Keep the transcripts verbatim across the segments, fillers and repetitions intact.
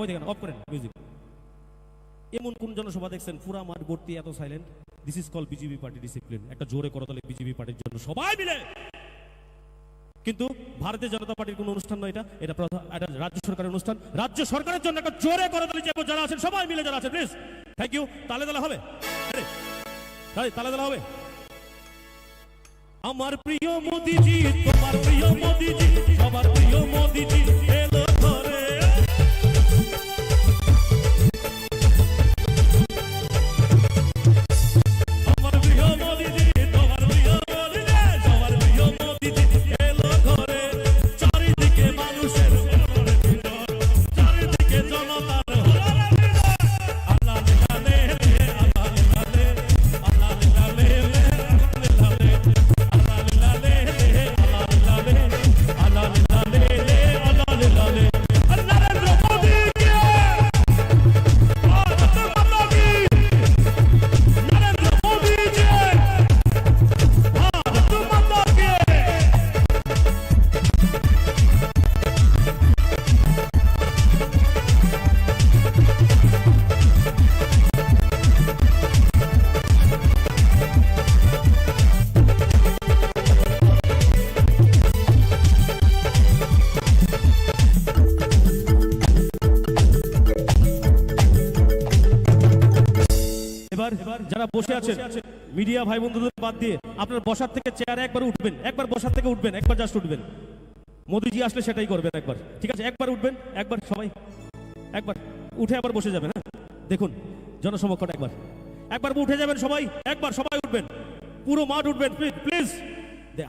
ওই দেখেন, অফ করেন মিউজিক। এমন কোন জনসভা দেখছেন পুরা মাঠ ভর্তি এত silent? This is called BJP party discipline. একটা জোরে করতালি বিজেপি পার্টির জন্য সবাই মিলে। কিন্তু ভারতীয় জনতা পার্টির কোনো অনুষ্ঠান নয় এটা, এটা প্রধা-, এটা রাজ্য সরকারের অনুষ্ঠান। রাজ্য সরকারের জন্য একটা জোরে করতালি চাইবো, যারা আছেন সবাই মিলে, যারা আছেন প্লিজ। Thank you. তালে তালে হবে। Ready? তালে তালে হবে। আমার প্রিয় মোদিজি, তোমার প্রিয় মোদিজি, সবার প্রিয় মোদিজি এলো ঘরে। আমার প্রিয় মোদিজি, তোমার প্রিয় মোদিজি, সবার প্রিয় মোদিজি এলো ঘরে। চারিদিকে মানুষের চারিদিকে জনতার এবার যারা বসে আছেন, মিডিয়া ভাই বন্ধুদের বাদ দিয়ে, আপনার বসার থেকে চেয়ারে একবার উঠবেন, একবার বসার থেকে উঠবেন, একবার জাস্ট উঠবেন। মোদিজি আসলে সেটাই করবেন একবার, ঠিক আছে? একবার উঠবেন, একবার সবাই, একবার উঠে আবার বসে যাবেন। হ্যাঁ, দেখুন, জনসমক্ষণ একবার, একবার উঠে যাবেন সবাই, একবার সবাই উঠবেন, পুরো মাঠ উঠবেন প্লিজ।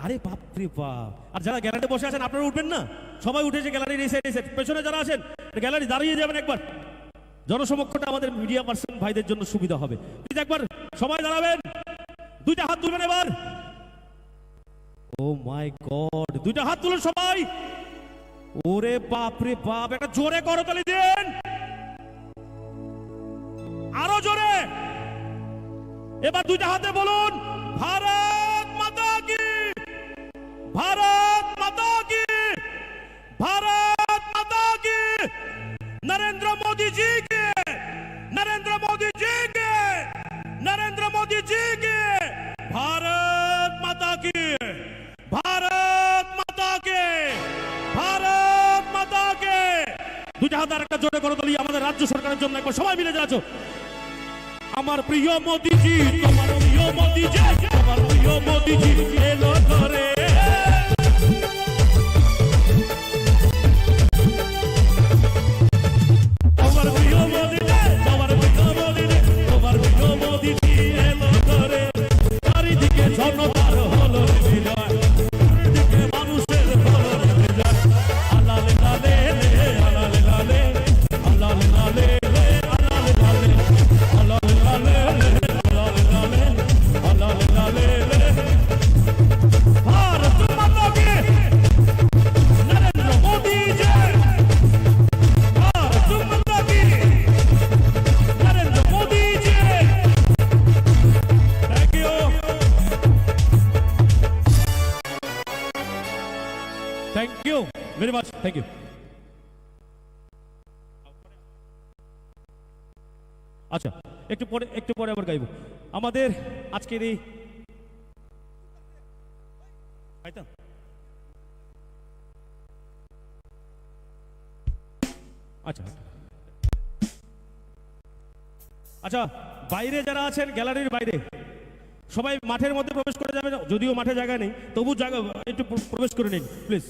আরে বাপ রে বাপ। আর যারা গ্যালারিতে বসে আছেন, আপনারা উঠবেন না? সবাই উঠেছে গ্যালারির এই সাইড, এই সাইড, পেছনে যারা আছেন, গ্যালারি দাঁড়িয়ে যাবেন একবার। জনসমক্ষটা আমাদের মিডিয়া পার্সন ভাইদের জন্য সুবিধা হবে। প্লিজ একবার সবাই দাঁড়াবেন, দুইটা হাত তুলবেন এবার। ও মাই গড, দুইটা হাত তুলুন সবাই। ওরে বাপ রে বাপ, একটা জোরে করতালি দিন, আরো জোরে। এবার দুইটা হাতে বলুন, ভারত মাতা কি, ভারত মাতা কি। ভারত মাতা কি, নরেন্দ্র মোদী জি কি, নরেন্দ্র মোদী জি কি, নরেন্দ্র মোদী জি কি। ভারত মাতা কি, ভারত মাতা কি, ভারত মাতা কি। দুইটা হাত আর একটা জোরে করতালি আমাদের রাজ্য সরকারের জন্য, একবার সবাই মিলে যাচ্ছ। আমার প্রিয় মোদিজি, তোমার প্রিয় মোদিজি, তোমার প্রিয় মোদিজি এলো ঘরে। তোমার প্রিয় মোদিজি, তোমার প্রিয় মোদিজি, তোমার প্রিয় মোদিজি এলো ঘরে। চারিদিকে জনতার হলো বিজয়, চারিদিকে মানুষের হলো বিজয়। আলালে লালে লে, আলালে লালে। भारत माता की, नरेंद्र मोदी जय। भारत माता की, नरेंद्र मोदी जय। Thank you। Thank you very much। Thank you। আচ্ছা, একটু পরে, একটু পরে আবার গাইবো। আমাদের আজকের এই, গাইতাম? আচ্ছা, আচ্ছা, বাইরে যারা আছেন, গ্যালারির বাইরে, সবাই মাঠের মধ্যে প্রবেশ করে যাবেন। যদিও মাঠে জায়গা নেই, তবু জায়গা, একটু প্র-, প্রবেশ করে নিন প্লিজ।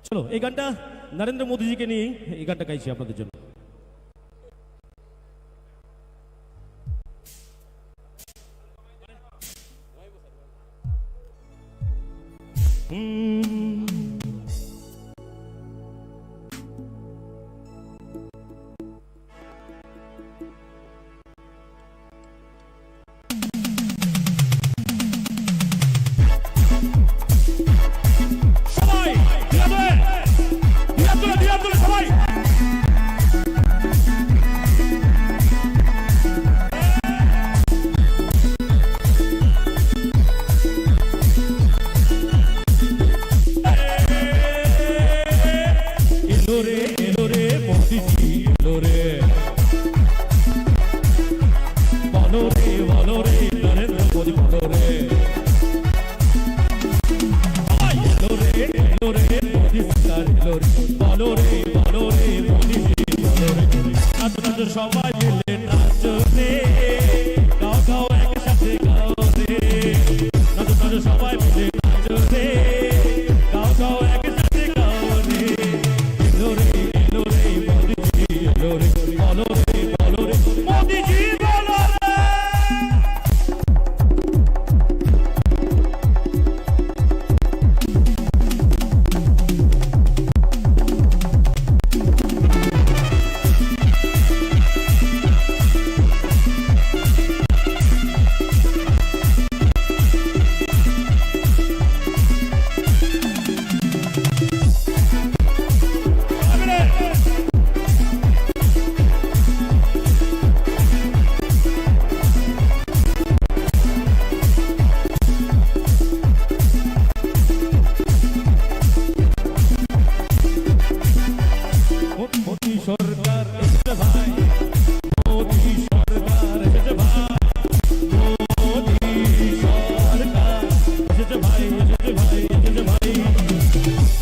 চলো, এই গানটা নরেন্দ্র মোদীজিকে নিয়েই এই গানটা গাইছি আপনাদের জন্য। সবাই মিলে নাচো রে, গাও গাও একসাথে গাও রে। নাচো নাচো সবাই মিলে নাচো রে, গাও গাও একসাথে গাও রে। এলো রে, এলো রে, মোদিজি এলো রে, বলো রে, বলো রে, মোদিজি বলো রে। মোদী সরকার এসেছে ভাই, মোদী সরকার এসেছে ভাই, মোদী সরকার এসেছে ভাই, এসেছে ভাই, এসেছে ভাই।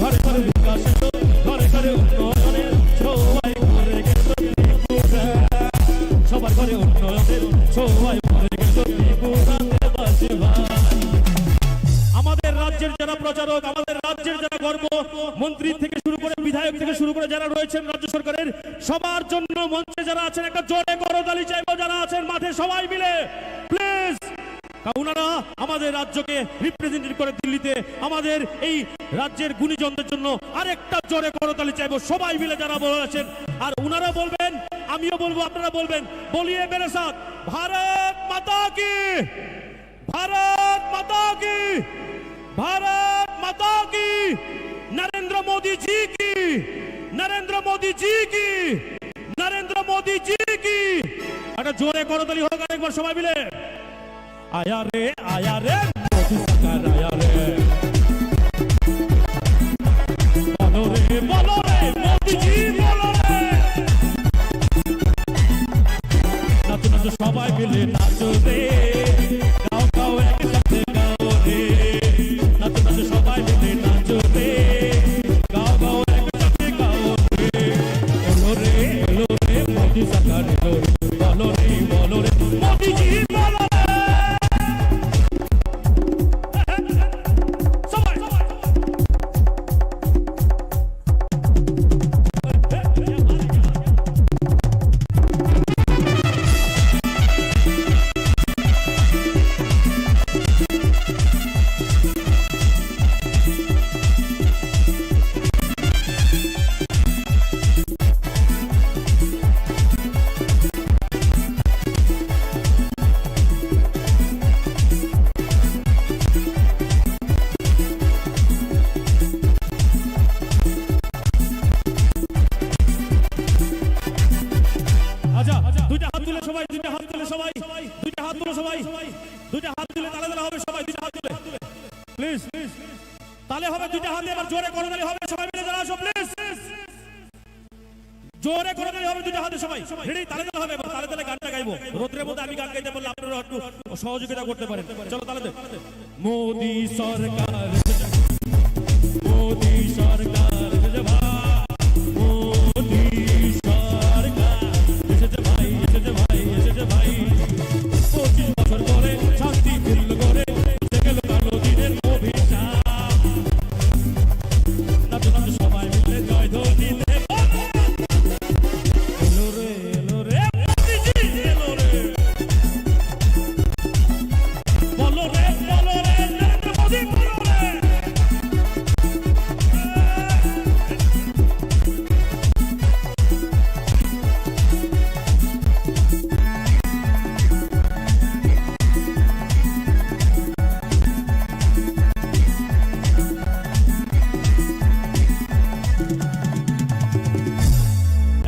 ঘরে ঘরে বিকাশ এলো, ঘরে ঘরে উন্নয়নের ছোঁয়ায় ভরে গেল ত্রিপুরা। সবার ঘরে উন্নয়নের ছোঁয়ায় ভরে গেল ত্রিপুরাতে বাস ভাই। আমাদের রাজ্যের যারা প্রচারক, আমাদের রাজ্যের যারা গর্ব, মন্ত্রী থেকে শুরু করে, বিধায়ক থেকে শুরু করে যারা রয়েছেন রাজ্য সরকারের, সবার জন্য মঞ্চে যারা আছেন একটা জোরে করতালি চাইবো, যারা আছেন মাঠে সবাই মিলে প্লিজ। কারণ ওনারা আমাদের রাজ্যকে রিপ্রেজেন্টেট করে দিল্লিতে, আমাদের এই রাজ্যের গুণীজনদের জন্য আরেকটা জোরে করতালি চাইবো সবাই মিলে যারা বলে আছেন। আর ওনারা বলবেন, আমিও বলবো, আপনারা বলবেন, বলিয়ে মেরে সাথ, ভারত মাতা কি, ভারত মাতা কি, ভারত মাতা কি, নরেন্দ্র মোদী জি কি, নরেন্দ্র মোদী জি কি, নরেন্দ্র মোদী জি কি। একটা জোরে করতালি হোক আরেকবার সবাই মিলে। আয়া রে, আয়া রে, মোদী সরকার আয়া রে। বলো রে, বলো রে, মোদীজি বলো রে। নাচো, নাচো, সবাই মিলে নাচো রে। গাও, গাও, একসাথে গাও রে। নাচো, নাচো, সবাই মিলে নাচো রে। গাও, গাও, একসাথে গাও রে। এলো রে, এলো রে, মোদী সরকার এলো রে। বলো রে, বলো রে, মোদীজি বলো রে। সবাই, সবাই, সবাই। আচ্ছা, দুইটা হাত তুলে সবাই, দুইটা হাত তুলে সবাই, দুইটা হাত তুলে সবাই, দুইটা হাত তুলে তালে তালে হবে সবাই, দুইটা হাত তুলে। Please, please. তালে হবে দুইটা হাতে, এবার জোরে করতালি হবে, সবাই মিলে যারা আছো, প্লিজ। জোরে করতালি হবে দুইটা হাতে সবাই। রেডি? তালে তালে হবে, এবার তালে তালে গানটা গাইবো। রোদ্রের মধ্যে আমি গান গাইতে পারলে আপনারা একটু সহযোগিতা করতে পারেন। চলো তালে তালে। মোদী সরকার, মোদী সরকার, মোদী সরকার, এসেছে ভাই, এসেছে ভাই, এসেছে ভাই। পঁচিশ বছর পরে শান্তি ফিরল ঘরে, মুছে গেল কালো দিনের অভিশাপ। নাচো, নাচো, সবাই মিলে জয়ধ্বনি দেব। এলো রে, এলো রে, মোদিজি এলো রে। বলো রে, বলো রে, নরেন্দ্র মোদি বলো রে।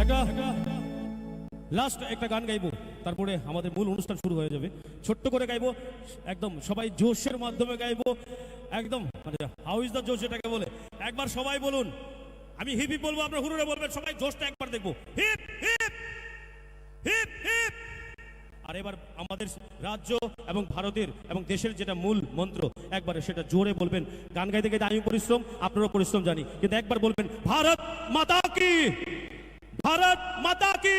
একটা লাস্ট একটা গান গাইবো, তারপরে আমাদের মূল অনুষ্ঠান শুরু হয়ে যাবে। ছোট্ট করে গাইবো, একদম সবাই জোশের মাধ্যমে গাইবো, একদম মানে হাউ ইজ দ্য জোশ যেটাকে বলে। একবার সবাই বলুন, আমি হিপ হিপ বলবো, আপনারা হুরুরে বলবেন, সবাই জোশটা একবার দেখবো। Hip hip, hip hip. আর এবার আমাদের রাজ্য এবং ভারতের এবং দেশের যেটা মূল মন্ত্র, একবারে সেটা জোরে বলবেন। গান গাইতে গাইতে আমি পরিশ্রম, আপনারাও পরিশ্রম জানি, কিন্তু একবার বলবেন, ভারত মাতা কি, ভারত মাতা কি।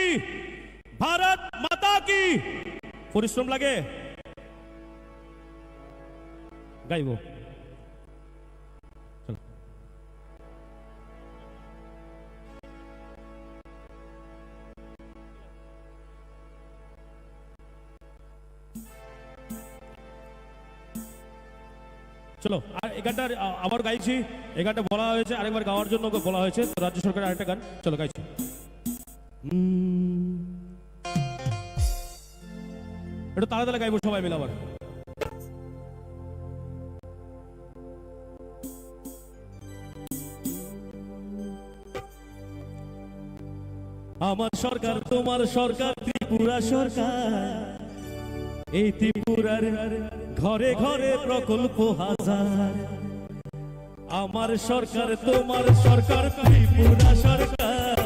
ভারত মাতা কি। পরিশ্রম লাগে, গাইবো। চলো। চলো, আর এই গানটা, আ-, আবার গাইছি। এই গানটা বলা হয়েছে, আরেকবার গাওয়ার জন্য ওকে বলা হয়েছে। তো রাজ্য সরকারের আরেকটা গান, চলো গাইছি। হুম। একটু তালে তালে গাইবো সবাই মিলে আবার। আমার সরকার, তোমার সরকার, ত্রিপুরা সরকার। এই ত্রিপুরার ঘরে ঘরে প্রকল্প হাজার। আমার সরকার, তোমার সরকার, ত্রিপুরা সরকার।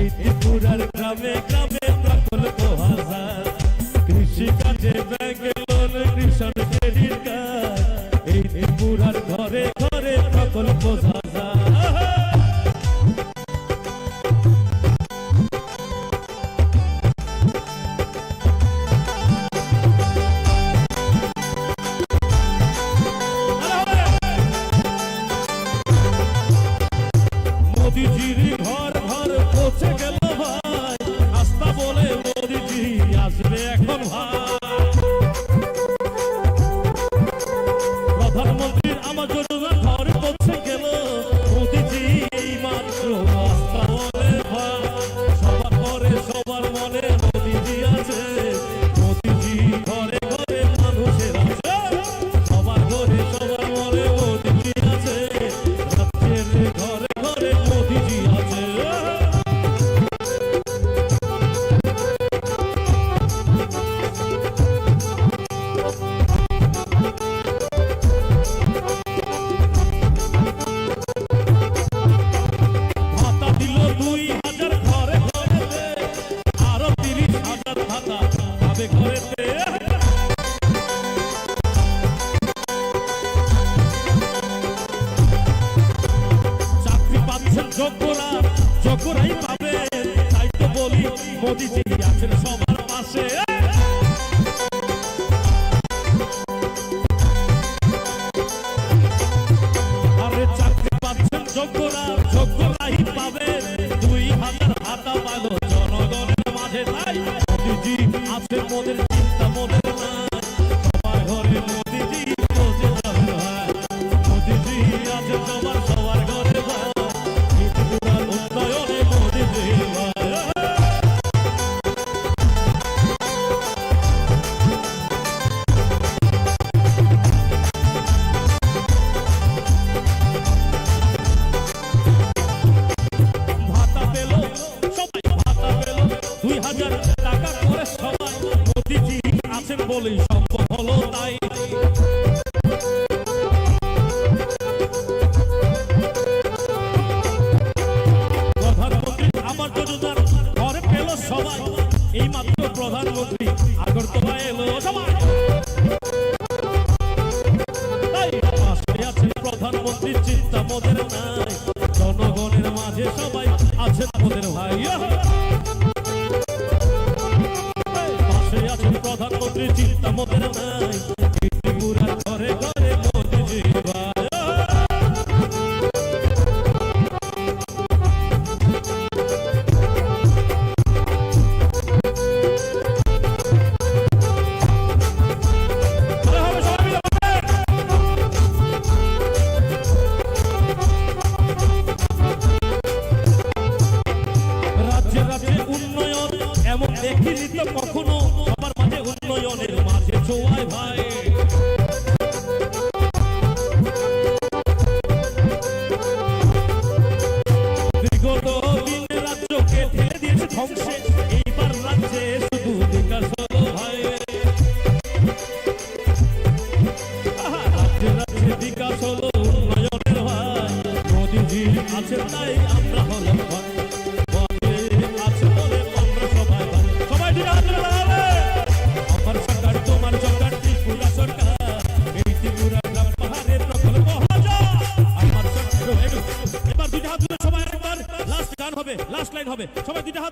এই ত্রিপুরার গ্রামে গ্রামে প্রকল্প হাজার। কৃষি কাজে ব্যাংক লোন, কৃষক ক্রেডিট কার্ড। এই ত্রিপুরার ঘরে ঘরে প্রকল্প হাজার। মোদিজির ঘর ঘর পৌঁছে গেল ভাই, আস্থা বলে মোদিজি আসবে এখন ভাই। প্রধানমন্ত্রীর আবাস যোজনা ঘরে পৌঁছে গেল, মোদিজি এই মাত্র আস্থা বলে ভাই। সবার ঘরে সবার মনে মোদিজি আছে, মোদিজি ঘরে ঘরে মানুষের আছে। সবার ঘরে সবার মনে মোদিজি আছে, রাজ্যের ঘরে ঘরে মোদিজি আছে। ভাতা দিল দুই হাজার ঘরে ঘরেতে, আরো তিরিশ হাজার ভাতা পাবে ঘরেতে। চাকরি পাচ্ছেন যোগ্যরা, যোগ্যরাই পাবে। তাই তো বলি মোদিজি আছেন সবার পাশে। আরে চাকরি পাচ্ছেন যোগ্যরা, যোগ্যরাই পাবে। দুই হাজার ভাতা পাইল জনগণের মাঝে। তাই মোদিজি আছে মোদের চিন্তা মোদের নাই। সবার ঘরে মোদিজি পৌঁছে যাবে ভাই। মোদিজি আছে সবার, সবার ঘরে ভাই। ত্রিপুরার উন্নয়নে মোদিজি ভাই। ভাতা পেল সবাই, ভাতা পেল দুই হাজার টাকা করে সবাই। মোদিজি আছেন বলেই সম্ভব হলো তাই। প্রধানমন্ত্রী আবাস যোজনার ঘরে পেল সবাই। এই মাত্র প্রধানমন্ত্রী আগরতলা এলো সবাই। তাই পাশে আছেন প্রধানমন্ত্রী, চিন্তা মোদের নাই। জনগণের মাঝে সবাই আছেন মোদের ভাই। এই পাশে আছেন প্রধানমন্ত্রী, চিন্তা মোদের নাই। এই ত্রিপুরার ঘরে ঘরে মোদিজি ভাই। রাজ্যে রাজ্যে উন্নয়ন এমন দেখিনি তো কখনো, সবার মাঝে উন্নয়নের মাঝে ছোঁয়ায় ভাই। বিগত দিন রাজ্যকে ঠেলে দিয়েছে ধ্বংসে, এইবার রাজ্যে শুধু বিকাশ হলো ভাই। আহা, রাজ্যে রাজ্যে বিকাশ হলো উন্নয়নের ভাই। মোদিজি আছেন তাই আমরা হলাম ভাই। মোদি আছে বলে আমরা সবাই ভাই। সবাই ঠিক আছে, তাহলে? আমার সরকার, তোমার সরকার, ত্রিপুরা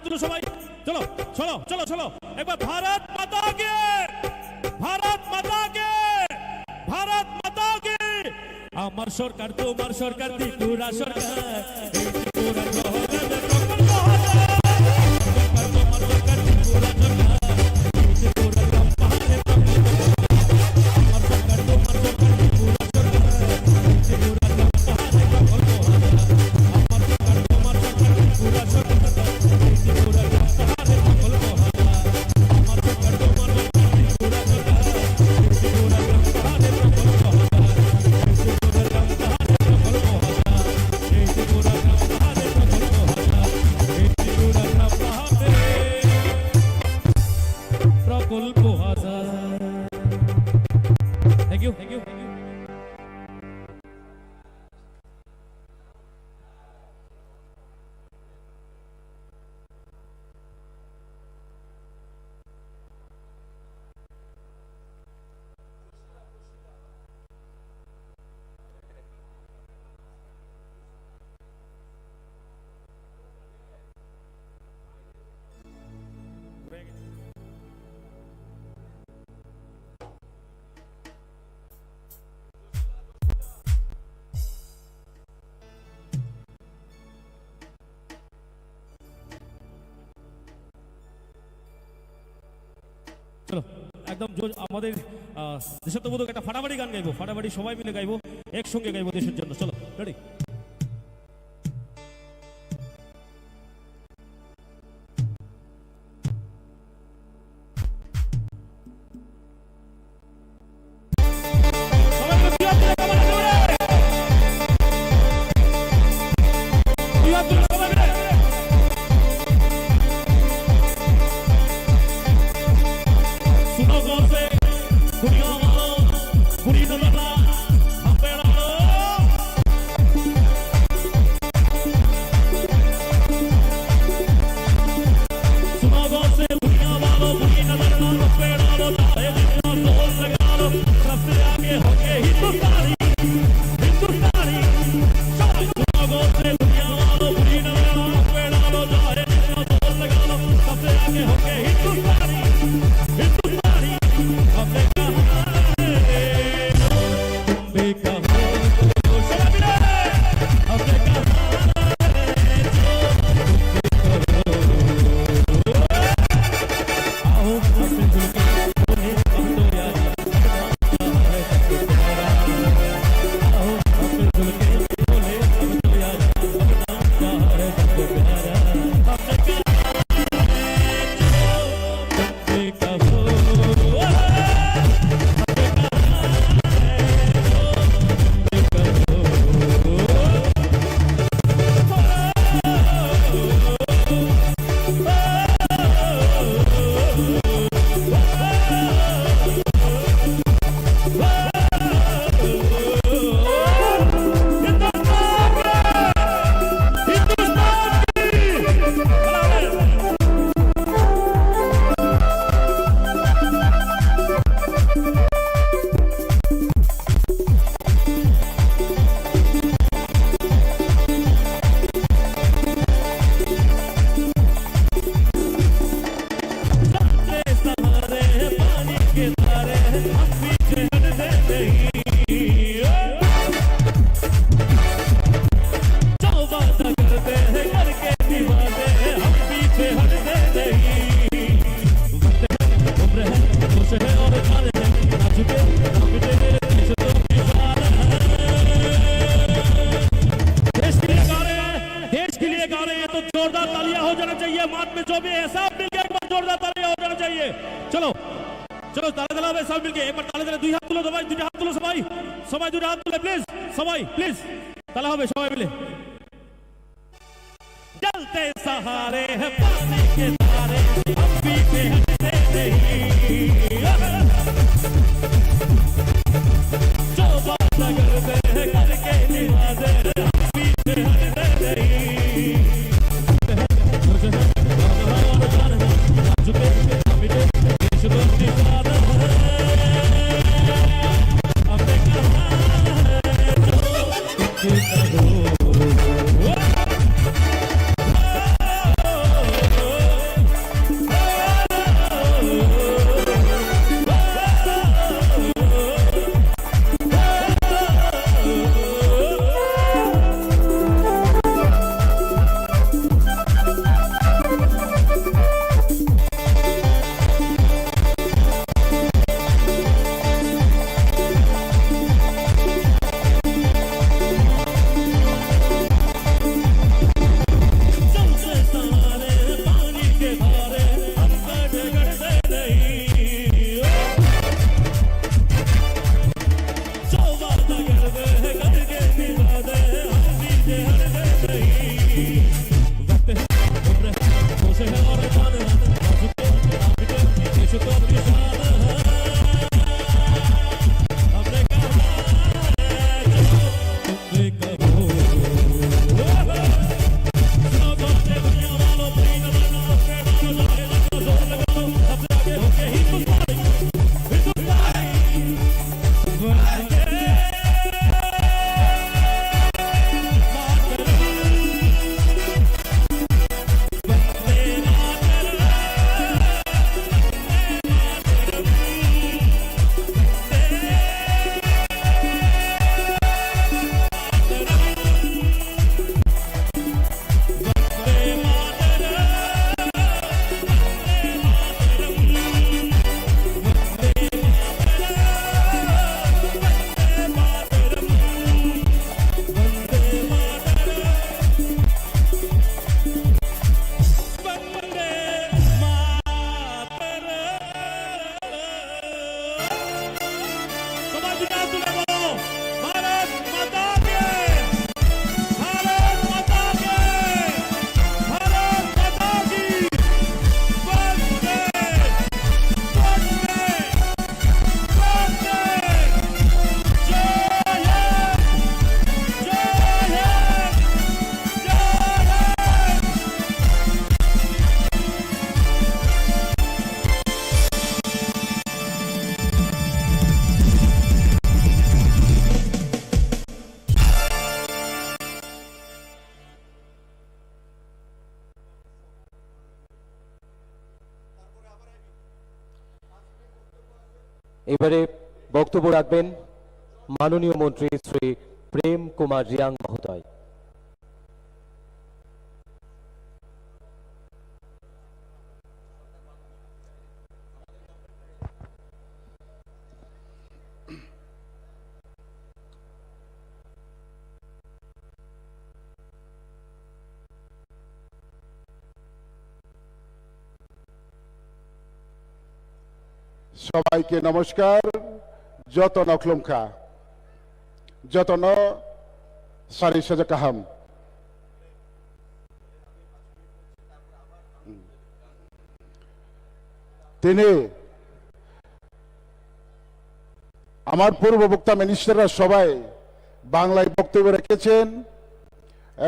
তুলো সবাই। চলো, চলো, চলো, চলো। একবার ভারত মাতা কি, ভারত মাতা কি, ভারত মাতা কি। আমার সরকার, তোমার সরকার, ত্রিপুরা সরকার। এই ত্রিপুরা সরকার, তোমার সরকার, ত্রিপুরা সরকার। এই ত্রিপুরা সরকার, তোমার সরকার, ত্রিপুরা সরকার। প্রকল্প হাজার। Thank you, thank you, thank you. চলো, একদম জোর আমাদের, আহ, দেশাত্মবোধক একটা ফাটাফাটি গান গাইবো, ফাটাফাটি সবাই মিলে গাইবো, একসঙ্গে গাইবো দেশের জন্য। চলো, রেডি? देश के लिए गा रहे हैं, देश के लिए गा रहे हैं, तो जोरदार तालियां हो जाना चाहिए। माथ पे जो भी है, सब मिलके एक बार जोरदार तालियां हो जाना चाहिए। चलो, चलो, ताला ताला হবে, सब मिलके एक बार ताला ताला, দুই হাত তুলো সবাই, দুইটা হাত তুলো সবাই, সবাই দুইটা হাত তুলে, please, সবাই, please, তালা হবে সবাই মিলে। जलते सहारे हैं पानी के धारे, हम पीछे हटते नहीं। जो वादा करते हैं करके निभाते हैं, हम पीछे हटते नहीं। এবারে বক্তব্য রাখবেন মাননীয় মন্ত্রী শ্রী প্রেম কুমার রিয়াং মহোদয়। সবাইকে নমস্কার, যতন খুলুমখা, যতন সারি সাজা কাহাম। তিনি আমার পূর্ব বক্তা মিনিস্টাররা সবাই বাংলায় বক্তব্য রেখেছেন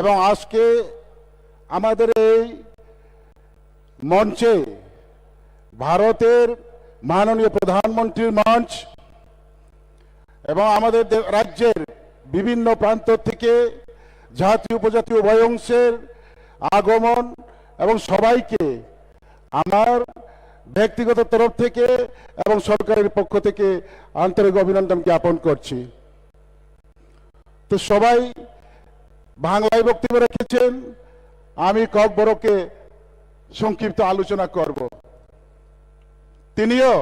এবং আজকে আমাদের এই মঞ্চে ভারতের মাননীয় প্রধানমন্ত্রীর মঞ্চ এবং আমাদের দে-, রাজ্যের বিভিন্ন প্রান্ত থেকে জাতি উপজাতি উভয় অংশের আগমন এবং সবাইকে আমার ব্যক্তিগত তরফ থেকে এবং সরকারের পক্ষ থেকে আন্তরিক অভিনন্দন জ্ঞাপন করছি। তো সবাই বাংলায় বক্তব্য রেখেছেন, আমি ককবরকে সংক্ষিপ্ত আলোচনা করব। তিনিও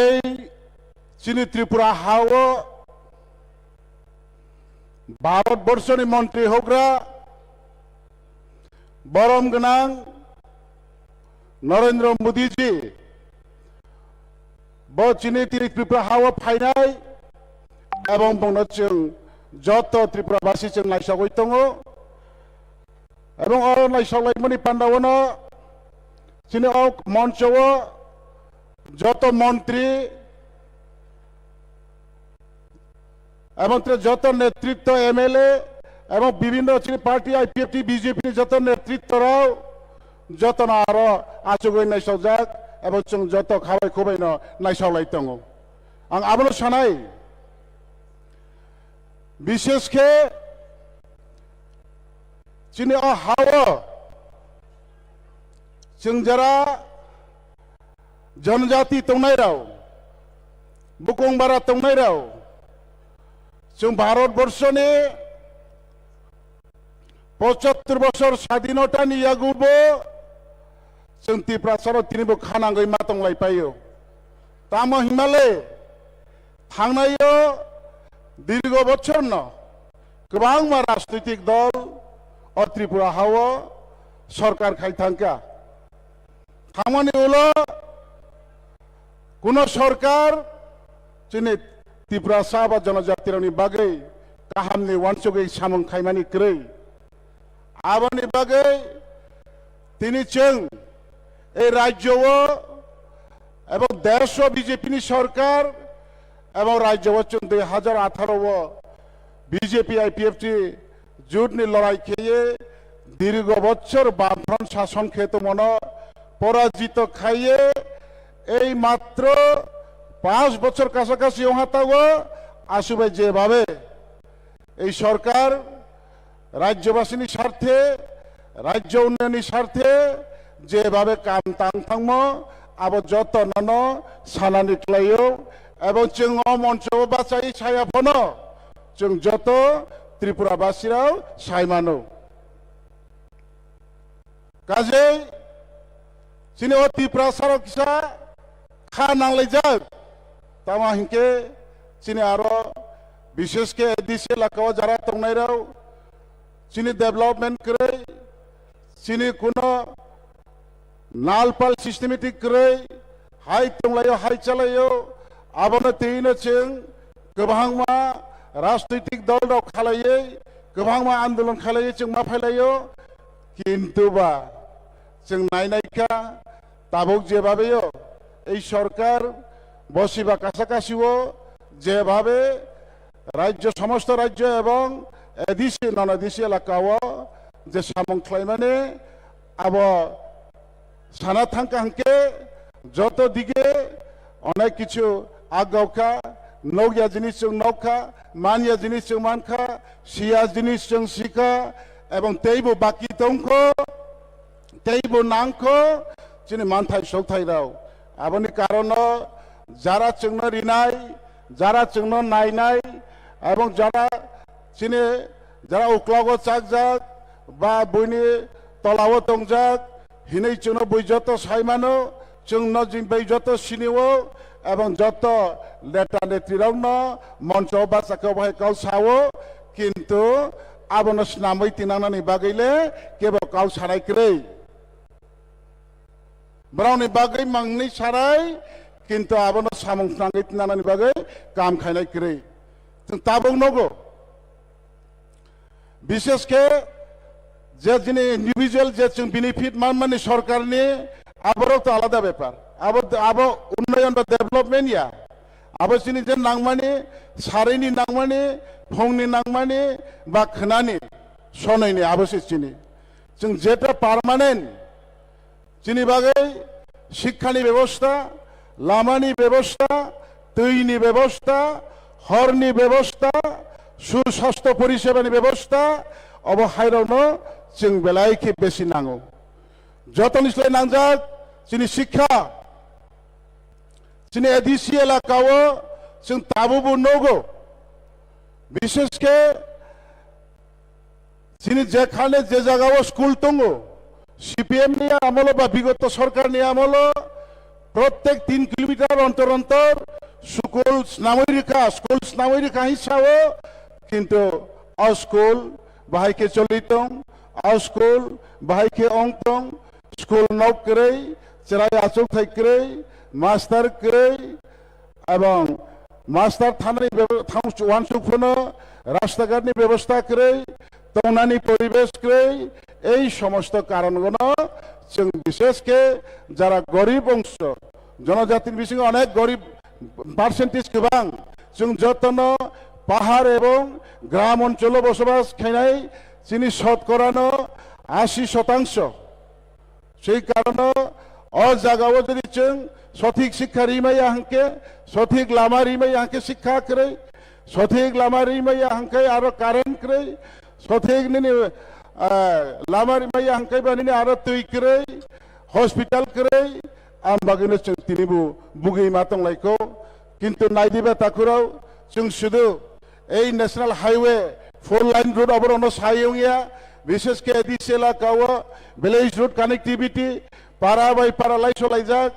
এই চিনি ত্রিপুরা হাও ভারতবর্ষ ni মন্ত্রী হগ্রা বরম গনাং নরেন্দ্র মোদীজি bo chini tini Tripura hao phainai, ebong bongno chwng joto Tripura basi chwng naisogwi tongo, ebong oro naisoklaimani pandaono chini o moncho o joto montri, ebong tre joto netritto M L A ebong bibhinno chini party I P F T B J P ni joto netritto rok jotono aro achugwi naisokjak ebong chwng joto khabai khubaino naisoklai tongo. Ang abono sanai, bishesh khe chini o hao chwng jara janjati tongnairok, bukung bara tongnairok, chwng Bharat borshoni pochattor bosor sadhinotani yagubo chwng Tiprasarok tinibo khanangwi ma tonglai paio. Tamo hinmale thangnai o dirgo bochorno kwbangma rajnoitik dol o Tripura hao sorkar khai thangkha. Thangmani ulo kuno sorkar chini Tiprasa ba jonojatirokni bagwi kahamni uansugwi samung khaimani kwrwi. Aboni bagwi tini chwng ei rajyo o ebong desh o B J P ni sorkar ebong rajyo o chwng dui hajar atharo o B J P I P F T jut ni lorai kheye dirgo bochor Bamfront sason khe tongmano porajito khaiye ei matro panch bochor kasakasi ongha tago asubai jebabe ei sorkar rajyobasini sarthe, rajyo unnayonni sarthe jebabe kam tang thangmo, abo jotonono sanani klaio, ebong chwng o moncho o bachai saya phano chwng joto Tripura basirao sai mano. Kajei chini o Tiprasarok kisa kha nanglaijak. Tamo hinkhe chini aro bishesh khe A D C elaka o jara tongnairok chini development kwrwi, chini kuno nalpal systematic kwrwi, hai tonglaio, hai chalaio, abono twino chwng kwbangma rajnoitik dol rok khalaiwi, kwbangma andolon khalaiwi chwng ma phailaio, kintu ba chwng nainai kha tabuk jebabeo ei sorkar bosiba kasa kasio jebhabe rajyo, somosto rajyo ebong A D C, non A D C elaka o je samung khlaimani abo sana thangkha hwnkhe joto dige onek kichu aggaukha, nokya jinis chwng nokkha, manya jinis chwng mankha, siya jinis chwng sikha, ebong teibo baki tongkho, teibo nangkho, chini manthai sokthai rok. Aboni karono jara chwngno rinai, jara chwngno nainai, ebong jara chini jara uklogo chakjak ba buini tolao tongjak hinwi chwngno bui joto saimano, chwngno jin bai joto sinio, ebong joto neta netrirokno moncho bachakhe obo hai kau sao, kintu abono snamwi tinangnani bagwi le kebo kau sanai kwrwi. Borokni bagwi mangni sarai, kintu abono samung tangwi nanani bagwi kam khainai kwrwi. Chwng tabuk nogo. Bishesh khe je jini individual je chwng benefit manmani sorkarni, aborok to alada bepar. Abo, abo unnoyon ba development ya. Abo chini je nangmani, sarini nangmani, phungni nangmani, ba khwnani, sonoini abo se chini. Chwng jeta permanent chini bagwi sikhani bebosta, lamani bebosta, twini bebosta, horni bebosta, suswastho porisebani bebosta, obo hairokno chwng belai khe besi nango. Jotoni slai nangjak chini sikha, chini A D C elakao chwng tabubo nogo, bishesh khe chini jekhane je jagao school tongo, C P M ni amolo ba bigoto sorkarni amolo prottek tin kilometer ontor ontor school snamwi rikha, school snamwi rikha hin sao, kintu o school bahai khe choli tong, o school bahai khe ong tong, school nok kwrwi, chwrai achukthai kwrwi, master kwrwi, Ebong master thanani bebo-, thang-, uansuk phano rasta ghatni bebosta kwrwi, tongnani poribesh kwrwi, ei somosto karongono chwng bishesh khe jara gorib ongso, jonojatini bisingo onek gorib percentage kwbang, chwng jotono pahar ebong gram oncholo bosobas khainai chini shotkorano ashi shotangso. Sei karono o jagao jodi chwng sothik sikha rimaya hwnkhe, sothik lama rimaya hwnkhe sikha kwrwi, sothik lama rimaya hwnkhe aro current kwrwi, sothik nini, ah, lama rimaya hwnkhe ba nini aro twi kwrwi, hospital kwrwi, am bagwino chwng tinibo bugwi ma tonglaikho. Kintu naidiba takhurok, chwng sudu ei National Highway four lane road oborokno sai wngya, bishesh khe A D C elakao village road connectivity, para bai para laisolaijak,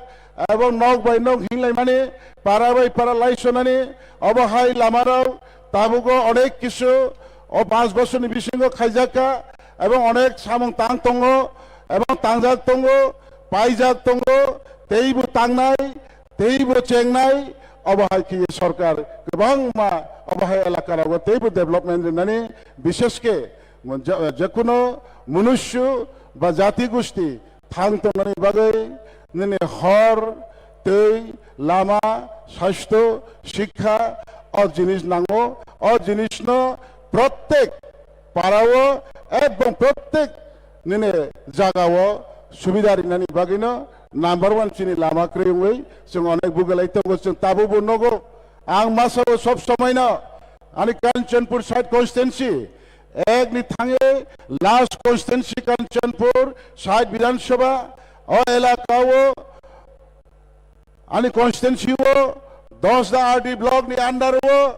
ebong nok bai nok hinglaimani, para bai para laisonani, obo hai lamarok tabugo onek kisu o panch bosorni bisingo khaijakha, ebong onek samung tang tongo, ebong tangjak tongo, paijak tongo, teibo tangnai, teibo chengnai, obo hai khe sorkar kwbangma obo hai elakarogo teibo development rwnani, bishesh khe je-, jekuno munusyo ba jati gusti thang tongnani bagwi nini hor, twi, lama, sastho, sikha, o jinis nango, o jinisno prottek parao ebong prottek nini jagao subida rinani bagwino number one chini lama kwrwi wngwi chwng onek bugalai tongo, chwng tabukbo nogo. Ang masao sob somoino ani Kanchanpur side constituency ek ni thangwi last constituency Kanchanpur side Bidhan Sabha o elakao ani constituency o Dasda R D block ni under o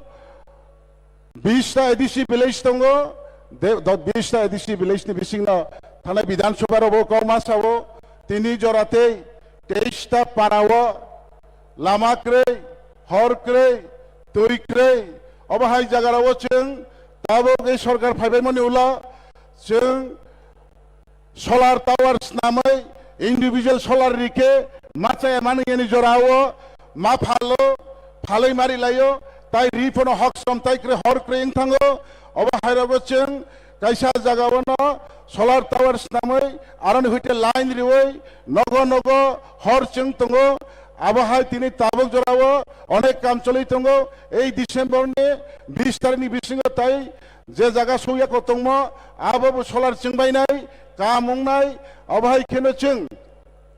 bista A D C village tongo, de-, do-, bista A D C village ni bisingno thanai Bidhan Sabha rogo kok ma sao, tini jora tei teista para o lama kwrwi, hor kwrwi, twi kwrwi, obo hai jaga rao chwng tabuk ei sorkar phaibai mani ulo chwng solar tower snamwi individual solar rikhe ma chaya mani yani jorao ma phalo, phalwi mari laio, tai ri phano hok som tai kwrwi hor kwrwi wng thango. Obo hai rogo chwng kaisa jaga o no solar tower snamwi aroni hoite line riwi nogo nogo hor chwng tongo. Abo hai tini tabuk jorao onek kam choli tongo. Ei December ni bis tarikh ni bisingo tai je jaga sokya kotongmo, abo bo solar chwngbainai, kam wngnai, abo hai kheno chwng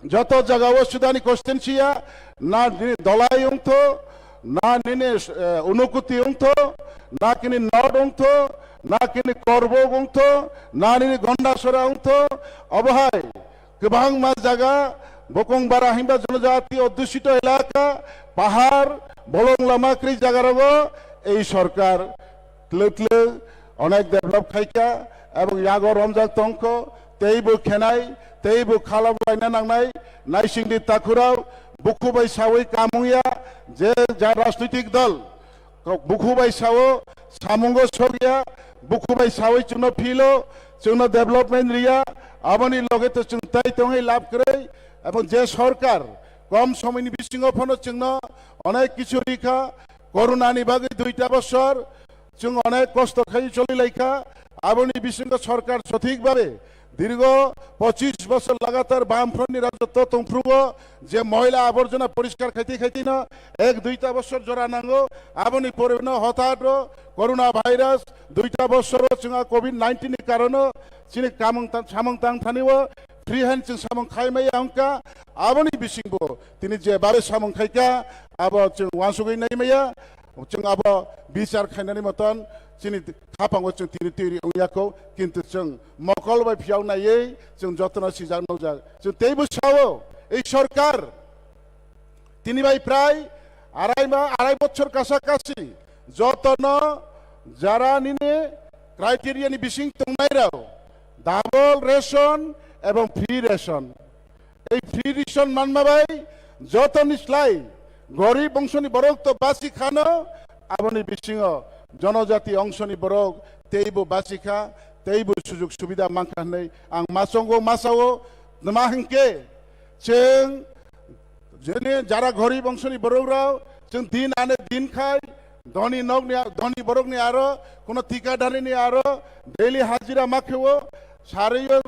joto jaga o sudani constituency ya, na nini Dolai wngtho, na nini, eh, Unukuti wngtho, na kini North wngtho, na kini Korbok wngtho, na nini Gondasora wngtho, abo hai kwbangma jaga Bokong bara himba jonojati odusito elaka, pahar, bolong lama kri jaga rogo ei sorkar tlwk tlwk onek develop khaika, ebong yago romjak tongkho, teibo khenai, teibo khalok laina nangnai, naisingni takhurao, bukhu bai sawi kamungya, je ja rajnitik dol, bukhu bai sao, samungo sokya, bukhu bai sawi chwngno philo, chwngno development riya, aboni loge to chwng tai tongwi lab kwrwi, ebong je sorkar kom somoini bisingo phano chwngno onek kichu rikha, Corona ni bagwi duita bosor, chwng onek kosto khai choli laikha. Aboni bisingo sorkar sothik babe dirgo pochis bosor lagatar Bamfront ni rajotwo tongphrugo je moila aborjona poriskar khaiti khaiti no ek duita bosor jora nango. Aboni pore no hothat o Corona virus duita bosor o chwng a covid nineteen ni karono chini kamung tang, samung tang thani o free hand chwng samung khai maya wngkha. Aboni bisingbo tini je babe samung khaika abo chwng wansugwi nai maya. Chwng abo bichar khainani moton chini khapango chwng tini twi ri wngya kho, kintu chwng mokol bai phiyok naiwi chwng jotono sijak nukjak. Chwng teibo sao, ei sorkar tini bai prai arai ma, arai bochor kasa kasi jotono jara nini criteria ni bising tongnai rao double ration ebong free ration. Ei free ration manma bai jotoni slai gorib ongsoni borok to basi khano, aboni bisingo jonojati ongsoni borok teibo basi kha, teibo sujug subida mankha hwnwi ang masongo masao. Tma hwnkhe chwng jene jara gorib ongsoni borok rao chwng din ane din khai, dhoni nokni, dhoni borokni aro, kuno tikadarini aro daily hajira makheo, sario,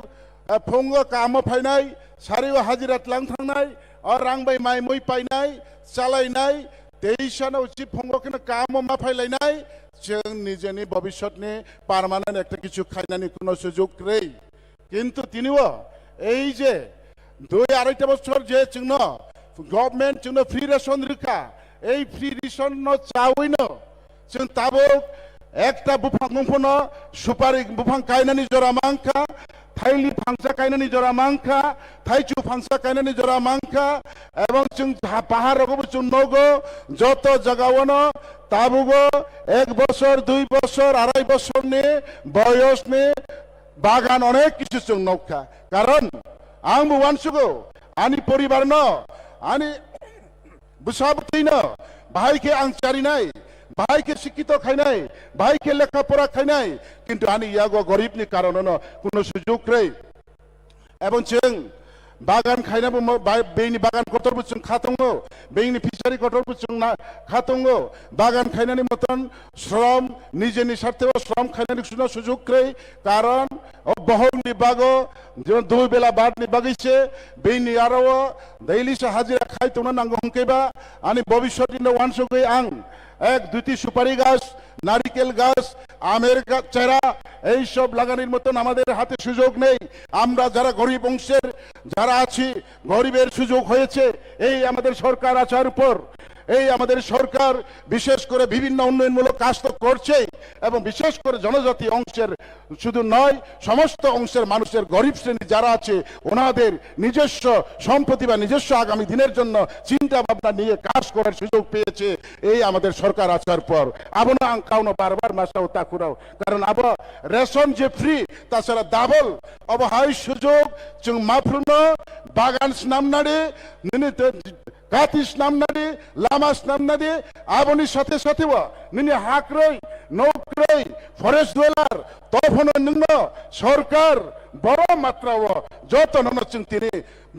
eh, phungo kamo phainai, sario hajira tlang thangnai, o rang bai mai mui painai, chalainai, teisano uchi phungo keno kamo ma phailainai, chwng nijeni bobisotni permanent ekta kichu khainani kuno sujug kwrwi. Kintu tini o ei je dui araita bosor je chwngno government chwngno free ration rwkha, ei free ration no chawino chwng tabuk ekta buphang mungphano supari buphang kainani jora mankha, thaili phangsa kainani jora mankha, thaichu phangsa kainani jora mankha, ebong chwng ha-, pahar rogobo chwng nogo, joto jagaono tabugo ek bosor, dui bosor, arai bosorni boyosni bagan onek kichu chwng nukha. Karon ang bo uansugo, ani poribar no, ani bwsa bwtwi no, bahai khe ang charinai, bahai khe sikkito khainai, bahai khe lekha pora khainai, kintu ani yago gorib ni karono no kuno sujug kwrwi. Ebong chwng bagan khaina bo mo-, ba-, bini bagan kotor bo chwng kha tongo, bini fishery kotor bo chwng na kha tongo, bagan khainani moton shrom, nijeni sarthe o shrom khainani suno sujug kwrwi, karon o bohokni bago, jemon dui bela badni bagwi se bini aro o daily se hajira khai tongna nango hwnkhe ba, ani bobiswt no uansugwi ang ek duiti supari gach, narikel gach, amer gach, chera, এইসব লাগানোর মতন আমাদের হাতে সুযোগ নেই। আমরা যারা গরিব অংশের যারা আছি, গরিবের সুযোগ হয়েছে এই আমাদের সরকার আসার পর। এই আমাদের সরকার বিশেষ করে বিভিন্ন উন্নয়নমূলক কাজ তো করছেই, এবং বিশেষ করে জনজাতি অংশের শুধু নয়, সমস্ত অংশের মানুষের, গরিব শ্রেণী যারা আছে, ওনাদের নিজস্ব সম্পত্তি বা নিজস্ব আগামী দিনের জন্য চিন্তা ভাবনা নিয়ে কাজ করার সুযোগ পেয়েছে এই আমাদের সরকার আসার পর। Abono ang kauno bar bar masao takhurao, karon abo ration je free, tasara double, obo hai sujog chwng maphruno bagan snamnadi, nini te-, kati snamnadi, lama snamnadi, aboni sathe sathe o nini hakroi, nokroi, forest dweller, tophano nwngno sorkar boro matrao joto nono chwng tini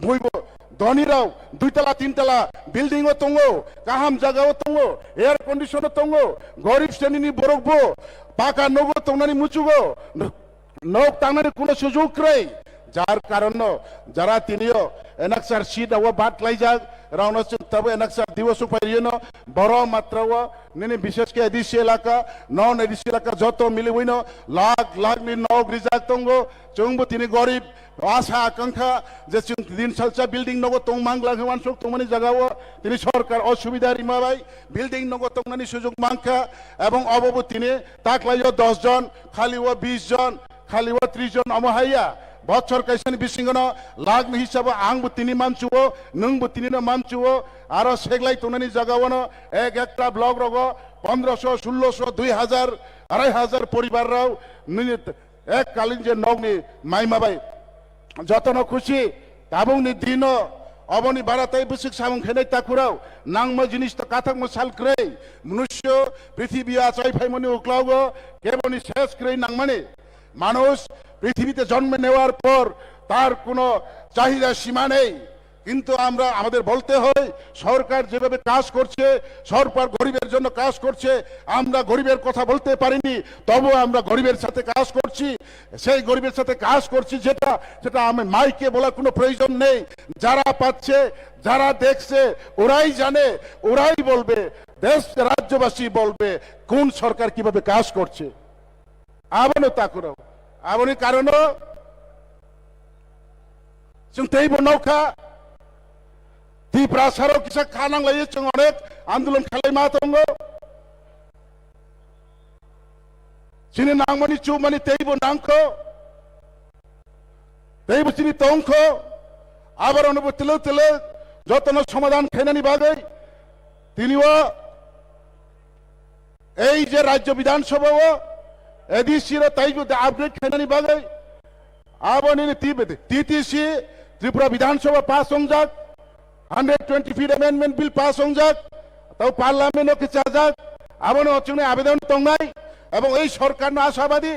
buibo dhoni rok dui tala tin tala building o tongo, kaham jaga o tongo, air condition o tongo, gorib srenini borok bo paka nogo tongnani muchugo, nok tangnani kuno sujog kwrwi, jar karonno jara tinio enaksar seat o bat laijak, rokno chwng tabo enaksar diwo supai riyeno, boro matrao nini bishesh khe A D C elaka, non A D C elaka joto miliwino lakh lakh ni nok rijak tongo, chwngbo tini gorib, asa akangkha je chwng din salsa building nogo tong mangla hwnwi uansuk tongmani jagao tini sorkar o subida rima bai building nogo tongnani sujog mankha, ebong obobo tini taklaio dos jon, khalio bis jon, khalio tris jon omo haiya, Bochor kaisani bisingono lakh ni hisabo ang bo tini manchuo, nwng bo tini no manchuo, aro seglai tongnani jaga ono ek ekta block rogo pondroso, sulloso, dui hazar, arai hazar poribar rao nini ek kalin je nokni maima bai jotono khusi tabukni dino oboni bara tai bwswk samung khenai takhurao nangma jinis to kathakma sal kwrwi mwnusyo prithibi achai phaimani uklogo keboni ses kwrwi nangmani. মানুষ পৃথিবীতে জন্ম নেওয়ার পর তার কোনো চাহিদা সীমা নেই, কিন্তু আমরা, আমাদের বলতে হয়, সরকার যেভাবে কাজ করছে, সরকার গরিবের জন্য কাজ করছে, আমরা গরিবের কথা বলতে পারিনি, তবু আমরা গরিবের সাথে কাজ করছি। সেই গরিবের সাথে কাজ করছি যেটা, সেটা আমি মাইকে বলার কোনো প্রয়োজন নেই। যারা পাচ্ছে, যারা দেখছে, ওরাই জানে, ওরাই বলবে, দেশ রাজ্যবাসী বলবে কোন সরকার কিভাবে কাজ করছে। Abono takhurao. Aboni karono chwng teibo nokha. Tiprasarao kisa kha nanglaiwi chwng onek andolon khwlaima tongo. Chini nangmani chumani teibo nangkho. Teibo chini tongkho. Abar ono bo twlwk twlwk jotono somadhan khainani bagwi tini o ei je Rajya Bidhan Sabha o A D C ro teibo upgrade khainani bagwi abo nini T T C Tripura Bidhan Sabha pass wngjak, hundred twenty feet amendment bill pass wngjak, tau parliament o kichajak, abono chwngni abedan tongnai, ebong ei sorkarno ashabadi,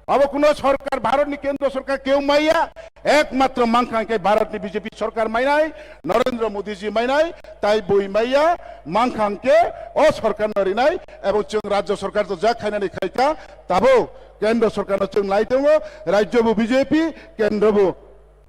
abo kuno sorkar, Bharatni kendro sorkar keu maiya, ekmatro mankha hwnkhe Bharatni B J P sorkar mainai, Narendra Modi ji mainai, tai bui maiya, mankha hwnkhe o sorkarno rinai, ebong chwng rajya sorkar to jak khainani khaikha, tabuk kendro sorkarno chwng nai tongo, rajya bo B J P, kendro bo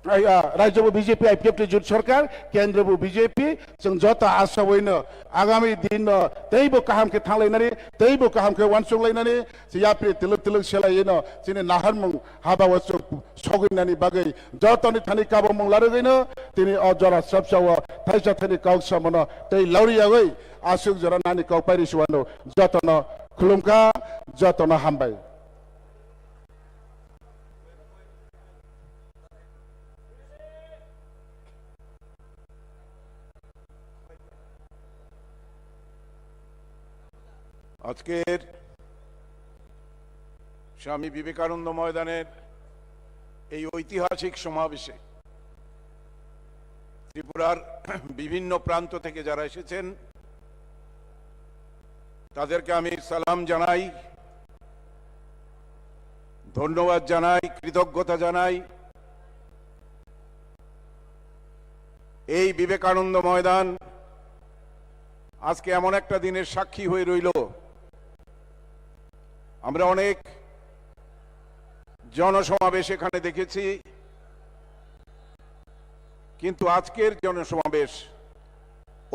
Ai, ah, rajyo bo B J P, I P F T jut sorkar, kendro bo B J P, chwng joto asawino agami dinno teibo kaham khe thanglainani, teibo kaham khe uansukhlainani, se yapri twlwk twlwk selaino chini naharmung habao chwng sogwinani bagwi jotoni thani kabamung larwgwino tini o jora chapsao thaisa thani kok samono tei lauriyagwi aswk jora nani kok pairi suwano jotono khulumkha, jotono hambai. আজকের স্বামী বিবেকানন্দ ময়দানের এই ঐতিহাসিক সমাবেশে ত্রিপুরার বিভিন্ন প্রান্ত থেকে যারা এসেছেন, তাদেরকে আমি সালাম জানাই, ধন্যবাদ জানাই, কৃতজ্ঞতা জানাই। এই বিবেকানন্দ ময়দান আজকে এমন একটা দিনের সাক্ষী হয়ে রইল। আমরা অনেক জনসমাবেশ এখানে দেখেছি, কিন্তু আজকের জনসমাবেশ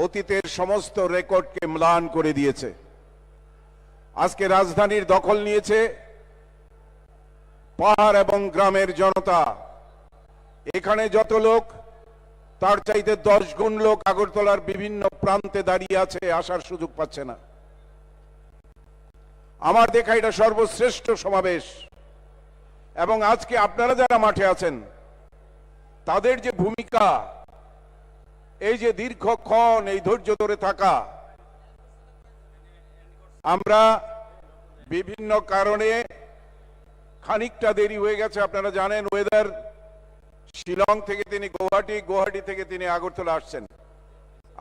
অতীতের সমস্ত রেকর্ডকে ম্লান করে দিয়েছে। আজকে রাজধানীর দখল নিয়েছে পাহাড় এবং গ্রামের জনতা। এখানে যত লোক, তার চাইতে দশ গুণ লোক আগরতলার বিভিন্ন প্রান্তে দাঁড়িয়ে আছে, আসার সুযোগ পাচ্ছে না। আমার দেখা এটা সর্বশ্রেষ্ঠ সমাবেশ। এবং আজকে আপনারা যারা মাঠে আছেন, তাদের যে ভূমিকা, এই যে দীর্ঘক্ষণ এই ধৈর্য ধরে থাকা, আমরা বিভিন্ন কারণে খানিকটা দেরি হয়ে গেছে। আপনারা জানেন, ওয়েদার, শিলং থেকে তিনি গুয়াহাটি, গুয়াহাটি থেকে তিনি আগরতলা আসছেন।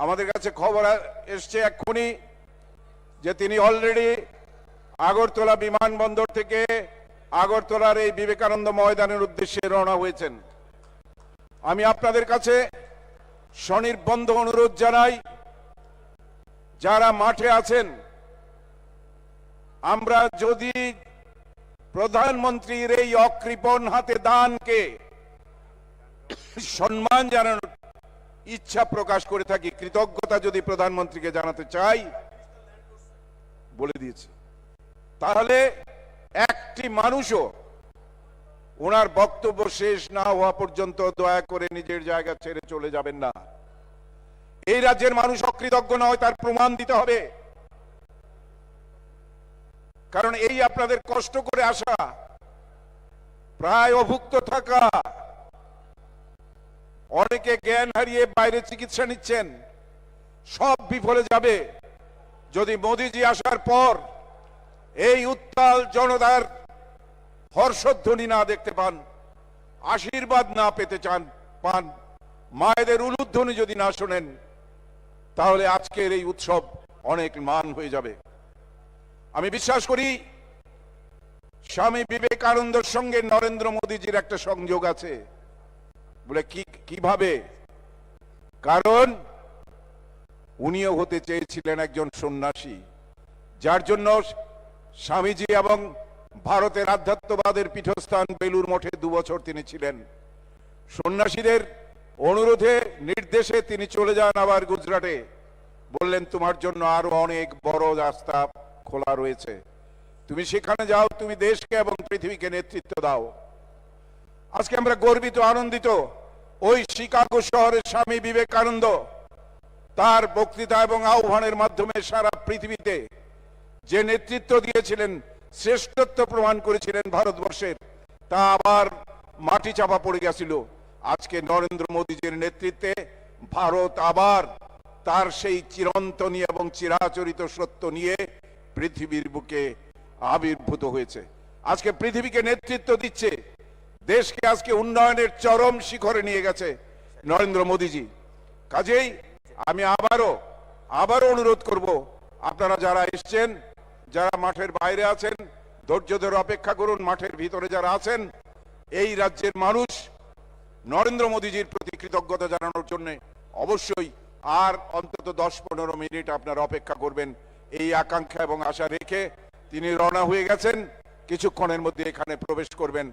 আমাদের কাছে খবর আ-, এসছে এক্ষুনি যে তিনি অলরেডি আগরতলা বিমানবন্দর থেকে আগরতলার এই বিবেকানন্দ ময়দানের উদ্দেশ্যে রওনা হয়েছেন। আমি আপনাদের কাছে স্বনির্বন্ধ অনুরোধ জানাই, যারা মাঠে আছেন, আমরা যদি প্রধানমন্ত্রীর এই অকৃপণ হাতে দানকে সম্মান জানানোর ইচ্ছা প্রকাশ করে থাকি, কৃতজ্ঞতা যদি প্রধানমন্ত্রীকে জানাতে চাই, বলে দিয়েছি, তাহলে একটি মানুষও ওনার বক্তব্য শেষ না হওয়া পর্যন্ত দয়া করে নিজের জায়গা ছেড়ে চলে যাবেন না। এই রাজ্যের মানুষ অকৃতজ্ঞ নয়, তার প্রমাণ দিতে হবে। কারণ এই আপনাদের কষ্ট করে আসা, প্রায় অভুক্ত থাকা, অনেকে জ্ঞান হারিয়ে বাইরে চিকিৎসা নিচ্ছেন, সব বিফলে যাবে যদি মোদিজি আসার পর এই উত্তাল জনতার হর্ষধ্বনি না দেখতে পান, আশীর্বাদ না পেতে চান পান, মায়েদের উলুধ্বনি যদি না শোনেন, তাহলে আজকের এই উৎসব অনেক ম্লান হয়ে যাবে। আমি বিশ্বাস করি স্বামী বিবেকানন্দর সঙ্গে নরেন্দ্র মোদীজির একটা সংযোগ আছে। বলে, কি, কিভাবে? কারণ উনিও হতে চেয়েছিলেন একজন সন্ন্যাসী, যার জন্য স্বামীজি এবং ভারতের আধ্যাত্মবাদের পীঠস্থান বেলুর মঠে দু বছর তিনি ছিলেন। সন্ন্যাসীদের অনুরোধে, নির্দেশে তিনি চলে যান আবার গুজরাটে। বললেন, "তোমার জন্য আরো অনেক বড় রাস্তা খোলা রয়েছে, তুমি সেখানে যাও, তুমি দেশকে এবং পৃথিবীকে নেতৃত্ব দাও।" আজকে আমরা গর্বিত, আনন্দিত। ওই শিকাগো শহরে স্বামী বিবেকানন্দ তার বক্তৃতা এবং আহ্বানের মাধ্যমে সারা পৃথিবীতে যে নেতৃত্ব দিয়েছিলেন, শ্রেষ্ঠত্ব প্রমাণ করেছিলেন ভারতবর্ষের, তা আবার মাটি চাপা পড়ে গেছিল। আজকে নরেন্দ্র মোদীজির নেতৃত্বে ভারত আবার তার সেই চিরন্তনী এবং চিরাচরিত সত্য নিয়ে পৃথিবীর বুকে আবির্ভূত হয়েছে। আজকে পৃথিবীকে নেতৃত্ব দিচ্ছে, দেশকে আজকে উন্নয়নের চরম শিখরে নিয়ে গেছে নরেন্দ্র মোদীজি। কাজেই আমি আবারও, আবারও অনুরোধ করব, আপনারা যারা এসছেন, যারা মাঠের বাইরে আছেন, ধৈর্য ধরে অপেক্ষা করুন। মাঠের ভিতরে যারা আছেন, এই রাজ্যের মানুষ নরেন্দ্র মোদীজির প্রতি কৃতজ্ঞতা জানানোর জন্য অবশ্যই আর অন্তত দশ পনেরো মিনিট আপনারা অপেক্ষা করবেন। এই আকাঙ্ক্ষা এবং আশা রেখে তিনি রওনা হয়ে গেছেন, কিছুক্ষণের মধ্যে এখানে প্রবেশ করবেন।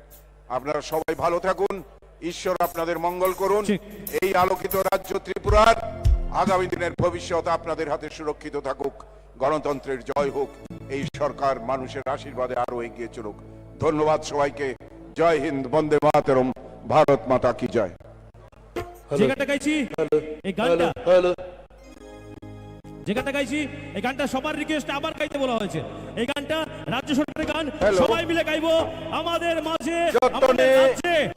আপনারা সবাই ভালো থাকুন, ঈশ্বর আপনাদের মঙ্গল করুন। ঠিক। এই আলোকিত রাজ্য ত্রিপুরার আগামী দিনের ভবিষ্যৎ আপনাদের হাতে সুরক্ষিত থাকুক, গণতন্ত্রের জয় হোক, এই সরকার মানুষের আশীর্বাদে আরো এগিয়ে চলুক। ধন্যবাদ সবাইকে। জয় হিন্দ, বন্দে মাতরম, ভারত মাতা কি জয়। হ্যালো। যে গানটা গাইছি, হ্যালো। এই গানটা, হ্যালো, হ্যালো। যে গানটা গাইছি, এই গানটা সবার রিকোয়েস্টে আবার গাইতে বলা হয়েছে। এই গানটা রাজ্য সরকারের গান, হ্যালো। সবাই মিলে গাইবো। আমাদের মাঝে, যতনে আমাদের রাজ্যে।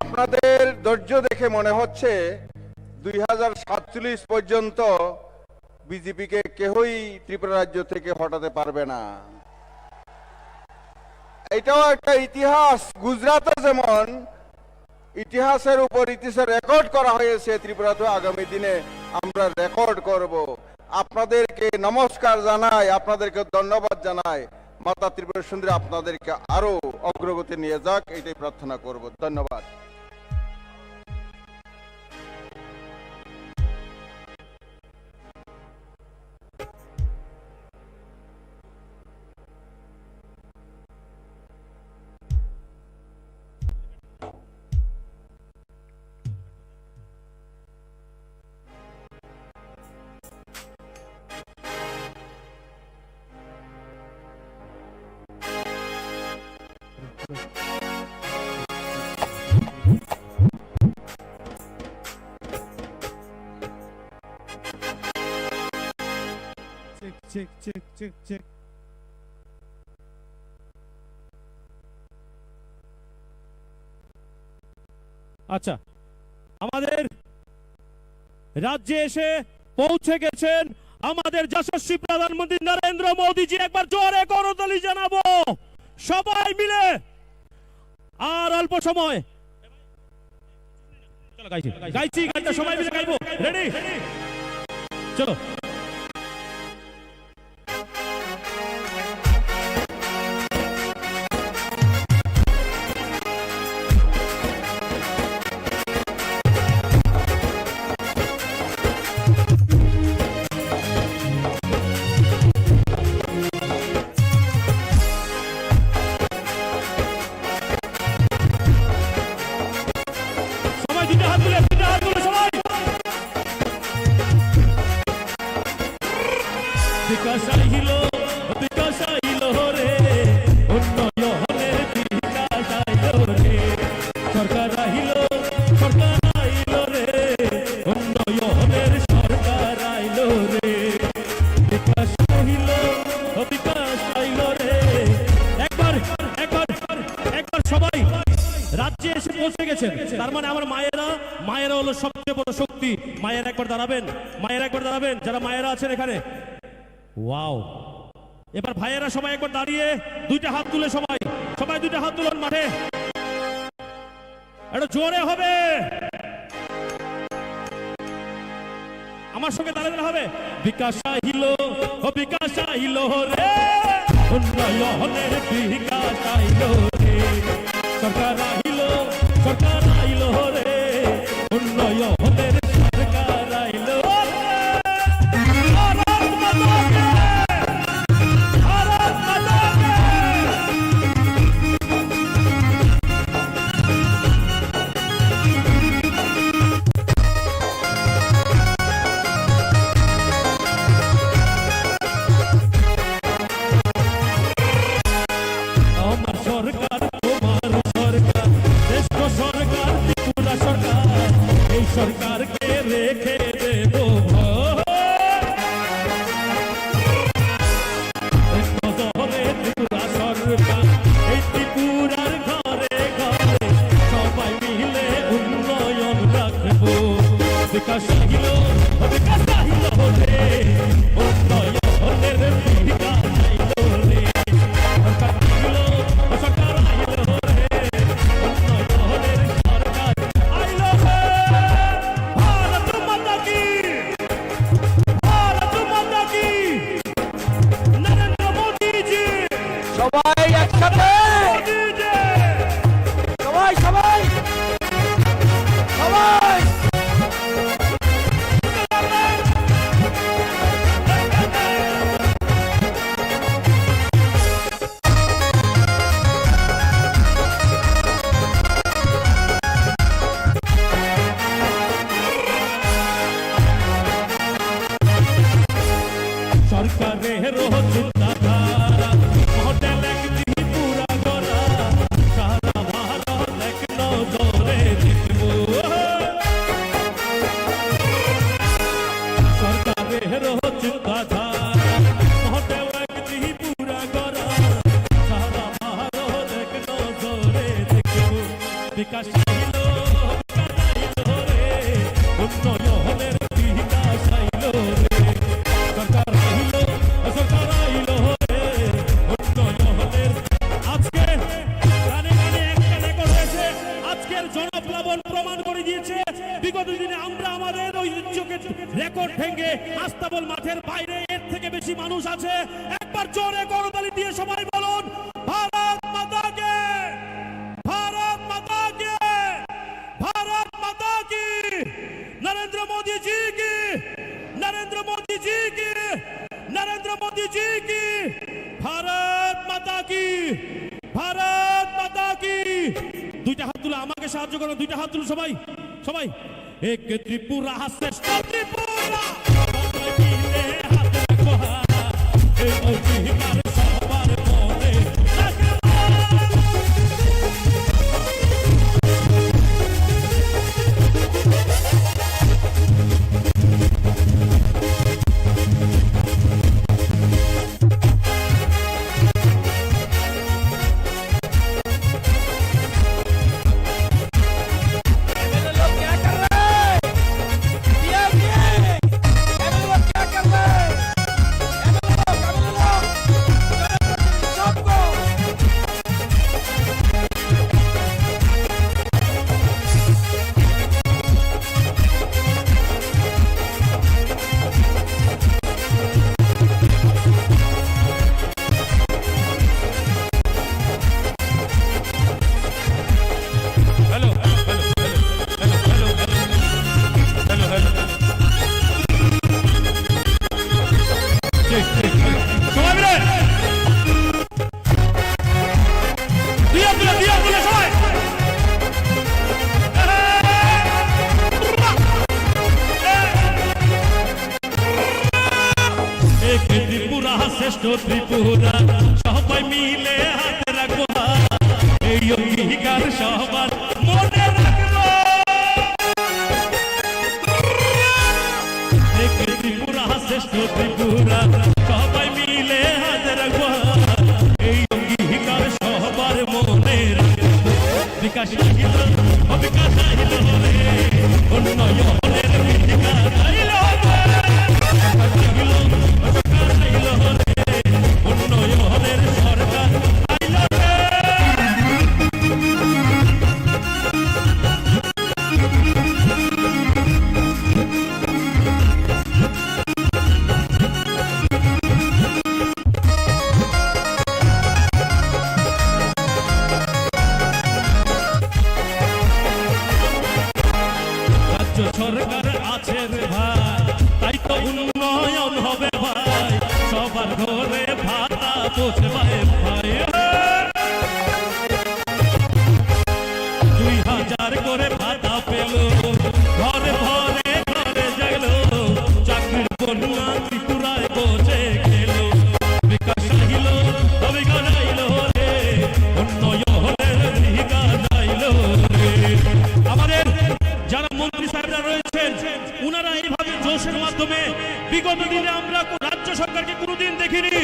আপনাদের ধৈর্য দেখে মনে হচ্ছে দুই হাজার সাতচল্লিশ পর্যন্ত বিজেপিকে কেউই ত্রিপুরা রাজ্য থেকে হটাতে পারবে না। এটাও একটা ইতিহাস। গুজরাটে যেমন ইতিহাসের উপর ইতিহাসে রেকর্ড করা হয়েছে, ত্রিপুরাতে আগামী দিনে আমরা রেকর্ড করব। আপনাদেরকে নমস্কার জানাই, আপনাদেরকে ধন্যবাদ জানাই। মাতা ত্রিপুরা সুন্দরী আপনাদেরকে আরো অগ্রগতি নিয়ে যাক, এটাই প্রার্থনা করব। ধন্যবাদ। Check, check, check, check, check. আচ্ছা, আমাদের রাজ্যে এসে পৌঁছে গেছেন আমাদের যশস্বী প্রধানমন্ত্রী নরেন্দ্র মোদীজি। একবার জোরে করতালি জানাবো সবাই মিলে। আর অল্প সময়। চলো গাইছি, গাইছি, গাইছি, সবাই মিলে গাইবো। রেডি? চলো। সবাই দুইটা হাত তুলে, দুইটা হাত তুলে সবাই। এসে পৌঁছে গেছেন। তার মানে আমার মায়েরা, মায়েরা হলো সবচেয়ে বড় শক্তি। মায়েরা একবার দাঁড়াবেন, মায়েরা একবার দাঁড়াবেন, যারা মায়েরা আছেন এখানে। ওয়াও। এবার ভাইয়েরা সবাই একবার দাঁড়িয়ে দুইটা হাত তুলে সবাই, সবাই দুইটা হাত তুলুন মাঠে। একটু জোরে হবে। আমার সঙ্গে দাঁড়াতে হবে। বিকাশ আইলো, ও বিকাশ আইলো রে, উন্নয়নের বিকাশ আইলো রে। সরকার আইলো, সরকার আইলো রে, উন্নয়নের সরকার আইলো রে। ভারত মাতা কে, ভারত মাতা কে। আমার সরকার, তোমার সরকার, শ্রেষ্ঠ সরকার, ত্রিপুরা সরকার, এই সরকারকে রেখে দেব ভয়। নজরে ত্রিপুরা সরকার, এই ত্রিপুরার ঘরে ঘরে সবাই মিলে উন্নয়ন রাখবো। বিকাশ আহিল, বিকাশ আহিল রে, উন্নয়নের বিকাশ আইল রে। সরকার আহিল, সরকার আহিল রে, উন্নয়নের সরকার আইল রে। ভারত মাতা কি, ভারত মাতা কি। নরেন্দ্র মোদি জি। সবাই একসাথে। মোদি জি। সবাই, সবাই। সবাই। সরকারের চিন্তাধারা, মডেল এক ত্রিপুরা গড়া, সারা ভারত এক নজরে দেখবো। সরকারের চিন্তাধারা, মডেল এক ত্রিপুরা গড়া, সারা ভারত এক নজরে দেখবো। বিকাশ আইলো, বিকাশ আইলো রে, উন্নয়নের বিকাশ আইলো রে। সরকার আইলো, সরকার আইলো রে, উন্নয়নের। আজকে গানে গানে একটা রেকর্ড হয়েছে। আজকের জনপ্লাবন প্রমাণ করে দিয়েছে, বিগত দিনে আমরা আমাদের ঐতিহ্যকে রেকর্ড ভেঙে আস্তাবল মাঠের বাইরে এর থেকে বেশি মানুষ আছে। একবার জোরে করতালি দিয়ে সবাই বলুন, ভারত মাতা কে, ভারত মাতা কে, ভারত মাতা কি, নরেন্দ্র মোদি জি কি, নরেন্দ্র মোদি জি কি, নরেন্দ্র মোদি জি কি, ভারত মাতা কি, ভারত মাতা কি। দুইটা হাত তুলে আমাকে সাহায্য করো, দুইটা হাত তুলো সবাই, সবাই। এক ত্রিপুরা শ্রেষ্ঠ ত্রিপুরা, সবাই মিলে হাত রাখো হাত, এই অঙ্গীকার সবার মনে রাখো। Hello, hello, hello, hello, hello, hello, hello, hello, hello, hello. ঠিক, ঠিক, ঠিক। সময় মিলে। দিয়া তুলে, দিয়া তুলে সবাই। এক ত্রিপুরা, শ্রেষ্ঠ ত্রিপুরা, সবাই মিলে হাত রাখবো হাত। এই অঙ্গীকার সবার মনে রাখবো। এক ত্রিপুরা, শ্রেষ্ঠ ত্রিপুরা, সবাই মিলে হাত রাখবো হাত। এই অঙ্গীকার সবার মনে রাখবো। বিকাশ আহিল, রাজ্য সরকার আছে রে ভাই, তাই তো উন্নয়ন হবে ভাই। সবার ঘরে ভাতা পৌঁছে ভাই ভাই। দুই হাজার করে ভাতা পেল, ঘরে ঘরে ঘরে গেল, চাকরির বন্যা ত্রিপুরায় বসে গেল। বিকাশ আহিল, অভিজ্ঞান আইল রে, উন্নয়নের দিঘা যাইল রে। আমাদের যারা মন্ত্রী সাহেবরা রয়েছেন, ওনারা এইভাবে জোশের মাধ্যমে, বিগত দিনে আমরা কো-, রাজ্য সরকারকে কোনোদিন দেখিনি।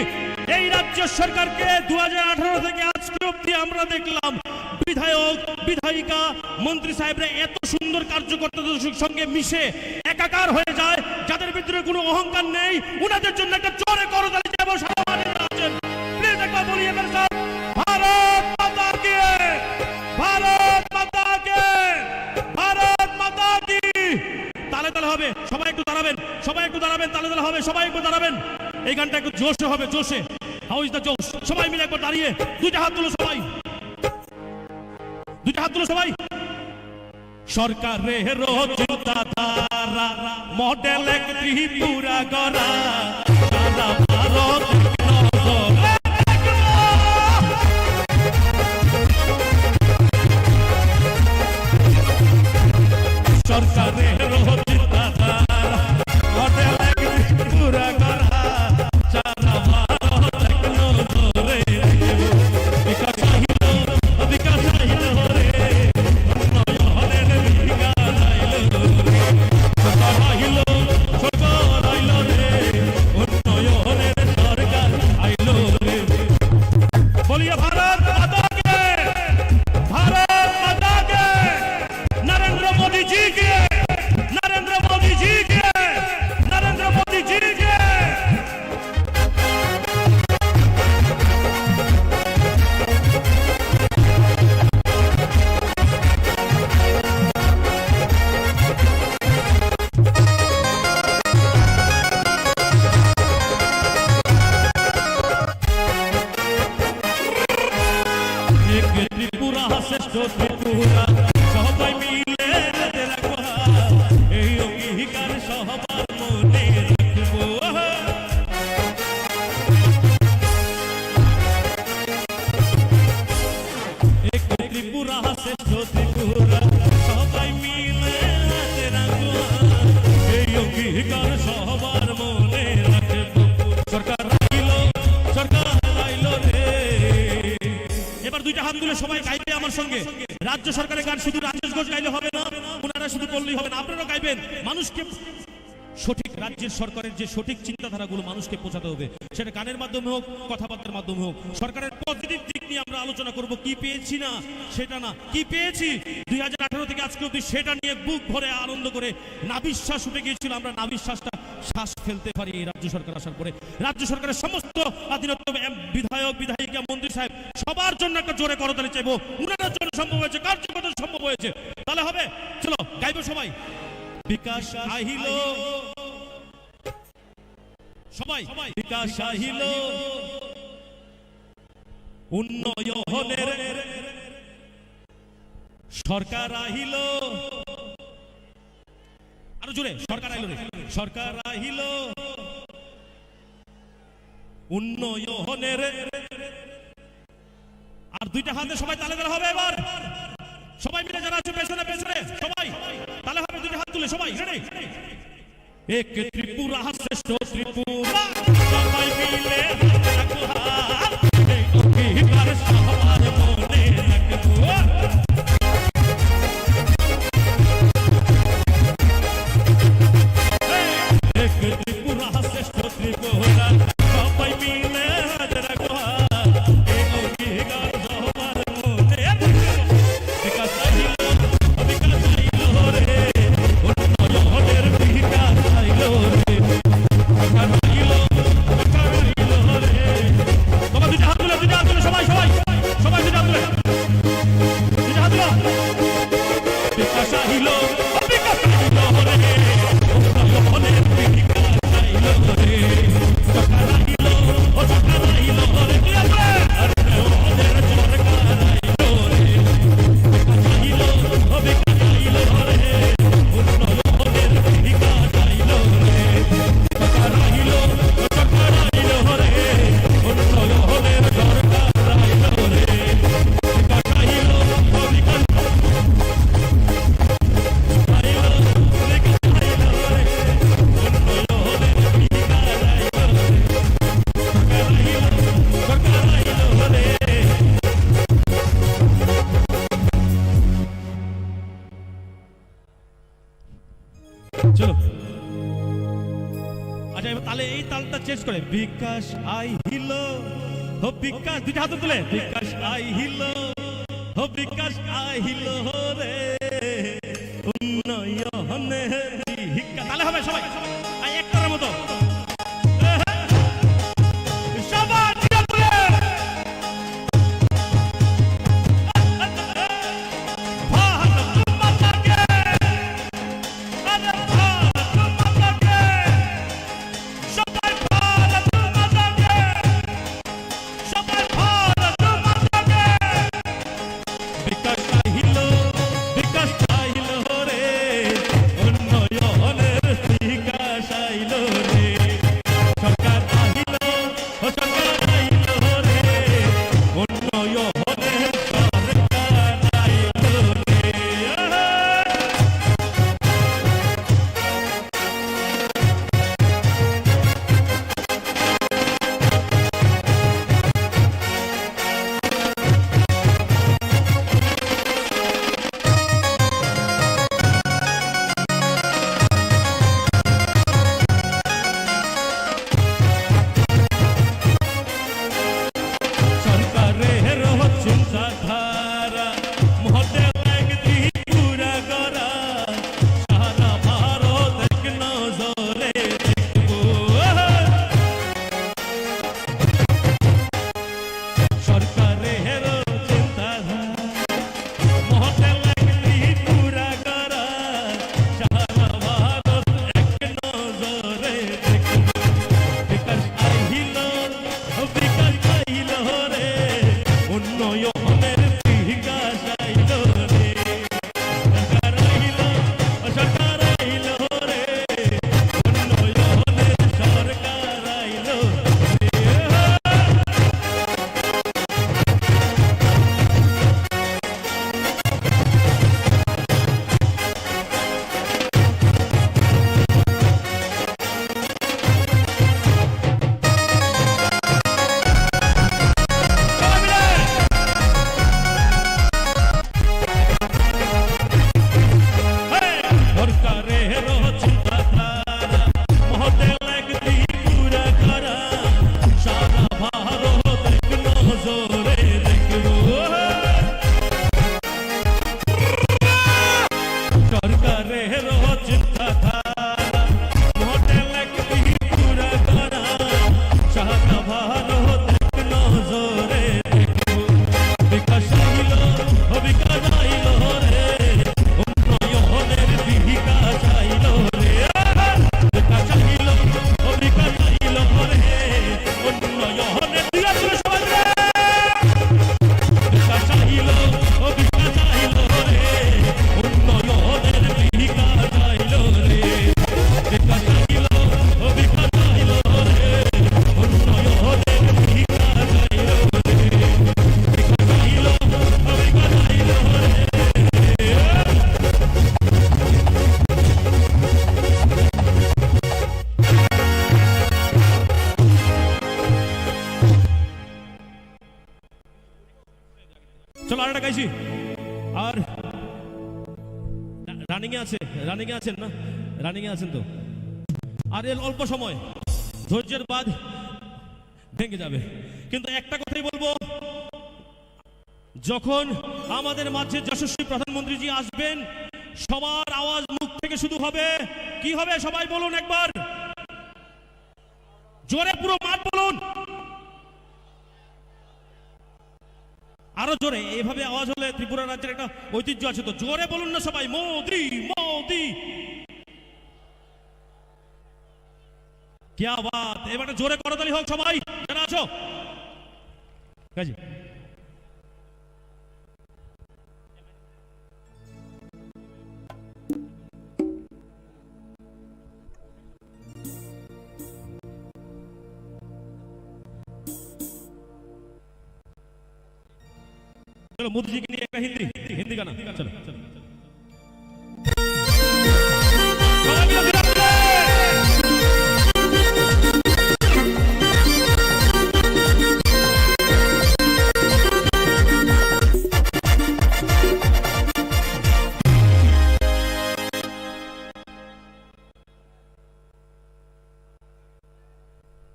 এই রাজ্য সরকারকে দু হাজার আঠারো থেকে আজকে অবধি আমরা দেখলাম বিধায়ক, বিধায়িকা, মন্ত্রী সাহেবরা এত সুন্দর কার্যকর্তাদের সঙ্গে মিশে একাকার হয়ে যায়, যাদের ভিতরে কোনো অহংকার নেই। ওনাদের জন্য একটা জোরে করতালি চাইবো সারা মাঠে যারা আছেন। প্লিজ একবার বলি এমএলএ সাহেব, ভারত মাতা কি, ভারত মাতা কি, ভারত মাতা কি। তালে তালে হবে, সবাই একটু দাঁড়াবেন, সবাই একটু দাঁড়াবেন, তালে তালে হবে, সবাই একটু দাঁড়াবেন। এই গানটা একটু জোশে হবে, জোশে। How is the জোশ? সবাই মিলে একবার দাঁড়িয়ে দুইটা হাত তুলো সবাই, দুইটা হাত তুলো সবাই। সরকারের চিন্তাধারা, মডেল এক ত্রিপুরা গড়া, সারা ভারত এক নজরে। সরকারের চিন্তাধারা, মডেল এক ত্রিপুরা গড়া, সারা ভারত এক নজরে। বিকাশ আহিল, বিকাশ আহিল রে, উন্নয়নের দিঘা যাইল রে। সরকার আহিল, সরকার আইল রে, উন্নয়নের সরকার আইল রে। बोलिए भारत माता के, भारत माता के, नरेंद्र मोदी जी के, नरेंद्र मोदी जी के, नरेंद्र मोदी जी के। এক ত্রিপুরা, শ্রেষ্ঠ ত্রিপুরা, সবাই মিলে হাতে রাখবো হাত, এই অঙ্গীকার সবার মনে রাখবো। এক ত্রিপুরা, শ্রেষ্ঠ ত্রিপুরা, সবাই মিলে হাতে রাখবো হাত, এই অঙ্গীকার সবার মনে রাখবো। সরকার আইলো, সরকার আইলো রে। এবার দুইটা হাত তুলে সবাই গাইবে আমার সঙ্গে। রাজ্য সরকারের গান শুধু রাজেশ ঘোষ গাইলে হবে না, ওনারা শুধু করলেই হবে না, আপনারাও গাইবেন। মানুষকে সঠিক, রাজ্যের সরকারের যে সঠিক চিন্তাধারাগুলো মানুষকে পৌঁছাতে হবে, সেটা গানের মাধ্যমে হোক, কথাবার্তার মাধ্যমে হোক, সরকারের পজিটিভ দিক নিয়ে আমরা আলোচনা করব। কি পেয়েছি না সেটা না, কি পেয়েছি দুই হাজার আঠারো থেকে আজকে অবধি, সেটা নিয়ে বুক ভরে আনন্দ করে নাভিশ্বাস উঠে গিয়েছিল, আমরা নাভিশ্বাসটা শ্বাস ফেলতে পারি এই রাজ্য সরকার আসার পরে। রাজ্য সরকারের সমস্ত অধীনস্থ এম-, বিধায়ক, বিধায়িকা, মন্ত্রী সাহেব, সবার জন্য একটা জোরে করতালি চাইবো। উনাদের জন্য সম্ভব হয়েছে, কার্যকর্তা সম্ভব হয়েছে। তাহলে হবে, চলো গাইবো সবাই। বিকাশ আহিল, সবাই, বিকাশ আহিল, উন্নয়নের সরকার আহিল। আরো জোরে, সরকার আইলো রে, সরকার আহিল, উন্নয়নের। আর দুইটা হাতে সবাই তালে তালে হবে এবার। সবাই মিলে যারা আছে পেছনে, পেছনে সবাই তালে হবে, দুইটা হাত তুলে সবাই, রেডি? এক ত্রিপুরা, শ্রেষ্ঠ ত্রিপুরা, সবাই মিলে হাত রাখো হাত, এই অঙ্গীকার সবার মনে রাখবো। এক ত্রিপুরা, শ্রেষ্ঠ ত্রিপুরা, সবাই মিলে হাত রাখো হাত, এই অঙ্গীকার সবার মনে রাখবো। বিকাশ আহিল, চলো। আচ্ছা, এবার তাহলে এই তালটা চেঞ্জ করে, বিকাশ আইলো, হো বিকাশ, দুইটা হাত তুলে, বিকাশ আইলো, হো বিকাশ আইলো রে, উন্নয়নে হিক্কা। তাহলে হবে সবাই, আর একটার মতো। সবাই জিয়া তুলে। ভারত মাতা কে। আরে ভারত মাতা কে। সবাই ভারত মাতা কে। সবাই ভারত মাতা কে। বিকাশ আইলো, বিকাশ আইলো রে, উন্নয়নের বিকাশ আইলো রে। সরকার আইলো, ও সরকার আইলো রে, উন্নয়নের সরকার আইলো রে। সরকারের চিন্তাধারা মডেল এক ত্রিপুরা গড়া, সারা ভারত এক নজরে দেখবো। সরকারের চিন্তাধারা মডেল এক ত্রিপুরা গড়া, সারা ভারত এক নজরে দেখবো। বিকাশ আইলো, বিকাশ আইলো রে, উন্নয়নের বিকাশ আইলো রে। সরকার আইলো, সরকার আইলো রে, উন্নয়নের সরকার আইলো রে। চলো, আরেকটা গাইছি। আর রা-, রানিং এ আছে, রানিং এ আছেন না? রানিং এ আছেন তো? আর এর অল্প সময়, ধৈর্যের বাঁধ ভেঙে যাবে। কিন্তু একটা কথাই বলবো, যখন আমাদের মাঝে যশস্বী প্রধানমন্ত্রীজি আসবেন, সবার আওয়াজ মুখ থেকে শুধু হবে। কি হবে? সবাই বলুন একবার, জোরে পুরো মাঠ বলুন। আরো জোরে, এভাবে আওয়াজ হলে ত্রিপুরা রাজ্যের একটা ঐতিহ্য আছে তো। জোরে বলুন না সবাই, মোদি, মোদি। কিয়া বাত। এবার জোরে করতালি হোক সবাই, যারা আছো। কাজী। চলো, মোদিজিকে নিয়ে একটা হিন্দি, হিন্দি গানা। চলো, চলো।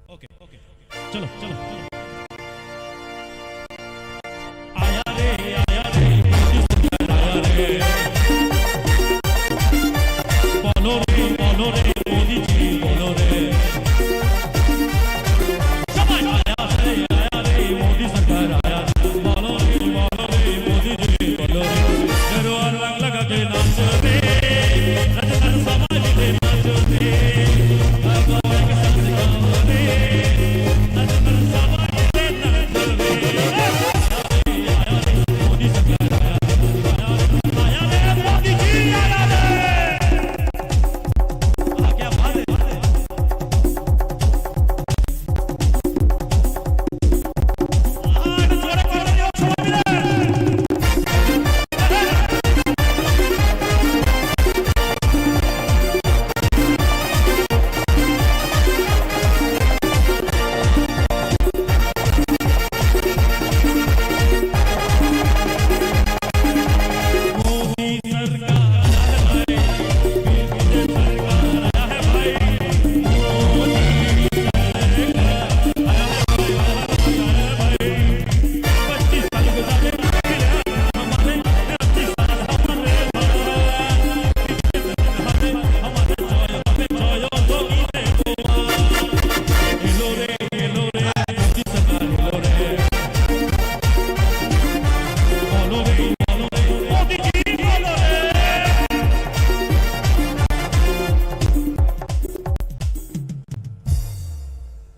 ওকে, ওকে, চলো, চলো, চলো। আয়া রে, আয়া রে, মোদি সরকার আয়া রে। বলো রে, বলো রে, মোদিজি বলো রে। সবাই আয়া রে, আয়া রে, মোদি সরকার আয়া রে। বলো রে, বলো রে, মোদিজি বলো রে। গেরুয়া রং লাগা কে নাচো রে।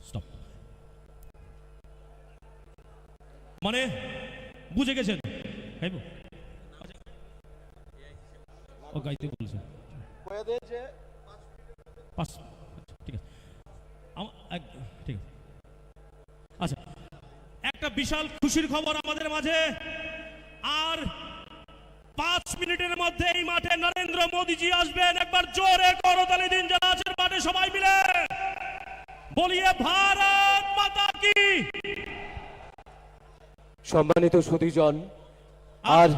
Stop. মানে, বুঝে গেছেন? গাইবো? ও গাইতে বলছে। কয়ে দে যে পাঁচ, আচ্ছা, ঠিক আছে। আম-, এক, ঠিক আছে। আচ্ছা, একটা বিশাল খুশির খবর আমাদের মাঝে। আর পাঁচ মিনিটের মধ্যে এই মাঠে নরেন্দ্র মোদীজি আসবেন। একবার জোরে করতালি দিন যারা আছেন মাঠে সবাই মিলে। বলিয়ে ভারত মাতা কি। সম্মানিত সুধীজন, আর আর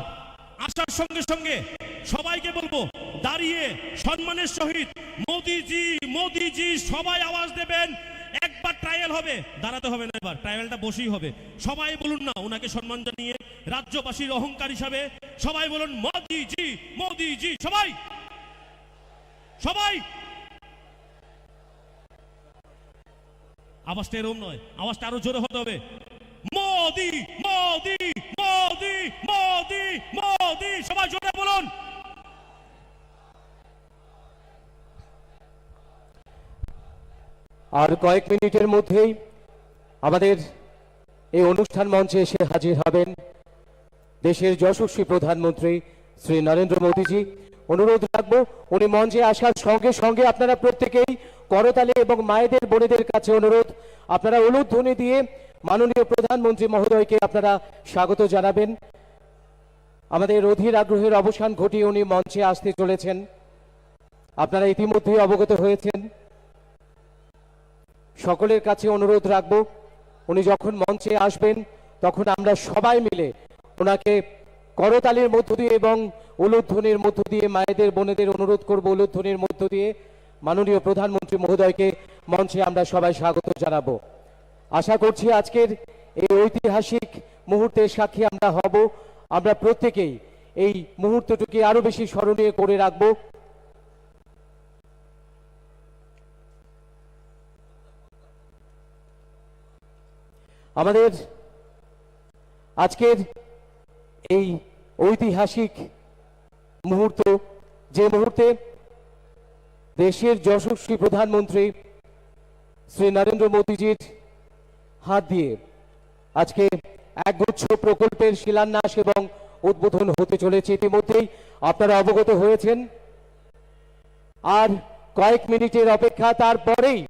আসার সঙ্গে সঙ্গে সবাইকে বলবো, দাঁড়িয়ে সম্মানের সহিত "মোদিজি, মোদিজি" সবাই আওয়াজ দেবেন। একবার ট্রায়াল হবে, দাঁড়াতে হবে না, এবার ট্রায়ালটা বসেই হবে। সবাই বলুন না ওনাকে সম্মান জানিয়ে, রাজ্যবাসীর অহংকার হিসাবে সবাই বলুন, "মোদিজি, মোদিজি", সবাই, সবাই। আওয়াজটা এরকম নয়, আওয়াজটা আরো জোরে হতে হবে। মোদি, মোদি, মোদি, মোদি, মোদি, সবাই জোরে বলুন। আর কয়েক মিনিটের মধ্যেই আমাদের এই অনুষ্ঠান মঞ্চে এসে হাজির হবেন দেশের যশস্বী প্রধানমন্ত্রী শ্রী নরেন্দ্র মোদীজি। অনুরোধ রাখবো, উনি মঞ্চে আসার সঙ্গে সঙ্গে আপনারা প্রত্যেকেই করতালি এবং মায়েদের, বোনেদের কাছে অনুরোধ, আপনারা উলুধ্বনি দিয়ে মাননীয় প্রধানমন্ত্রী মহোদয়কে আপনারা স্বাগত জানাবেন। আমাদের অধীর আগ্রহের অবসান ঘটিয়ে উনি মঞ্চে আসতে চলেছেন। আপনারা ইতিমধ্যেই অবগত হয়েছেন। সকলের কাছে অনুরোধ রাখব, উনি যখন মঞ্চে আসবেন, তখন আমরা সবাই মিলে ওনাকে করতালির মধ্য দিয়ে এবং উলুধ্বনির মধ্য দিয়ে, মায়েদের, বোনেদের অনুরোধ করব, উলুধ্বনির মধ্য দিয়ে মাননীয় প্রধানমন্ত্রী মহোদয়কে মঞ্চে আমরা সবাই স্বাগত জানাবো। আশা করছি আজকের এই ঐতিহাসিক মুহূর্তের সাক্ষী আমরা হব। আমরা প্রত্যেকেই এই মুহূর্তটিকে আরো বেশি স্মরণীয় করে রাখব। আমাদের আজকের এই ঐতিহাসিক মুহূর্ত, যে মুহূর্তে দেশের যশস্বী প্রধানমন্ত্রী শ্রী নরেন্দ্র মোদীজির হাত দিয়ে আজকে একগুচ্ছ প্রকল্পের শিলান্যাস এবং উদ্বোধন হতে চলেছে। ইতিমধ্যেই আপনারা অবগত হয়েছেন, আর কয়েক মিনিটের অপেক্ষা, তারপরেই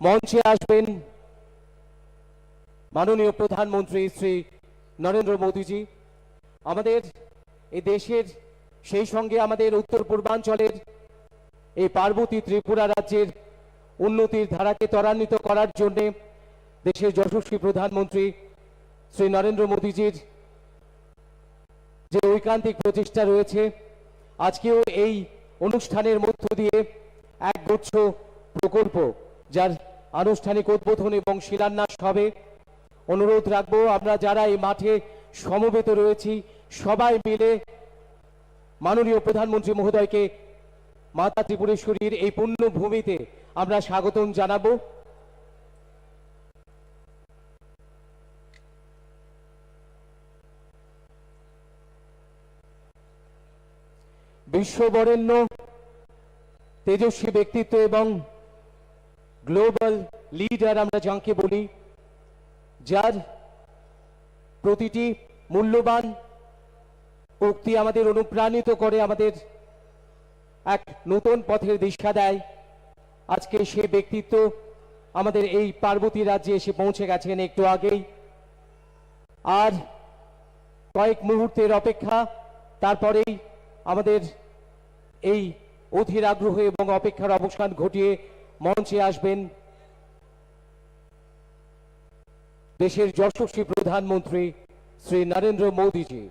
মঞ্চে আসবেন মাননীয় প্রধানমন্ত্রী শ্রী নরেন্দ্র মোদীজি। আমাদের এই দেশের, সেই সঙ্গে আমাদের উত্তর পূর্বাঞ্চলের এই পার্বতী ত্রিপুরা রাজ্যের উন্নতির ধারাকে ত্বরান্বিত করার জন্যে দেশের যশস্বী প্রধানমন্ত্রী শ্রী নরেন্দ্র মোদীজির যে ঐকান্তিক প্রচেষ্টা রয়েছে, আজকেও এই অনুষ্ঠানের মধ্য দিয়ে একগুচ্ছ প্রকল্প, যার আনুষ্ঠানিক উদ্বোধন এবং শিলান্যাস হবে। অনুরোধ রাখবো, আমরা যারা এই মাঠে সমবেত রয়েছি, সবাই মিলে মাননীয় প্রধানমন্ত্রী মহোদয়কে মাতা ত্রিপুরেশ্বরীর এই পুণ্যভূমিতে আমরা স্বাগতম জানাবো। বিশ্ববরেণ্য তেজস্বী ব্যক্তিত্ব এবং গ্লোবাল লিডার আমরা যাকে বলি, যার প্রতিটি মূল্যবান উক্তি আমাদের অনুপ্রাণিত করে, আমাদের এক নতুন পথের দিশা দেয়। আজকে সেই ব্যক্তিত্ব আমাদের এই পার্বতী রাজ্যে এসে পৌঁছে গেছেন একটু আগেই। আর কয়েক মুহূর্তের অপেক্ষা, তারপরেই আমাদের এই অধীর আগ্রহ এবং অপেক্ষার অবসান ঘটিয়ে মঞ্চে আসবেন দেশের যশস্বী প্রধানমন্ত্রী শ্রী নরেন্দ্র মোদীজি।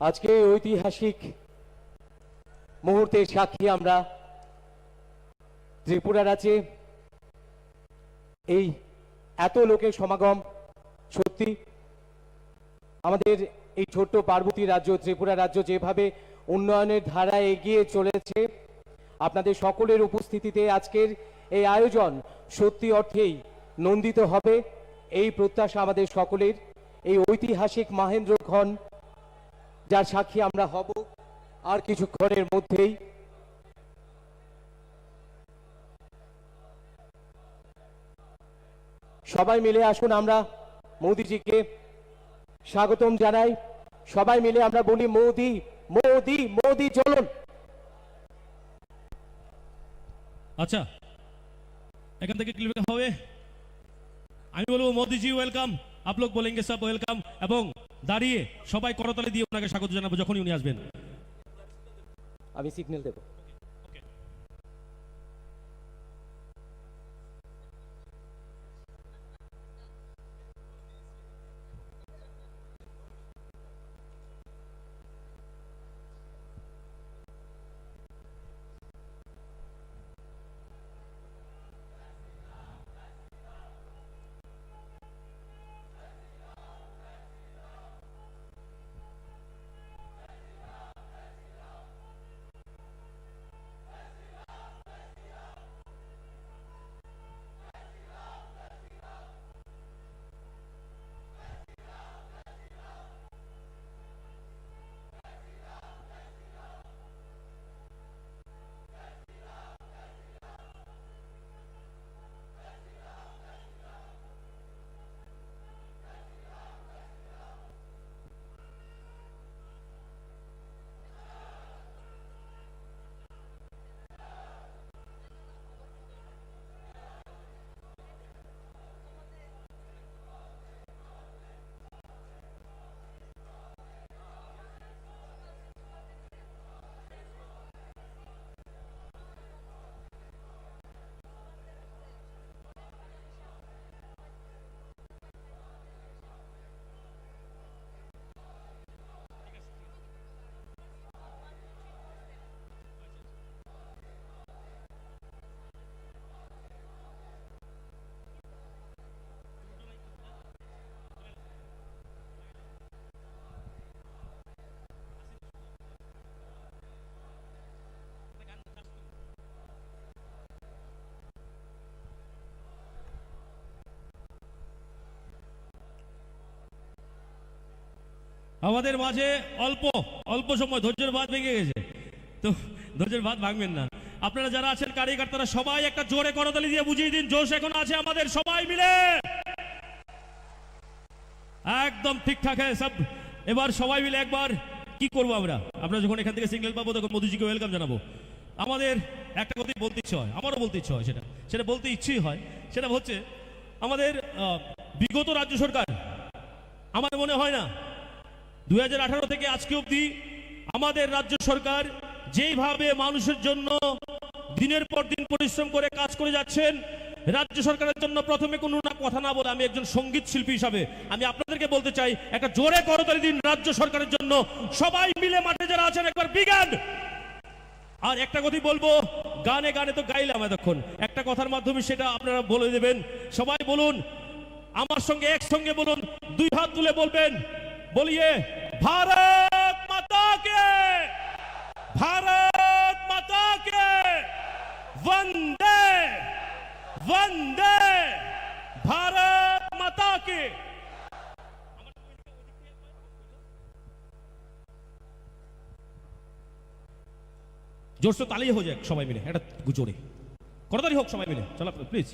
আজকে এই ঐতিহাসিক মুহূর্তের সাক্ষী আমরা। ত্রিপুরা রাজ্যে এই এত লোকের সমাগম, সত্যি আমাদের এই ছোট্ট পার্বতী রাজ্য, ত্রিপুরা রাজ্য যেভাবে উন্নয়নের ধারায় এগিয়ে চলেছে, আপনাদের সকলের উপস্থিতিতে আজকের এই আয়োজন সত্যি অর্থেই নন্দিত হবে, এই প্রত্যাশা আমাদের সকলের। এই ঐতিহাসিক মাহেন্দ্রক্ষণ, যার সাক্ষী আমরা হব আর কিছুক্ষণের মধ্যেই। সবাই মিলে আসুন, আমরা মোদিজিকে স্বাগতম জানাই। সবাই মিলে আমরা বলি, "মোদি, মোদি, মোদি চলুন।" আচ্ছা, এখান থেকে ক্লিক হবে। আমি বলবো, "মোদিজি ওয়েলকাম।" আপ লোগ বলেঙ্গে, "সব ওয়েলকাম।" এবং দাঁড়িয়ে সবাই করতালি দিয়ে ওনাকে স্বাগত জানাবো যখনই উনি আসবেন। আমি সিগন্যাল দেব। আমাদের মাঝে অল্প, অল্প সময় ধৈর্যের বাঁধ ভেঙে গেছে, তো ধৈর্যের বাঁধ ভাঙবেন না। আপনারা যারা আছেন কারিগর, তারা সবাই একটা জোরে করতালি দিয়ে বুঝিয়ে দিন, জোশ এখন আছে আমাদের, সবাই মিলে। একদম ঠিকঠাক হ্যাঁ সব। এবার সবাই মিলে একবার কি করবো আমরা, আমরা যখন এখান থেকে সিগন্যাল পাবো তখন মোদিজিকে ওয়েলকাম জানাবো। আমাদের একটা কথাই বলতে ইচ্ছে হয়, আমারও বলতে ইচ্ছে হয়, সেটা সেটা বলতে ইচ্ছেই হয়। সেটা হচ্ছে আমাদের আহ, বিগত রাজ্য সরকার, আমার মনে হয় না দুই হাজার আঠারো থেকে আজকে অবধি আমাদের রাজ্য সরকার যেইভাবে মানুষের জন্য দিনের পর দিন পরিশ্রম করে কাজ করে যাচ্ছেন, রাজ্য সরকারের জন্য প্রথমে কোনো না কথা না বলে আমি একজন সঙ্গীত শিল্পী হিসাবে আমি আপনাদেরকে বলতে চাই, একটা জোরে করতালি দিন রাজ্য সরকারের জন্য। সবাই মিলে মাঠে যারা আছেন একবার বিগ হ্যান্ড। আর একটা কথাই বলবো, গানে গানে তো গাইলাম এতক্ষণ, একটা কথার মাধ্যমে সেটা আপনারা বলে দেবেন। সবাই বলুন আমার সঙ্গে, একসঙ্গে বলুন, দুই হাত তুলে বলবেন, বলিয়ে, ভারত মাতা কে, ভারত মাতা কে, বন্দে, বন্দে, ভারত মাতা কে। জোরসে তালি হয়ে যাক সবাই মিলে, একটা জোরে করতালি হোক সবাই মিলে। চলো প্লিজ।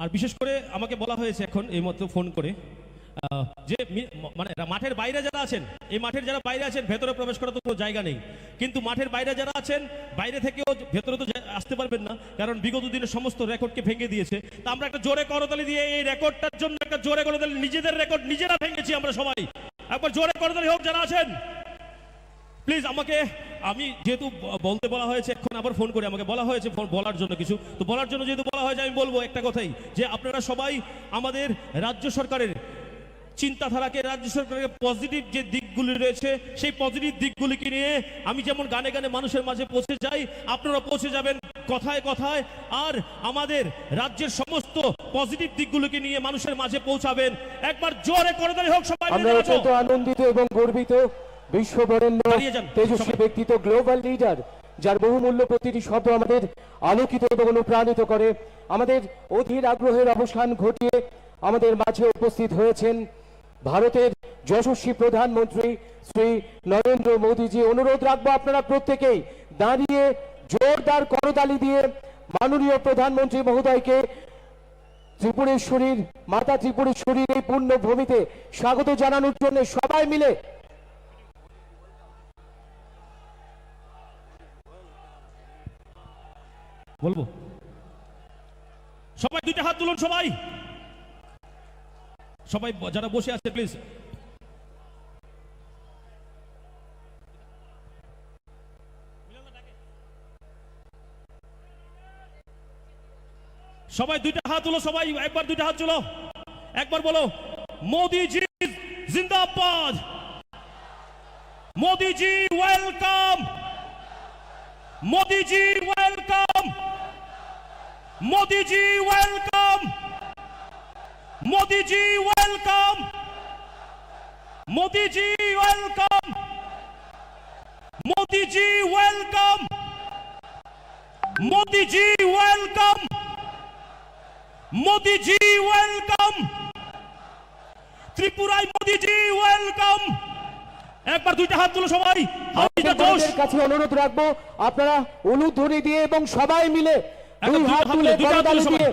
আর বিশেষ করে আমাকে বলা হয়েছে এখন এই মাত্র ফোন করে, আহ, যে মি-, ম-, মানে রা-, মাঠের বাইরে যারা আছেন, এই মাঠের যারা বাইরে আছেন, ভেতরে প্রবেশ করার তো কোনো জায়গা নেই, কিন্তু মাঠের বাইরে যারা আছেন, বাইরে থেকেও ভেতরে তো যা-, আসতে পারবেন না, কারণ বিগত দিনের সমস্ত রেকর্ডকে ভেঙে দিয়েছে। তা আমরা একটা জোরে করতালি দিয়ে এই রেকর্ডটার জন্য একটা জোরে করতালি, নিজেদের রেকর্ড নিজেরা ভেঙেছি আমরা সবাই। একবার জোরে করতালি হোক যারা আছেন। প্লিজ আমাকে, আমি যেহেতু ব-, বলতে বলা হয়েছে, এখন আবার ফোন করে আমাকে বলা হয়েছে ফোন বলার জন্য কিছু, তো বলার জন্য যেহেতু বলা হয়েছে আমি বলবো একটা কথাই, যে আপনারা সবাই আমাদের রাজ্য সরকারের চিন্তাধারাকে, রাজ্য সরকারের পজিটিভ যে দিকগুলি রয়েছে সেই পজিটিভ দিকগুলিকে নিয়ে আমি যেমন গানে গানে মানুষের মাঝে পৌঁছে যাই, আপনারা পৌঁছে যাবেন কথায় কথায়। আর আমাদের রাজ্যের সমস্ত পজিটিভ দিকগুলোকে নিয়ে মানুষের মাঝে পৌঁছাবেন। একবার জোরে করতালি হোক সবাই মিলে আমরা দাঁড়াবো। অত্যন্ত আনন্দিত এবং গর্বিত, বিশ্ববরেণ্য দাঁড়িয়ে যান তেজস্বী সবাই। ব্যক্তিত্ব, গ্লোবাল লিডার, যার বহুমূল্য প্রতিটি শব্দ আমাদের আলোকিত এবং অনুপ্রাণিত করে। আমাদের অধীর আগ্রহের অবসান ঘটিয়ে আমাদের মাঝে উপস্থিত হয়েছেন ভারতের যশস্বী প্রধানমন্ত্রী শ্রী নরেন্দ্র মোদীজি। অনুরোধ রাখবো আপনারা প্রত্যেকেই দাঁড়িয়ে জোরদার করতালি দিয়ে মাননীয় প্রধানমন্ত্রী মহোদয়কে ত্রিপুরেশ্বরীর, মাতা ত্রিপুরেশ্বরীর এই পুণ্যভূমিতে স্বাগত জানানোর জন্য সবাই মিলে বলবো, সবাই দুইটা হাত তুলুন, সবাই, সবাই ব-, যারা বসে আছে প্লিজ। সবাই দুইটা হাত তুলো, সবাই একবার দুইটা হাত তুলো, একবার বলো, মোদিজি জিন্দাবাদ, মোদিজি ওয়েলকাম, মোদিজি ওয়েলকাম, মোদিজি ওয়েলকাম, মোদিজি ওয়েলকাম, মোদিজি ওয়েলকাম, মোদিজি ওয়েলকাম, মোদিজি ওয়েলকাম, মোদিজি ওয়েলকাম, ত্রিপুরায় মোদিজি ওয়েলকাম। একবার দুইটা হাত তুলো সবাই, হাবিজা জোশ। ভক্তবৃন্দের কাছে অনুরোধ রাখবো, আপনারা উলুধ্বনি দিয়ে এবং সবাই মিলে একবার দুই দুইটা হাত হাত তুলে, তুলে দুইটা হাত করতালি তুলে সবাই। দিয়ে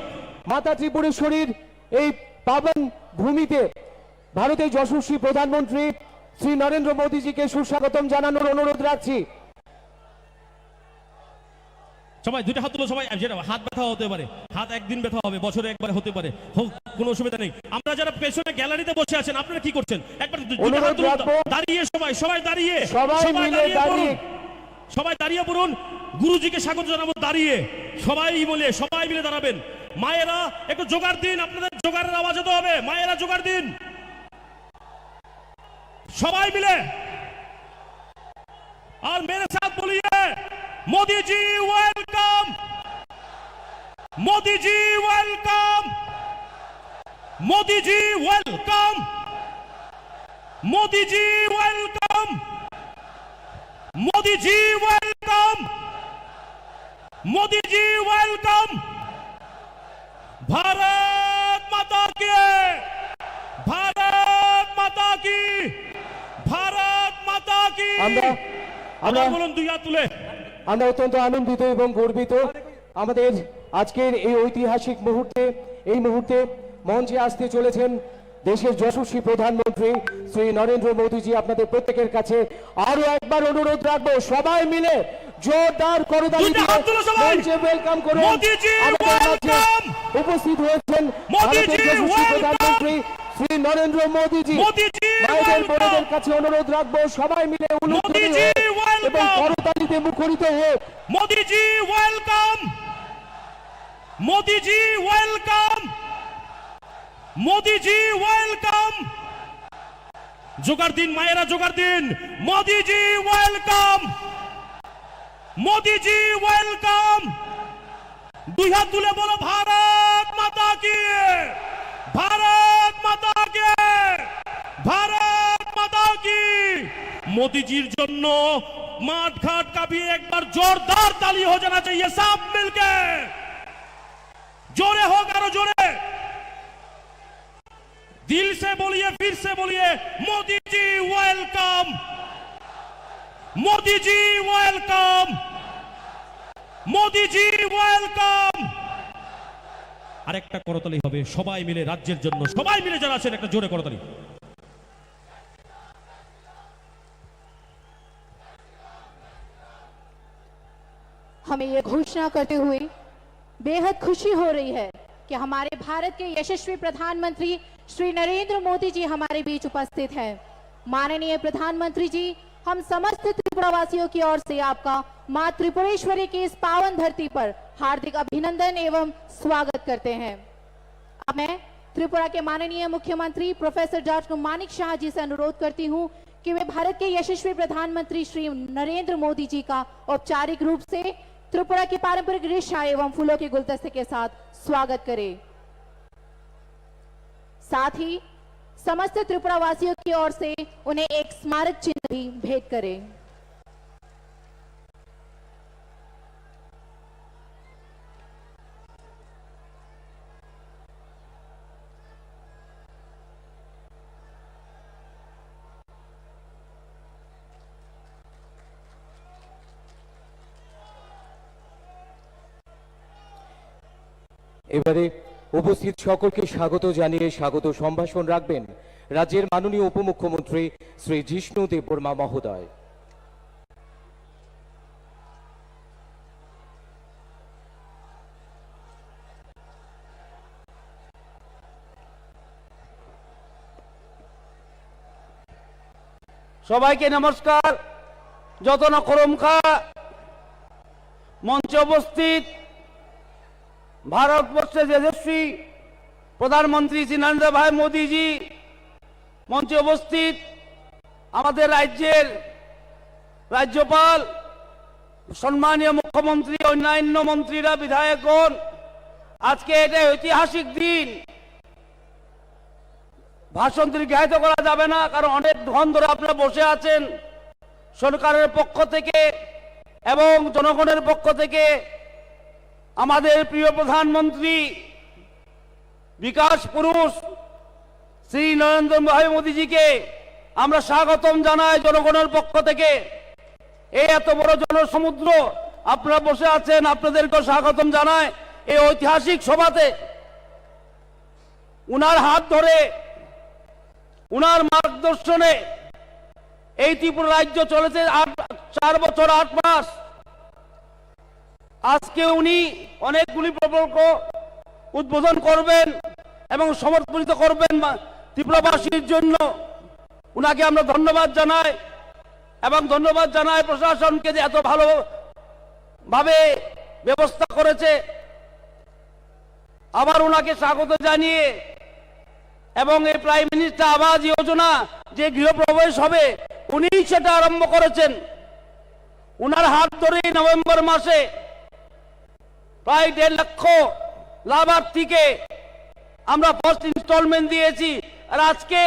মাতা ত্রিপুরেশ্বরীর এই পাবন ভূমিতে ভারতের যশস্বী প্রধানমন্ত্রী শ্রী নরেন্দ্র মোদীজিকে সুস্বাগতম জানানোর অনুরোধ রাখছি। সবাই দুইটা হাত তুলো, সবাই। যেটা হাত ব্যথা হতে পারে, হাত একদিন ব্যথা হবে, বছরে একবার হতে পারে, হোক, কোনো অসুবিধা নেই। আমরা যারা পেছনে গ্যালারিতে বসে আছেন, আপনারা কি করছেন? একবার দু-, দুইটা হাত অনুরোধ তুলুন তো। রাখবো। দাঁড়িয়ে সবাই, সবাই দাঁড়িয়ে, সবাই সবাই মিলে মিলিয়ে পড়ুন। দাঁড়িয়ে। সবাই দাঁড়িয়ে পড়ুন। গুরুজিকে স্বাগত জানাবো দাঁড়িয়ে। সবাই মিলে, সবাই মিলে দাঁড়াবেন। মায়েরা একটু জোগাড় দিন, আপনাদের জোগাড়ের আওয়াজ হতে হবে। মায়েরা জোগাড় দিন। সবাই মিলে। আর মেরে সাথ বলিয়ে, মোদিজি ওয়েলকাম, মোদিজি ওয়েলকাম, মোদিজি ওয়েলকাম, মোদিজি ওয়েলকাম, মোদিজি ওয়েলকাম, মোদিজি ওয়েলকাম। ভারত মাতা কি! ভারত মাতা কি! ভারত মাতা কি! আমরা, আমরা আবার বলুন দুই হাত তুলে। আমরা অত্যন্ত আনন্দিত এবং গর্বিত। আমাদের আজকের এই ঐতিহাসিক মুহূর্তে, এই মুহূর্তে মঞ্চে আসতে চলেছেন দেশের যশস্বী প্রধানমন্ত্রী শ্রী নরেন্দ্র মোদীজি। আপনাদের প্রত্যেকের কাছে আরো একবার অনুরোধ রাখবো, সবাই মিলে জোরদার করতালি দুইটা দিয়ে হাত তুলো সবাই। মঞ্চে ওয়েলকাম করুন। মোদিজি আমাদের মাঝে ওয়েলকাম। উপস্থিত হয়েছেন মোদিজি ভারতের যশস্বী ওয়েলকাম। প্রধানমন্ত্রী শ্রী নরেন্দ্র মোদিজি। মোদিজি মায়েদের ওয়েলকাম। বোনেদের কাছে অনুরোধ রাখবো, সবাই মিলে উলুধ্বনি মোদিজি হোক এবং ওয়েলকাম। করতালিতে মুখরিত হোক। মোদিজি ওয়েলকাম। মোদিজি ওয়েলকাম। মোদিজি ওয়েলকাম। জোগাড় দিন, মায়েরা জোগাড় দিন। মোদিজি ওয়েলকাম, মোদিজি ওয়েলকাম। দুই হাত তুলে বলো, ভারত মাতা কি, ভারত মাতা কি, ভারত মাতা কি। মোদিজির জন্য মাঠ ঘাট কাঁপিয়ে একবার জোরদার তালি হো জানা চাইয়ে সব মিলকে। জোরে হোক, আরো জোরে। দিল সে বলিয়ে, ফির সে বলিয়ে, মোদিজি ওয়েলকাম, মোদিজি ওয়েলকাম, মোদিজি ওয়েলকাম। আরেকটা করতালি হবে সবাই মিলে রাজ্যের জন্য, সবাই মিলে যারা আছেন একটা জোরে করতালি। हमें ये घोषणा करते हुए बेहद खुशी हो रही है कि हमारे भारत के यशस्वी प्रधानमंत्री श्री नरेंद्र मोदी जी हमारे बीच उपस्थित हैं। माननीय प्रधानमंत्री जी, हम समस्त त्रिपुरावासियों की ओर से आपका माँ त्रिपुरेश्वरी की इस पावन धरती पर हार्दिक अभिनंदन एवं स्वागत करते हैं। अब मैं त्रिपुरा के माननीय मुख्यमंत्री प्रोफेसर डॉक्टर मानिक साहा जी से अनुरोध करती हूँ कि वे भारत के यशस्वी प्रधानमंत्री श्री नरेंद्र मोदी जी का औपचारिक रूप से त्रिपुरा की पारंपरिक रिशा एवं फूलों के गुलदस्ते के साथ स्वागत करें। साथ ही समस्त त्रिपुरा वासियों की ओर से उन्हें एक स्मारक चिन्ह भी भेंट करें। এবারে উপস্থিত সকলকে স্বাগত জানিয়ে স্বাগত সম্ভাষণ রাখবেন রাজ্যের মাননীয় উপমুখ্যমন্ত্রী শ্রী জিষ্ণু দেববর্মা মহোদয়। সবাইকে নমস্কার। যত নখরমখা মঞ্চে উপস্থিত ভারতবর্ষের যশস্বী প্রধানমন্ত্রী শ্রী নরেন্দ্র ভাই মোদীজি, মঞ্চে উপস্থিত আমাদের রাজ্যের রাজ্যপাল, সম্মানীয় মুখ্যমন্ত্রী, অন্যান্য মন্ত্রীরা, বিধায়কগণ, আজকে এটা ঐতিহাসিক দিন। ভাষণ দীর্ঘায়িত করা যাবে না, কারণ অনেক ধন ধরে আপনারা বসে আছেন। সরকারের পক্ষ থেকে এবং জনগণের পক্ষ থেকে আমাদের প্রিয় প্রধানমন্ত্রী বিকাশ পুরুষ শ্রী নরেন্দ্র ভাই মোদীজিকে আমরা স্বাগতম জানাই জনগণের পক্ষ থেকে। এই এত বড় জনসমুদ্র, আপনারা বসে আছেন, আপনাদেরকেও স্বাগতম জানাই এই ঐতিহাসিক সভাতে। উনার হাত ধরে, উনার মার্গদর্শনে এই ত্রিপুরা রাজ্য চলেছে আট, চার বছর আট মাস। আজকে উনি অনেকগুলি প্রকল্প উদ্বোধন করবেন এবং সমর্পিত করবেন মা-, ত্রিপুরাবাসীর জন্য। উনাকে আমরা ধন্যবাদ জানাই এবং ধন্যবাদ জানাই প্রশাসনকে যে এত ভালোভাবে ব্যবস্থা করেছে। আবার ওনাকে স্বাগত জানিয়ে এবং এই প্রাইম মিনিস্টার আবাস যোজনা যে গৃহপ্রবেশ হবে, উনিই সেটা আরম্ভ করেছেন। ওনার হাত ধরেই নভেম্বর মাসে প্রায় দেড় লক্ষ লাভার্থীকে আমরা ফার্স্ট ইনস্টলমেন্ট দিয়েছি। আর আজকে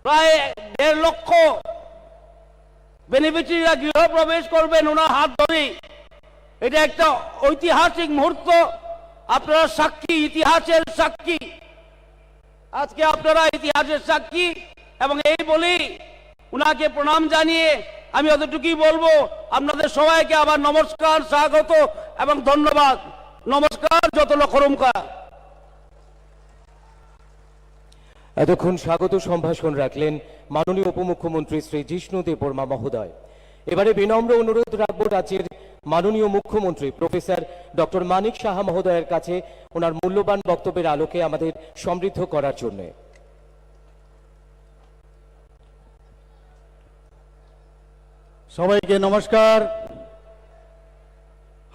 প্রায় দেড় লক্ষ বেনিফিশিয়ারিরা গৃহপ্রবেশ করবেন ওনার হাত ধরেই। এটা একটা ঐতিহাসিক মুহূর্ত। আপনারা সাক্ষী, ইতিহাসের সাক্ষী। আজকে আপনারা ইতিহাসের সাক্ষী। এবং এই বলি ওনাকে প্রণাম জানিয়ে আমি অতটুকুই বলবো। আপনাদের সবাইকে আবার নমস্কার, স্বাগত এবং ধন্যবাদ। নমস্কার, যত লক্ষরুমকা। এতক্ষণ স্বাগত সম্ভাষণ রাখলেন মাননীয় উপমুখ্যমন্ত্রী শ্রী জিষ্ণু দেববর্মা মহোদয়। এবারে বিনম্র অনুরোধ রাখব রাজ্যের মাননীয় মুখ্যমন্ত্রী প্রফেসর ডক্টর মানিক সাহা মহোদয়ের কাছে ওনার মূল্যবান বক্তব্যের আলোকে আমাদের সমৃদ্ধ করার জন্য। সবাইকে নমস্কার।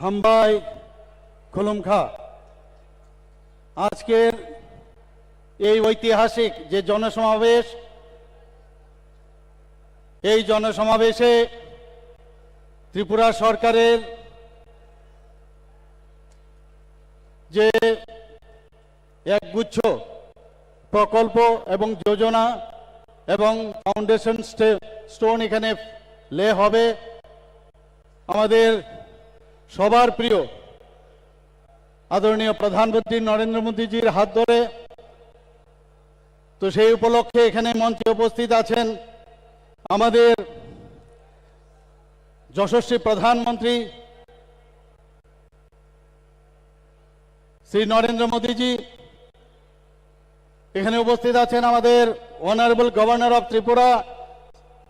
হামবাই খুলুমখা। আজকের এই ঐতিহাসিক যে জনসমাবেশ, এই জনসমাবেশে ত্রিপুরা সরকারের যে একগুচ্ছ প্রকল্প এবং যোজনা এবং ফাউন্ডেশন স্টোন এখানে লে হবে। আমাদের সবার প্রিয় আদরণীয় প্রধানমন্ত্রী নরেন্দ্র মোদীজির হাত ধরে। তো সেই উপলক্ষে এখানে মঞ্চে উপস্থিত আছেন আমাদের যশস্বী প্রধানমন্ত্রী শ্রী নরেন্দ্র মোদীজি। এখানে উপস্থিত আছেন আমাদের অনারেবল গভর্নর অফ ত্রিপুরা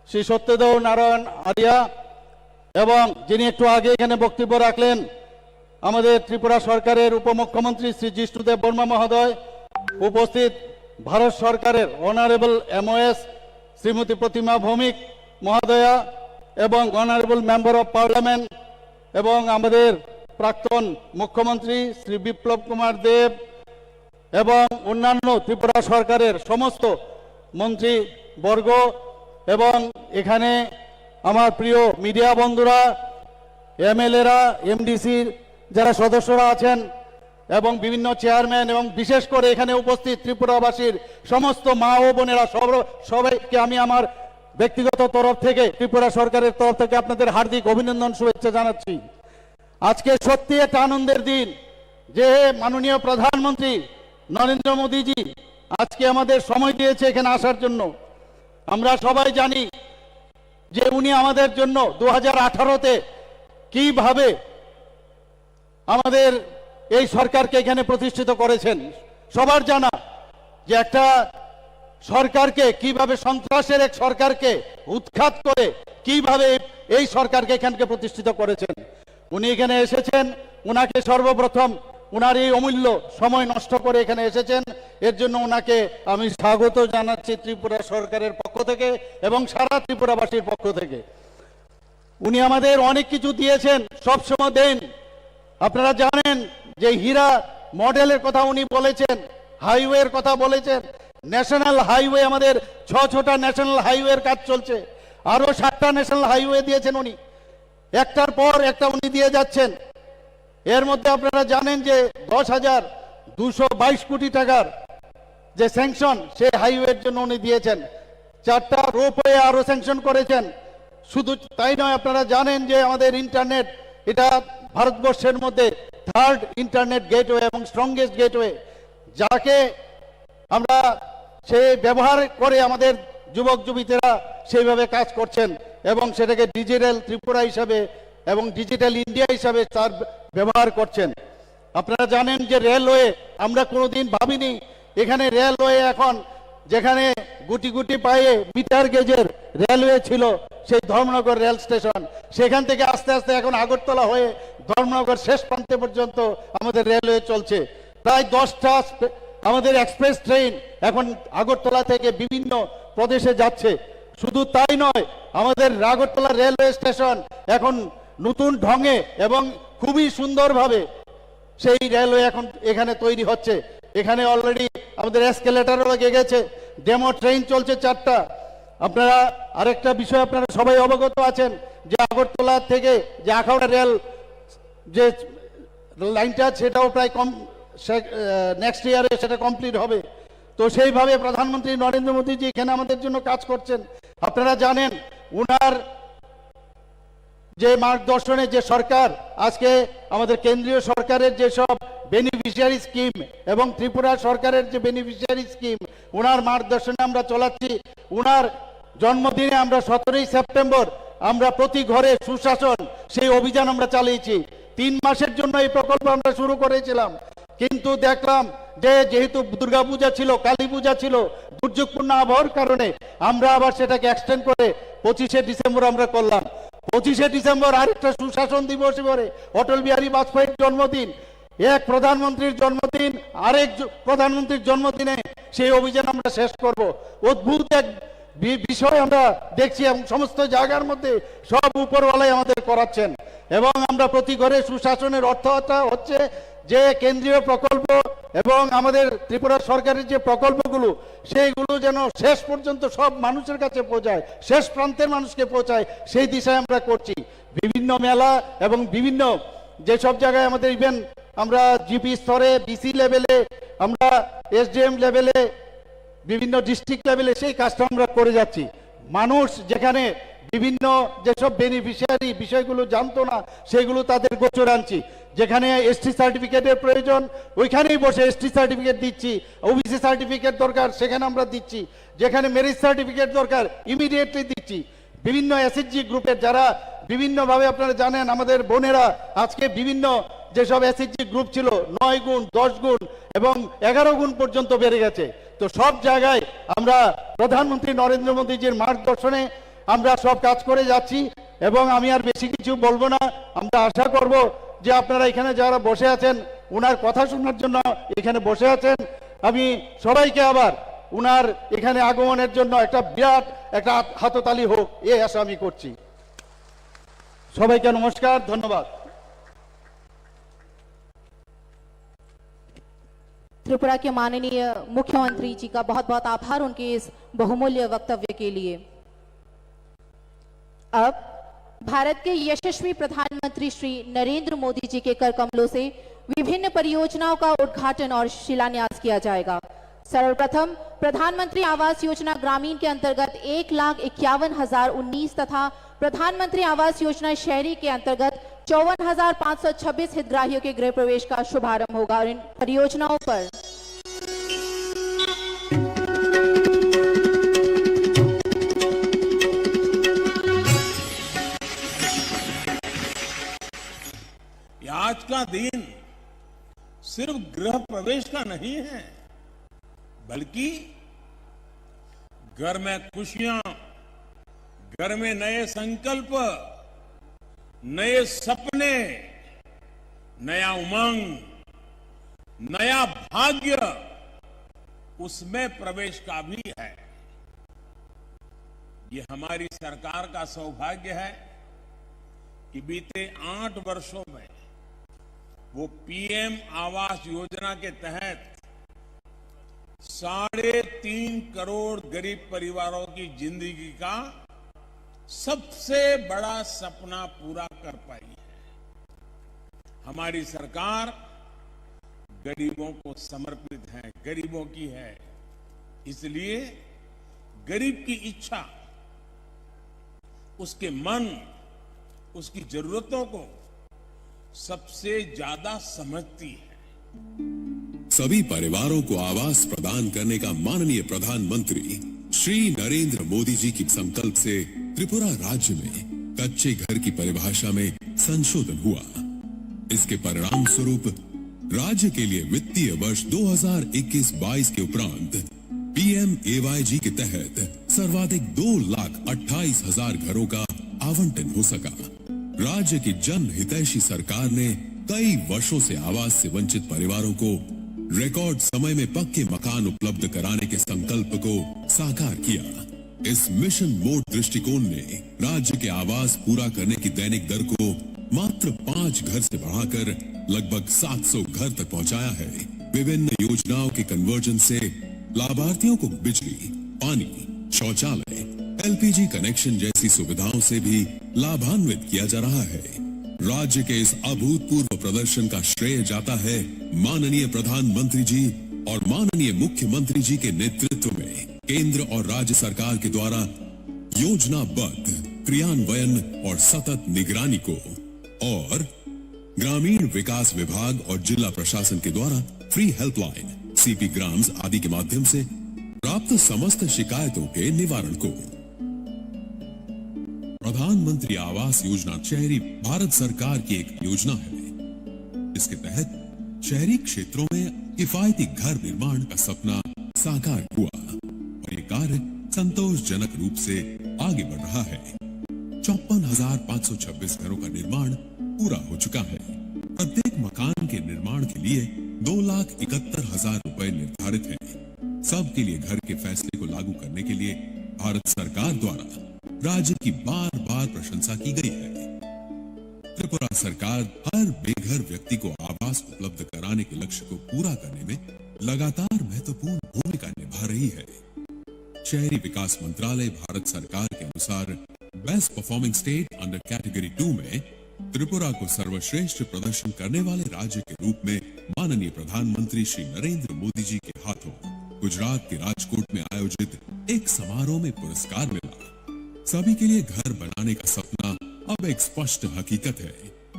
শ্রী সত্যদেও নারায়ণ আরিয়া এবং যিনি একটু আগে এখানে বক্তব্য রাখলেন আমাদের ত্রিপুরা সরকারের উপমুখ্যমন্ত্রী শ্রী জিষ্ণুদেব বর্মা মহোদয়, উপস্থিত ভারত সরকারের অনারেবল এমওএস শ্রীমতী প্রতিমা ভৌমিক মহোদয়া এবং অনারেবল মেম্বার অফ পার্লামেন্ট এবং আমাদের প্রাক্তন মুখ্যমন্ত্রী শ্রী বিপ্লব কুমার দেব এবং অন্যান্য ত্রিপুরা সরকারের সমস্ত মন্ত্রীবর্গ এবং এখানে আমার প্রিয় মিডিয়া বন্ধুরা, এমএলএরা, এমডিসির যারা সদস্যরা আছেন এবং বিভিন্ন চেয়ারম্যান এবং বিশেষ করে এখানে উপস্থিত ত্রিপুরাবাসীর সমস্ত মা ও বোনেরা সব সবাইকে আমি আমার ব্যক্তিগত তরফ থেকে ত্রিপুরা সরকারের তরফ থেকে আপনাদের হার্দিক অভিনন্দন শুভেচ্ছা জানাচ্ছি। আজকে সত্যি একটা আনন্দের দিন যে মাননীয় প্রধানমন্ত্রী নরেন্দ্র মোদীজি আজকে আমাদের সময় দিয়েছে এখানে আসার জন্য। আমরা সবাই জানি যে উনি আমাদের জন্য দু হাজার আঠারোতে কিভাবে আমাদের এই সরকারকে এখানে প্রতিষ্ঠিত করেছেন। সবার জানা যে একটা সরকারকে কিভাবে, সন্ত্রাসের এক সরকারকে উৎখাত করে কিভাবে এই সরকারকে এখানকে প্রতিষ্ঠিত করেছেন। উনি এখানে এসেছেন, ওনাকে সর্বপ্রথম ওনার এই অমূল্য সময় নষ্ট করে এখানে এসেছেন, এর জন্য ওনাকে আমি স্বাগত জানাচ্ছি ত্রিপুরা সরকারের পক্ষ থেকে এবং সারা ত্রিপুরাবাসীর পক্ষ থেকে। উনি আমাদের অনেক কিছু দিয়েছেন, সবসময় দেন। আপনারা জানেন যে হীরা মডেলের কথা উনি বলেছেন, হাইওয়ের কথা বলেছেন, ন্যাশনাল হাইওয়ে, আমাদের ছ ছটা ন্যাশনাল হাইওয়ের কাজ চলছে, আরও সাতটা ন্যাশনাল হাইওয়ে দিয়েছেন উনি, একটার পর একটা উনি দিয়ে যাচ্ছেন। এর মধ্যে আপনারা জানেন যে দশ হাজার দুশো বাইশ কোটি টাকার যে স্যাংশন, সেই হাইওয়ের জন্য উনি দিয়েছেন। চারটা রোপওয়ে আরও স্যাংশন করেছেন। শুধু তাই নয়, আপনারা জানেন যে আমাদের ইন্টারনেট, এটা ভারতবর্ষের মধ্যে থার্ড ইন্টারনেট গেটওয়ে এবং স্ট্রংগেস্ট গেটওয়ে, যাকে আমরা সেই ব্যবহার করে আমাদের যুবক যুবতীরা সেইভাবে কাজ করছেন এবং সেটাকে ডিজিটাল ত্রিপুরা হিসাবে এবং ডিজিটাল ইন্ডিয়া হিসাবে তার ব্যবহার করছেন। আপনারা জানেন যে রেলওয়ে, আমরা কোনোদিন ভাবিনি এখানে রেলওয়ে এখন যেখানে গুটি গুটি পায়ে মিটার গেজের রেলওয়ে ছিল সেই ধর্মনগর রেল স্টেশন, সেখান থেকে আস্তে আস্তে এখন আগরতলা হয়ে ধর্মনগর শেষ প্রান্তে পর্যন্ত আমাদের রেলওয়ে চলছে। প্রায় দশটা স্পে-, আমাদের এক্সপ্রেস ট্রেন এখন আগরতলা থেকে বিভিন্ন প্রদেশে যাচ্ছে। শুধু তাই নয়, আমাদের আগরতলা রেলওয়ে স্টেশন এখন নতুন ঢঙে এবং খুবই সুন্দরভাবে সেই রেলওয়ে এখন এখানে তৈরি হচ্ছে। এখানে অলরেডি আমাদের এসকেলেটরও লেগে গেছে, ডেমো ট্রেন চলছে চারটা। আপনারা আরেকটা বিষয়, আপনারা সবাই অবগত আছেন যে আগরতলা থেকে যে আখাউড়া রেল যে লাইনটা, সেটাও প্রায় কম, নেক্সট ইয়ারে সেটা কমপ্লিট হবে। তো সেইভাবে প্রধানমন্ত্রী নরেন্দ্র মোদীজি এখানে আমাদের জন্য কাজ করছেন। আপনারা জানেন, ওনার যে মার্গদর্শনে যে সরকার, আজকে আমাদের কেন্দ্রীয় সরকারের যেসব বেনিফিশিয়ারি স্কিম এবং ত্রিপুরা সরকারের যে বেনিফিশিয়ারি স্কিম, ওনার মার্গদর্শনে আমরা চলাচ্ছি। ওনার জন্মদিনে আমরা সতেরোই সেপ্টেম্বর আমরা প্রতি ঘরে সুশাসন, সেই অভিযান আমরা চালিয়েছি। তিন মাসের জন্য এই প্রকল্প আমরা শুরু করেছিলাম, কিন্তু দেখলাম যে যেহেতু দুর্গাপূজা ছিল, কালী পূজা ছিল, দুর্যোগপূর্ণ আবহাওয়ার কারণে আমরা আবার সেটাকে এক্সটেন্ড করে পঁচিশে ডিসেম্বর আমরা করলাম। পঁচিশে ডিসেম্বর আরেকটা সুশাসন দিবস এবারে, অটল বিহারী বাজপেয়ীর জন্মদিন। এক প্রধানমন্ত্রীর জন্মদিন, আরেক জ-, প্রধানমন্ত্রীর জন্মদিনে সেই অভিযান আমরা শেষ করব। অদ্ভুত এক বি-, বিষয় আমরা দেখছি এবং সমস্ত জায়গার মধ্যে সব উপরওয়ালাই আমাদের করাচ্ছেন। এবং আমরা প্রতি ঘরে সুশাসনের অর্থটা হচ্ছে যে কেন্দ্রীয় প্রকল্প এবং আমাদের ত্রিপুরা সরকারের যে প্রকল্পগুলো, সেইগুলো যেন শেষ পর্যন্ত সব মানুষের কাছে পৌঁছায়, শেষ প্রান্তের মানুষকে পৌঁছায়, সেই দিশায় আমরা করছি। বিভিন্ন মেলা এবং বিভিন্ন যেসব জায়গায় আমাদের ইভেন আমরা জিপি স্তরে, বিসি লেভেলে, আমরা এসডিএম লেভেলে, বিভিন্ন ডিস্ট্রিক্ট লেভেলে সেই কাজটা আমরা করে যাচ্ছি। মানুষ যেখানে বিভিন্ন যেসব বেনিফিশিয়ারি বিষয়গুলো জানতো না, সেগুলো তাদের গোচর আনছি। যেখানে এসটি সার্টিফিকেটের প্রয়োজন, ওইখানেই বসে এসটি সার্টিফিকেট দিচ্ছি। ওবিসি সার্টিফিকেট দরকার, সেখানে আমরা দিচ্ছি। যেখানে মেরিট সার্টিফিকেট দরকার, ইমিডিয়েটলি দিচ্ছি। বিভিন্ন এসএইচজি গ্রুপের যারা বিভিন্নভাবে, আপনারা জানেন, আমাদের বোনেরা আজকে বিভিন্ন যেসব এসএইচজি গ্রুপ ছিল, নয় গুণ, দশ গুণ এবং এগারো গুণ পর্যন্ত বেড়ে গেছে। তো সব জায়গায় আমরা প্রধানমন্ত্রী নরেন্দ্র মোদীজির মার্গদর্শনে আমরা সব কাজ করে যাচ্ছি এবং আমি আর বেশি কিছু বলবো না। আমরা আশা করব যে আপনারা এখানে যারা বসে আছেন, ওনার কথা শোনার জন্য এখানে বসে আছেন। আমি সবাইকে আবার ওনার এখানে আগমনের জন্য একটা বিরাট একটা হাত-, হাততালি হোক, এই আশা আমি করছি। সবাইকে নমস্কার, ধন্যবাদ। त्रिपुरा के माननीय मुख्यमंत्री जी का बहुत बहुत आभार उनके इस बहुमूल्य वक्तव्य के लिए। अब भारत के यशस्वी प्रधानमंत्री श्री नरेंद्र मोदी जी के कर कमलों से विभिन्न परियोजनाओं का उद्घाटन और शिलान्यास किया जाएगा। सर्वप्रथम प्रधानमंत्री आवास योजना ग्रामीण के अंतर्गत एक लाख इक्यावन हजार उन्नीस तथा प्रधानमंत्री आवास योजना शहरी के अंतर्गत चौवन हजार पाँच सौ छब्बीस हितग्राहियों के गृह प्रवेश का शुभारंभ होगा और इन परियोजनाओं पर ये आज का दिन सिर्फ गृह प्रवेश का नहीं है, बल्कि घर में खुशियां, घर में नए संकल्प, नए सपने, नया उमंग, नया भाग्य, उसमें प्रवेश का भी है। ये हमारी सरकार का सौभाग्य है कि बीते आठ वर्षों में वो पीएम आवास योजना के तहत साढ़े तीन करोड़ गरीब परिवारों की जिंदगी का सबसे बड़ा सपना पूरा कर पाई है। हमारी सरकार गरीबों को समर्पित है, गरीबों की है, इसलिए गरीब की इच्छा, उसके मन, उसकी जरूरतों को सबसे ज्यादा समझती है। सभी परिवारों को आवास प्रदान करने का माननीय प्रधानमंत्री श्री नरेंद्र मोदी जी की संकल्प से त्रिपुरा राज्य में कच्चे घर की परिभाषा में संशोधन हुआ। इसके परिणाम स्वरूप राज्य के लिए वित्तीय वर्ष दो हज़ार इक्कीस बाईस के उपरांत पीएमएवाईजी के तहत सर्वाधिक दो लाख अट्ठाईस हजार घरों का आवंटन हो सका। राज्य की जन हितैषी सरकार ने कई वर्षों से आवास से वंचित परिवारों को रिकॉर्ड समय में पक्के मकान उपलब्ध कराने के संकल्प को साकार किया। इस मिशन मोड दृष्टिकोण ने राज्य के आवास पूरा करने की दैनिक दर को मात्र पाँच घर से बढ़ाकर लगभग सात सौ घर तक पहुंचाया है। विभिन्न योजनाओं के कन्वर्जन से लाभार्थियों को बिजली, पानी, शौचालय, एलपीजी कनेक्शन जैसी सुविधाओं से भी लाभान्वित किया जा रहा है। राज्य के इस अभूतपूर्व प्रदर्शन का श्रेय जाता है माननीय प्रधानमंत्री जी और माननीय मुख्यमंत्री जी के नेतृत्व में केंद्र और राज्य सरकार के द्वारा योजनाबद्ध क्रियान्वयन और सतत निगरानी को। और ग्रामीण विकास विभाग और जिला प्रशासन के द्वारा फ्री हेल्पलाइन, सीपी ग्राम्स आदि के माध्यम से प्राप्त समस्त शिकायतों के निवारण को। प्रधानमंत्री आवास योजना शहरी भारत सरकार की एक योजना है, जिसके तहत शहरी क्षेत्रों में किफायती घर निर्माण का सपना साकार हुआ और ये कार्य संतोषजनक रूप से आगे बढ़ रहा है। चौपन हजार पाँच सौ छब्बीस घरों का निर्माण पूरा हो चुका है। प्रत्येक मकान के निर्माण के लिए दो लाख इकहत्तर हजार रुपए निर्धारित हैं। सबके लिए घर के फैसले को लागू करने के लिए भारत सरकार द्वारा राज्य की बार-बार प्रशंसा की गई है। त्रिपुरा सरकार हर बेघर व्यक्ति को आवास उपलब्ध कराने के लक्ष्य को पूरा करने में लगातार महत्वपूर्ण भूमिका निभा रही है। शहरी विकास मंत्रालय भारत सरकार के अनुसार best performing state under category to में त्रिपुरा को सर्वश्रेष्ठ प्रदर्शन करने वाले राज्य के रूप में माननीय प्रधानमंत्री श्री नरेंद्र मोदी जी के हाथों गुजरात के राजकोट में आयोजित एक समारोह में पुरस्कार मिला। सभी के लिए घर बनाने का सपना अब एक स्पष्ट हकीकत है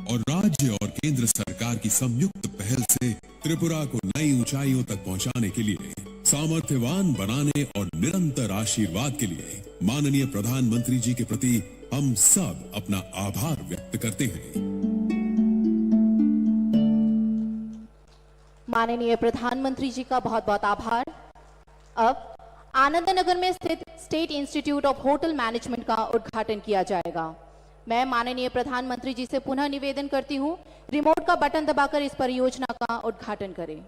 और राज्य और केंद्र सरकार की संयुक्त पहल से त्रिपुरा को नई ऊंचाइयों तक पहुंचाने के लिए, सामर्थ्यवान बनाने और निरंतर आशीर्वाद के लिए माननीय प्रधानमंत्री जी के प्रति हम सब अपना आभार व्यक्त करते हैं। माननीय प्रधानमंत्री जी का बहुत बहुत आभार। अब आनंदनगर में स्थित state institute of hotel management का उद्घाटन किया जाएगा। मैं माननीय प्रधानमंत्री जी से पुनः निवेदन करती हूँ, रिमोट का बटन दबाकर इस परियोजना का उद्घाटन करें।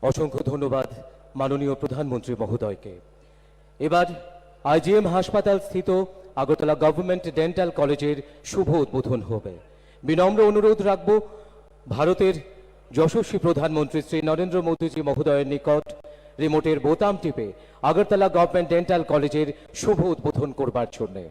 অসংখ্য ধন্যবাদ মাননীয় প্রধানমন্ত্রী মহোদয়কে। এবার আইজিএম হাসপাতাল স্থিত আগরতলা গভর্নমেন্ট ডেন্টাল কলেজের শুভ উদ্বোধন হবে। বিনম্র অনুরোধ রাখব ভারতের যশস্বী প্রধানমন্ত্রী শ্রী নরেন্দ্র মোদীজি মহোদয়ের নিকট রিমোটের বোতাম টিপে আগরতলা গভর্নমেন্ট ডেন্টাল কলেজের শুভ উদ্বোধন করবার জন্যে।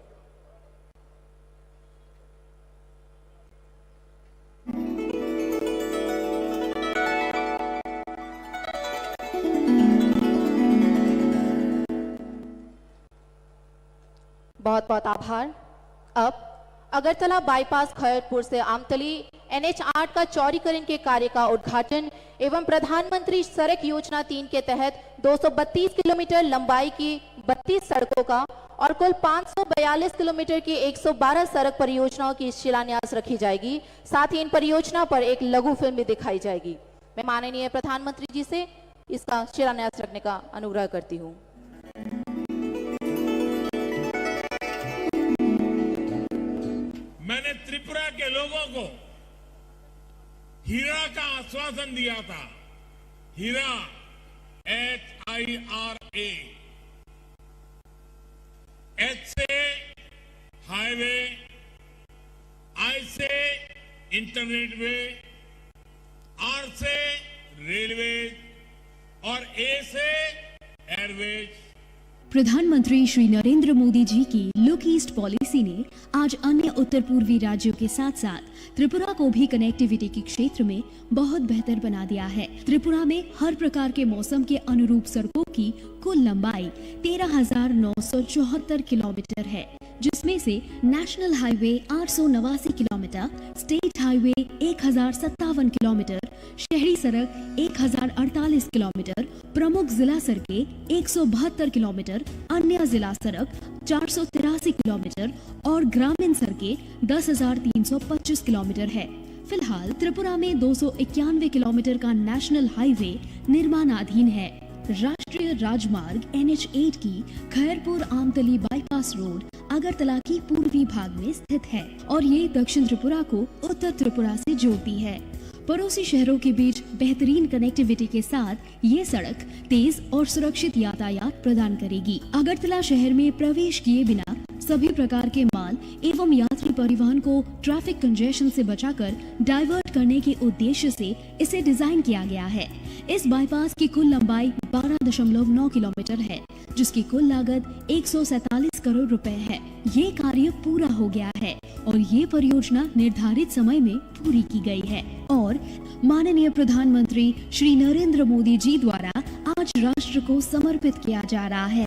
बहुत बहुत आभार। अब अगरतला बाईपास खैरपुर से आमतली एनएच आठ का चौड़ीकरण के कार्य का उद्घाटन एवं प्रधानमंत्री सड़क योजना तीन के तहत दो सौ बत्तीस किलोमीटर लंबाई की बत्तीस सड़कों का और कुल पाँच सौ बयालीस किलोमीटर की एक सौ बारह सड़क परियोजनाओं की शिलान्यास रखी जाएगी। साथ ही इन परियोजना पर एक लघु फिल्म भी दिखाई जाएगी। मैं माननीय प्रधानमंत्री जी से इसका शिलान्यास रखने का अनुग्रह करती हूँ। मैंने त्रिपुरा के लोगों को हीरा का आश्वासन दिया था। हीरा, H I R A. H से हाईवे, आई से इंटरनेट वे, आर से रेलवे और ए से एयरवेज। प्रधानमंत्री श्री नरेंद्र मोदी जी की लुक ईस्ट पॉलिसी ने आज अन्य उत्तर पूर्वी राज्यों के साथ साथ त्रिपुरा को भी कनेक्टिविटी के क्षेत्र में बहुत बेहतर बना दिया है। त्रिपुरा में हर प्रकार के मौसम के अनुरूप सड़कों की कुल लंबाई तेरह हजार नौ सौ चौहत्तर किलोमीटर है, जिसमें से नेशनल हाईवे आठ सौ नवासी किलोमीटर किलोमीटर, स्टेट हाईवे एक हज़ार सत्तावन किलोमीटर, शहरी सड़क एक हज़ार अड़तालीस किलोमीटर, प्रमुख जिला सड़कें एक सौ बहत्तर किलोमीटर, अन्य जिला सड़क चार सौ तिरासी किलोमीटर और ग्रामीण सड़कें दस हज़ार तीन सौ पच्चीस किलोमीटर है। फिलहाल त्रिपुरा में दो सौ इक्यानवे किलोमीटर का नेशनल हाईवे निर्माणाधीन है। राष्ट्रीय राजमार्ग एन एच एट की खैरपुर आमतली बाईपास रोड अगरतला की पूर्वी भाग में स्थित है और ये दक्षिण त्रिपुरा को उत्तर त्रिपुरा से जोड़ती है। पड़ोसी शहरों के बीच बेहतरीन कनेक्टिविटी के साथ ये सड़क तेज और सुरक्षित यातायात प्रदान करेगी। अगरतला शहर में प्रवेश किए बिना सभी प्रकार के माल एवं यात्री परिवहन को ट्रैफिक कंजेशन से बचाकर डाइवर्ट करने के उद्देश्य से इसे डिजाइन किया गया है। इस बाईपास की कुल लंबाई बारह दशमलव नौ किलोमीटर है, जिसकी कुल लागत एक सौ सैंतालीस करोड़ रुपए है। ये कार्य पूरा हो गया है और ये परियोजना निर्धारित समय में पूरी की गई है और माननीय प्रधानमंत्री श्री नरेंद्र मोदी जी द्वारा आज राष्ट्र को समर्पित किया जा रहा है।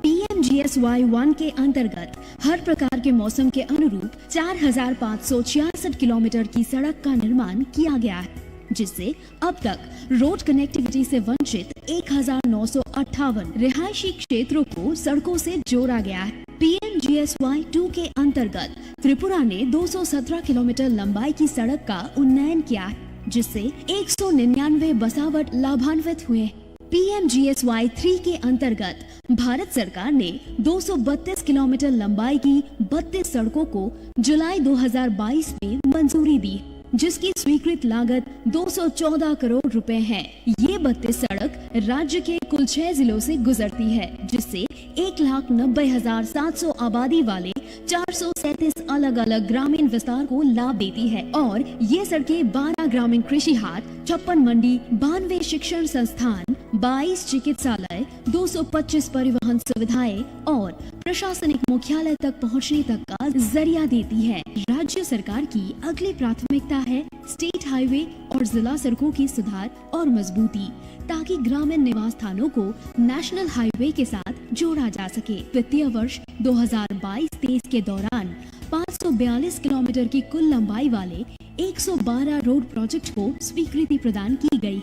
P M G S Y one के अंतर्गत हर प्रकार के मौसम के अनुरूप चार हज़ार पाँच सौ छियासठ किलोमीटर की सड़क का निर्माण किया गया है, जिससे अब तक रोड कनेक्टिविटी से वंचित एक हज़ार नौ सौ अट्ठावन रिहायशी क्षेत्रों को सड़कों से जोड़ा गया है। P M G S Y two के अंतर्गत त्रिपुरा ने दो सौ सत्रह किलोमीटर लंबाई की सड़क का उन्नयन किया है, जिससे एक सौ निन्यानवे बसावट लाभान्वित हुए हैं। P M G S Y three के अंतर्गत भारत सरकार ने दो सौ बत्तीस किलोमीटर लंबाई की बत्तीस सड़कों को जुलाई दो हज़ार बाईस में मंजूरी दी, जिसकी स्वीकृत लागत दो सौ चौदह करोड़ रुपए है। ये बत्तीस सड़क राज्य के कुल छह जिलों से गुजरती है, जिससे एक लाख नब्बे हज़ार सात सौ आबादी वाले चार सौ सैंतीस अलग-अलग ग्रामीण विस्तार को लाभ देती है और ये सड़कें बारह ग्रामीण कृषि हाट, छप्पन मंडी, बानवे शिक्षण संस्थान, बाईस चिकित्सालय, दो सौ पच्चीस परिवहन सुविधाएं और प्रशासनिक मुख्यालय तक पहुंचने तक का जरिया देती है। राज्य सरकार की अगली प्राथमिकता है स्टेट हाईवे और जिला सड़कों की सुधार और मजबूती, ताकि ग्रामीण निवास स्थानों को नेशनल हाईवे के साथ जोड़ा जा सके। वित्तीय वर्ष दो हज़ार बाईस तेईस के दौरान पाँच सौ बयालीस किलोमीटर की कुल लंबाई वाले एक सौ बारह रोड प्रोजेक्ट को स्वीकृति प्रदान की गई,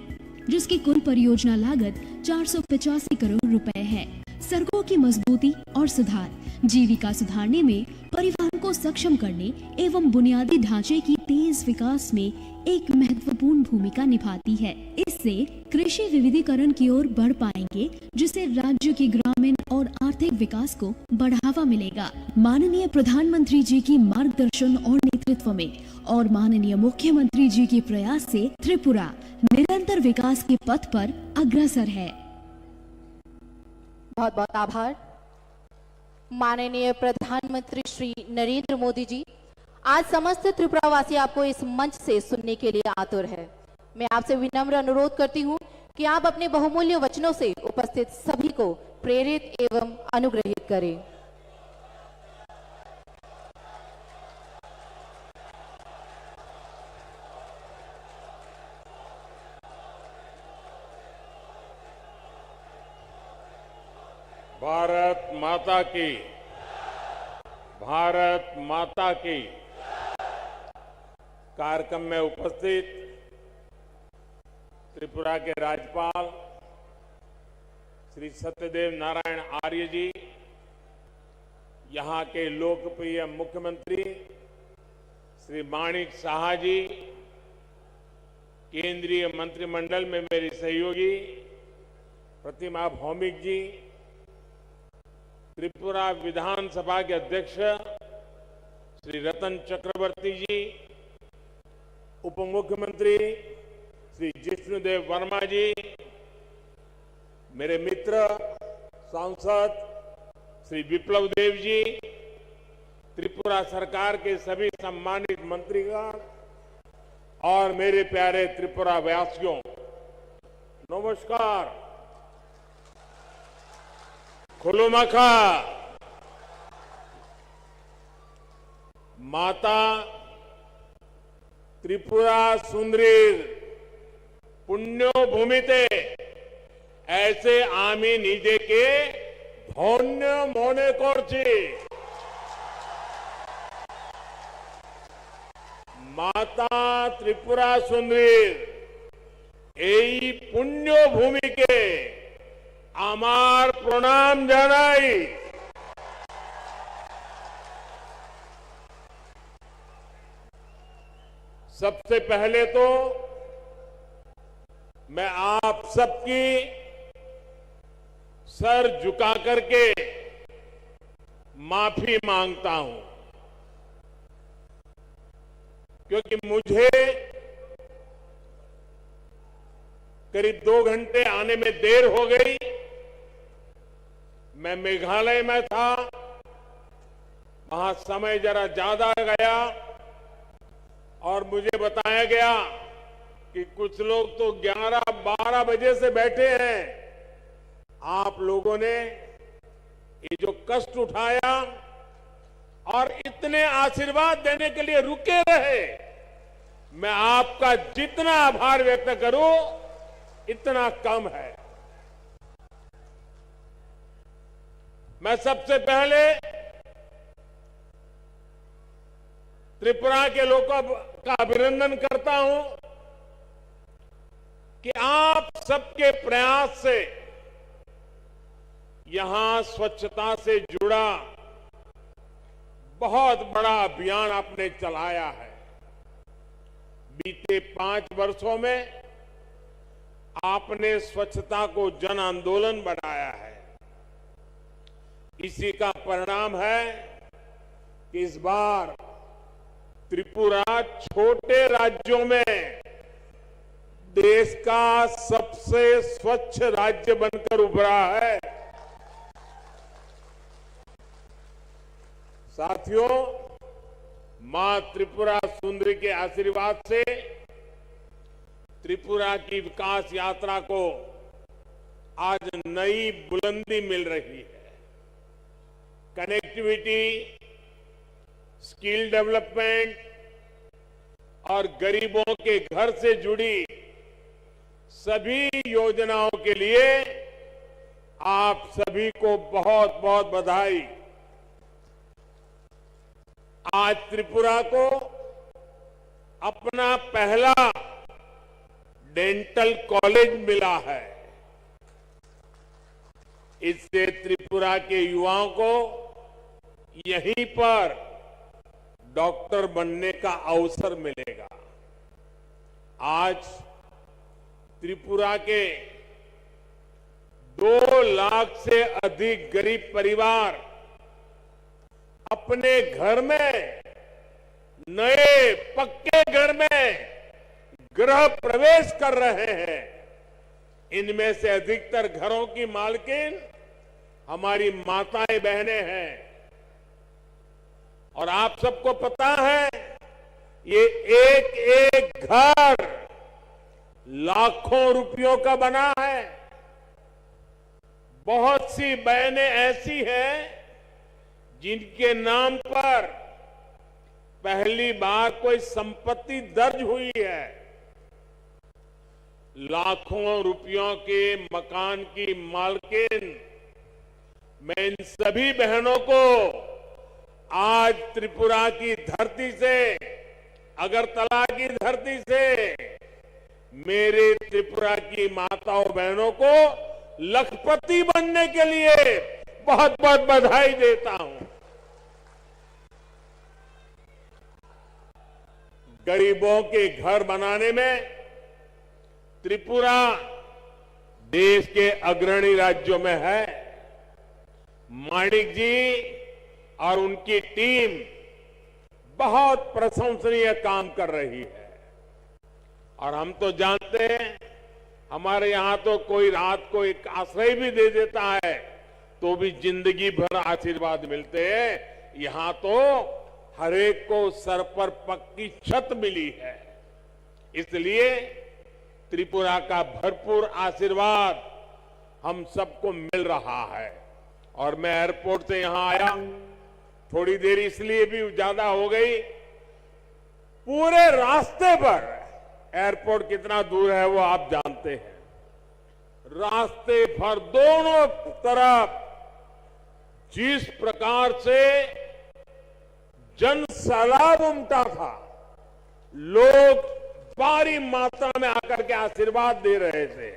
जिसकी कुल परियोजना लागत चार सौ पचासी करोड़ रुपए है। सड़कों की मजबूती और सुधार जीविका सुधारने में, परिवहन को सक्षम करने एवं बुनियादी ढांचे की तेज विकास में एक महत्वपूर्ण भूमिका निभाती है। इससे कृषि विविधीकरण की ओर बढ़ पाएंगे, जिससे राज्य के ग्रामीण और आर्थिक विकास को बढ़ावा मिलेगा। माननीय प्रधानमंत्री जी की मार्गदर्शन और नेतृत्व में और माननीय मुख्यमंत्री जी के प्रयास से त्रिपुरा निरंतर विकास के पथ पर अग्रसर है। बहुत बहुत आभार। माननीय प्रधानमंत्री श्री नरेंद्र मोदी जी, आज समस्त त्रिपुरावासी आपको इस मंच से सुनने के लिए आतुर है। मैं आपसे विनम्र अनुरोध करती हूँ कि आप अपने बहुमूल्य वचनों से उपस्थित सभी को प्रेरित एवं अनुग्रहित करें। भारत माता की, भारत माता की। कार्यक्रम में उपस्थित त्रिपुरा के राज्यपाल श्री सत्यदेव नारायण आर्य जी, यहाँ के लोकप्रिय मुख्यमंत्री श्री माणिक साहा जी, केंद्रीय मंत्रिमंडल में मेरी सहयोगी प्रतिमा भौमिक जी, त्रिपुरा विधानसभा के अध्यक्ष श्री रतन चक्रवर्ती जी, उप मुख्यमंत्री श्री जिष्णुदेव वर्मा जी, मेरे मित्र सांसद श्री विप्लव देव जी, त्रिपुरा सरकार के सभी सम्मानित मंत्रीगण और मेरे प्यारे त्रिपुरा वासियों, नमस्कार। खुलुमखा। माता त्रिपुरा सुंदरीर पुण्यभूमिते एसे आमी निजेके धन्य मने करछी। মাতা ত্রিপুরা সুন্দরীর এই পুণ্যভূমিকে আমার প্রণাম জানাই। सबसे पहले तो मैं आप सबकी सर झुका करके माफी मांगता हूं, क्योंकि मुझे करीब दो घंटे आने में देर हो गई। मैं मेघालय में था, वहां समय जरा ज्यादा गया और मुझे बताया गया कि कुछ लोग तो ग्यारह बारह बजे से बैठे हैं। आप लोगों ने ये जो कष्ट उठाया और इतने आशीर्वाद देने के लिए रुके रहे, मैं आपका जितना आभार व्यक्त करूं, इतना कम है। मैं सबसे पहले त्रिपुरा के लोगों का अभिनंदन करता हूं कि आप सबके प्रयास से यहां स्वच्छता से जुड़ा बहुत बड़ा अभियान आपने चलाया है। बीते पांच वर्षों में आपने स्वच्छता को जन आंदोलन बनाया है। इसी का परिणाम है कि इस बार त्रिपुरा छोटे राज्यों में देश का सबसे स्वच्छ राज्य बनकर उभरा है। साथियों, मां त्रिपुरा सुंदरी के आशीर्वाद से त्रिपुरा की विकास यात्रा को आज नई बुलंदी मिल रही है। कनेक्टिविटी, स्किल डेवलपमेंट और गरीबों के घर से जुड़ी सभी योजनाओं के लिए आप सभी को बहुत बहुत बधाई। आज त्रिपुरा को अपना पहला डेंटल कॉलेज मिला है। इससे त्रिपुरा के युवाओं को यहीं पर डॉक्टर बनने का अवसर मिलेगा। आज त्रिपुरा के दो लाख से अधिक गरीब परिवार अपने घर में, नए पक्के घर में गृह प्रवेश कर रहे हैं। इनमें से अधिकतर घरों की मालकिन हमारी माताएं बहनें हैं। और आप सबको पता है, ये एक एक घर लाखों रुपयों का बना है। बहुत सी बहनें ऐसी हैं जिनके नाम पर पहली बार कोई संपत्ति दर्ज हुई है। लाखों रुपयों के मकान की मालकिन, मैं इन सभी बहनों को आज त्रिपुरा की धरती से, अगरतला की धरती से मेरे त्रिपुरा की माताओं बहनों को लखपति बनने के लिए बहुत बहुत बधाई देता हूं। गरीबों के घर बनाने में त्रिपुरा देश के अग्रणी राज्यों में है। माणिक जी और उनकी टीम बहुत प्रशंसनीय काम कर रही है। और हम तो जानते हैं, हमारे यहाँ तो कोई रात को एक आश्रय भी दे देता है, तो भी जिंदगी भर आशीर्वाद मिलते हैं। यहाँ तो हर एक को सर पर पक्की छत मिली है। इसलिए त्रिपुरा का भरपूर आशीर्वाद हम सबको मिल रहा है। और मैं एयरपोर्ट से यहाँ आया, थोड़ी देर इसलिए भी ज्यादा हो गई, पूरे रास्ते पर, एयरपोर्ट कितना दूर है वो आप जानते हैं, रास्ते भर दोनों तरफ जिस प्रकार से जन सैलाब उमटा था, लोग भारी मात्रा में आकर के आशीर्वाद दे रहे थे।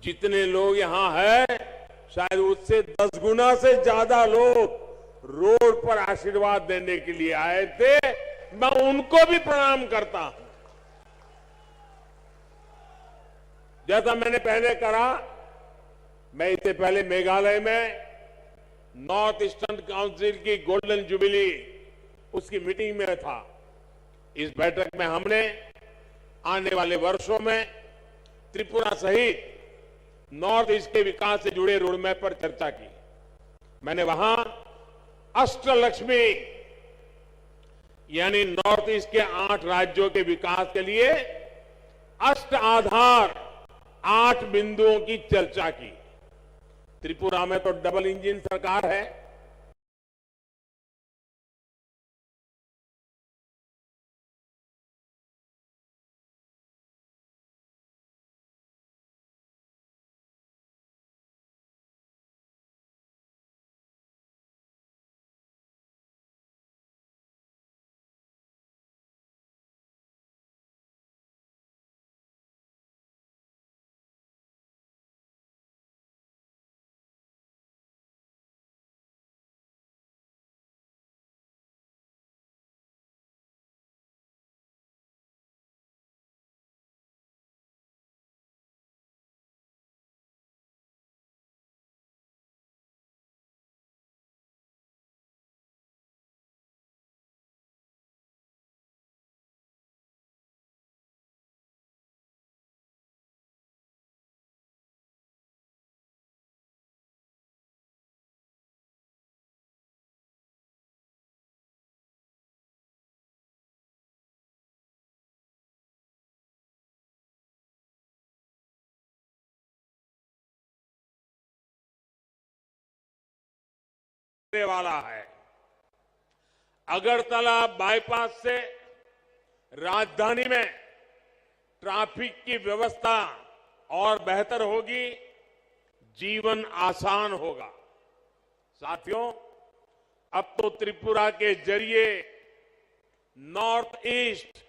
जितने लोग यहाँ हैं, शायद उससे दस गुना से ज्यादा लोग रोड पर आशीर्वाद देने के लिए आए थे। मैं उनको भी प्रणाम करता हूं। जैसा मैंने पहले कहा, मैं इससे पहले मेघालय में नॉर्थ ईस्टर्न काउंसिल की गोल्डन जुबिली, उसकी मीटिंग में था। इस बैठक में हमने आने वाले वर्षों में त्रिपुरा सहित नॉर्थ ईस्ट के विकास से जुड़े रोडमैप पर चर्चा की। मैंने वहां अष्टलक्ष्मी, यानी नॉर्थ ईस्ट के आठ राज्यों के विकास के लिए अष्ट आधार, आठ बिंदुओं की चर्चा की। त्रिपुरा में तो डबल इंजन सरकार है। वाला है। अगरतला बाईपास से राजधानी में ट्रैफिक की व्यवस्था और बेहतर होगी, जीवन आसान होगा। साथियों, अब तो त्रिपुरा के जरिए नॉर्थ ईस्ट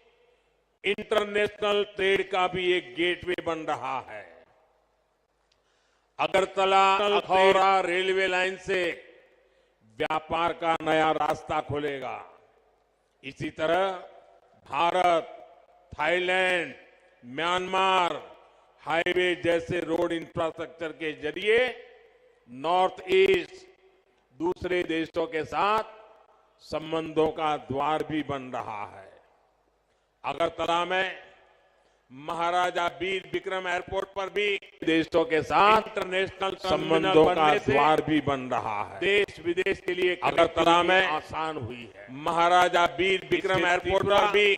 इंटरनेशनल ट्रेड का भी एक गेटवे बन रहा है। अगरतला अखौरा रेलवे लाइन से व्यापार का नया रास्ता खुलेगा। इसी तरह भारत, थाईलैंड, म्यांमार हाईवे जैसे रोड इंफ्रास्ट्रक्चर के जरिए नॉर्थ ईस्ट दूसरे देशों के साथ संबंधों का द्वार भी बन रहा है। अगरतला में महाराजा वीर विक्रम एयरपोर्ट पर भी देशों के साथ इंटरनेशनल संबंधों का द्वार भी बन रहा है। देश विदेश के लिए अगरतला में आसान हुई है। महाराजा वीर विक्रम एयरपोर्ट पर भी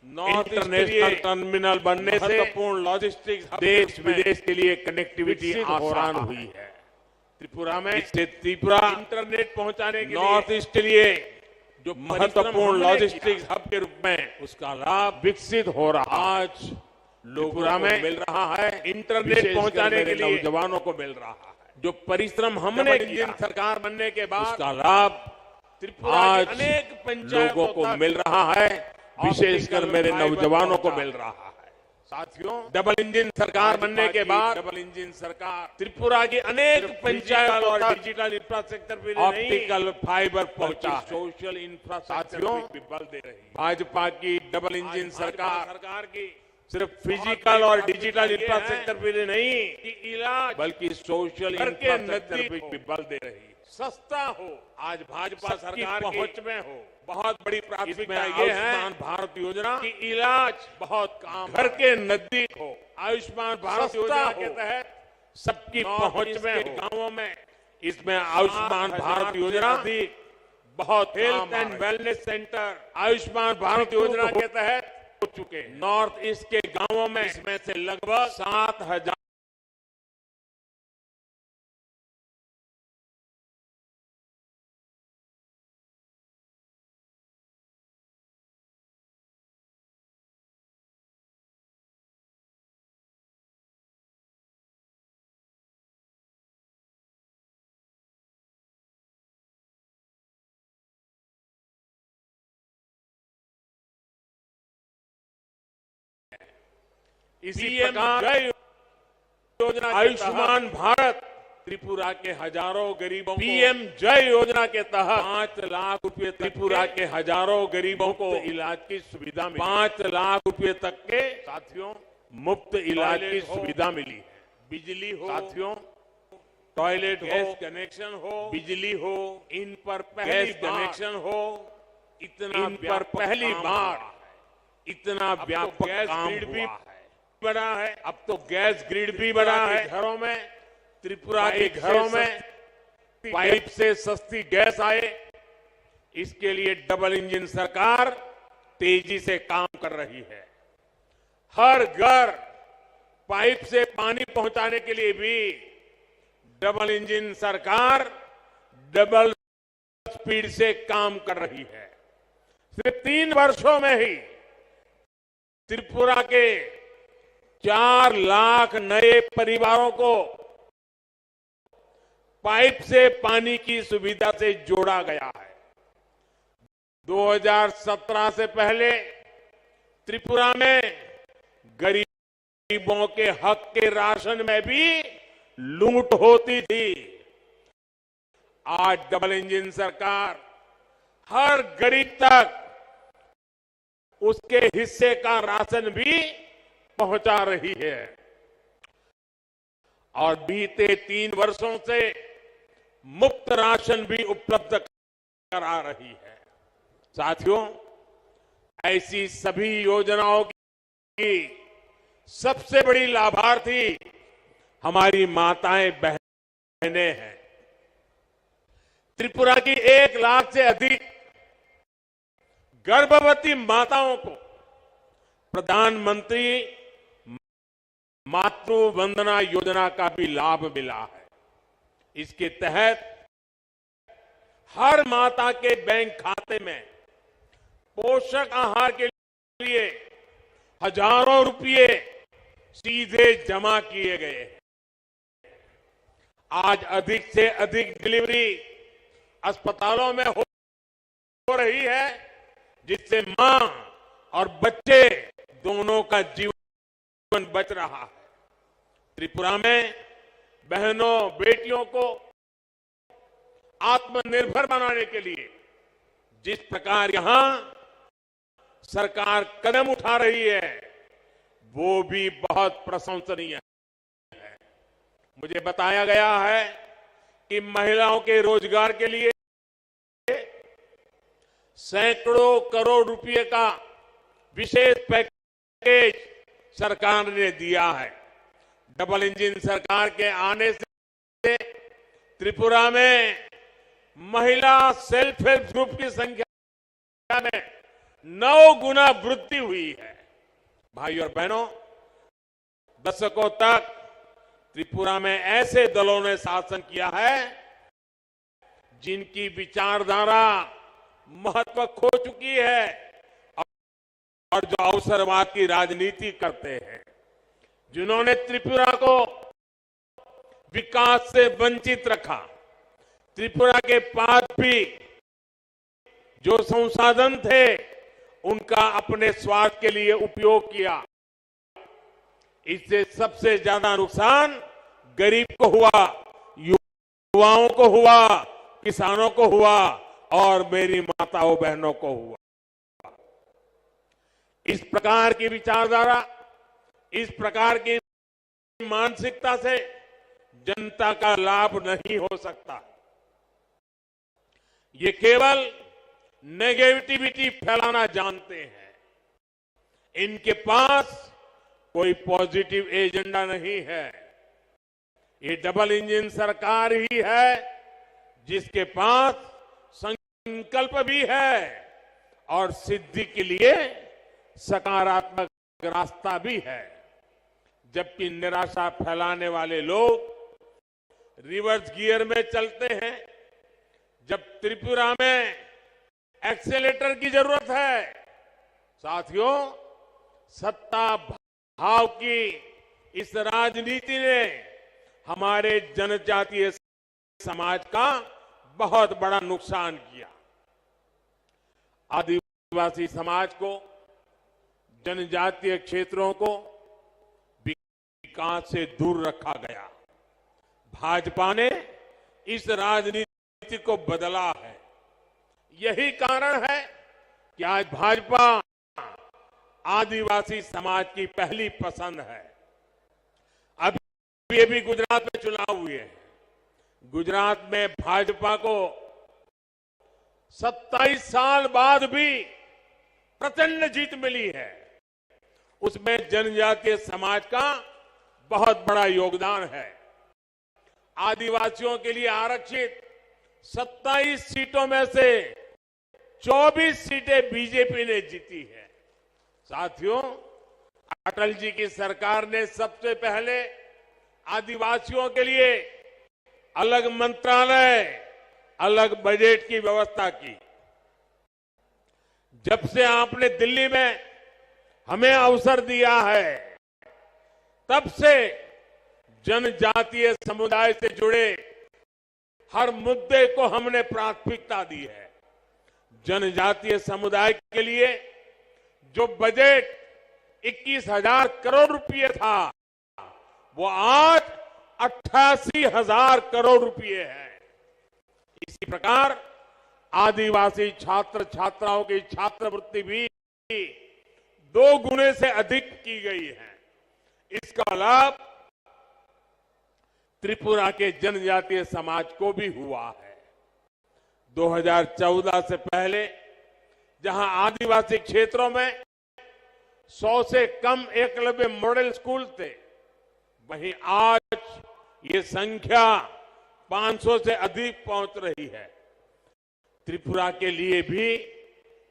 नॉर्थ ईस्ट के लिए इंटरनेशनल टर्मिनल बनने से महत्वपूर्ण लॉजिस्टिक्स हब देश विदेश के लिए कनेक्टिविटी आसान हुई है। त्रिपुरा में इससे त्रिपुरा इंटरनेट पहुंचाने के लिए नॉर्थ ईस्ट के लिए जो महत्वपूर्ण लॉजिस्टिक्स हब के रूप में उसका लाभ विकसित हो रहा है। आज लोगों को मिल रहा है, इंटरनेट पहुंचाने के लिए नौजवानों को मिल रहा है। जो परिश्रम हमने किया, सरकार बनने के बाद उसका लाभ त्रिपुरा के अनेक पंचायतों तक लोगों को मिल रहा है, विशेषकर मेरे नौजवानों को मिल रहा है। साथियों, डबल इंजन सरकार बनने के बाद डबल इंजन सरकार त्रिपुरा की अनेक पंचायतों तक डिजिटल इंफ्रास्ट्रक्चर भी नहीं, ऑप्टिकल फाइबर पहुंचा है। सोशल इंफ्रास्ट्रक्चर पे भी बल दे रही है। भाजपा की डबल इंजन सरकार सिर्फ फिजिकल और डिजिटल इंफ्रास्ट्रक्चर पे नहीं, कि इलाज बल्कि सोशल इंफ्रास्ट्रक्चर पे भी बल दे रही है। सस्ता हो, आज भाजपा सरकार की पहुंच में हो। बहुत बड़ी प्राथमिकता ये है, आयुष्मान भारत योजना की इलाज बहुत काम घर के नजदीक हो। आयुष्मान भारत योजना के तहत सबकी पहुंच में हो। गांवों में इसमें आयुष्मान भारत योजना बहुत health and wellness centre Ayushman Bharat योजना के तहत हो चुके हैं। नॉर्थ ईस्ट के गांवों में इसमें से लगभग सात हजार इसी पीएम प्रकार जय योजना के आयुष्मान तहत भारत त्रिपुरा के हजारों गरीबों को पीएम जय योजना के तहत पाँच लाख रुपए तक त्रिपुरा के हजारों गरीबों को इलाज की सुविधा मिली। पाँच लाख रुपए तक के साथियों, मुफ्त इलाज की सुविधा मिली है। बिजली हो, साथियों, टॉयलेट हो, गैस कनेक्शन हो, बिजली हो, इन पर पहली गैस कनेक्शन हो, इतना इन पर पहली बार इतना व्यापक काम हुआ है। बड़ा है। अब तो गैस ग्रिड भी बड़ा है। घरों में, त्रिपुरा के घरों में पाइप से सस्ती गैस आए, इसके लिए डबल इंजन सरकार तेजी से काम कर रही है। हर घर पाइप से पानी पहुंचाने के लिए भी डबल इंजन सरकार डबल स्पीड से काम कर रही है। सिर्फ तीन वर्षों में ही त्रिपुरा के चार लाख नए परिवारों को पाइप से पानी की सुविधा से जोड़ा गया है। दो हज़ार सत्रह से पहले त्रिपुरा में गरीबों के हक के राशन में भी लूट होती थी। आज डबल इंजन सरकार हर गरीब तक उसके हिस्से का राशन भी पहुंचा रही है और बीते तीन वर्षों से मुफ्त राशन भी उपलब्ध करा रही है। साथियों, ऐसी सभी योजनाओं की सबसे बड़ी लाभार्थी हमारी माताएं, बहनें हैं। त्रिपुरा की एक लाख से अधिक गर्भवती माताओं को प्रधानमंत्री मातृ वंदना योजना का भी लाभ मिला है। इसके तहत हर माता के बैंक खाते में पोषक आहार के लिए हजारों रुपये सीधे जमा किए गए हैं। आज अधिक से अधिक डिलीवरी अस्पतालों में हो रही है, जिससे मां और बच्चे दोनों का जीवन बच रहा है। त्रिपुरा में बहनों, बेटियों को आत्मनिर्भर बनाने के लिए जिस प्रकार यहां सरकार कदम उठा रही है, वो भी बहुत प्रशंसनीय है। मुझे बताया गया है कि महिलाओं के रोजगार के लिए सैकड़ों करोड़ रुपए का विशेष पैकेज सरकार ने दिया है। डबल इंजन सरकार के आने से त्रिपुरा में महिला सेल्फ हेल्प ग्रुप की संख्या में नौ गुना वृद्धि हुई है। भाई और बहनों, दशकों तक त्रिपुरा में ऐसे दलों ने शासन किया है, जिनकी विचारधारा महत्व खो चुकी है और जो अवसरवाद की राजनीति करते हैं, जिन्होंने त्रिपुरा को विकास से वंचित रखा, त्रिपुरा के पास भी जो संसाधन थे, उनका अपने स्वार्थ के लिए उपयोग किया। इससे सबसे ज्यादा नुकसान गरीब को हुआ, युवाओं को हुआ, किसानों को हुआ और मेरी माताओं बहनों को हुआ। इस प्रकार की विचारधारा, इस प्रकार की मानसिकता से जनता का लाभ नहीं हो सकता। ये केवल नेगेटिविटी फैलाना जानते हैं। इनके पास कोई पॉजिटिव एजेंडा नहीं है। ये डबल इंजन सरकार ही है जिसके पास संकल्प भी है और सिद्धि के लिए सकारात्मक रास्ता भी है। जबकि निराशा फैलाने वाले लोग रिवर्स गियर में चलते हैं, जब त्रिपुरा में एक्सेलेरेटर की जरूरत है। साथियों, सत्ता भाव की इस राजनीति ने हमारे जनजातीय समाज का बहुत बड़ा नुकसान किया। आदिवासी समाज को, जनजातीय क्षेत्रों को कांच से दूर रखा गया। भाजपा ने इस राजनीति को बदला है। यही कारण है कि आज भाजपा आदिवासी समाज की पहली पसंद है। अब ये भी गुजरात में चुनाव हुए हैं। गुजरात में भाजपा को सत्ताईस साल बाद भी प्रचंड जीत मिली है। उसमें जनजातीय समाज का बहुत बड़ा योगदान है। आदिवासियों के लिए आरक्षित सत्ताईस सीटों में से चौबीस सीटें बीजेपी ने जीती है। साथियों, अटल जी की सरकार ने सबसे पहले आदिवासियों के लिए अलग मंत्रालय, अलग बजट की व्यवस्था की। जब से आपने दिल्ली में हमें अवसर दिया है, तब से जनजातीय समुदाय से जुड़े हर मुद्दे को हमने प्राथमिकता दी है। जनजातीय समुदाय के लिए जो बजट इक्कीस हज़ार करोड़ रुपए था, वो आज अट्ठासी हज़ार करोड़ रुपए है। इसी प्रकार आदिवासी छात्र छात्राओं की छात्रवृत्ति भी दो गुने से अधिक की गई है। इसका लाभ त्रिपुरा के जनजातीय समाज को भी हुआ है। दो हज़ार चौदह से पहले जहां आदिवासी क्षेत्रों में सौ से कम एकलव्य मॉडल स्कूल थे, वहीं आज ये संख्या पाँच सौ से अधिक पहुंच रही है। त्रिपुरा के लिए भी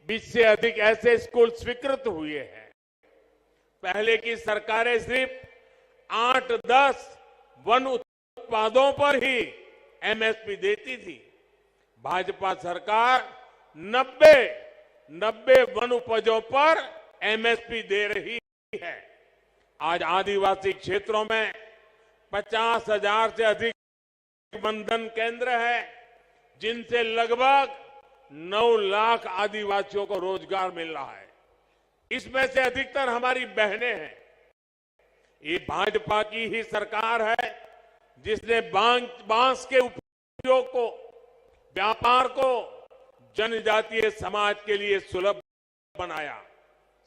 बीस से अधिक ऐसे स्कूल स्वीकृत हुए हैं। पहले की सरकारें सिर्फ आठ दस वन उत्पादों पर ही एमएसपी देती थी। भाजपा सरकार नब्बे, नब्बे वन उपजों पर एमएसपी दे रही है। आज आदिवासी क्षेत्रों में पचास हज़ार से अधिक वनधन केंद्र है, जिनसे लगभग नौ लाख आदिवासियों को रोजगार मिल रहा है। इसमें से अधिकतर हमारी बहनें हैं। ये भाजपा की ही सरकार है, जिसने बां-, बांस के उपयोग को, व्यापार को जनजातीय समाज के लिए सुलभ बनाया।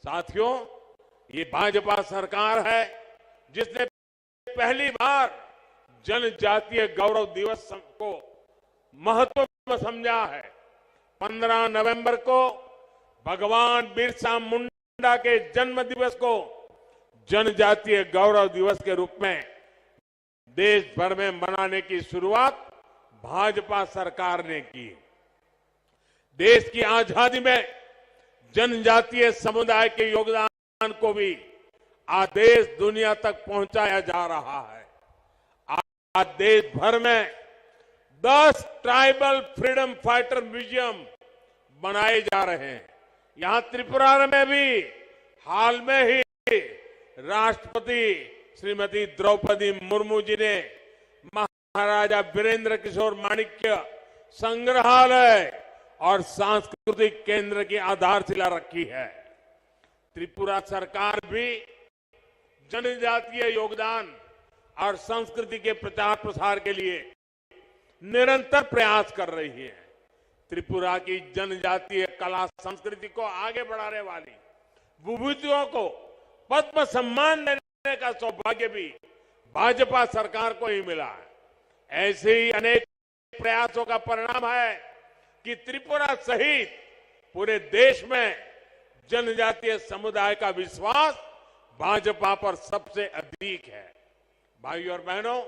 साथियों, ये भाजपा सरकार है, जिसने पहली बार जनजातीय गौरव दिवस को महत्व समझा है। पन्द्रह नवंबर को भगवान बिरसा मुंडा के जन्म दिवस को जनजातीय गौरव दिवस के रूप में देश भर में मनाने की शुरुआत भाजपा सरकार ने की। देश की आजादी में जनजातीय समुदाय के योगदान को भी आज देश दुनिया तक पहुंचाया जा रहा है। आज देश भर में दस ट्राइबल फ्रीडम फाइटर म्यूजियम बनाए जा रहे हैं। यहां त्रिपुरा में भी हाल में ही राष्ट्रपति श्रीमती द्रौपदी मुर्मू जी ने महाराजा वीरेंद्र किशोर माणिक्य संग्रहालय और सांस्कृतिक केंद्र की आधारशिला रखी है। त्रिपुरा सरकार भी जनजातीय योगदान और संस्कृति के प्रचार प्रसार के लिए निरंतर प्रयास कर रही है। त्रिपुरा की जनजातीय कला संस्कृति को आगे बढ़ाने वाली विभूतियों को पद्म सम्मान देने का सौभाग्य भी भाजपा सरकार को ही मिला है। ऐसे ही अनेक प्रयासों का परिणाम है कि त्रिपुरा सहित पूरे देश में जनजातीय समुदाय का विश्वास भाजपा पर सबसे अधिक है। भाइयों और बहनों,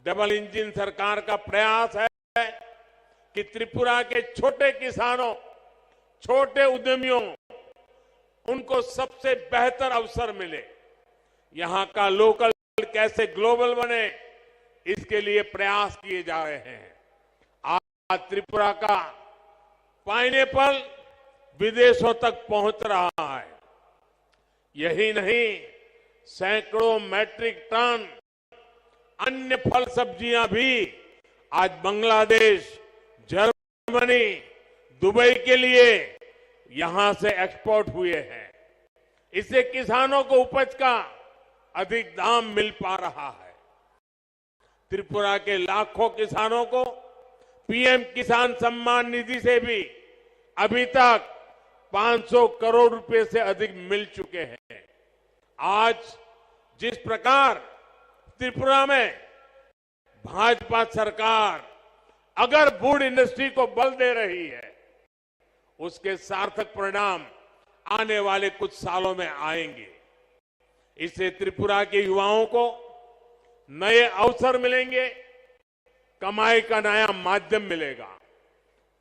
डबल इंजन सरकार का प्रयास है कि त्रिपुरा के छोटे किसानों, छोटे उद्यमियों, उनको सबसे बेहतर अवसर मिले, यहाँ का लोकल कैसे ग्लोबल बने, इसके लिए प्रयास किए जा रहे हैं। आज त्रिपुरा का पाइनएप्पल विदेशों तक पहुंच रहा है। यही नहीं, सैकड़ों मीट्रिक टन अन्य फल सब्जियां भी आज बांग्लादेश, जर्मनी, दुबई के लिए यहां से एक्सपोर्ट हुए हैं। इससे किसानों को उपज का अधिक दाम मिल पा रहा है। त्रिपुरा के लाखों किसानों को पीएम किसान सम्मान निधि से भी अभी तक पाँच सौ करोड़ रुपए से अधिक मिल चुके हैं। आज जिस प्रकार त्रिपुरा में भाजपा सरकार अगर वुड इंडस्ट्री को बल दे रही है, उसके सार्थक परिणाम आने वाले कुछ सालों में आएंगे। इससे त्रिपुरा के युवाओं को नए अवसर मिलेंगे, कमाई का नया माध्यम मिलेगा।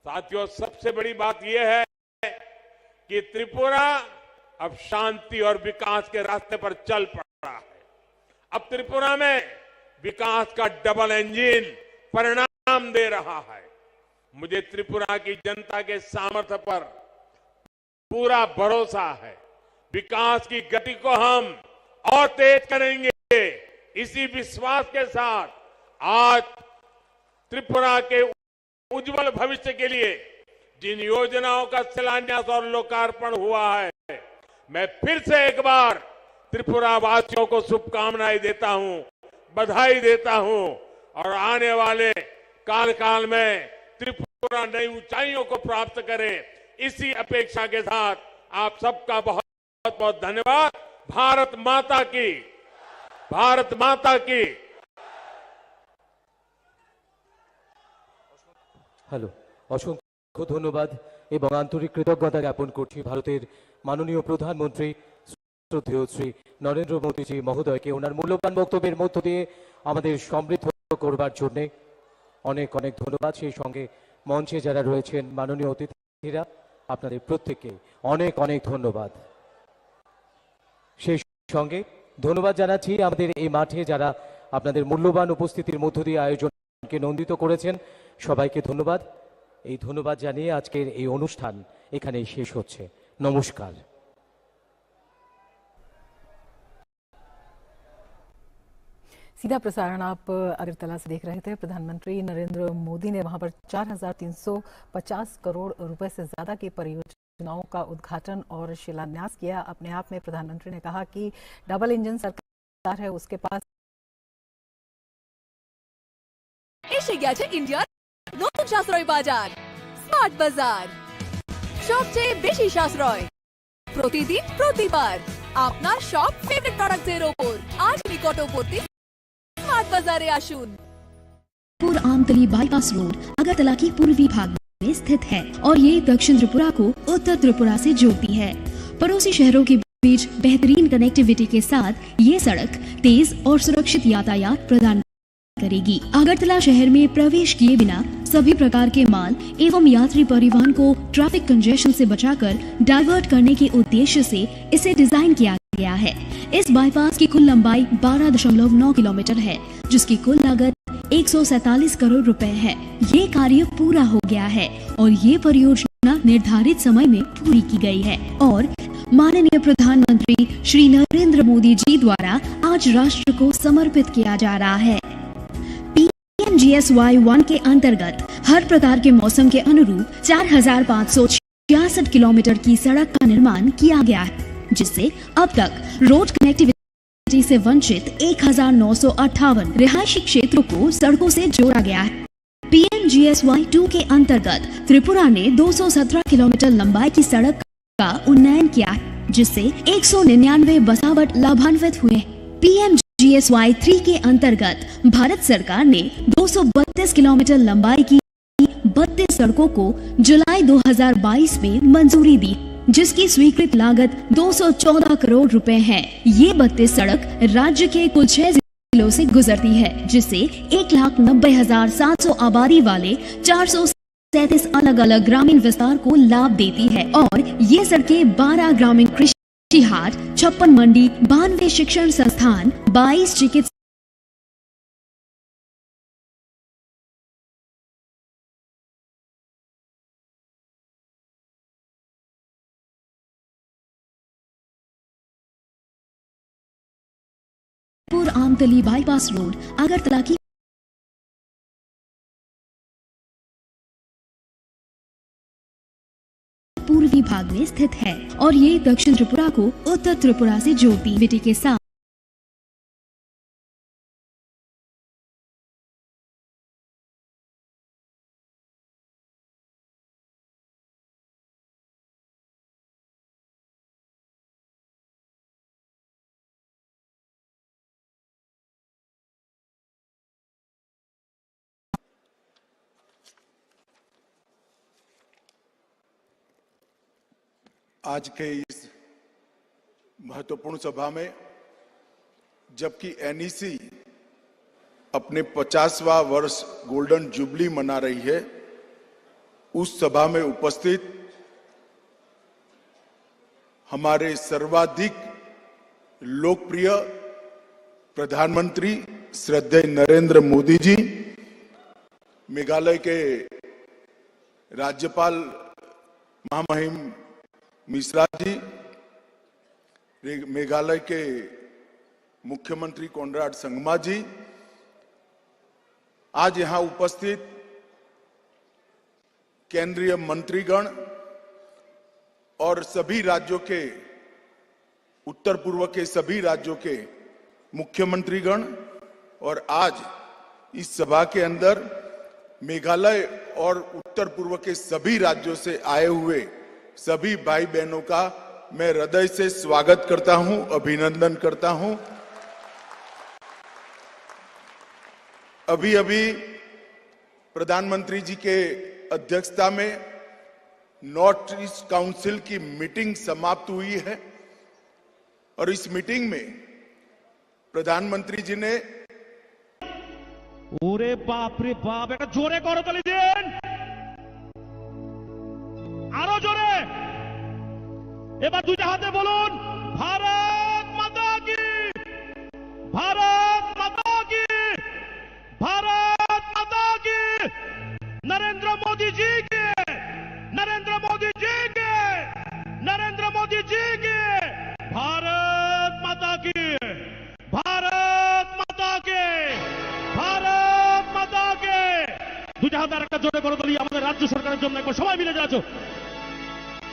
साथियों, सबसे बड़ी बात यह है कि त्रिपुरा अब शांति और विकास के रास्ते पर चल पड़ा है। अब त्रिपुरा में विकास का डबल इंजन परिणाम दे रहा है। मुझे त्रिपुरा की जनता के सामर्थ्य पर पूरा भरोसा है। विकास की गति को हम और तेज करेंगे। इसी विश्वास के साथ आज त्रिपुरा के उज्जवल भविष्य के लिए जिन योजनाओं का शिलान्यास और लोकार्पण हुआ है, मैं फिर से एक बार त्रिपुरा वासियों को शुभकामनाएं देता हूं, बधाई देता हूं और आने वाले कार्यकाल में त्रिपुरा नई ऊंचाइयों को प्राप्त करे, इसी अपेक्षा के साथ आप सबका बहुत बहुत धन्यवाद। भारत माता की, भारत माता की। হ্যালো, অসংখ্য ধন্যবাদ এবং আন্তরিক কৃতজ্ঞতা জ্ঞাপন করছি ভারতের মাননীয় প্রধানমন্ত্রী শ্রদ্ধেয় শ্রী নরেন্দ্র মোদীজি মহোদয়কে ওনার মূল্যবান বক্তব্যের মধ্য দিয়ে আমাদের সমৃদ্ধ করবার জন্যে। অনেক অনেক ধন্যবাদ। সেই সঙ্গে মঞ্চে যারা রয়েছেন মাননীয় অতিথিরা, আপনাদের প্রত্যেককে অনেক অনেক ধন্যবাদ। সেই সঙ্গে ধন্যবাদ জানাচ্ছি আমাদের এই মাঠে যারা আপনাদের মূল্যবান উপস্থিতির মধ্য দিয়ে আয়োজনকে নন্দিত করেছেন, সবাইকে ধন্যবাদ। এই ধন্যবাদ জানিয়ে আজকের এই অনুষ্ঠান এখানেই শেষ হচ্ছে। নমস্কার। सीधा प्रसारण आप अगरतला से देख रहे थे। प्रधानमंत्री नरेंद्र मोदी ने वहां पर चार हज़ार तीन सौ पचास करोड़ रुपए से ज्यादा की परियोजनाओं का उद्घाटन और शिलान्यास किया। अपने आप में प्रधानमंत्री ने कहा कि डबल इंजन सरकार है, उसके पास এসে গেছে ইন্ডিয়ার নতুন সাশ্রয় বাজার, স্মার্ট বাজার। সবচেয়ে বেশি সাশ্রয় প্রতিদিন, প্রতিবার আপনার সব ফেভারিট প্রোডাক্টসের ওপর। আজ নিকটবর্তী স্মার্ট বাজারে আসুন। पुर आमतली बाईपास रोड अगरतला की पूर्वी भाग में स्थित है और ये दक्षिण त्रिपुरा को उत्तर त्रिपुरा से जोड़ती है। पड़ोसी शहरों के बीच बेहतरीन कनेक्टिविटी के साथ ये सड़क तेज और सुरक्षित यातायात प्रदान करेगी। अगरतला शहर में प्रवेश किए बिना सभी प्रकार के माल एवं यात्री परिवहन को ट्रैफिक कंजेशन से बचाकर डाइवर्ट करने के उद्देश्य से इसे डिजाइन किया गया है। इस बाईपास की कुल लंबाई बारह दशमलव नौ किलोमीटर है, जिसकी कुल लागत एक सौ सैंतालीस करोड़ रुपए है। ये कार्य पूरा हो गया है और ये परियोजना निर्धारित समय में पूरी की गई है और माननीय प्रधानमंत्री श्री नरेंद्र मोदी जी द्वारा आज राष्ट्र को समर्पित किया जा रहा है। पीएमजीएसवाई वन के अंतर्गत हर प्रकार के मौसम के अनुरूप चार हज़ार पाँच सौ छियासठ किलोमीटर की सड़क का निर्माण किया गया है, जिससे अब तक रोड कनेक्टिविटी से वंचित एक हज़ार नौ सौ अट्ठावन रिहायशी क्षेत्रों को सड़कों से जोड़ा गया है। पीएमजीएसवाई टू के अंतर्गत त्रिपुरा ने दो सौ सत्रह किलोमीटर लंबाई की सड़क का उन्नयन किया है, जिससे एक सौ निन्यानवे बसावट लाभान्वित हुए हैं। पीएमजीएसवाई थ्री के अंतर्गत भारत सरकार ने दो सौ बत्तीस किलोमीटर लंबाई की बत्तीस सड़कों को जुलाई दो हज़ार बाईस में मंजूरी दी, जिसकी स्वीकृत लागत दो सौ चौदह करोड़ रुपए है। ये बत्तीस सड़क राज्य के कुल छह जिलों से गुजरती है, जिससे एक लाख नब्बे हजार सात सौ आबादी वाले चार सौ सैंतीस अलग-अलग ग्रामीण विस्तार को लाभ देती है और ये सड़कें बारह ग्रामीण कृषि हाट, छप्पन मंडी, बानवे शिक्षण संस्थान, बाईस चिकित्सा पुर आमतली बाईपास रोड, अगरतला की पूर्वी भाग में स्थित है और ये दक्षिण त्रिपुरा को उत्तर त्रिपुरा से जोड़ती है। के साथ आज के इस महत्वपूर्ण सभा में, जबकि एनईसी अपने पचासवाँ वर्ष गोल्डन जुबली मना रही है, उस सभा में उपस्थित हमारे सर्वाधिक लोकप्रिय प्रधानमंत्री श्रद्धेय नरेंद्र मोदी जी, मेघालय के राज्यपाल महामहिम मिश्रा जी, रे-, मेघालय के मुख्यमंत्री कोनराड संगमा जी, आज यहाँ उपस्थित केंद्रीय मंत्रीगण और सभी राज्यों के, उत्तर पूर्व के सभी राज्यों के मुख्यमंत्रीगण और आज इस सभा के अंदर मेघालय और उत्तर पूर्व के सभी राज्यों से आए हुए सभी भाई बहनों का मैं हृदय से स्वागत करता हूं, अभिनंदन करता हूं। अभी-अभी प्रधानमंत्री जी के अध्यक्षता में नॉर्थ ईस्ट काउंसिल की मीटिंग समाप्त हुई है और इस मीटिंग में प्रधानमंत्री जी ने ওরে বাপ রে বাপ, একটা জোরে করতালি দিন, আরো জোরে। এবার দুইটা হাতে বলুন, ভারত মাতা কি, ভারত মাতা কি, ভারত মাতা কি, নরেন্দ্র মোদী জি কি, নরেন্দ্র মোদী জি কি, নরেন্দ্র মোদী জি কি, ভারত মাতা কি। ভারত মাতা কে, ভারত মাতা কে। দুইটা হাত আর একটা জোরে করে তুলি, আমাদের রাজ্য সরকারের জন্য একবার সবাই মিলে যাচ্ছ।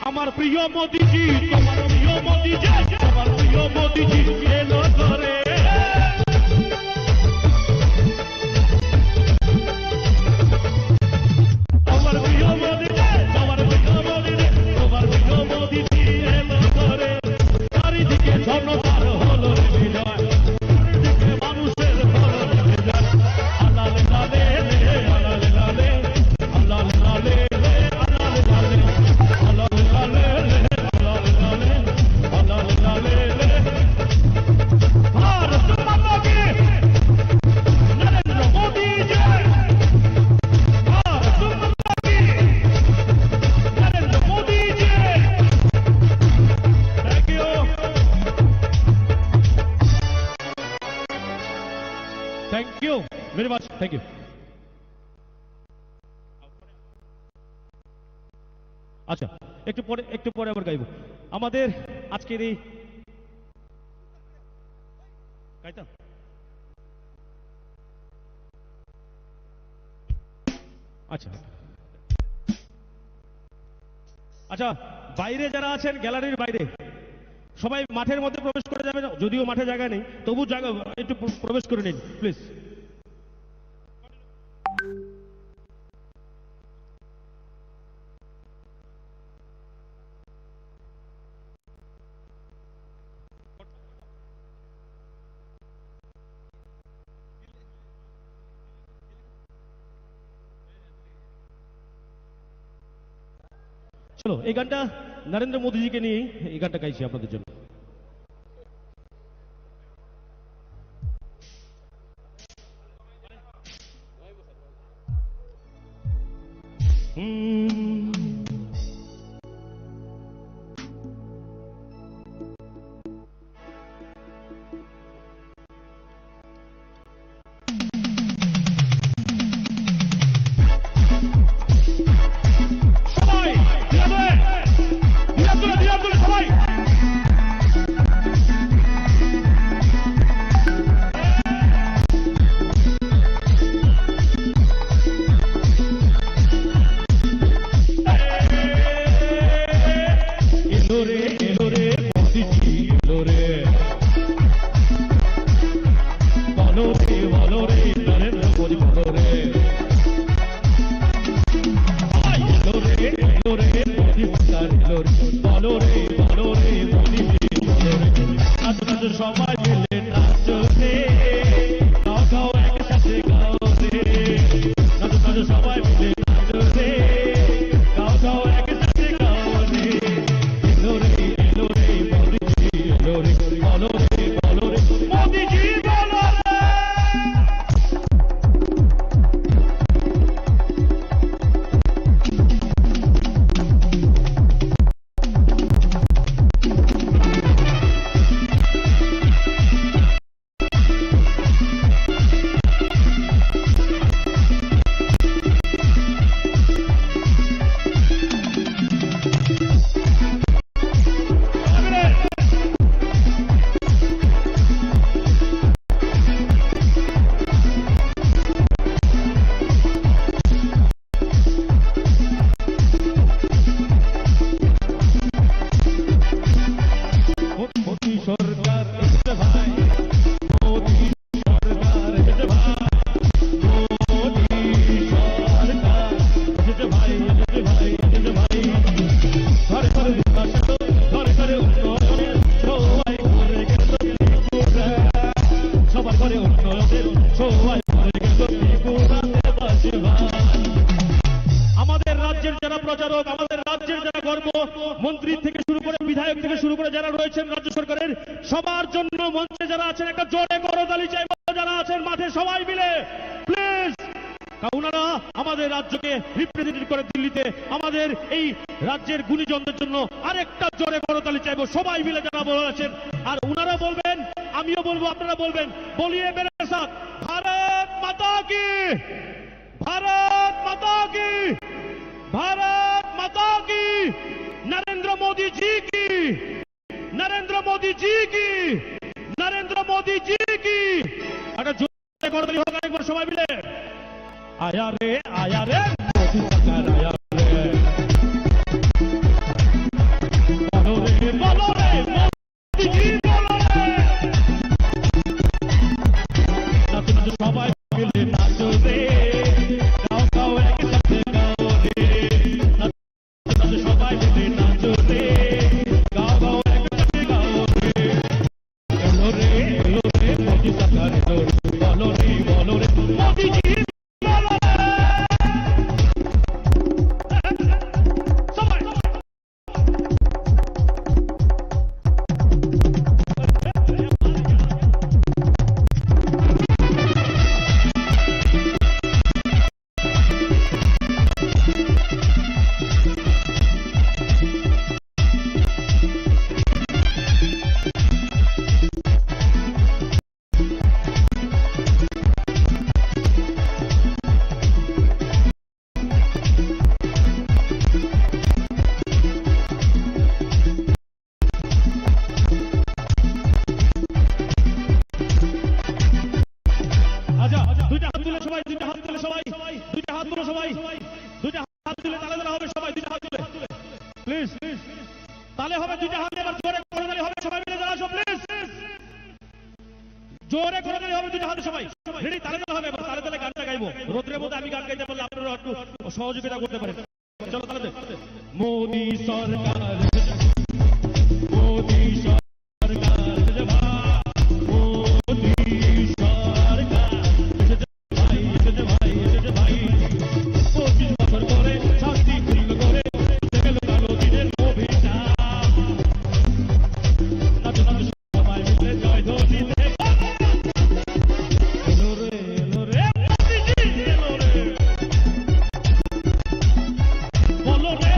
আমার প্রিয় মোদিজি, তোমার প্রিয় মোদিজি, তোমার প্রিয় মোদিজি এলো ঘরে। আমার প্রিয় মোদিজি, তোমার প্রিয় মোদিজি, তোমার প্রিয় মোদিজি এলো ঘরে। চারিদিকে জনতার হলো বিজয়, চারিদিকে মানুষের হলো বিজয়। আলালে লালে লে, আলালে লালে, আলালে লালে লে, আলালে লালে, আলালে লালে লে, আলালে লালে, আলালে লালে লে। ভারত মাতা কি, নরেন্দ্র মোদি জয়। ভারত মাতা কি, নরেন্দ্র মোদি জয়। Thank you. Thank you very much. Thank you. আচ্ছা, একটু পরে, একটু পরে আবার গাইবো। আমাদের আজকের এই গাইতাম। আচ্ছা, আচ্ছা, বাইরে যারা আছেন, গ্যালারির বাইরে, সবাই মাঠের মধ্যে প্রবেশ করে যাবেন। যদিও মাঠে জায়গা নেই, তবু জায়গা, একটু প্র-, প্রবেশ করে নিন, প্লিজ। চলো, এই গানটা নরেন্দ্র মোদীজিকে নিয়ে এই গানটা গাইছি আপনাদের জন্য। মন্ত্রী থেকে শুরু করে, বিধায়ক থেকে শুরু করে যারা রয়েছেন রাজ্য সরকারের, সবার জন্য মঞ্চে যারা আছেন একটা জোরে করতালি চাইবো, যারা আছেন মাঠে সবাই মিলে প্লিজ। কারণ ওনারা আমাদের রাজ্যকে রিপ্রেজেন্ট করে দিল্লিতে আমাদের এই রাজ্যের গুণীজনদের জন্য আরেকটা জোরে করতালি চাইবো সবাই মিলে যারা বলে আছেন। আর ওনারা বলবেন, আমিও বলবো, আপনারা বলবেন, বলিয়ে মেরে সাথ, ভারত মাতা কি, ভারত মাতা কি, ভারত মাতা কি, নরেন্দ্র মোদী জি কি, নরেন্দ্র মোদী জি কি, নরেন্দ্র মোদী জি কি। একটা জোরে করতালি হোক আরেকবার সবাই মিলে। আয়া রে, আয়া রে, মোদী সরকার আয়া রে। বলো রে, বলো রে, মোদী জি বলো রে। নাচো, নাচো, সবাই মিলে নাচো রে। গাও, গাও, একসাথে গাও রে। আচ্ছা, দুইটা হাত তুলে সবাই, দুইটা হাত তুলে সবাই, দুইটা হাত তুলে সবাই, দুইটা হাত তুলে তালে তালে হবে সবাই, দুইটা হাত তুলে। Please, please. তালে হবে দুইটা হাত, এবার জোরে করতালি হবে সবাই মিলে যারা আছো, প্লিজ। জোরে করতালি হবে দুইটা হাতে সবাই। রেডি, তালে তালে হবে এবার, তালে তালে গানটা গাইবো। রোদ্রের মধ্যে আমি গান গাইতে পারলে আপনারা একটু সহযোগিতা করতে পারেন। চলো তালে তালে। মোদী সরকার, মোদী সরকার, মোদী সরকার। ভাই, এসেছে ভাই, এসেছে ভাই। পঁচিশ বছর পরে শান্তি ফিরল ঘরে, বুঝে গেল কালো দিনের অভিশাপ। নাচো, নাচো, সবাই মিলে জয় ধ্বনি দেব। এলো রে, এলো রে, মোদিজি এলো রে। বলো রে,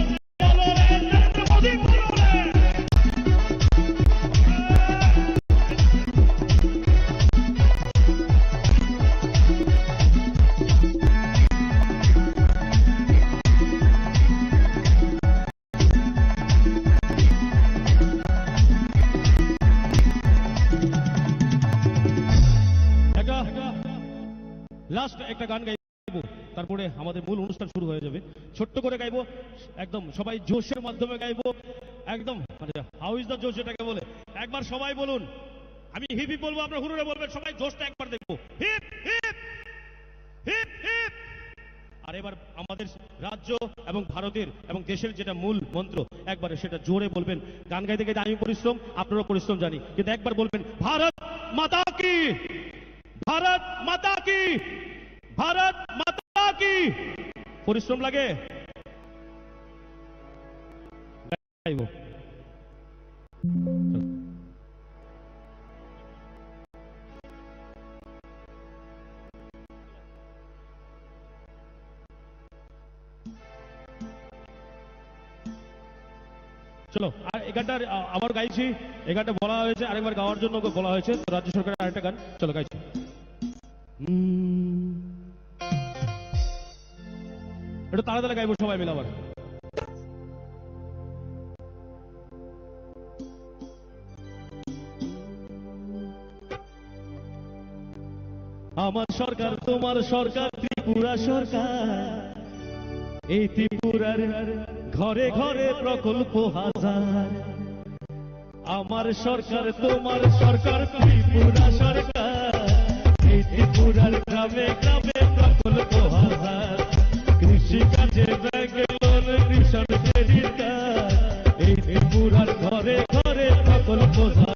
একটা লাস্ট একটা গান গাই। গাইবো, তারপরে আমাদের মূল অনুষ্ঠান শুরু হয়ে যাবে। ছোট্ট করে গাইবো, একদম সবাই জোশের মাধ্যমে গাইবো, একদম মানে হাউ ইজ দ্য জোশ যেটাকে বলে। একবার সবাই বলুন, আমি হিপ হিপ বলবো, আপনারা হুরুরে বলবেন, সবাই জোশটা একবার দেখবো। Hip hip, hip hip. আর এবার আমাদের রাজ্য এবং ভারতের এবং দেশের যেটা মূল মন্ত্র, একবারে সেটা জোরে বলবেন। গান গাইতে গাইতে আমি পরিশ্রম, আপনারাও পরিশ্রম জানি, কিন্তু একবার বলবেন, ভারত মাতা কি, ভারত মাতা কি, ভারত মাতা কি। পরিশ্রম লাগে। চলো, আর এই গানটা, আ, আবার গাইছি। এই গানটা বলা হয়েছে, আরেকবার গাওয়ার জন্য ওকে বলা হয়েছে। তো রাজ্য সরকারের আরেকটা গান, চলো গাইছি। হুম। একটু তালে তালে গাইবো সবাই মিলে আবার। আমার সরকার, তোমার সরকার, ত্রিপুরা সরকার, এই ত্রিপুরার ঘরে ঘরে প্রকল্প হাজার। আমার সরকার, তোমার সরকার, ত্রিপুরা সরকার, এই ত্রিপুরার গ্রামে গ্রামে প্রকল্প হাজার। কৃষি কাজে bank loan, ration credit card, এই ত্রিপুরার ঘরে ঘরে প্রকল্প হাজার।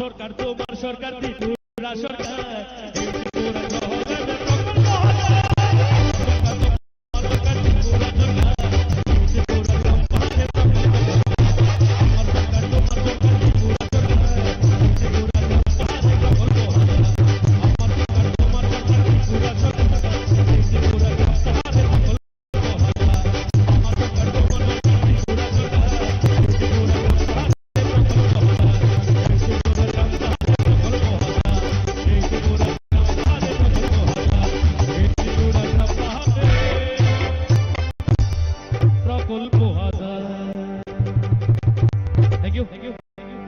সরকার, তোমার সরকার, ত্রিপুরা সরকার। প্রকল্প হাজার। Thank you, thank you, thank you।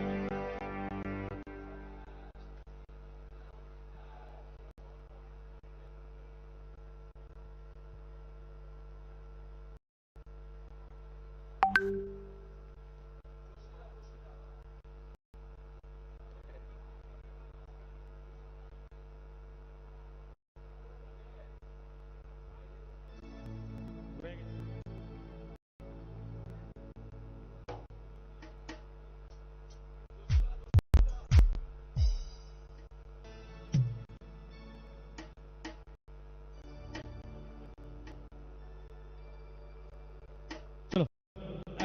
চলো,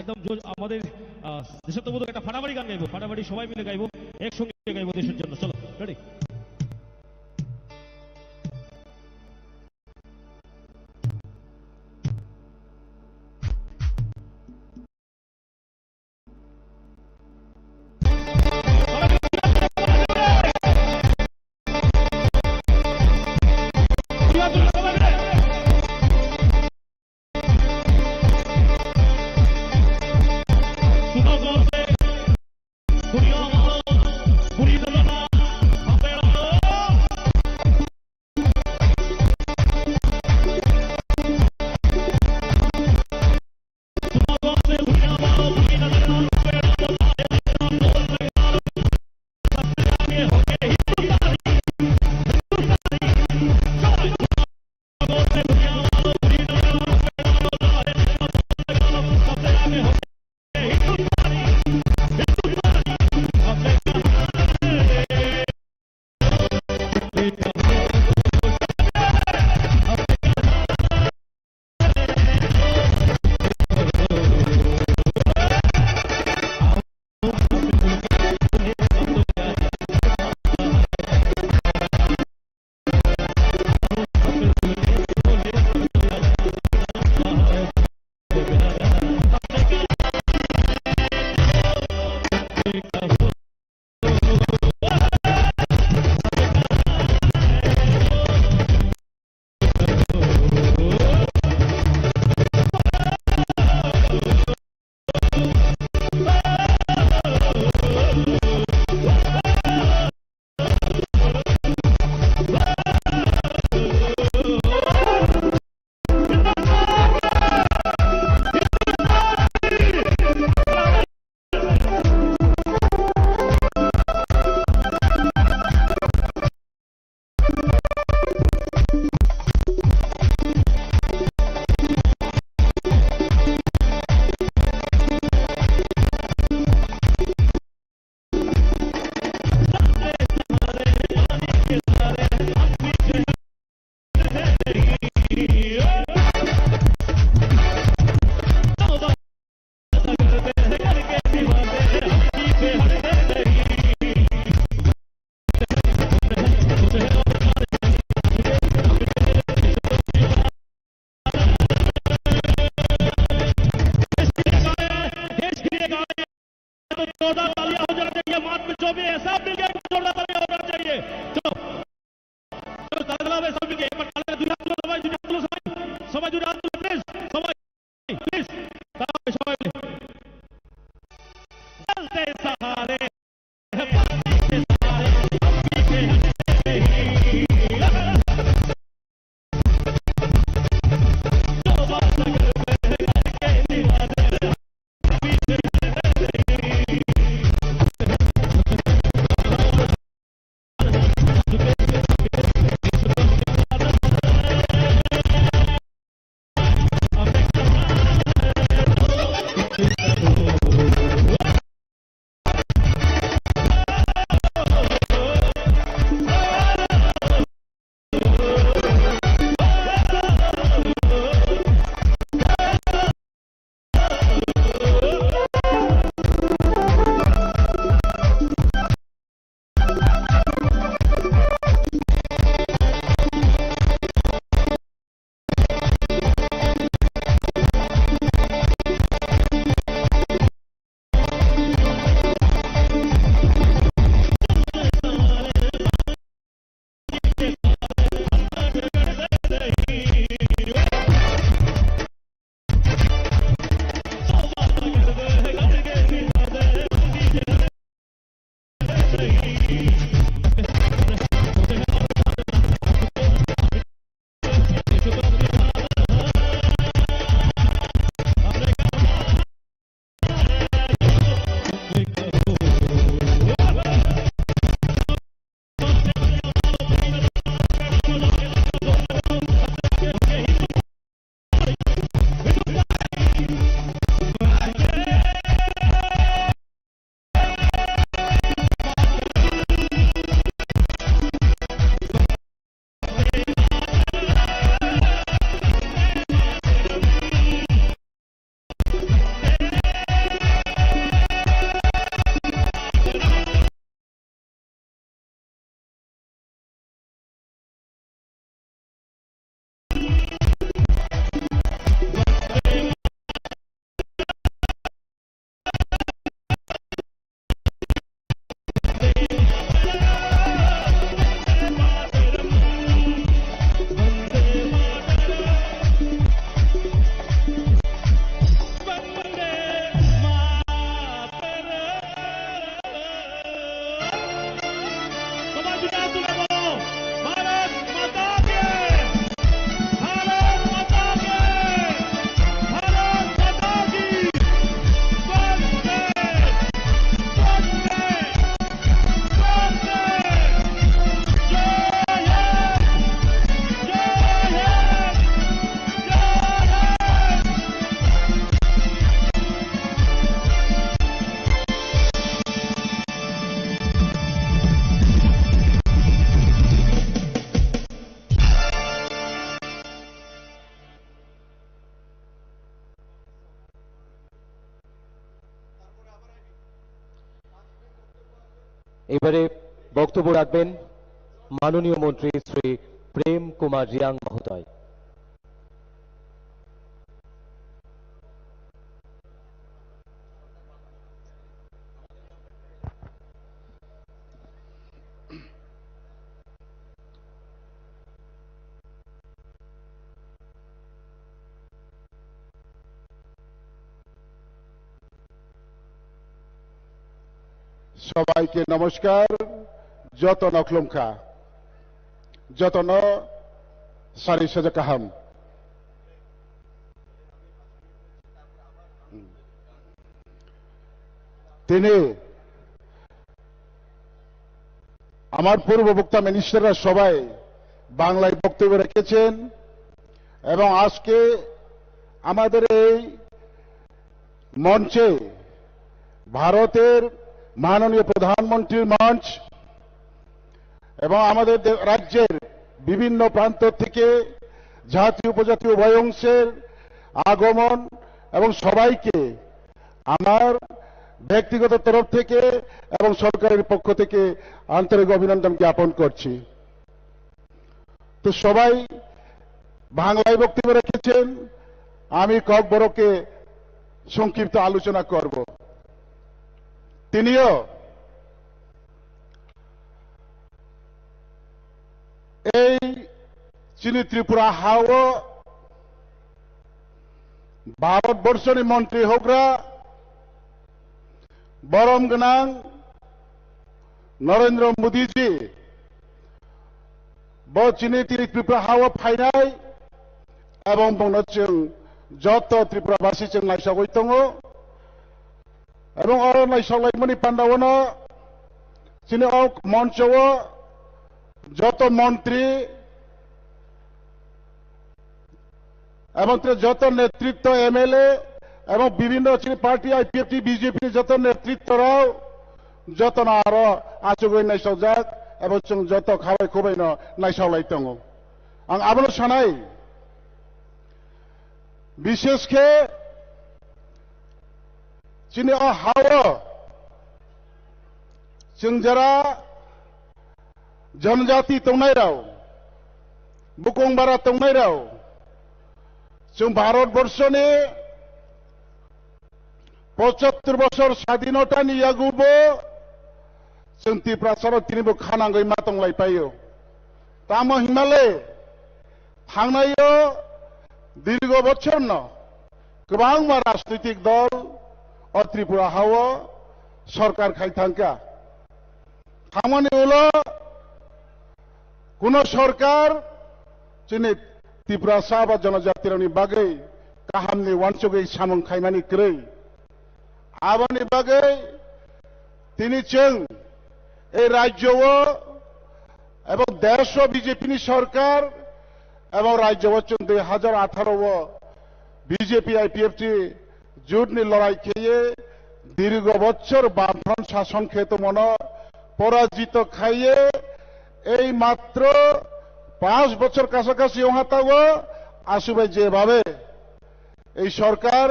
একদম জোর আমাদের, আহ, দেশাত্মবোধক একটা ফাটাফাটি গান গাইবো, ফাটাফাটি সবাই মিলে গাইবো, একসঙ্গে গাইবো দেশের জন্য। চলো, রেডি? जोरदार तालियां हो जाना चाहिए, मंच पे जो भी है, सब मिलके एक बार जोरदार तालियां हो जाना चाहिए। चलो, चलो, तालियां हो, सब मिलके एक बार तालियां, দুই হাত তুলো সবাই, দুই হাত তুলো সবাই, সবাই দুই হাত তুলো, please, সবাই, please, তাড়াতাড়ি সবাই মিলে। चलते सहारे। এবারে বক্তব্য রাখবেন মাননীয় মন্ত্রী শ্রী প্রেম কুমার রিয়াং মহোদয়। সবাইকে নমস্কার, jotono khulumkha, jotono sari sajak kaham. Tini আমার পূর্ব বক্তা মিনিস্টাররা সবাই বাংলায় বক্তব্য রেখেছেন এবং আজকে আমাদের এই মঞ্চে ভারতের মাননীয় প্রধানমন্ত্রীর মঞ্চ এবং আমাদের দে-, রাজ্যের বিভিন্ন প্রান্ত থেকে জাতি উপজাতি উভয় অংশের আগমন এবং সবাইকে আমার ব্যক্তিগত তরফ থেকে এবং সরকারের পক্ষ থেকে আন্তরিক অভিনন্দন জ্ঞাপন করছি। তো সবাই বাংলায় বক্তব্য রেখেছেন, আমি ককবরকে সংক্ষিপ্ত আলোচনা করব। তিনিও এই চিনি ত্রিপুরা হাও ভারতবর্ষ মন্ত্রী হগ্রা বরম গনাং নরেন্দ্র মোদীজি bo chini tini Tripura hao phainai, ebong bongno chwng joto Tripura basi chwng naisogwi tongo. Ebong oro naisoklaimani pandaono chini o moncho o joto montri ebong tei joto netritto M L A ebong bibhinno chini party I P F T B J P ni joto netritto rok jotono aro achugwi naisokjak ebong chwng joto khabai khubaino naisoklai tongo. Ang abono sanai, bishesh khe chini o hao chwng jera janjati tongnairok, bukung bara tongnairok, chwng Bharat borshoni pochattor bosor sadhinotani yagubo chwng Tiprasarok tinibo khanangwi ma tonglai paio. Tamo hinmale thangnaio dirgo bochorno kwbangma rajnitik dol o Tripura hao sorkar khai thangkha. Thangmani ulo kuno sorkar chini Tiprasa ba jonojatirokni bagwi kahamni uansugwi samung khaimani kwrwi. Aboni bagwi tini chwng ei rajyo o ebong desh o B J P ni sorkar ebong rajyo o chwng dui hajar atharo o B J P I P F T jut ni lorai kheye dirgo bochor Bamfront sason khe tongmano porajito khaiye ei matro panch bochor kasakasi ongha tago asubai jebabe ei sorkar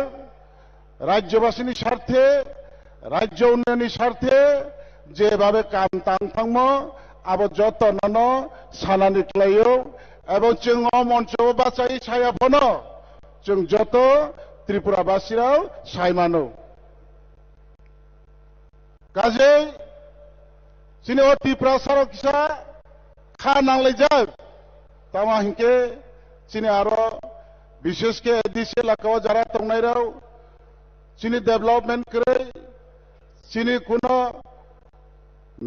rajyobasini sarthe, rajyo unnayonni sarthe jebabe kam tang thangmo abo joto nono sanani khlaio ebong chwng o moncho o bachai saya phano chwng joto Tripura basirao sai mano. Kajei chini o Tiprasarok kisa kha nanglaijak. Tamo hinkhe chini aro bishesh khe A D C elaka o jara tongnairok chini development kwrwi, chini kuno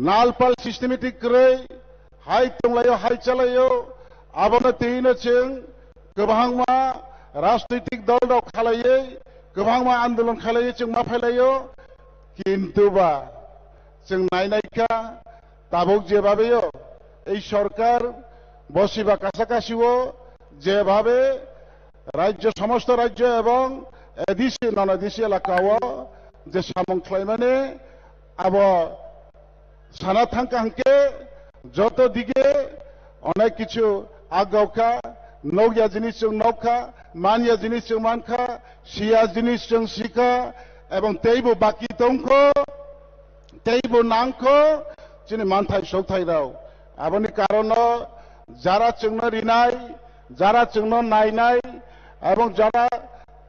nalpal systematic kwrwi, hai tonglaio, hai chalaio, abono twiwi no chwng kwbangma rajnitik dol rok khalaiwi, kwbangma andolon khalaiwi chwng ma phailaio, kintu ba chwng nainaikha tabuk jebabeo ei sorkar bosiba kasa kasio jebhabe rajyo, somosto rajyo ebong A D C, non A D C elaka o je samung khlaimani abo sana thangkha hwnkhe joto dige onek kichu aggaukha, nokya jinis chwng nokkha, manya jinis chwng mankha, siya jinis chwng sikha, ebong teibo baki tongkho, teibo nangkho, chini manthai sokthai rok. Aboni karono jara chwngno rinai, jara chwngno nainai, ebong jara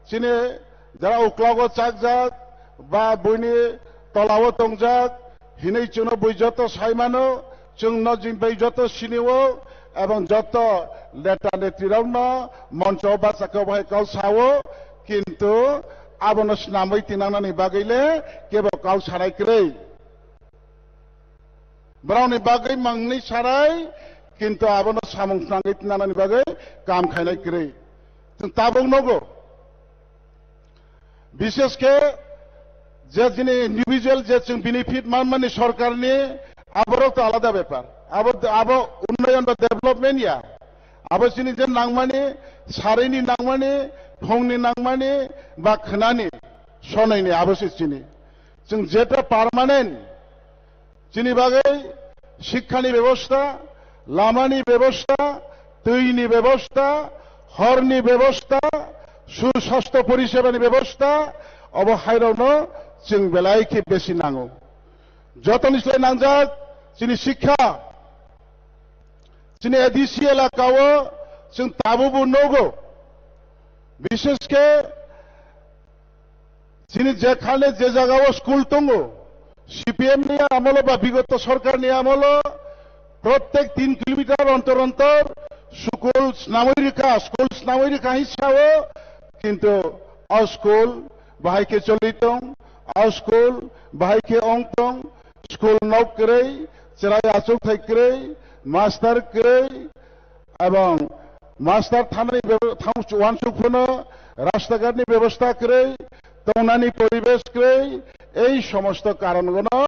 chini jara uklogo chakjak ba buini tolao tongjak hinwi chwngno bui joto saimano, chwngno jin bai joto sinio, ebong joto neta netrirokno moncho bachakhe obo hai kau sao, kintu abono snamwi tinangnani bagwi le kebo kau sanai kwrwi. Borokni bagwi mangni sarai, kintu abono samung tangwi tinanani bagwi kam khainai kwrwi. Chwng tabuk nogo. Bishesh khe je chini individual je chwng benefit manmani sorkarni, aborok to alada bepar. Abo, abo unnoyon ba development ya. Abo chini je nangmani, sarini nangmani, thongni nangmani, ba khnani, sonaini abo se chini. Chwng jeta permanent chini bagwi shikkani bebosta, lamani bebosta, twini bebosta, horni bebosta, suswastho porisebani bebosta, obo hairokno chwng belai khe besi nango. Jotoni slai nangjak chini shikkha, chini A D C elakao chwng tabubo nogo, bishesh khe chini jekhane je jagao school tongo, C P M ni amolo ba bigoto sorkarni amolo prottek tin kilometer ontor ontor school snamwi rikha, school snamwi rikha hin sao, kintu o school bahai khe choli tong, o school bahai khe ong tong, school nok kwrwi, chwrai achukthai kwrwi, master kwrwi, ebong master thanani bebo-, thang-, uansuk phano rasta ghatni bebosta kwrwi, tongnani poribesh kwrwi, ei somosto karongono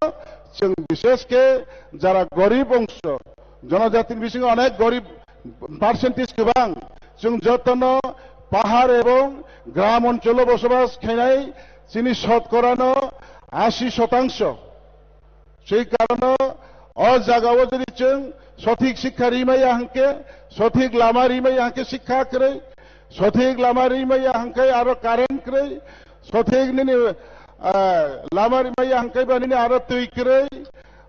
chwng bishesh khe jara gorib ongso, jonojatini bisingo onek gorib percentage kwbang, chwng jotono pahar ebong gram oncholo bosobas khainai chini sotkorano asi shotangso. Sei karono o jagao jodi chwng sothik sikha rimaya hwnkhe, sothik lama rimaya hwnkhe sikha kwrwi, sothik lama rimaya hwnkhe aro current kwrwi, sothik nini, ah, lama rimaya hwnkhe ba nini aro twi kwrwi,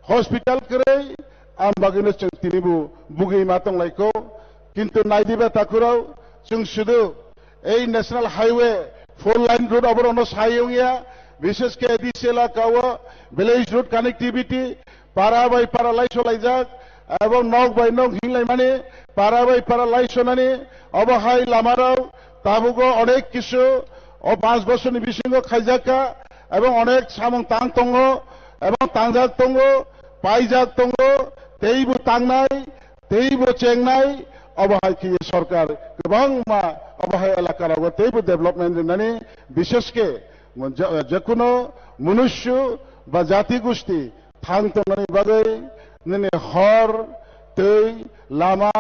hospital kwrwi, ang bagwino chwng tinibo bugwi ma tonglaikho. Kintu naidiba takhurok, chwng sudu ei National Highway four lane road oborokno sai wngya, bishesh khe A D C elakao village road connectivity, para bai para laiso laijak, ebong nok bai nok hinglaimani, para bai para laisonani, obo hai lamarok tabugo onek kisu o panch bosorni bisingo khaijakha, ebong onek samung tang tongo, ebong tangjak tongo, paijak tongo, teibo tangnai, teibo chengnai, obo hai khe sorkar kwbangma obo hai elakarogo teibo development rinani, bishesh khe je-, jekuno munusyo ba jati gusti thang tongnani bagwi nini hor, twi, lama,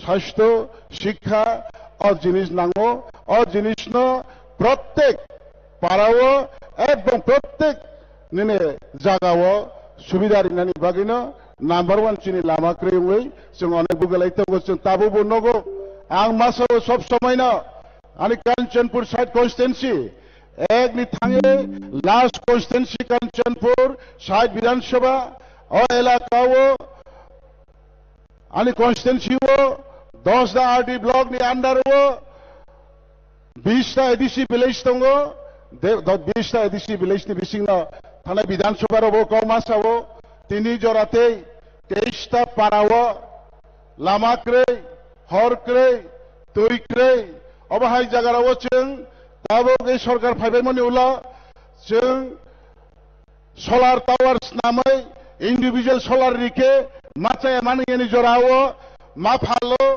sasthyo, sikha, o jinis nango, o jinisno prottek parao ebong prottek nini jagao subida rinani bagwino number one chini lama kwrwi wngwi chwng onek bugalai tongo, chwng tabubo nogo. Ang masao sob somoino ani Kanchanpur side constituency ekni thangwi last constituency Kanchanpur side Bidhan Sabha o elakao ani constituency o Dasda R D block ni under o bista A D C village tongo, de-, do-, bista A D C village ni bisingno thanai Bidhan Sabha rogo kok ma sao, tini jora tei teista para o lama kwrwi, hor kwrwi, twi kwrwi, obo hai jaga rao chwng tabuk ei sorkar phaibaimani ulo chwng solar tower snamwi individual solar rikhe ma chaya mani yani jorao ma phalo,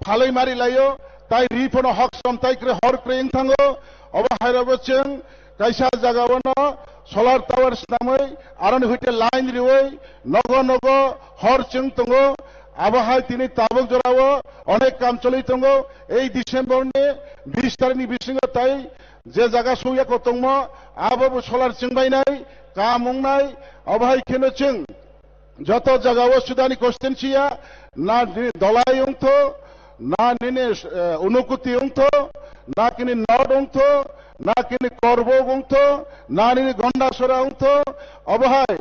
phalwi mari laio, tai ri phano hok som tai kwrwi hor kwrwi wng thango. Obo hai rogo chwng kaisa jaga o no solar tower snamwi aroni hoite line riwi nogo nogo hor chwng tongo. Abo hai tini tabuk jorao onek kam choli tongo. Ei December ni bis tarikh ni bisingo tai je jaga sukya kotongmo, abo bo solar chwngbainai, kam wngnai, abo hai kheno chwng joto jaga o sudani constituency ya, na nini Dolai wngtho, na nini, eh, Unukuti wngtho, na kini North wngtho, na kini Korbok wngtho, na nini Gondasora wngtho, abo hai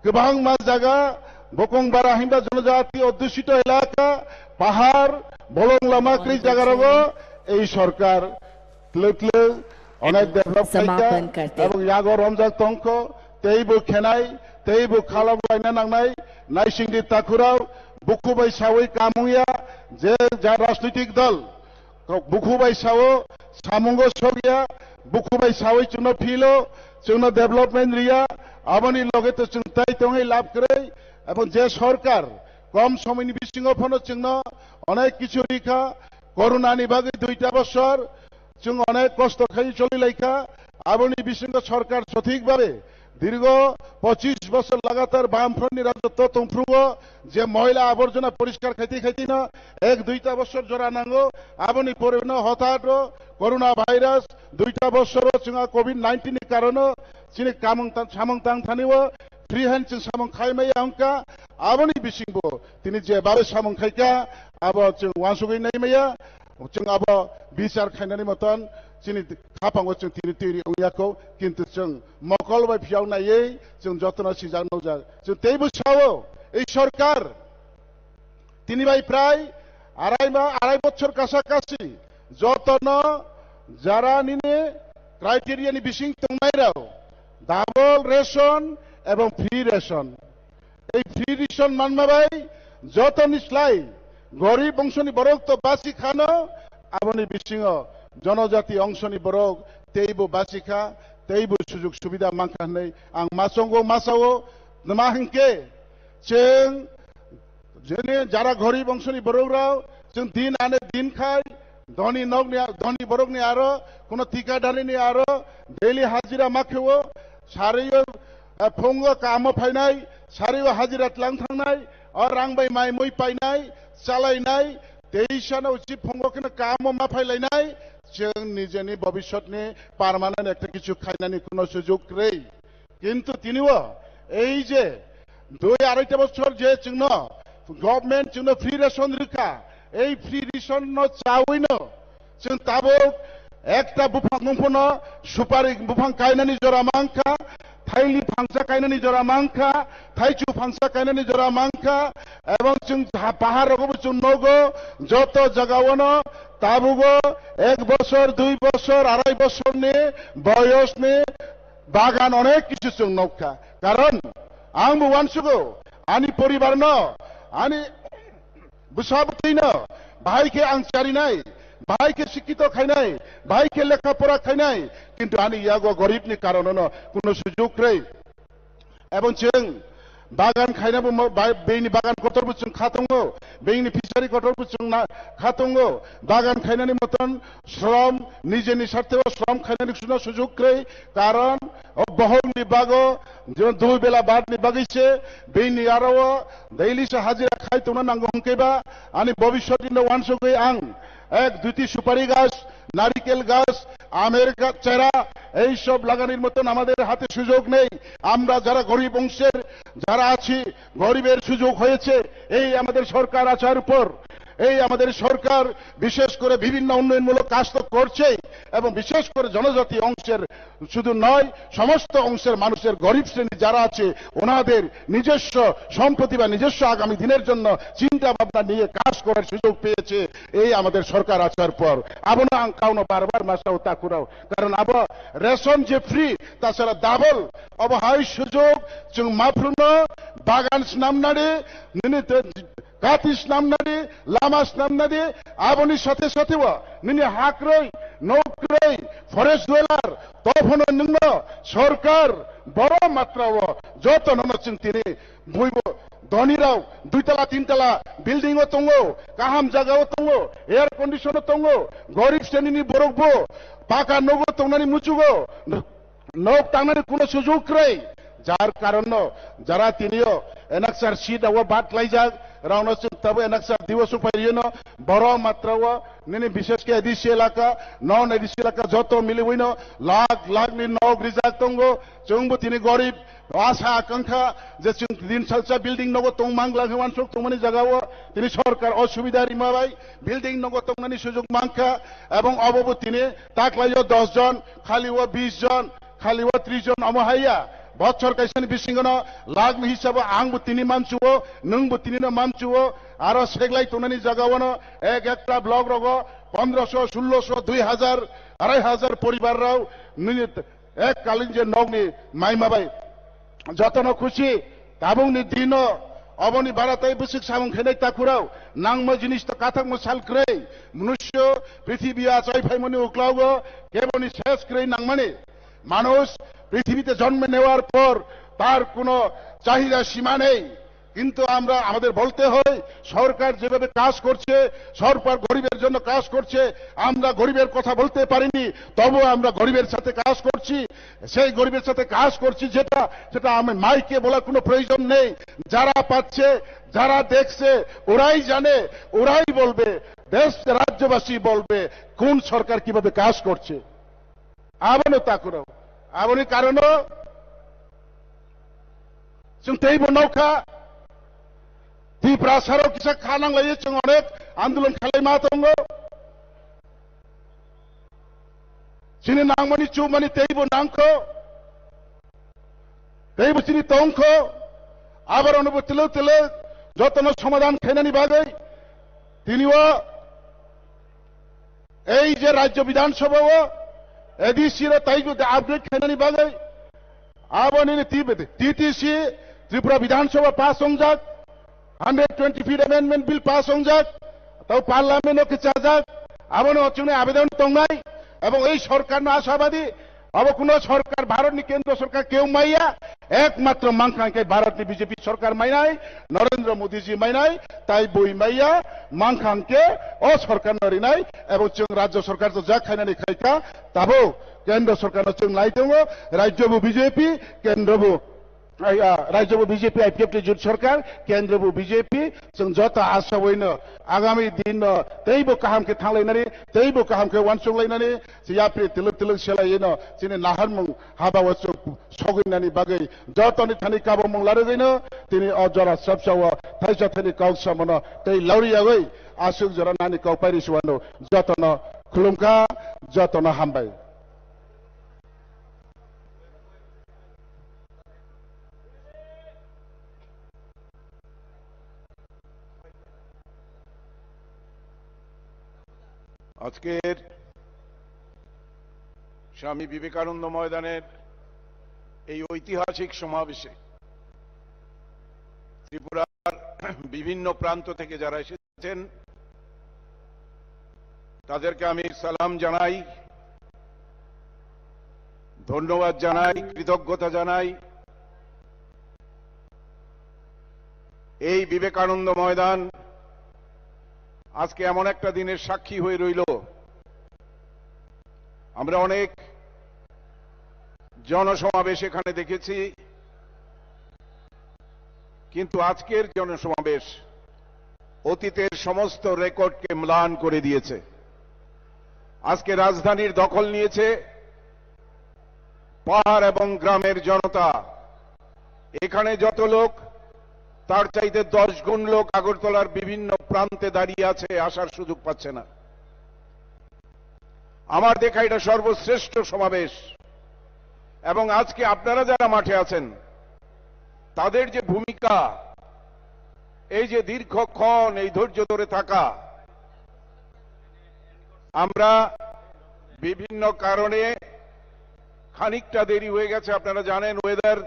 kwbangma jaga Bokong bara himba jonojati odhusito elaka, pahar, bolong lama kwrwi jaga rogo ei sorkar tlwk tlwk onek develop khaika, ebong yago romjak tongkho, teibo khenai, teibo khalok laina nangnai, naisingdi takhurao, bukhu bai sawi kamungya, je ja rajnitik dol, Kok bukhu bai sao, samungo sokya, bukhu bai sawi chwngno philo, chwngno development riya, aboni loge to chwng tai tongwi lab kwrwi, ebong je sorkar kom somoini bisingo phano chwngno onek kichu rikha, corona ni bagwi duita bosor chwng onek kosto khai choli laikha, aboni bisingo sorkar sothik babe Dirgo pochis bosor lagatar Bamfront ni rajotwo tongphrugo je moila aborjona poriskar khaiti khaiti no ek duita bosor jora nango, aboni pore no hothat o corona virus duita bosor o chwng a covid nineteen ni karono chini kamung tang, samung tang thani o free hand chwng samung khai maya wngkha, aboni bisingbo tini je babe samung khaika abo chwng wansugwi nai maya. Chwng abo bichar khainani moton chini khapango chwng tini twi ri wngya kho, kintu chwng mokol bai phiyok naiwi chwng jotono sijak nukjak. Chwng teibo sao, ei sorkar tini bai prai arai ma, arai bochor kasa kasi jotono jara nini criteria ni bising tongnai rok double ration ebong free ration. Ei free ration manma bai jotoni slai gorib bongsoni borok to basi khano, aboni bisingo jonojati ongsoni borok teibo basi kha, teibo sujuk subida mankha hwnwi ang masongo masao. Nma hwnkhe chwng jene jara gorib ongsoni borok rok chwng din ane din khai, Dhoni nokni, dhoni borokni aro, kuno tikadarini aro, daily hajira makheo, sario, eh, phungo kamo phainai, sario hajira tlang thangnai, o rang bai mai mui painai, chalainai, teisano uchi phungo kheno kamo ma phailainai, chwng nijeni bobisotni permanent ekta kichu khainani kuno sujuk kwrwi. Kintu tini o ei je dui araita bosor je chwngno government chwngno free ration rwkha, ei free ration no chawino chwng tabuk ekta buphang wngphano supari buphang kainani jora mankha, thaili phangsa kainani jora mankha, thaichu phangsa kainani jora mankha, ebong chwng ha-, pahar rogobo chwng nogo, joto jagaono tabugo ek bosor, dui bosor, arai bosorni boyosni bagan onek kichu chwng nukha. Karon ang bo uansugo, ani poribar no, ani bwsa bwtwi no, bahai khe ang charinai, bahai khe sikkito khainai, bahai khe lekha pora khainai, kintu ani yago gorib ni karono no kuno sujuk kwrwi. Ebong chwng bagan khaina bo mo-, bai-, beini bagan kotor bo chwng kha tongo, beini fishery kotor bo chwng na-, kha tongo, bagan khainani moton shrom, nijeni sarthe o shrom khainani suno sujuk kwrwi, karon o bohol ni bago, jemon dui bela bad ni bagwi se, beini aro o daily se hajira khai tongna nango hwnkhe ba, ani bobiswt ni no uansugwi ang ek duiti supari gach, narikel gach, amer gach, chera, এই সব লাগানোর মতন আমাদের হাতে সুযোগ নেই। আমরা যারা গরিব অংশের যারা আছি, গরিবের সুযোগ হয়েছে এই আমাদের সরকার আসার পর। এই আমাদের সরকার বিশেষ করে বিভিন্ন উন্নয়নমূলক কাজ তো করছেই, এবং বিশেষ করে জনজাতি অংশের শুধু নয়, সমস্ত অংশের মানুষের গরিব শ্রেণী যারা আছে, ওনাদের নিজস্ব সম্পত্তি বা নিজস্ব আগামী দিনের জন্য চিন্তা ভাবনা নিয়ে কাজ করার সুযোগ পেয়েছে এই আমাদের সরকার আসার পর। Abono ang kauno bar bar masao takurao, karon abo ration je free, tasara double, obo hai sujok chwng maphruno bagan snamnadi, nini te-, kati snamnadi, lama snamnadi, aboni sathe sathe o nini hakroi, nokroi, forest dweller, tophano nwngno sorkar boro matrao joto nono chwng tini buibo dhoni rok dui tala tin tala building o tongo, kaham jaga o tongo, air condition o tongo, gorib srenini borok bo paka nogo tongnani muchugo, nok tangnani kuno sujog kwrwi, jar karonno jara tinio enaksar seat o bat laijak, rokno chwng tabo enaksar diwo supai riono, boro matrao nini bishesh khe A D C elaka, non A D C elaka joto miliwino lakh lakh ni nok rijak tongo, chwngbo tini gorib, O asa akangkha je chwng din salsa building nogo tong mangla hwnwi uansuk tongmani jagao tini sorkar o subida rima bai building nogo tongnani sujog mankha, ebong obo bo tini taklaio dos jon, khalio bis jon, khalio tris jon omo haiya, Bochor kaisani bisingono lakh ni hisabo ang bo tini mansuo, nwng bo tini no mansuo, aro seglai tongnani jaga ono ek ekta block rogo pondroso, sulloso, dui hazar, arai hazar poribar rao nini ek kalin je nokni maima bai jotono khusi, tabukni dino oboni bara tai bwswk samung khainai takhurao nangma jinis to kathakma sal kwrwi, mwnusyo prithibi achai phaimani uklaogo keboni ses kwrwi nangmani. মানুষ পৃথিবীতে জন্ম নেওয়ার পর তার কোনো চাহিদা সীমা নেই, কিন্তু আমরা, আমাদের বলতে হয়, সরকার যেভাবে কাজ করছে, সরকার গরিবের জন্য কাজ করছে, আমরা গরিবের কথা বলতে পারিনি, তবু আমরা গরিবের সাথে কাজ করছি। সেই গরিবের সাথে কাজ করছি যেটা, সেটা আমি মাইকে বলার কোনো প্রয়োজন নেই। যারা পাচ্ছে, যারা দেখছে, ওরাই জানে, ওরাই বলবে, দেশ রাজ্যবাসী বলবে কোন সরকার কিভাবে কাজ করছে। Abono takhurao. Aboni karono chwng teibo nokha. Tiprasarao kisa kha nanglaio, chwng onek andolon khalaima tongo. Chini nangmani chumani teibo nangkho. Teibo chini tongkho. Abar onobo tilo tilo jotono somadhan khainani bagwi tini o ei je Rajya Bidhan Sabha o A D C ro taibo upgrade khainani bagwi aboni T T C Tripura Bidhan Sabha pass ongjak, hundred twenty feet amendment bill pass ongjak, tau parliament o kichajak, abono chwngni abedan tongnai, ebong ei sorkarno ashabadi, abo kuno sorkar, Bharatni kendro sorkar keu maiya, ekmatro mankha hwnkhe Bharatni B J P sorkar mainai, Narendra Modiji mainai, tai bui maiya, mankha hwnkhe o sorkarno rinai, ebong chwng rajya sorkar to jak khainani khaikha, tabuk kendro sorkarno chwng nai tongo, rajya bo B J P, kendro bo Ai, ah, rajyo bo B J P, I P F T jut sorkar, kendro bo B J P, chwng joto ashaoino agami dinno teibo kaham khe thanglainani, teibo kaham khe uansukhlainani, se yapri twlwk twlwk selaino chini naharmung habao chwng sogwinani bagwi jotoni thani kabamung larwgwino tini o jora chapsao thaisa thani kok samono tei lauriyagwi aswk jora nani kok pairi suwano jotono khulumkha, jotono hambai. আজকের স্বামী বিবেকানন্দ ময়দানের এই ঐতিহাসিক সমাবেশে ত্রিপুরার বিভিন্ন প্রান্ত থেকে যারা এসেছেন, আছেন, তাদেরকে আমি সালাম জানাই, ধন্যবাদ জানাই, কৃতজ্ঞতা জানাই। এই বিবেকানন্দ ময়দান আজকে এমন একটা দিনের সাক্ষী হয়ে রইল। আমরা অনেক জনসমাবেশ এখানে দেখেছি, কিন্তু আজকের জনসমাবেশ অতীতের সমস্ত রেকর্ডকে ম্লান করে দিয়েছে। আজকে রাজধানীর দখল নিয়েছে পাহাড় এবং গ্রামের জনতা। এখানে যত লোক, তার চাইতে দশ গুণ লোক আগরতলার বিভিন্ন প্রান্তে দাঁড়িয়ে আছে, আসার সুযোগ পাচ্ছে না। আমার দেখা এটা সর্বশ্রেষ্ঠ সমাবেশ। এবং আজকে আপনারা যারা মাঠে আছেন, তাদের যে ভূমিকা, এই যে দীর্ঘক্ষণ এই ধৈর্য ধরে থাকা, আমরা বিভিন্ন কারণে খানিকটা দেরি হয়ে গেছে। আপনারা জানেন, ওয়েদার,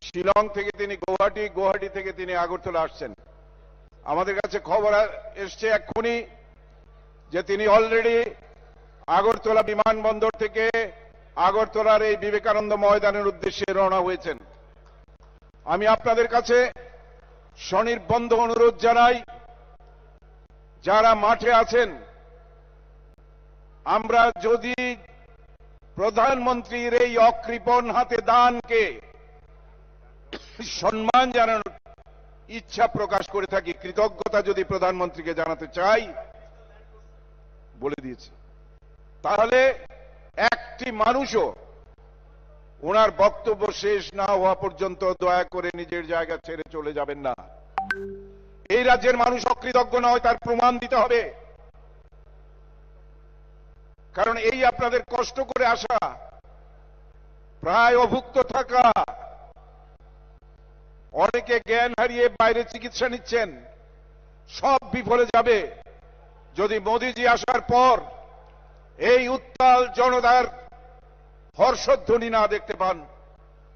শিলং থেকে তিনি গুয়াহাটি, গুয়াহাটি থেকে তিনি আগরতলা আসছেন। আমাদের কাছে খবর আ-, এসছে এক্ষুনি যে তিনি অলরেডি আগরতলা বিমানবন্দর থেকে আগরতলার এই বিবেকানন্দ ময়দানের উদ্দেশ্যে রওনা হয়েছেন। আমি আপনাদের কাছে স্বনির্বন্ধ অনুরোধ জানাই, যারা মাঠে আছেন, আমরা যদি প্রধানমন্ত্রীর এই অকৃপণ হাতে দানকে সম্মান জানানোর ইচ্ছা প্রকাশ করে থাকি, কৃতজ্ঞতা যদি প্রধানমন্ত্রীকে জানাতে চাই, বলে দিয়েছি, তাহলে একটি মানুষও ওনার বক্তব্য শেষ না হওয়া পর্যন্ত দয়া করে নিজের জায়গা ছেড়ে চলে যাবেন না। এই রাজ্যের মানুষ অকৃতজ্ঞ নয়, তার প্রমাণ দিতে হবে। কারণ এই আপনাদের কষ্ট করে আসা, প্রায় অভুক্ত থাকা, অনেকে জ্ঞান হারিয়ে বাইরে চিকিৎসা নিচ্ছেন, সব বিফলে যাবে যদি মোদিজি আসার পর এই উত্তাল জনতার হর্ষধ্বনি না দেখতে পান,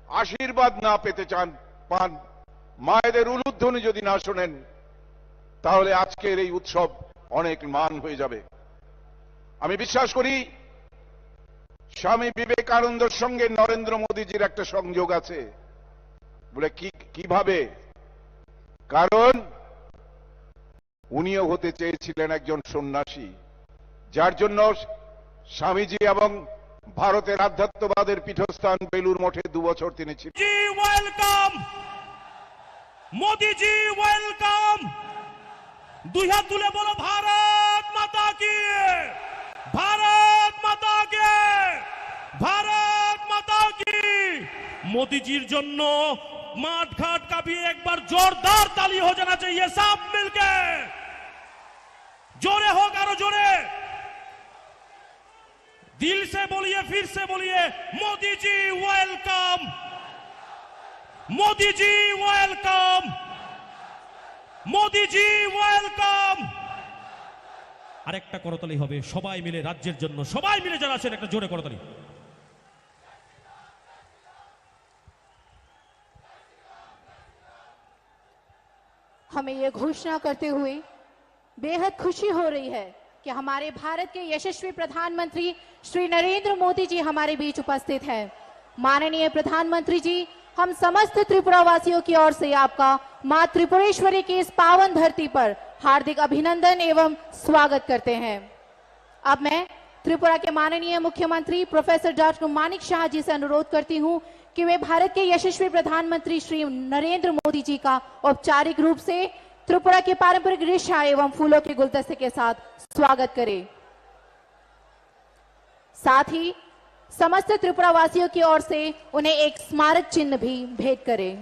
আশীর্বাদ না পেতে চান, পান, মায়েদের উলুধ্বনি যদি না শোনেন, তাহলে আজকের এই উৎসব অনেক ম্লান হয়ে যাবে। আমি বিশ্বাস করি স্বামী বিবেকানন্দর সঙ্গে নরেন্দ্র মোদীজির একটা সংযোগ আছে। বলে, কি, কিভাবে? কারণ উনিও হতে চেয়েছিলেন একজন সন্ন্যাসী, যার জন্য স্বামীজি এবং ভারতের আধ্যাত্মবাদের পীঠস্থান বেলুর মঠে দু বছর তিনি ছিলেন। জি, ওয়েলকাম। মোদিজি, ওয়েলকাম। দুই হাত তুলে বলো, ভারত মাতা কি, ভারত মাতা কি, ভারত মাতা কি। মোদিজির জন্য মাঠ ঘাট কাঁপিয়ে একবার জোরদার তালি হো জানা চাইয়ে সব মিলকে। জোরে হোক, আরো জোরে। দিল সে বলিয়ে, ফির সে বলিয়ে, মোদিজি ওয়েলকাম, মোদিজি ওয়েলকাম, মোদিজি ওয়েলকাম। আরেকটা করতালি হবে সবাই মিলে রাজ্যের জন্য, সবাই মিলে যারা আছেন একটা জোরে করতালি। हमें ये घोषणा करते हुए बेहद खुशी हो रही है कि हमारे भारत के यशस्वी प्रधानमंत्री श्री नरेंद्र मोदी जी हमारे बीच उपस्थित हैं। माननीय प्रधानमंत्री जी, हम समस्त त्रिपुरा वासियों की ओर से आपका माँ त्रिपुरेश्वरी की इस पावन धरती पर हार्दिक अभिनंदन एवं स्वागत करते हैं। अब मैं त्रिपुरा के माननीय मुख्यमंत्री प्रोफेसर डॉक्टर मानिक शाह जी से अनुरोध करती हूं कि वे भारत के यशस्वी प्रधानमंत्री श्री नरेंद्र मोदी जी का औपचारिक रूप से त्रिपुरा के पारंपरिक रिशा एवं फूलों के गुलदस्ते के साथ स्वागत करें। साथ ही समस्त त्रिपुरा वासियों की ओर से उन्हें एक स्मारक चिन्ह भी भेंट करें।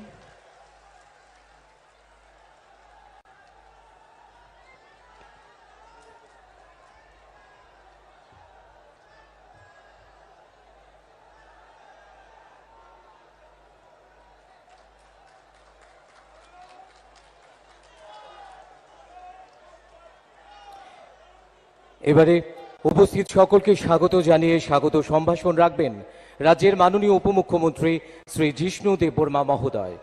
এবারে উপস্থিত সকলকে স্বাগত জানিয়ে স্বাগত সম্ভাষণ রাখবেন রাজ্যের মাননীয় উপমুখ্যমন্ত্রী শ্রী জিষ্ণু দেববর্মা মহোদয়।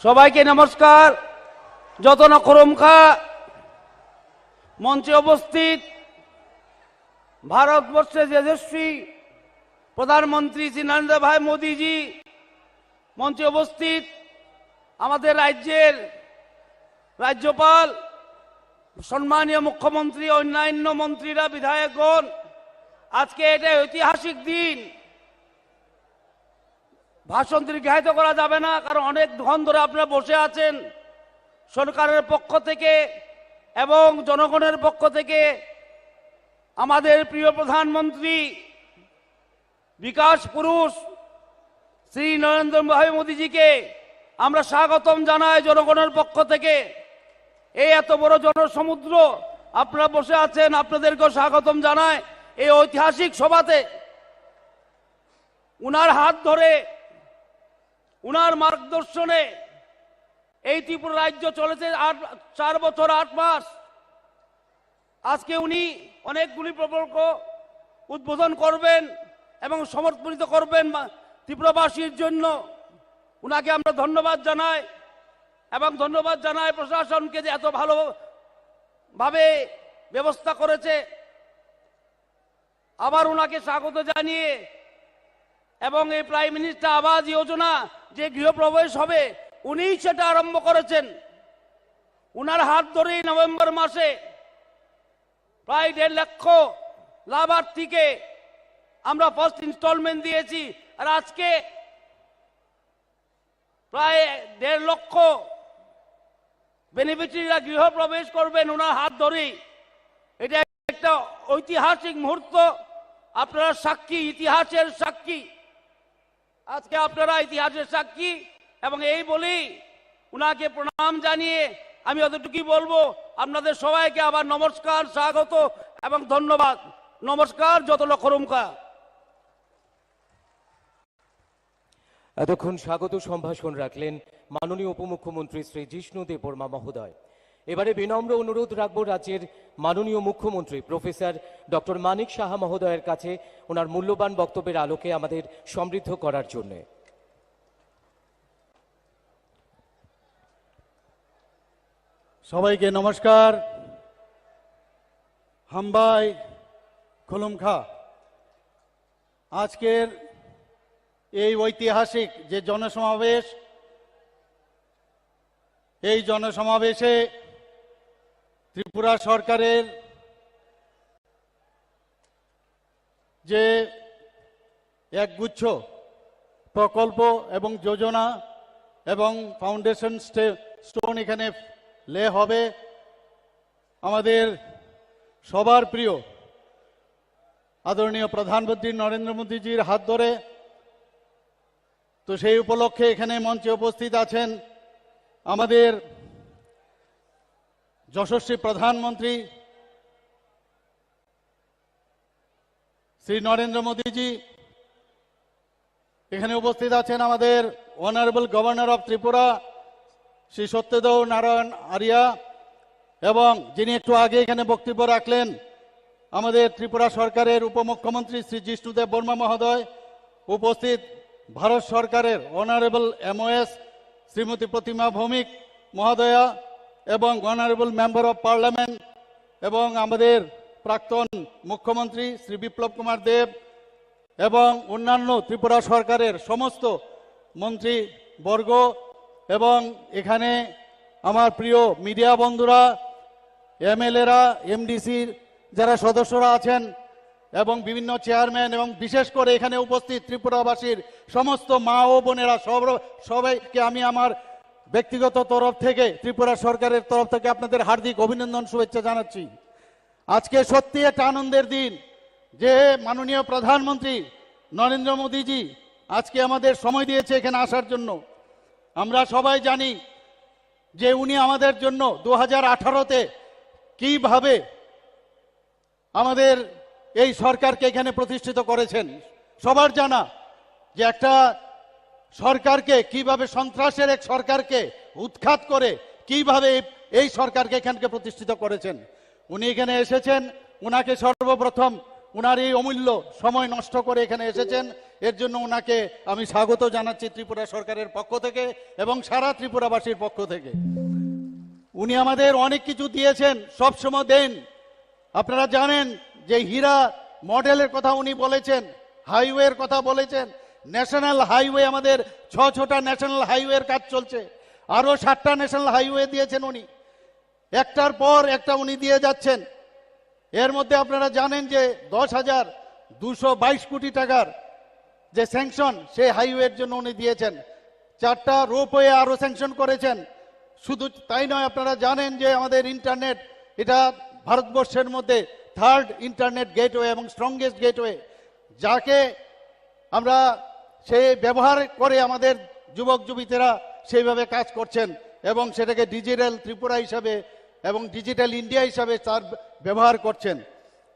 সবাইকে নমস্কার। যতন করমখা মঞ্চে উপস্থিত ভারতবর্ষের যশস্বী প্রধানমন্ত্রী শ্রী নরেন্দ্র ভাই মোদীজি, মঞ্চে উপস্থিত আমাদের রাজ্যের রাজ্যপাল, সম্মানীয় মুখ্যমন্ত্রী, অন্যান্য মন্ত্রীরা, বিধায়কগণ, আজকে এটা ঐতিহাসিক দিন। ভাষণ দীর্ঘায়িত করা যাবে না, কারণ অনেক ক্ষণ ধরে আপনারা বসে আছেন। সরকারের পক্ষ থেকে এবং জনগণের পক্ষ থেকে আমাদের প্রিয় প্রধানমন্ত্রী বিকাশ পুরুষ শ্রী নরেন্দ্র ভাই মোদীজিকে আমরা স্বাগতম জানাই জনগণের পক্ষ থেকে। এই এত বড় জনসমুদ্র আপনারা বসে আছেন, আপনাদেরকেও স্বাগতম জানাই এই ঐতিহাসিক সভাতে। উনার হাত ধরে, উনার মার্গদর্শনে এই ত্রিপুরা রাজ্য চলেছে আট, চার বছর আট মাস। আজকে উনি অনেকগুলি প্রকল্প উদ্বোধন করবেন এবং সমর্পিত করবেন মা-, ত্রিপুরাবাসীর জন্য। উনাকে আমরা ধন্যবাদ জানাই এবং ধন্যবাদ জানাই প্রশাসনকে যে এত ভালোভাবে ব্যবস্থা করেছে। আবার ওনাকে স্বাগত জানিয়ে এবং এই প্রাইম মিনিস্টার আবাস যোজনা যে গৃহপ্রবেশ হবে, উনিই সেটা আরম্ভ করেছেন। ওনার হাত ধরেই নভেম্বর মাসে প্রায় দেড় লক্ষ লাভার্থীকে আমরা ফার্স্ট ইনস্টলমেন্ট দিয়েছি। আর আজকে প্রায় দেড় লক্ষ বেনিফিশিয়ারিরা গৃহপ্রবেশ করবেন ওনার হাত ধরেই। এটা একটা ঐতিহাসিক মুহূর্ত। আপনারা সাক্ষী, ইতিহাসের সাক্ষী। আজকে আপনারা ইতিহাসের সাক্ষী, এবং এই বলেই ওনাকে প্রণাম জানিয়ে আমি অতটুকুই বলবো, আপনাদের সবাইকে আবার নমস্কার, স্বাগত এবং ধন্যবাদ। নমস্কার, যত লক্ষরমকা। এতক্ষণ স্বাগত সম্ভাষণ রাখলেন মাননীয় উপমুখ্যমন্ত্রী শ্রী জিষ্ণু দেববর্মা মহোদয়। এবারে বিনম্র অনুরোধ রাখব রাজ্যের মাননীয় মুখ্যমন্ত্রী প্রফেসর ডক্টর মানিক সাহা মহোদয়ের কাছে ওনার মূল্যবান বক্তব্যের আলোকে আমাদের সমৃদ্ধ করার জন্য। সবাইকে নমস্কার। হামবাই খুলুমখা। আজকের এই ঐতিহাসিক যে জনসমাবেশ, এই জনসমাবেশে ত্রিপুরা সরকারের যে একগুচ্ছ প্রকল্প এবং যোজনা এবং ফাউন্ডেশন স্টোন এখানে লে হবে, আমাদের সবার প্রিয় আদরণীয় প্রধানমন্ত্রী নরেন্দ্র মোদীজির হাত ধরে। তো সেই উপলক্ষে এখানে মঞ্চে উপস্থিত আছেন আমাদের যশস্বী প্রধানমন্ত্রী শ্রী নরেন্দ্র মোদীজি, এখানে উপস্থিত আছেন আমাদের অনারেবল গভর্নর অফ ত্রিপুরা শ্রী সত্যদেও নারায়ণ আরিয়া, এবং যিনি একটু আগে এখানে বক্তব্য রাখলেন আমাদের ত্রিপুরা সরকারের উপমুখ্যমন্ত্রী শ্রী জিষ্ণুদেব বর্মা মহোদয়, উপস্থিত ভারত সরকারের অনারেবল এমওএস শ্রীমতী প্রতিমা ভৌমিক মহোদয়া এবং অনারেবল মেম্বার অফ পার্লামেন্ট এবং আমাদের প্রাক্তন মুখ্যমন্ত্রী শ্রী বিপ্লব কুমার দেব এবং অন্যান্য ত্রিপুরা সরকারের সমস্ত মন্ত্রী বর্গ এবং এখানে আমার প্রিয় মিডিয়া বন্ধুরা, এমএলএরা, এমডিসির যারা সদস্যরা আছেন এবং বিভিন্ন চেয়ারম্যান এবং বিশেষ করে এখানে উপস্থিত ত্রিপুরাবাসীর সমস্ত মা ও বোনেরা, সব সবাইকে আমি আমার ব্যক্তিগত তরফ থেকে ত্রিপুরা সরকারের তরফ থেকে আপনাদের হার্দিক অভিনন্দন, শুভেচ্ছা জানাচ্ছি। আজকে সত্যি একটা আনন্দের দিন যে মাননীয় প্রধানমন্ত্রী নরেন্দ্র মোদীজি আজকে আমাদের সময় দিয়েছে এখানে আসার জন্য। আমরা সবাই জানি যে উনি আমাদের জন্য দু হাজার আঠারোতে কিভাবে আমাদের এই সরকারকে এখানে প্রতিষ্ঠিত করেছেন। সবার জানা যে একটা সরকারকে কিভাবে, সন্ত্রাসের এক সরকারকে উৎখাত করে কিভাবে এই, এই সরকারকে এখানকে প্রতিষ্ঠিত করেছেন। উনি এখানে এসেছেন, ওনাকে সর্বপ্রথম ওনার এই অমূল্য সময় নষ্ট করে এখানে এসেছেন, এর জন্য ওনাকে আমি স্বাগত জানাচ্ছি ত্রিপুরা সরকারের পক্ষ থেকে এবং সারা ত্রিপুরাবাসীর পক্ষ থেকে। উনি আমাদের অনেক কিছু দিয়েছেন, সবসময় দেন। আপনারা জানেন যে হীরা মডেলের কথা উনি বলেছেন, হাইওয়ের কথা বলেছেন, ন্যাশনাল হাইওয়ে, আমাদের ছ ছটা ন্যাশনাল হাইওয়ের কাজ চলছে, আরও সাতটা ন্যাশনাল হাইওয়ে দিয়েছেন উনি, একটার পর একটা উনি দিয়ে যাচ্ছেন। এর মধ্যে আপনারা জানেন যে দশ হাজার দুশো বাইশ কোটি টাকার যে স্যাংশন, সেই হাইওয়ের জন্য উনি দিয়েছেন। চারটা রোপওয়ে আরও স্যাংশন করেছেন। শুধু তাই নয়, আপনারা জানেন যে আমাদের ইন্টারনেট, এটা ভারতবর্ষের মধ্যে থার্ড ইন্টারনেট গেটওয়ে এবং স্ট্রংগেস্ট গেটওয়ে, যাকে আমরা সেই ব্যবহার করে আমাদের যুবক যুবতীরা সেইভাবে কাজ করছেন এবং সেটাকে ডিজিটাল ত্রিপুরা হিসাবে এবং ডিজিটাল ইন্ডিয়া হিসাবে তার ব্যবহার করছেন।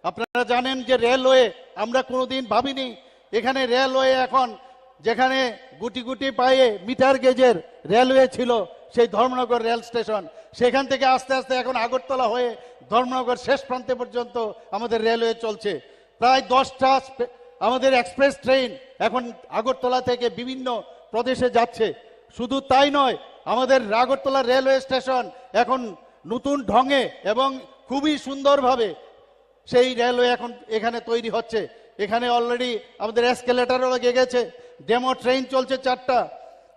আপনারা জানেন যে রেলওয়ে, আমরা কোনোদিন ভাবিনি এখানে রেলওয়ে এখন, যেখানে গুটি গুটি পায়ে মিটার গেজের রেলওয়ে ছিল, সেই ধর্মনগর রেল স্টেশন, সেখান থেকে আস্তে আস্তে এখন আগরতলা হয়ে ধর্মনগর শেষ প্রান্তে পর্যন্ত আমাদের রেলওয়ে চলছে। প্রায় দশটা স্পে- আমাদের এক্সপ্রেস ট্রেন এখন আগরতলা থেকে বিভিন্ন প্রদেশে যাচ্ছে। শুধু তাই নয়, আমাদের আগরতলা রেলওয়ে স্টেশন এখন নতুন ঢঙে এবং খুবই সুন্দরভাবে সেই রেলওয়ে এখন এখানে তৈরি হচ্ছে। এখানে অলরেডি আমাদের এসকেলেটরও লেগে গেছে, ডেমো ট্রেন চলছে চারটা।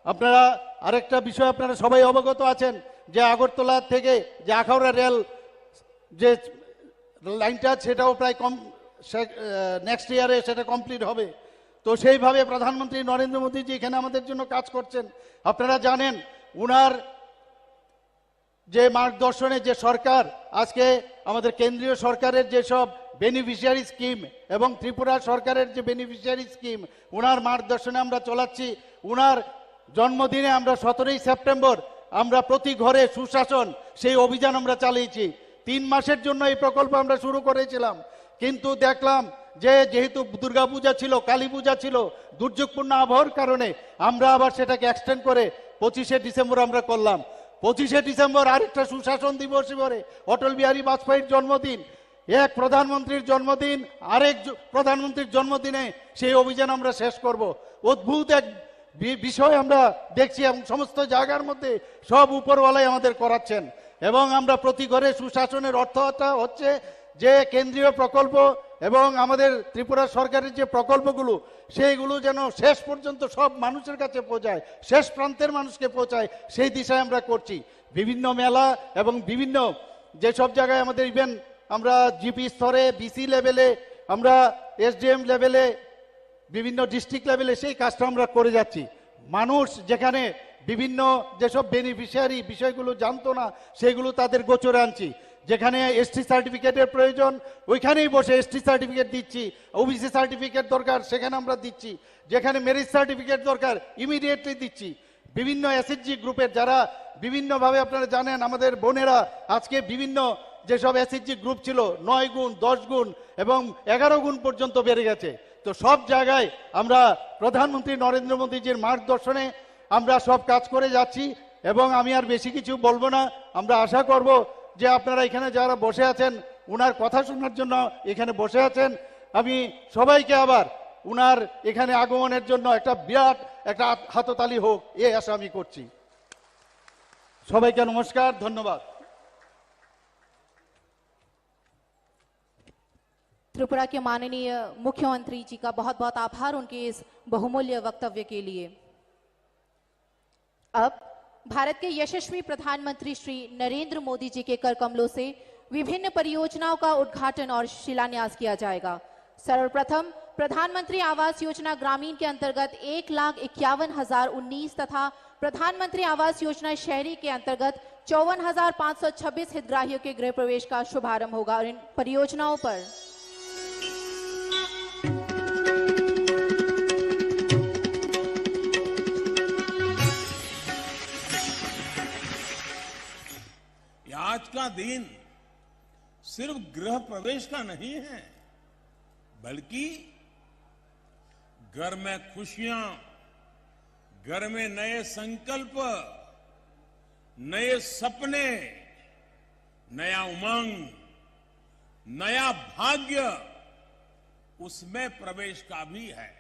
আপনারা আরেকটা বিষয়, আপনারা সবাই অবগত আছেন যে আগরতলা থেকে যে আখাউড়া রেল যে লাইনটা, সেটাও প্রায় কম, নেক্সট ইয়ারে সেটা কমপ্লিট হবে। তো সেইভাবে প্রধানমন্ত্রী নরেন্দ্র মোদীজি এখানে আমাদের জন্য কাজ করছেন। আপনারা জানেন, ওনার যে মার্গদর্শনে যে সরকার আজকে আমাদের কেন্দ্রীয় সরকারের যেসব বেনিফিশিয়ারি স্কিম এবং ত্রিপুরা সরকারের যে বেনিফিশিয়ারি স্কিম, ওনার মার্গদর্শনে আমরা চলাচ্ছি। ওনার জন্মদিনে আমরা সতেরোই সেপ্টেম্বর আমরা প্রতি ঘরে সুশাসন, সেই অভিযান আমরা চালিয়েছি। তিন মাসের জন্য এই প্রকল্প আমরা শুরু করেছিলাম, কিন্তু দেখলাম যে যেহেতু দুর্গাপূজা ছিল, কালী পূজা ছিল, দুর্যোগপূর্ণ আবহাওয়ার কারণে আমরা আবার সেটাকে এক্সটেন্ড করে পঁচিশে ডিসেম্বর আমরা করলাম। পঁচিশে ডিসেম্বর আরেকটা সুশাসন দিবস হিসেবে অটল বিহারী বাজপেয়ীর জন্মদিন, এক প্রধানমন্ত্রীর জন্মদিন, আরেক জ-, প্রধানমন্ত্রীর জন্মদিনে সেই অভিযান আমরা শেষ করব। অদ্ভুত এক বি-, বিষয় আমরা দেখছি এবং সমস্ত জায়গার মধ্যে সব উপরওয়ালাই আমাদের করাচ্ছেন। এবং আমরা প্রতি ঘরে সুশাসনের অর্থটা হচ্ছে যে কেন্দ্রীয় প্রকল্প এবং আমাদের ত্রিপুরা সরকারের যে প্রকল্পগুলো, সেইগুলো যেন শেষ পর্যন্ত সব মানুষের কাছে পৌঁছায়, শেষ প্রান্তের মানুষকে পৌঁছায়, সেই দিশায় আমরা করছি। বিভিন্ন মেলা এবং বিভিন্ন যেসব জায়গায় আমাদের ইভেন আমরা জিপি স্তরে, বিসি লেভেলে, আমরা এসডিএম লেভেলে, বিভিন্ন ডিস্ট্রিক্ট লেভেলে সেই কাজটা আমরা করে যাচ্ছি। মানুষ যেখানে বিভিন্ন যেসব বেনিফিশিয়ারি বিষয়গুলো জানতো না, সেগুলো তাদের গোচরে আনছি। যেখানে এসটি সার্টিফিকেটের প্রয়োজন, ওইখানেই বসে এসটি সার্টিফিকেট দিচ্ছি। ওবিসি সার্টিফিকেট দরকার, সেখানে আমরা দিচ্ছি। যেখানে মেরিট সার্টিফিকেট দরকার, ইমিডিয়েটলি দিচ্ছি। বিভিন্ন এসএইচজি গ্রুপের যারা বিভিন্নভাবে, আপনারা জানেন, আমাদের বোনেরা আজকে বিভিন্ন যেসব এসএইচজি গ্রুপ ছিল, নয় গুণ, দশ গুণ এবং এগারো গুণ পর্যন্ত বেড়ে গেছে। তো সব জায়গায় আমরা প্রধানমন্ত্রী নরেন্দ্র মোদীজির মার্গদর্শনে আমরা সব কাজ করে যাচ্ছি এবং আমি আর বেশি কিছু বলবো না। আমরা আশা করব যে আপনারা এখানে যারা বসে আছেন, ওনার কথা শোনার জন্য এখানে বসে আছেন। আমি সবাইকে আবার ওনার এখানে আগমনের জন্য একটা বিরাট একটা হাত-, হাততালি হোক, এই আশা আমি করছি। সবাইকে নমস্কার, ধন্যবাদ। त्रिपुरा के माननीय मुख्यमंत्री जी का बहुत बहुत आभार उनके इस बहुमूल्य वक्तव्य के लिए। अब भारत के यशस्वी प्रधानमंत्री श्री नरेंद्र मोदी जी के कर कमलों से विभिन्न परियोजनाओं का उद्घाटन और शिलान्यास किया जाएगा। सर्वप्रथम प्रधानमंत्री आवास योजना ग्रामीण के अंतर्गत एक लाख इक्यावन हजार उन्नीस तथा प्रधानमंत्री आवास योजना शहरी के अंतर्गत चौवन हजार पाँच सौ छब्बीस हितग्राहियों के गृह प्रवेश का शुभारंभ होगा और इन परियोजनाओं पर ये आज का दिन सिर्फ गृह प्रवेश का नहीं है, बल्कि घर में खुशियां, घर में नए संकल्प, नए सपने, नया उमंग, नया भाग्य, उसमें प्रवेश का भी है।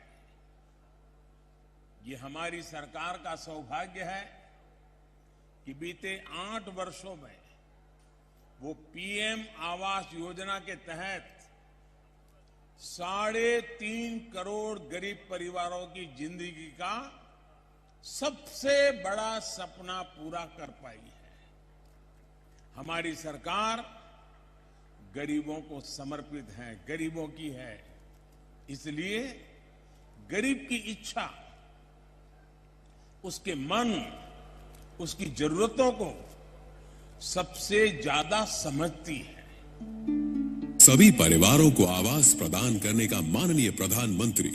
ये हमारी सरकार का सौभाग्य है कि बीते आठ वर्षों में वो पीएम आवास योजना के तहत साढ़े तीन करोड़ गरीब परिवारों की जिंदगी का सबसे बड़ा सपना पूरा कर पाई है। हमारी सरकार गरीबों को समर्पित है, गरीबों की है, इसलिए गरीब की इच्छा, उसके मन, उसकी जरूरतों को सबसे ज्यादा समझती है। सभी परिवारों को आवास प्रदान करने का माननीय प्रधानमंत्री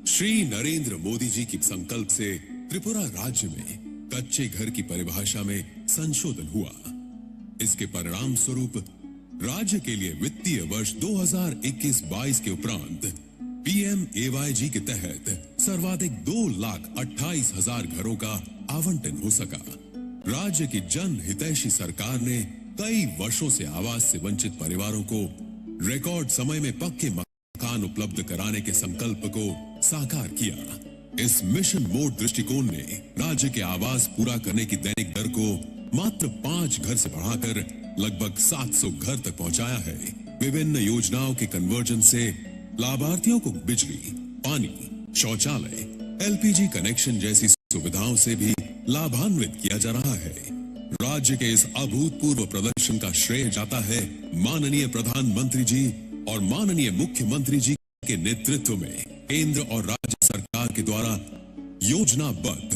श्री नरेंद्र मोदी जी की संकल्प से त्रिपुरा राज्य में कच्चे घर की परिभाषा में संशोधन हुआ। इसके परिणाम स्वरूप राज्य के लिए वित्तीय वर्ष दो हज़ार इक्कीस बाईस के उपरांत पीएमएवाईजी के तहत सर्वाधिक दो लाख अट्ठाईस हजार घरों का आवंटन हो सका। राज्य की जन हितैषी सरकार ने कई वर्षों से आवास से वंचित परिवारों को रिकॉर्ड समय में पक्के मकान उपलब्ध कराने के संकल्प को साकार किया। इस मिशन मोड दृष्टिकोण ने राज्य के आवास पूरा करने की दैनिक दर को मात्र पांच घर से बढ़ाकर लगभग सात सौ घर तक पहुंचाया है। विभिन्न योजनाओं के कन्वर्जन से लाभार्थियों को बिजली, पानी, शौचालय, एलपीजी कनेक्शन जैसी सुविधाओं से भी लाभान्वित किया जा रहा है। राज्य के इस अभूतपूर्व प्रदर्शन का श्रेय जाता है माननीय प्रधानमंत्री जी और माननीय मुख्यमंत्री जी के नेतृत्व में केंद्र और राज्य सरकार के द्वारा योजनाबद्ध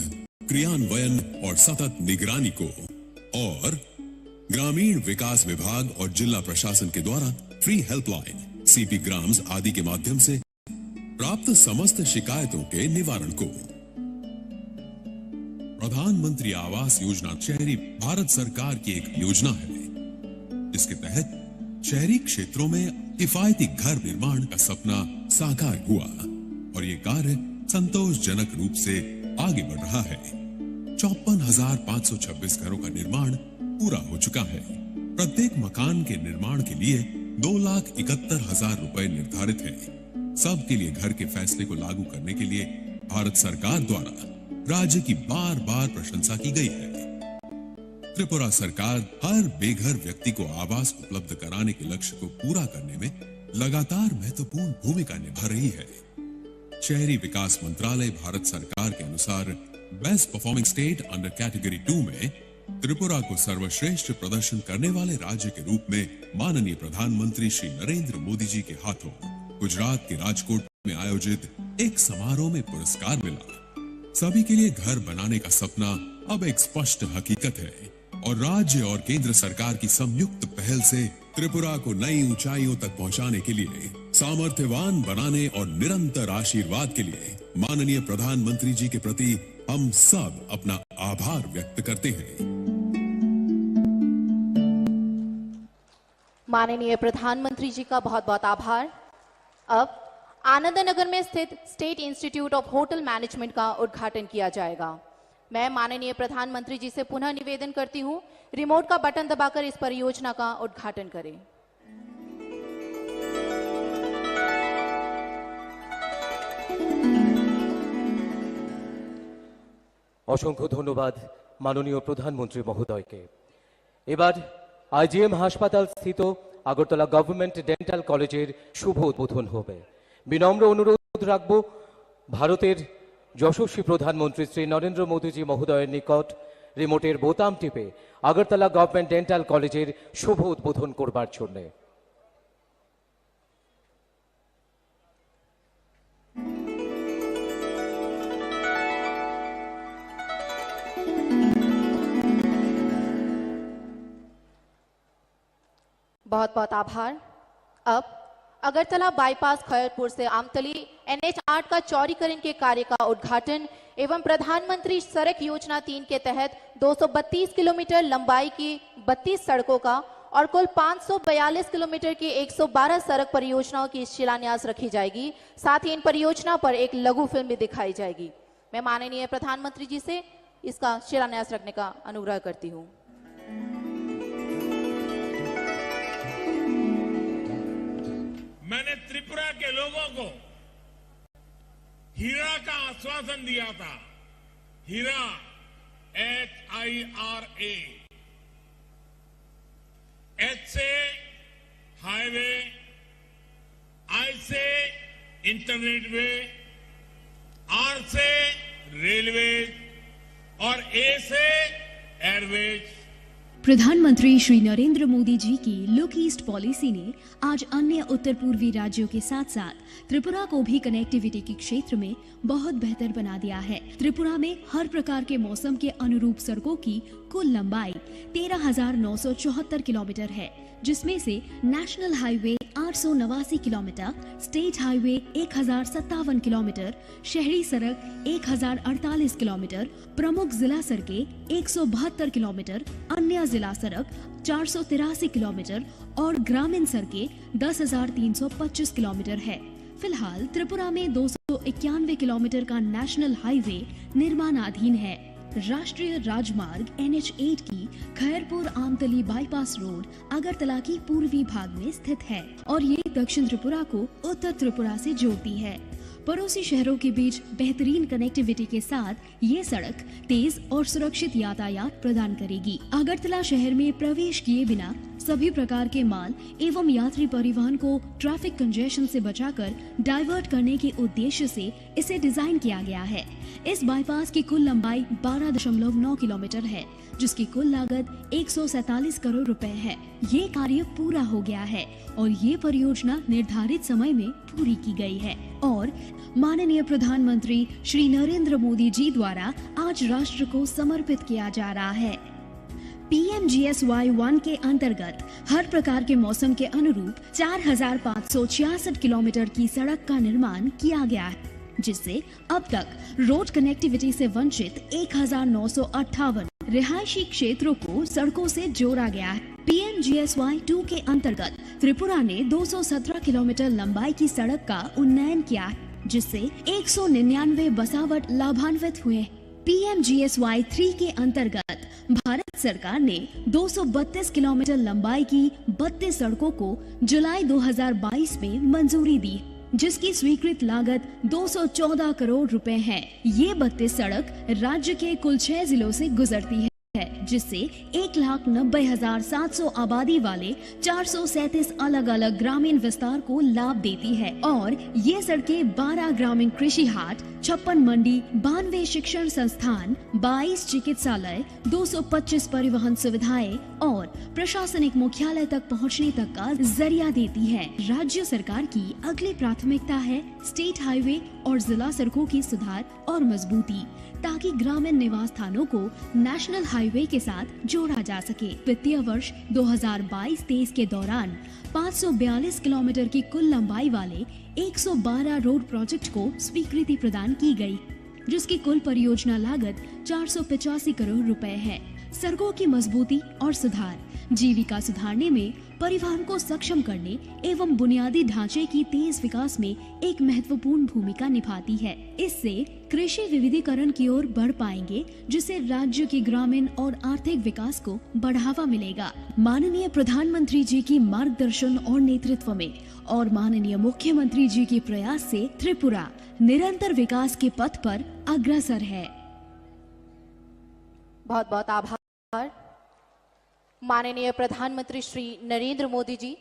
क्रियान्वयन और सतत निगरानी को। और ग्रामीण विकास विभाग और जिला प्रशासन के द्वारा फ्री हेल्पलाइन, सीपी ग्राम्स आदि के माध्यम से प्राप्त समस्त शिकायतों के निवारण को। प्रधानमंत्री आवास योजना शहरी भारत सरकार की एक योजना है, जिसके तहत शहरी क्षेत्रों में किफायती घर निर्माण का सपना साकार हुआ और ये कार्य संतोषजनक रूप से आगे बढ़ रहा है। चौपन हजार पाँच सौ छब्बीस घरों का निर्माण पूरा हो चुका है। प्रत्येक मकान के निर्माण के लिए दो लाख इकहत्तर हजार रुपए निर्धारित है। सबके लिए घर के फैसले को लागू करने के लिए भारत सरकार द्वारा राज्य की बार-बार प्रशंसा की गई है। त्रिपुरा सरकार हर बेघर व्यक्ति को आवास उपलब्ध कराने के लक्ष्य को पूरा करने में लगातार महत्वपूर्ण भूमिका निभा रही है। शहरी विकास मंत्रालय भारत सरकार के अनुसार best performing state under category to में त्रिपुरा को सर्वश्रेष्ठ प्रदर्शन करने वाले राज्य के रूप में माननीय प्रधानमंत्री श्री नरेंद्र मोदी जी के हाथों गुजरात के राजकोट में आयोजित एक समारोह में पुरस्कार मिला। सभी के लिए घर बनाने का सपना अब एक स्पष्ट हकीकत है और राज्य और केंद्र सरकार की संयुक्त पहल से त्रिपुरा को नई ऊंचाइयों तक पहुंचाने के लिए सामर्थ्यवान बनाने और निरंतर आशीर्वाद के लिए माननीय प्रधानमंत्री जी के प्रति हम सब अपना आभार व्यक्त करते हैं। माननीय प्रधानमंत्री जी का बहुत बहुत आभार। अब आनंदनगर में स्थित state institute of hotel management का उद्घाटन किया जाएगा। मैं माननीय प्रधानमंत्री जी से पुनः निवेदन करती हूँ, रिमोट का बटन दबाकर इस परियोजना का उद्घाटन करें। অসংখ্য ধন্যবাদ মাননীয় প্রধানমন্ত্রী মহোদয়কে। এবার আইজিএম হাসপাতাল স্থিত আগরতলা গভর্নমেন্ট ডেন্টাল কলেজের শুভ উদ্বোধন হবে। বিনম্র অনুরোধ রাখব ভারতের যশস্বী প্রধানমন্ত্রী শ্রী নরেন্দ্র মোদীজি মহোদয়ের নিকট রিমোটের বোতাম টিপে আগরতলা গভর্নমেন্ট ডেন্টাল কলেজের শুভ উদ্বোধন করবার জন্যে। बहुत बहुत आभार। अब अगरतला बाईपास खैरपुर से आमतली एनएच आठ का चौड़ीकरण के कार्य का उद्घाटन एवं प्रधानमंत्री सड़क योजना तीन के तहत दो सौ बत्तीस किलोमीटर लंबाई की बत्तीस सड़कों का और कुल पाँच सौ बयालीस किलोमीटर की एक सौ बारह सड़क परियोजनाओं की शिलान्यास रखी जाएगी। साथ ही इन परियोजना पर एक लघु फिल्म भी दिखाई जाएगी। मैं माननीय प्रधानमंत्री जी से इसका शिलान्यास रखने का अनुग्रह करती हूँ। मैंने त्रिपुरा के लोगों को हीरा का आश्वासन दिया था, हीरा, H I R A. H से हाईवे, आई से इंटरनेट वे, आर से रेलवे और ए से एयरवेज। प्रधानमंत्री श्री नरेंद्र मोदी जी की लुक ईस्ट पॉलिसी ने आज अन्य उत्तर पूर्वी राज्यों के साथ साथ त्रिपुरा को भी कनेक्टिविटी के क्षेत्र में बहुत बेहतर बना दिया है। त्रिपुरा में हर प्रकार के मौसम के अनुरूप सड़कों की कुल लंबाई तेरह हजार नौ सौ चौहत्तर किलोमीटर है, जिसमें से नेशनल हाईवे आठ सौ नवासी किलोमीटर, स्टेट हाईवे एक हजार सत्तावन किलोमीटर, शहरी सड़क एक हजार अड़तालीस किलोमीटर, प्रमुख जिला सड़कें एक सौ बहत्तर किलोमीटर, अन्य जिला सड़क चार सौ तिरासी किलोमीटर और ग्रामीण सड़कें दस हजार तीन सौ पच्चीस किलोमीटर है। फिलहाल त्रिपुरा में दो सौ इक्यानवे किलोमीटर का नेशनल हाईवे निर्माणाधीन है। राष्ट्रीय राजमार्ग एनएच एट की खैरपुर आमतली बाईपास रोड अगरतला की पूर्वी भाग में स्थित है और ये दक्षिण त्रिपुरा को उत्तर त्रिपुरा से जोड़ती है। पड़ोसी शहरों के बीच बेहतरीन कनेक्टिविटी के साथ ये सड़क तेज और सुरक्षित यातायात प्रदान करेगी। अगरतला शहर में प्रवेश किए बिना सभी प्रकार के माल एवं यात्री परिवहन को ट्रैफिक कंजेशन से बचाकर डाइवर्ट करने के उद्देश्य से इसे डिजाइन किया गया है। इस बाईपास की कुल लंबाई बारह दशमलव नौ किलोमीटर है, जिसकी कुल लागत एक सौ सैंतालीस करोड़ रुपए है। ये कार्य पूरा हो गया है और ये परियोजना निर्धारित समय में पूरी की गई है और माननीय प्रधानमंत्री श्री नरेंद्र मोदी जी द्वारा आज राष्ट्र को समर्पित किया जा रहा है। पीएमजीएसवाई वन के अंतर्गत हर प्रकार के मौसम के अनुरूप चार हज़ार पाँच सौ छियासठ किलोमीटर की सड़क का निर्माण किया गया है, जिससे अब तक रोड कनेक्टिविटी से वंचित एक हज़ार नौ सौ अट्ठावन रिहायशी क्षेत्रों को सड़कों से जोड़ा गया है। पीएमजीएसवाई टू के अंतर्गत त्रिपुरा ने दो सौ सत्रह किलोमीटर लंबाई की सड़क का उन्नयन किया है, जिससे एक सौ निन्यानवे बसावट लाभान्वित हुए। पीएमजीएसवाई थ्री के अंतर्गत भारत सरकार ने दो सौ बत्तीस किलोमीटर लंबाई की बत्तीस सड़कों को जुलाई दो हज़ार बाईस में मंजूरी दी, जिसकी स्वीकृत लागत दो सौ चौदह करोड़ रुपए है। ये बत्तीस सड़क राज्य के कुल छह जिलों से गुजरती है, जिससे एक लाख नब्बे हजार सात सौ आबादी वाले चार सौ सैंतीस अलग-अलग ग्रामीण विस्तार को लाभ देती है और ये सड़कें बारह ग्रामीण कृषि हाट, छप्पन मंडी, बानवे शिक्षण संस्थान, बाईस चिकित्सालय, दो सौ पच्चीस परिवहन सुविधाएं और प्रशासनिक मुख्यालय तक पहुंचने तक का जरिया देती है। राज्य सरकार की अगली प्राथमिकता है स्टेट हाईवे और जिला सड़कों की सुधार और मजबूती, ताकि ग्रामीण निवास स्थानों को नेशनल हाईवे के साथ जोड़ा जा सके। वित्तीय वर्ष दो हज़ार बाईस तेईस के दौरान पाँच सौ बयालीस किलोमीटर की कुल लंबाई वाले एक सौ बारह रोड प्रोजेक्ट को स्वीकृति प्रदान की गई, जिसकी कुल परियोजना लागत चार सौ पचासी करोड़ रुपए है। सड़कों की मजबूती और सुधार जीविका सुधारने में, परिवहन को सक्षम करने एवं बुनियादी ढांचे की तेज विकास में एक महत्वपूर्ण भूमिका निभाती है। इससे कृषि विविधीकरण की ओर बढ़ पाएंगे, जिससे राज्य के ग्रामीण और आर्थिक विकास को बढ़ावा मिलेगा। माननीय प्रधानमंत्री जी की मार्गदर्शन और नेतृत्व में और माननीय मुख्यमंत्री जी के प्रयास से त्रिपुरा निरंतर विकास के पथ पर अग्रसर है। बहुत बहुत आभार। माननीय प्रधानमंत्री श्री नरेंद्र मोदी जी,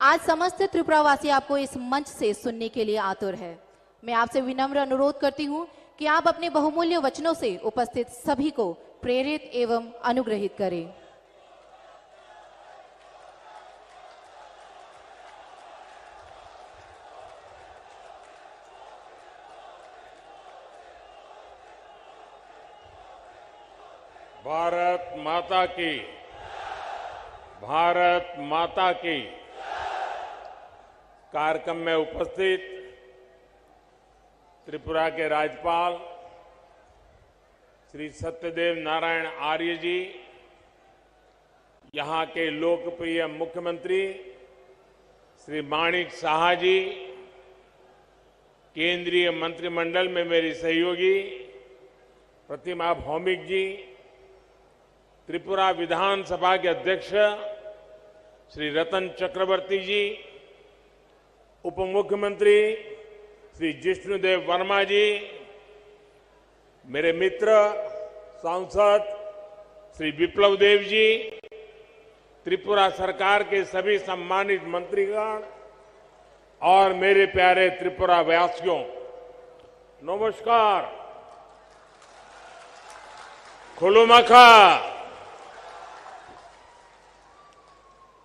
आज समस्त त्रिपुरावासी आपको इस मंच से सुनने के लिए आतुर है। मैं आपसे विनम्र अनुरोध करती हूं कि आप अपने बहुमूल्य वचनों से उपस्थित सभी को प्रेरित एवं अनुग्रहित करें। भारत माता की, भारत माता की। कार्यक्रम में उपस्थित त्रिपुरा के राज्यपाल श्री सत्यदेव नारायण आर्य जी, यहाँ के लोकप्रिय मुख्यमंत्री श्री माणिक साहा जी, केंद्रीय मंत्रिमंडल में मेरी सहयोगी प्रतिमा भौमिक जी, त्रिपुरा विधानसभा के अध्यक्ष श्री रतन चक्रवर्ती जी, उप मुख्यमंत्री श्री जिष्णुदेव वर्मा जी, मेरे मित्र सांसद श्री विप्लव देव जी, त्रिपुरा सरकार के सभी सम्मानित मंत्रीगण और मेरे प्यारे त्रिपुरा वासियों, नमस्कार। खुलुमखा।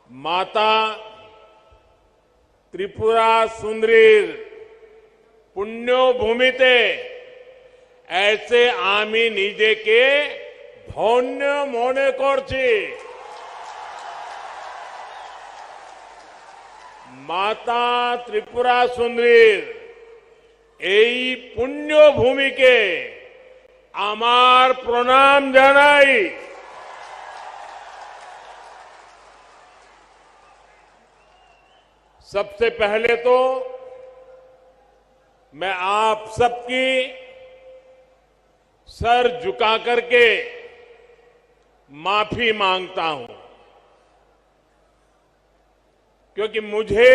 माता त्रिपुरा सुंदरीर पुण्यभूमिते এসে আমি নিজেকে ধন্য মনে করছি। মাতা ত্রিপুরা সুন্দরীর এই পুণ্যভূমিকে আমার প্রণাম জানাই। सबसे पहले तो मैं आप सबकी सर झुका करके माफी मांगता हूं, क्योंकि मुझे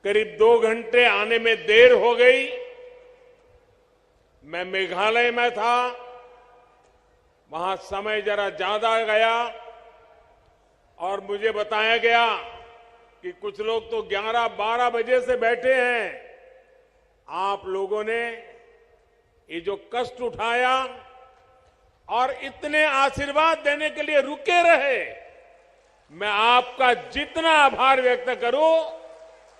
करीब दो घंटे आने में देर हो गई। मैं मेघालय में था, वहां समय जरा ज्यादा गया और मुझे बताया गया कि कुछ लोग तो ग्यारह बारह बजे से बैठे हैं। आप लोगों ने ये जो कष्ट उठाया और इतने आशीर्वाद देने के लिए रुके रहे, मैं आपका जितना आभार व्यक्त करूं,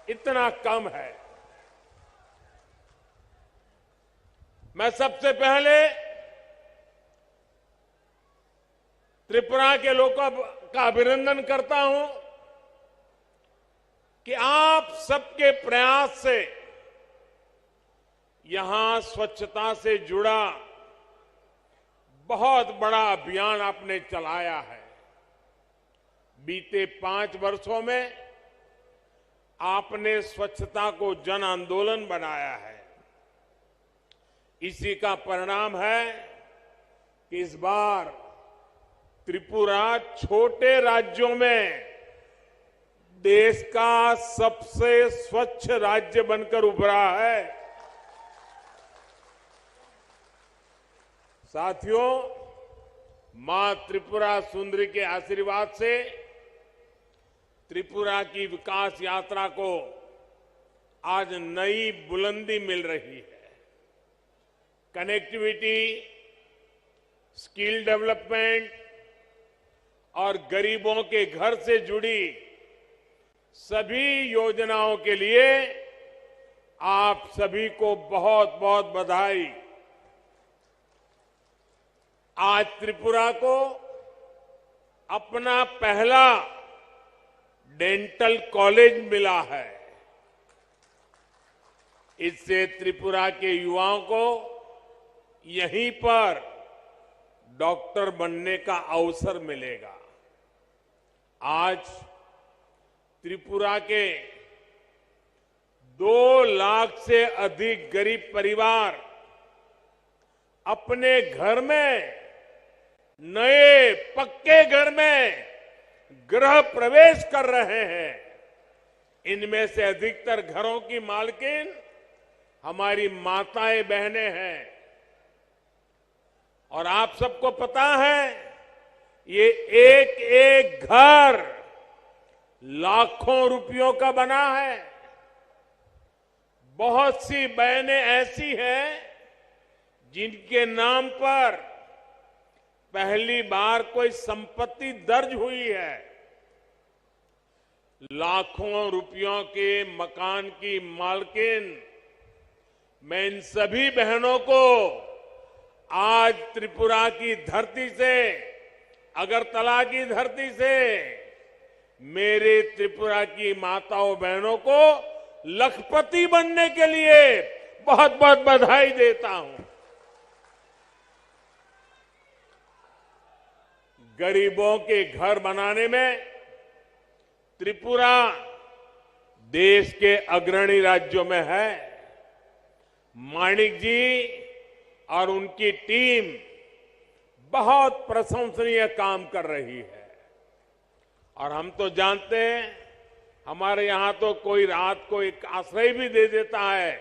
इतना कम है। मैं सबसे पहले त्रिपुरा के लोगों का अभिनंदन करता हूं कि आप सबके प्रयास से यहां स्वच्छता से जुड़ा बहुत बड़ा अभियान आपने चलाया है। बीते पांच वर्षों में आपने स्वच्छता को जन आंदोलन बनाया है। इसी का परिणाम है कि इस बार त्रिपुरा छोटे राज्यों में देश का सबसे स्वच्छ राज्य बनकर उभरा है। साथियों, मां त्रिपुरा सुंदरी के आशीर्वाद से त्रिपुरा की विकास यात्रा को आज नई बुलंदी मिल रही है। कनेक्टिविटी, स्किल डेवलपमेंट और गरीबों के घर से जुड़ी सभी योजनाओं के लिए आप सभी को बहुत बहुत बधाई। आज त्रिपुरा को अपना पहला डेंटल कॉलेज मिला है। इससे त्रिपुरा के युवाओं को यहीं पर डॉक्टर बनने का अवसर मिलेगा। आज त्रिपुरा के दो लाख से अधिक गरीब परिवार अपने घर में, नए पक्के घर में गृह प्रवेश कर रहे हैं। इनमें से अधिकतर घरों की मालकिन हमारी माताएं बहनें हैं। और आप सबको पता है, ये एक एक घर लाखों रुपयों का बना है। बहुत सी बहनें ऐसी हैं जिनके नाम पर पहली बार कोई संपत्ति दर्ज हुई है। लाखों रुपयों के मकान की मालकिन, मैं इन सभी बहनों को आज त्रिपुरा की धरती से, अगरतला की धरती से मेरे त्रिपुरा की माताओं बहनों को लखपति बनने के लिए बहुत बहुत बधाई देता हूं। गरीबों के घर बनाने में त्रिपुरा देश के अग्रणी राज्यों में है। माणिक जी और उनकी टीम बहुत प्रशंसनीय काम कर रही है। और हम तो जानते हैं, हमारे यहाँ तो कोई रात को एक आश्रय भी दे देता है,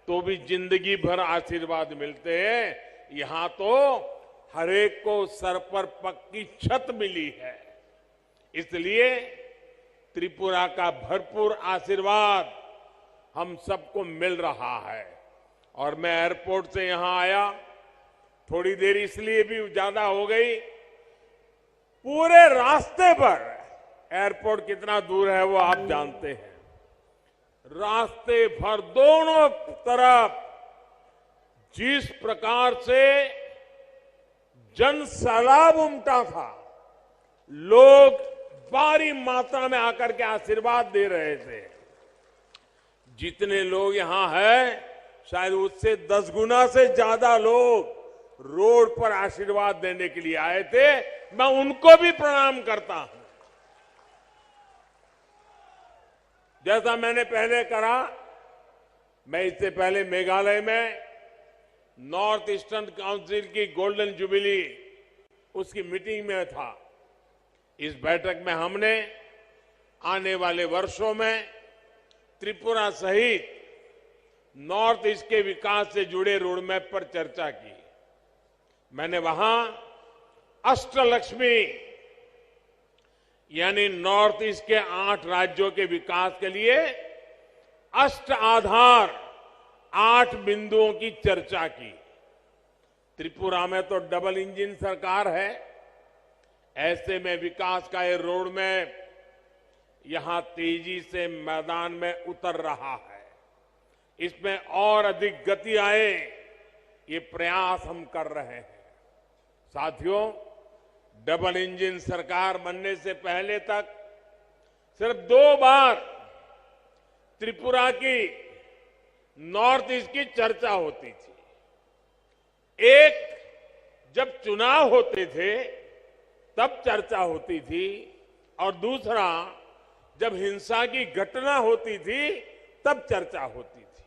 तो भी जिंदगी भर आशीर्वाद मिलते हैं। यहाँ तो हर एक को सर पर पक्की छत मिली है। इसलिए त्रिपुरा का भरपूर आशीर्वाद हम सबको मिल रहा है। और मैं एयरपोर्ट से यहाँ आया, थोड़ी देर इसलिए भी ज्यादा हो गई, पूरे रास्ते पर, एयरपोर्ट कितना दूर है वो आप जानते हैं, रास्ते भर दोनों तरफ जिस प्रकार से जन सैलाब उमटा था, लोग भारी मात्रा में आकर के आशीर्वाद दे रहे थे। जितने लोग यहाँ हैं, शायद उससे दस गुना से ज्यादा लोग रोड पर आशीर्वाद देने के लिए आए थे। मैं उनको भी प्रणाम करता हूं। जैसा मैंने पहले कहा, मैं इससे पहले मेघालय में नॉर्थ ईस्टर्न काउंसिल की गोल्डन जुबिली, उसकी मीटिंग में था। इस बैठक में हमने आने वाले वर्षों में त्रिपुरा सहित नॉर्थ ईस्ट के विकास से जुड़े रोडमैप पर चर्चा की। मैंने वहां अष्टलक्ष्मी, यानी नॉर्थ ईस्ट के आठ राज्यों के विकास के लिए अष्ट आधार, आठ बिंदुओं की चर्चा की। त्रिपुरा में तो डबल इंजन सरकार है, ऐसे में विकास का ये रोडमैप यहां तेजी से मैदान में उतर रहा है। इसमें और अधिक गति आए, ये प्रयास हम कर रहे हैं। साथियों, डबल इंजन सरकार बनने से पहले तक सिर्फ दो बार त्रिपुरा की, नॉर्थ ईस्ट की चर्चा होती थी। एक, जब चुनाव होते थे तब चर्चा होती थी, और दूसरा, जब हिंसा की घटना होती थी तब चर्चा होती थी।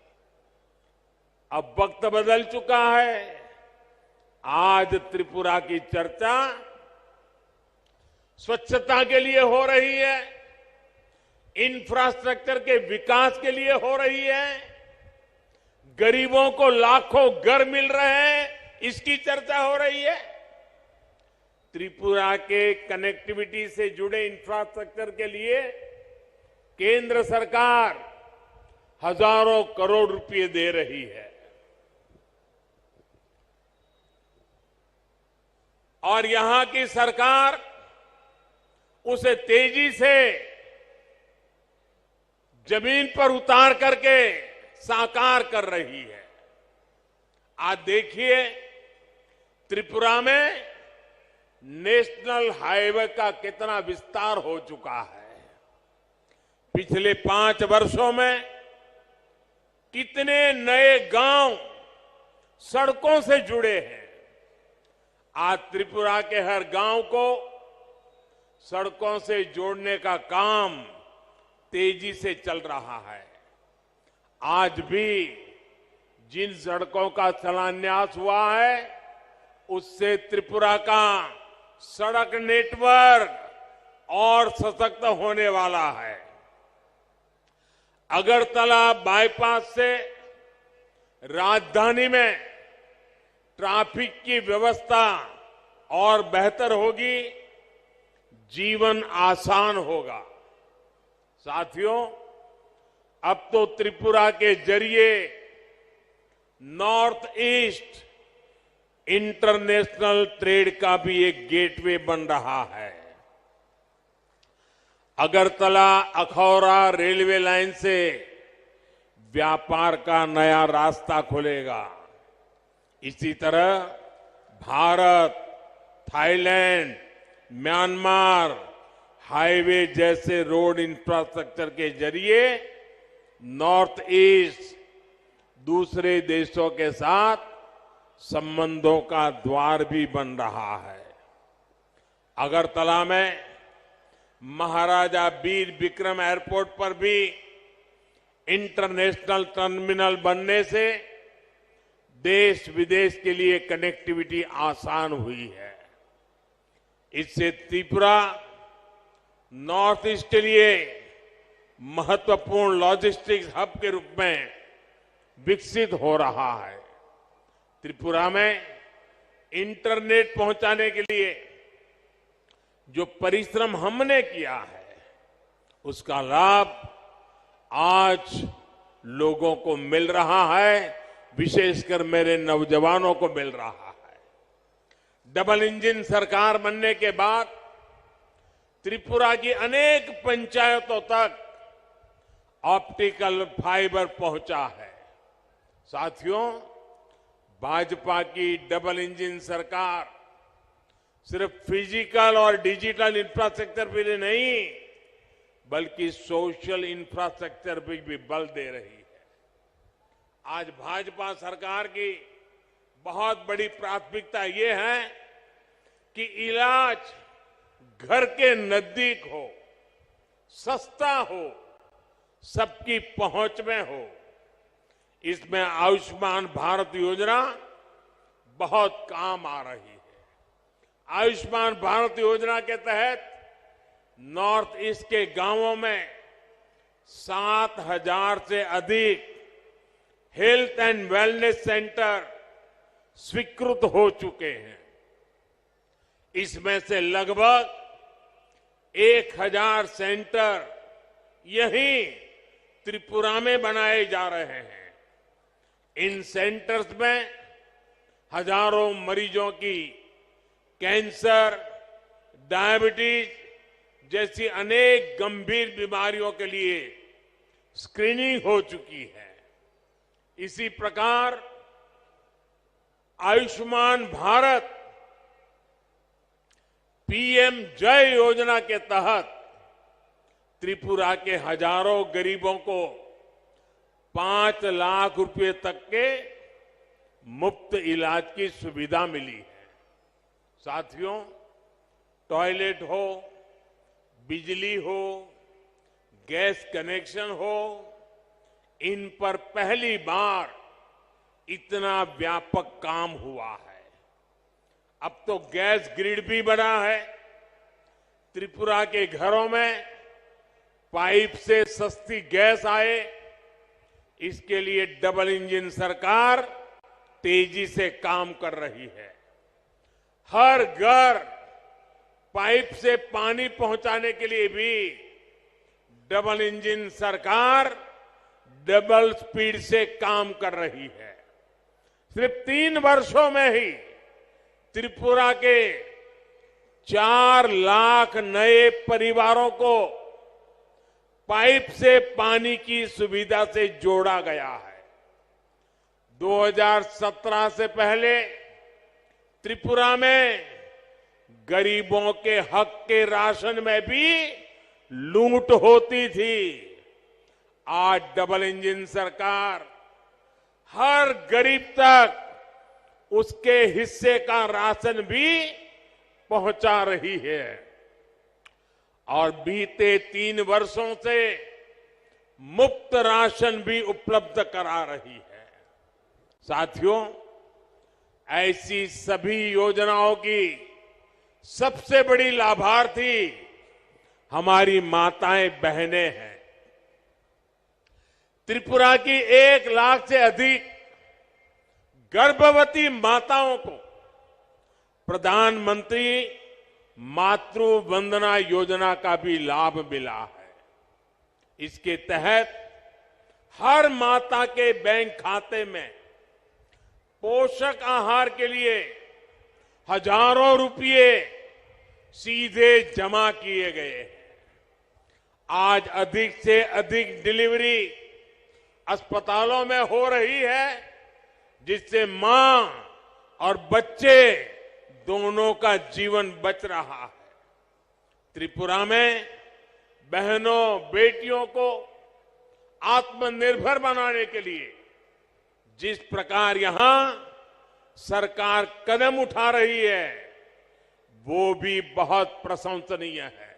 अब वक्त बदल चुका है। आज त्रिपुरा की चर्चा स्वच्छता के लिए हो रही है, इंफ्रास्ट्रक्चर के विकास के लिए हो रही है, गरीबों को लाखों घर मिल रहे हैं, इसकी चर्चा हो रही है। त्रिपुरा के कनेक्टिविटी से जुड़े इंफ्रास्ट्रक्चर के लिए केंद्र सरकार हजारों करोड़ रुपए दे रही है और यहां की सरकार उसे तेजी से जमीन पर उतार करके साकार कर रही है। आज देखिए, त्रिपुरा में नेशनल हाईवे का कितना विस्तार हो चुका है। पिछले पांच वर्षों में कितने नए गांव सड़कों से जुड़े हैं। आज त्रिपुरा के हर गांव को सड़कों से जोड़ने का काम तेजी से चल रहा है। आज भी जिन सड़कों का शिलान्यास हुआ है, उससे त्रिपुरा का सड़क नेटवर्क और सशक्त होने वाला है। अगरतला बाईपास से राजधानी में ट्रैफिक की व्यवस्था और बेहतर होगी, जीवन आसान होगा। साथियों, अब तो त्रिपुरा के जरिए नॉर्थ ईस्ट इंटरनेशनल ट्रेड का भी एक गेटवे बन रहा है। अगरतला अखौरा रेलवे लाइन से व्यापार का नया रास्ता खुलेगा। इसी तरह भारत, थाईलैंड, म्यांमार हाईवे जैसे रोड इंफ्रास्ट्रक्चर के जरिए नॉर्थ ईस्ट दूसरे देशों के साथ संबंधों का द्वार भी बन रहा है। अगरतला में महाराजा वीर विक्रम एयरपोर्ट पर भी इंटरनेशनल टर्मिनल बनने से देश विदेश के लिए कनेक्टिविटी आसान हुई है। इससे त्रिपुरा नॉर्थ ईस्ट के लिए महत्वपूर्ण लॉजिस्टिक्स हब के रूप में विकसित हो रहा है। त्रिपुरा में इंटरनेट पहुंचाने के लिए जो परिश्रम हमने किया है, उसका लाभ आज लोगों को मिल रहा है, विशेषकर मेरे नौजवानों को मिल रहा है। डबल इंजन सरकार बनने के बाद त्रिपुरा की अनेक पंचायतों तक ऑप्टिकल फाइबर पहुंचा है। साथियों, भाजपा की डबल इंजन सरकार सिर्फ फिजिकल और डिजिटल इंफ्रास्ट्रक्चर पे नहीं, बल्कि सोशल इंफ्रास्ट्रक्चर पे भी बल दे रही है। आज भाजपा सरकार की बहुत बड़ी प्राथमिकता ये है कि इलाज घर के नजदीक हो, सस्ता हो, सबकी पहुंच में हो। इसमें आयुष्मान भारत योजना बहुत काम आ रही है। आयुष्मान भारत योजना के तहत नॉर्थ ईस्ट के गांवों में सात हज़ार से अधिक हेल्थ एंड वेलनेस सेंटर स्वीकृत हो चुके हैं। इसमें से लगभग एक हज़ार सेंटर यहीं त्रिपुरा में बनाए जा रहे हैं। इन सेंटर्स में हजारों मरीजों की कैंसर, डायबिटीज जैसी अनेक गंभीर बीमारियों के लिए स्क्रीनिंग हो चुकी है। इसी प्रकार आयुष्मान भारत पीएम जय योजना के तहत त्रिपुरा के हजारों गरीबों को पांच लाख रुपए तक के मुफ्त इलाज की सुविधा मिली है। साथियों, टॉयलेट हो, बिजली हो, गैस कनेक्शन हो, इन पर पहली बार इतना व्यापक काम हुआ है। अब तो गैस ग्रिड भी बना है। त्रिपुरा के घरों में पाइप से सस्ती गैस आए, इसके लिए डबल इंजन सरकार तेजी से काम कर रही है। हर घर पाइप से पानी पहुंचाने के लिए भी डबल इंजन सरकार डबल स्पीड से काम कर रही है। सिर्फ तीन वर्षों में ही त्रिपुरा के चार लाख नए परिवारों को पाइप से पानी की सुविधा से जोड़ा गया है। दो हज़ार सत्रह से पहले त्रिपुरा में गरीबों के हक के राशन में भी लूट होती थी। आज डबल इंजन सरकार हर गरीब तक उसके हिस्से का राशन भी पहुंचा रही है और बीते तीन वर्षों से मुफ्त राशन भी उपलब्ध करा रही है। साथियों, ऐसी सभी योजनाओं की सबसे बड़ी लाभार्थी हमारी माताएं, बहनें हैं। त्रिपुरा की एक लाख से अधिक गर्भवती माताओं को प्रधानमंत्री मातृ वंदना योजना का भी लाभ मिला है। इसके तहत हर माता के बैंक खाते में पोषक आहार के लिए हजारों रुपये सीधे जमा किए गए हैं। आज अधिक से अधिक डिलीवरी अस्पतालों में हो रही है, जिससे मां और बच्चे दोनों का जीवन बच रहा है। त्रिपुरा में बहनों, बेटियों को आत्मनिर्भर बनाने के लिए जिस प्रकार यहां सरकार कदम उठा रही है, वो भी बहुत प्रशंसनीय है।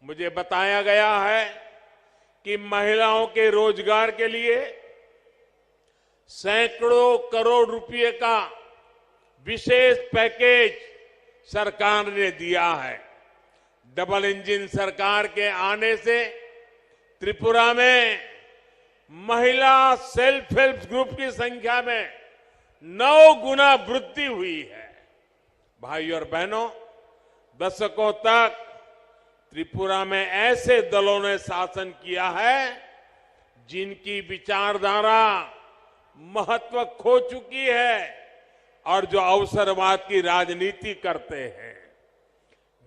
मुझे बताया गया है कि महिलाओं के रोजगार के लिए सैकड़ों करोड़ रुपए का विशेष पैकेज सरकार ने दिया है। डबल इंजन सरकार के आने से त्रिपुरा में महिला सेल्फ हेल्प ग्रुप की संख्या में नौ गुना वृद्धि हुई है। भाइयों और बहनों, दशकों तक त्रिपुरा में ऐसे दलों ने शासन किया है, जिनकी विचारधारा महत्व खो चुकी है और जो अवसरवाद की राजनीति करते हैं,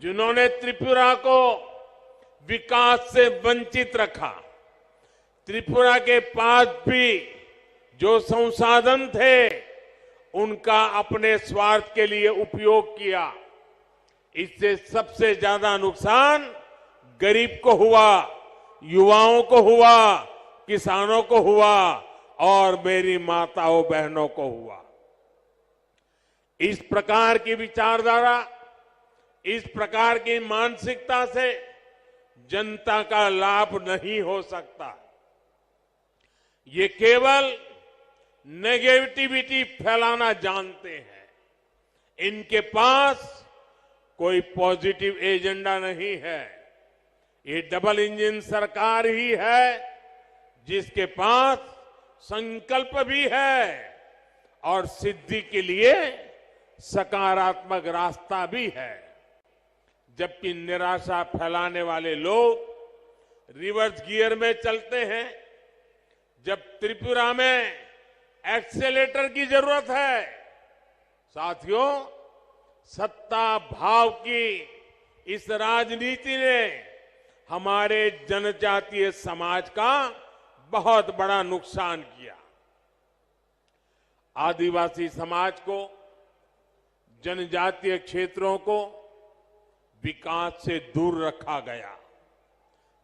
जिन्होंने त्रिपुरा को विकास से वंचित रखा, त्रिपुरा के पास भी जो संसाधन थे, उनका अपने स्वार्थ के लिए उपयोग किया। इससे सबसे ज्यादा नुकसान गरीब को हुआ, युवाओं को हुआ, किसानों को हुआ और मेरी माताओं बहनों को हुआ। इस प्रकार की विचारधारा, इस प्रकार की मानसिकता से जनता का लाभ नहीं हो सकता। ये केवल नेगेटिविटी फैलाना जानते हैं। इनके पास कोई पॉजिटिव एजेंडा नहीं है। ये डबल इंजन सरकार ही है जिसके पास संकल्प भी है और सिद्धि के लिए सकारात्मक रास्ता भी है। जबकि निराशा फैलाने वाले लोग रिवर्स गियर में चलते हैं। जब त्रिपुरा में एक्सेलेरेटर की जरूरत है, साथियों, सत्ता भाव की इस राजनीति ने हमारे जनजातीय समाज का बहुत बड़ा नुकसान किया। आदिवासी समाज को, जनजातीय क्षेत्रों को विकास से दूर रखा गया।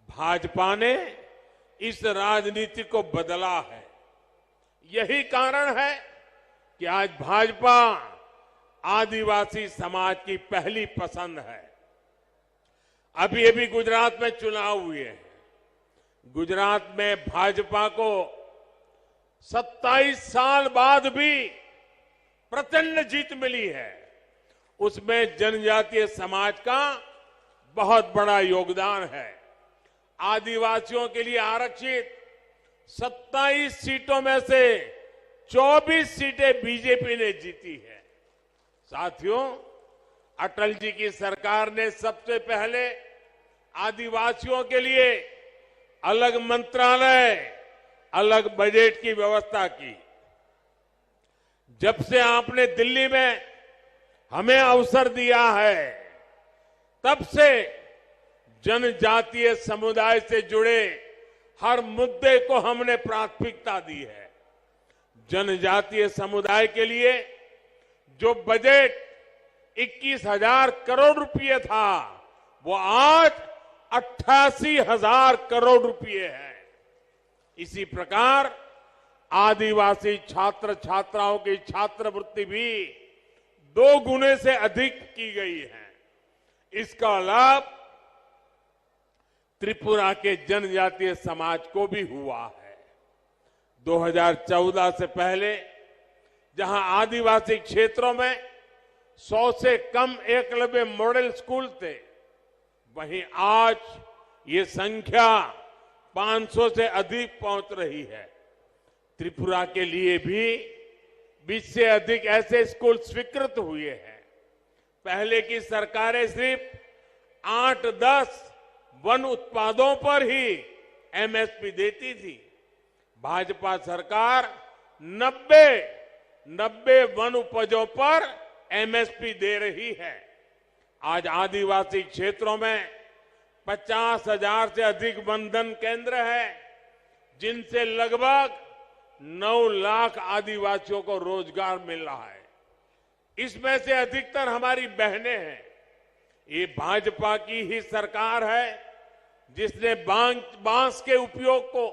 भाजपा ने इस राजनीति को बदला है। यही कारण है कि आज भाजपा आदिवासी समाज की पहली पसंद है। अभी अभी गुजरात में चुनाव हुए हैं। गुजरात में भाजपा को सत्ताईस साल बाद भी प्रचंड जीत मिली है। उसमें जनजातीय समाज का बहुत बड़ा योगदान है। आदिवासियों के लिए आरक्षित सत्ताईस सीटों में से चौबीस सीटें बीजेपी ने जीती है। साथियों, अटल जी की सरकार ने सबसे पहले आदिवासियों के लिए अलग मंत्रालय, अलग बजट की व्यवस्था की। जब से आपने दिल्ली में हमें अवसर दिया है, तब से जनजातीय समुदाय से जुड़े हर मुद्दे को हमने प्राथमिकता दी है। जनजातीय समुदाय के लिए जो बजट इक्कीस हज़ार करोड़ रुपये था, वो आज अट्ठासी हज़ार करोड़ रुपये है। इसी प्रकार आदिवासी छात्र छात्राओं की छात्रवृत्ति भी दो गुने से अधिक की गई है। इसका लाभ त्रिपुरा के जनजातीय समाज को भी हुआ है। दो हज़ार चौदह से पहले जहां आदिवासी क्षेत्रों में सौ से कम एकलव्य मॉडल स्कूल थे, वहीं आज ये संख्या पाँच सौ से अधिक पहुंच रही है। त्रिपुरा के लिए भी बीस से अधिक ऐसे स्कूल स्वीकृत हुए हैं। पहले की सरकारें सिर्फ आठ दस वन उत्पादों पर ही एमएसपी देती थी। भाजपा सरकार नब्बे, नब्बे वन उपजों पर एमएसपी दे रही है। आज आदिवासी क्षेत्रों में पचास हज़ार से अधिक वनधन केंद्र है, जिनसे लगभग नौ लाख आदिवासियों को रोजगार मिल रहा है। इसमें से अधिकतर हमारी बहनें हैं। ये भाजपा की ही सरकार है, जिसने बां-, बांस के उपयोग को,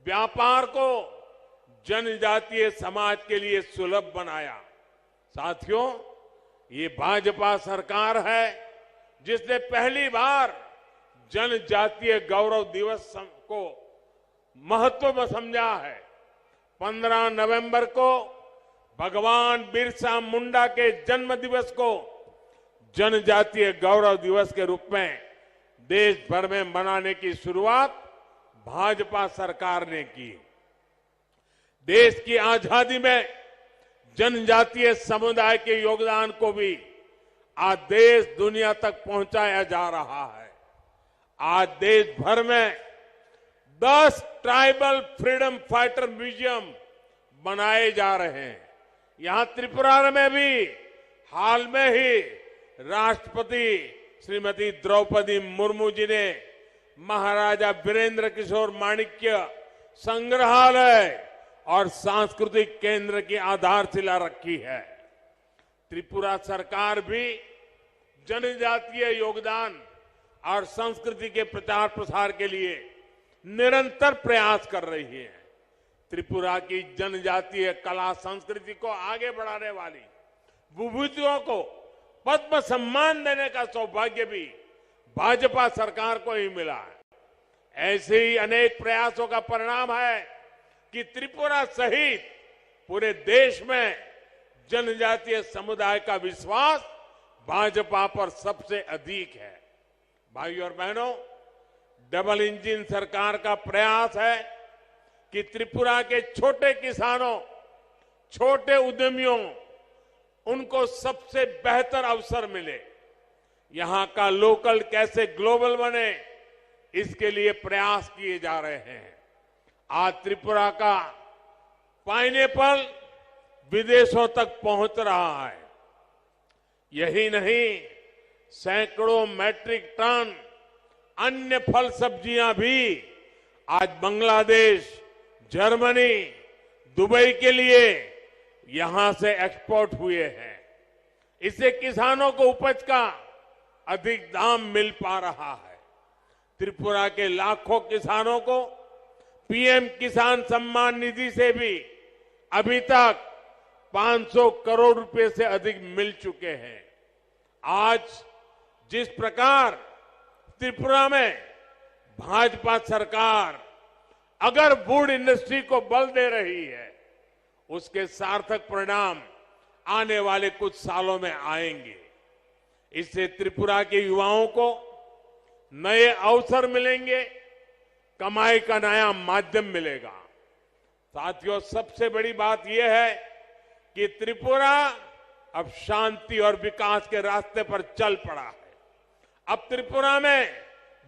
व्यापार को जनजातीय समाज के लिए सुलभ बनाया। साथियों, ये भाजपा सरकार है, जिसने पहली बार जनजातीय गौरव दिवस सम-, को महत्व में समझा है। पन्द्रह नवंबर को भगवान बिरसा मुंडा के जन्म दिवस को जनजातीय गौरव दिवस के रूप में देश भर में मनाने की शुरुआत भाजपा सरकार ने की। देश की आजादी में जनजातीय समुदाय के योगदान को भी आज देश दुनिया तक पहुंचाया जा रहा है। आज देश भर में दस ट्राइबल फ्रीडम फाइटर म्यूजियम बनाए जा रहे हैं। यहां त्रिपुरा में भी हाल में ही राष्ट्रपति श्रीमती द्रौपदी मुर्मू जी ने महाराजा वीरेंद्र किशोर माणिक्य संग्रहालय और सांस्कृतिक केंद्र की आधारशिला रखी है। त्रिपुरा सरकार भी जनजातीय योगदान और संस्कृति के प्रचार प्रसार के लिए निरंतर प्रयास कर रही है। त्रिपुरा की जनजातीय कला संस्कृति को आगे बढ़ाने वाली विभूतियों को पद्म सम्मान देने का सौभाग्य भी भाजपा सरकार को ही मिला है। ऐसे ही अनेक प्रयासों का परिणाम है कि त्रिपुरा सहित पूरे देश में जनजातीय समुदाय का विश्वास भाजपा पर सबसे अधिक है। भाइयों और बहनों, डबल इंजन सरकार का प्रयास है कि त्रिपुरा के छोटे किसानों, छोटे उद्यमियों, उनको सबसे बेहतर अवसर मिले, यहाँ का लोकल कैसे ग्लोबल बने, इसके लिए प्रयास किए जा रहे हैं। आज त्रिपुरा का पाइनएप्पल विदेशों तक पहुंच रहा है। यही नहीं, सैकड़ों मीट्रिक टन अन्य फल सब्जियां भी आज बांग्लादेश, जर्मनी, दुबई के लिए यहां से एक्सपोर्ट हुए हैं। इससे किसानों को उपज का अधिक दाम मिल पा रहा है। त्रिपुरा के लाखों किसानों को पीएम किसान सम्मान निधि से भी अभी तक पाँच सौ करोड़ रुपए से अधिक मिल चुके हैं। आज जिस प्रकार त्रिपुरा में भाजपा सरकार अगर वुड इंडस्ट्री को बल दे रही है, उसके सार्थक परिणाम आने वाले कुछ सालों में आएंगे। इससे त्रिपुरा के युवाओं को नए अवसर मिलेंगे, कमाई का नया माध्यम मिलेगा। साथियों, सबसे बड़ी बात यह है कि त्रिपुरा अब शांति और विकास के रास्ते पर चल पड़ा है। अब त्रिपुरा में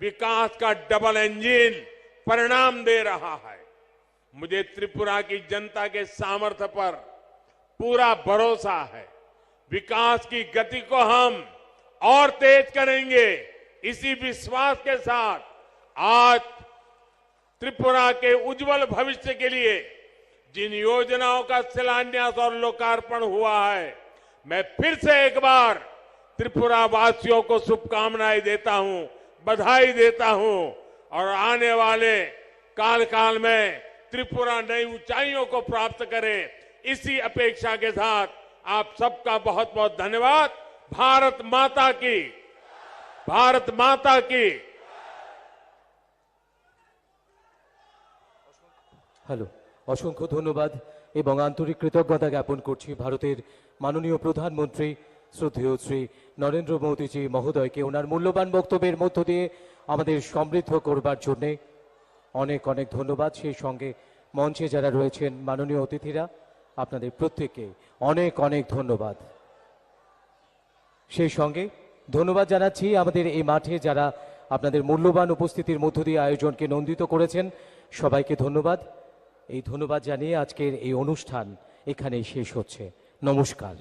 विकास का डबल इंजन परिणाम दे रहा है। मुझे त्रिपुरा की जनता के सामर्थ्य पर पूरा भरोसा है। विकास की गति को हम और तेज करेंगे। इसी विश्वास के साथ आज त्रिपुरा के उज्जवल भविष्य के लिए जिन योजनाओं का शिलान्यास और लोकार्पण हुआ है, मैं फिर से एक बार त्रिपुरा वासियों को शुभकामनाएं देता हूं, बधाई देता हूं और आने वाले काल काल में त्रिपुरा नई ऊंचाइयों को प्राप्त करे, इसी अपेक्षा के साथ आप सबका बहुत बहुत धन्यवाद। भारत माता की, भारत माता की। হ্যালো, অসংখ্য ধন্যবাদ এবং আন্তরিক কৃতজ্ঞতা জ্ঞাপন করছি ভারতের মাননীয় প্রধানমন্ত্রী শ্রদ্ধেয় শ্রী নরেন্দ্র মোদীজি মহোদয়কে ওনার মূল্যবান বক্তব্যের মধ্য দিয়ে আমাদের সমৃদ্ধ করবার জন্যে। অনেক অনেক ধন্যবাদ। সেই সঙ্গে মঞ্চে যারা রয়েছেন মাননীয় অতিথিরা, আপনাদের প্রত্যেককে অনেক অনেক ধন্যবাদ। সেই সঙ্গে ধন্যবাদ জানাচ্ছি আমাদের এই মাঠে যারা আপনাদের মূল্যবান উপস্থিতির মধ্য দিয়ে আয়োজনকে নন্দিত করেছেন, সবাইকে ধন্যবাদ। এই ধন্যবাদ জানিয়ে আজকের এই অনুষ্ঠান এখানেই শেষ হচ্ছে। নমস্কার।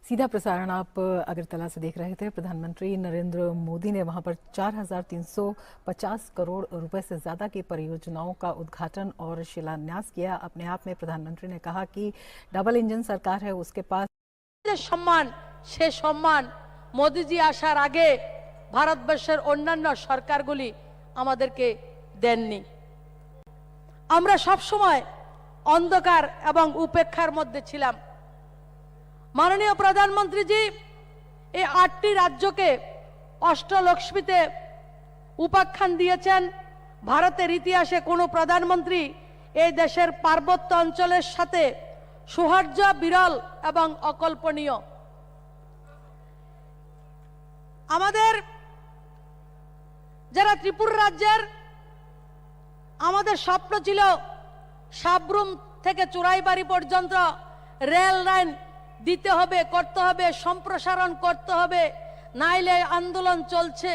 सीधा प्रसारण आप अगरतला से देख रहे थे। प्रधानमंत्री नरेंद्र मोदी ने वहां पर चार हज़ार तीन सौ पचास करोड़ रुपए से ज्यादा की परियोजनाओं का उद्घाटन और शिलान्यास किया। अपने आप में प्रधानमंत्री ने कहा कि डबल इंजन सरकार है, उसके पास যে সম্মান, সে সম্মান মোদিজি আসার আগে ভারতবর্ষের অন্যান্য সরকারগুলি আমাদেরকে দেননি। আমরা সবসময় অন্ধকার এবং উপেক্ষার মধ্যে ছিলাম। মাননীয় প্রধানমন্ত্রীজি এই আটটি রাজ্যকে অষ্টলক্ষ্মীতে উপাখ্যান দিয়েছেন। ভারতের ইতিহাসে কোনো প্রধানমন্ত্রী এই দেশের পার্বত্য অঞ্চলের সাথে সৌহার্দ্য বিরল এবং অকল্পনীয়। আমাদের যারা ত্রিপুরা রাজ্যের, আমাদের স্বপ্ন ছিল সাবরুম থেকে চুরাইবাড়ি পর্যন্ত রেল লাইন দিতে হবে, করতে হবে, সম্প্রসারণ করতে হবে, নাইলে আন্দোলন চলছে।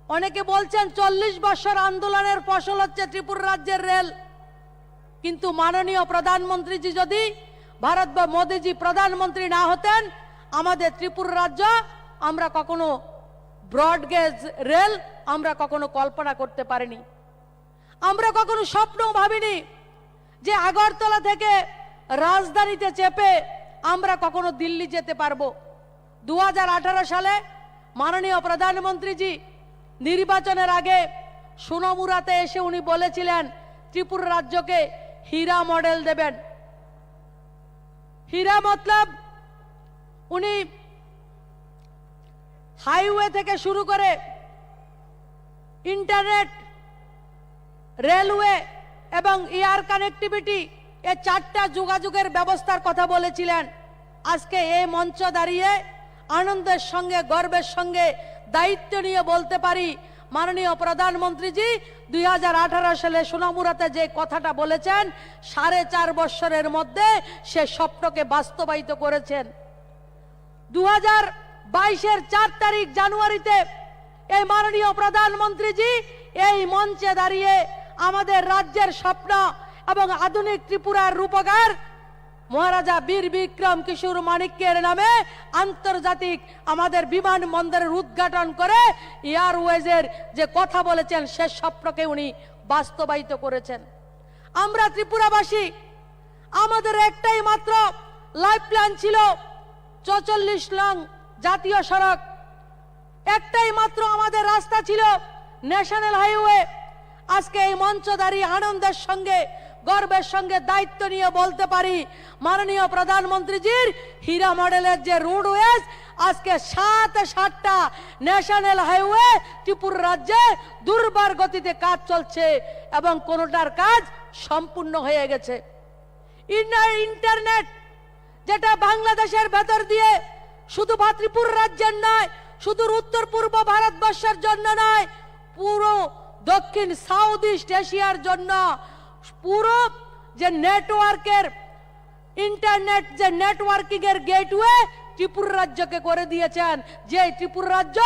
অনেকে বলছেন চল্লিশ বছর আন্দোলনের ফসল হচ্ছে ত্রিপুরা রাজ্যের রেল। কিন্তু মাননীয় প্রধানমন্ত্রীজি যদি ভারত বা মোদিজি প্রধানমন্ত্রী না হতেন, আমাদের ত্রিপুরা রাজ্য আমরা কখনো ব্রডগেজ রেল আমরা কখনো কল্পনা করতে পারিনি। আমরা কখনো স্বপ্নও ভাবিনি যে আগরতলা থেকে রাজধানীতে চেপে আমরা কখনো দিল্লি যেতে পারবো। দু হাজার আঠারো সালে মাননীয় প্রধানমন্ত্রীজি নির্বাচনের আগে সোনামুড়াতে এসে উনি বলেছিলেন ত্রিপুরা রাজ্যকে হীরা মডেল দেবেন। হীরা মতলব উনি হাইওয়ে থেকে শুরু করে ইন্টারনেট, রেলওয়ে এবং এয়ার কানেক্টিভিটি, এ চারটা যোগাযোগের ব্যবস্থার কথা বলেছিলেন। আজকে এই মঞ্চ দাঁড়িয়ে আনন্দের সঙ্গে গর্বের সঙ্গে দায়িত্ব নিয়ে বলতে পারি, মাননীয় প্রধানমন্ত্রীজি দুই হাজার আঠারো সালে সোনামুড়াতে যে কথাটা বলেছেন, সাড়ে চার বৎসরের মধ্যে সে স্বপ্নকে বাস্তবায়িত করেছেন। দু হাজার বাইশের চার তারিখ জানুয়ারিতে এই মাননীয় প্রধানমন্ত্রীজি এই মঞ্চে দাঁড়িয়ে আমাদের রাজ্যের স্বপ্ন এবং আধুনিক ত্রিপুরার রূপকার মহারাজা বীর বিক্রম কিশোর মাণিক্যের নামে আন্তর্জাতিক আমাদের বিমানবন্দরের উদ্ঘাটন করে এয়ারওয়েজের যে কথা বলেছেন, সে স্বপ্নকে উনি বাস্তবায়িত করেছেন। আমরা ত্রিপুরাবাসী আমাদের একটাই মাত্র লাইফলাইন ছিল চৌচল্লিশ নং জাতীয় সড়ক, একটাই মাত্র আমাদের রাস্তা ছিল ন্যাশনাল হাইওয়ে। আজকে এই মঞ্চ দাঁড়িয়ে আনন্দের সঙ্গে, গর্বের সঙ্গে দায়িত্ব নিয়ে বলতে পারি, মাননীয় প্রধানমন্ত্রীজির হীরা মডেলের যে রোডওয়েজ, আজকে সাত সাতটা ন্যাশনাল হাইওয়ে ত্রিপুরা রাজ্যে দুর্বার গতিতে কাজ চলছে এবং কোনোটার কাজ সম্পূর্ণ হয়ে গেছে। ইন্টার-, ইন্টারনেট, যেটা বাংলাদেশের ভেতর দিয়ে শুধু বা ত্রিপুরা রাজ্যের নয়, শুধু উত্তর পূর্ব ভারতবর্ষের জন্য নয়, পুরো দক্ষিণ সাউথ ইস্ট এশিয়ার জন্য পুরো যে নেটওয়ার্কের, ইন্টারনেট যে নেটওয়ার্কিং এর গেটওয়ে ত্রিপুরা রাজ্যকে করে দিয়েছেন, যে ত্রিপুরা রাজ্য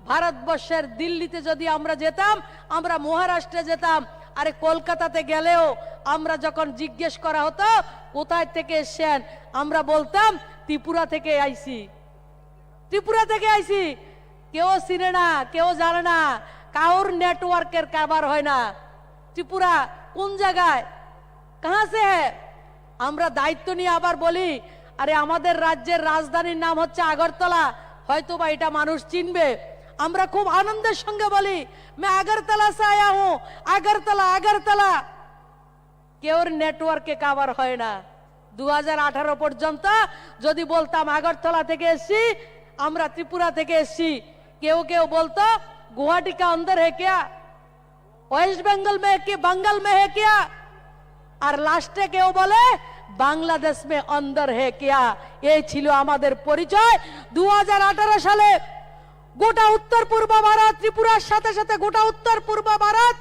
ভারতবর্ষের দিল্লিতে যদি আমরা যেতাম, আমরা মহারাষ্ট্রে যেতাম, আরে কলকাতাতে গেলেও আমরা যখন জিজ্ঞেস করা হতো কোথায় থেকে এসছেন, আমরা বলতাম ত্রিপুরা থেকে আইছি, ত্রিপুরা থেকে আইছি। কেউ চিনে না, কেউ জানে না, কারোর নেটওয়ার্কের কাভার হয় না। ত্রিপুরা কোন জায়গায়, কাহা সে হ্যায়? আমরা দায়িত্ব নিয়ে আবার বলি, আরে আমাদের রাজ্যের রাজধানীর নাম হচ্ছে আগরতলা, হয়তো বা এটা মানুষ চিনবে। আমরা খুব আনন্দের সঙ্গে বলি, "मैं আগরতলা সে আয়া হুম, আগরতলা, আগরতলা।" কেউর নেটওয়ার্কে কাভার হয় না। দু হাজার আঠারো পর্যন্ত যদি বলতাম আগরতলা থেকে এসছি, আমরা ত্রিপুরা থেকে এসছি, কেউ কেউ বলতো, "গুয়াহাটি কা অন্দর হে কিয়া?" ওয়েস্ট বেঙ্গল মে কি বাঙ্গাল মে হে কিয়া? আর লাস্টে কেউ বলে, "বাংলাদেশ মে অন্দর হে কিয়া?" এই ছিল আমাদের পরিচয়। দু হাজার আঠারো সালে গোটা উত্তর পূর্ব ভারত, ত্রিপুরার সাথে সাথে গোটা উত্তর পূর্ব ভারত,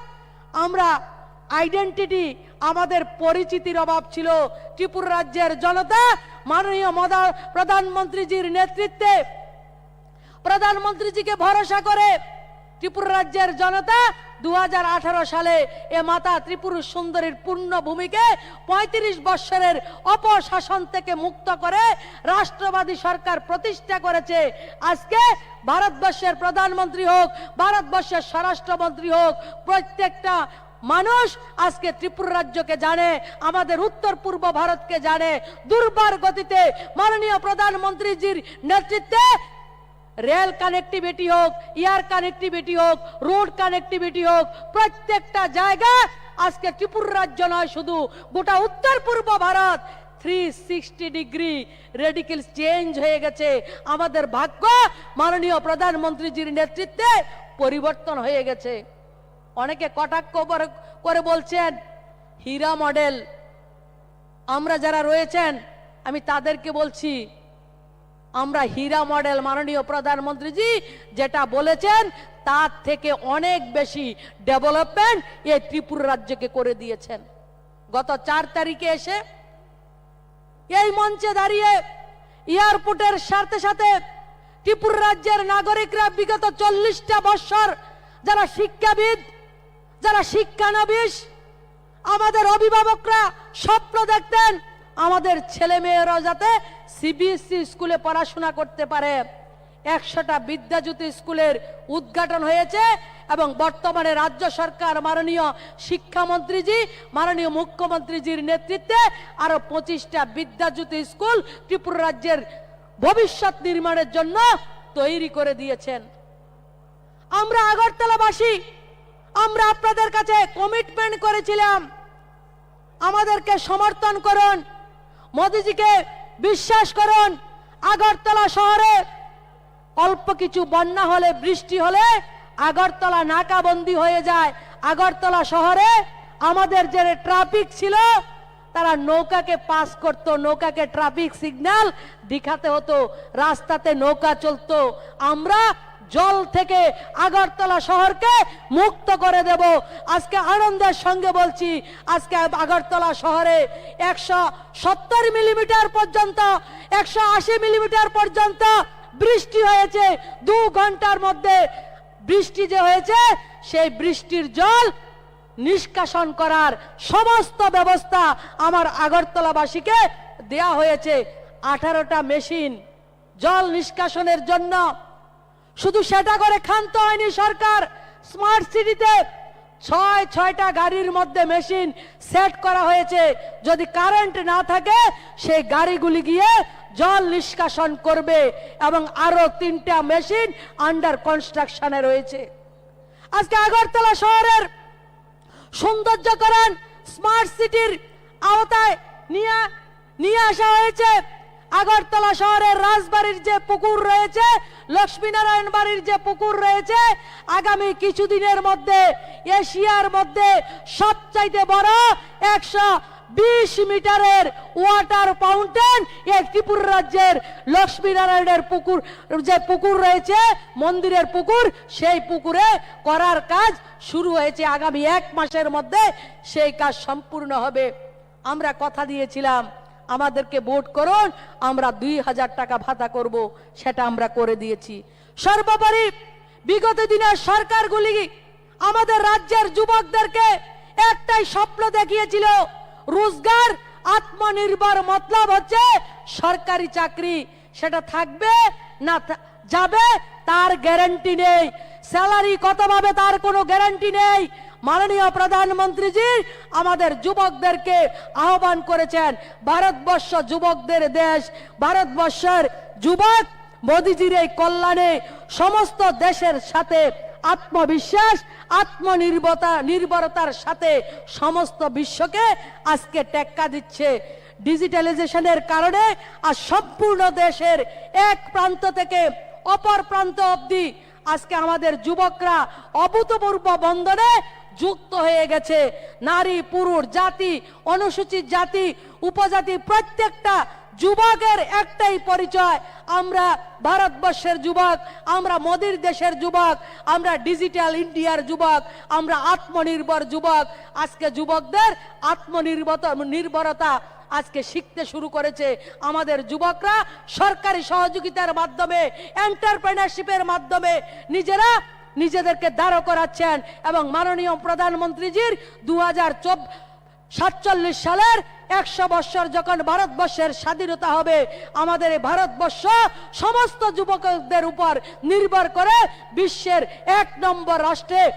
আমরা আইডেন্টিটি, আমাদের পরিচিতির অভাব ছিল। ত্রিপুরা রাজ্যের জনতা মাননীয় মদা-, প্রধানমন্ত্রীজির নেতৃত্বে প্রধানমন্ত্রীজিকে ভরসা করে ত্রিপুরা রাজ্যের জনতা দু হাজার আঠারো সালে এ মাতা ত্রিপুর সুন্দরীর পুণ্যভূমিকে পঁয়ত্রিশ বৎসরের অপশাসন থেকে মুক্ত করে রাষ্ট্রবাদী সরকার প্রতিষ্ঠা করেছে। আজকে ভারতবর্ষের প্রধানমন্ত্রী হোক, ভারতবর্ষের স্বরাষ্ট্রমন্ত্রী হোক, প্রত্যেকটা মানুষ আজকে ত্রিপুরা রাজ্যকে জানে। আমাদের উত্তর পূর্ব ভারতকে জানে। দুর্বার গতিতে মাননীয় প্রধানমন্ত্রীজির নেতৃত্বে রেল কানেক্টিভিটি হোক, এয়ার কানেক্টিভিটি হোক, রোড কানেক্টিভিটি হোক, প্রত্যেকটা জায়গা আজকে ত্রিপুরা রাজ্য নয়, শুধু গোটা উত্তর পূর্ব Bharat three sixty degree radical change হয়ে গেছে। আমাদের ভাগ্য মাননীয় প্রধানমন্ত্রীজির নেতৃত্বে পরিবর্তন হয়ে গেছে। অনেকে কটাক্ষ করে, করে বলছেন, "হীরা মডেল।" আমরা যারা রয়েছেন, আমি তাদেরকে বলছি, আমরা হীরা মডেল, মাননীয় প্রধানমন্ত্রীজি যেটা বলেছেন, তার থেকে অনেক বেশি ডেভেলপমেন্ট এই ত্রিপুরা রাজ্যকে করে দিয়েছেন। গত চার তারিখে এসে এই মঞ্চে দাঁড়িয়ে এয়ারপোর্টের সাথে সাথে ত্রিপুরা রাজ্যের নাগরিকরা বিগত চল্লিশটা বৎসর যারা শিক্ষাবিদ, যারা শিক্ষানবিশ, আমাদের অভিভাবকরা স্বপ্ন দেখতেন আমাদের ছেলে মেয়েরাও যাতে সিবিএসই স্কুলে পড়াশোনা করতে পারে। একশোটা বিদ্যাজ্যোতি স্কুলের উদ্ঘাটন হয়েছে এবং বর্তমানে রাজ্য সরকার মাননীয় শিক্ষামন্ত্রীজি, মাননীয় মুখ্যমন্ত্রীজির নেতৃত্বে আরো পঁচিশটা বিদ্যাজ্যোতি স্কুল ত্রিপুরা রাজ্যের ভবিষ্যৎ নির্মাণের জন্য তৈরি করে দিয়েছেন। আমরা আগরতলাবাসী, আমরা আপনাদের কাছে কমিটমেন্ট করেছিলাম, আমাদেরকে সমর্থন করুন, মোদিজিকে বিশ্বাস করুন। আগরতলা শহরে অল্প কিছু বন্যা হলে, বৃষ্টি হলে আগরতলা নাকাবন্দি হয়ে যায়। আগরতলা শহরে আমাদের যে ট্রাফিক ছিল, তারা নৌকাকে পাস করত, নৌকাকে ট্রাফিক সিগন্যাল দেখাতে হতো, রাস্তাতে নৌকা চলতো। আমরা জল থেকে আগরতলা শহরকে মুক্ত করে দেব। আজকে আনন্দের সঙ্গে বলছি, আজকে আগরতলা শহরে একশো সত্তর মিলিমিটার পর্যন্ত, একশো আশি মিলিমিটার পর্যন্ত বৃষ্টি হয়েছে। দু ঘন্টার মধ্যে বৃষ্টি যে হয়েছে, সেই বৃষ্টির জল নিষ্কাশন করার সমস্ত ব্যবস্থা আমার আগরতলাবাসীকে দেয়া হয়েছে। আঠারোটা মেশিন জল নিষ্কাশনের জন্য। শুধু সেটা করে ক্ষান্ত হয়নি সরকার, স্মার্ট সিটিতে ছয় ছয়টা গাড়ির মধ্যে মেশিন সেট করা হয়েছে। যদি কারেন্ট না থাকে, সেই গাড়িগুলি গিয়ে জল নিষ্কাশন করবে। এবং আরো তিনটা মেশিন আন্ডার কনস্ট্রাকশনে রয়েছে। আজকে আগরতলা শহরের সৌন্দর্যকরণ স্মার্ট সিটির আওতায় নিয়ে নিয়ে আসা হয়েছে। আগরতলা শহরের রাজবাড়ির যে পুকুর রয়েছে, লক্ষ্মীনারায়ণ বাড়ির যে পুকুর রয়েছে, আগামী কিছুদিনের মধ্যে এশিয়ার মধ্যে সবচাইতে বড় একশো বিশ মিটারের ওয়াটার ফাউন্টেন, এই ত্রিপুরা রাজ্যের লক্ষ্মীনারায়ণের পুকুর, যে পুকুর রয়েছে, মন্দিরের পুকুর, সেই পুকুরে করার কাজ শুরু হয়েছে। আগামী এক মাসের মধ্যে সেই কাজ সম্পূর্ণ হবে। আমরা কথা দিয়েছিলাম, আমাদেরকে ভোট করুন, আমরা দুই হাজার টাকা ভাতা করব, সেটা আমরা করে দিয়েছি। সর্বোপরি, বিগত দিনের সরকারগুলি আমাদের রাজ্যের যুবকদেরকে একটাই স্বপ্ন দেখিয়েছিল, রোজগার, আত্মনির্ভর। মতলব হচ্ছে সরকারি চাকরি, সেটা থাকবে না থা-, যাবে, তার গ্যারান্টি নেই। স্যালারি কত পাবে, তার কোনো গ্যারান্টি নেই। মাননীয় প্রধানমন্ত্রীজি আমাদের যুবকদেরকে আহ্বান করেছেন, ভারতবর্ষ যুবকদের দেশ, ভারতবর্ষের যুবক মোদিজির এই কল্যাণে সমস্ত দেশের সাথে আত্মবিশ্বাস, আত্মনির্ভরতা, নির্ভরতার সাথে সমস্ত বিশ্বকে আজকে টেক্কা দিচ্ছে। ডিজিটালাইজেশনের কারণে আজ সম্পূর্ণ দেশের এক প্রান্ত থেকে অপর প্রান্ত অবধি আজকে আমাদের যুবকরা অভূতপূর্ব বন্ধনে যুক্ত হয়ে গেছে। নারী, পুরুষ, জাতি, অনুসূচিত জাতি, উপজাতি, প্রত্যেকটা যুবকের একটাই পরিচয়, আমরা ভারতবর্ষের যুবক, আমরা মোদির দেশের যুবক, আমরা ডিজিটাল ইন্ডিয়ার যুবক, আমরা আত্মনির্ভর যুবক। আজকে যুবকদের আত্মনির্ভরতা, নির্ভরতা আজকে শিখতে শুরু করেছে। আমাদের যুবকরা সরকারি সহযোগিতার মাধ্যমে, এন্টারপ্রেনারশিপের মাধ্যমে নিজেরা নিজেদেরকে দাঁড় করাচ্ছেন। এবং মাননীয় প্রধানমন্ত্রীজির দু হাজার সাতচল্লিশ সালের একশো বৎসর যখন ভারতবর্ষের স্বাধীনতা হবে, আমাদের এই ভারতবর্ষ সমস্ত যুবকদের উপর নির্ভর করে বিশ্বের এক নম্বর রাষ্ট্রে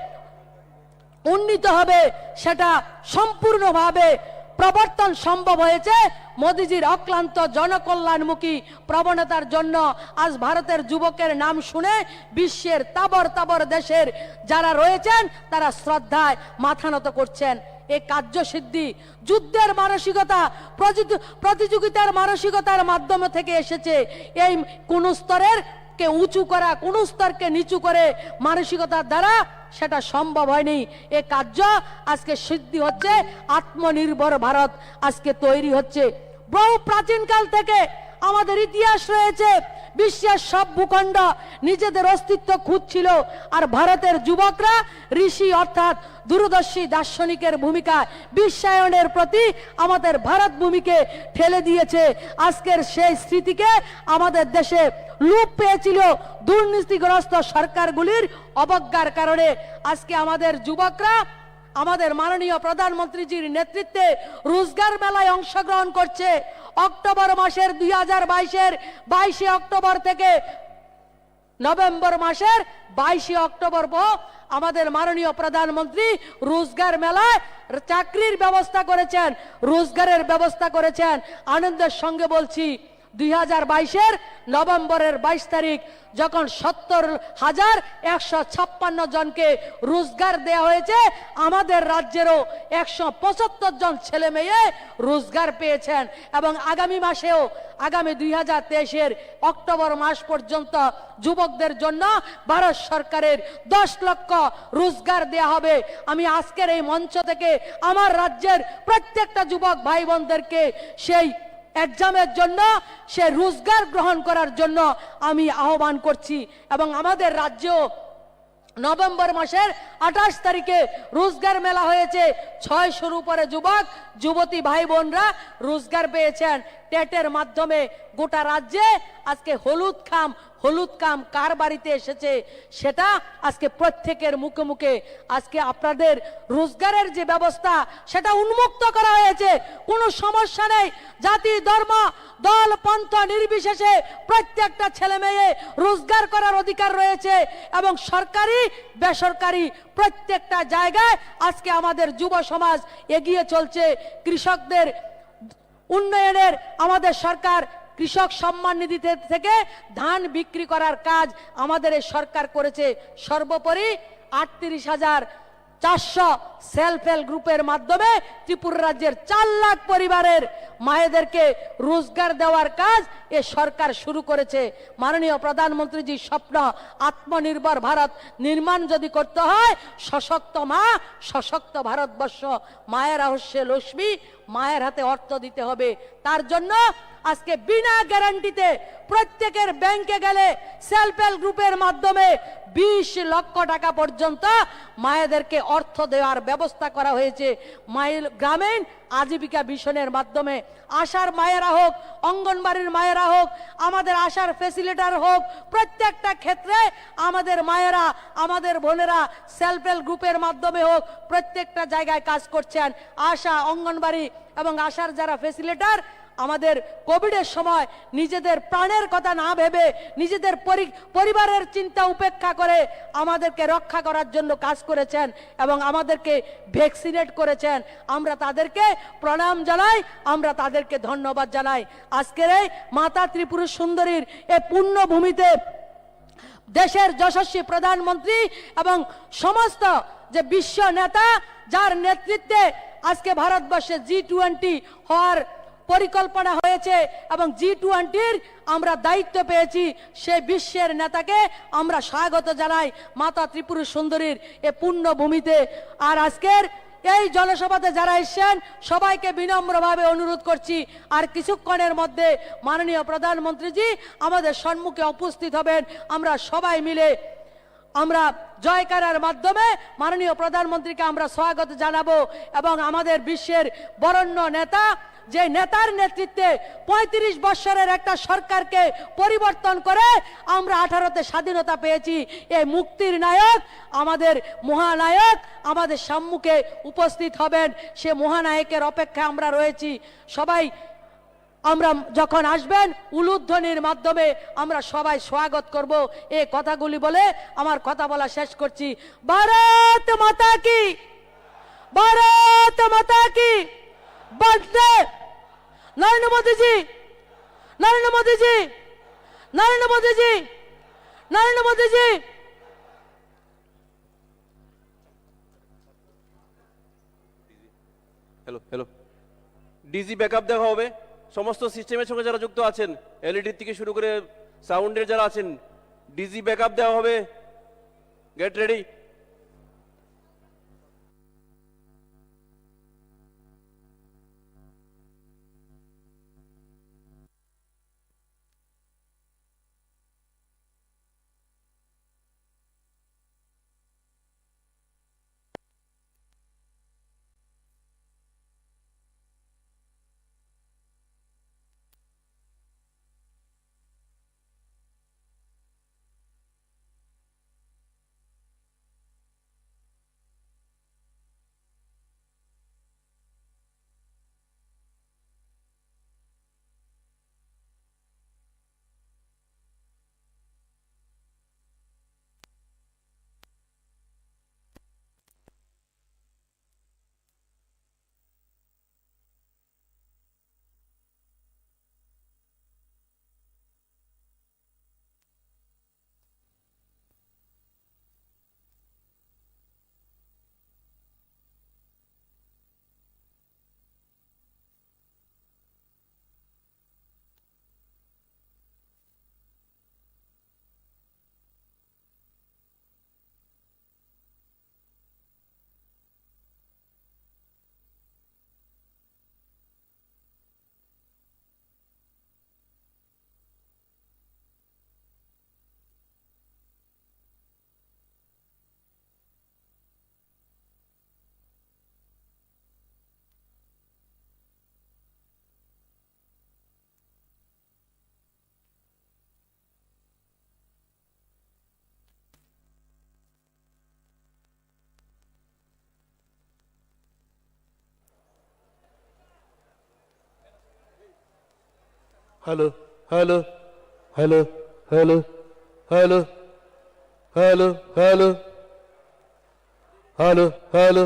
উন্নীত হবে, সেটা সম্পূর্ণভাবে প্রবর্তন সম্ভব হয়েছে মোদিজির অক্লান্ত জনকল্যাণমুখী প্রবণতার জন্য। আজ ভারতের যুবকের নাম শুনে বিশ্বের তাবর তাবর দেশের যারা রয়েছেন, তারা শ্রদ্ধায় মাথা নত করছেন। এই কার্যসিদ্ধি যুদ্ধের মানসিকতা, প্রতিযু-, প্রতিযোগিতার মানসিকতার মাধ্যম থেকে এসেছে। এই কোন স্তরের কে উঁচু করা, কোন স্তরকে নিচু করে মানসিকতার দ্বারা সেটা সম্ভব হয়নি। এ কার্য আজকে সিদ্ধি হচ্ছে, আত্মনির্ভর ভারত আজকে তৈরি হচ্ছে। বহু প্রাচীনকাল থেকে আমাদের ইতিহাস রয়েছে, বিশ্বের সব ভূখণ্ড নিজেদের অস্তিত্ব খুঁজছিল, আর ভারতের যুবকরা ঋষি অর্থাৎ দূরদর্শী দার্শনিকের ভূমিকায় বিশ্বায়নের প্রতি আমাদের ভারত ভূমিকে ঠেলে দিয়েছে। আজকের সেই স্মৃতিকে আমাদের দেশে লোপ পেয়েছিল দুর্নীতিগ্রস্ত সরকারগুলির অবজ্ঞার কারণে। আজকে আমাদের যুবকরা আমাদের মাননীয় প্রধানমন্ত্রীজির নেতৃত্বে রোজগার মেলায় অংশগ্রহণ করছে। অক্টোবর মাসের দুই হাজার বাইশের বাইশে অক্টোবর থেকে নভেম্বর মাসের বাইশে অক্টোবর প-, আমাদের মাননীয় প্রধানমন্ত্রী রোজগার মেলায় চাকরির ব্যবস্থা করেছেন, রোজগারের ব্যবস্থা করেছেন। আনন্দের সঙ্গে বলছি, দুই হাজার বাইশের নভেম্বরের বাইশ তারিখ যখন সত্তর হাজার একশো ছাপ্পান্ন জনকে রোজগার দেয়া হয়েছে, আমাদের রাজ্যেরও একশো পঁচাত্তর জন ছেলে মেয়ে রোজগার পেয়েছেন। এবং আগামী মাসেও, আগামী দুই হাজার তেইশের অক্টোবর মাস পর্যন্ত যুবকদের জন্য ভারত সরকারের দশ লক্ষ রোজগার দেয়া হবে। আমি আজকের এই মঞ্চ থেকে আমার রাজ্যের প্রত্যেকটা যুবক ভাই বোনদেরকে সেই এক্সামের জন্য, সে রোজগার গ্রহণ করার জন্য আমি আহ্বান করছি। এবং আমাদের রাজ্যেও নভেম্বর মাসের আঠাশ তারিখে রোজগার মেলা হয়েছে। ছয়শোর উপরে যুবক যুবতী ভাই বোনরা রোজগার পেয়েছেন। টেটের মাধ্যমে গোটা রাজ্যে আজকে হলুদ খাম, হলুদ কাম কার বাড়িতে এসেছে, সেটা আজকে প্রত্যেকের মুখে মুখে। আজকে আপনাদের রোজগারের যে ব্যবস্থা, সেটা উন্মুক্ত করা হয়েছে। কোনো সমস্যা নেই। জাতি, ধর্ম, দল, পন্থা নির্বিশেষে প্রত্যেকটা ছেলে মেয়ে রোজগার করার অধিকার রয়েছে। এবং সরকারি, বেসরকারি প্রত্যেকটা জায়গায় আজকে আমাদের যুব সমাজ এগিয়ে চলছে। কৃষকদের উন্নয়নের আমাদের সরকার কৃষক সম্মান নিধি থে-, থেকে ধান বিক্রি করার কাজ আমাদের এই সরকার করেছে। সর্বোপরি আটত্রিশ হাজার চারশো সেলফ হেল্প গ্রুপের মাধ্যমে ত্রিপুরা রাজ্যের চার লাখ পরিবারের মায়েদেরকে রোজগার দেওয়ার কাজ এ সরকার শুরু করেছে। মাননীয় প্রধানমন্ত্রীজির স্বপ্ন, আত্মনির্ভর ভারত নির্মাণ যদি করতে হয়, সশক্ত মা, সশক্ত ভারতবর্ষ, মায়ের আহস্যে লক্ষ্মী, মায়ের হাতে অর্থ দিতে হবে। তার জন্য আজকে বিনা গ্যারান্টিতে প্রত্যেকের ব্যাংকে গেলে সেলফ হেল্প গ্রুপের মাধ্যমে বিশ লক্ষ টাকা পর্যন্ত মায়েদেরকে অর্থ দেওয়ার ব্যবস্থা করা হয়েছে। মাইল গ্রামীণ আজীবিকা মিশনের মাধ্যমে আশার মায়েরা হোক, অঙ্গনবাড়ির মায়েরা হোক, আমাদের আশার ফেসিলিটার হোক, প্রত্যেকটা ক্ষেত্রে আমাদের মায়েরা, আমাদের বোনেরা সেলফ হেল্প গ্রুপের মাধ্যমে হোক, প্রত্যেকটা জায়গায় কাজ করছেন। আশা, অঙ্গনবাড়ি এবং আশার যারা ফেসিলিটার, আমাদের কোভিডের সময় নিজেদের প্রাণের কথা না ভেবে, নিজেদের পরি-, পরিবারের চিন্তা উপেক্ষা করে আমাদেরকে রক্ষা করার জন্য কাজ করেছেন এবং আমাদেরকে ভ্যাকসিনেট করেছেন। আমরা তাদেরকে প্রণাম জানাই, আমরা তাদেরকে ধন্যবাদ জানাই। আজকের এই মাতা ত্রিপুরা সুন্দরীর এই পুণ্যভূমিতে দেশের যশস্বী প্রধানমন্ত্রী এবং সমস্ত যে বিশ্ব নেতা, যার নেতৃত্বে আজকে ভারতবর্ষে জি টোয়েন্টি হওয়ার পরিকল্পনা হয়েছে এবং জি টোয়েন্টির আমরা দায়িত্ব পেয়েছি, সেই বিশ্বের নেতাকে আমরা স্বাগত জানাই মাতা ত্রিপুরা সুন্দরীর এ পুণ্যভূমিতে। আর আজকের এই জনসভাতে যারা এসছেন, সবাইকে বিনম্রভাবে অনুরোধ করছি, আর কিছুক্ষণের মধ্যে মাননীয় প্রধানমন্ত্রীজি আমাদের সম্মুখে উপস্থিত হবেন। আমরা সবাই মিলে আমরা জয়কারার মাধ্যমে মাননীয় প্রধানমন্ত্রীকে আমরা স্বাগত জানাবো এবং আমাদের বিশ্বের বরেণ্য নেতা, যে নেতার নেতৃত্বে পঁয়ত্রিশ বৎসরের একটা সরকারকে পরিবর্তন করে আমরা আঠারোতে স্বাধীনতা পেয়েছি, এই মুক্তির নায়ক, আমাদের মহানায়ক আমাদের সম্মুখে উপস্থিত হবেন। সে মহানায়কের অপেক্ষায় আমরা রয়েছি। সবাই আমরা যখন আসবেন, উলুধ্বনির মাধ্যমে আমরা সবাই স্বাগত করব। এই কথাগুলি বলে আমার কথা বলা শেষ করছি। ভারত মাতা কি, ভারত মাতা কি, বন্দে। নরেন্দ্র মোদীজি, নরেন্দ্র মোদীজি, নরেন্দ্র মোদীজি, নরেন্দ্র মোদীজি। Hello, hello. ডিজি ব্যাকআপ দেওয়া হবে। সমস্ত সিস্টেমের সঙ্গে যারা যুক্ত আছেন, এলইডি থেকে শুরু করে সাউন্ডের যারা আছেন, ডিজি ব্যাকআপ দেওয়া হবে। Get ready. Hello, hello, hello, hello, hello, hello, hello, hello, hello.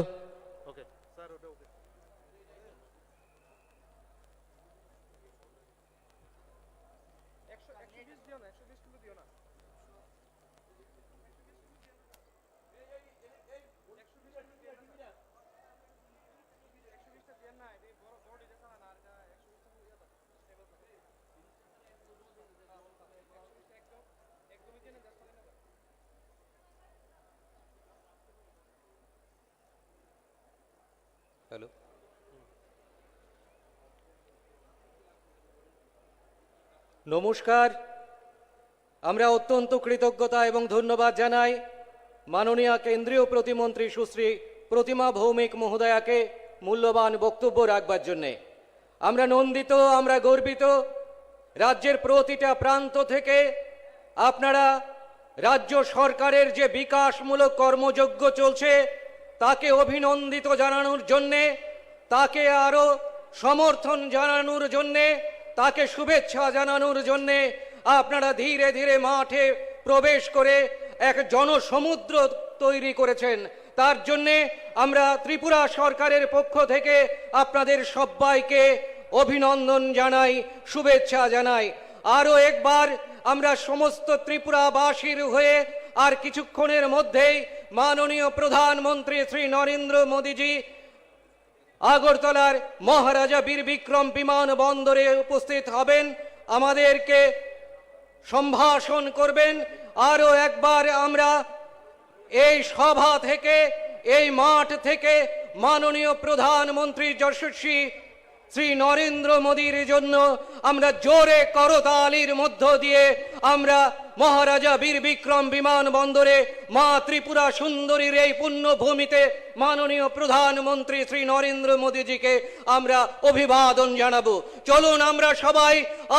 Hello. নমস্কার। আমরা অত্যন্ত কৃতজ্ঞতা এবং ধন্যবাদ জানাই মাননীয় কেন্দ্রীয় প্রতিমন্ত্রী সুশ্রী প্রতিমা ভৌমিক মহোদয়াকে মূল্যবান বক্তব্য রাখবার জন্যে। আমরা নন্দিত, আমরা গর্বিত। রাজ্যের প্রতিটা প্রান্ত থেকে আপনারা রাজ্য সরকারের যে বিকাশমূলক কর্মযজ্ঞ চলছে, তাকে অভিনন্দিত জানানোর জন্যে, তাকে আরও সমর্থন জানানোর জন্যে, তাকে শুভেচ্ছা জানানোর জন্যে আপনারা ধীরে ধীরে মাঠে প্রবেশ করে এক জনসমুদ্র তৈরি করেছেন। তার জন্যে আমরা ত্রিপুরা সরকারের পক্ষ থেকে আপনাদের সব্বাইকে অভিনন্দন জানাই, শুভেচ্ছা জানাই। আরও একবার আমরা সমস্ত ত্রিপুরাবাসীর হয়ে আর কিছুক্ষণের মধ্যেই মাননীয় প্রধানমন্ত্রী শ্রী নরেন্দ্র মোদীজি আগরতলার মহারাজা বীর বিক্রম বিমানবন্দরে উপস্থিত হবেন, আমাদেরকে সম্ভাষণ করবেন। আরও একবার আমরা এই সভা থেকে, এই মাঠ থেকে মাননীয় প্রধানমন্ত্রী যশস্বী শ্রী নরেন্দ্র মোদীর জন্য আমরা জোরে করতালির মধ্য দিয়ে আমরা মহারাজা বীর বিক্রম বিমানবন্দরে মা ত্রিপুরা সুন্দরীর এই পুণ্যভূমিতে মাননীয় প্রধানমন্ত্রী শ্রী নরেন্দ্র মোদীজিকে আমরা অভিবাদন জানাবো। চলুন আমরা সবাই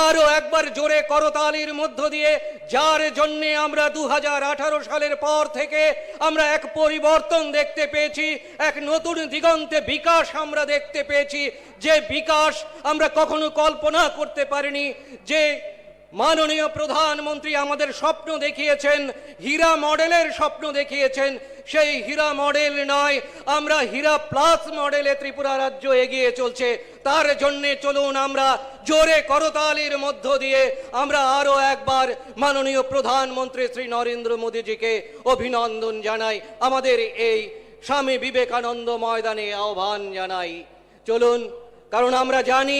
আরো একবার জোরে করতালির মধ্য দিয়ে, যার জন্যে আমরা দু হাজার আঠারো সালের পর থেকে আমরা এক পরিবর্তন দেখতে পেয়েছি, এক নতুন দিগন্তে বিকাশ আমরা দেখতে পেয়েছি, যে বিকাশ আমরা কখনো কল্পনা করতে পারিনি, যে মাননীয় প্রধানমন্ত্রী আমাদের স্বপ্ন দেখিয়েছেন, হীরা মডেলের স্বপ্ন দেখিয়েছেন, সেই হীরা মডেল নয়, আমরা হীরা প্লাস মডেলে ত্রিপুরা রাজ্য এগিয়ে চলছে। তার জন্যে চলুন আমরা জোরে করতালির মধ্য দিয়ে আমরা আরো একবার মাননীয় প্রধানমন্ত্রী শ্রী নরেন্দ্র মোদীজিকে অভিনন্দন জানাই, আমাদের এই স্বামী বিবেকানন্দ ময়দানে আহ্বান জানাই। চলুন, কারণ আমরা জানি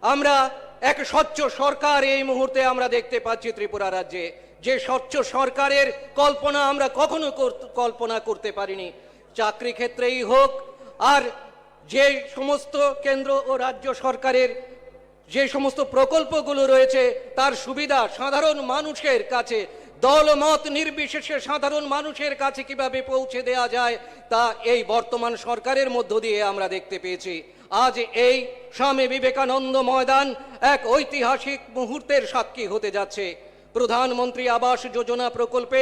আমরা এক স্বচ্ছ সরকার এই মুহূর্তে আমরা দেখতে পাচ্ছি ত্রিপুরা রাজ্যে, যে স্বচ্ছ সরকারের কল্পনা আমরা কখনো কর-, কল্পনা করতে পারিনি। চাকরি ক্ষেত্রেই হোক, আর যে সমস্ত কেন্দ্র ও রাজ্য সরকারের যে সমস্ত প্রকল্পগুলো রয়েছে, তার সুবিধা সাধারণ মানুষের কাছে, দলমত নির্বিশেষে সাধারণ মানুষের কাছে কিভাবে পৌঁছে দেয়া যায়, তা এই বর্তমান সরকারের মধ্য দিয়ে আমরা দেখতে পেয়েছি। আজ এই স্বামী বিবেকানন্দ ময়দান এক ঐতিহাসিক মুহূর্তের সাক্ষী হতে যাচ্ছে। প্রধানমন্ত্রী আবাস যোজনা প্রকল্পে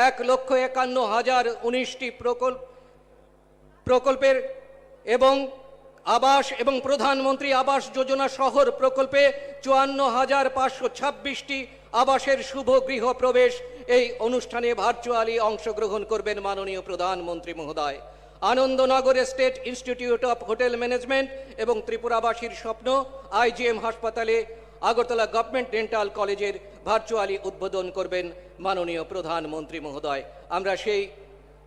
এক লক্ষ একান্ন হাজার উনিশটি প্রকল্প প্রকল্পের এবং আবাস এবং প্রধানমন্ত্রী আবাস যোজনা শহর প্রকল্পে চুয়ান্ন হাজার পাঁচশো ছাব্বিশটি আবাসের শুভ গৃহ প্রবেশ এই অনুষ্ঠানে ভার্চুয়ালি অংশগ্রহণ করবেন মাননীয় প্রধানমন্ত্রী মহোদয়। Anandanagar state institute of hotel management এবং ত্রিপুরাবাসীর স্বপ্ন আইজিএম হাসপাতালে আগরতলা গভর্নমেন্ট ডেন্টাল কলেজের ভার্চুয়ালি উদ্বোধন করবেন মাননীয় প্রধানমন্ত্রী মহোদয়। আমরা সেই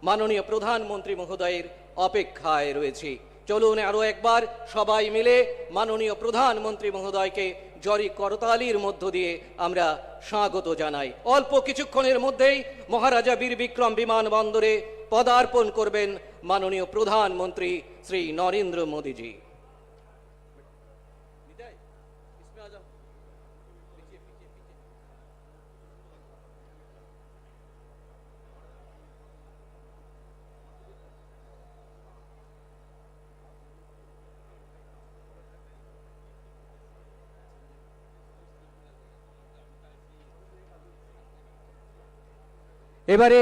মাননীয় প্রধানমন্ত্রী মহোদয়ের অপেক্ষায় রয়েছি। চলুন আরো একবার সবাই মিলে মাননীয় প্রধানমন্ত্রী মহোদয়কে জোরে করতালির মধ্য দিয়ে আমরা স্বাগত জানাই। অল্প কিছুক্ষণের মধ্যেই মহারাজা বীর বিক্রম বিমানবন্দরে পদার্পণ করবেন মাননীয় প্রধানমন্ত্রী শ্রী নরেন্দ্র মোদীজি। এবারে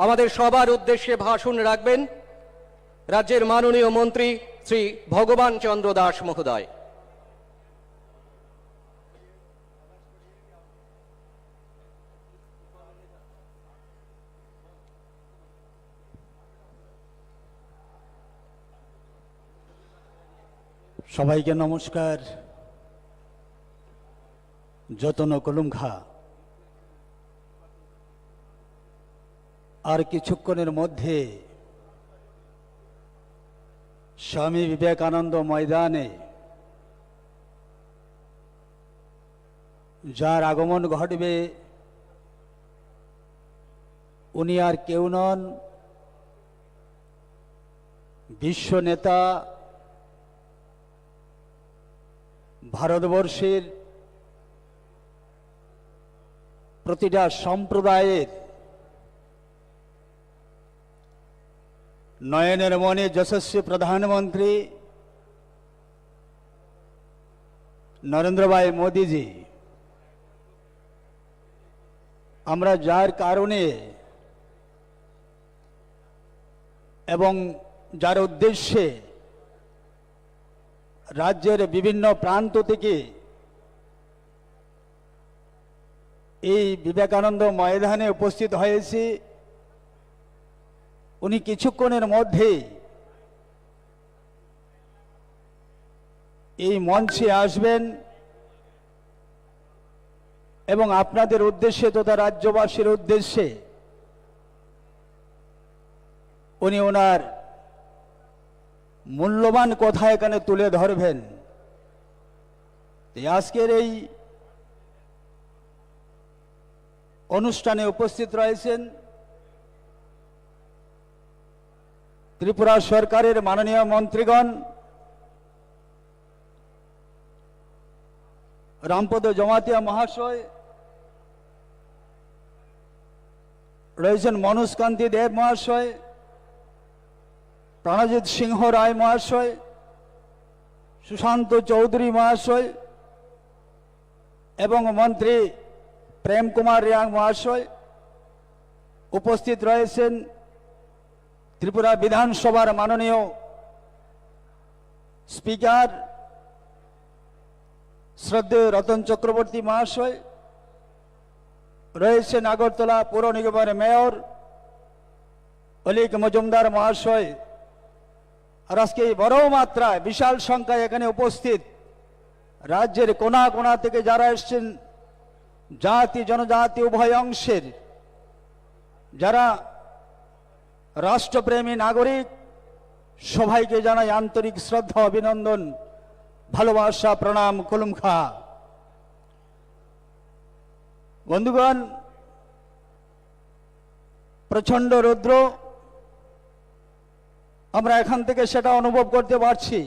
আমাদের সবার উদ্দেশ্যে ভাষণ রাখবেন রাজ্যের মাননীয় মন্ত্রী শ্রী ভগবান চন্দ্র দাস মহোদয়। সবাইকে নমস্কার। যতন কলুমখা। আর কিছুক্ষণের মধ্যে স্বামী বিবেকানন্দ ময়দানে যার আগমন ঘটবে, উনি আর কেউ নন, বিশ্ব নেতা, ভারতবর্ষের প্রতিটা সম্প্রদায়ের নয়নের মণি যশস্বী প্রধানমন্ত্রী নরেন্দ্র ভাই মোদীজি। আমরা যার কারণে এবং যার উদ্দেশ্যে রাজ্যের বিভিন্ন প্রান্ত থেকে এই বিবেকানন্দ ময়দানে উপস্থিত হয়েছি, উনি কিছুক্ষণের মধ্যেই এই মঞ্চে আসবেন এবং আপনাদের উদ্দেশ্যে তথা রাজ্যবাসীর উদ্দেশ্যে উনি ওনার মূল্যবান কথা এখানে তুলে ধরবেন। তো আজকের এই অনুষ্ঠানে উপস্থিত রয়েছেন ত্রিপুরা সরকারের মাননীয় মন্ত্রীগণ, রামপদ জমাতিয়া মহাশয়, রয়েছেন মনোজ কান্তি দেব মহাশয়, প্রণজিৎ সিংহ রায় মহাশয়, সুশান্ত চৌধুরী মহাশয় এবং মন্ত্রী প্রেম কুমার রিয়াং মহাশয়, উপস্থিত রয়েছেন ত্রিপুরা বিধানসভার মাননীয় স্পিকার শ্রদ্ধেয় রতন চক্রবর্তী মহাশয়, রয়েছেন আগরতলা পৌর নিগমের মেয়র অলিক মজুমদার মহাশয়। আর আজকে এই বড় মাত্রায় বিশাল সংখ্যায় এখানে উপস্থিত রাজ্যের কোনা কোনা থেকে যারা এসছেন, জাতি জনজাতি উভয় অংশের যারা রাষ্ট্রপ্রেমী নাগরিক, সবাইকে জানাই আন্তরিক শ্রদ্ধা, অভিনন্দন, ভালোবাসা, প্রণাম, খুলুমখা। বন্ধুগণ, প্রচণ্ড রৌদ্র, আমরা এখান থেকে সেটা অনুভব করতে পারছি।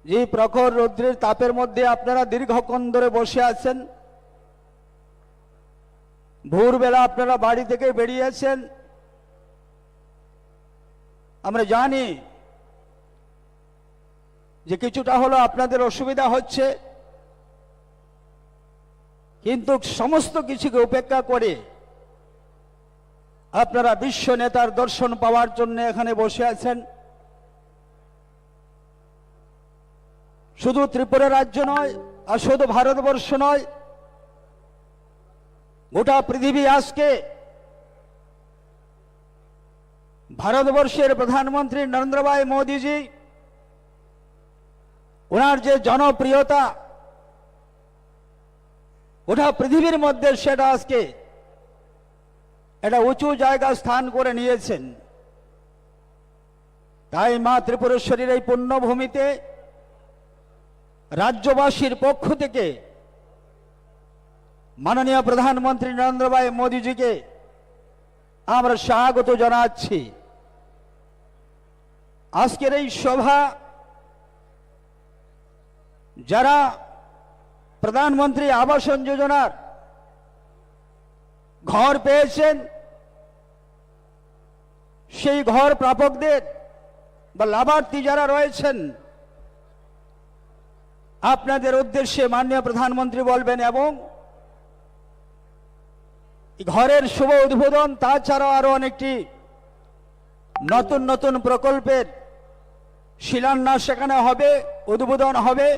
যে প্রখর রৌদ্রের তাপের মধ্যে আপনারা দীর্ঘক্ষণ ধরে বসে আছেন, ভোরবেলা আপনারা বাড়ি থেকে বেরিয়েছেন, আমরা জানি যে কিছুটা হলো আপনাদের অসুবিধা হচ্ছে, কিন্তু সমস্ত কিছুকে উপেক্ষা করে আপনারা বিশ্ব নেতার দর্শন পাওয়ার জন্য এখানে বসে আছেন। শুধু ত্রিপুরা রাজ্য নয়, আর শুধু ভারতবর্ষ নয়, গোটা পৃথিবী আজকে ভারতবর্ষের প্রধানমন্ত্রী নরেন্দ্র ভাই মোদীজি, ওনার যে জনপ্রিয়তা গোটা পৃথিবীর মধ্যে, সেটা আজকে একটা উঁচু জায়গা স্থান করে নিয়েছেন। তাই মা ত্রিপুরেশ্বরীর এই পুণ্যভূমিতে রাজ্যবাসীর পক্ষ থেকে মাননীয় প্রধানমন্ত্রী নরেন্দ্র ভাই মোদীজিকে আমরা স্বাগত জানাচ্ছি। আজকের এই সভা, যারা প্রধানমন্ত্রী আবাসন যোজনার ঘর পেয়েছেন, সেই ঘর প্রাপকদের বা লাভার্থী যারা রয়েছেন, আপনাদের উদ্দেশ্যে মাননীয় প্রধানমন্ত্রী বলবেন এবং এই ঘরের শুভ উদ্বোধন, তাছাড়াও আরো অনেকটি নতুন নতুন প্রকল্পের শিলান্যাস সেখানে হবে, উদ্বোধন হবে।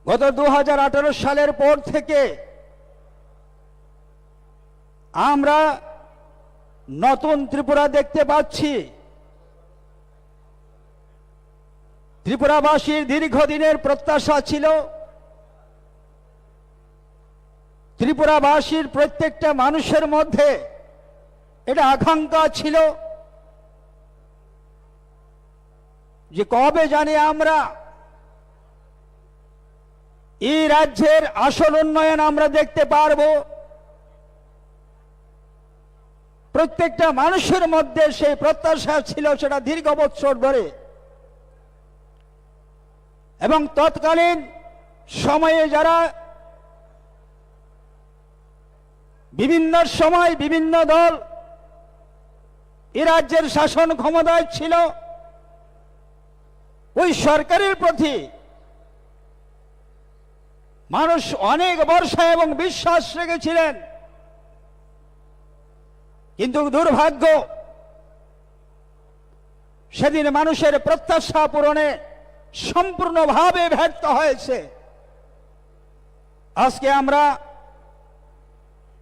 গত দু হাজার আঠারো সালের পর থেকে আমরা নতুন ত্রিপুরা দেখতে পাচ্ছি। ত্রিপুরাবাসীর দীর্ঘদিনের প্রত্যাশা ছিল, ত্রিপুরাবাসীর প্রত্যেকটা মানুষের মধ্যে এটা আকাঙ্ক্ষা ছিল যে কবে জানি আমরা এই রাজ্যের আসল উন্নয়ন আমরা দেখতে পারব। প্রত্যেকটা মানুষের মধ্যে সেই প্রত্যাশা ছিল, সেটা দীর্ঘ বৎসর ধরে। এবং তৎকালীন সময়ে যারা বিভিন্ন সময় বিভিন্ন দল এ রাজ্যের শাসন ক্ষমতায় ছিল, ওই সরকারের প্রতি মানুষ অনেক ভরসা এবং বিশ্বাস রেখেছিলেন। কিন্তু দুর্ভাগ্য, সেদিন মানুষের প্রত্যাশা পূরণে সম্পূর্ণভাবে ব্যর্থ হয়েছে। আজকে আমরা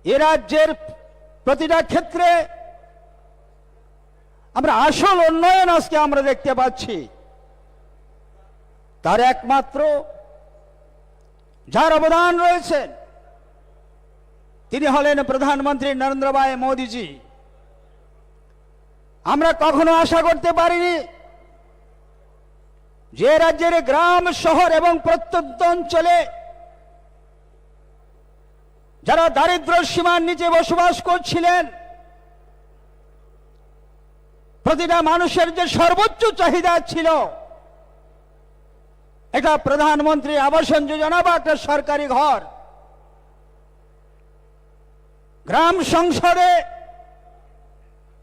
এ রাজ্যের প্রতিটা ক্ষেত্রে আমরা আসল উন্নয়ন আজকে আমরা দেখতে পাচ্ছি। তার একমাত্র যার অবদান রয়েছেন, তিনি হলেন প্রধানমন্ত্রী নরেন্দ্র ভাই মোদীজি। আমরা কখনো আশা করতে পারিনি যে রাজ্যের গ্রাম, শহর এবং প্রত্যন্ত অঞ্চলে যারা দারিদ্র সীমার নিচে বসবাস করছিলেন, প্রতিটা মানুষের যে সর্বোচ্চ চাহিদা ছিল, এটা প্রধানমন্ত্রী আবাসন যোজনা বা একটা সরকারি ঘর। গ্রাম সংসদে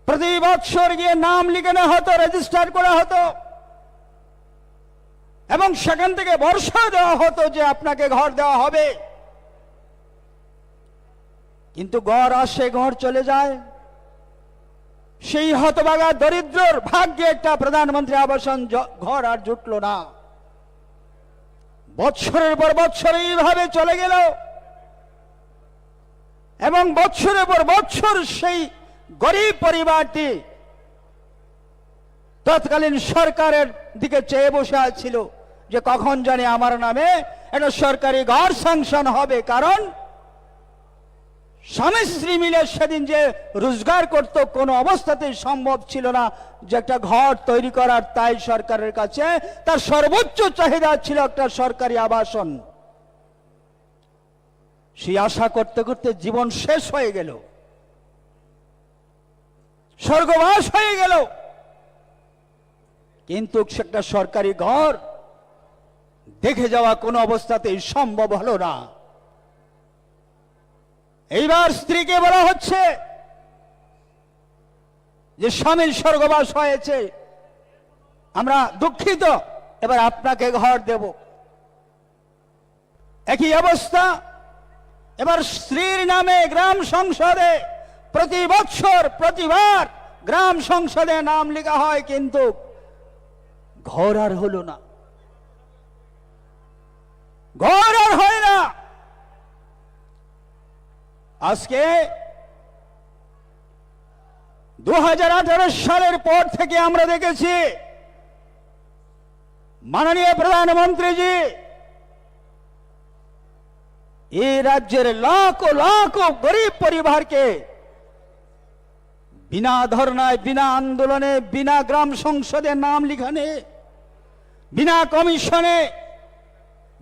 প্রতি বৎসর গিয়ে নাম লিখানো হতো, রেজিস্টার করা হতো এবং সেখান থেকে ভরসা দেওয়া হতো যে আপনাকে ঘর দেওয়া হবে। কিন্তু ঘর আসে, ঘর চলে যায়। সেই হতভাগা দরিদ্রর ভাগ্যে একটা প্রধানমন্ত্রী আবাসন জ-, ঘর আর জুটল না। বৎসরের পর বৎসর এইভাবে চলে গেল এবং বৎসরের পর বৎসর সেই গরিব পরিবারটি তৎকালীন সরকারের দিকে চেয়ে বসে আছিল যে কখন জানি আমার নামে একটা সরকারি ঘর স্যাংশন হবে, কারণ স্বামী স্ত্রী মিলে সেদিন যে রোজগার করত, কোনো অবস্থাতেই সম্ভব ছিল না যে একটা ঘর তৈরি করার, তাই সরকারের কাছে তার সর্বোচ্চ চাহিদা ছিল একটা সরকারি আবাসন। সেই আশা করতে করতে জীবন শেষ হয়ে গেল, স্বর্গবাস হয়ে গেল, কিন্তু সেটা সরকারি ঘর দেখে যাওয়া কোনো অবস্থাতেই সম্ভব হলো না। এইবার স্ত্রীকে বলা হচ্ছে যে স্বামীর স্বর্গবাস হয়েছে, আমরা দুঃখিত, এবার আপনাকে ঘর দেব। একই অবস্থা, এবার স্ত্রীর নামে গ্রাম সংসদে প্রতি বৎসর প্রতিবার গ্রাম সংসদে নাম লেখা হয়, কিন্তু ঘর আর হলো না, ঘর আর হয় না। আজকে দু হাজার আঠারো সালের পর থেকে আমরা দেখেছি মাননীয় প্রধানমন্ত্রীজি এই রাজ্যের লাখো লাখো গরিব পরিবারকে বিনা ধর্নায়, বিনা আন্দোলনে, বিনা গ্রাম সংসদে নাম লিখানে, বিনা কমিশনে,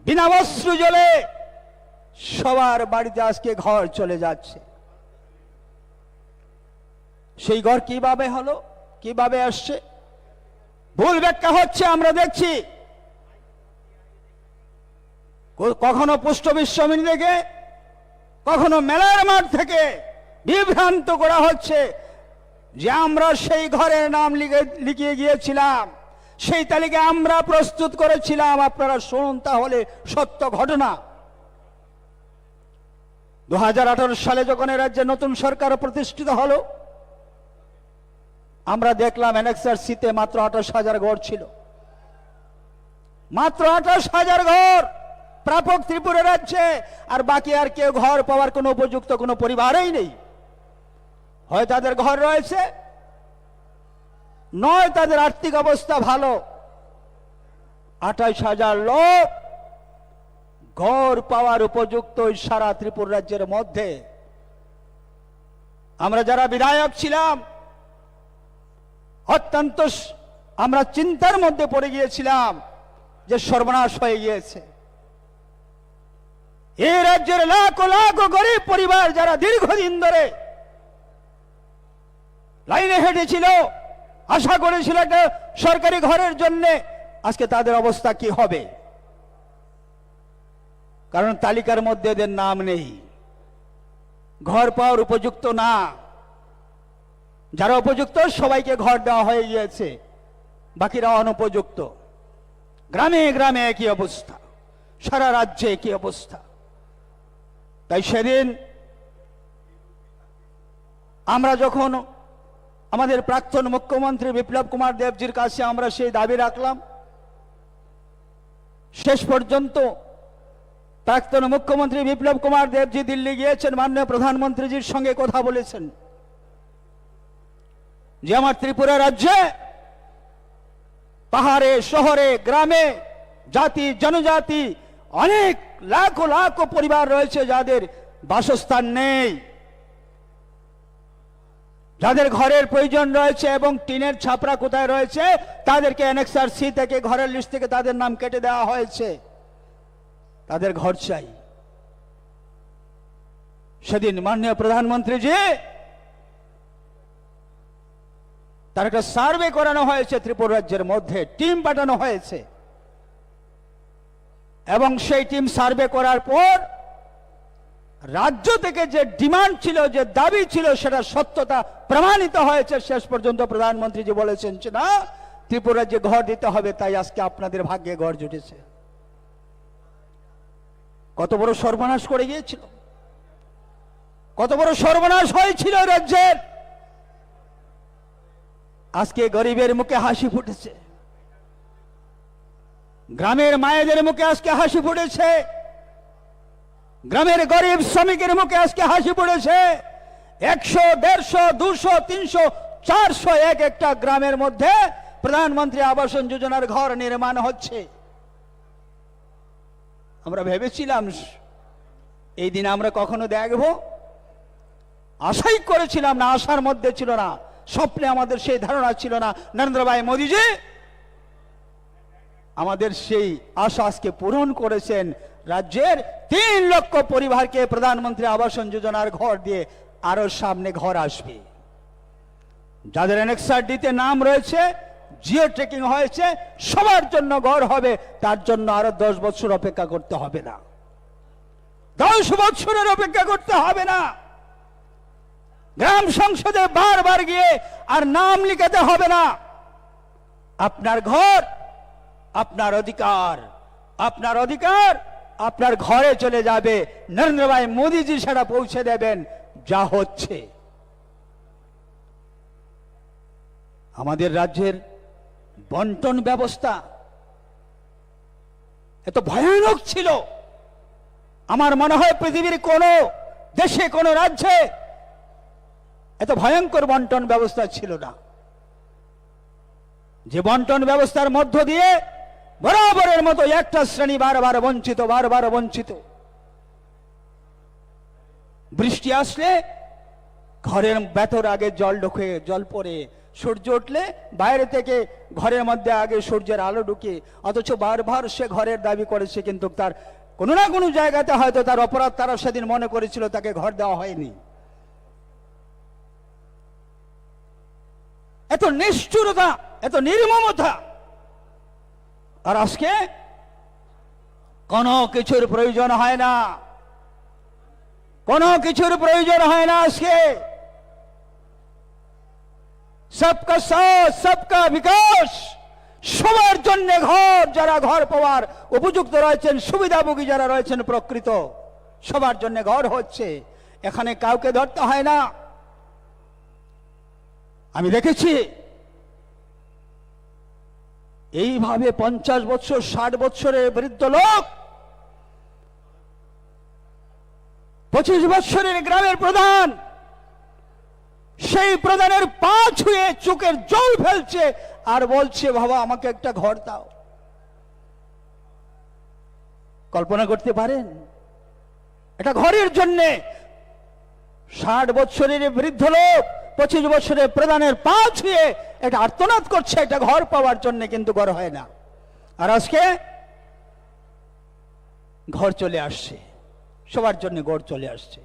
বিনা অশ্রু জলে সবার বাড়িতে আজকে ঘর চলে যাচ্ছে। সেই ঘর কিভাবে হলো, কিভাবে আসছে, ভুল ব্যাখ্যা হচ্ছে, আমরা দেখছি। ক-, কখনো পোস্ট অফিস সমিতি থেকে, কখনো মেলার মাঠ থেকে বিভ্রান্ত করা হচ্ছে যে আমরা সেই ঘরের নাম লিখে, লিখিয়ে গিয়েছিলাম, সেই তালিকা আমরা প্রস্তুত করেছিলাম। আপনারা শুনুন তাহলে সত্য ঘটনা। দু হাজার আঠারো সালে যখন এ রাজ্যে নতুন সরকার প্রতিষ্ঠিত হলো, আমরা দেখলাম এনএক্সআরসিতে মাত্র আঠাশ হাজার ঘর ছিল, মাত্র আঠাশ হাজার ঘর প্রাপক ত্রিপুরা রাজ্যে, আর বাকি আর কেউ ঘর পাওয়ার কোনো উপযুক্ত কোনো পরিবারেই নেই। হয় তাদের ঘর রয়েছে, নয় তাদের আর্থিক অবস্থা ভালো। আঠাইশ হাজার লোক ঘর পাওয়ার উপযুক্ত এই সারা ত্রিপুরা রাজ্যের মধ্যে। আমরা যারা বিধায়ক ছিলাম, অত্যন্ত স-, আমরা চিন্তার মধ্যে পড়ে গিয়েছিলাম যে সর্বনাশ হয়ে গিয়েছে। এই রাজ্যের লাখো লাখো গরিব পরিবার যারা দীর্ঘদিন ধরে লাইনে হেঁটেছিল, আশা করেছিল একটা সরকারি ঘরের জন্যে, আজকে তাদের অবস্থা কি হবে? কারণ তালিকার মধ্যে এদের নাম নেই, ঘর পাওয়ার উপযুক্ত না। যারা উপযুক্ত সবাইকে ঘর দেওয়া হয়ে গিয়েছে, বাকিরা অনুপযুক্ত। গ্রামে গ্রামে একই অবস্থা, সারা রাজ্যে একই অবস্থা। তাই সেদিন আমরা যখন আমাদের প্রাক্তন মুখ্যমন্ত্রী বিপ্লব কুমার দেবজির কাছে আমরা সেই দাবি রাখলাম, শেষ পর্যন্ত প্রাক্তন মুখ্যমন্ত্রী বিপ্লব কুমার দেবজি দিল্লি গিয়েছেন, মাননীয় প্রধানমন্ত্রীজির সঙ্গে কথা বলেছেন যে আমার ত্রিপুরা রাজ্যে পাহাড়ে, শহরে, গ্রামে, জাতি, জনজাতি, অনেক লাখো লাখো পরিবার রয়েছে যাদের বাসস্থান নেই, যাদের ঘরের প্রয়োজন রয়েছে এবং টিনের ছাপরা কোথায় রয়েছে, তাদেরকে অ্যানেক্সার সি থেকে, ঘরের লিস্ট থেকে তাদের নাম কেটে দেওয়া হয়েছে। তাদের ঘর চাই। সেদিন মাননীয় প্রধানমন্ত্রীজি, তার একটা সার্ভে করানো হয়েছে ত্রিপুরা রাজ্যের মধ্যে, টিম পাঠানো হয়েছে এবং সেই টিম সার্ভে করার পর রাজ্য থেকে যে ডিমান্ড ছিল, যে দাবি ছিল, সেটা সত্যতা প্রমাণিত হয়েছে। শেষ পর্যন্ত প্রধানমন্ত্রীজি বলেছেন যে, "না, ত্রিপুরা রাজ্যে ঘর দিতে হবে, তাই আজকে আপনাদের ভাগ্যে ঘর জুটেছে।" কত বড় সর্বনাশ করে গিয়েছিল, কত বড় সর্বনাশ হয়েছিল রাজ্যের। আজকে গরিবের মুখে হাসি ফুটেছে, গ্রামের মায়েদের মুখে আজকে হাসি ফুটেছে, গ্রামের গরিব শ্রমিকের মুখে আজকে হাসি ফুটেছে। একশো, দেড়শো, দুশো, তিনশো, চারশো এক একটা গ্রামের মধ্যে প্রধানমন্ত্রী আবাসন যোজনার ঘর নির্মাণ হচ্ছে। আমরা ভেবেছিলাম এই দিন আমরা কখনো দেখব, আশাই করেছিলাম না, আশার মধ্যে ছিল না, স্বপ্নে আমাদের সেই ধারণা ছিল না। নরেন্দ্র ভাই মোদীজি আমাদের সেই আশা আজকে পূরণ করেছেন। রাজ্যের তিন লক্ষ পরিবারকে প্রধানমন্ত্রী আবাসন যোজনার ঘর দিয়ে আরো সামনে ঘর আসবে। যাদের অ্যানেক্সার ডিতে নাম রয়েছে, জিও ট্যাগিং হয়েছে, সবার জন্য ঘর হবে। তার জন্য আরো দশ বছর অপেক্ষা করতে হবে না, দশ বছরের অপেক্ষা করতে হবে না। গ্রাম সংসদে বারবার গিয়ে আর নাম লিখাতে হবে না। আপনার ঘর, আপনার অধিকার, আপনার অধিকার আপনার ঘরে চলে যাবে। নরেন্দ্র ভাই মোদীজি সেটা পৌঁছে দেবেন। যা হচ্ছে, আমাদের রাজ্যের বন্টন ব্যবস্থা এত ভয়ানক ছিল, আমার মনে হয় পৃথিবীর কোনো দেশে, কোনো রাজ্যে এত ভয়ঙ্কর বন্টন ব্যবস্থা ছিল না। যে বন্টন ব্যবস্থার মধ্য দিয়ে বরাবরের মতো একটা শ্রেণী বারবার বঞ্চিত, বারবার বঞ্চিত। বৃষ্টি আসলে ঘরের ভেতর আগে জল ঢুকে, জল পড়ে, সূর্য উঠলে বাইরে থেকে ঘরের মধ্যে আগে সূর্যের আলো ঢুকে, অথচ বারবার সে ঘরের দাবি করেছে, কিন্তু তার কোনো না কোনো জায়গাতে হয়তো তার অপরাধ তারা সেদিন মনে করেছিল, তাকে ঘর দেওয়া হয়নি। এত নিষ্ঠুরতা, এত নির্মমতা। আর আজকে কোনো কিছুর প্রয়োজন হয় না, কোনো কিছুর প্রয়োজন হয় না আজকে। সবকা সাথ, সবকা বিকাশ, সবার জন্য ঘর, যারা ঘর পাওয়ার উপযুক্ত রয়েছেন, সুবিধাভোগী যারা রয়েছেন প্রকৃত, সবার জন্য ঘর হচ্ছে। এখানে কাউকে ধরতে হয় না। আমি দেখেছি এইভাবে পঞ্চাশ বছর, ষাট বছরের বৃদ্ধ লোক, পঁচিশ বছরের গ্রামের প্রধান, সেই প্রধানের পা ছুঁয়ে চোখের জল ফেলছে আর বলছে, "বাবা, আমাকে একটা ঘর দাও।" কল্পনা করতে পারেন? একটা ঘরের জন্যে ষাট বছরের বৃদ্ধ লোক পঁচিশ বছরের প্রধানের পা ছুঁয়ে এটা আর্তনাদ করছে একটা ঘর পাওয়ার জন্য, কিন্তু ঘর হয় না। আর আজকে ঘর চলে আসছে, সবার জন্য ঘর চলে আসছে।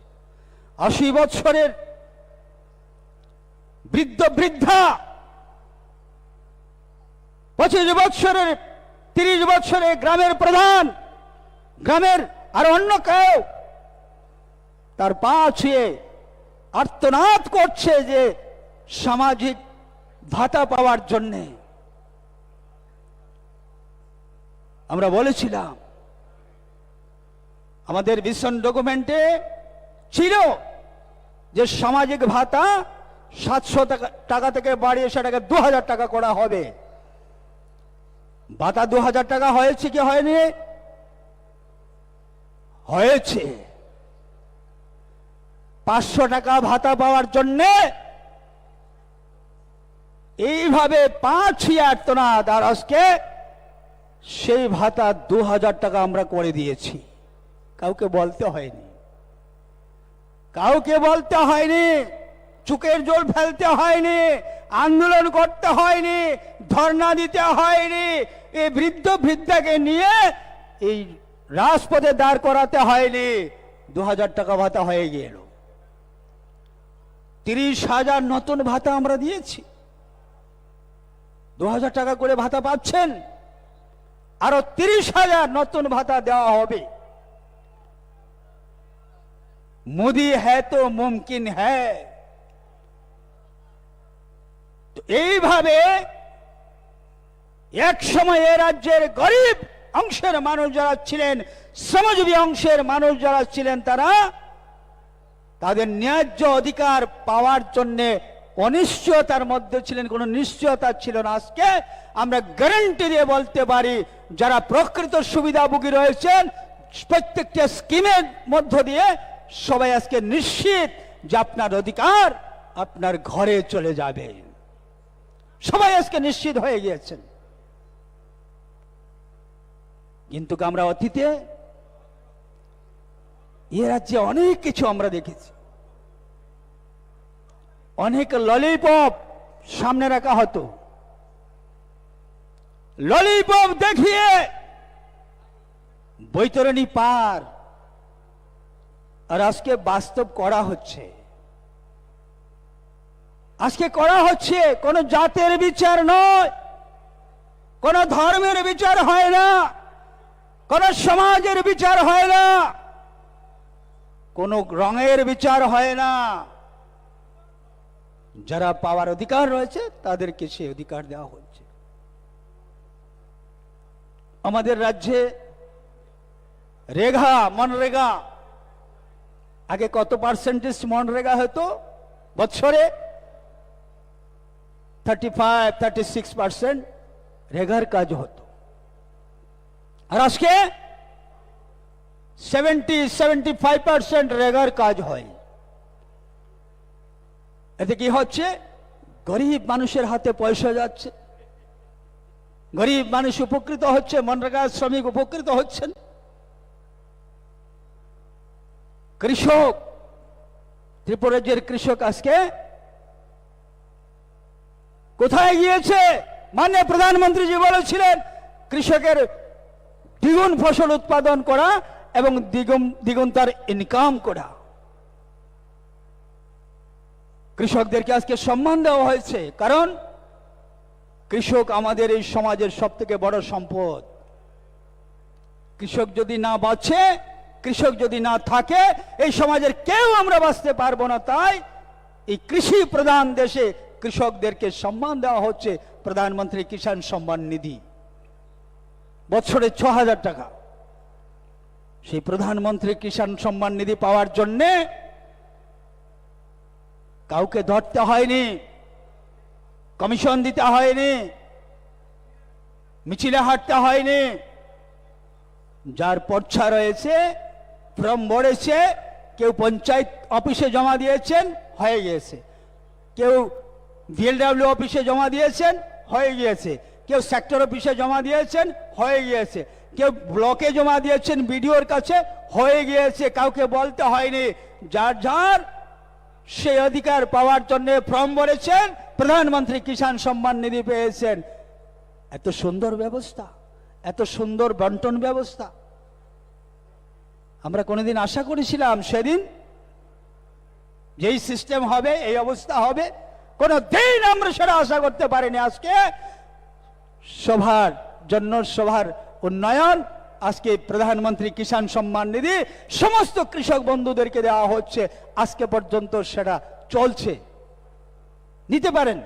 আশি বছরের বৃদ্ধ বৃদ্ধা, পঁচিশ বছরের, তিরিশ বছরের গ্রামের প্রধান, গ্রামের আর অন্য কেউ তার পা ছুঁয়ে আর্তনাদ করছে যে সামাজিক ভাতা পাওয়ার জন্যে। আমরা বলেছিলাম, আমাদের ভিশন ডকুমেন্টে ছিল যে সামাজিক ভাতা সাতশো টাকা, টাকা থেকে বাড়িয়ে সেটাকে দু হাজার টাকা করা হবে। ভাতা দু হাজার টাকা হয়েছে কি হয়নি? হয়েছে। পাঁচশো টাকা ভাতা পাওয়ার জন্যে এইভাবে পা ছুঁয়ে আর্তনাদ, আর আজকে সেই ভাতা দু হাজার টাকা আমরা করে দিয়েছি। কাউকে বলতে হয়নি, কাউকে বলতে হয়নি, চোখের জল ফেলতে হয়নি, আন্দোলন করতে হয়নি, ধর্ণা দিতে হয়নি। এই বৃদ্ধ বৃদ্ধাকে নিয়ে এই রাজপথে দাঁড় করাতে হয়নি। দু হাজার টাকা ভাতা হয়ে গেল। তিরিশ হাজার নতুন ভাতা আমরা দিয়েছি। দু হাজার টাকা করে ভাতা পাচ্ছেন, আরো তিরিশ হাজার নতুন ভাতা দেওয়া হবে। মোদি হ্যায় তো মুমকিন হ্যায়। তো এইভাবে এক সময় এ রাজ্যের গরিব অংশের মানুষ যারা ছিলেন, শ্রমজীবী অংশের মানুষ যারা ছিলেন, তারা তাদের ন্যায্য অধিকার পাওয়ার জন্যে অনিশ্চয়তার মধ্যে ছিলেন, কোনো নিশ্চয়তা ছিল না। আজকে আমরা গ্যারান্টি দিয়ে বলতে পারি, যারা প্রকৃত সুবিধাভোগী রয়েছেন, প্রত্যেকটা স্কিমের মধ্য দিয়ে সবাই আজকে নিশ্চিত যে আপনার অধিকার আপনার ঘরে চলে যাবে। সবাই আজকে নিশ্চিত হয়ে গিয়েছেন। কিন্তু আমরা অতীতে এ রাজ্যে অনেক কিছু আমরা দেখেছি, অনেক ললিপপ সামনে রাখা হতো, ললিপপ দেখিয়ে বৈতরণী পার, আর আজকে বাস্তব করা হচ্ছে। আজকে করা হচ্ছে, কোনো জাতের বিচার নয়, কোনো ধর্মের বিচার হয় না, কোনো সমাজের বিচার হয় না, কোনো রঙের বিচার হয় না। যারা পাওয়ার অধিকার রয়েছে, তাদেরকে সেই অধিকার দেওয়া হচ্ছে। আমাদের রাজ্যে রেগা, মনরেগা, আগে কত পার্সেন্টেজ মনরেগা হতো বছরে? Thirty five, thirty six percent রেগার কাজ হতো। আর আজকে সেভেন্টি, সেভেন্টি ফাইভ পার্সেন্ট রেগার কাজ হয়। এতে কি হচ্ছে? গরিব মানুষের হাতে পয়সা যাচ্ছে, গরিব মানুষ উপকৃত হচ্ছে, মনরেগা শ্রমিক উপকৃত হচ্ছেন। কৃষক, ত্রিপুরা রাজ্যের কৃষক আজকে কোথায় গিয়েছে? মাননীয় প্রধানমন্ত্রীজি বলেছিলেন, কৃষকের দ্বিগুণ ফসল উৎপাদন করা এবং দ্বিগুণ, দ্বিগুণ তার ইনকাম করা। কৃষকদেরকে আজকে সম্মান দেওয়া হয়েছে, কারণ কৃষক আমাদের এই সমাজের সব থেকে বড় সম্পদ। কৃষক যদি না বাঁচে, কৃষক যদি না থাকে, এই সমাজের কেউ আমরা বাঁচতে পারবো না। তাই এই কৃষি প্রধান দেশে কৃষকদেরকে সম্মান দেওয়া হচ্ছে প্রধানমন্ত্রী কিষাণ সম্মান নিধি, বছরে ছ হাজার টাকা। সেই প্রধানমন্ত্রী কিষাণ সম্মান নিধি পাওয়ার জন্যে কাউকে ধরতে হয়নি, কমিশন দিতে হয়নি, মিছিলে হাঁটতে হয়নি। যার পর্চা রয়েছে, ফর্ম ভরেছে, কেউ পঞ্চায়েত অফিসে জমা দিয়েছেন, হয়ে গিয়েছে, কেউ ভিএলডব্লিউ অফিসে জমা দিয়েছেন, হয়ে গিয়েছে, কেউ সেক্টর অফিসে জমা দিয়েছেন, হয়ে গিয়েছে। কেউ ব্লকে জমা দিয়েছেন বিডিওর কাছে, হয়ে গিয়েছে। কাউকে বলতে হয়নি। যার যার সেই অধিকার পাওয়ার জন্য ফর্ম ভরেছেন, প্রধানমন্ত্রী কিষাণ সম্মান নিধি পেয়েছেন। এত সুন্দর ব্যবস্থা, এত সুন্দর বন্টন ব্যবস্থা। আমরা কোনোদিন আশা করেছিলাম সেদিন যেই সিস্টেম হবে, এই অবস্থা হবে? কোনো দিন আমরা সেটা আশা করতে পারিনি। আজকে সবার জন্য, সবার উন্নয়ন, আজকে প্রধানমন্ত্রী কিষাণ সম্মান নিধি সমস্ত কৃষক বন্ধুদেরকে দেওয়া হচ্ছে। আজকে পর্যন্ত সেটা চলছে, নিতে পারেন।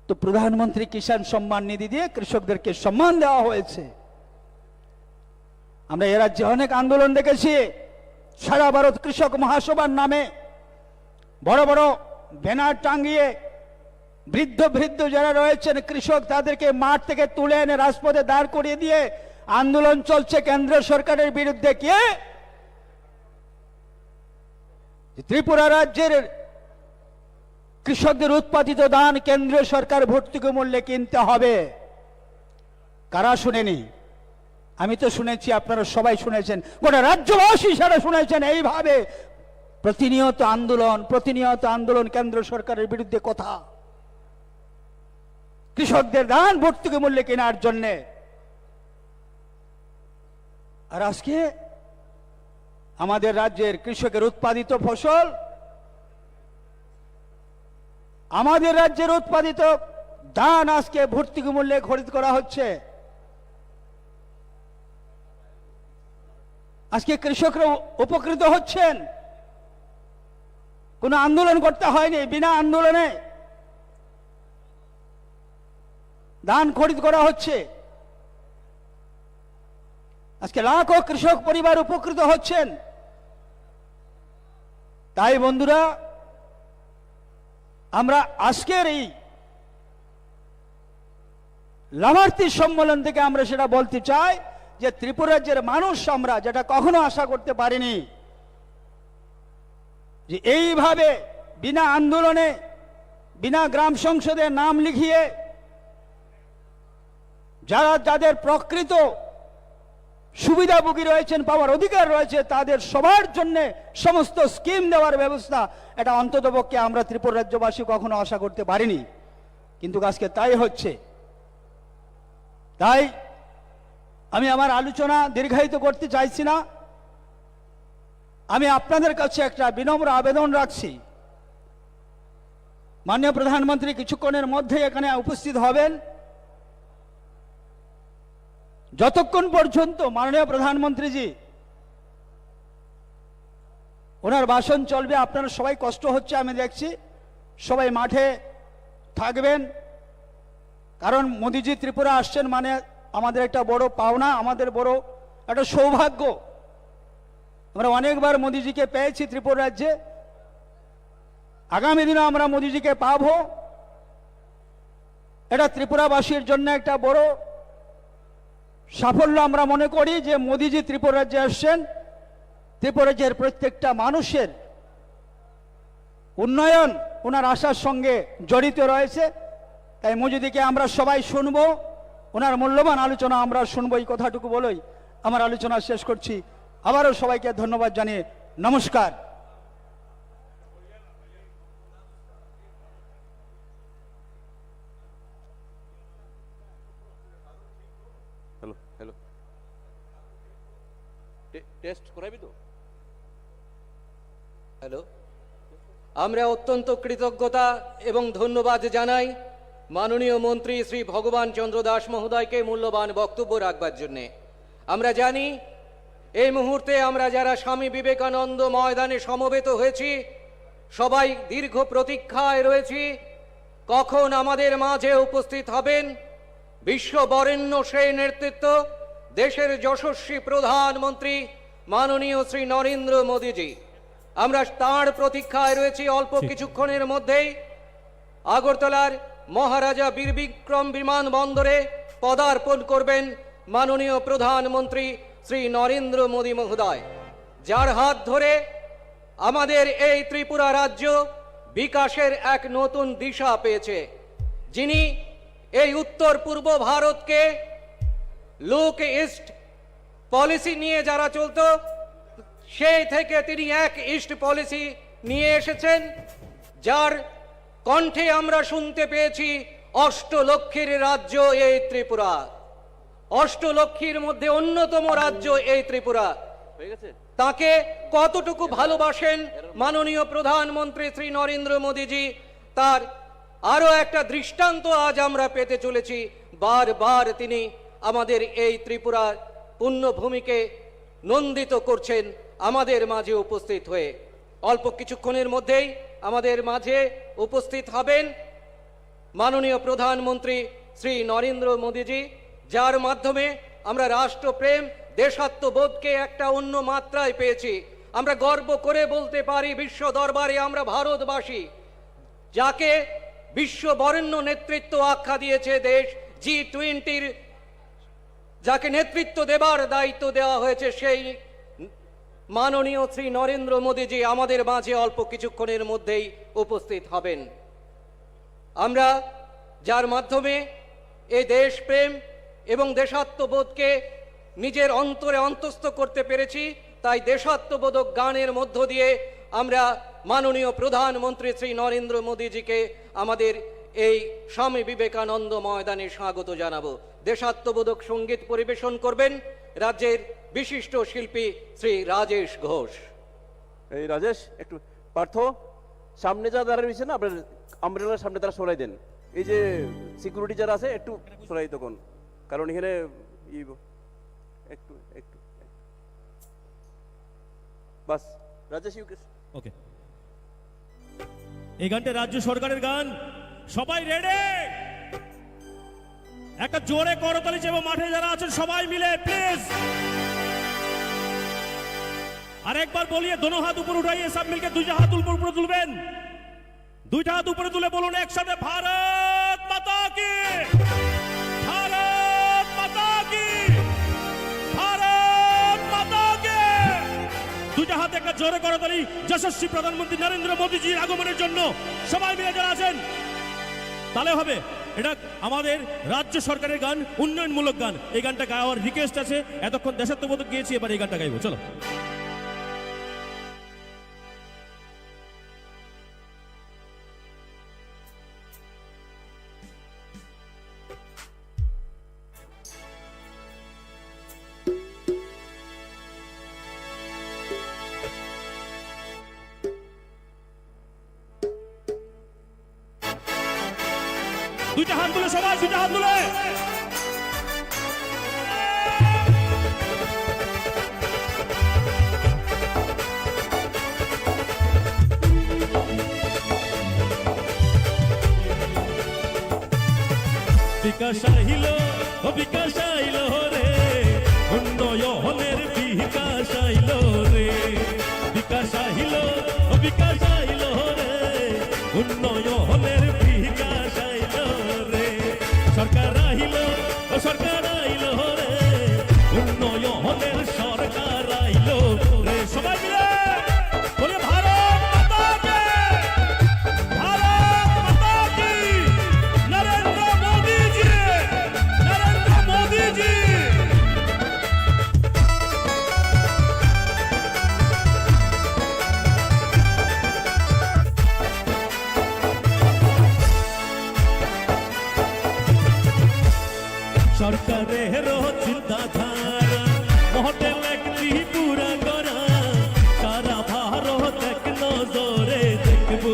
তো প্রধানমন্ত্রী কিষাণ সম্মান নিধি দিয়ে কৃষকদেরকে সম্মান দেওয়া হয়েছে। আমরা এ রাজ্যে অনেক আন্দোলন দেখেছি, সারা ভারত কৃষক মহাসভার নামে বড় বড় ব্যানার টাঙিয়ে বৃদ্ধ বৃদ্ধ যারা রয়েছেন কৃষক, তাদেরকে মাঠ থেকে তুলে এনে রাজপথে দাঁড় করিয়ে দিয়ে আন্দোলন চলছে কেন্দ্র সরকারের বিরুদ্ধে। কে? যে ত্রিপুরা রাজ্যের কৃষকদের উৎপাদিত ধান কেন্দ্রীয় সরকার ভর্তুকি মূল্যে কিনতে হবে। কারা শুনেনি? আমি তো শুনেছি, আপনারা সবাই শুনেছেন, গোটা রাজ্যবাসী সারা শুনেছেন। এইভাবে প্রতিনিয়ত আন্দোলন, প্রতিনিয়ত আন্দোলন, কেন্দ্র সরকারের বিরুদ্ধে কথা, কৃষকদের ধান ভর্তুকি মূল্যে কেনার জন্যে। আর আজকে আমাদের রাজ্যের কৃষকের উৎপাদিত ফসল, আমাদের রাজ্যের উৎপাদিত ধান আজকে ভর্তুকি মূল্যে খরিদ করা হচ্ছে। আজকে কৃষকরা উপকৃত হচ্ছেন। কোনো আন্দোলন করতে হয়নি, বিনা আন্দোলনে ধান খরিদ করা হচ্ছে। আজকে লাখো কৃষক পরিবার উপকৃত হচ্ছেন। তাই বন্ধুরা, আমরা আজকের এই লাভার্থী সম্মেলন থেকে আমরা সেটা বলতে চাই যে ত্রিপুরা রাজ্যের মানুষ আমরা যেটা কখনো আশা করতে পারিনি, যে এইভাবে বিনা আন্দোলনে, বিনা গ্রাম সংসদে নাম লিখিয়ে যারা, যাদের প্রকৃত সুবিধাভোগী রয়েছেন, পাওয়ার অধিকার রয়েছে, তাদের সবার জন্য সমস্ত স্কিম দেওয়ার ব্যবস্থা, এটা অন্ততপক্ষে আমরা ত্রিপুরা রাজ্যবাসী কখনো আশা করতে পারিনি, কিন্তু আজকে তাই হচ্ছে। তাই আমি আমার আলোচনা দীর্ঘায়িত করতে চাইছি না। আমি আপনাদের কাছে একটা বিনম্র আবেদন রাখছি, মাননীয় প্রধানমন্ত্রী কিছুক্ষণের মধ্যে এখানে উপস্থিত হবেন। যতক্ষণ পর্যন্ত মাননীয় প্রধানমন্ত্রীজি ওনার ভাষণ চলবে, আপনারা সবাই কষ্ট হচ্ছে আমি দেখছি, সবাই মাঠে থাকবেন, কারণ মোদিজি ত্রিপুরা আসছেন মানে আমাদের একটা বড় পাওনা, আমাদের বড় একটা সৌভাগ্য। আমরা অনেকবার মোদিজিকে পেয়েছি ত্রিপুরা রাজ্যে, আগামী দিনে আমরা মোদিজিকে পাবো। এটা ত্রিপুরাবাসীর জন্য একটা বড় সাফল্য আমরা মনে করি যে মোদিজি ত্রিপুরা রাজ্যে আসছেন, ত্রিপুরা রাজ্যের প্রত্যেকটা মানুষের উন্নয়ন ওনার আশার সঙ্গে জড়িত রয়েছে। তাই মোদিজিকে আমরা সবাই শুনবো, ওনার মূল্যবান আলোচনা আমরা শুনবো। এই কথাটুকু বলেই আমার আলোচনা শেষ করছি। আবারও সবাইকে ধন্যবাদ জানিয়ে নমস্কার। Hello, hello. টে-, টেস্ট করাবি তো? হ্যালো। আমরা অত্যন্ত কৃতজ্ঞতা এবং ধন্যবাদ জানাই মাননীয় মন্ত্রী শ্রী ভগবান চন্দ্র দাস মহোদয়কে মূল্যবান বক্তব্য রাখবার জন্যে। আমরা জানি এই মুহূর্তে আমরা যারা স্বামী বিবেকানন্দ ময়দানে সমবেত হয়েছি, সবাই দীর্ঘ প্রতীক্ষায় রয়েছি, কখন আমাদের মাঝে উপস্থিত হবেন বিশ্ব বরেণ্য সেই নেতৃত্ব, দেশের যশস্বী প্রধানমন্ত্রী মাননীয় শ্রী নরেন্দ্র মোদীজি। আমরা তাঁর প্রতীক্ষায় রয়েছি। অল্প ঠিক। কিছুক্ষণের মধ্যেই আগরতলার মহারাজা বীর বিক্রম বিমানবন্দরে পদার্পণ করবেন মাননীয় প্রধানমন্ত্রী শ্রী নরেন্দ্র মোদী মহোদয়, যার হাত ধরে আমাদের এই ত্রিপুরা রাজ্য বিকাশের এক নতুন দিশা পেয়েছে, যিনি এই উত্তর পূর্ব ভারতকে লুক ইস্ট পলিসি নিয়ে যারা চলতো, সেই থেকে তিনি এক ইস্ট পলিসি নিয়ে এসেছেন, যার কণ্ঠে আমরা শুনতে পেয়েছি, "অষ্টলক্ষ্মীর রাজ্য এই ত্রিপুরা।" অষ্টলক্ষ্মীর মধ্যে অন্যতম রাজ্য এই ত্রিপুরা। হয়ে গেছে? তাকে কতটুকু ভালোবাসেন মাননীয় প্রধানমন্ত্রী শ্রী নরেন্দ্র মোদীজি, তার আরও একটা দৃষ্টান্ত আজ আমরা পেতে চলেছি। বারবার তিনি আমাদের এই ত্রিপুরার পুণ্যভূমিকে নন্দিত করছেন আমাদের মাঝে উপস্থিত হয়ে। অল্প কিছুক্ষণের মধ্যেই আমাদের মাঝে উপস্থিত হবেন মাননীয় প্রধানমন্ত্রী শ্রী নরেন্দ্র মোদীজি, যার মাধ্যমে আমরা রাষ্ট্রপ্রেম, দেশাত্মবোধকে একটা অন্য মাত্রায় পেয়েছি। আমরা গর্ব করে বলতে পারি, বিশ্ব দরবারে আমরা ভারতবাসী, যাকে বিশ্ব বরেণ্য নেতৃত্ব আখ্যা দিয়েছে দেশ, জি টোয়েন্টির যাকে নেতৃত্ব দেবার দায়িত্ব দেওয়া হয়েছে, সেই মাননীয় শ্রী নরেন্দ্র মোদীজি আমাদের মাঝে অল্প কিছুক্ষণের মধ্যেই উপস্থিত হবেন। আমরা যার মাধ্যমে এই দেশপ্রেম এবং দেশাত্মবোধকে নিজের অন্তরে অন্তস্থ করতে পেরেছি, তাই দেশাত্মবোধক গানের মধ্য দিয়ে আমরা মাননীয় প্রধানমন্ত্রী শ্রী নরেন্দ্র মোদীজিকে আমাদের এই স্বামী বিবেকানন্দ ময়দানে স্বাগত জানাবো। দেশাত্মবোধক সঙ্গীত পরিবেশন করবেন রাজ্যের বিশিষ্ট শিল্পী শ্রী রাজেশ ঘোষ। এই রাজেশ, একটু পার্থ, সামনে যারা দাঁড়িয়ে রয়েছে না, আপনার আমব্রেলার সামনে তারা সরাই দেন। এই যে সিকিউরিটি যারা আছে, একটু সরাই তখন, কারণ এখানে ই একটু, একটু, একটু। বাস, রাজেশ, ইউ ওকে। এই গানটা রাজ্য সরকারের গান। সবাই রেডি? একটা জোরে করতালি চাইবো মাঠে যারা আছেন সবাই মিলে, প্লিজ। আর একবার বলিয়ে, দোনো হাত উপরে উঠাইয়ে সব মিলকে দুইটা হাত উপরে উপরে তুলবেন। দুইটা হাত উপরে তুলে বলুন একসাথে, "ভারত মাতা কি, ভারত মাতা কি, ভারত মাতা কি।" দুইটা হাতে একটা জোরে করতালি, যশস্বী প্রধানমন্ত্রী নরেন্দ্র মোদীজির আগমনের জন্য। সবাই মিলে যারা আছেন, তাহলে হবে। এটা আমাদের রাজ্য সরকারের গান, উন্নয়নমূলক গান। এই গানটা গাওয়ার রিকোয়েস্ট আছে, এতক্ষণ দেশাত্মবোধক গিয়েছি, এবার এই গানটা গাইবো। চলো। দুইটা হাত তুলে সবাই, দুইটা হাত তুলে। বিকাশ আইলো, ও বিকাশ আইলো রে, উন্নয়নের বিকাশ আইলো রে। বিকাশ আইলো, ও বিকাশ আইলো রে, উন্নয়নের বিকাশ আইলো রে। সরকার আইলো, ও সরকার আইলো রে, উন্নয়নের সরকার আইলো রে। সবাই মিলে বলে, "ভারত মাতা কি, ভারত মাতা কি, নরেন্দ্র মোদী জি, নরেন্দ্র মোদী জি।" সরকারের চিন্তাধারা মডেল এক ত্রিপুরা গড়া, সারা ভারত এক নজরে দেখবো।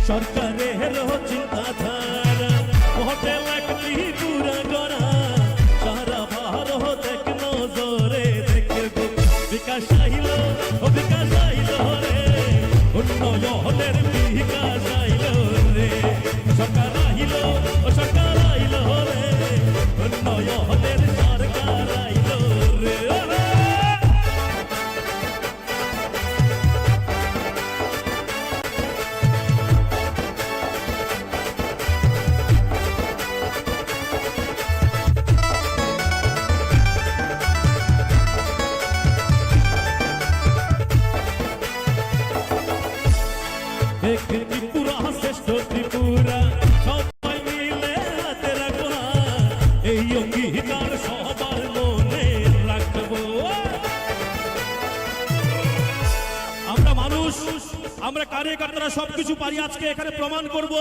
সরকারের চিন্তাধারা মডেল এক ত্রিপুরা গড়া, সারা ভারত এক নজরে দেখবো। বিকাশ আইলো, ও বিকাশ আইলো রে, উন্নয়নের বিকাশ আইলো রে। সরকার আইলো, ও সরকার আইলো রে, উন্নয়নের সরকার আইলো রে। কার্যকর্তারা সবকিছু পারি আজকে এখানে প্রমাণ করব।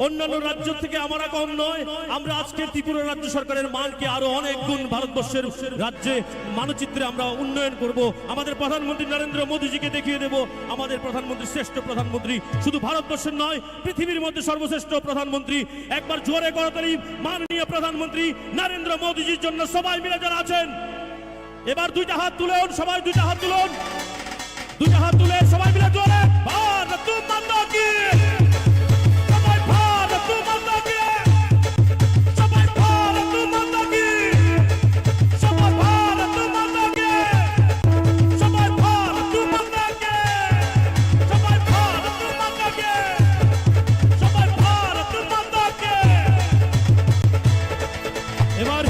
অন্যান্য রাজ্য থেকে আমরা কম নয়, আমরা আজকে ত্রিপুরা রাজ্য সরকারের মানকে আরো অনেক গুণ ভারতবর্ষের রাজ্যে মানচিত্রে আমরা উন্নয়ন করব। আমাদের প্রধানমন্ত্রী নরেন্দ্র মোদীজিকে দেখিয়ে দেব আমাদের প্রধানমন্ত্রী শ্রেষ্ঠ প্রধানমন্ত্রী, শুধু ভারতবর্ষের নয়, পৃথিবীর মধ্যে সর্বশ্রেষ্ঠ প্রধানমন্ত্রী। একবার জোরে করতালি মাননীয় প্রধানমন্ত্রী নরেন্দ্র মোদীজির জন্য। সবাই মিলে যারা আছেন, এবার দুইটা হাত তুলুন, সবাই দুইটা হাত তুলুন, দুইটা হাত তুলে সবাই মিলে জোরে ভারত মাতা কি, সবাই ভারত মাতা কি, সবাই ভারত মাতা কি, সবাই ভারত মাতা কি, সবাই ভারত মাতা কি, সবাই ভারত মাতা কি, সবাই ভারত মাতা কি। এবার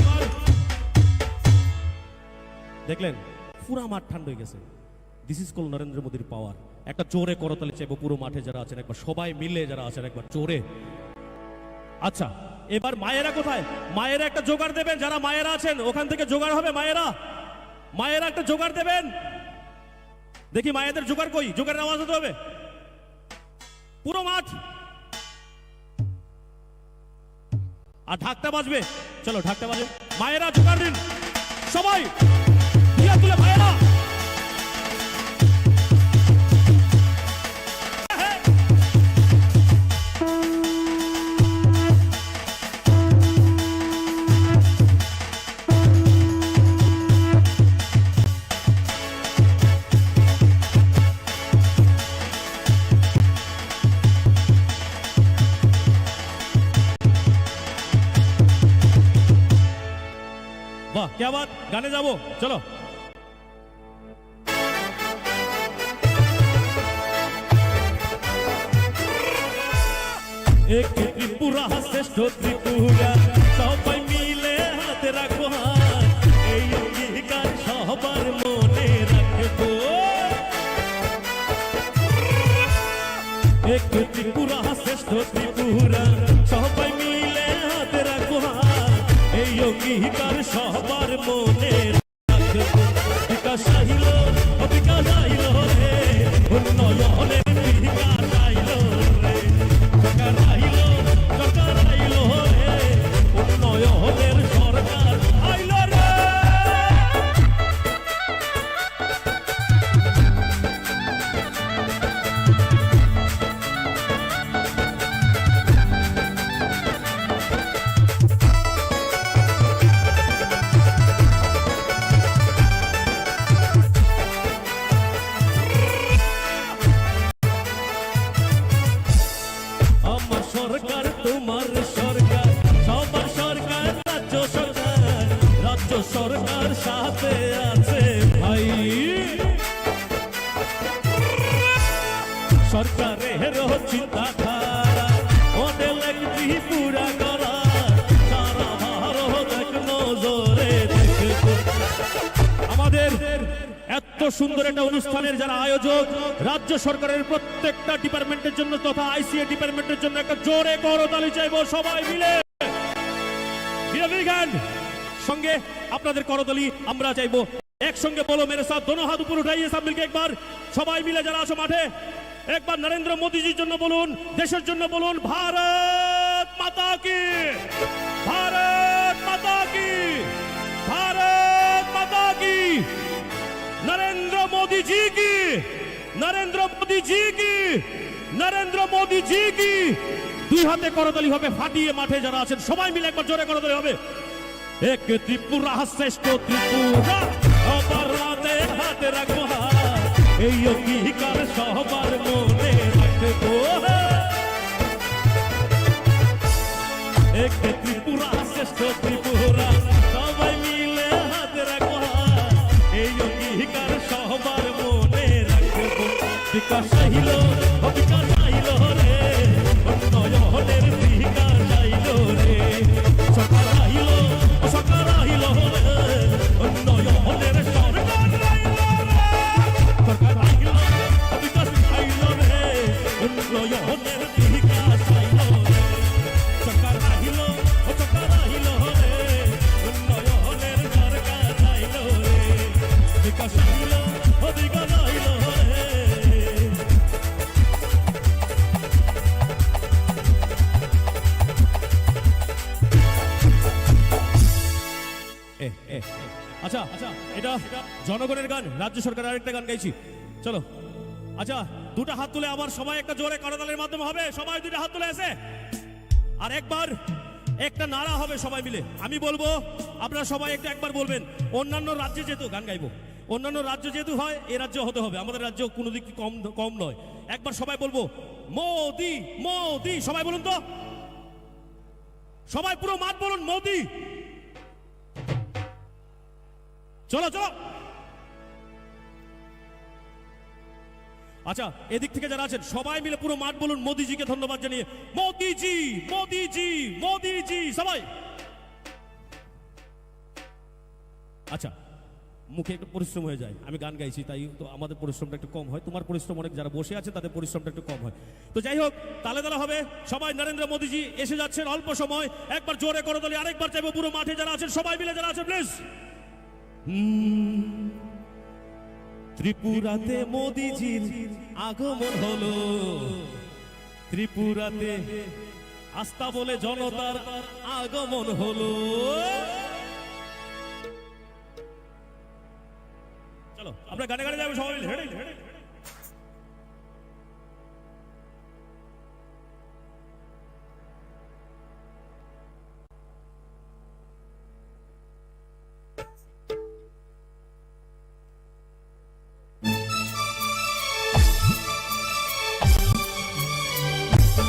দেখলেন, পুরা মাঠ ঠান্ডা হয়ে গেছে। This is called নরেন্দ্র মোদীর পাওয়ার। একটা জোরে করতালি চাইবো পুরো মাঠে যারা আছেন, একবার সবাই মিলে যারা আছেন, একবার জোরে। আচ্ছা, এবার মায়েরা কোথায়? মায়েরা একটা জোগাড় দেবেন, যারা মায়েরা আছেন ওখান থেকে জোগাড় হবে। মায়েরা, মায়েরা একটা জোগাড় দেবেন। দেখি মায়েদের জোগাড় কই? জোগাড়ের আওয়াজ হতে হবে। পুরো মাঠ। আর ঢাকটা বাজবে। চলো, ঢাকটা বাজে। মায়েরা জোগাড় দিন। সবাই। দিয়া তুলে মায়েরা। বাহ, क्या बात, গানে যাবো, চলো। এক ত্রিপুরা, শ্রেষ্ঠ ত্রিপুরা, সবাই মিলে হাতে রাখবো হাত, এই অঙ্গীকার সবার মনে রাখবো। এক ত্রিপুরা, শ্রেষ্ঠ ত্রিপুরা, সবাই মিলে হাতে রাখবো হাত, এই অঙ্গীকার সবার মনে বিকাশ আইলো, ও বিকাশ আইলো রে, উন্নয়নের বিকাশ আইলো রে। সরকার আইলো, সরকার আইলো রে, উন্নয়নের সরকার আইলো রে। আমার সরকার, তোমার সরকার, সবার সরকার, রাজ্য সরকার, রাজ্য সরকার সাথে আছে ভাই। সরকারের চিন্তাধারা, মডেল এক ত্রিপুরা করা, সারা ভারত এক নজরে দেখবে। আমাদের এত সুন্দর একটা অনুষ্ঠানের যারা আয়োজক, রাজ্য সরকারের প্রত্যেকটা ডিপার্টমেন্টের জন্য তথা আইসিএ ডিপার্টমেন্টের জন্য একটা জোরে করতালি চাইবো সবাই মিলে। বিরোধী গান সঙ্গে আপনাদের করতালি আমরা চাইবো। একসঙ্গে বলো মেরে সাথ, দোনো হাত উপর উঠাইয়ে সব মিলকে একবার, সবাই মিলে যারা আছো মাঠে, একবার নরেন্দ্র মোদীজির জন্য বলুন, দেশের জন্য বলুন, ভারত মাতা কি, ভারত মাতা কি, ভারত মাতা কি, নরেন্দ্র মোদীজি কি, নরেন্দ্র মোদীজি কি, নরেন্দ্র মোদীজি কি। দুই হাতে করতালি হবে ফাটিয়ে, মাঠে যারা আছেন সবাই মিলে একবার জোরে করতালি হবে। এক ত্রিপুরা, শ্রেষ্ঠ ত্রিপুরা, সবার হাতে হাতে রাখবো হাত, এই অঙ্গীকার সবার মনে রাখবো। এক ত্রিপুরা, শ্রেষ্ঠ ত্রিপুরা, সবাই মিলে হাতে রাখবো হাত, এই অঙ্গীকার সবার মনে রাখবো। বিকাশ আইলো, ও বিকাশ আইলো রে, উন্নয়নের বিকাশ আইলো রে। সরকার আইলো, ও সরকার আইলো রে, উন্নয়নের সরকার আইলো রে। সরকার আইলো, ও বিকাশ আইলো রে, উন্নয়নের বিকাশ আইলো রে। সরকার আইলো, ও সরকার আইলো রে, উন্নয়নের সরকার আইলো রে। বিকাশ আইলো, ও বিকাশ আইলো রে। আচ্ছা, এটা জনগণের গান, রাজ্য সরকারের আরেকটা গান গাইছি। চলো। আচ্ছা, দুটো হাত তুলে আবার সবাই একটা জোরে করতালির মাধ্যমে হবে। সবাই দুটো হাত তুলে আছে। আর একবার একটা নারা হবে সবাই মিলে। আমি বলবো, আপনারা সবাই একটা একবার বলবেন। অন্যান্য রাজ্যে যেহেতু গান গাইবো, অন্যান্য রাজ্য যেহেতু হয়, এ রাজ্য হতে হবে। আমাদের রাজ্য কোনো দিক কম, কম নয়। একবার সবাই বলবো, "মোদি, মোদি।" সবাই বলুন তো। সবাই পুরো মাঠ বলুন, "মোদি।" চলো, চলো। আচ্ছা, এদিক থেকে যারা আছেন, সবাই মিলে পুরো মাঠ বলুন, "মোদিজিকে ধন্যবাদ জানিয়ে।" মোদিজি, মোদিজি, মোদিজি, সবাই। আচ্ছা, মুখে একটু পরিশ্রম হয়ে যায়, আমি গান গাইছি, তাই তো আমাদের পরিশ্রমটা একটু কম হয়, তোমার পরিশ্রম অনেক, যারা বসে আছেন তাদের পরিশ্রমটা একটু কম হয়। তো যাই হোক, তালে তালে হবে, সবাই। নরেন্দ্র মোদিজি এসে যাচ্ছেন অল্প সময়, একবার জোরে করতালি, আরেকবার চাইবো পুরো মাঠে যারা আছেন, সবাই মিলে যারা আছেন, প্লিজ। হুম, ত্রিপুরাতে মোদিজির আগমন হলো, ত্রিপুরাতে আস্তা বলে জনতার আগমন হলো। চলো, আমরা গানে গানে যাবো সবাই মিলে। হেডে, হেডে।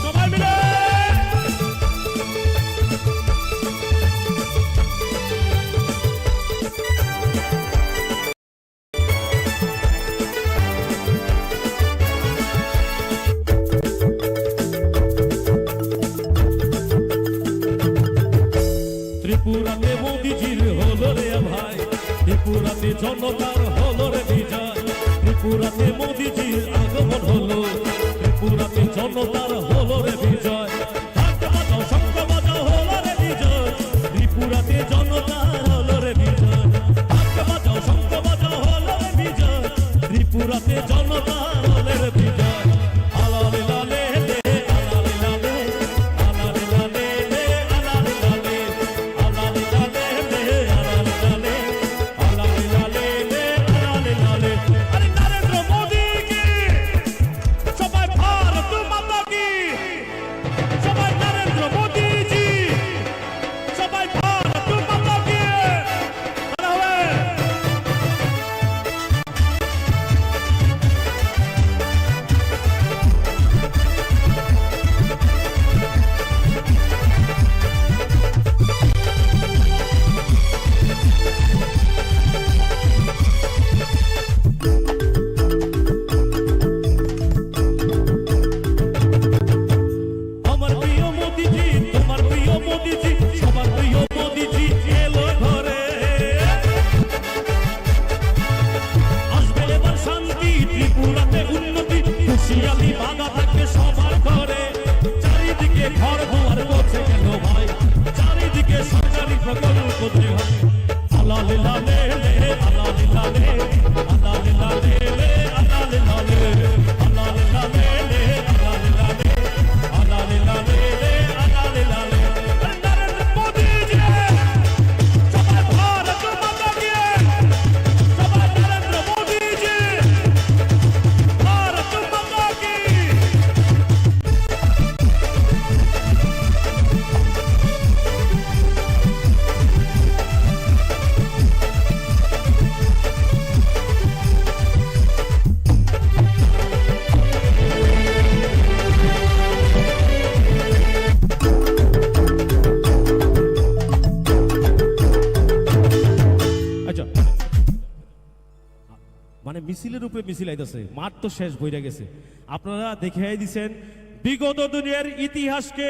সবাই মিলে। ত্রিপুরাতে মোদিজির হলো রে ভাই, ত্রিপুরাতে জনতার হলো রে বিজয়, ত্রিপুরাতে মোদিজির আগমন হলো, ত্রিপুরাতে জনতার হলো রে বিজয়। ঢাক বাজাও, শঙ্খ বাজাও, হলো রে বিজয়। ত্রিপুরাতে জনতার হলো রে বিজয়। ঢাক বাজাও, শঙ্খ বাজাও, হলো রে বিজয়। ত্রিপুরাতে জনতার হলো রে বিজয়। আলালে লালে লে, আলালে লালে, আলালে লালে লে, আলালে লালে লে, আলালে লালে লে, আলালে লালে, আলালে লালে লে, আলালে লালে। আরে নরেন্দ্র মোদি কি? সবাই ভারত মাতা কি? সবাই নরেন্দ্র মোদিজি, সবাই ভারত মাতা কি? আরে হবে। আমার প্রিয় মোদিজি, তোমার প্রিয় মোদিজি, সবার প্রিয় মোদিজি এলো ঘরে। আসবে এবার শান্তি, ত্রিপুরাতে উন্নতি, খুশিয়ালি বাঁধা থাকবে সবার ঘরে। চারিদিকে ঘর দুয়ার পৌঁছে গেল ভাই, চারিদিকে সরকারি প্রকল্প যে হয়। আলালে লালে লে, আলালে লালে, আলালে লালে লে, আলালে লালে, আলালে লালে লে, আলালে লালে, আলালে লালে লে, আলালে লালে। আরে নরেন্দ্র মোদি জি, সবাই ভারত মাতা কি, সবাই নরেন্দ্র মোদি জি, ভারত মাতা কি। আচ্ছা, মানে মিছিলের উপরে মিছিল আইতাছে, মাঠ তো শেষ বইরা গেছে। আপনারা দেখাই দিছেন বিগত দিনের ইতিহাসকে,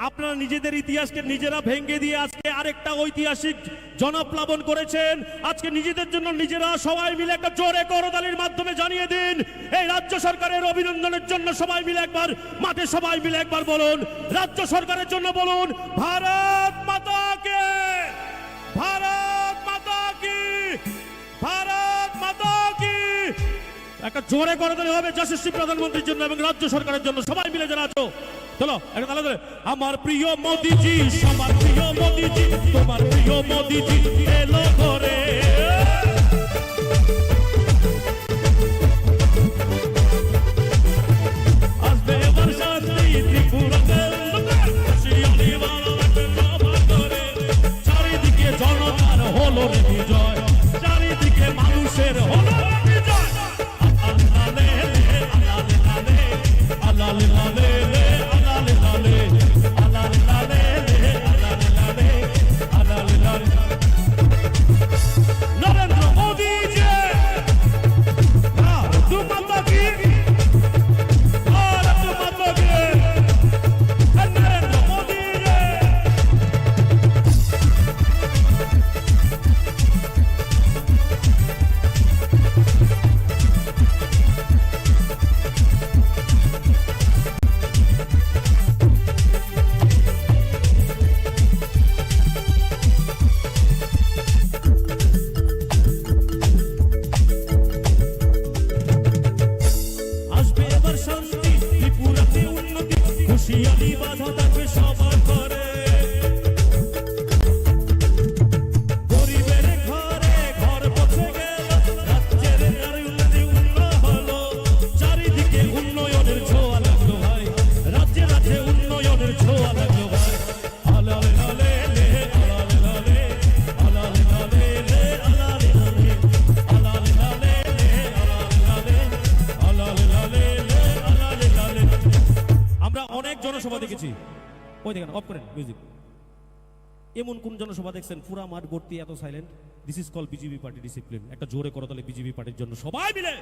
আপনারা নিজেদের ইতিহাসকে নিজেরা ভেঙে দিয়ে আজকে আরেকটা ঐতিহাসিক জনপ্লাবন করেছেন। আজকে নিজেদের জন্য নিজেরা সবাই মিলে একটা জোরে করতালির মাধ্যমে জানিয়ে দিন। এই রাজ্য সরকারের অভিনন্দনের জন্য সবাই মিলে একবার মাঠে সবাই মিলে একবার বলুন, রাজ্য সরকারের জন্য বলুন, ভারত মাতা কি, ভারত মাতা কি। ভারত মাতা কি। একটা জোরে করতালি হবে যশস্বী প্রধানমন্ত্রীর জন্য এবং রাজ্য সরকারের জন্য। সবাই মিলে যারা আছো, চলো একটা তালে ধরে। আমার প্রিয় মোদিজি, আমার প্রিয় মোদিজি, তোমার প্রিয় মোদিজি এলো ঘরে। অফ করেন মিউজিক। এমন কোন জনসভা দেখছেন পুরা মাঠ ভর্তি এত silent? This is called BJP party discipline. একটা জোরে করতালি বিজেপি পার্টির জন্য সবাই মিলে।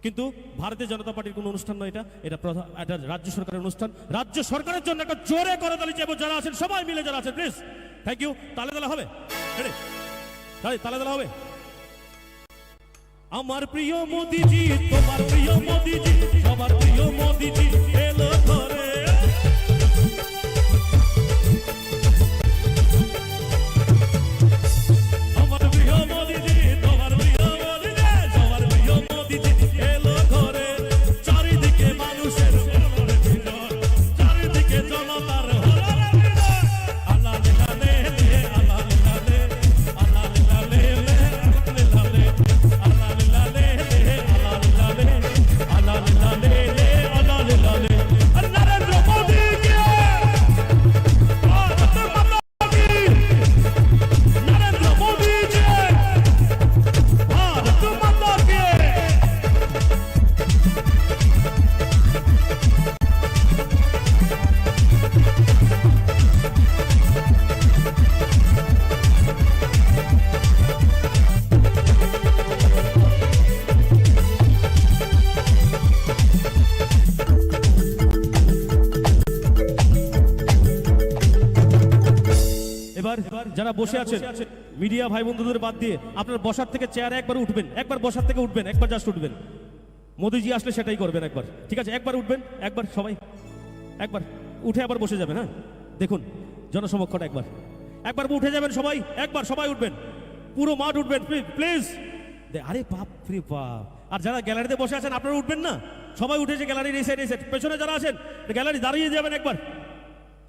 কিন্তু ভারতীয় জনতা পার্টির কোনো অনুষ্ঠান নয় এটা, এটা প্রধা-, এটা রাজ্য সরকারের অনুষ্ঠান। রাজ্য সরকারের জন্য একটা জোরে করতালি চাইবো, যারা আছেন সবাই মিলে, যারা আছেন প্লিজ। Thank you. তালে তালে হবে। রেডি? তালে তালে হবে। আমার প্রিয় মোদিজি, তোমার প্রিয় মোদিজি, সবার প্রিয় মোদিজি এলো ঘরে। আমার প্রিয় মোদিজি, তোমার প্রিয় মোদিজি, সবার প্রিয় মোদিজি এলো ঘরে। চারিদিকে মানুষের উলট ভিড়, চারিদিকে জনতার হলর ভিড়। আলালে লালে, আলালে লালে, আলালে লালে, আলালে লালে, আলালে লালে, আলালে লালে, আলালে লালে, আলালে লালে। আর নরেন্দ্র মোদি কে, ভারত মাতা কি, নরেন্দ্র মোদি কে, ভারত মাতা কে। এবার যারা বসে আছেন, মিডিয়া ভাই বন্ধুদের বাদ দিয়ে আপনার বসার থেকে চেয়ারে একবার উঠবেন, একবার বসার থেকে উঠবেন, একবার জাস্ট উঠবেন। মোদিজি আসলে সেটাই করবেন একবার, ঠিক আছে? একবার উঠবেন, একবার সবাই, একবার উঠে আবার বসে যাবেন। হ্যাঁ, দেখুন জনসমক্ষটা একবার, একবার উঠে যাবেন সবাই, একবার সবাই উঠবেন, পুরো মাঠ উঠবেন প্লিজ। আরে বাপ রে বাপ। আর যারা গ্যালারিতে বসে আছেন আপনারা উঠবেন না, সবাই উঠে যে গ্যালারির এই সাইড, এই সাইড, পেছনে যারা আছেন গ্যালারি দাঁড়িয়ে যাবেন একবার।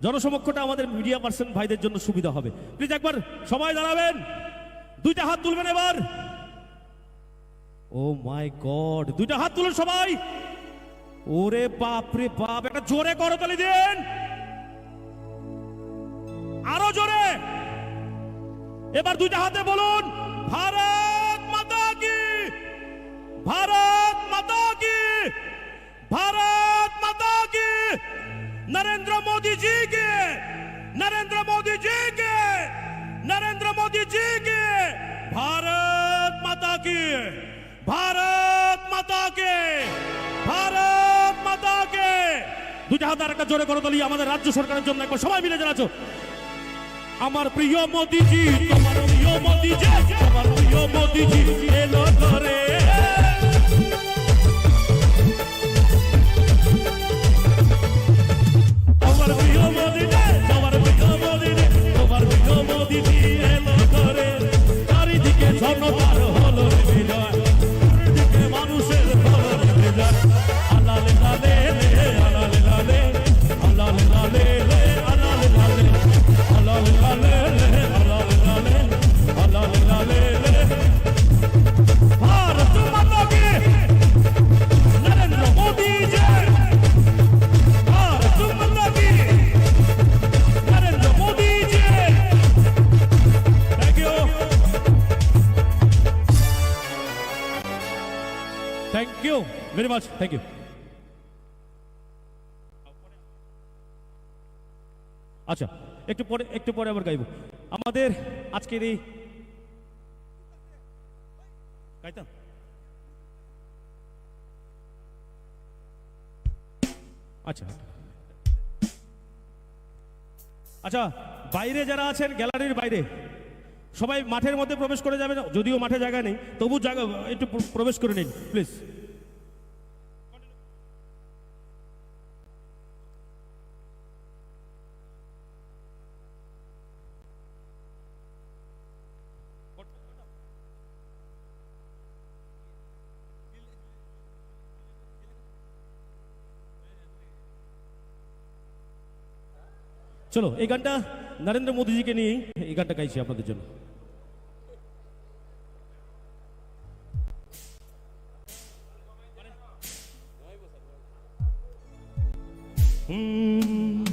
জনসমক্ষটা আমাদের মিডিয়া পার্সন ভাইদের জন্য সুবিধা হবে। প্লিজ একবার সবাই দাঁড়াবেন, দুইটা হাত তুলবেন এবার। ও মাই গড, দুইটা হাত তুলুন সবাই। ওরে বাপ রে বাপ, একটা জোরে করতালি দিন, আরো জোরে। এবার দুইটা হাতে বলুন, ভারত মাতা কি, ভারত মাতা কি। ভারত মাতা কি, নরেন্দ্র মোদি জি কি, নরেন্দ্র মোদি জি কি, নরেন্দ্র মোদি জি কি। ভারত মাতা কি, ভারত মাতা কি, ভারত মাতা কি। দুইটা হাত আর একটা জোরে করতালি আমাদের রাজ্য সরকারের জন্য একবার সবাই মিলে জানাচ্ছ। আমার প্রিয় মোদিজি, তোমার প্রিয় মোদিজি, তোমার প্রিয় মোদিজি এলো ঘরে। আমার প্রিয় মোদিজি, তোমার প্রিয় মোদিজি, তোমার প্রিয় মোদিজি এলো ঘরে। চারিদিকে জনতার হলো বিজয়, চারিদিকে মানুষের হলো বিজয়। আলালে লালে লে, আলালে লালে। भारत माता की, नरेंद्र मोदी जय। भारत माता की, नरेंद्र मोदी जय। Thank you। Thank you very much। Thank you। আচ্ছা, একটু পরে, একটু পরে আবার গাইবো। আমাদের আজকের এই, গাইতাম? আচ্ছা। আচ্ছা, বাইরে যারা আছেন, গ্যালারির বাইরে, সবাই মাঠের মধ্যে প্রবেশ করে যাবেন, যদিও মাঠে জায়গা নেই, তবু জায়গা, একটু প্র-, প্রবেশ করে নিন, প্লিজ। চলো, এই গানটা নরেন্দ্র মোদীজিকে নিয়েই এই গানটা গাইছি আপনাদের জন্য। হুম।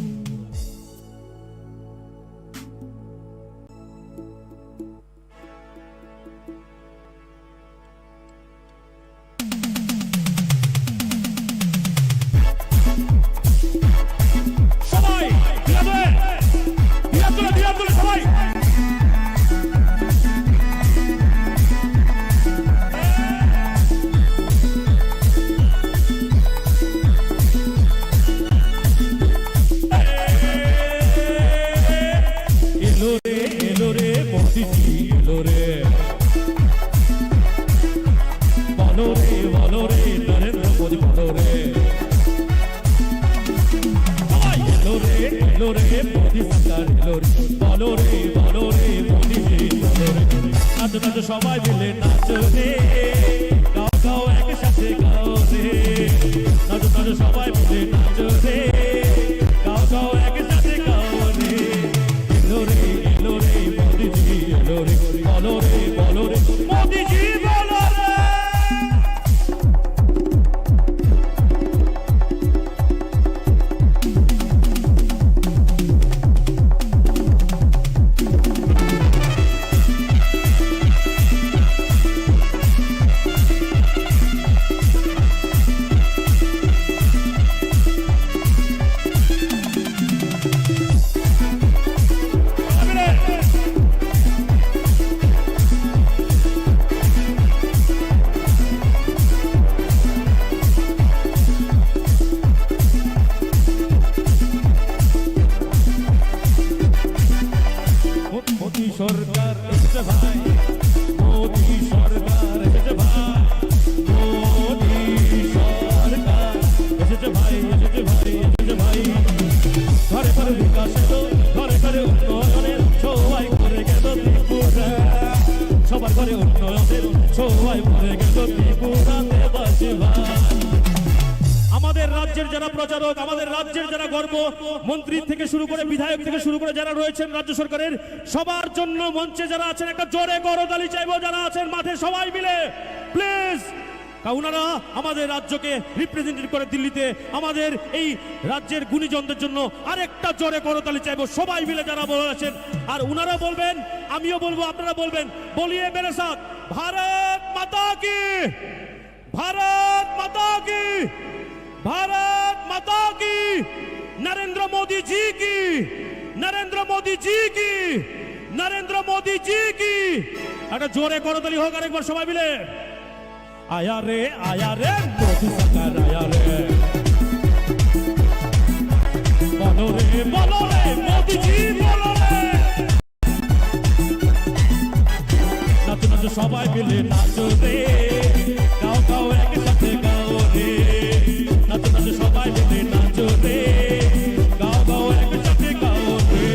সবাই রে, বলো রে, বলো রে, মোদিজি, বলো রে। নাচো, নাচো, সবাই মিলে নাচো রে। গাও, গাও, একসাথে গাও রে। নাচো, নাচো, সবাই মিলে নাচো রে। গাও, গাও, একসাথে গাও রে। এলো রে, এলো রে, মোদিজি এলো রে। বলো রে, বলো রে, মোদিজি বলো রে। মোদি সরকার এসেছে ভাই, মোদি সরকার এসেছে ভাই, মোদি সরকার এসেছে ভাই, এসেছে ভাই, এসেছে ভাই। ঘরে ঘরে বিকাশ এলো, ঘরে ঘরে উন্নয়নের ছোঁয়ায় ভরে গেল ত্রিপুরা। সবার ঘরে উন্নয়নের ছোঁয়ায় ভরে গেল ত্রিপুরা দেবাসী ভাই। আমাদের রাজ্যের যারা প্রচারক, আমাদের রাজ্যের যারা গর্ব, মন্ত্রী থেকে শুরু করে, বিধায়ক থেকে শুরু করে যারা রয়েছেন রাজ্য সরকারের, সবার জন্য মঞ্চে যারা আছেন একটা জোরে করতালি চাইবো, যারা আছেন মাঠে সবাই মিলে প্লিজ। কারণ ওনারা আমাদের রাজ্যকে রিপ্রেজেন্টেট করে দিল্লিতে, আমাদের এই রাজ্যের গুণীজনদের জন্য আরেকটা জোরে করতালি চাইবো সবাই মিলে যারা বলে আছেন। আর ওনারা বলবেন, আমিও বলবো, আপনারা বলবেন, বলিয়ে মেরে সাথ, ভারত মাতা কি, ভারত মাতা কি, ভারত মাতা কি, নরেন্দ্র মোদী জি কি, নরেন্দ্র মোদী জি কি, নরেন্দ্র মোদী জি কি। একটা জোরে করতালি হোক আরেকবার সবাই মিলে। আয়া রে, আয়া রে, মোদী সরকার আয়া রে। বলো রে, বলো রে, মোদীজি বলো রে। নাচো, নাচো, সবাই মিলে নাচো রে। গাও, গাও, একসাথে গাও রে। নাচো, নাচো, সবাই মিলে নাচো রে। গাও, গাও, একসাথে গাও রে।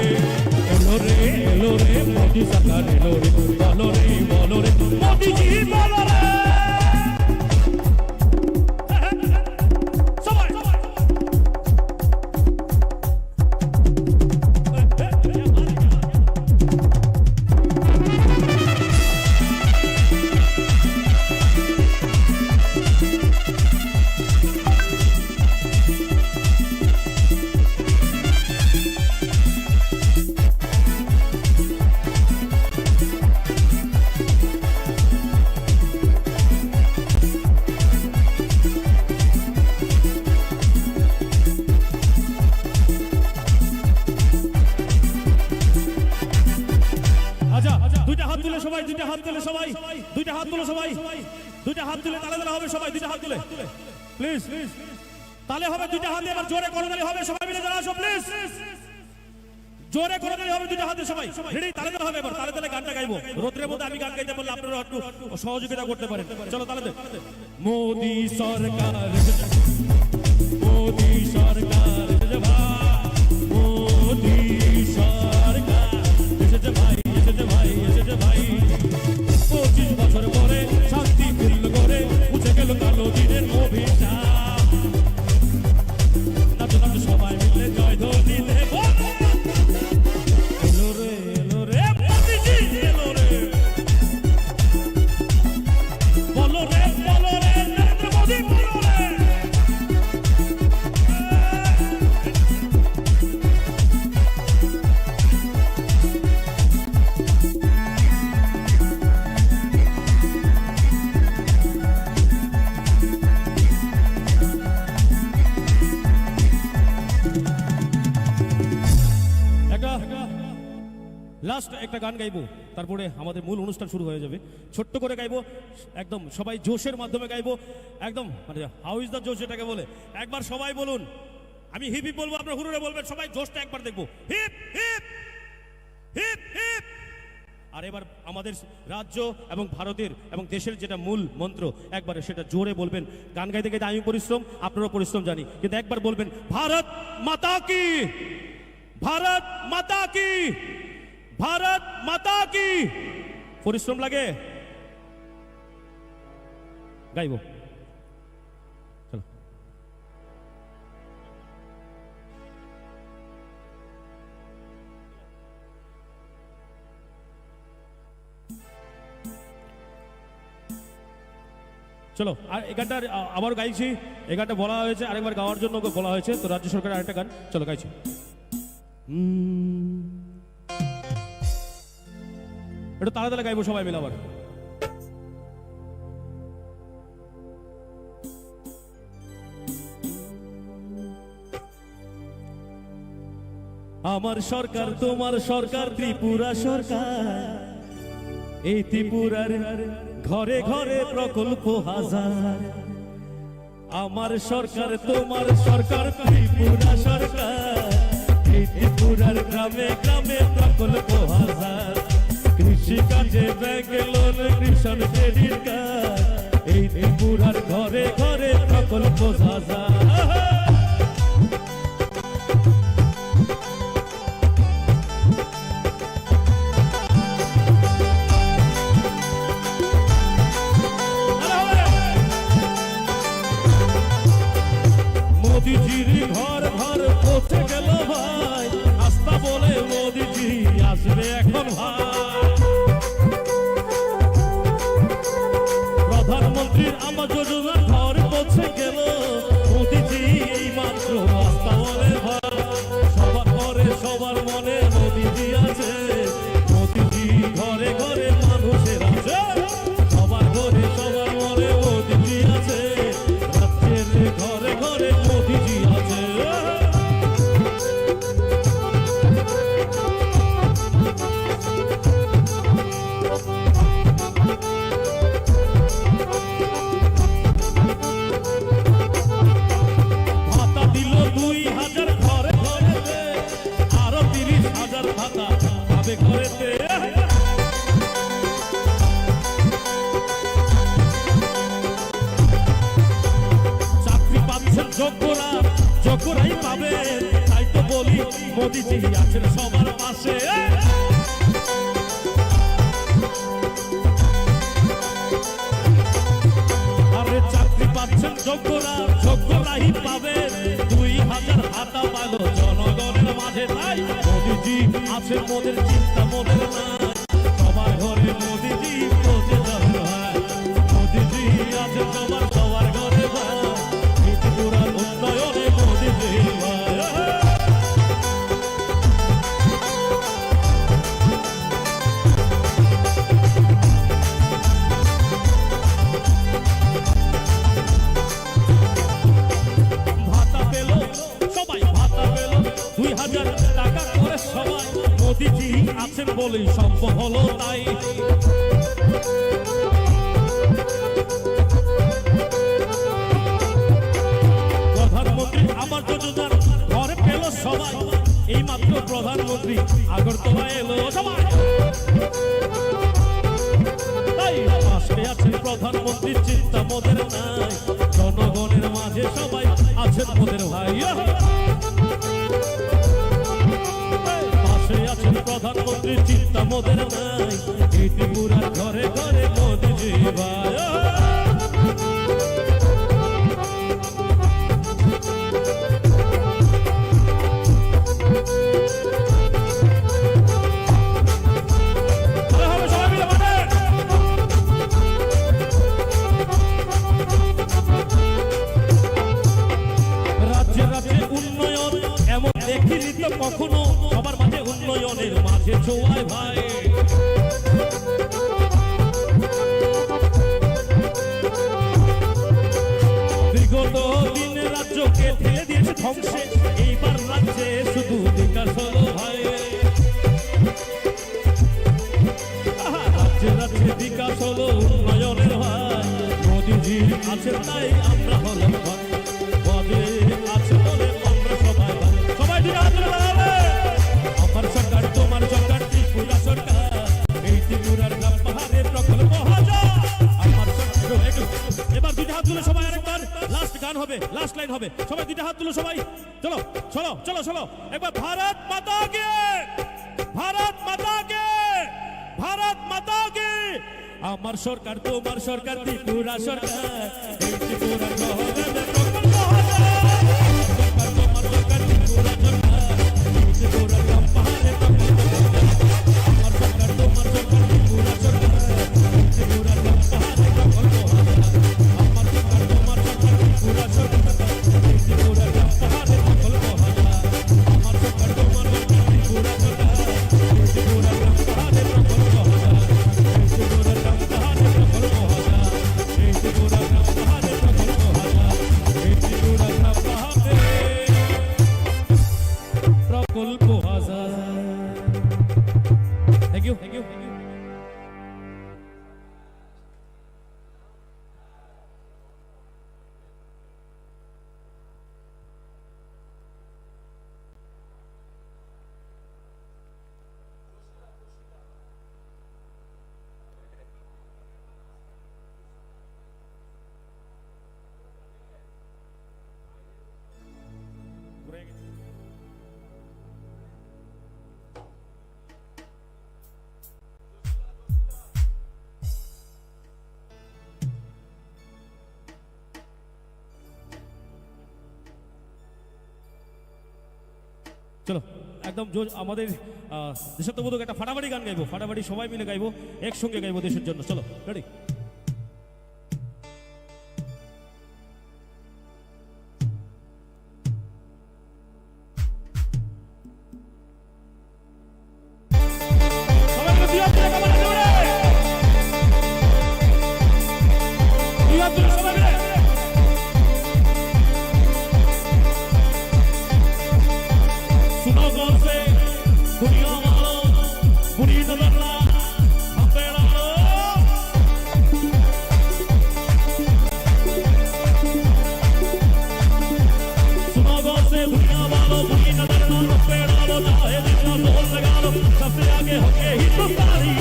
এলো রে, এলো রে, মোদী সরকার এলো রে। বলো রে, বলো রে, মোদীজি বলো রে। সবাই। আচ্ছা, দুইটা হাত তুলে সবাই, দুইটা হাত তুলে সবাই, দুইটা হাত তুলে সবাই, দুইটা হাত তুলে তালে তালে হবে সবাই, দুইটা হাত তুলে। প্লিজ, তালে হবে দুইটা হাতে, এবার জোরে করতালি হবে সবাই মিলে যারা আছো, প্লিজ। জোরে করতালি হবে দুইটা হাতে সবাই। রেডি? তালে তালে হবে এবার। তালে তালে গানটা গাইবো। রোদ্রের মধ্যে আমি গান গাইতে পারলে আপনারা একটু সহযোগিতা করতে পারেন। চলো তালে তালে। মোদী সরকার, মোদী সরকার, মোদী সরকার, এসেছে ভাই, এসেছে ভাই, এসেছে ভাই। পঁচিশ বছর পরে শান্তি ফিরল ঘরে, মুছে গেল কালো দিনের অভিশাপ। নাচো, নাচো, সবাই মিলে জয়ধ্বনি দেব। এলো রে, এলো রে, মোদিজি এলো রে। বলো রে, বলো রে, নরেন্দ্র মোদি বলো রে। একটা লাস্ট একটা গান গাইবো, তারপরে আমাদের মূল অনুষ্ঠান শুরু হয়ে যাবে। ছোট্ট করে গাইবো, একদম সবাই জোশের মাধ্যমে গাইবো, একদম মানে হাউ ইজ দ্য জোশ যেটাকে বলে। একবার সবাই বলুন, আমি হিপ হিপ বলবো, আপনারা হুরুরে বলবেন, সবাই জোশটা একবার দেখবো। Hip hip, hip hip. আর এবার আমাদের রাজ্য এবং ভারতের এবং দেশের যেটা মূল মন্ত্র, একবারে সেটা জোরে বলবেন। গান গাইতে গাইতে আমি পরিশ্রম, আপনারাও পরিশ্রম জানি, কিন্তু একবার বলবেন, ভারত মাতা কি। ভারত মাতা কি, ভারত মাতা কি। পরিশ্রম লাগে, গাইব। চলো। চলো, আর এই গানটা, আ-, আবার গাইছি। এই গানটা বলা হয়েছে, আরেকবার গাওয়ার জন্য ওকে বলা হয়েছে, তো রাজ্য সরকারের আরেকটা গান। চলো, গাইছি। হুম। একটু তালে তালে গাইবো সবাই মিলে আবার। আমার সরকার, তোমার সরকার, ত্রিপুরা সরকার, এই ত্রিপুরার ঘরে ঘরে প্রকল্প হাজার। আমার সরকার, তোমার সরকার, ত্রিপুরা সরকার, এই ত্রিপুরার গ্রামে গ্রামে প্রকল্প হাজার। কৃষি কাজে bank loan, ration credit card, এই ত্রিপুরার ঘরে ঘরে প্রকল্প হাজার। মোদিজির ঘর ঘর পৌঁছে গেল ভাই, আস্থা বলে মোদিজি আসবে এখন ভাই। প্রধানমন্ত্রীর আবাস যোজনা ঘর পৌঁছে গেল, মোদিজি এই মাত্র আস্থা বলে ভাই। সবার ঘরে সবার মনে মোদিজি আছে, মোদিজি ঘরে ঘরে মানুষের আছে। সবার ঘরে সবার মনে মোদিজি আছে, রাজ্যের ঘরে ঘরে মোদিজি আছে। ভাতা দিল দুই হাজার ঘরে ঘরেতে, আরো তিরিশ হাজার ভাতা পাবে ঘরেতে। চাকরি পাচ্ছেন যোগ্যরা, যোগ্যরাই পাবেন, তাই তো বলি মোদিজি আছেন সবার পাশে। আরে চাকরি পাচ্ছেন যোগ্যরা, যোগ্যরাই পাবেন। দুই হাজার ভাতা পালো জনগণের মাঝে, তাই মোদিজি আছে মোদের চিন্তা মোদের নাই। সবার ঘরে মোদিজি পৌঁছে যাবে ভাই, মোদিজি আছে সবার সবার ঘরে ভাই। ত্রিপুরার উন্নয়নে মোদিজি ভাই। ভাতা পেল সবাই, ভাতা পেল দুই হাজার টাকা করে সবাই। মোদিজি আছেন বলেই সম্ভব হলো তাই। প্রধানমন্ত্রী আবাস যোজনার ঘর পেল সবাই। এইমাত্র প্রধানমন্ত্রী আগরতলা এলো সবাই। তাই পাশে আছেন প্রধানমন্ত্রী, চিন্তা মোদের নাই। জনগণের মাঝে সবাই আছেন মোদের ভাই। পাশে আছেন প্রধানমন্ত্রী, চিন্তা মোদের নাই। এই ত্রিপুরার ঘরে ঘরে মোদিজি ভাই। রাজ্যে রাজ্যে উন্নয়ন এমন দেখিনি তো কখনো, সবার মাঝে উন্নয়নের মাঝে ছোঁয়ায় ভাই। বিগত দিনে রাজ্যকে ঠেলে দিয়েছে ধ্বংসে, এইবার রাজ্যে শুধু বিকাশ হলো ভাই। আহা, রাজ্যে রাজ্যে বিকাশ হলো উন্নয়নের ভাই, মোদিজি আছেন তাই আমরা হলাম ভাই। মোদি আছে বলে আমরা সবাই ভাই। সবাই দুই হাত তুলে দাঁড়াবে। আমার সরকার, তোমার সরকার, ত্রিপুরা সরকার, এই ত্রিপুরার গ্রাম পাহাড়ে প্রকল্প হাজার। আমার সরকার, একটু, এবার দুই হাত তুলে সবাই আরেকবার, লাস্ট গান হবে। লাস্ট লাইন হবে। সবাই দুইটা হাত তুলো, সবাই। চলো, চলো, চলো, চলো। একবার ভারত মাতা কি, ভারত মাতা কি, ভারত মাতা কি। আমার সরকার, তোমার সরকার, ত্রিপুরা সরকার। এই ত্রিপুরা শহরে প্রকল্প হাজার। আমার সরকার, তোমার সরকার, ত্রিপুরা সরকার। এই ত্রিপুরা গ্রাম পাহাড়ে প্রকল্প হাজার। আমার সরকার, তোমার সরকার, ত্রিপুরা সরকার। এই ত্রিপুরা গ্রাম পাহাড়ে প্রকল্প হাজার। আমার সরকার, তোমার সরকার, ত্রিপুরা সরকার। এই ত্রিপুরা গ্রাম পাহাড়ে প্রকল্প হাজার। আমার সরকার, তোমার সরকার, ত্রিপুরা সরকার। এই ত্রিপুরা গ্রাম পাহাড়ে প্রকল্প হাজার। এই ত্রিপুরা গ্রাম পাহাড়ে প্রকল্প হাজার। এই ত্রিপুরা গ্রাম পাহাড়ে প্রকল্প হাজার। এই ত্রিপুরা গ্রাম পাহাড়ে প্রকল্প হাজার। Thank you, thank you, thank you. চলো, একদম জোর, আমাদের, আহ, দেশাত্মবোধক একটা ফাটাফাটি গান গাইবো, ফাটাফাটি সবাই মিলে গাইবো, একসঙ্গে গাইবো দেশের জন্য। চলো, রেডি? সবাই মিলে দুই হাত তুলে, সবাই মিলে জোরে। দুই হাত তুলে, সবাই মিলে। सुनो गौर से, दुनिया वालों, बुरी नजर ना, हम पे डालो। सुनो गौर से दुनिया वालों, बुरी नजर ना, हम पे डालो, चाहे जितना जोर लगा लो, सबसे आगे होंगे हिंदुस्तानी,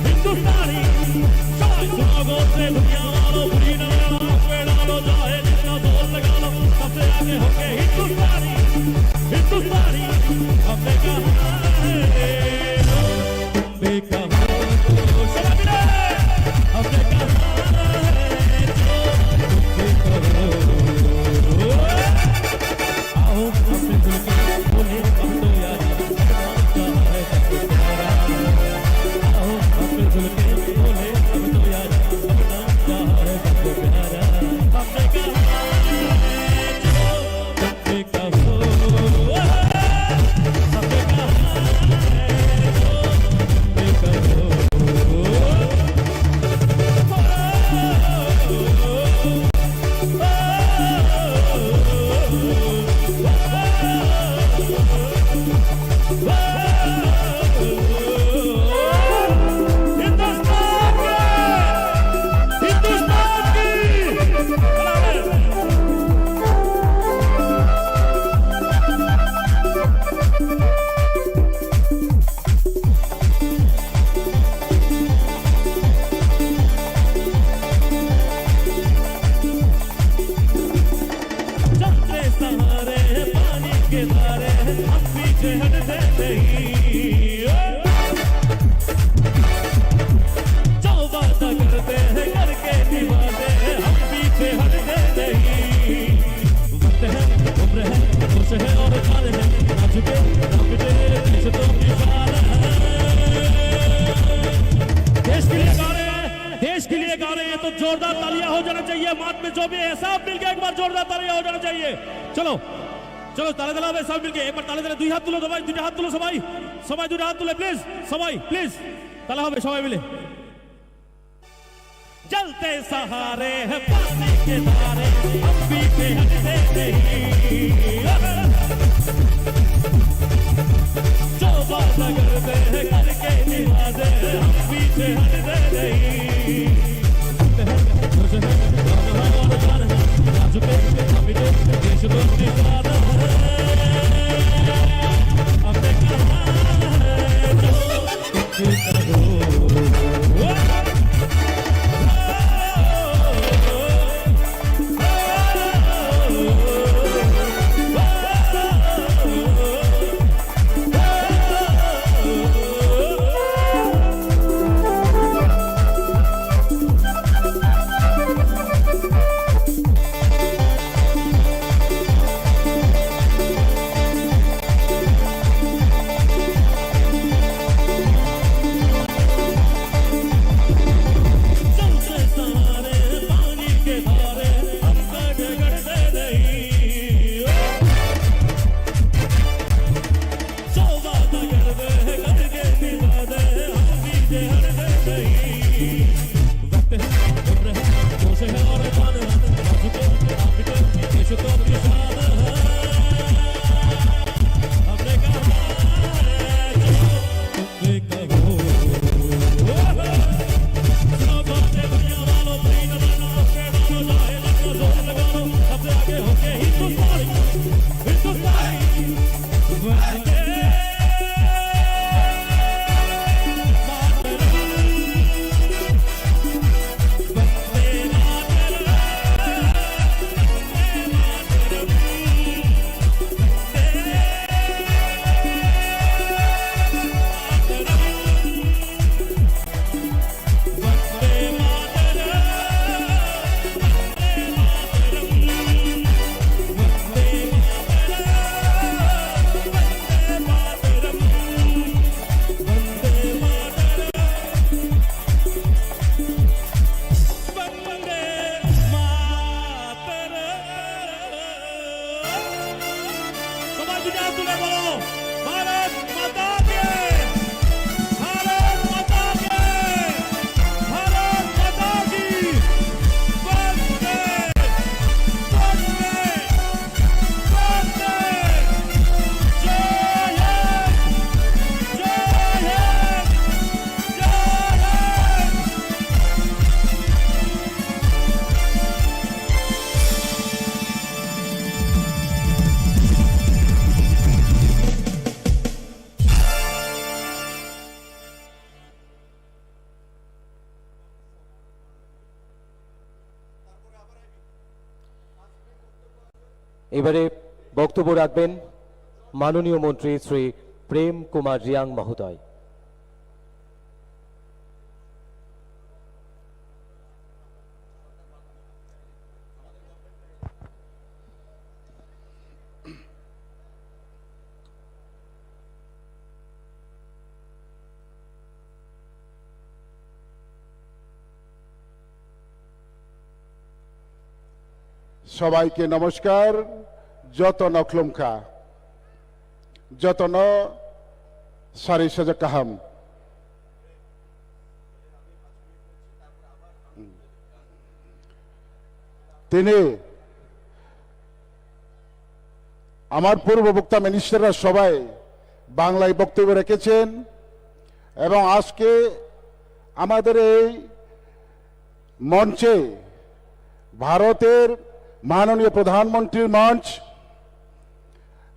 हिंदुस्तानी। सुनो गौर से दुनिया वालों, बुरी नजर ना, हम पे डालो, चाहे जितना जोर लगा लो, सबसे आगे होंगे हिंदुस्तानी, हिंदुस्तानी। हमने कहा है, तुम भी कहो, हमने कहा है, जो तुम भी कहो। आओ, हम मिलके बोले, हम तो यार, अपना क्या है सबसे प्यारा। आओ, हम मिलके बोले, हम तो यार, अपना क्या है सबसे प्यारा। हमने कहा है, जो चलते सहारे पानी के धारे हम पीछे हटते नहीं। जो वादा करते हैं करके निभाते हैं, हम पीछे हटते नहीं। वक्त है, उम्र है, होश है और जान है, ना झुके, ना मिटे, देश तो निशान है। देश के लिए गा रहे हैं, देश के लिए गा रहे हैं, तो जोरदार तालियां हो जाना चाहिए। माथ में जो भी है, सब मिलके एक बार जोरदार तालियां हो जाना चाहिए। चलो, চলো, তালে তালে হবে, সব মিলকে একবার তালে তালে দুই হাত তুলো, সবাই দুইটা হাত তুলো, সবাই, সবাই দুইটা হাত তুলে, প্লিজ, সবাই, প্লিজ, তালে হবে, সবাই মিলে। जलते सहारे हैं पानी के धारे, हम पीछे हटते नहीं। जो वादा करते हैं करके निभाते, हम पीछे हटते नहीं। এবারে বক্তব্য রাখবেন মাননীয় মন্ত্রী শ্রী প্রেম কুমার রিয়াং মহোদয়। সবাইকে নমস্কার, যত নখলুমখা, যত ন সারি সাজা কাহাম। তিনি আমার পূর্ব বক্তা মিনিস্টাররা সবাই বাংলায় বক্তব্য রেখেছেন এবং আজকে আমাদের এই মঞ্চে ভারতের মাননীয় প্রধানমন্ত্রীর মঞ্চ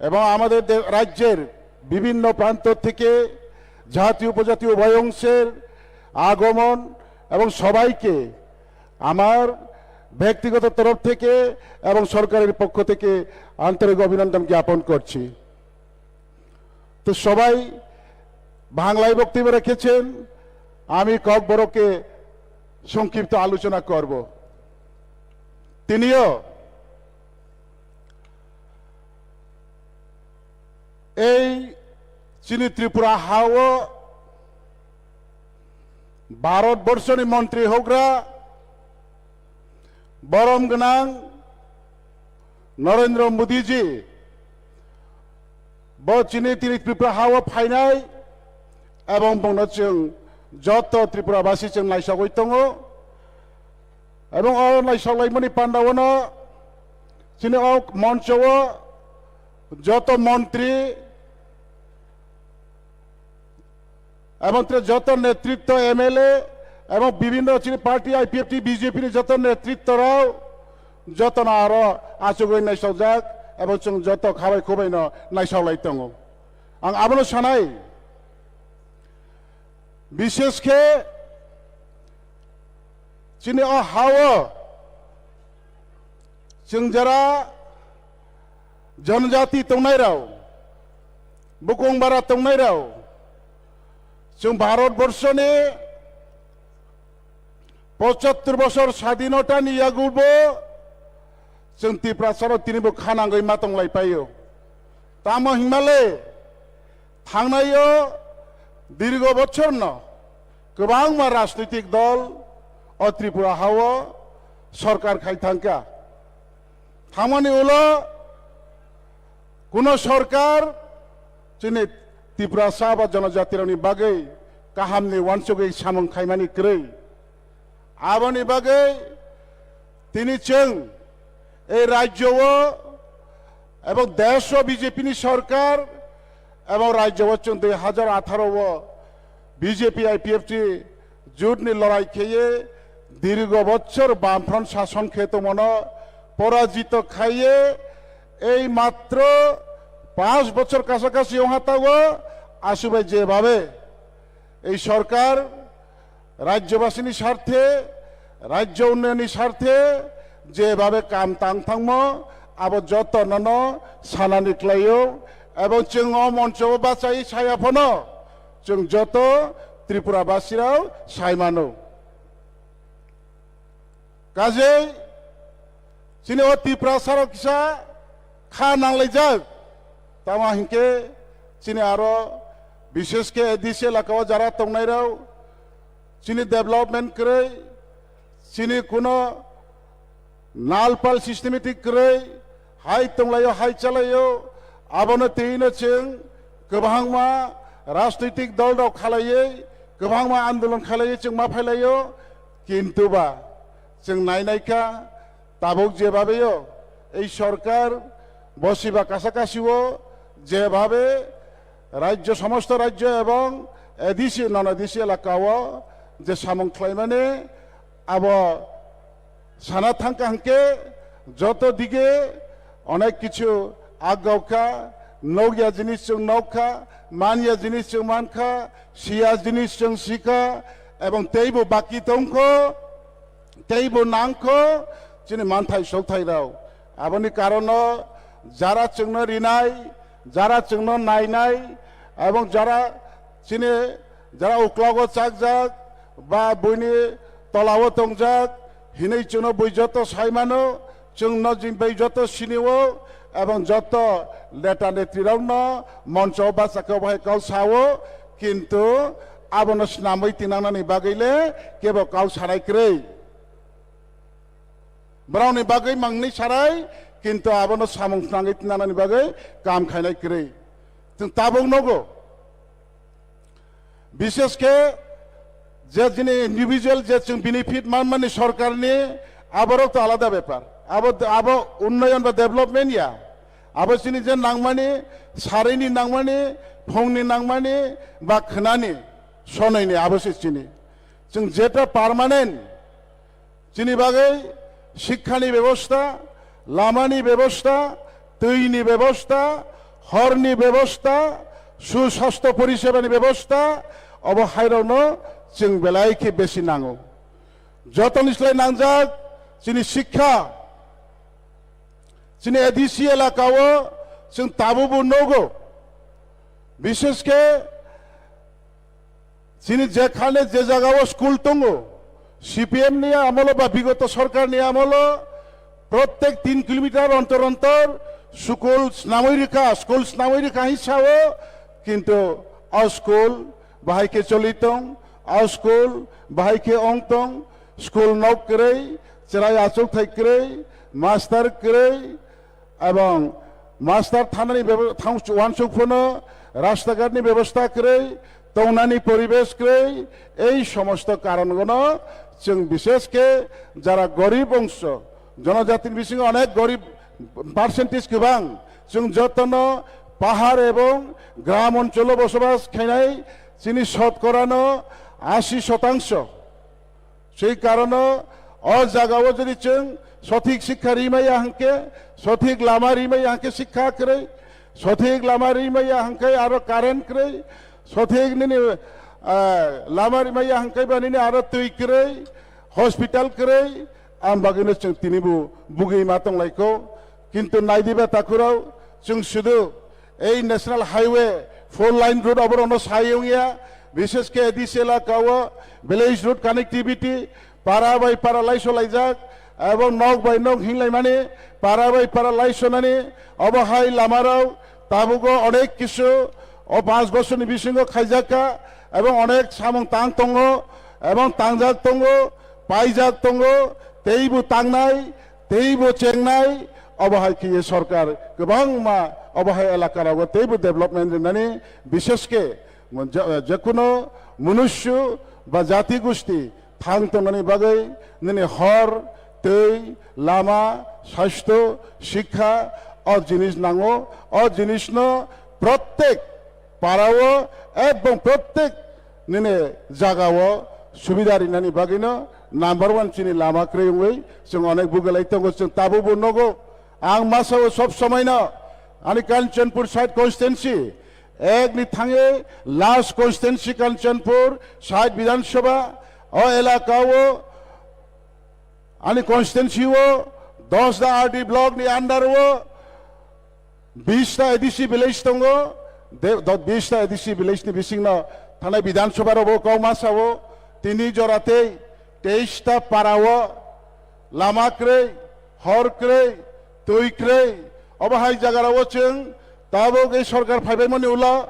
এবং আমাদের দে-, রাজ্যের বিভিন্ন প্রান্ত থেকে জাতি উপজাতি উভয় অংশের আগমন এবং সবাইকে আমার ব্যক্তিগত তরফ থেকে এবং সরকারের পক্ষ থেকে আন্তরিক অভিনন্দন জ্ঞাপন করছি। তো সবাই বাংলায় বক্তব্য রেখেছেন, আমি ককবরকে সংক্ষিপ্ত আলোচনা করব। তিনিও এই চিনি ত্রিপুরা হাও ভারতবর্ষনি মন্ত্রী হগ্রা বরম গনাং নরেন্দ্র মোদীজি bo chini tini Tripura ha o phainai, ebong bongno chwng joto Tripura basi chwng naisogwi tongo. Ebong o naisoklaimani pandao no chini o moncho o joto montri, ebong tere joto netritto M L A ebong bibhinno chini party I P F T, B J P ni joto netritto rok jotono aro achugwi naisokjak ebong chwng joto khabai khubaino naisoklai tongo. Ang abono sanai, bishesh khe chini o ha o chwng jara jonojati tongnairok, bukung bara tongnairok, chwng Bharatborshoni pochattor bosor sadhinotani yagubo chwng Tiprasarok tinibo khanangwi ma tonglaipaio. Tamo hinmale, thangnaio dirgo bochorno kwbangma rajnitik dol o Tripura ha o sorkar khai thangkha. Thangmani ulo kuno sorkar chini Tiprasa ba jonojatirokni bagwi kahamni uansugwi samung khaimani kwrwi. Aboni bagwi tini chwng ei rajyo o ebong desh o B J P ni sorkar ebong rajyo o chwng dui hajar atharo o B J P I P F T jut ni lorai kheye dirgo bochor Bamfront sason khe tongmano porajito khaiye ei matro panch bochor kasakasi ongha tago asubai jebhabe ei sorkar rajyobasini sarthe, rajyo unnayonni sarthe jebhabe kam tang thangmo, abo joto nono sanani klaio, ebong chwng o moncho o bachai saya phano chwng joto Tripura basirok sai mano. Kajei chini o Tiprasarok kisa kha nanglaijak. Tamo hinkhe chini aro bishesh khe A D C elaka o jara tongnairok chini development kwrwi, chini kuno nalpal systematic kwrwi, hai tonglaio, hai chalaio, abono twiwi no chwng kwbangma rajnoitik dol rok khalaiwi, kwbangma andolon khalaiwi chwng ma phailaio, kintu ba chwng nainai kha, tabuk jebhabe o ei sorkar bosiba kasa kasio jebhabe rajyo, somosto rajyo ebong A D C, non A D C elaka o je samung khlaimani abo sana thangkha hinkhe joto dige onek kichu aggaukha, nokya jinis chwng nokkha, manya jinis chwng mankha, siya jinis chwng sikha, ebong teibo baki tongkho, teibo nangkho chini manthai sokthai rok. Aboni karono Jara chwngno rinai, jara chwngno nainai, ebong jara chini, jara uklogo chakjak ba buini tolao tongjak hinwi chwngno bui joto saimano, chwngno jing bai joto sinio, ebong joto neta netrirokno moncho bachakhe obo hai kok sao, kintu abono snamwi tinangnani bagwile kebo kok sanai kwrwi. Borokni bagwi mangni sarai, kintu abono samung tangwi tinanani bagwi kam khainai kwrwi. Chwng tabuk nogo. Bishesh khe je jini individual je chwng benefit manmani sorkarni, aborok to alada bepar. Abo, abo unnoyon ba development ya. Abo chini je nangmani, sarini nangmani, phungni nangmani, ba khwnani, sonoini abo se chini. Chwng jeta permanent Chini bagwi shikkha ni bebosta, lama ni bebosta, twi ni bebosta, hor ni bebosta, susastho poriseba ni bebosta, obo hairokno chwng belai khe besi nango. Jotoni slai nangjak chini shikkha, chini A D C elaka o chwng tabukbo nogo, bishesh khe chini jekhane je jagao school tongo, C P M ni amolo ba bigoto sorkar ni amolo prottek tin kilometer ontor ontor school snamwi rikha, school snamwi rikha hin sao, kintu o school bahai khe choli tong, o school bahai khe ong tong, school nok kwrwi, chwrai achuk thai kwrwi, master kwrwi, ebong master thanani bebo-, thang-, uansuk phano rasta ghat ni bebosta kwrwi, tongnani poribesh kwrwi, ei somosto karon gono chwng bishesh khe jara gorib ongso, jonojatini bisingo onek gorib percentage kwbang, chwng jotono pahar ebong gram oncholo bosobas khainai chini sotkorano ashi shotangso. Sei karono o jagao jodi chwng sothik sikha rimaya hwnkhe, sothik lama rimaya hwnkhe sikha kwrwi, sothik lama rimaya hwnkhe aro current kwrwi, sothik nini, ah, lama rimaya hwnkhe ba nini aro twi kwrwi, hospital kwrwi, ang bagwino chwng tinibo bugwi ma tonglaikho. Kintu naidiba takhurok, chwng sudu ei National Highway four lane road oborokno sai wngya, bishesh khe A D C elaka o village road connectivity, para bai para laiso laijak, ebong nok bai nok hinglaimani, para bai para laisonani, obo hai lamarok tabugo onek kisu o panch bosorni bisingo khaijakha, ebong onek samung tang tongo, ebong tangjak tongo, paijak tongo, teibo tangnai, teibo chengnai, obo hai khe sorkar kwbangma obo hai elaka rogo teibo development rinani, bishesh khe je-, jekuno munusyu ba jati gusti thang tongnani bagwi nini hor, twi, lama, sasthyo, sikha, o jinis nango, o jinisno prottek parao ebong prottek nini jagao subida rinani bagwino number one chini lama kwrwi wngwi chwng onek bugelai tongo, chwng tabukbo nogo. Ang masao sob somoino ani Kanchanpur side constituency, ek ni thangwi last constituency Kanchanpur side Bidhan Sabha, o elaka o ani constituency o Dasda R D block ni under o bish ta A D C village tongo, de-, do-, bish ta A D C village ni bisingno thanai Bidhan Sabha rogo kok masao tini jora tei teis ta para o lama kwrwi, hor kwrwi, twi kwrwi, obo hai jagarao chwng tabuk ei sorkar phaibaimani ulo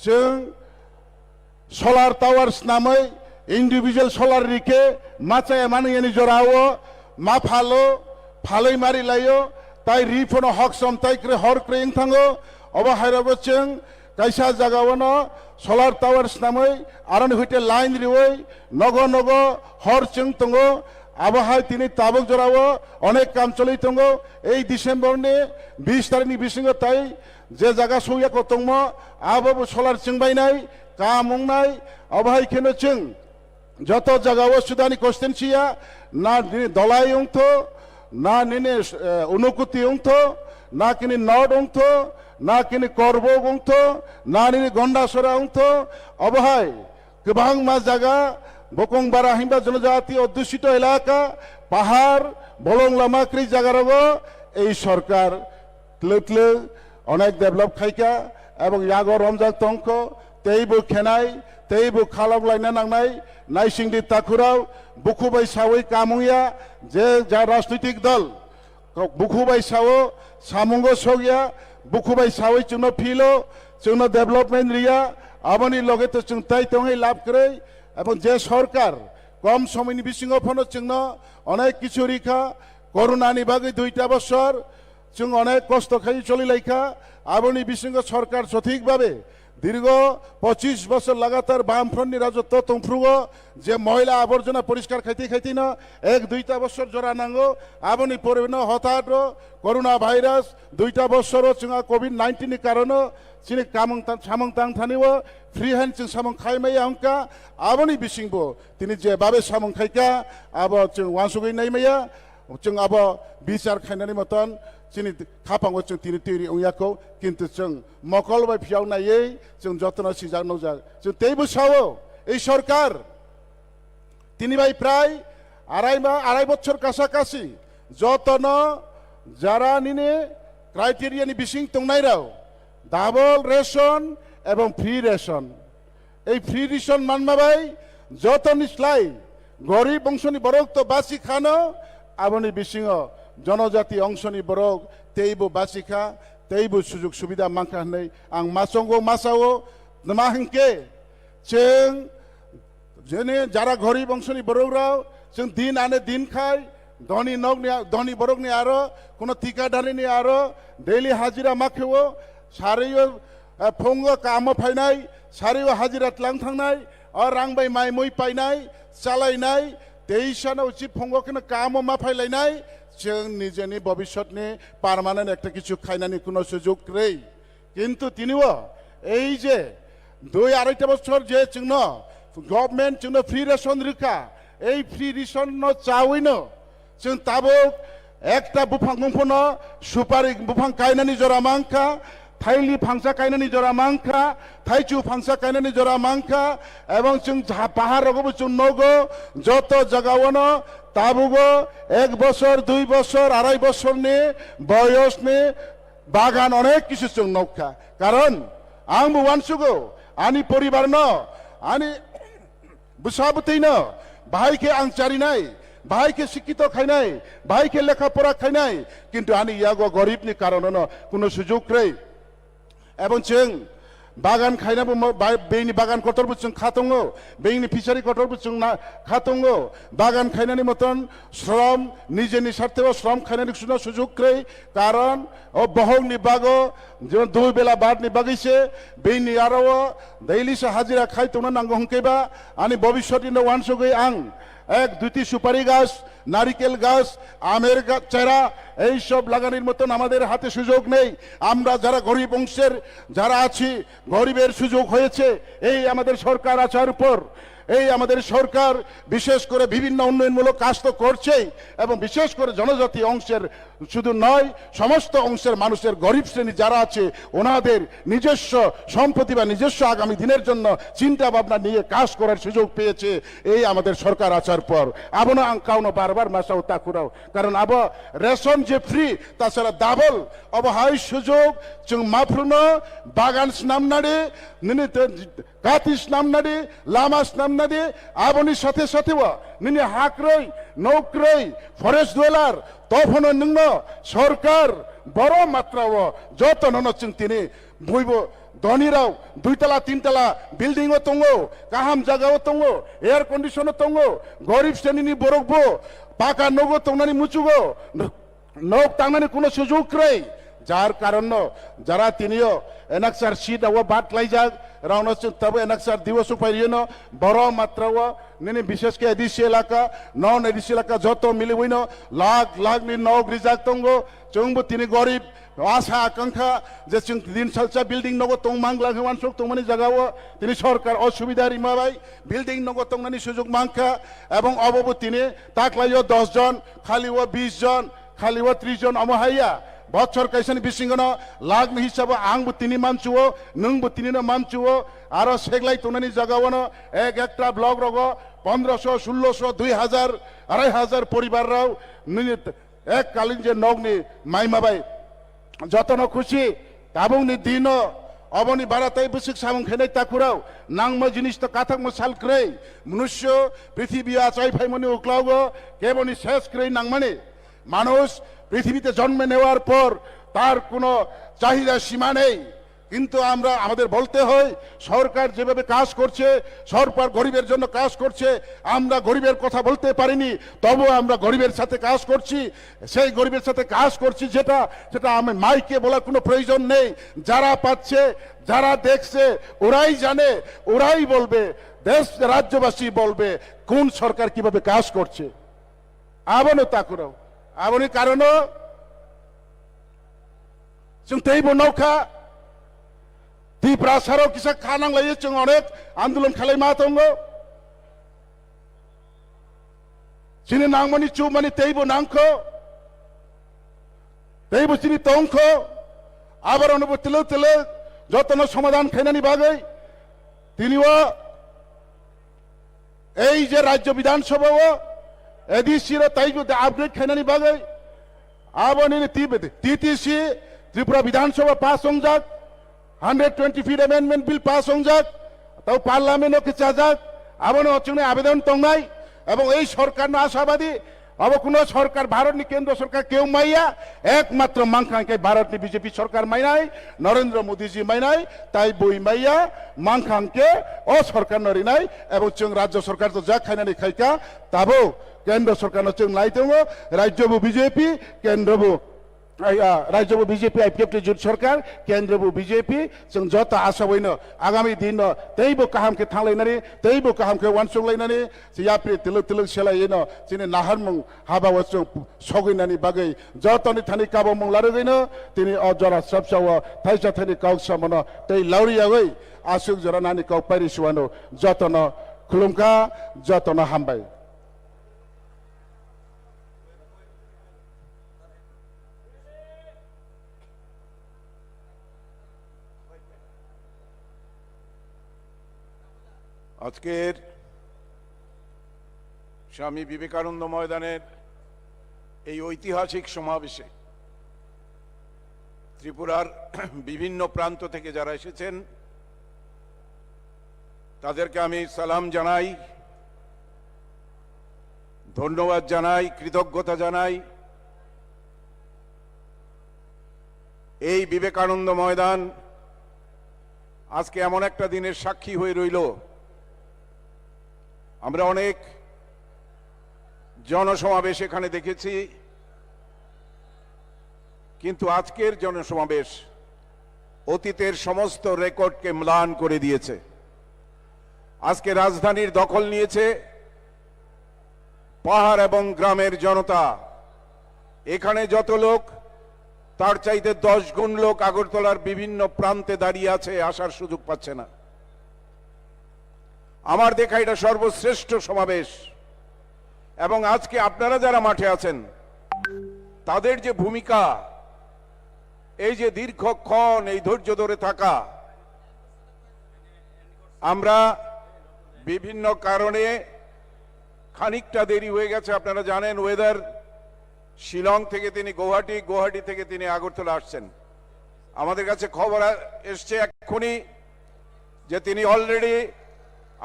chwng solar tower snamwi individual solar rikhe ma chaya mani yani jorao ma phalo, phalwi mari laio, tai ri phano hok som tai kwrwi hor kwrwi wng thango. Obo hairogo chwng kaisa jagao no solar tower snamwi aroni hoite line riwi nogo nogo hor chwng tongo. Abo hai tini tabuk jorao onek kam choli tongo. Ei December ni bis tarikh ni bisingo tai je jaga sokya kotongmo abo bo solar chwng bainai, kam wngnai. Abo hai kheno chwng joto jagao sudani constituency ya, na nini Dolai wngtho, na nini, eh, Unukuti wngtho, na kini North wngtho, na kini Korbok wngtho, na nini Gondasora wngtho, obo hai kwbangma jaga, Bokong Bara himba jonojati odusito elaka, pahar, bolong lama kwrwi jaga rogo ei sorkar Twlwk twlwk onek develop khaikha, ebong yago romjak tongkho, teibo khenai, teibo khalok laina nangnai, naisingdi takhurao, bukhu bai sawi kamungya, je ja rajnitik dol, bukhu bai sao, samungo sokya, bukhu bai sawi chwngno philo, chwngno development riya, aboni loge to chwng tai tongwi lab kwrwi, ebong je sorkar kom somoini bisingo phano chwngno onek kichu rikha, Corona ni bagwi duita bosor, chwng onek kosto khai choli laikha, aboni bisingo sorkar sothik babe dirgo pochis bosor lagatar Bamfront ni rajotto tongphrugo, je moila aborjona poriskar khaiti khaiti no ek duita bosor jora nango, aboni pore no hotat o Corona virus duita bosor o chwng a covid nineteen ni karono chini kamung tang, samung tang thani o free hand chwng samung khai maya wngkha, aboni bisingbo tini je babe samung khaikha abo chwng wansugwi nai maya. Chwng abo bichar khainani moton chini khapango chwng tini twi ri wngya kho, kintu chwng mokol bai phiyok naiwi chwng jotono sijak nukjak. Chwng teibo sao, ei sorkar tini bai prai arai ma, arai bochor kasa kasi jotono jara nini criteria ni bising tongnai rok double ration ebong free ration. Ei free ration manma bai jotoni slai gorib ongsoni borok to basi khano, aboni bisingo jonojati ongsoni borok teibo basi kha, teibo sujug subida mankha hwnwi ang masongo masao. Tma hwnkhe chwng jene jara gorib ongsoni borok rok chwng din ane din khai, dhoni nokni, dhoni borokni aro, kuno tikadarini aro daily hajira makheo, sario, eh, phungo kamo phainai, sario hajira tlang thangnai, o rang bai mai mui painai, chalainai, teisano uchi phungo kheno kamo ma phailainai, chwng nijeni bobisotni permanent ekta kichu khainani kuno sujug kwrwi. Kintu tini o ei je dui araita bosor je chwngno government chwngno free ration rwkha, ei free ration no chawino chwng tabuk ekta buphang bumphano supari buphang kainani jora mankha, thaili phangsa kainani jora mankha, thaichu phangsa kainani jora mankha, ebong chwng ja-, pahar rogobo chwng nogo, joto jagaono tabugo ek bosor, dui bosor, arai bosorni boyosni bagan onek kisu chwng nukha. Karon ang bo uansugo, ani poribarno, ani bwsa bwtwino bahai khe ang charinai, bahai khe sikkito khainai, bahai khe lekha pora khainai, kintu ani yago goribni karonono kuno sujug kwrwi. Ebong chwng bagan khainabo mo-, bai-, bini bagan kotorbo chwng kha tongo, bini fishery kotorbo chwng na-, kha tongo. Bagan khainani moton shrom, nijeni sartheo shrom khainani suno sujug kwrwi, karon o bohokni bago, jemon dui bela badni bagwi se, bini aro o daily se hajira khai tongna nango hwnkhe ba, ani bobiswt ino uansugwi ang ek duiti supari gaj, নারিকেল গাছ, আমের গাছ, চারা, এইসব লাগানোর মতন আমাদের হাতে সুযোগ নেই। আমরা যারা গরিব অংশের যারা আছি, গরিবের সুযোগ হয়েছে এই আমাদের সরকার আসার পর। এই আমাদের সরকার বিশেষ করে বিভিন্ন উন্নয়নমূলক কাজ তো করছেই, এবং বিশেষ করে জনজাতি অংশের শুধু নয়, সমস্ত অংশের মানুষের গরিব শ্রেণী যারা আছে, ওনাদের নিজস্ব সম্পত্তি বা নিজস্ব আগামী দিনের জন্য চিন্তা ভাবনা নিয়ে কাজ করার সুযোগ পেয়েছে এই আমাদের সরকার আসার পর। Abono ang kauno bar bar masao takhurao. Karon abo ration je free, tasara double. Abo hai sujog chwng maphruno bagan snamnadi, nini te kati snamnadi, lama snamnadi, aboni sathe sathe o nini hakroi, nokroi, forest dweller, tophano nungno sorkar boro matra o joto nono chwng tini buibo dhoni rao dui tala tin tala building o tongo, kaham jaga o tongo, air condition o tongo, gorib srenini borok bo paka nogo tongnani muchugo. Nok tangnani kuno sujug kwrwi, jar karonno jara tinio enaksar seat o bat laijak, rokno chwng tabo enaksar diwos upai riyano, boro matra o nini bishesh khe A D C elaka, non A D C elaka joto miliwino lakh lakh ni nok rijak tongo. Chwngbo tini gorib, asa akankha je chwng din salsa building nogo tong mangla hwnwi uansuk tongmani jagao tini sorkar o subida rima bai building nogo tongnani sujug mankha, ebong obobo tini taklaio dos jon, khalio bis jon, khalio tris jon omo haiya. Bochor kaisani bisingono lakh ni hisabo angbo tini manchuo, nwngbo tinino manchuo, aro seglai tongnani jagaono ek ekta block rogo pondroso, sulloso, dui hajar, arai hajar poribar rao nini ekkalin je nokni maima bai jotono khusi, tabukni dino oboni bara tei bwswk samung khainai takhurao nangma jinis to kathakma sal kwrwi, mwnusyo prithibi achai phaimani uklogo keboni ses kwrwi nangmani. মানুষ পৃথিবীতে জন্ম নেওয়ার পর তার কোনো চাহিদা সীমা নেই, কিন্তু আমরা, আমাদের বলতে হয়, সরকার যেভাবে কাজ করছে, সরকার গরিবের জন্য কাজ করছে, আমরা গরিবের কথা বলতে পারিনি, তবু আমরা গরিবের সাথে কাজ করছি। সেই গরিবের সাথে কাজ করছি যেটা, সেটা আমি মাইকে বলার কোনো প্রয়োজন নেই। যারা পাচ্ছে, যারা দেখছে, ওরাই জানে, ওরাই বলবে, দেশ রাজ্যবাসী বলবে কোন সরকার কিভাবে কাজ করছে। Abono takhurao. Aboni karono chwng teibo nokha. Tiprasarok kisa kha nanglaiwi chwng onek andolon khalaima tongo. Chini nangmani chumani teibo nangkho. Teibo chini tongkho. Abarono bo twlwk twlwk jotono somadhan khainani bagwi tini o ei je Rajya Bidhan Sabha o A D C ro taibo de upgrade khainani bagwi abo nini T-, T T C Tripura Bidhan Sabha pass wngjak, hundred twenty feet amendment bill pass wngjak, tau parliament o kichajak, abono chwngni abedon tongnai, ebong ei sorkarno ashabadi, abo kuno sorkar, Bharatni kendro sorkar keu maiya, ekmatro mankha hwnkhe Bharatni B J P sorkar mainai, Narendra Modi ji mainai, tai bui maiya, mankha hwnkhe o sorkarno rinai, ebong chwng rajya sorkar to jak khainani khaikha, tabo kendro sorkarno chwng nai tongo, rajya bo B J P, kendro bo Ai, ah, rajyo bo B J P, I P F T jut sorkar, kendro bo B J P, chwng joto asabwino agami dinno teibo kaham khe thanglainani, teibo kaham khe uansukhlainani, se yapri twlwk twlwk selaiyeno chini naharmung habao chwng sogwinani bagwi jotoni thani kabamung larwgwino tini o jora chapsao thaisa thani kok samono tei lauriyagwi aswk jora nani kok pairi suwano jotono khulumkha, jotono hambai. আজকের স্বামী বিবেকানন্দ ময়দানের এই ঐতিহাসিক সমাবেশে ত্রিপুরার বিভিন্ন প্রান্ত থেকে যারা এসেছেন, তাদেরকে আমি সালাম জানাই, ধন্যবাদ জানাই, কৃতজ্ঞতা জানাই। এই বিবেকানন্দ ময়দান আজকে এমন একটা দিনের সাক্ষী হয়ে রইল। আমরা অনেক জনসমাবেশ এখানে দেখেছি, কিন্তু আজকের জনসমাবেশ অতীতের সমস্ত রেকর্ডকে ম্লান করে দিয়েছে। আজকে রাজধানীর দখল নিয়েছে পাহাড় এবং গ্রামের জনতা। এখানে যত লোক, তার চাইতে দশ গুণ লোক আগরতলার বিভিন্ন প্রান্তে দাঁড়িয়ে আছে, আসার সুযোগ পাচ্ছে না। আমার দেখা এটা সর্বশ্রেষ্ঠ সমাবেশ। এবং আজকে আপনারা যারা মাঠে আছেন, তাদের যে ভূমিকা, এই যে দীর্ঘক্ষণ এই ধৈর্য ধরে থাকা, আমরা বিভিন্ন কারণে খানিকটা দেরি হয়ে গেছে। আপনারা জানেন, ওয়েদার, শিলং থেকে তিনি গুয়াহাটি, গুয়াহাটি থেকে তিনি আগরতলা আসছেন। আমাদের কাছে খবর আ-, এসছে এক্ষুনি যে তিনি অলরেডি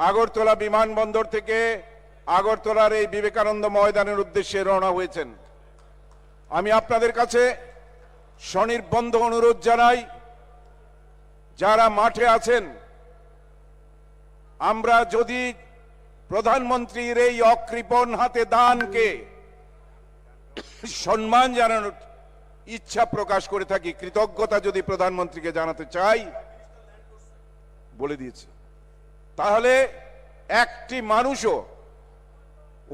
আগরতলা বিমানবন্দর থেকে আগরতলার এই বিবেকানন্দ ময়দানের উদ্দেশ্যে রওনা হয়েছেন। আমি আপনাদের কাছে সনির্বন্ধ অনুরোধ জানাই, যারা মাঠে আছেন, আমরা যদি প্রধানমন্ত্রীর এই অকৃপণ হাতে দানকে সম্মান জানানোর ইচ্ছা প্রকাশ করে থাকি, কৃতজ্ঞতা যদি প্রধানমন্ত্রীকে জানাতে চাই, বলে দিয়েছি, তাহলে একটি মানুষও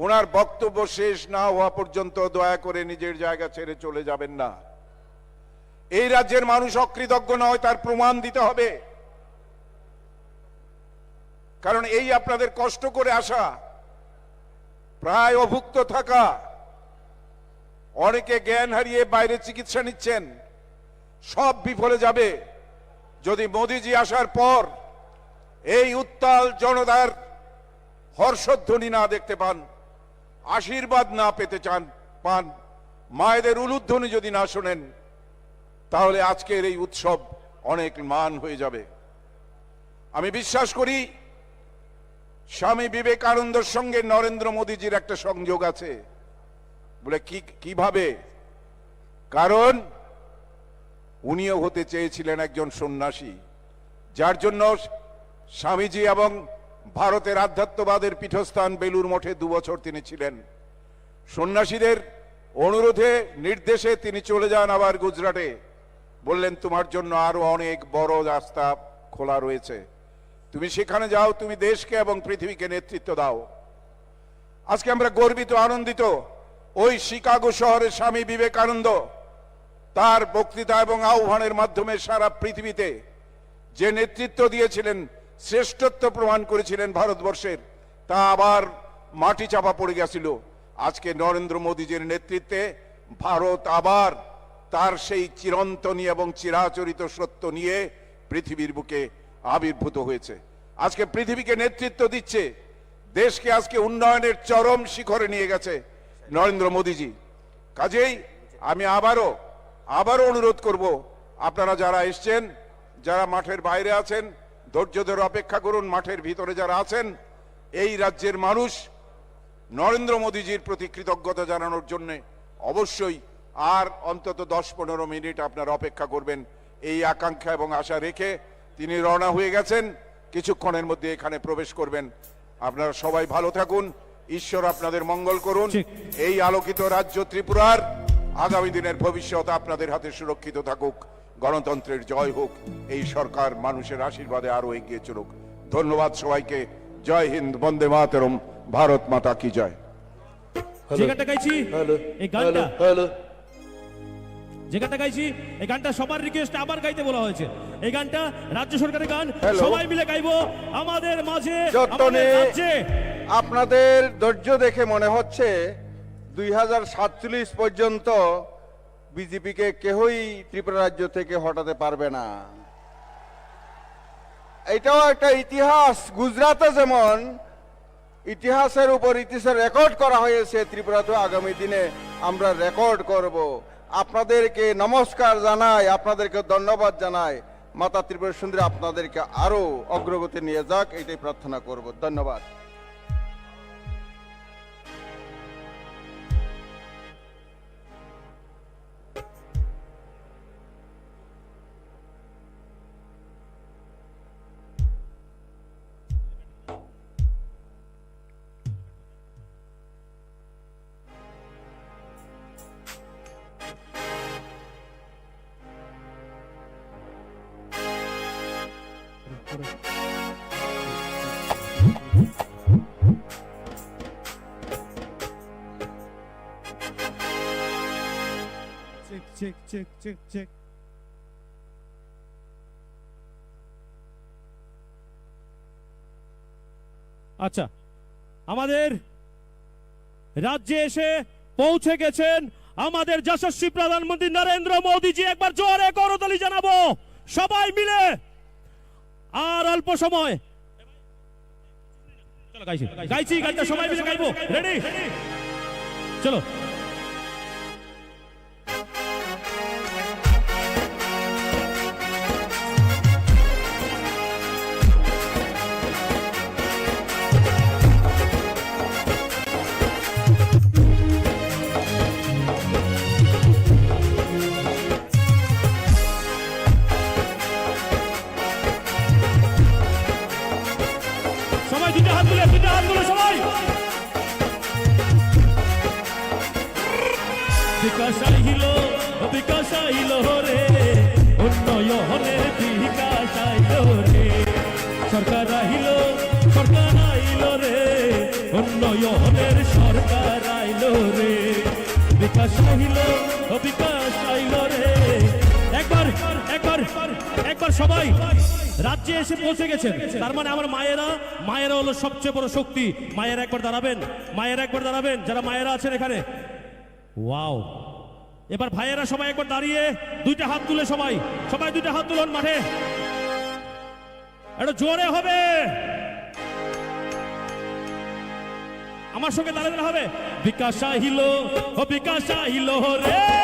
ওনার বক্তব্য শেষ না হওয়া পর্যন্ত দয়া করে নিজের জায়গা ছেড়ে চলে যাবেন না। এই রাজ্যের মানুষ অকৃতজ্ঞ নয়, তার প্রমাণ দিতে হবে। কারণ এই আপনাদের কষ্ট করে আসা, প্রায় অভুক্ত থাকা, অনেকে জ্ঞান হারিয়ে বাইরে চিকিৎসা নিচ্ছেন, সব বিফলে যাবে যদি মোদিজি আসার পর এই উত্তাল জনতার হর্ষধ্বনি না দেখতে পান, আশীর্বাদ না পেতে চান, পান, মায়েদের উলুধ্বনি যদি না শোনেন, তাহলে আজকের এই উৎসব অনেক ম্লান হয়ে যাবে। আমি বিশ্বাস করি স্বামী বিবেকানন্দর সঙ্গে নরেন্দ্র মোদীজির একটা সংযোগ আছে। বলে, কি, কিভাবে? কারণ উনিও হতে চেয়েছিলেন একজন সন্ন্যাসী, যার জন্য স্বামীজি এবং ভারতের আধ্যাত্মবাদের পীঠস্থান বেলুর মঠে দু বছর তিনি ছিলেন। সন্ন্যাসীদের অনুরোধে, নির্দেশে তিনি চলে যান আবার গুজরাটে। বললেন, "তোমার জন্য আরো অনেক বড় রাস্তা খোলা রয়েছে, তুমি সেখানে যাও, তুমি দেশকে এবং পৃথিবীকে নেতৃত্ব দাও।" আজকে আমরা গর্বিত, আনন্দিত। ওই শিকাগো শহরে স্বামী বিবেকানন্দ তার বক্তৃতা এবং আহ্বানের মাধ্যমে সারা পৃথিবীতে যে নেতৃত্ব দিয়েছিলেন, শ্রেষ্ঠত্ব প্রমাণ করেছিলেন ভারতবর্ষের, তা আবার মাটি চাপা পড়ে গেছিল। আজকে নরেন্দ্র মোদীজির নেতৃত্বে ভারত আবার তার সেই চিরন্তনী এবং চিরাচরিত সত্য নিয়ে পৃথিবীর বুকে আবির্ভূত হয়েছে। আজকে পৃথিবীকে নেতৃত্ব দিচ্ছে, দেশকে আজকে উন্নয়নের চরম শিখরে নিয়ে গেছে নরেন্দ্র মোদীজি। কাজেই আমি আবারও, আবারও অনুরোধ করব, আপনারা যারা এসছেন, যারা মাঠের বাইরে আছেন, ধৈর্য ধরে অপেক্ষা করুন। মাঠের ভিতরে যারা আছেন, এই রাজ্যের মানুষ নরেন্দ্র মোদীজির প্রতি কৃতজ্ঞতা জানানোর জন্য অবশ্যই আর অন্তত দশ পনেরো মিনিট আপনারা অপেক্ষা করবেন, এই আকাঙ্ক্ষা এবং আশা রেখে তিনি রওনা হয়ে গেছেন। কিছুক্ষণের মধ্যে এখানে প্রবেশ করবেন। আপনারা সবাই ভালো থাকুন, ঈশ্বর আপনাদের মঙ্গল করুন। ঠিক। এই আলোকিত রাজ্য ত্রিপুরার আগামী দিনের ভবিষ্যৎ আপনাদের হাতে সুরক্ষিত থাকুক। গণতন্ত্রের জয় হোক। এই সরকার মানুষের আশীর্বাদে আরো এগিয়ে চলুক। ধন্যবাদ সবাইকে। জয় হিন্দ, বন্দে মাতরম, ভারত মাতা কি জয়। হ্যালো। যে গানটা গাইছি, হ্যালো। এই গানটা। Hello, hello. যে গানটা গাইছি, এই গানটা সবার রিকোয়েস্টে আবার গাইতে বলা হয়েছে। এই গানটা রাজ্য সরকারের গান, হ্যালো। সবাই মিলে গাইবো। আমাদের মাঝে, যতনে আমাদের রাজ্যে। আপনাদের ধৈর্য দেখে মনে হচ্ছে দুই হাজার সাতচল্লিশ পর্যন্ত বিজেপিকে কেউই ত্রিপুরা রাজ্য থেকে হটাতে পারবে না। এটাও একটা ইতিহাস। গুজরাটে যেমন ইতিহাসের উপর ইতিহাসের রেকর্ড করা হয়েছে, ত্রিপুরাতেও আগামী দিনে আমরা রেকর্ড করব। আপনাদেরকে নমস্কার জানাই, আপনাদেরকে ধন্যবাদ জানাই। মাতা ত্রিপুরা সুন্দরী আপনাদেরকে আরো অগ্রগতি নিয়ে যাক, এটাই প্রার্থনা করব। ধন্যবাদ। Check, check, check, check, check. আচ্ছা, আমাদের রাজ্যে এসে পৌঁছে গেছেন আমাদের যশস্বী প্রধানমন্ত্রী নরেন্দ্র মোদীজি। একবার জোরে করতালি জানাবো সবাই মিলে। আর অল্প সময়। চলো গাইছি, গাইছি, গানটা সবাই মিলে গাইবো। রেডি? চলো। সবাই দুইটা হাত তুলে, দুইটা হাত তুলে সবাই। বিকাশ আইলো, বিকাশ আইলো রে, উন্নয়নের বিকাশ আইলো রে। সরকার আইলো, সরকার আইলো রে, উন্নয়নের সরকার আইলো রে। বিকাশ আইলো, বিকাশ আইলো রে। একবার, একবার, একবার সবাই রাজ্যে এসে পৌঁছে গেছেন। তার মানে আমার মায়েরা, মায়েরা হলো সবচেয়ে বড় শক্তি। মায়েরা একবার দাঁড়াবেন, মায়েরা একবার দাঁড়াবেন, যারা মায়েরা আছেন এখানে। ওয়াও। এবার ভাইয়েরা সবাই একবার দাঁড়িয়ে দুইটা হাত তুলে সবাই, সবাই দুইটা হাত তুলুন মাঠে। একটু জোরে হবে। আমার সঙ্গে দাঁড়াতে হবে। বিকাশ আহিল, ও বিকাশ আহিল রে।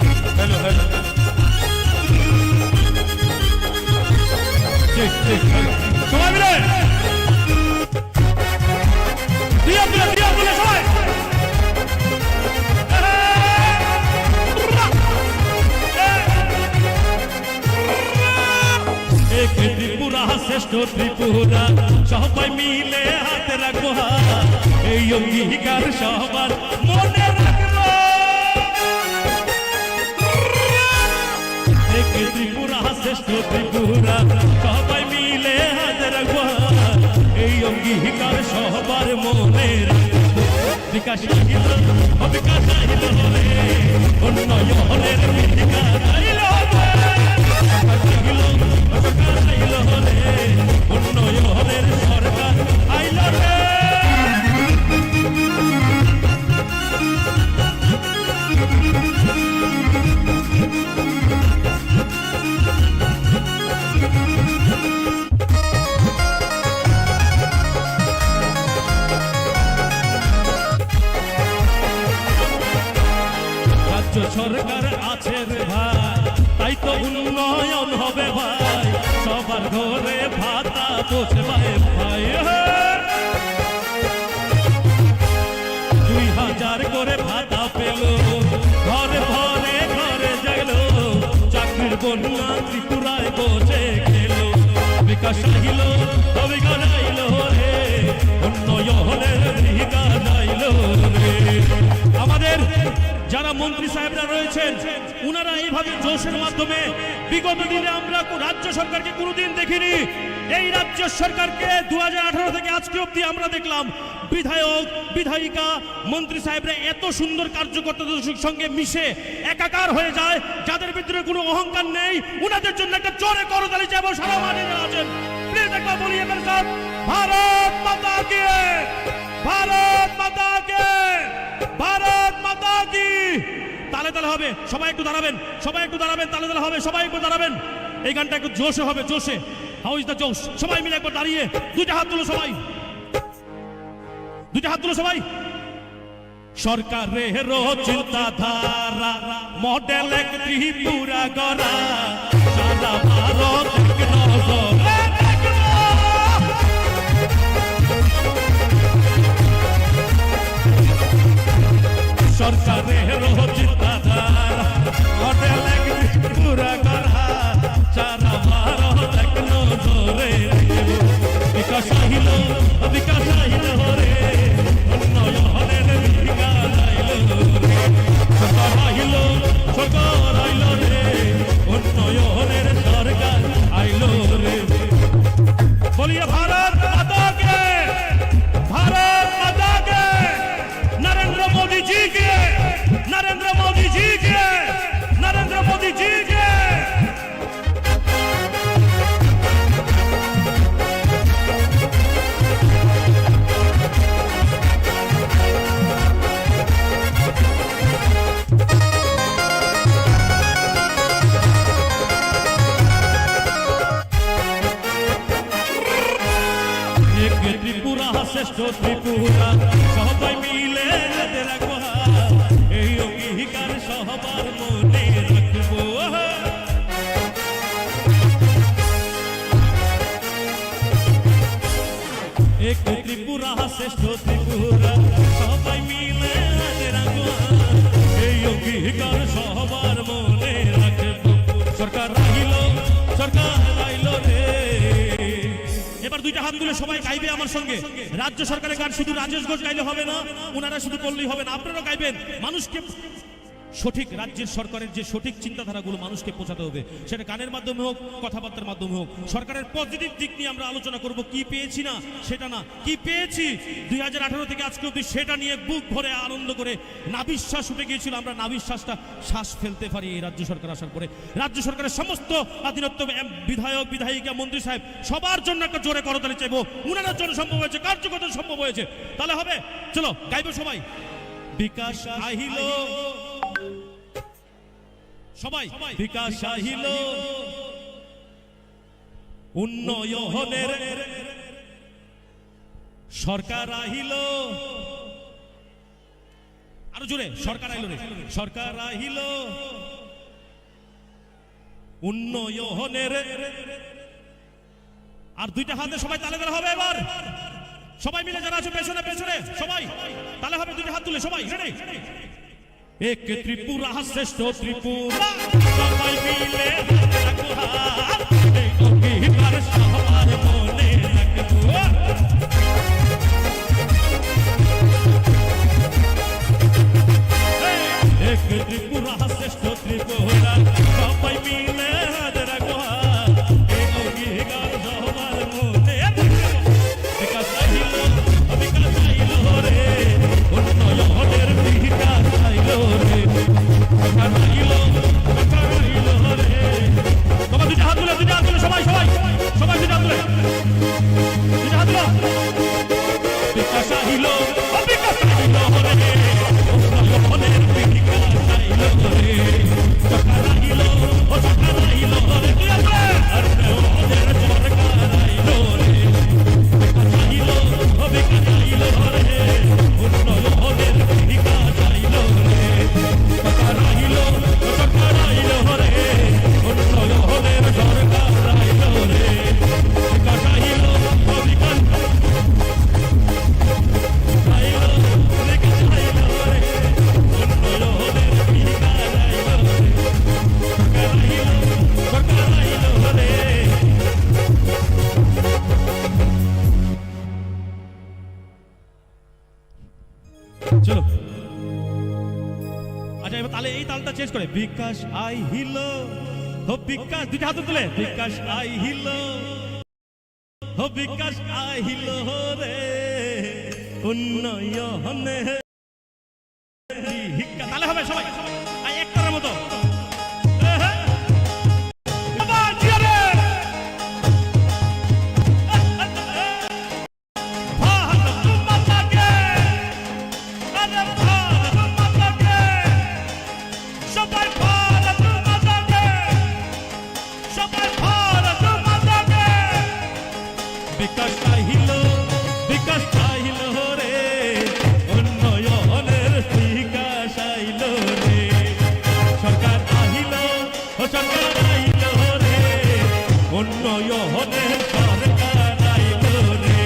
Hello, hello. Check, check, hello. সবাই মিলে। দিয়া তুলে, দিয়া তুলে, সবাই। এক ত্রিপুরা, শ্রেষ্ঠ ত্রিপুরা, সবাই মিলে হাতে রাখবো হাত। এই অঙ্গীকার সবার মনে রাখবো। এক ত্রিপুরা, শ্রেষ্ঠ ত্রিপুরা, সবাই মিলে হাতে রাখবো হাত। এই অঙ্গীকার সবার মনে রাখবো। বিকাশ আহিল, বিকাশ আহিল রে, উন্নয়নের বিকাশ আহিল রে। বিকাশ আহিল, বিকাশ আহিল রে, উন্নয়নের সরকার আইল রে। উন্নয়ন হবে ভাই, সবার ঘরে ভাতা পৌঁছবে ভাই। দুই হাজার করে ভাতা পেল, ঘরে ঘরে ঘরে গেল, চাকরির বন্যা ত্রিপুরায় বসে গেল। বিকাশ আহিল, অবিকাশ আইল রে, উন্নয়নের বিকাশ আইল রে। আমাদের যারা মন্ত্রী সাহেবরা রয়েছেন, উনারা এইভাবে জোশের মাধ্যমে বিগত দিনে আমরা কো-, রাজ্য সরকারকে কোনোদিন দেখিনি। এই রাজ্য সরকারকে দু হাজার আঠারো থেকে আজকে অবধি আমরা দেখলাম বিধায়ক, বিধায়িকা, মন্ত্রী সাহেবরা এত সুন্দর কার্যকর্তাদের সঙ্গে মিশে একাকার হয়ে যায়, যাদের ভিতরে কোনো অহংকার নেই, উনাদের জন্য একটা জোরে করতালি চাইবো সারা মাঠে যারা আছেন। প্লিজ একবার বলিয়ে মেরে সাথ, ভারত মাতা কি, ভারত মাতা কি, ভারত মাতা কি। তালে তালে হবে, সবাই একটু দাঁড়াবেন, সবাই একটু দাঁড়াবেন, তালে তালে হবে, সবাই একটু দাঁড়াবেন। এই গানটা একটু জোশে হবে, জোশে। How is the জোশ? সবাই মিলে একবার দাঁড়িয়ে দুইটা হাত তুলো সবাই, দুইটা হাত তুলো সবাই। সরকারেরও চিন্তাধারা, মডেল এক ত্রিপুরা গড়া, সারা ভারত এক নজরে দেখলো। সরকারেরও চিন্তাধারা, মডেল এক ত্রিপুরা গড়া, সারা ভারত এক নজরে দেখলো। বিকাশ আহিল, বিকাশ আহিল রে, উন্নয়নের বিকাশ আহিল রে। সরকার আহিল, সরকার আইল রে, উন্নয়নের সরকার আইল রে। बोलिए भारत माता के, भारत माता के, नरेंद्र मोदी जी के, नरेंद्र मोदी जी के, नरेंद्र मोदी जी के। এক ত্রিপুরা, শ্রেষ্ঠ ত্রিপুরা, সবাই মিলে হাতে রাখবো হাত। এই অঙ্গীকার সবার মনে রাখবো। এক ত্রিপুরা, শ্রেষ্ঠ ত্রিপুরা, সবাই মিলে হাতে রাখবো হাত। এই অঙ্গীকার সবার মনে রাখবো। সরকার আইলো, সরকার আইলো রে। এবার দুইটা হাত তুলে সবাই গাইবে আমার সঙ্গে। রাজ্য সরকারের গান শুধু রাজেশ ঘোষ গাইলে হবে না, ওনারা শুধু করলেই হবে না, আপনারাও গাইবেন। মানুষকে সঠিক, রাজ্যের সরকারের যে সঠিক চিন্তাধারাগুলো মানুষকে পৌঁছাতে হবে, সেটা গানের মাধ্যমে হোক, কথাবার্তার মাধ্যমে হোক। সরকারের পজিটিভ দিক নিয়ে আমরা আলোচনা করব, কি পেয়েছি না সেটা না, কি পেয়েছি দুই হাজার আঠারো থেকে আজকে অবধি, সেটা নিয়ে বুক ভরে আনন্দ করে নাভিশ্বাস উঠে গিয়েছিল। আমরা নাভিশ্বাসটা, শ্বাস ফেলতে পারি এই রাজ্য সরকার আসার পরে। রাজ্য সরকারের সমস্ত অধীনস্থ এম-, বিধায়ক, বিধায়িকা, মন্ত্রী সাহেব, সবার জন্য একটা জোরে করতালি চাইবো। উনাদের জন্য সম্ভব হয়েছে, কার্যকর্তা সম্ভব হয়েছে। তাহলে হবে, চলো গাইবো সবাই। বিকাশ আহিল, সবাই। বিকাশ আহিল, উন্নয়নের সরকার আহিল। আরো জোরে, সরকার আইল রে, সরকার আহিল উন্নয়নের। আর দুইটা হাতে সবাই তালে তালে হবে এবার। সবাই মিলে যারা আছো পেছনে, পেছনে সবাই তালে হবে, দুইটা হাত তুলে সবাই, রেডি? এক ত্রিপুরা, শ্রেষ্ঠ ত্রিপুরা, সবাই মিলে হাতে রাখো হাত। এই অঙ্গীকার সবার মনে রাখবো। এক ত্রিপুরা, শ্রেষ্ঠ ত্রিপুরা, সবাই মিলে হাতে রাখো হাত। এই অঙ্গীকার সবার মনে রাখবো। বিকাশ আইলো, বিকাশ আইলো রে, উন্নয়নের বিকাশ আইলো রে। সরকার আইলো, সরকার আইলো রে। বাবা, দুই চেঞ্জ করে, বিকাশ আহিল, ও বিকাশ, দুইটা হাত তুলে, বিকাশ আহিল, ও বিকাশ আহিল রে, উন্নয়নে। হিক্কা, তালে হবে সবাই। আই, একটার মতো। এহে। বাবা, জিয়া রে। ভারত মাতা কে। আরে ভারত মাতা কে। সবাই ভারত মাতা কে। সবাই ভারত মাতা কে। বিকাশ আহিল, বিকাশ আহিল রে, উন্নয়নের বিকাশ আইল রে। সরকার আহিল, ও সরকার আইল রে, উন্নয়নের সরকার আইল রে।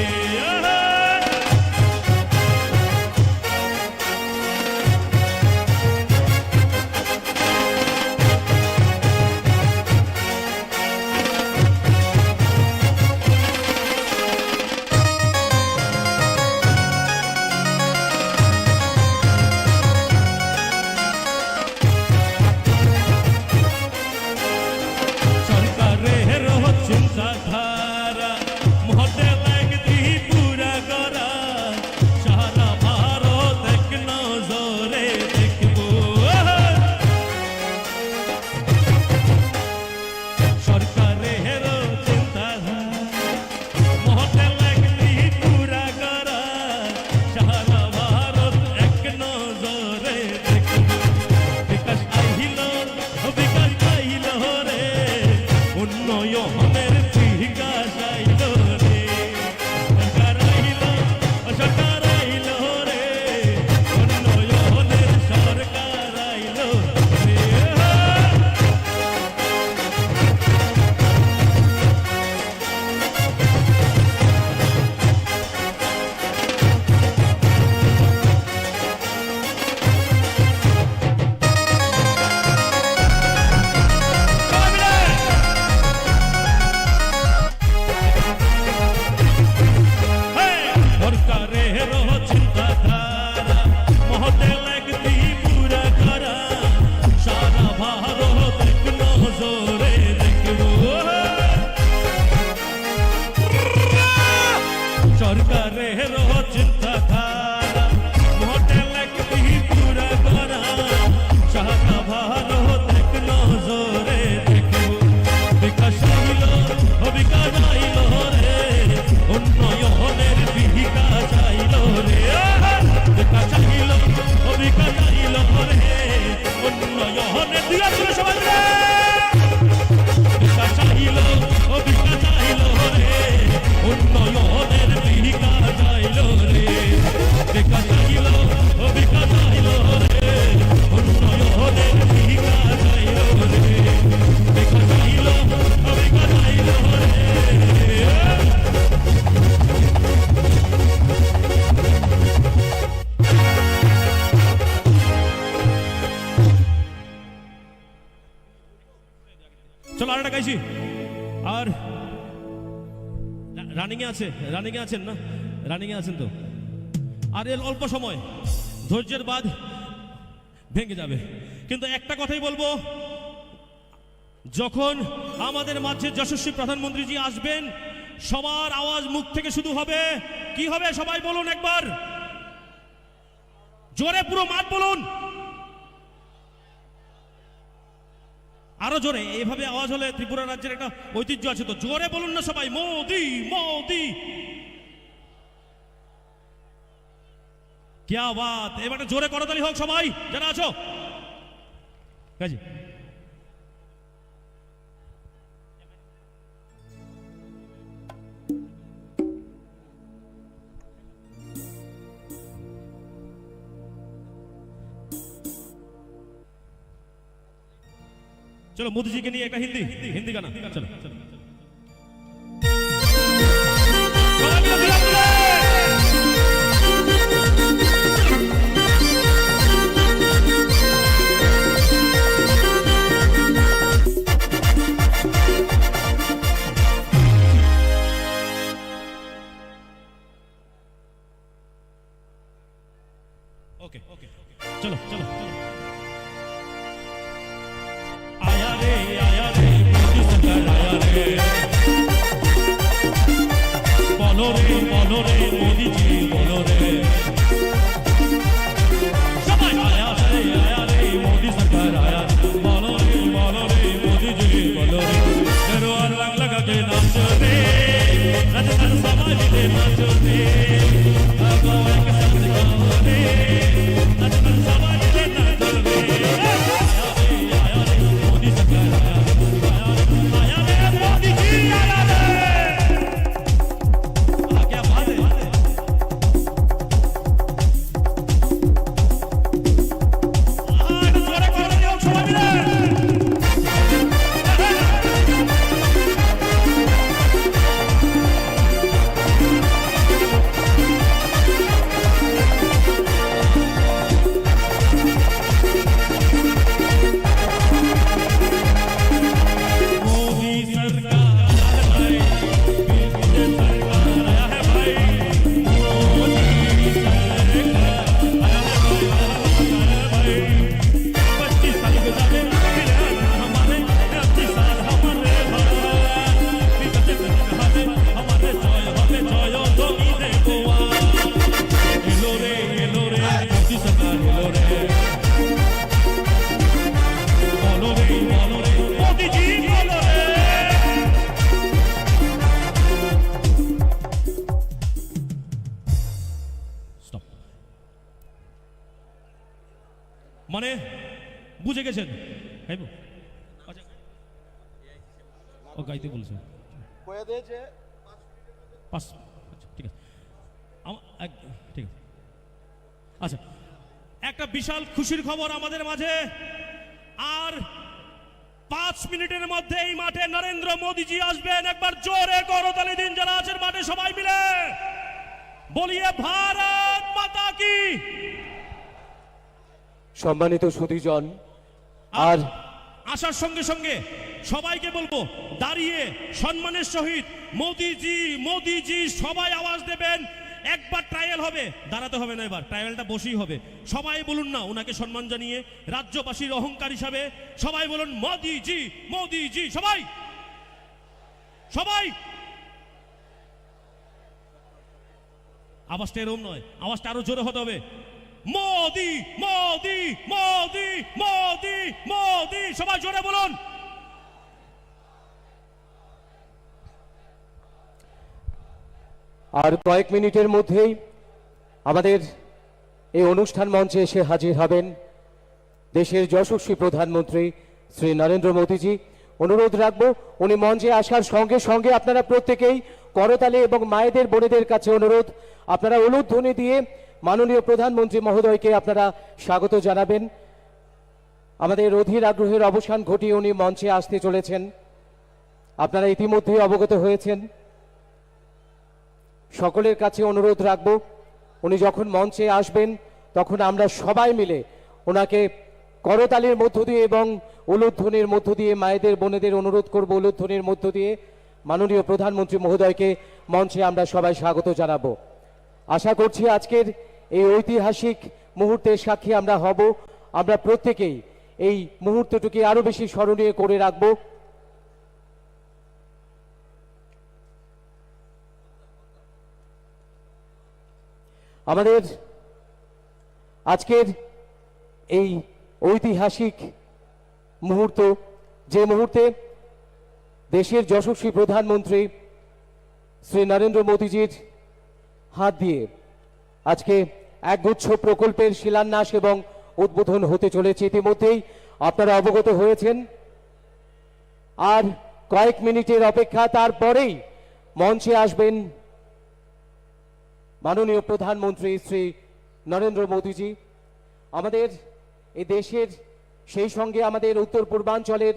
সরকারের চিন্তাধারা মডেল এক ত্রিপুরা গড়া, সারা ভারত এক নজরে দেখবো। সরকারের চিন্তাধারা মডেল এক ত্রিপুরা গড়া, সারা ভারত এক নজরে দেখবো। বিকাশ আহিল, বিকাশ আহিল রে, উন্নয়নের বিকাশ আইল রে। সরকার আইল, সরকার আইল রে, উন্নয়নের সরকার আইল রে। সরকারের চিন্তাধারা মডেল এক ত্রিপুরা গড়া, সারা ভারত এক নজরে দেখবো। সরকারের চিন্তাধারা মডেল এক ত্রিপুরা গড়া, সারা ভারত এক নজরে দেখবো। বিকাশ আহিল, ও বিকাশ আহিল রে, উন্নয়নের বিকাশ আহিল রে। বিকাশ আহিল, ও বিকাশ আহিল রে, উন্নয়নের, দুই হাত তুলে সবাই মিলে। বিকাশ আহিল, ও বিকাশ আহিল রে, উন্নয়নের বিকাশ আহিল রে। বিকাশ আহিল, ও বিকাশ আহিল রে, উন্নয়নের বিকাশ আহিল রে। বিকাশ আহিল, ও বিকাশ আহিল রে। চলো, আরেকটা গাইছি। আর রা-, রানিং এ আছে, রানিং এ আছেন না? রানিং এ আছেন তো? আর এর অল্প সময়, ধৈর্যের বাঁধ ভেঙে যাবে। কিন্তু একটা কথাই বলবো, যখন আমাদের মাঝে যশস্বী প্রধানমন্ত্রীজি আসবেন, সবার আওয়াজ মুখ থেকে শুধু হবে। কি হবে, সবাই বলুন একবার। জোরে পুরো মাঠ বলুন, আরো জোরে। এইভাবে আওয়াজ হলে ত্রিপুরা রাজ্যের একটা ঐতিহ্য আছে তো। জোরে বলুন না সবাই, মোদি, মোদি। কিয়া বাত। এবার একটা জোরে করতালি হোক সবাই যারা আছো। কাজী। চলো, মোদিজিকে নিয়ে একটা হিন্দি, হিন্দি গানা। চলো। ওকে, ওকে, চলো, চলো, চলো। মানে বুঝে গেছেন? গাইবো? আচ্ছা। ও গাইতে বলছে। কয়ে দে যে পাঁচ, আচ্ছা, ঠিক আছে। আম-, এক, ঠিক আছে। আচ্ছা, একটা বিশাল খুশির খবর আমাদের মাঝে। আর পাঁচ মিনিটের মধ্যে এই মাঠে নরেন্দ্র মোদীজি আসবেন। একবার জোরে করতালি দিন যারা আছেন মাঠে সবাই মিলে। বলিয়ে ভারত মাতা কি। সম্মানিত সুধীজন, আর আসার সঙ্গে সঙ্গে সবাইকে বলবো, দাঁড়িয়ে সম্মানের সহিত "মোদিজি, মোদিজি" সবাই আওয়াজ দেবেন। একবার ট্রায়াল হবে, দাঁড়াতে হবে না, এবার ট্রায়ালটা বসেই হবে। সবাই বলুন না ওনাকে সম্মান জানিয়ে, রাজ্যবাসীর অহংকার হিসাবে সবাই বলুন, "মোদিজি, মোদিজি", সবাই, সবাই। আওয়াজটা এরকম নয়, আওয়াজটা আরো জোরে হতে হবে। "মোদি, মোদি, মোদি, মোদি, মোদি", সবাই জোরে বলুন। আর কয়েক মিনিটের মধ্যেই আমাদের এই অনুষ্ঠান মঞ্চে এসে হাজির হবেন দেশের যশস্বী প্রধানমন্ত্রী শ্রী নরেন্দ্র মোদীজি। অনুরোধ রাখবো, উনি মঞ্চে আসার সঙ্গে সঙ্গে আপনারা প্রত্যেকেই করতালি এবং মায়েদের, বোনেদের কাছে অনুরোধ, আপনারা উলুধ্বনি দিয়ে মাননীয় প্রধানমন্ত্রী মহোদয়কে আপনারা স্বাগত জানাবেন। আমাদের অধীর আগ্রহের অবসান ঘটিয়ে উনি মঞ্চে আসতে চলেছেন। আপনারা ইতিমধ্যেই অবগত হয়েছেন। সকলের কাছে অনুরোধ রাখব, উনি যখন মঞ্চে আসবেন, তখন আমরা সবাই মিলে ওনাকে করতালির মধ্য দিয়ে এবং উলুধ্বনির মধ্য দিয়ে, মায়েদের, বোনেদের অনুরোধ করব, উলুধ্বনির মধ্য দিয়ে মাননীয় প্রধানমন্ত্রী মহোদয়কে মঞ্চে আমরা সবাই স্বাগত জানাবো। আশা করছি আজকের এই ঐতিহাসিক মুহূর্তের সাক্ষী আমরা হব। আমরা প্রত্যেকেই এই মুহূর্তটিকে আরো বেশি স্মরণীয় করে রাখব। আমাদের আজকের এই ঐতিহাসিক মুহূর্ত, যে মুহূর্তে দেশের যশস্বী প্রধানমন্ত্রী শ্রী নরেন্দ্র মোদীজির হাত দিয়ে আজকে একগুচ্ছ প্রকল্পের শিলান্যাস এবং উদ্বোধন হতে চলেছে। ইতিমধ্যেই আপনারা অবগত হয়েছেন, আর কয়েক মিনিটের অপেক্ষা, তারপরেই মঞ্চে আসবেন মাননীয় প্রধানমন্ত্রী শ্রী নরেন্দ্র মোদীজি। আমাদের এই দেশের, সেই সঙ্গে আমাদের উত্তর পূর্বাঞ্চলের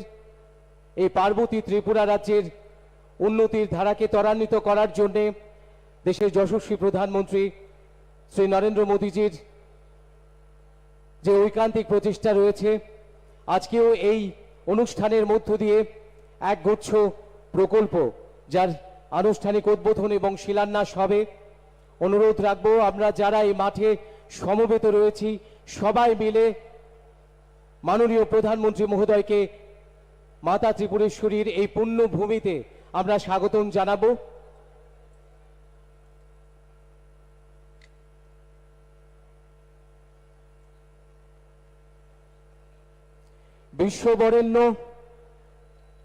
এই পার্বতী ত্রিপুরা রাজ্যের উন্নতির ধারাকে ত্বরান্বিত করার জন্যে দেশের যশস্বী প্রধানমন্ত্রী শ্রী নরেন্দ্র মোদীজির যে ঐকান্তিক প্রচেষ্টা রয়েছে, আজকেও এই অনুষ্ঠানের মধ্য দিয়ে একগুচ্ছ প্রকল্প, যার আনুষ্ঠানিক উদ্বোধন এবং শিলান্যাস হবে। অনুরোধ রাখবো, আমরা যারা এই মাঠে সমবেত রয়েছি, সবাই মিলে মাননীয় প্রধানমন্ত্রী মহোদয়কে মাতা ত্রিপুরেশ্বরীর এই পুণ্যভূমিতে আমরা স্বাগতম জানাবো। বিশ্ববরেণ্য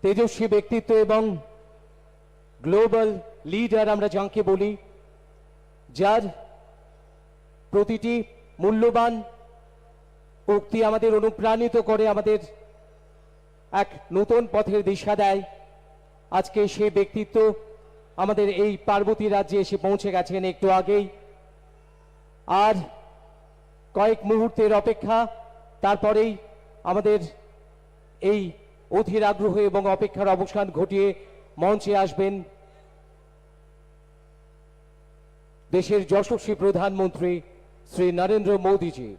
তেজস্বী ব্যক্তিত্ব এবং গ্লোবাল লিডার আমরা যাকে বলি, যার প্রতিটি মূল্যবান উক্তি আমাদের অনুপ্রাণিত করে, আমাদের এক নতুন পথের দিশা দেয়। আজকে সেই ব্যক্তিত্ব আমাদের এই পার্বতী রাজ্যে এসে পৌঁছে গেছেন একটু আগেই। আর কয়েক মুহূর্তের অপেক্ষা, তারপরেই আমাদের এই অধীর আগ্রহ এবং অপেক্ষার অবসান ঘটিয়ে মঞ্চে আসবেন দেশের যশস্বী প্রধানমন্ত্রী শ্রী নরেন্দ্র মোদীজি।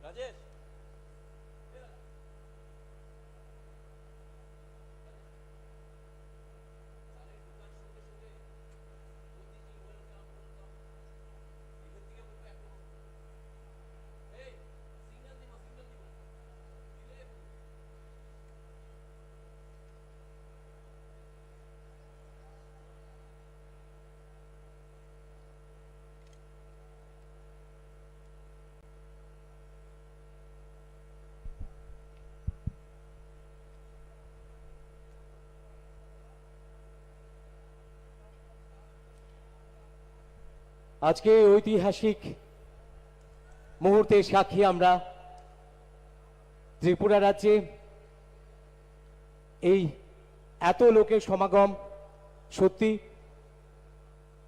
রাজেশ। আজকে এই ঐতিহাসিক মুহূর্তের সাক্ষী আমরা। ত্রিপুরা রাজ্যে এই এত লোকের সমাগম, সত্যি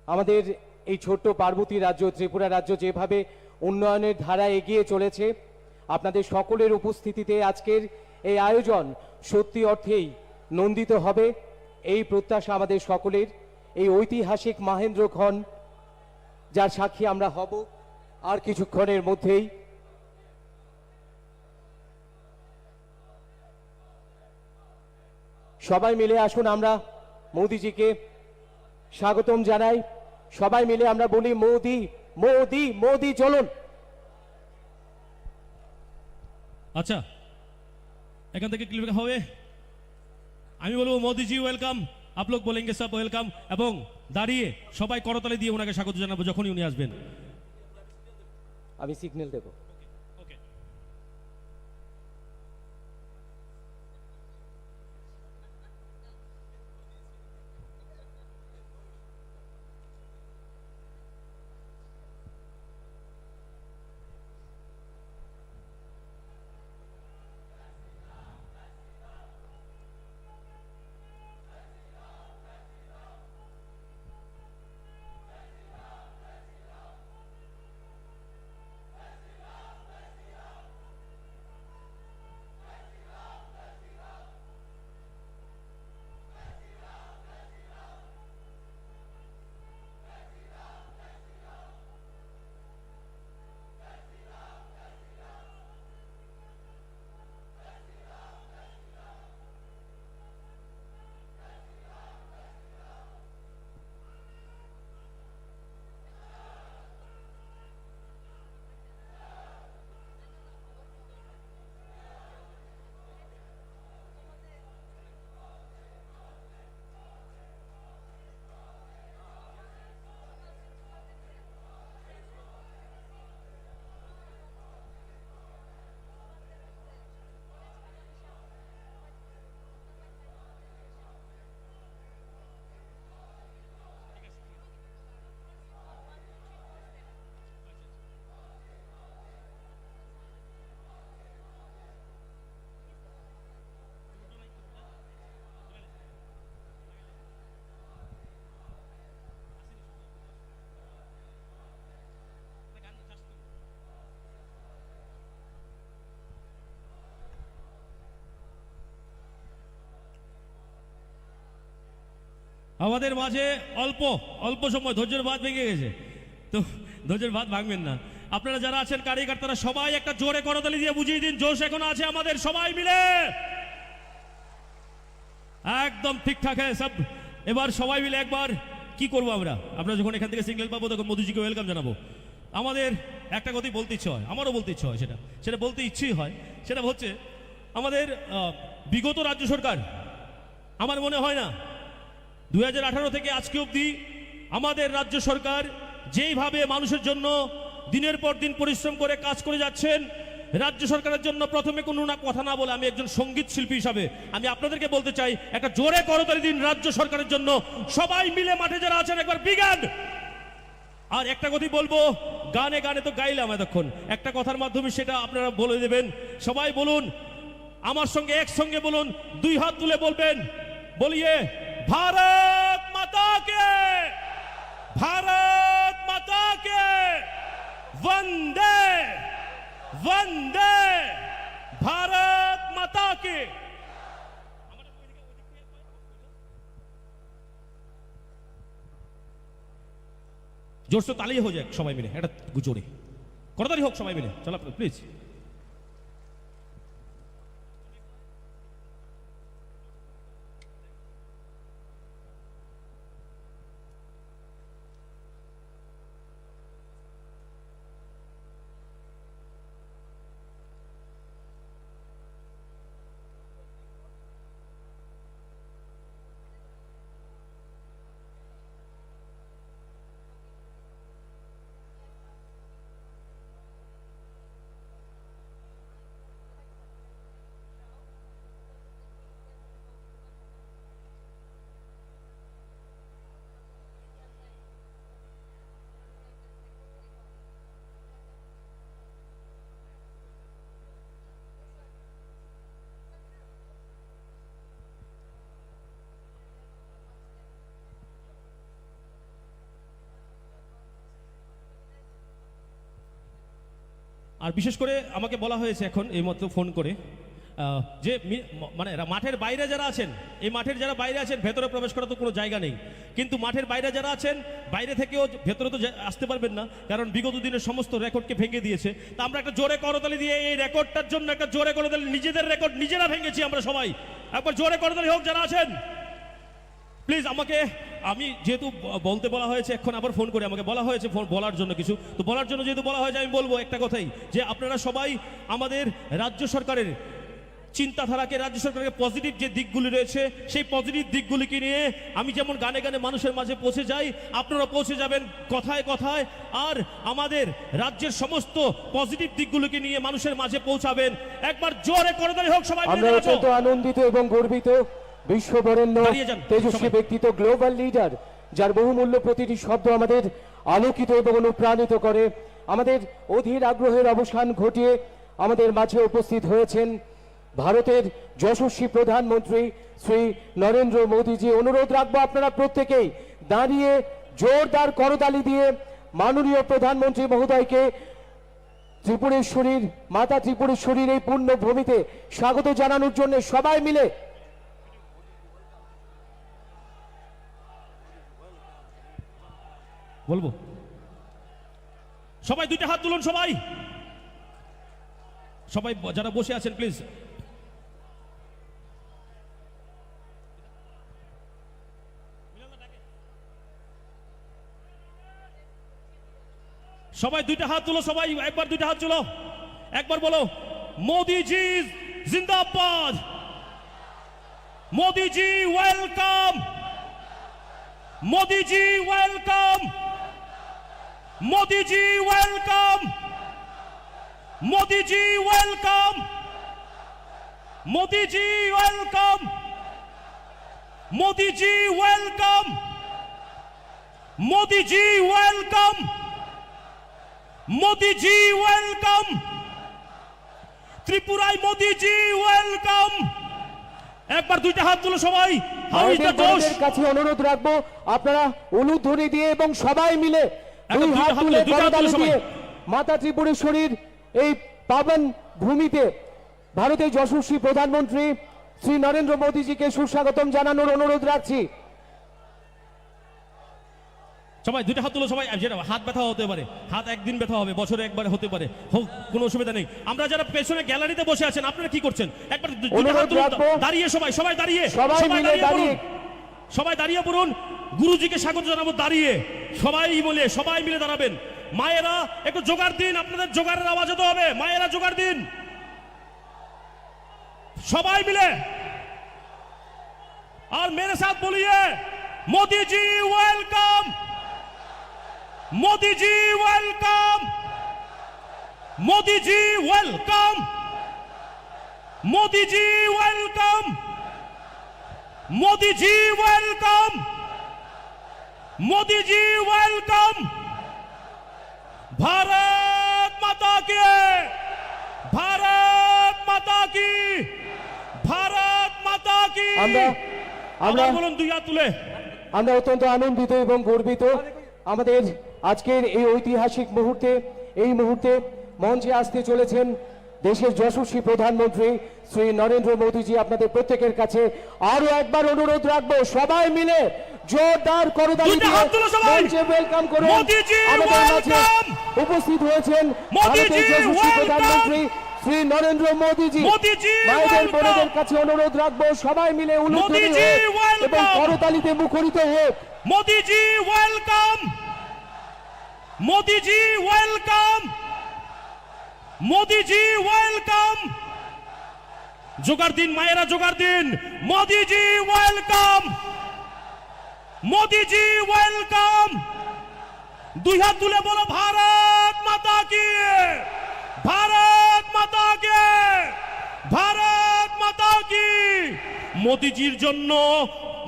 আমাদের এই ছোট্ট পার্বতী রাজ্য, ত্রিপুরা রাজ্য যেভাবে উন্নয়নের ধারা এগিয়ে চলেছে, আপনাদের সকলের উপস্থিতিতে আজকের এই আয়োজন সত্যি অর্থেই নন্দিত হবে, এই প্রত্যাশা আমাদের সকলের। এই ঐতিহাসিক মাহেন্দ্র খন, যার সাক্ষী আমরা হব আর কিছুক্ষণের মধ্যেই। সবাই মিলে আসুন, আমরা মোদিজিকে স্বাগতম জানাই। সবাই মিলে আমরা বলি, "মোদি, মোদি, মোদি, চলুন।" আচ্ছা, এখান থেকে ক্লিক হবে। আমি বলবো, "মোদিজি ওয়েলকাম", আপ লোগ বলেঙ্গে, "সব ওয়েলকাম", এবং দাঁড়িয়ে সবাই করতালি দিয়ে ওনাকে স্বাগত জানাবো যখনই উনি আসবেন। আমি সিগন্যাল দেব। আমাদের মাঝে অল্প, অল্প সময় ধৈর্যের বাঁধ ভেঙে গেছে, তো ধৈর্যের বাঁধ ভাঙবেন না। আপনারা যারা আছেন কারিগর, তারা সবাই একটা জোরে করতালি দিয়ে বুঝিয়ে দিন, জোশ এখনো আছে আমাদের, সবাই মিলে। একদম ঠিকঠাক হ্যাঁ সব। এবার সবাই মিলে একবার কি করবো আমরা? আমরা যখন এখান থেকে সিগন্যাল পাবো, তখন মোদিজিকে ওয়েলকাম জানাবো। আমাদের একটা কথাই বলতে ইচ্ছে হয়, আমারও বলতে ইচ্ছে হয় সেটা, সেটা বলতে ইচ্ছেই হয়। সেটা হচ্ছে আমাদের, আহ, বিগত রাজ্য সরকার, আমার মনে হয় না দুই হাজার আঠারো থেকে আজকে অবধি আমাদের রাজ্য সরকার যেইভাবে মানুষের জন্য দিনের পর দিন পরিশ্রম করে কাজ করে যাচ্ছেন, রাজ্য সরকারের জন্য প্রথমে কোনো না কথা না বলে আমি একজন সঙ্গীত শিল্পী হিসাবে আমি আপনাদেরকে বলতে চাই, একটা জোরে করতালি দিন রাজ্য সরকারের জন্য। সবাই মিলে মাঠে যারা আছেন একবার বিগ হ্যান্ড। আর একটা কথাই বলবো, গানে গানে তো গাইলাম এতক্ষণ, একটা কথার মাধ্যমে সেটা আপনারা বলে দেবেন। সবাই বলুন, আমার সঙ্গে একসঙ্গে বলুন, দুই হাত তুলে বলবেন, বলিয়ে, ভারত মাতা কে, ভারত মাতা কে, বন্দে, বন্দে, ভারত মাতা কে। জোরসে তালি হয়ে যাক সবাই মিলে, একটা জোরে করতালি হোক সবাই মিলে। চলো, প্লিজ। আর বিশেষ করে আমাকে বলা হয়েছে এখন এইমাত্র ফোন করে, আহ, যে মি-, ম-, মানে রা-, মাঠের বাইরে যারা আছেন, এই মাঠের যারা বাইরে আছেন, ভেতরে প্রবেশ করার তো কোনো জায়গা নেই, কিন্তু মাঠের বাইরে যারা আছেন, বাইরে থেকেও ভেতরে তো যা-, আসতে পারবেন না, কারণ বিগত দিনের সমস্ত রেকর্ডকে ভেঙে দিয়েছে। তা আমরা একটা জোরে করতালি দিয়ে এই রেকর্ডটার জন্য একটা জোরে করতালি, নিজেদের রেকর্ড নিজেরা ভেঙেছি আমরা সবাই। একবার জোরে করতালি হোক যারা আছেন। প্লিজ আমাকে, আমি যেহেতু ব-, বলতে বলা হয়েছে, এখন আবার ফোন করে আমাকে বলা হয়েছে ফোন বলার জন্য কিছু, তো বলার জন্য যেহেতু বলা হয়েছে, আমি বলবো একটা কথাই, যে আপনারা সবাই আমাদের রাজ্য সরকারের চিন্তাধারাকে, রাজ্য সরকারের পজিটিভ যে দিকগুলি রয়েছে, সেই পজিটিভ দিকগুলিকে নিয়ে আমি যেমন গানে গানে মানুষের মাঝে পৌঁছে যাই, আপনারা পৌঁছে যাবেন কথায় কথায়। আর আমাদের রাজ্যের সমস্ত পজিটিভ দিকগুলিকে নিয়ে মানুষের মাঝে পৌঁছাবেন। একবার জোরে করতালি হোক সবাই মিলে আমরা দাঁড়াও। অত্যন্ত আনন্দিত এবং গর্বিত, বিশ্ববরেণ্য দাঁড়িয়ে যান তেজস্বী সবাই। ব্যক্তিত্ব, গ্লোবাল লিডার, যার বহুমূল্য প্রতিটি শব্দ আমাদের আলোকিত এবং অনুপ্রাণিত করে। আমাদের অধীর আগ্রহের অবসান ঘটিয়ে আমাদের মাঝে উপস্থিত হয়েছেন ভারতের যশস্বী প্রধানমন্ত্রী শ্রী নরেন্দ্র মোদীজি। অনুরোধ রাখবো আপনারা প্রত্যেকেই দাঁড়িয়ে জোরদার করতালি দিয়ে মাননীয় প্রধানমন্ত্রী মহোদয়কে ত্রিপুরেশ্বরীর, মাতা ত্রিপুরেশ্বরীর এই পুণ্যভূমিতে স্বাগত জানানোর জন্য সবাই মিলে বলবো। সবাই দুইটা হাত তুলুন, সবাই। সবাই ব-, যারা বসে আছেন, প্লিজ। সবাই দুইটা হাত তুলো, সবাই একবার দুইটা হাত তুলো, একবার বলো, মোদিজি জিন্দাবাদ, মোদিজি ওয়েলকাম, মোদিজি ওয়েলকাম, মোদিজি ওয়েলকাম, মোদিজি ওয়েলকাম, মোদিজি ওয়েলকাম, মোদিজি ওয়েলকাম। মোদিজি ওয়েলকাম, মোদিজি ওয়েলকাম, ত্রিপুরায় মোদিজি ওয়েলকাম। একবার দুইটা হাত তুলো সবাই। How is the ভারতের জোশ? জনগণের কাছে অনুরোধ রাখবো, আপনারা উলুধ্বনি দিয়ে এবং সবাই মিলে একবার দুই দুইটা হাত হাত তুলে তুলো, দুইটা হাত তুলো করতালি সবাই। দিয়ে মাতা ত্রিপুরেশ্বরীর এই পাবন ভূমিতে ভারতের যশস্বী প্রধানমন্ত্রী শ্রী নরেন্দ্র মোদীজিকে সুস্বাগতম জানানোর অনুরোধ রাখছি। সবাই দুইটা হাত তুলো সবাই। আর যেটা হাত ব্যথা হতে পারে, হাত একদিন ব্যথা হবে, বছরে একবার হতে পারে, হোক, কোনো অসুবিধা নেই। আমরা যারা পেছনে গ্যালারিতে বসে আছেন, আপনারা কি করছেন? একবার দু-, দুইটা হাত অনুরোধ তুলুন। রাখবো। দাঁড়িয়ে সবাই, সবাই দাঁড়িয়ে, সবাই সবাই মিলে দাঁড়িয়ে দাঁড়িয়ে। বলুন। সবাই দাঁড়িয়ে বলুন, গুরুজিকে স্বাগত জানাবো দাঁড়িয়ে। সবাই মিলে, সবাই মিলে দাঁড়াবেন। মায়েরা একটু জোগাড় দিন, আপনাদের জোগাড়ের আওয়াজ হতে হবে। মায়েরা জোগাড় দিন, সবাই মিলে। আর মেরে সাথ বলিয়ে, মোদিজি ওয়েলকাম, মোদিজি ওয়েলকাম, মোদিজি ওয়েলকাম, মোদিজি ওয়েলকাম, মোদিজি ওয়েলকাম, মোদিজি ওয়েলকাম। ভারত মাতা কি, ভারত মাতা কি, ভারত মাতা কি। আমরা আমরা আবার বলুন দুই হাত তুলে। আমরা অত্যন্ত আনন্দিত এবং গর্বিত আমাদের আজকের এই ঐতিহাসিক মুহূর্তে। এই মুহূর্তে মঞ্চে আসতে চলেছেন দেশের যশস্বী প্রধানমন্ত্রী শ্রী নরেন্দ্র মোদীজি। আপনাদের প্রত্যেকের কাছে আরো একবার অনুরোধ রাখবো, সবাই মিলে জোরদার করতালি দুইটা দিয়ে হাত তুলো সবাই। মঞ্চে ওয়েলকাম করুন। মোদিজি আমাদের মাঝে ওয়েলকাম। উপস্থিত হয়েছেন ভারতের মোদিজি যশস্বী ওয়েলকাম। প্রধানমন্ত্রী শ্রী নরেন্দ্র মোদীজি। মোদিজি মায়েদের ওয়েলকাম। বোনেদের কাছে অনুরোধ রাখবো, সবাই মিলে উলুধ্বনি মোদিজি হোক এবং ওয়েলকাম। করতালিতে মুখরিত হোক। মোদিজি ওয়েলকাম, মোদিজি ওয়েলকাম, মোদিজি ওয়েলকাম। জোগাড় দিন মায়েরা, জোগাড় দিন। মোদিজি ওয়েলকাম, মোদিজি ওয়েলকাম। দুই হাত তুলে বলো, ভারত মাতা কি, ভারত মাতা কি, ভারত মাতা কি। মোদিজির জন্য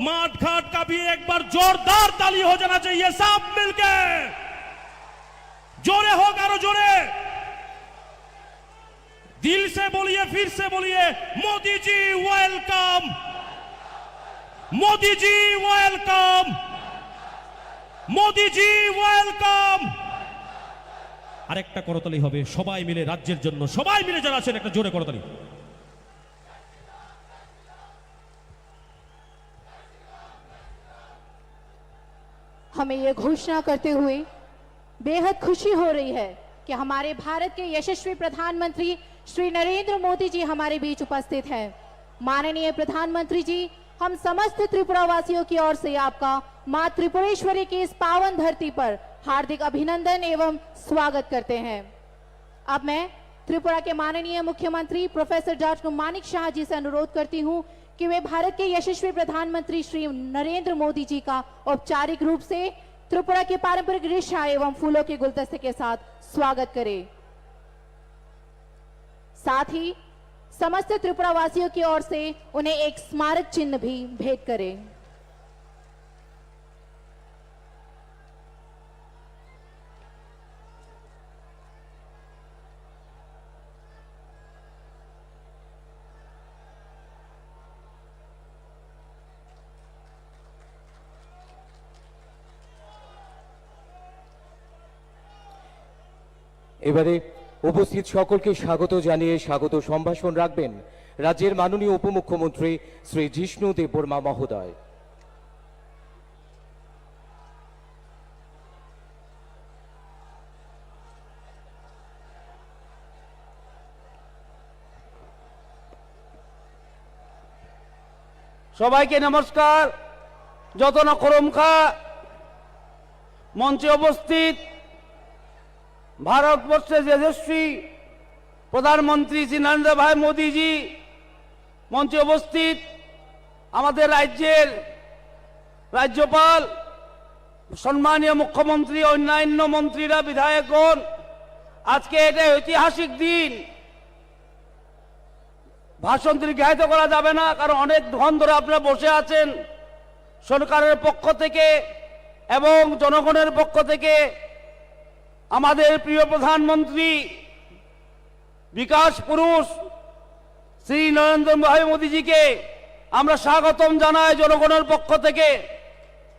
মাঠ ঘাট কাঁপিয়ে একবার জোরদার তালি হো জানা চাইয়ে সব মিলকে। জোরে হোক, আরো জোরে। দিল সে বলিয়ে, ফির সে বলিয়ে, মোদিজি ওয়েলকাম, মোদিজি ওয়েলকাম, মোদিজি ওয়েলকাম। আরেকটা করতালি হবে সবাই মিলে রাজ্যের জন্য, সবাই মিলে যারা আছেন একটা জোরে করতালি। हमें ये घोषणा करते हुए बेहद खुशी हो रही है कि हमारे भारत के यशस्वी प्रधानमंत्री श्री नरेंद्र मोदी जी हमारे बीच उपस्थित हैं। माननीय प्रधानमंत्री जी, हम समस्त त्रिपुरा वासियों की ओर से आपका माँ त्रिपुरेश्वरी की इस पावन धरती पर हार्दिक अभिनंदन एवं स्वागत करते हैं। अब मैं त्रिपुरा के माननीय मुख्यमंत्री प्रोफेसर डॉक्टर मानिक शाह जी से अनुरोध करती हूँ कि वे भारत के यशस्वी प्रधानमंत्री श्री नरेंद्र मोदी जी का औपचारिक रूप से त्रिपुरा के पारंपरिक रिशा एवं फूलों के गुलदस्ते के साथ स्वागत करें। साथ ही समस्त त्रिपुरा वासियों की ओर से उन्हें एक स्मारक चिन्ह भी भेंट करें। এবারে উপস্থিত সকলকে স্বাগত জানিয়ে স্বাগত সম্ভাষণ রাখবেন রাজ্যের মাননীয় উপমুখ্যমন্ত্রী শ্রী জিষ্ণু দেববর্মা মহোদয়। সবাইকে নমস্কার। যত নখরমখা মঞ্চে উপস্থিত ভারতবর্ষের যশস্বী প্রধানমন্ত্রী শ্রী নরেন্দ্র ভাই মোদীজি, মঞ্চে উপস্থিত আমাদের রাজ্যের রাজ্যপাল, সম্মানীয় মুখ্যমন্ত্রী, অন্যান্য মন্ত্রীরা, বিধায়কগণ, আজকে এটা ঐতিহাসিক দিন। ভাষণ দীর্ঘায়িত করা যাবে না, কারণ অনেক ধন ধরে আপনারা বসে আছেন। সরকারের পক্ষ থেকে এবং জনগণের পক্ষ থেকে আমাদের প্রিয় প্রধানমন্ত্রী বিকাশ পুরুষ শ্রী নরেন্দ্র ভাই মোদীজিকে আমরা স্বাগতম জানাই জনগণের পক্ষ থেকে।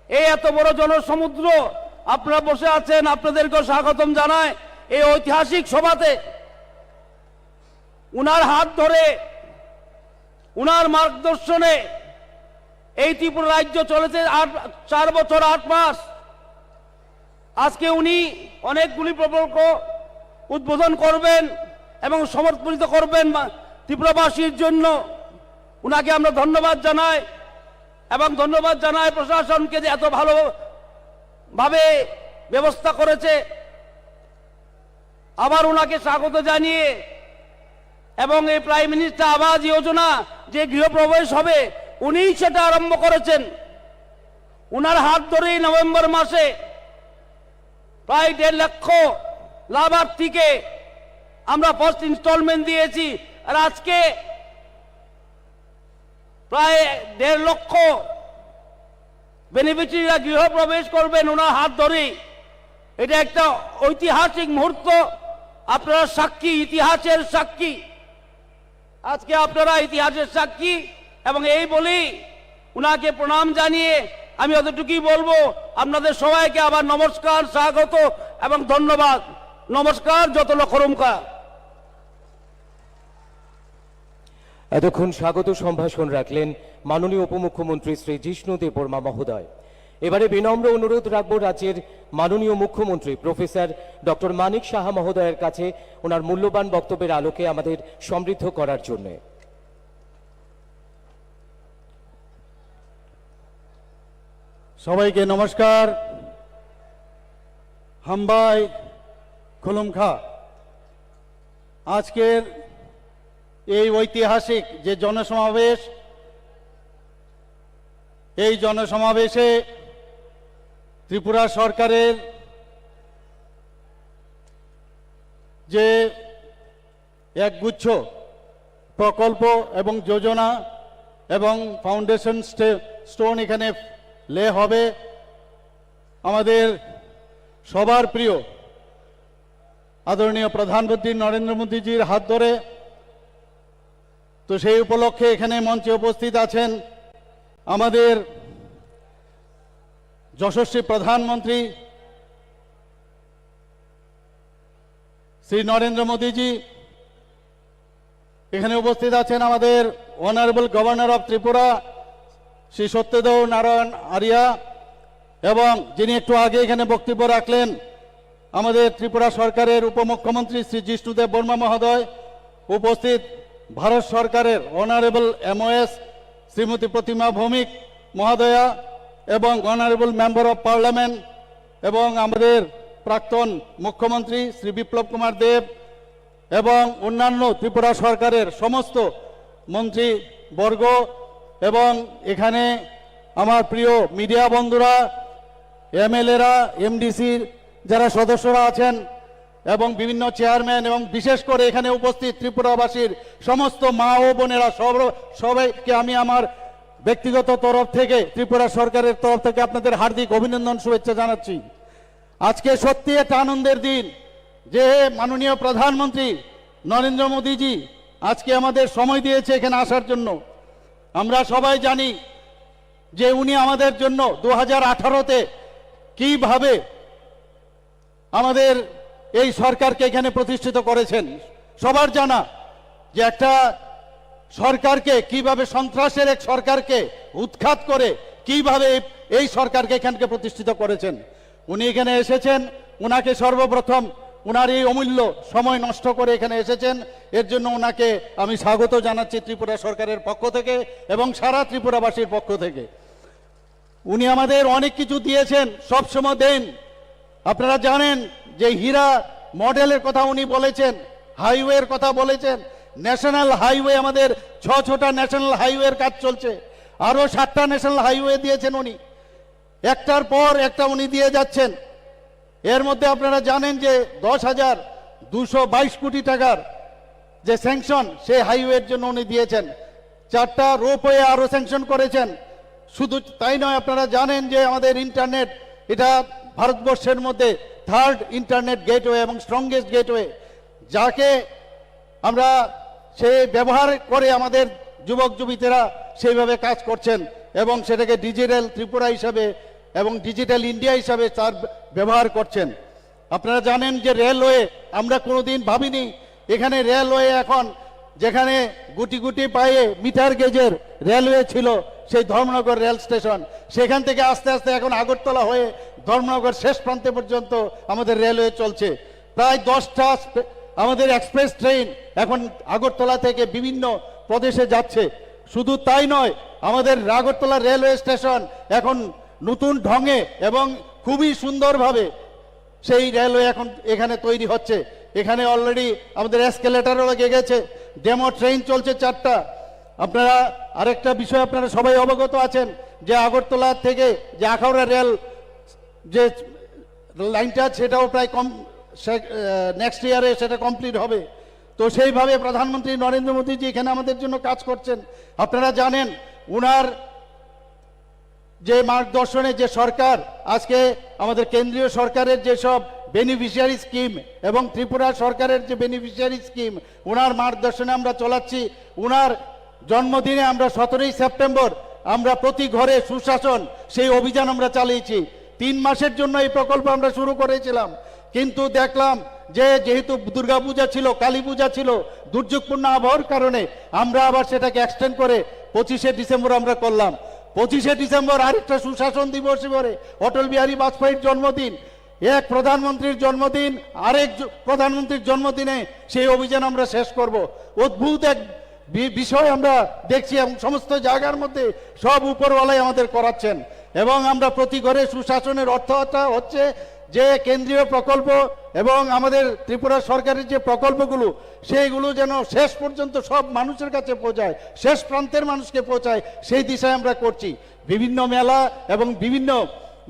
এই এত বড় জনসমুদ্র আপনারা বসে আছেন, আপনাদেরকেও স্বাগতম জানাই এই ঐতিহাসিক সভাতে। উনার হাত ধরে, উনার মার্গদর্শনে এই ত্রিপুরা রাজ্য চলেছে আট, চার বছর আট মাস। আজকে উনি অনেকগুলি প্রকল্প উদ্বোধন করবেন এবং সমর্পিত করবেন মা-, ত্রিপুরাবাসীর জন্য। উনাকে আমরা ধন্যবাদ জানাই। এবং ধন্যবাদ জানাই প্রশাসনকে যে এত ভালোভাবে ব্যবস্থা করেছে। আবার ওনাকে স্বাগত জানিয়ে এবং এই প্রাইম মিনিস্টার আবাস যোজনা যে গৃহপ্রবেশ হবে, উনিই সেটা আরম্ভ করেছেন। ওনার হাত ধরেই নভেম্বর মাসে প্রায় দেড় লক্ষ লাভার্থীকে আমরা ফার্স্ট ইনস্টলমেন্ট দিয়েছি। আর আজকে প্রায় দেড় লক্ষ বেনিফিশিয়ারিরা গৃহপ্রবেশ করবেন ওনার হাত ধরেই। এটা একটা ঐতিহাসিক মুহূর্ত। আপনারা সাক্ষী, ইতিহাসের সাক্ষী। আজকে আপনারা ইতিহাসের সাক্ষী। এবং এই বলি ওনাকে প্রণাম জানিয়ে আমি অতটুকুই বলবো। আপনাদের সবাইকে আবার নমস্কার, স্বাগত এবং ধন্যবাদ। নমস্কার, যত লক্ষরুমকা। এতক্ষণ স্বাগত সম্ভাষণ রাখলেন মাননীয় উপমুখ্যমন্ত্রী শ্রী জিষ্ণু দেববর্মা মহোদয়। এবারে বিনম্র অনুরোধ রাখব রাজ্যের মাননীয় মুখ্যমন্ত্রী প্রফেসর ডক্টর মানিক সাহা মহোদয়ের কাছে ওনার মূল্যবান বক্তব্যের আলোকে আমাদের সমৃদ্ধ করার জন্য। সবাইকে নমস্কার। হামবাই খুলুমখা। আজকের এই ঐতিহাসিক যে জনসমাবেশ, এই জনসমাবেশে ত্রিপুরা সরকারের যে একগুচ্ছ প্রকল্প এবং যোজনা এবং ফাউন্ডেশন স্টোন এখানে লে হবে। আমাদের সবার প্রিয় আদরণীয় প্রধানমন্ত্রী নরেন্দ্র মোদীজির হাত ধরে। তো সেই উপলক্ষে এখানে মঞ্চে উপস্থিত আছেন আমাদের যশস্বী প্রধানমন্ত্রী শ্রী নরেন্দ্র মোদীজি। এখানে উপস্থিত আছেন আমাদের অনারেবল গভর্নর অফ ত্রিপুরা শ্রী সত্যদেব নারায়ণ আরিয়া এবং যিনি একটু আগে এখানে বক্তব্য রাখলেন আমাদের ত্রিপুরা সরকারের উপমুখ্যমন্ত্রী শ্রী জিষ্ণুদেব বর্মা মহোদয়, উপস্থিত ভারত সরকারের অনারেবল এমওএস শ্রীমতী প্রতিমা ভৌমিক মহোদয়া এবং অনারেবল মেম্বার অফ পার্লামেন্ট এবং আমাদের প্রাক্তন মুখ্যমন্ত্রী শ্রী বিপ্লব কুমার দেব এবং অন্যান্য ত্রিপুরা সরকারের সমস্ত মন্ত্রীবর্গ এবং এখানে আমার প্রিয় মিডিয়া বন্ধুরা, এমএলএরা, এমডিসির যারা সদস্যরা আছেন এবং বিভিন্ন চেয়ারম্যান এবং বিশেষ করে এখানে উপস্থিত ত্রিপুরাবাসীর সমস্ত মা ও বোনেরা, সব সবাইকে আমি আমার ব্যক্তিগত তরফ থেকে, ত্রিপুরা সরকারের তরফ থেকে আপনাদের হার্দিক অভিনন্দন, শুভেচ্ছা জানাচ্ছি। আজকে সত্যি একটা আনন্দের দিন যে মাননীয় প্রধানমন্ত্রী নরেন্দ্র মোদীজি আজকে আমাদের সময় দিয়েছে এখানে আসার জন্য। আমরা সবাই জানি যে উনি আমাদের জন্য দু হাজার আঠারোতে কিভাবে আমাদের এই সরকারকে এখানে প্রতিষ্ঠিত করেছেন। সবার জানা যে একটা সরকারকে কিভাবে, সন্ত্রাসের এক সরকারকে উৎখাত করে কিভাবে এই, এই সরকারকে এখানকে প্রতিষ্ঠিত করেছেন। উনি এখানে এসেছেন, ওনাকে সর্বপ্রথম ওনার এই অমূল্য সময় নষ্ট করে এখানে এসেছেন, এর জন্য ওনাকে আমি স্বাগত জানাচ্ছি ত্রিপুরা সরকারের পক্ষ থেকে এবং সারা ত্রিপুরাবাসীর পক্ষ থেকে। উনি আমাদের অনেক কিছু দিয়েছেন, সবসময় দেন। আপনারা জানেন যে হীরা মডেলের কথা উনি বলেছেন, হাইওয়ের কথা বলেছেন, ন্যাশনাল হাইওয়ে, আমাদের ছ ছটা ন্যাশনাল হাইওয়ের কাজ চলছে, আরও সাতটা ন্যাশনাল হাইওয়ে দিয়েছেন উনি, একটার পর একটা উনি দিয়ে যাচ্ছেন। এর মধ্যে আপনারা জানেন যে দশ হাজার দুশো বাইশ কোটি টাকার যে স্যাংশন, সেই হাইওয়ের জন্য উনি দিয়েছেন। চারটা রোপওয়ে আরও স্যাংশন করেছেন। শুধু তাই নয়, আপনারা জানেন যে আমাদের ইন্টারনেট, এটা ভারতবর্ষের মধ্যে থার্ড ইন্টারনেট গেটওয়ে এবং স্ট্রংগেস্ট গেটওয়ে, যাকে আমরা সেই ব্যবহার করে আমাদের যুবক যুবতীরা সেইভাবে কাজ করছেন এবং সেটাকে ডিজিটাল ত্রিপুরা হিসাবে এবং ডিজিটাল ইন্ডিয়া হিসাবে তার ব্যবহার করছেন। আপনারা জানেন যে রেলওয়ে, আমরা কোনোদিন ভাবিনি এখানে রেলওয়ে এখন, যেখানে গুটি গুটি পায়ে মিটার গেজের রেলওয়ে ছিল, সেই ধর্মনগর রেল স্টেশন, সেখান থেকে আস্তে আস্তে এখন আগরতলা হয়ে ধর্মনগর শেষ প্রান্তে পর্যন্ত আমাদের রেলওয়ে চলছে। প্রায় দশটা স্পে-, আমাদের এক্সপ্রেস ট্রেন এখন আগরতলা থেকে বিভিন্ন প্রদেশে যাচ্ছে। শুধু তাই নয়, আমাদের আগরতলা রেলওয়ে স্টেশন এখন নতুন ঢঙে এবং খুবই সুন্দরভাবে সেই রেলওয়ে এখন এখানে তৈরি হচ্ছে। এখানে অলরেডি আমাদের এসকেলেটরও লেগে গেছে, ডেমো ট্রেন চলছে চারটা। আপনারা আরেকটা বিষয়, আপনারা সবাই অবগত আছেন যে আগরতলা থেকে যে আখাউড়া রেল যে লাইনটা, সেটাও প্রায় কম, নেক্সট ইয়ারে সেটা কমপ্লিট হবে। তো সেইভাবে প্রধানমন্ত্রী নরেন্দ্র মোদীজি এখানে আমাদের জন্য কাজ করছেন। আপনারা জানেন, উনার যে মার্গদর্শনে যে সরকার, আজকে আমাদের কেন্দ্রীয় সরকারের যেসব বেনিফিশিয়ারি স্কিম এবং ত্রিপুরা সরকারের যে বেনিফিশিয়ারি স্কিম, ওনার মার্গদর্শনে আমরা চলাচ্ছি। ওনার জন্মদিনে আমরা সতেরোই সেপ্টেম্বর আমরা প্রতি ঘরে সুশাসন, সেই অভিযান আমরা চালিয়েছি। তিন মাসের জন্য এই প্রকল্প আমরা শুরু করেছিলাম, কিন্তু দেখলাম যে যেহেতু দুর্গাপূজা ছিল, কালী পূজা ছিল, দুর্যোগপূর্ণ আবহাওয়ার কারণে আমরা আবার সেটাকে এক্সটেন্ড করে পঁচিশে ডিসেম্বর আমরা করলাম। পঁচিশে ডিসেম্বর আরেকটা সুশাসন দিবস হিসেবে অটল বিহারী বাজপেয়ীর জন্মদিন, এক প্রধানমন্ত্রীর জন্মদিন, আরেক জ-, প্রধানমন্ত্রীর জন্মদিনে সেই অভিযান আমরা শেষ করব। অদ্ভুত এক বি-, বিষয় আমরা দেখছি এবং সমস্ত জায়গার মধ্যে সব উপরওয়ালাই আমাদের করাচ্ছেন এবং আমরা প্রতি ঘরে সুশাসনের অর্থটা হচ্ছে যে কেন্দ্রীয় প্রকল্প এবং আমাদের ত্রিপুরা সরকারের যে প্রকল্পগুলো, সেইগুলো যেন শেষ পর্যন্ত সব মানুষের কাছে পৌঁছায়, শেষ প্রান্তের মানুষকে পৌঁছায়, সেই দিশায় আমরা করছি। বিভিন্ন মেলা এবং বিভিন্ন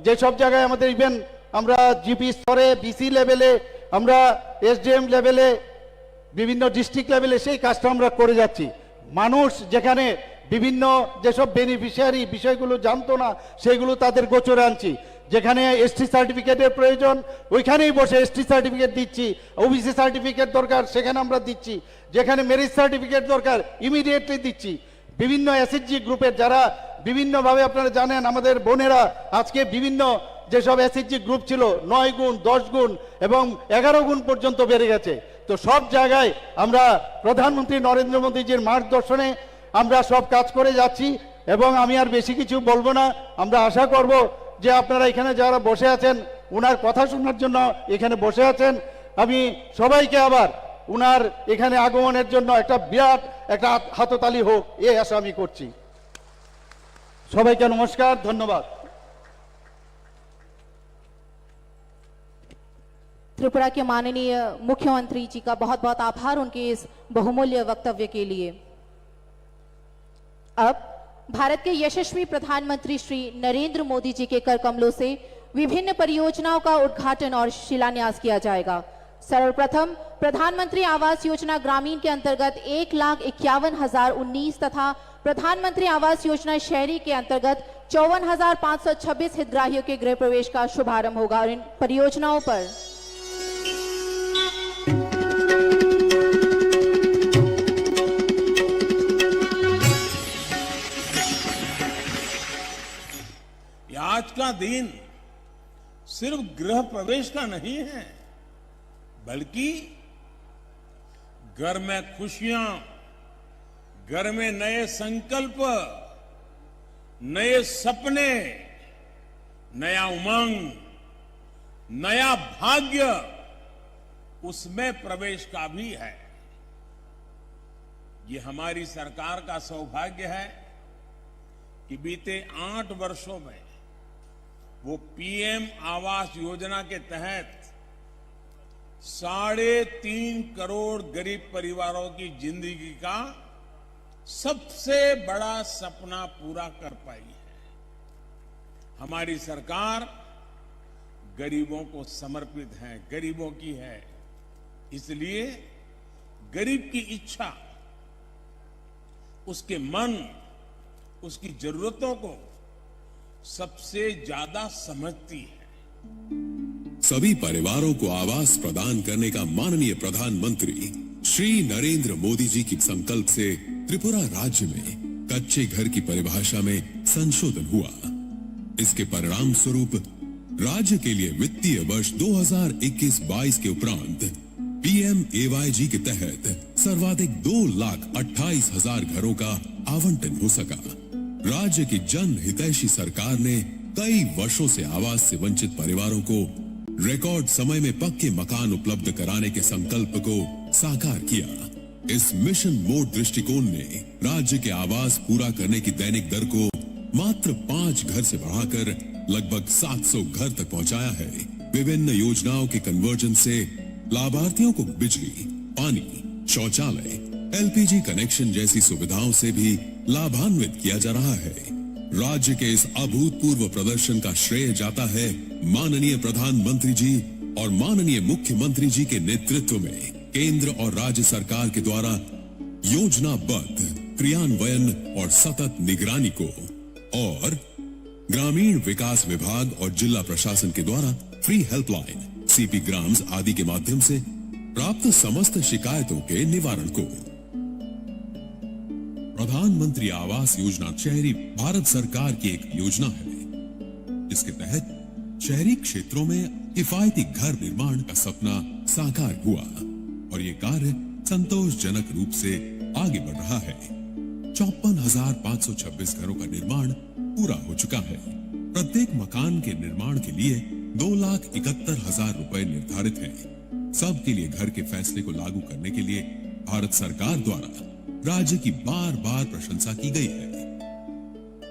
যেসব জায়গায় আমাদের, ইভেন আমরা জিপি স্তরে, বিসি লেভেলে, আমরা এসডিএম লেভেলে বিভিন্ন ডিস্ট্রিক্ট লেভেলে সেই কাজটা আমরা করে যাচ্ছি। মানুষ যেখানে বিভিন্ন যেসব বেনিফিশিয়ারি বিষয়গুলো জানতো না, সেগুলো তাদের গোচরে আনছি। যেখানে এসটি সার্টিফিকেটের প্রয়োজন, ওইখানেই বসে এসটি সার্টিফিকেট দিচ্ছি। ওবিসি সার্টিফিকেট দরকার, সেখানে আমরা দিচ্ছি। যেখানে মেরিট সার্টিফিকেট দরকার, ইমিডিয়েটলি দিচ্ছি। বিভিন্ন এসএইচজি গ্রুপের যারা বিভিন্নভাবে, আপনারা জানেন, আমাদের বোনেরা আজকে বিভিন্ন যেসব এসএইচজি গ্রুপ ছিল, নয় গুণ, দশ গুণ এবং এগারো গুণ পর্যন্ত বেড়ে গেছে। তো সব জায়গায় আমরা প্রধানমন্ত্রী নরেন্দ্র মোদীজির মার্গদর্শনে আমরা সব কাজ করে যাচ্ছি এবং আমি আর বেশি কিছু বলবো না। আমরা আশা করব যে আপনারা এখানে যারা বসে আছেন, ওনার কথা শোনার জন্য এখানে বসে আছেন, আমি সবাইকে আবার ওনার এখানে আগমনের জন্য একটা বিরাট একটা হাত-, হাততালি হোক, এই আশা আমি করছি। সবাইকে নমস্কার, ধন্যবাদ। त्रिपुरा के माननीय मुख्यमंत्री जी का बहुत बहुत आभार उनके इस बहुमूल्य वक्तव्य के लिए। अब भारत के यशस्वी प्रधानमंत्री श्री नरेंद्र मोदी जी के कर कमलों से विभिन्न परियोजनाओं का उद्घाटन और शिलान्यास किया जाएगा। सर्वप्रथम प्रधानमंत्री आवास योजना ग्रामीण के अंतर्गत एक लाख इक्यावन हजार उन्नीस तथा प्रधानमंत्री आवास योजना शहरी के अंतर्गत चौवन हजार पाँच सौ छब्बीस हितग्राहियों के गृह प्रवेश का शुभारंभ होगा और इन परियोजनाओं पर ये आज का दिन सिर्फ गृह प्रवेश का नहीं है, बल्कि घर में खुशियां, घर में नए संकल्प, नए सपने, नया उमंग, नया भाग्य, उसमें प्रवेश का भी है। ये हमारी सरकार का सौभाग्य है कि बीते आठ वर्षों में वो पीएम आवास योजना के तहत साढ़े तीन करोड़ गरीब परिवारों की जिंदगी का सबसे बड़ा सपना पूरा कर पाई है। हमारी सरकार गरीबों को समर्पित है, गरीबों की है, इसलिए गरीब की इच्छा, उसके मन, उसकी जरूरतों को सबसे ज्यादा समझती है। सभी परिवारों को आवास प्रदान करने का माननीय प्रधानमंत्री श्री नरेंद्र मोदी जी की संकल्प से त्रिपुरा राज्य में कच्चे घर की परिभाषा में संशोधन हुआ। इसके परिणाम स्वरूप राज्य के लिए वित्तीय वर्ष दो हज़ार इक्कीस बाईस के उपरांत पीएमएवाईजी के तहत सर्वाधिक दो लाख अट्ठाईस हजार घरों का आवंटन हो सका। राज्य की जन हितैषी सरकार ने कई वर्षों से आवास से वंचित परिवारों को रिकॉर्ड समय में पक्के मकान उपलब्ध कराने के संकल्प को साकार किया। इस मिशन मोड दृष्टिकोण ने राज्य के आवास पूरा करने की दैनिक दर को मात्र पाँच घर से बढ़ाकर लगभग सात सौ घर तक पहुंचाया है। विभिन्न योजनाओं के कन्वर्जन से लाभार्थियों को बिजली, पानी, शौचालय, एलपीजी कनेक्शन जैसी सुविधाओं से भी लाभान्वित किया जा रहा है। राज्य के इस अभूतपूर्व प्रदर्शन का श्रेय जाता है माननीय प्रधानमंत्री जी और माननीय मुख्यमंत्री जी के नेतृत्व में केंद्र और राज्य सरकार के द्वारा योजनाबद्ध क्रियान्वयन और सतत निगरानी को, और ग्रामीण विकास विभाग और जिला प्रशासन के द्वारा फ्री हेल्पलाइन, सीपी ग्राम्स आदि के माध्यम से प्राप्त समस्त शिकायतों के निवारण को। प्रधानमंत्री आवास योजना शहरी भारत सरकार की एक योजना है, जिसके तहत शहरी क्षेत्रों में किफायती घर निर्माण का सपना साकार हुआ और ये कार्य संतोषजनक रूप से आगे बढ़ रहा है। चौपन हजार पाँच सौ छब्बीस घरों का निर्माण पूरा हो चुका है। प्रत्येक मकान के निर्माण के लिए दो लाख इकहत्तर हजार रुपए निर्धारित हैं। सबके लिए घर के फैसले को लागू करने के लिए भारत सरकार द्वारा राज्य की बार-बार प्रशंसा की गई है।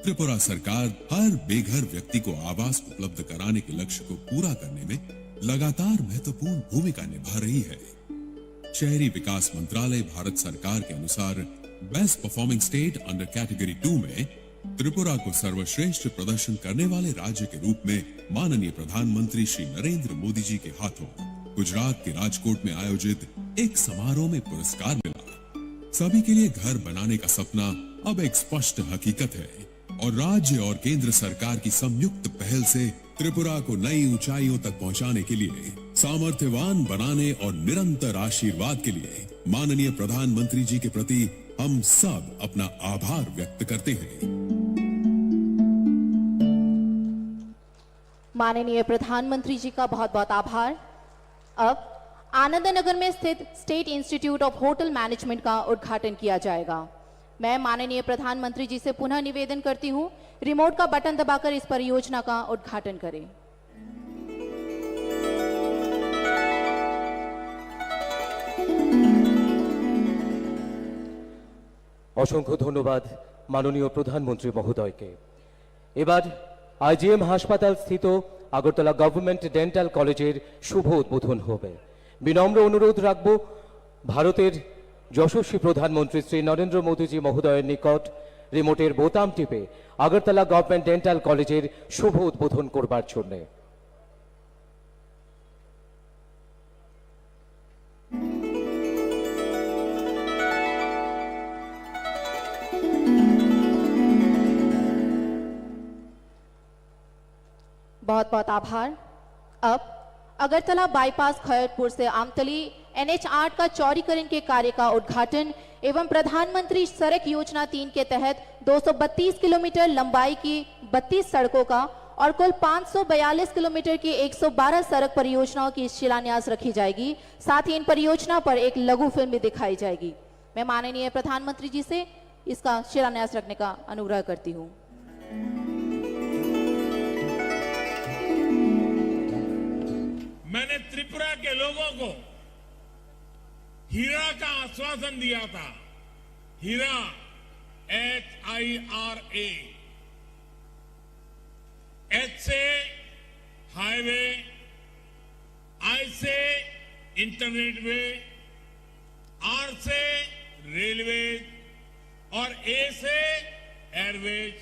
त्रिपुरा सरकार हर बेघर व्यक्ति को आवास उपलब्ध कराने के लक्ष्य को पूरा करने में लगातार महत्वपूर्ण भूमिका निभा रही है। शहरी विकास मंत्रालय भारत सरकार के अनुसार best performing state under category to में त्रिपुरा को सर्वश्रेष्ठ प्रदर्शन करने वाले राज्य के रूप में माननीय प्रधानमंत्री श्री नरेंद्र मोदी जी के हाथों गुजरात के राजकोट में आयोजित एक समारोह में पुरस्कार मिला। सभी के लिए घर बनाने का सपना अब एक स्पष्ट हकीकत है और राज्य और केंद्र सरकार की संयुक्त पहल से त्रिपुरा को नई ऊंचाइयों तक पहुंचाने के लिए, सामर्थ्यवान बनाने और निरंतर आशीर्वाद के लिए माननीय प्रधानमंत्री जी के प्रति हम सब अपना आभार व्यक्त करते हैं। माननीय प्रधानमंत्री जी का बहुत बहुत आभार। अब आनंदनगर में स्थित state institute of hotel management का उद्घाटन किया जाएगा। मैं माननीय प्रधानमंत्री जी से पुनः निवेदन करती हूँ, रिमोट का बटन दबाकर इस परियोजना का उद्घाटन करें। অসংখ্য ধন্যবাদ মাননীয় প্রধানমন্ত্রী মহোদয়কে। এবার আইজিএম হাসপাতাল স্থিত আগরতলা গভর্নমেন্ট ডেন্টাল কলেজের শুভ উদ্বোধন হবে। বিনম্র অনুরোধ রাখব ভারতের যশস্বী প্রধানমন্ত্রী শ্রী নরেন্দ্র মোদীজি মহোদয়ের নিকট রিমোটের বোতাম টিপে আগরতলা গভর্নমেন্ট ডেন্টাল কলেজের শুভ উদ্বোধন করবার জন্যে। बहुत बहुत आभार। अब अगरतला बाईपास खैरपुर से आमतली एनएच आठ का चौड़ीकरण के कार्य का उद्घाटन एवं प्रधानमंत्री सड़क योजना तीन के तहत दो सौ बत्तीस किलोमीटर लंबाई की बत्तीस सड़कों का और कुल पाँच सौ बयालीस किलोमीटर की एक सौ बारह सड़क परियोजनाओं की शिलान्यास रखी जाएगी। साथ ही इन परियोजना पर एक लघु फिल्म भी दिखाई जाएगी। मैं माननीय प्रधानमंत्री जी से इसका शिलान्यास रखने का अनुग्रह करती हूँ। मैंने त्रिपुरा के लोगों को हीरा का आश्वासन दिया था, हीरा, H I R A, H से हाईवे, आई से इंटरनेट वे, आर से रेलवे और ए से एयरवेज।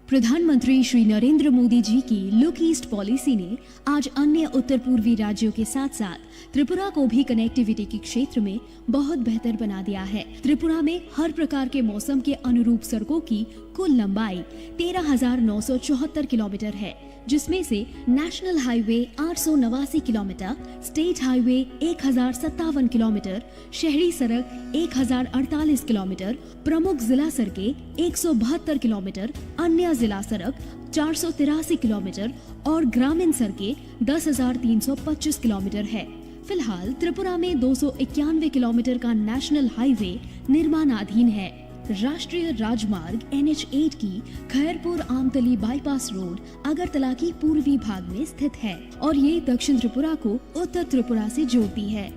प्रधानमंत्री श्री नरेंद्र मोदी जी की लुक ईस्ट पॉलिसी ने आज अन्य उत्तर पूर्वी राज्यों के साथ साथ त्रिपुरा को भी कनेक्टिविटी के क्षेत्र में बहुत बेहतर बना दिया है। त्रिपुरा में हर प्रकार के मौसम के अनुरूप सड़कों की कुल लंबाई तेरह हजार नौ सौ चौहत्तर किलोमीटर है, जिसमें से नेशनल हाईवे आठ सौ नवासी किलोमीटर, स्टेट हाईवे एक हजार सत्तावन किलोमीटर, शहरी सड़क एक हजार अड़तालीस किलोमीटर, प्रमुख जिला सड़कें एक सौ बहत्तर किलोमीटर, अन्य जिला सड़क चार सौ तिरासी किलोमीटर और ग्रामीण सड़कें दस हजार तीन सौ पच्चीस किलोमीटर है। फिलहाल त्रिपुरा में दो सौ इक्यानवे किलोमीटर का नेशनल हाईवे निर्माणाधीन है। राष्ट्रीय राजमार्ग एनएच आठ की खैरपुर आमतली बाईपास रोड अगरतला की पूर्वी भाग में स्थित है और ये दक्षिण त्रिपुरा को उत्तर त्रिपुरा से जोड़ती है।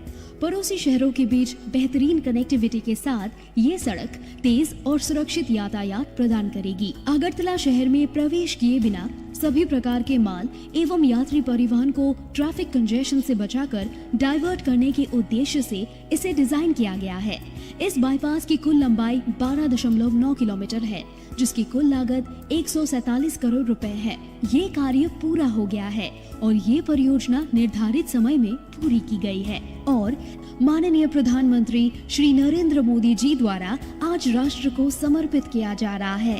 पड़ोसी शहरों के बीच बेहतरीन कनेक्टिविटी के साथ ये सड़क तेज और सुरक्षित यातायात प्रदान करेगी। अगरतला शहर में प्रवेश किए बिना सभी प्रकार के माल एवं यात्री परिवहन को ट्रैफिक कंजेशन से बचाकर डाइवर्ट करने के उद्देश्य से इसे डिजाइन किया गया है। इस बाईपास की कुल लंबाई बारह दशमलव नौ किलोमीटर है, जिसकी कुल लागत एक सौ सैंतालीस करोड़ रुपए है। ये कार्य पूरा हो गया है और ये परियोजना निर्धारित समय में पूरी की गई है। और माननीय प्रधानमंत्री श्री नरेंद्र मोदी जी द्वारा आज राष्ट्र को समर्पित किया जा रहा है।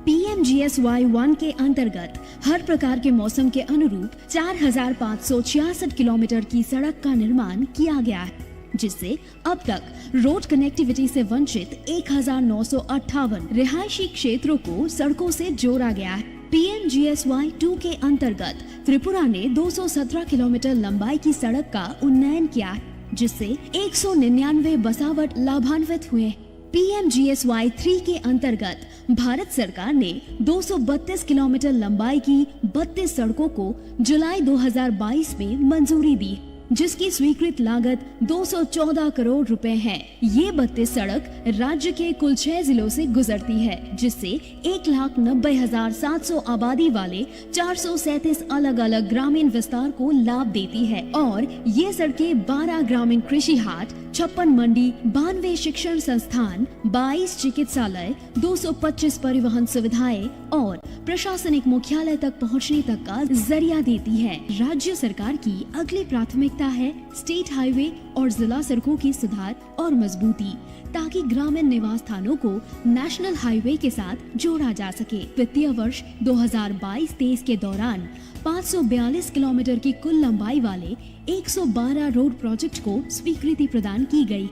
P M G S Y one के अंतर्गत हर प्रकार के मौसम के अनुरूप चार हजार पाँच सौ छियासठ किलोमीटर की सड़क का निर्माण किया गया है, जिससे अब तक रोड कनेक्टिविटी से वंचित एक हजार नौ सौ अट्ठावन रिहायशी क्षेत्रों को सड़कों से जोड़ा गया है। P M G S Y two के अंतर्गत त्रिपुरा ने दो सौ सत्रह किलोमीटर लंबाई की सड़क का उन्नयन किया है, जिससे एक सौ निन्यानवे बसावट लाभान्वित हुए हैं। P M G S Y three के अंतर्गत भारत सरकार ने दो सौ बत्तीस किलोमीटर लंबाई की बत्तीस सड़कों को जुलाई दो हज़ार बाईस में मंजूरी दी, जिसकी स्वीकृत लागत दो सौ चौदह करोड़ रुपए है। ये बत्तीस सड़क राज्य के कुल छह जिलों से गुजरती है, जिससे एक लाख नब्बे हजार सात सौ आबादी वाले चार सौ सैंतीस अलग-अलग ग्रामीण विस्तार को लाभ देती है और ये सड़कें बारह ग्रामीण कृषि हाट, छप्पन मंडी, बानवे शिक्षण संस्थान, बाईस चिकित्सालय, दो सौ पच्चीस परिवहन सुविधाएं और प्रशासनिक मुख्यालय तक पहुंचने तक का जरिया देती है। राज्य सरकार की अगली प्राथमिकता है स्टेट हाईवे और जिला सड़कों की सुधार और मजबूती, ताकि ग्रामीण निवास स्थानों को नेशनल हाईवे के साथ जोड़ा जा सके। वित्तीय वर्ष दो हज़ार बाईस तेईस के दौरान पाँच सौ बयालीस किलोमीटर की कुल लंबाई वाले एक सौ बारह रोड प्रोजेक्ट को स्वीकृति प्रदान की गई,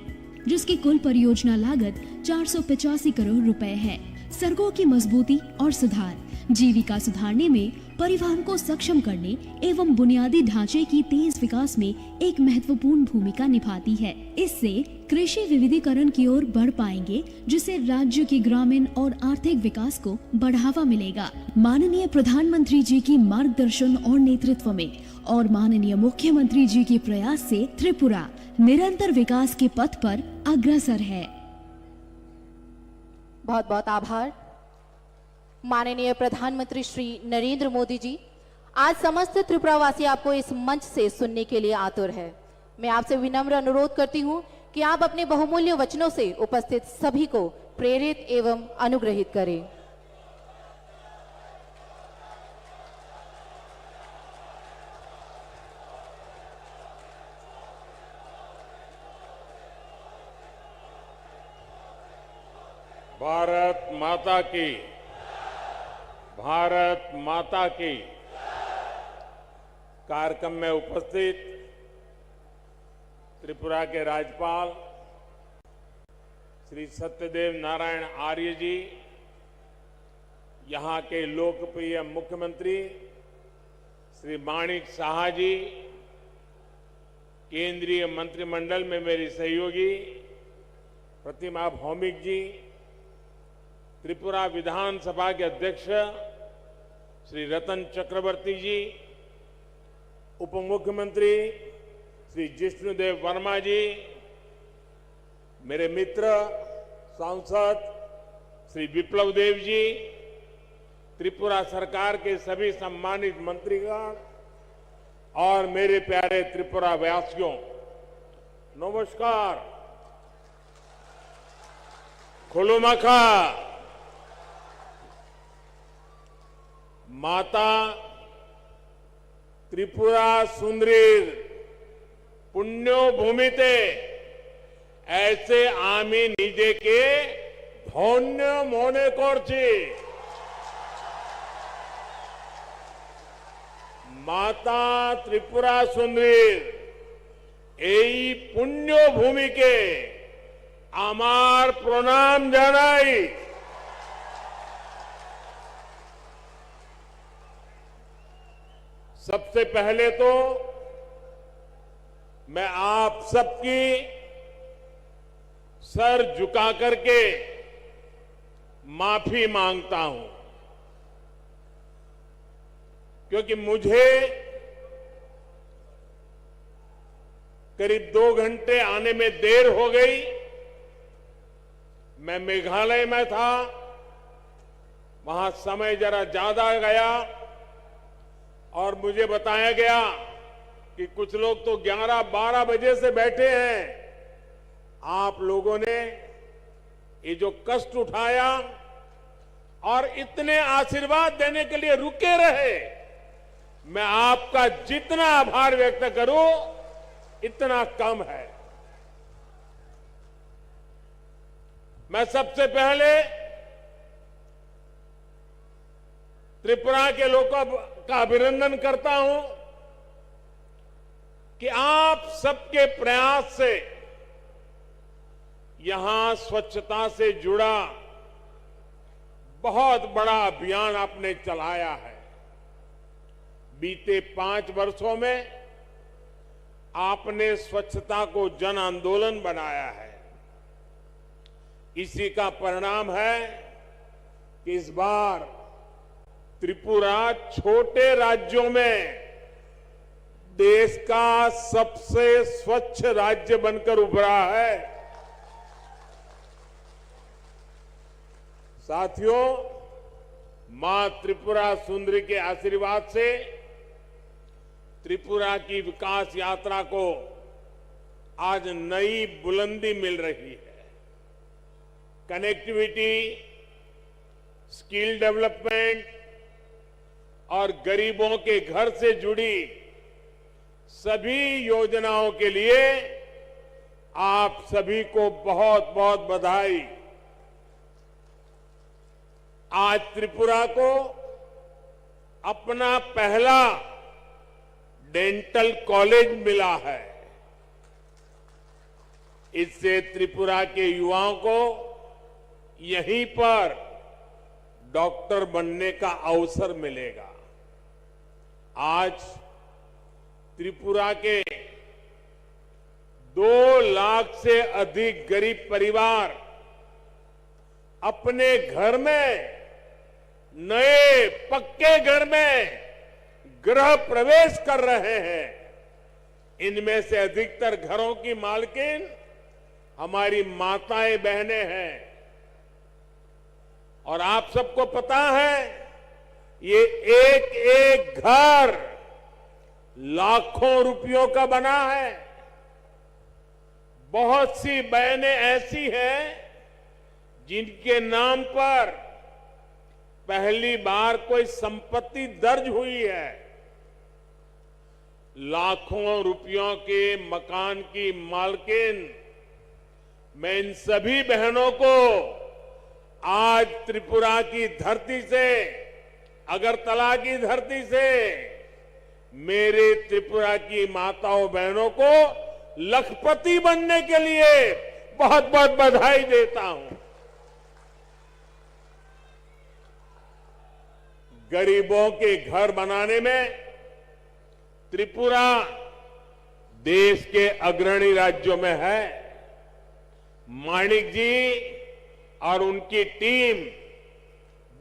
जिसकी कुल परियोजना लागत चार सौ पचासी करोड़ रुपए है। सड़कों की मजबूती और सुधार जीविका सुधारने में परिवहन को सक्षम करने एवं बुनियादी ढांचे की तेज विकास में एक महत्वपूर्ण भूमिका निभाती है। इससे कृषि विविधीकरण की ओर बढ़ पाएंगे, जिससे राज्य के ग्रामीण और आर्थिक विकास को बढ़ावा मिलेगा। माननीय प्रधानमंत्री जी की मार्गदर्शन और नेतृत्व में और माननीय मुख्यमंत्री जी के प्रयास से त्रिपुरा निरंतर विकास के पथ पर अग्रसर है। बहुत बहुत आभार। माननीय प्रधानमंत्री श्री नरेंद्र मोदी जी, आज समस्त त्रिपुरावासी आपको इस मंच से सुनने के लिए आतुर है। मैं आपसे विनम्र अनुरोध करती हूं कि आप अपने बहुमूल्य वचनों से उपस्थित सभी को प्रेरित एवं अनुग्रहित करें। भारत माता की, भारत माता की। कार्यक्रम में उपस्थित त्रिपुरा के राज्यपाल श्री सत्यदेव नारायण आर्य जी, यहाँ के लोकप्रिय मुख्यमंत्री श्री माणिक साहा जी, केंद्रीय मंत्रिमंडल में मेरी सहयोगी प्रतिमा भौमिक जी, त्रिपुरा विधानसभा के अध्यक्ष श्री रतन चक्रवर्ती जी, उप मुख्यमंत्री श्री जिष्णुदेव वर्मा जी, मेरे मित्र सांसद श्री विप्लव देव जी, त्रिपुरा सरकार के सभी सम्मानित मंत्रीगण और मेरे प्यारे त्रिपुरा वासियों, नमस्कार। खुलुमखा। माता त्रिपुरा सुंदरीर पुण्यभूमिते ऐसे आमी निजेके धन्य मने करछि। माता त्रिपुरा सुंदरीर এই পুণ্যভূমিকে আমার প্রণাম জানাই। सबसे पहले तो मैं आप सबकी सर झुका करके माफी मांगता हूं, क्योंकि मुझे करीब दो घंटे आने में देर हो गई। मैं मेघालय में था, वहां समय जरा ज्यादा गया और मुझे बताया गया कि कुछ लोग तो ग्यारह बारह बजे से बैठे हैं। आप लोगों ने ये जो कष्ट उठाया और इतने आशीर्वाद देने के लिए रुके रहे, मैं आपका जितना आभार व्यक्त करूं, इतना कम है। मैं सबसे पहले त्रिपुरा के लोगों का अभिनंदन करता हूं कि आप सबके प्रयास से यहां स्वच्छता से जुड़ा बहुत बड़ा अभियान आपने चलाया है। बीते पांच वर्षों में आपने स्वच्छता को जन आंदोलन बनाया है। इसी का परिणाम है कि इस बार त्रिपुरा छोटे राज्यों में देश का सबसे स्वच्छ राज्य बनकर उभरा है। साथियों, मां त्रिपुरा सुंदरी के आशीर्वाद से त्रिपुरा की विकास यात्रा को आज नई बुलंदी मिल रही है। कनेक्टिविटी, स्किल डेवलपमेंट और गरीबों के घर से जुड़ी सभी योजनाओं के लिए आप सभी को बहुत बहुत बधाई। आज त्रिपुरा को अपना पहला डेंटल कॉलेज मिला है। इससे त्रिपुरा के युवाओं को यहीं पर डॉक्टर बनने का अवसर मिलेगा। आज त्रिपुरा के दो लाख से अधिक गरीब परिवार अपने घर में, नए पक्के घर में गृह प्रवेश कर रहे हैं। इनमें से अधिकतर घरों की मालकिन हमारी माताएं बहनें हैं। और आप सबको पता है, ये एक एक घर लाखों रुपयों का बना है। बहुत सी बहनें ऐसी हैं जिनके नाम पर पहली बार कोई संपत्ति दर्ज हुई है। लाखों रुपयों के मकान की मालकिन, मैं इन सभी बहनों को आज त्रिपुरा की धरती से, अगरतला की धरती से मेरे त्रिपुरा की माताओं बहनों को लखपति बनने के लिए बहुत बहुत बधाई देता हूं। गरीबों के घर बनाने में त्रिपुरा देश के अग्रणी राज्यों में है। माणिक जी और उनकी टीम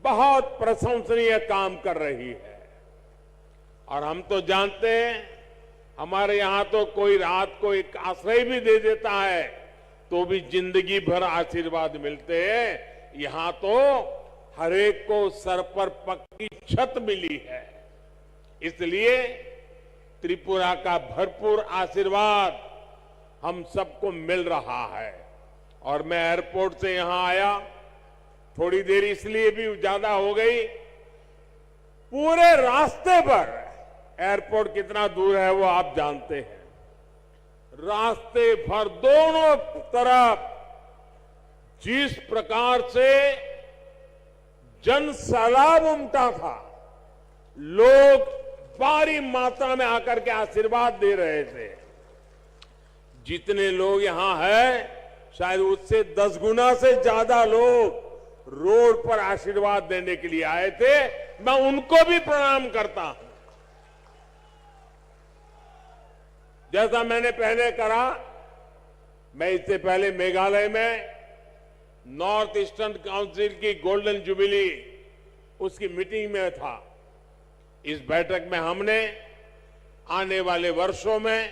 बहुत प्रशंसनीय काम कर रही है। और हम तो जानते हैं, हमारे यहाँ तो कोई रात को एक आश्रय भी दे देता है, तो भी जिंदगी भर आशीर्वाद मिलते हैं। यहाँ तो हर एक को सर पर पक्की छत मिली है। इसलिए त्रिपुरा का भरपूर आशीर्वाद हम सबको मिल रहा है। और मैं एयरपोर्ट से यहाँ आया, थोड़ी देर इसलिए भी ज्यादा हो गई, पूरे रास्ते पर, एयरपोर्ट कितना दूर है वो आप जानते हैं, रास्ते भर दोनों तरफ जिस प्रकार से जन सैलाब उमटा था, लोग भारी मात्रा में आकर के आशीर्वाद दे रहे थे। जितने लोग यहाँ हैं, शायद उससे दस गुना से ज्यादा लोग रोड पर आशीर्वाद देने के लिए आए थे। मैं उनको भी प्रणाम करता हूं। जैसा मैंने पहले कहा, मैं इससे पहले मेघालय में नॉर्थ ईस्टर्न काउंसिल की गोल्डन जुबिली, उसकी मीटिंग में था। इस बैठक में हमने आने वाले वर्षों में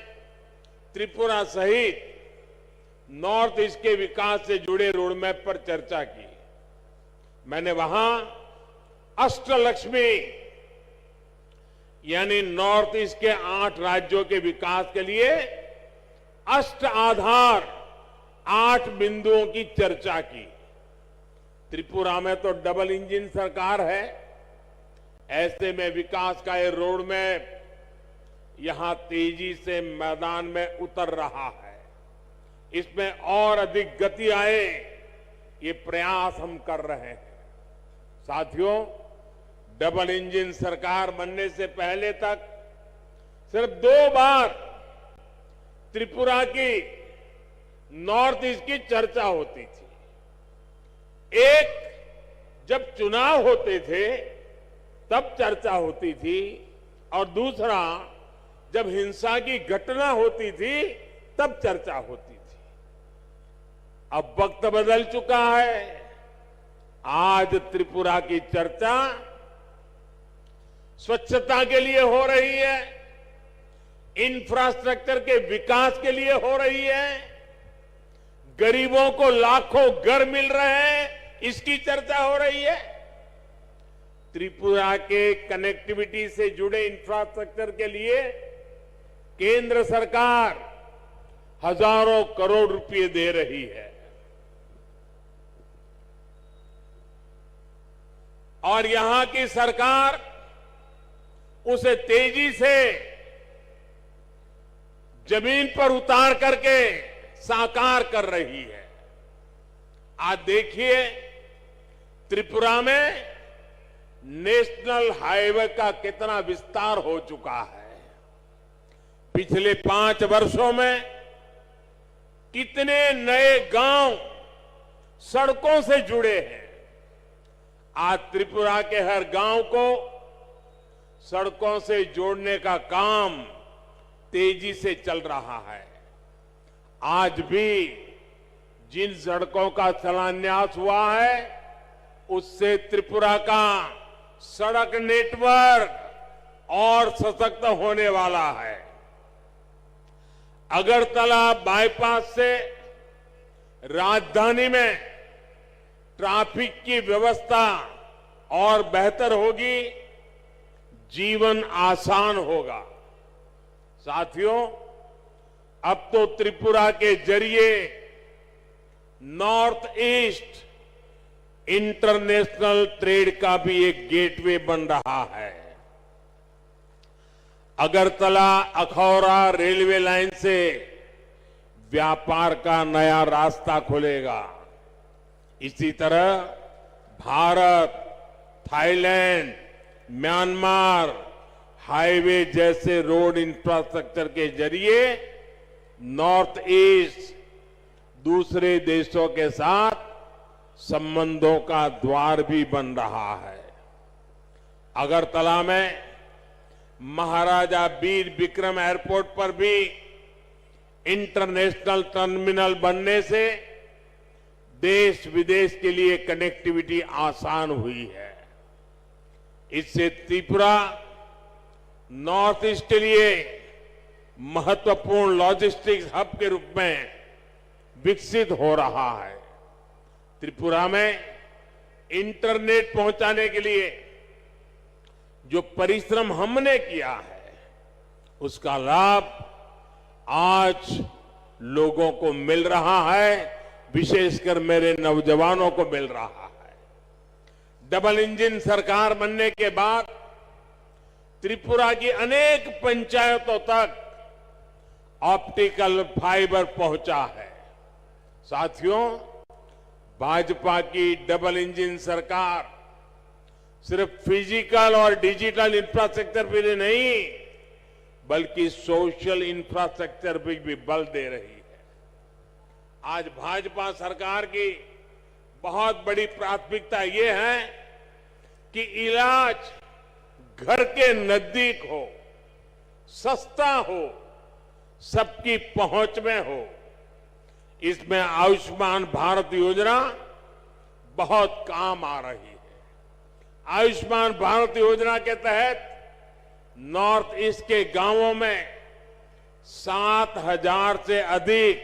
त्रिपुरा सहित नॉर्थ ईस्ट के विकास से जुड़े रोडमैप पर चर्चा की। मैंने वहां अष्टलक्ष्मी यानी नॉर्थ ईस्ट के आठ राज्यों के विकास के लिए अष्ट आधार, आठ बिंदुओं की चर्चा की। त्रिपुरा में तो डबल इंजन सरकार है, ऐसे में विकास का ये रोडमैप यहां तेजी से मैदान में उतर रहा है। इसमें और अधिक गति आए, ये प्रयास हम कर रहे हैं। साथियों, डबल इंजन सरकार बनने से पहले तक सिर्फ दो बार त्रिपुरा की, नॉर्थ ईस्ट की चर्चा होती थी। एक, जब चुनाव होते थे तब चर्चा होती थी, और दूसरा, जब हिंसा की घटना होती थी तब चर्चा होती थी। अब वक्त बदल चुका है। आज त्रिपुरा की चर्चा स्वच्छता के लिए हो रही है, इंफ्रास्ट्रक्चर के विकास के लिए हो रही है, गरीबों को लाखों घर मिल रहे हैं, इसकी चर्चा हो रही है। त्रिपुरा के कनेक्टिविटी से जुड़े इंफ्रास्ट्रक्चर के लिए केंद्र सरकार हजारों करोड़ रुपए दे रही है और यहां की सरकार उसे तेजी से जमीन पर उतार करके साकार कर रही है। आज देखिए, त्रिपुरा में नेशनल हाईवे का कितना विस्तार हो चुका है। पिछले पांच वर्षों में कितने नए गांव सड़कों से जुड़े हैं। आज त्रिपुरा के हर गांव को सड़कों से जोड़ने का काम तेजी से चल रहा है। आज भी जिन सड़कों का शिलान्यास हुआ है, उससे त्रिपुरा का सड़क नेटवर्क और सशक्त होने वाला है। अगरतला बाईपास से राजधानी में ट्रैफिक की व्यवस्था और बेहतर होगी, जीवन आसान होगा। साथियों, अब तो त्रिपुरा के जरिए नॉर्थ ईस्ट इंटरनेशनल ट्रेड का भी एक गेटवे बन रहा है। अगरतला अखौरा रेलवे लाइन से व्यापार का नया रास्ता खुलेगा। इसी तरह भारत, थाईलैंड, म्यांमार हाईवे जैसे रोड इंफ्रास्ट्रक्चर के जरिए नॉर्थ ईस्ट दूसरे देशों के साथ संबंधों का द्वार भी बन रहा है। अगरतला में महाराजा वीर विक्रम एयरपोर्ट पर भी इंटरनेशनल टर्मिनल बनने से देश विदेश के लिए कनेक्टिविटी आसान हुई है। इससे त्रिपुरा नॉर्थ ईस्ट के लिए महत्वपूर्ण लॉजिस्टिक्स हब के रूप में विकसित हो रहा है। त्रिपुरा में इंटरनेट पहुंचाने के लिए जो परिश्रम हमने किया है, उसका लाभ आज लोगों को मिल रहा है, विशेषकर मेरे नौजवानों को मिल रहा है। डबल इंजन सरकार बनने के बाद त्रिपुरा की अनेक पंचायतों तक ऑप्टिकल फाइबर पहुंचा है। साथियों, भाजपा की डबल इंजन सरकार सिर्फ फिजिकल और डिजिटल इंफ्रास्ट्रक्चर पर ही नहीं, बल्कि सोशल इंफ्रास्ट्रक्चर पर भी बल दे रही है। आज भाजपा सरकार की बहुत बड़ी प्राथमिकता ये है कि इलाज घर के नजदीक हो, सस्ता हो, सबकी पहुंच में हो। इसमें आयुष्मान भारत योजना बहुत काम आ रही है। आयुष्मान भारत योजना के तहत नॉर्थ ईस्ट के गांवों में सात हजार से अधिक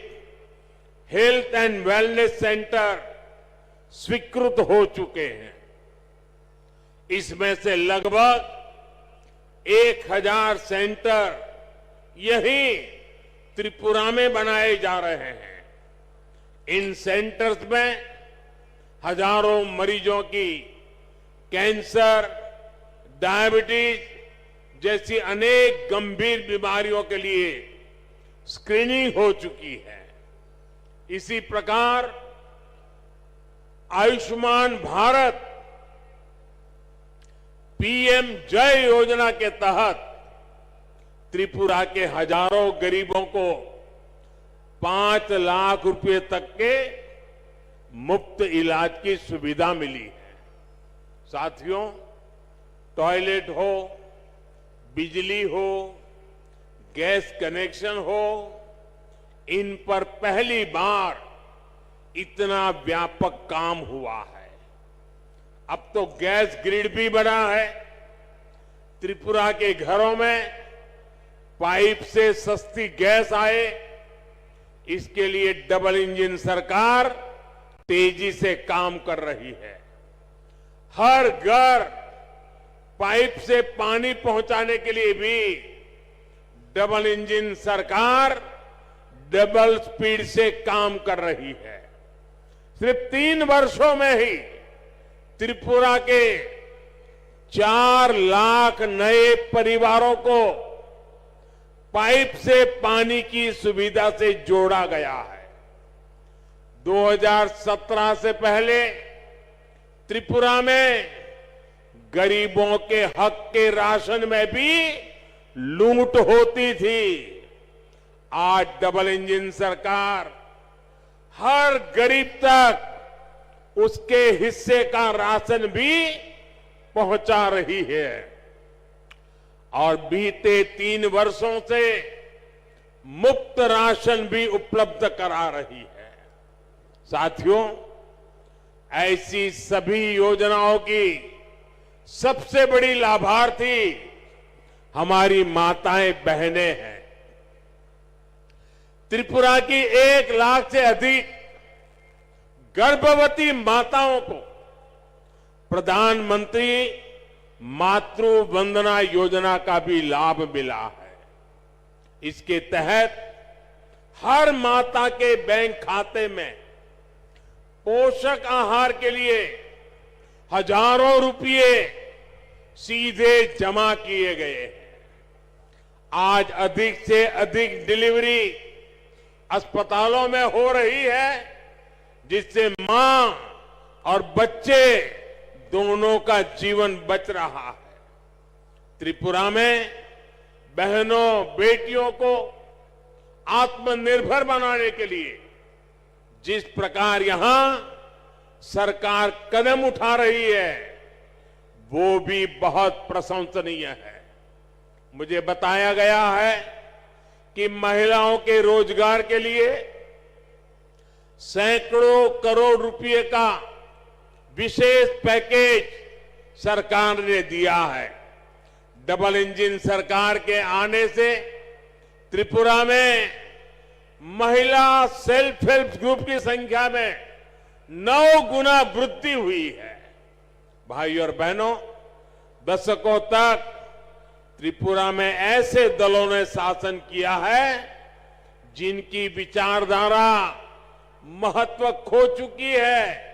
हेल्थ एंड वेलनेस सेंटर स्वीकृत हो चुके हैं। इसमें से लगभग एक हजार सेंटर यहीं त्रिपुरा में बनाए जा रहे हैं। इन सेंटर्स में हजारों मरीजों की कैंसर, डायबिटीज जैसी अनेक गंभीर बीमारियों के लिए स्क्रीनिंग हो चुकी है। इसी प्रकार आयुष्मान भारत, पीएम जय योजना के तहत त्रिपुरा के हजारों गरीबों को पाँच लाख रुपए तक के मुफ्त इलाज की सुविधा मिली है। साथियों, टॉयलेट हो, बिजली हो, गैस कनेक्शन हो, इन पर पहली बार इतना व्यापक काम हुआ है। अब तो गैस ग्रिड भी बना है। त्रिपुरा के घरों में पाइप से सस्ती गैस आए, इसके लिए डबल इंजन सरकार तेजी से काम कर रही है। हर घर पाइप से पानी पहुंचाने के लिए भी डबल इंजन सरकार डबल स्पीड से काम कर रही है। सिर्फ तीन वर्षों में ही त्रिपुरा के चार लाख नए परिवारों को पाइप से पानी की सुविधा से जोड़ा गया है। दो हज़ार सत्रह से पहले त्रिपुरा में गरीबों के हक के राशन में भी लूट होती थी। आज डबल इंजन सरकार हर गरीब तक उसके हिस्से का राशन भी पहुंचा रही है और बीते तीन वर्षों से मुफ्त राशन भी उपलब्ध करा रही है। साथियों, ऐसी सभी योजनाओं की सबसे बड़ी लाभार्थी हमारी माताएं, बहनें हैं। त्रिपुरा की एक लाख से अधिक गर्भवती माताओं को प्रधानमंत्री मातृ वंदना योजना का भी लाभ मिला है। इसके तहत हर माता के बैंक खाते में पोषक आहार के लिए हजारों रुपये सीधे जमा किए गए हैं। आज अधिक से अधिक डिलीवरी अस्पतालों में हो रही है, जिससे मां और बच्चे दोनों का जीवन बच रहा है। त्रिपुरा में बहनों, बेटियों को आत्मनिर्भर बनाने के लिए जिस प्रकार यहां सरकार कदम उठा रही है, वो भी बहुत प्रशंसनीय है। मुझे बताया गया है कि महिलाओं के रोजगार के लिए सैकड़ों करोड़ रुपए का विशेष पैकेज सरकार ने दिया है। डबल इंजन सरकार के आने से त्रिपुरा में महिला सेल्फ हेल्प ग्रुप की संख्या में नौ गुना वृद्धि हुई है। भाइयों और बहनों, दशकों तक त्रिपुरा में ऐसे दलों ने शासन किया है, जिनकी विचारधारा महत्व खो चुकी है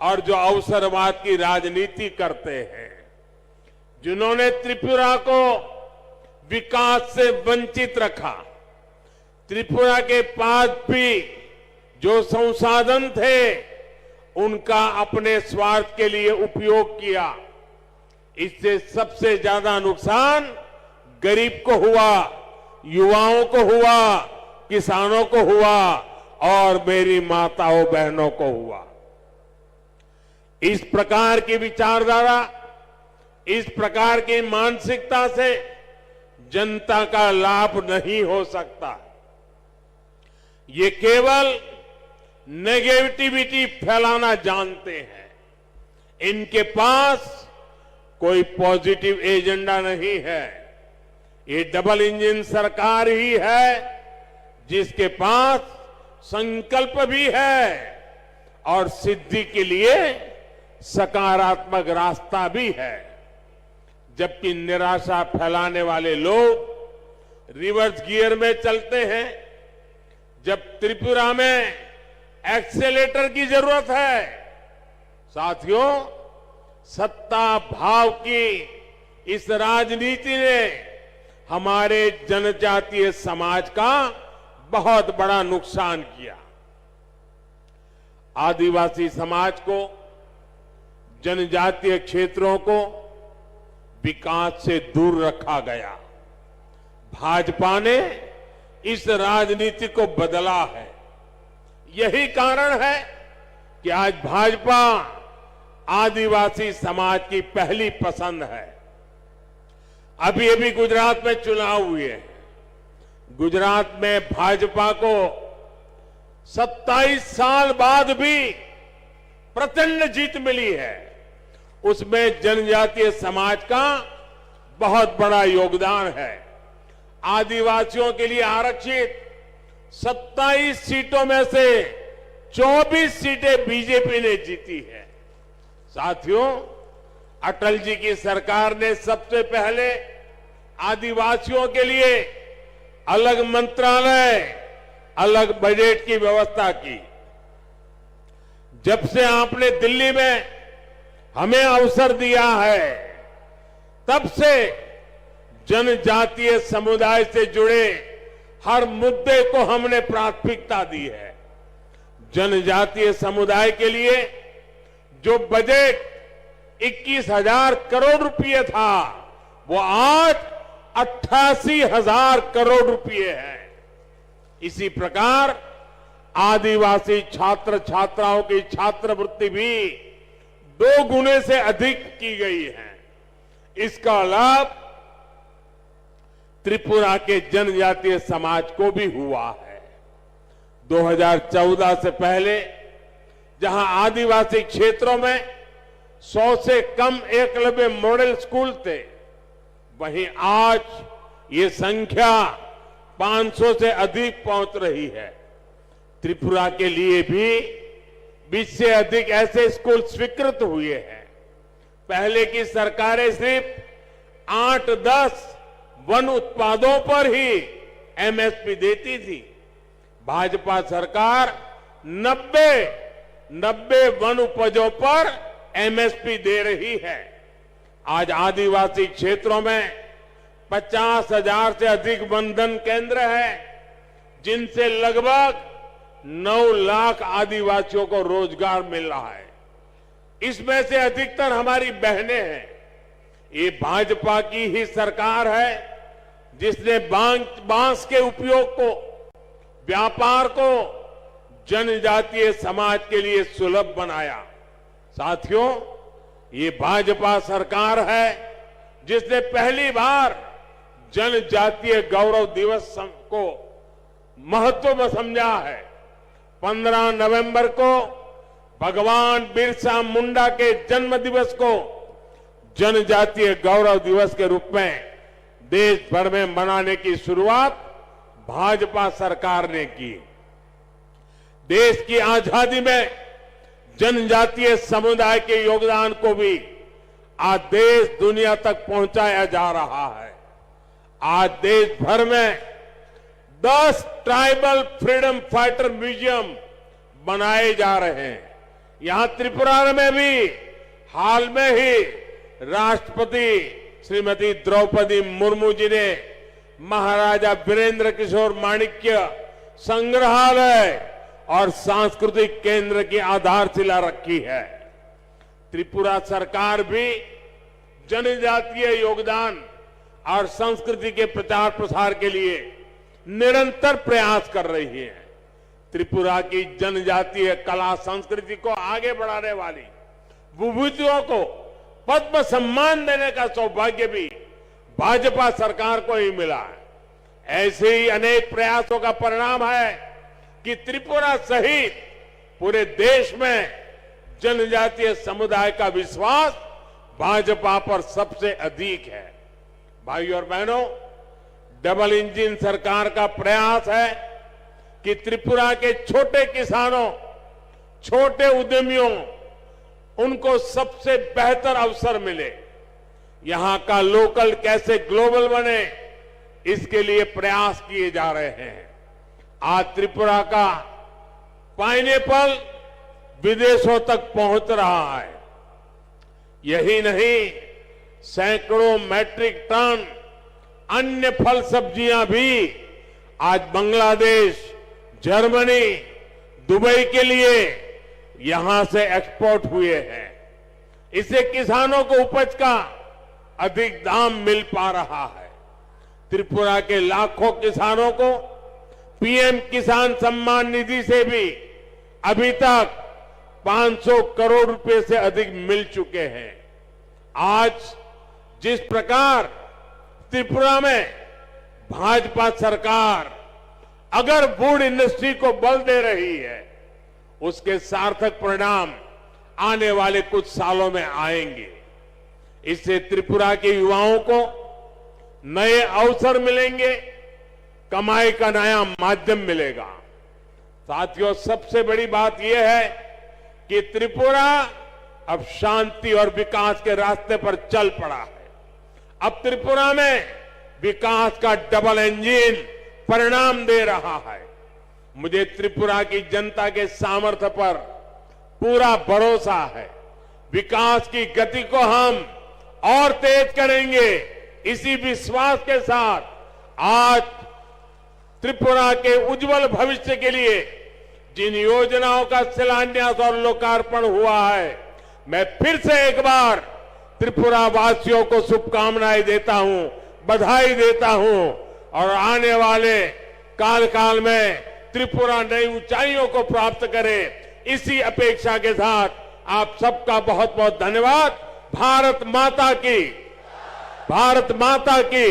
और जो अवसरवाद की राजनीति करते हैं, जिन्होंने त्रिपुरा को विकास से वंचित रखा, त्रिपुरा के पास भी जो संसाधन थे, उनका अपने स्वार्थ के लिए उपयोग किया। इससे सबसे ज्यादा नुकसान गरीब को हुआ, युवाओं को हुआ, किसानों को हुआ और मेरी माताओं बहनों को हुआ। इस प्रकार की विचारधारा, इस प्रकार की मानसिकता से जनता का लाभ नहीं हो सकता। ये केवल नेगेटिविटी फैलाना जानते हैं। इनके पास कोई पॉजिटिव एजेंडा नहीं है। ये डबल इंजन सरकार ही है जिसके पास संकल्प भी है और सिद्धि के लिए सकारात्मक रास्ता भी है। जबकि निराशा फैलाने वाले लोग रिवर्स गियर में चलते हैं, जब त्रिपुरा में एक्सेलेरेटर की जरूरत है, साथियों, सत्ता भाव की इस राजनीति ने हमारे जनजातीय समाज का बहुत बड़ा नुकसान किया। आदिवासी समाज को, जनजातीय क्षेत्रों को विकास से दूर रखा गया। भाजपा ने इस राजनीति को बदला है। यही कारण है कि आज भाजपा आदिवासी समाज की पहली पसंद है। अभी अभी गुजरात में चुनाव हुए। गुजरात में भाजपा को सत्ताईस साल बाद भी प्रचंड जीत मिली है। उसमें जनजातीय समाज का बहुत बड़ा योगदान है। आदिवासियों के लिए आरक्षित सत्ताईस सीटों में से चौबीस सीटें बीजेपी ने जीती है। साथियों, अटल जी की सरकार ने सबसे पहले आदिवासियों के लिए अलग मंत्रालय, अलग बजट की व्यवस्था की। जब से आपने दिल्ली में हमें अवसर दिया है, तब से जनजातीय समुदाय से जुड़े हर मुद्दे को हमने प्राथमिकता दी है। जनजातीय समुदाय के लिए जो बजट इक्कीस हज़ार करोड़ रुपये था, वो आज अट्ठासी हज़ार करोड़ रुपये है। इसी प्रकार आदिवासी छात्र छात्राओं की छात्रवृत्ति भी दो गुने से अधिक की गई है। इसका लाभ त्रिपुरा के जनजातीय समाज को भी हुआ है। दो हज़ार चौदह से पहले जहां आदिवासी क्षेत्रों में सौ से कम एकलव्य मॉडल स्कूल थे, वहीं आज ये संख्या पाँच सौ से अधिक पहुंच रही है। त्रिपुरा के लिए भी बीस से अधिक ऐसे स्कूल स्वीकृत हुए हैं। पहले की सरकारें सिर्फ आठ दस वन उत्पादों पर ही एमएसपी देती थी। भाजपा सरकार नब्बे, नब्बे वन उपजों पर एमएसपी दे रही है। आज आदिवासी क्षेत्रों में पचास हज़ार से अधिक वनधन केंद्र हैं, जिनसे लगभग नौ लाख आदिवासियों को रोजगार मिल रहा है। इसमें से अधिकतर हमारी बहनें हैं। ये भाजपा की ही सरकार है जिसने बां-, बांस के उपयोग को, व्यापार को जनजातीय समाज के लिए सुलभ बनाया। साथियों, ये भाजपा सरकार है जिसने पहली बार जनजातीय गौरव दिवस सम-, को महत्व समझा है। पन्द्रह नवंबर को भगवान बिरसा मुंडा के जन्म दिवस को जनजातीय गौरव दिवस के रूप में देश भर में मनाने की शुरुआत भाजपा सरकार ने की। देश की आजादी में जनजातीय समुदाय के योगदान को भी आज देश दुनिया तक पहुंचाया जा रहा है। आज देश भर में दस ट्राइबल फ्रीडम फाइटर म्यूजियम बनाए जा रहे हैं। यहां त्रिपुरा में भी हाल में ही राष्ट्रपति श्रीमती द्रौपदी मुर्मू जी ने महाराजा वीरेंद्र किशोर माणिक्य संग्रहालय और सांस्कृतिक केंद्र की आधारशिला रखी है। त्रिपुरा सरकार भी जनजातीय योगदान और संस्कृति के प्रचार प्रसार के लिए निरंतर प्रयास कर रही है। त्रिपुरा की जनजातीय कला संस्कृति को आगे बढ़ाने वाली विभूतियों को पद्म सम्मान देने का सौभाग्य भी भाजपा सरकार को ही मिला है। ऐसे ही अनेक प्रयासों का परिणाम है कि त्रिपुरा सहित पूरे देश में जनजातीय समुदाय का विश्वास भाजपा पर सबसे अधिक है। भाइयों और बहनों, डबल इंजन सरकार का प्रयास है कि त्रिपुरा के छोटे किसानों, छोटे उद्यमियों, उनको सबसे बेहतर अवसर मिले, यहां का लोकल कैसे ग्लोबल बने, इसके लिए प्रयास किए जा रहे हैं। आज त्रिपुरा का पाइनएप्पल विदेशों तक पहुंच रहा है। यही नहीं, सैकड़ों मीट्रिक टन अन्य फल सब्जियां भी आज बांग्लादेश, जर्मनी, दुबई के लिए यहां से एक्सपोर्ट हुए हैं। इससे किसानों को उपज का अधिक दाम मिल पा रहा है। त्रिपुरा के लाखों किसानों को पीएम किसान सम्मान निधि से भी अभी तक पाँच सौ करोड़ रुपए से अधिक मिल चुके हैं। आज जिस प्रकार त्रिपुरा में भाजपा सरकार अगर वुड इंडस्ट्री को बल दे रही है, उसके सार्थक परिणाम आने वाले कुछ सालों में आएंगे। इससे त्रिपुरा के युवाओं को नए अवसर मिलेंगे, कमाई का नया माध्यम मिलेगा। साथियों, सबसे बड़ी बात यह है कि त्रिपुरा अब शांति और विकास के रास्ते पर चल पड़ा है। अब त्रिपुरा में विकास का डबल इंजन परिणाम दे रहा है। मुझे त्रिपुरा की जनता के सामर्थ्य पर पूरा भरोसा है। विकास की गति को हम और तेज करेंगे। इसी विश्वास के साथ आज त्रिपुरा के उज्जवल भविष्य के लिए जिन योजनाओं का शिलान्यास और लोकार्पण हुआ है, मैं फिर से एक बार त्रिपुरा वासियों को शुभकामनाएं देता हूं, बधाई देता हूं और आने वाले काल काल में त्रिपुरा नई ऊंचाइयों को प्राप्त करे, इसी अपेक्षा के साथ आप सबका बहुत बहुत धन्यवाद। भारत माता की, भारत माता की।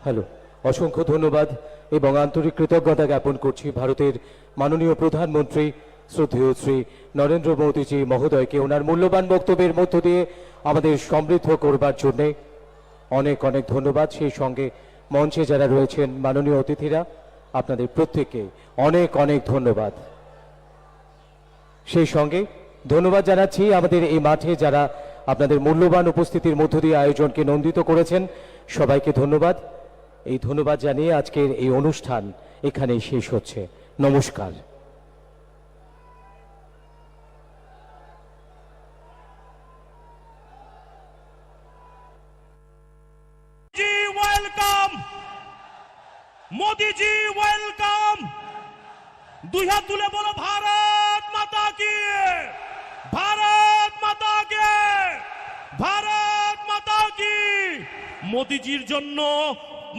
হ্যালো, অসংখ্য ধন্যবাদ এবং আন্তরিক কৃতজ্ঞতা জ্ঞাপন করছি ভারতের মাননীয় প্রধানমন্ত্রী শ্রদ্ধেয় শ্রী নরেন্দ্র মোদীজি মহোদয়কে ওনার মূল্যবান বক্তব্যের মধ্য দিয়ে আমাদের সমৃদ্ধ করবার জন্যে। অনেক অনেক ধন্যবাদ। সেই সঙ্গে মঞ্চে যারা রয়েছেন মাননীয় অতিথিরা, আপনাদের প্রত্যেককে অনেক অনেক ধন্যবাদ। সেই সঙ্গে ধন্যবাদ জানাচ্ছি আমাদের এই মাঠে যারা আপনাদের মূল্যবান উপস্থিতির মধ্য দিয়ে আয়োজনকে নন্দিত করেছেন, সবাইকে ধন্যবাদ। এই ধন্যবাদ জানিয়ে আজকের এই অনুষ্ঠান এখানেই শেষ হচ্ছে। নমস্কার। জি ওয়েলকাম, মোদিজি ওয়েলকাম। দুই হাত তুলে বলো ভারত মাতা কি, ভারত মাতা কি, ভারত মাতা কি। মোদিজির জন্য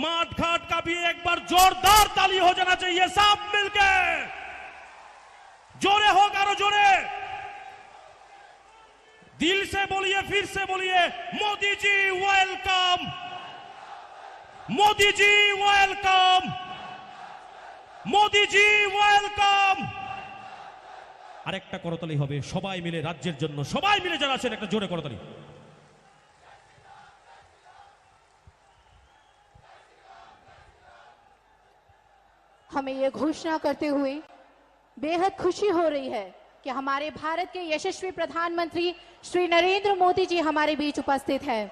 মাঠ ঘাট কাঁপিয়ে একবার জোরদার তালি হো জানা চাইয়ে সব মিলকে। জোরে হোক, আরো জোরে। দিল সে বলিয়ে, ফির সে বলিয়ে, মোদিজি ওয়েলকাম, মোদিজি ওয়েলকাম, মোদিজি ওয়েলকাম। আরেকটা করতালি হবে সবাই মিলে, রাজ্যের জন্য সবাই মিলে যারা আছেন একটা জোরে করতালি। हमें ये घोषणा करते हुए बेहद खुशी हो रही है कि हमारे भारत के यशस्वी प्रधानमंत्री श्री नरेंद्र मोदी जी हमारे बीच उपस्थित हैं।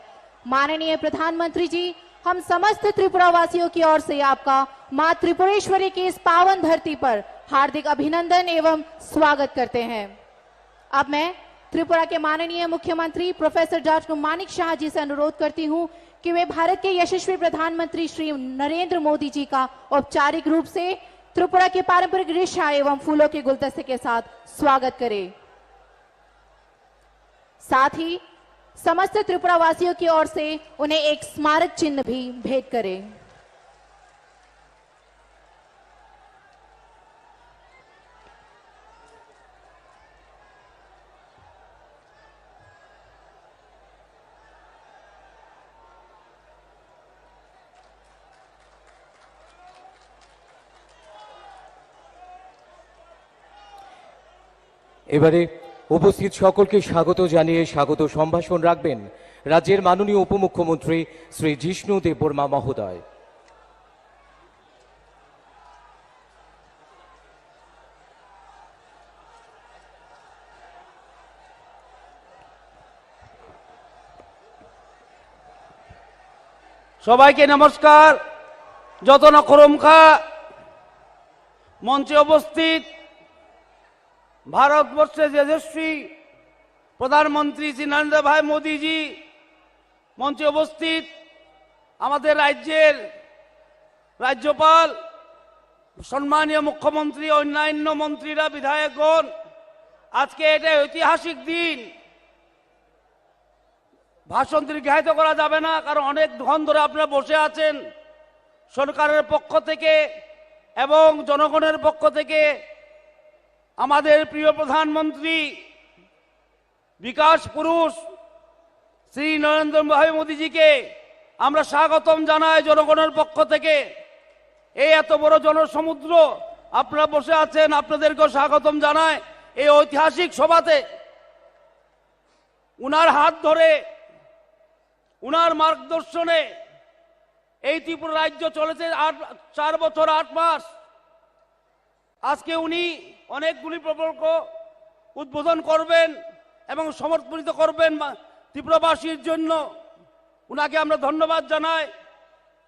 माननीय प्रधानमंत्री जी, हम समस्त त्रिपुरा वासियों की ओर से आपका माँ त्रिपुरेश्वरी की इस पावन धरती पर हार्दिक अभिनंदन एवं स्वागत करते हैं। अब मैं त्रिपुरा के माननीय मुख्यमंत्री प्रोफेसर डॉक्टर मानिक शाह जी से अनुरोध करती हूं कि वे भारत के यशस्वी प्रधानमंत्री श्री नरेंद्र मोदी जी का औपचारिक रूप से त्रिपुरा के पारंपरिक रिशा एवं फूलों के गुलदस्ते के साथ स्वागत करें। साथ ही समस्त त्रिपुरा वासियों की ओर से उन्हें एक स्मारक चिन्ह भी भेंट करें। এবারে উপস্থিত সকলকে স্বাগত জানিয়ে স্বাগত সম্ভাষণ রাখবেন রাজ্যের মাননীয় উপমুখ্যমন্ত্রী শ্রী জিষ্ণু দেববর্মা মহোদয়। সবাইকে নমস্কার। যতন খরমখা মঞ্চে উপস্থিত ভারতবর্ষের যশস্বী প্রধানমন্ত্রী শ্রী নরেন্দ্র ভাই মোদীজি, মঞ্চে উপস্থিত আমাদের রাজ্যের রাজ্যপাল, সম্মানীয় মুখ্যমন্ত্রী, অন্যান্য মন্ত্রীরা, বিধায়কগণ, আজকে এটা ঐতিহাসিক দিন। ভাষণ দীর্ঘায়িত করা যাবে না, কারণ অনেক ধন ধরে আপনারা বসে আছেন। সরকারের পক্ষ থেকে এবং জনগণের পক্ষ থেকে আমাদের প্রিয় প্রধানমন্ত্রী বিকাশ পুরুষ শ্রী নরেন্দ্র ভাই মোদীজিকে আমরা স্বাগতম জানাই জনগণের পক্ষ থেকে। এই এত বড় জনসমুদ্র আপনারা বসে আছেন, আপনাদেরকেও স্বাগতম জানাই এই ঐতিহাসিক সভাতে। উনার হাত ধরে, উনার মার্গদর্শনে এই ত্রিপুরা রাজ্য চলেছে আট, চার বছর আট মাস। আজকে উনি অনেকগুলি প্রকল্প উদ্বোধন করবেন এবং সমর্পিত করবেন মা-, ত্রিপুরাবাসীর জন্য। উনাকে আমরা ধন্যবাদ জানাই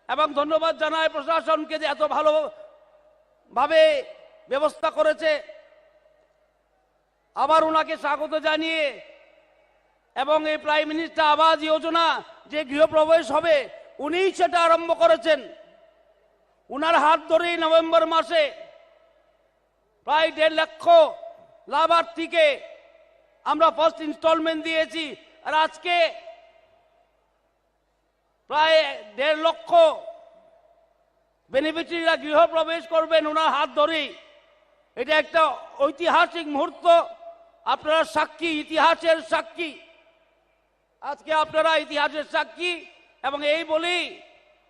এবং ধন্যবাদ জানাই প্রশাসনকে যে এত ভালোভাবে ব্যবস্থা করেছে। আবার ওনাকে স্বাগত জানিয়ে এবং এই প্রাইম মিনিস্টার আবাস যোজনা যে গৃহপ্রবেশ হবে, উনিই সেটা আরম্ভ করেছেন। ওনার হাত ধরেই নভেম্বর মাসে প্রায় দেড় লক্ষ লাভার্থীকে আমরা ফার্স্ট ইনস্টলমেন্ট দিয়েছি। আর আজকে প্রায় দেড় লক্ষ বেনিফিশিয়ারিরা গৃহপ্রবেশ করবেন ওনার হাত ধরেই। এটা একটা ঐতিহাসিক মুহূর্ত। আপনারা সাক্ষী, ইতিহাসের সাক্ষী। আজকে আপনারা ইতিহাসের সাক্ষী। এবং এই বলেই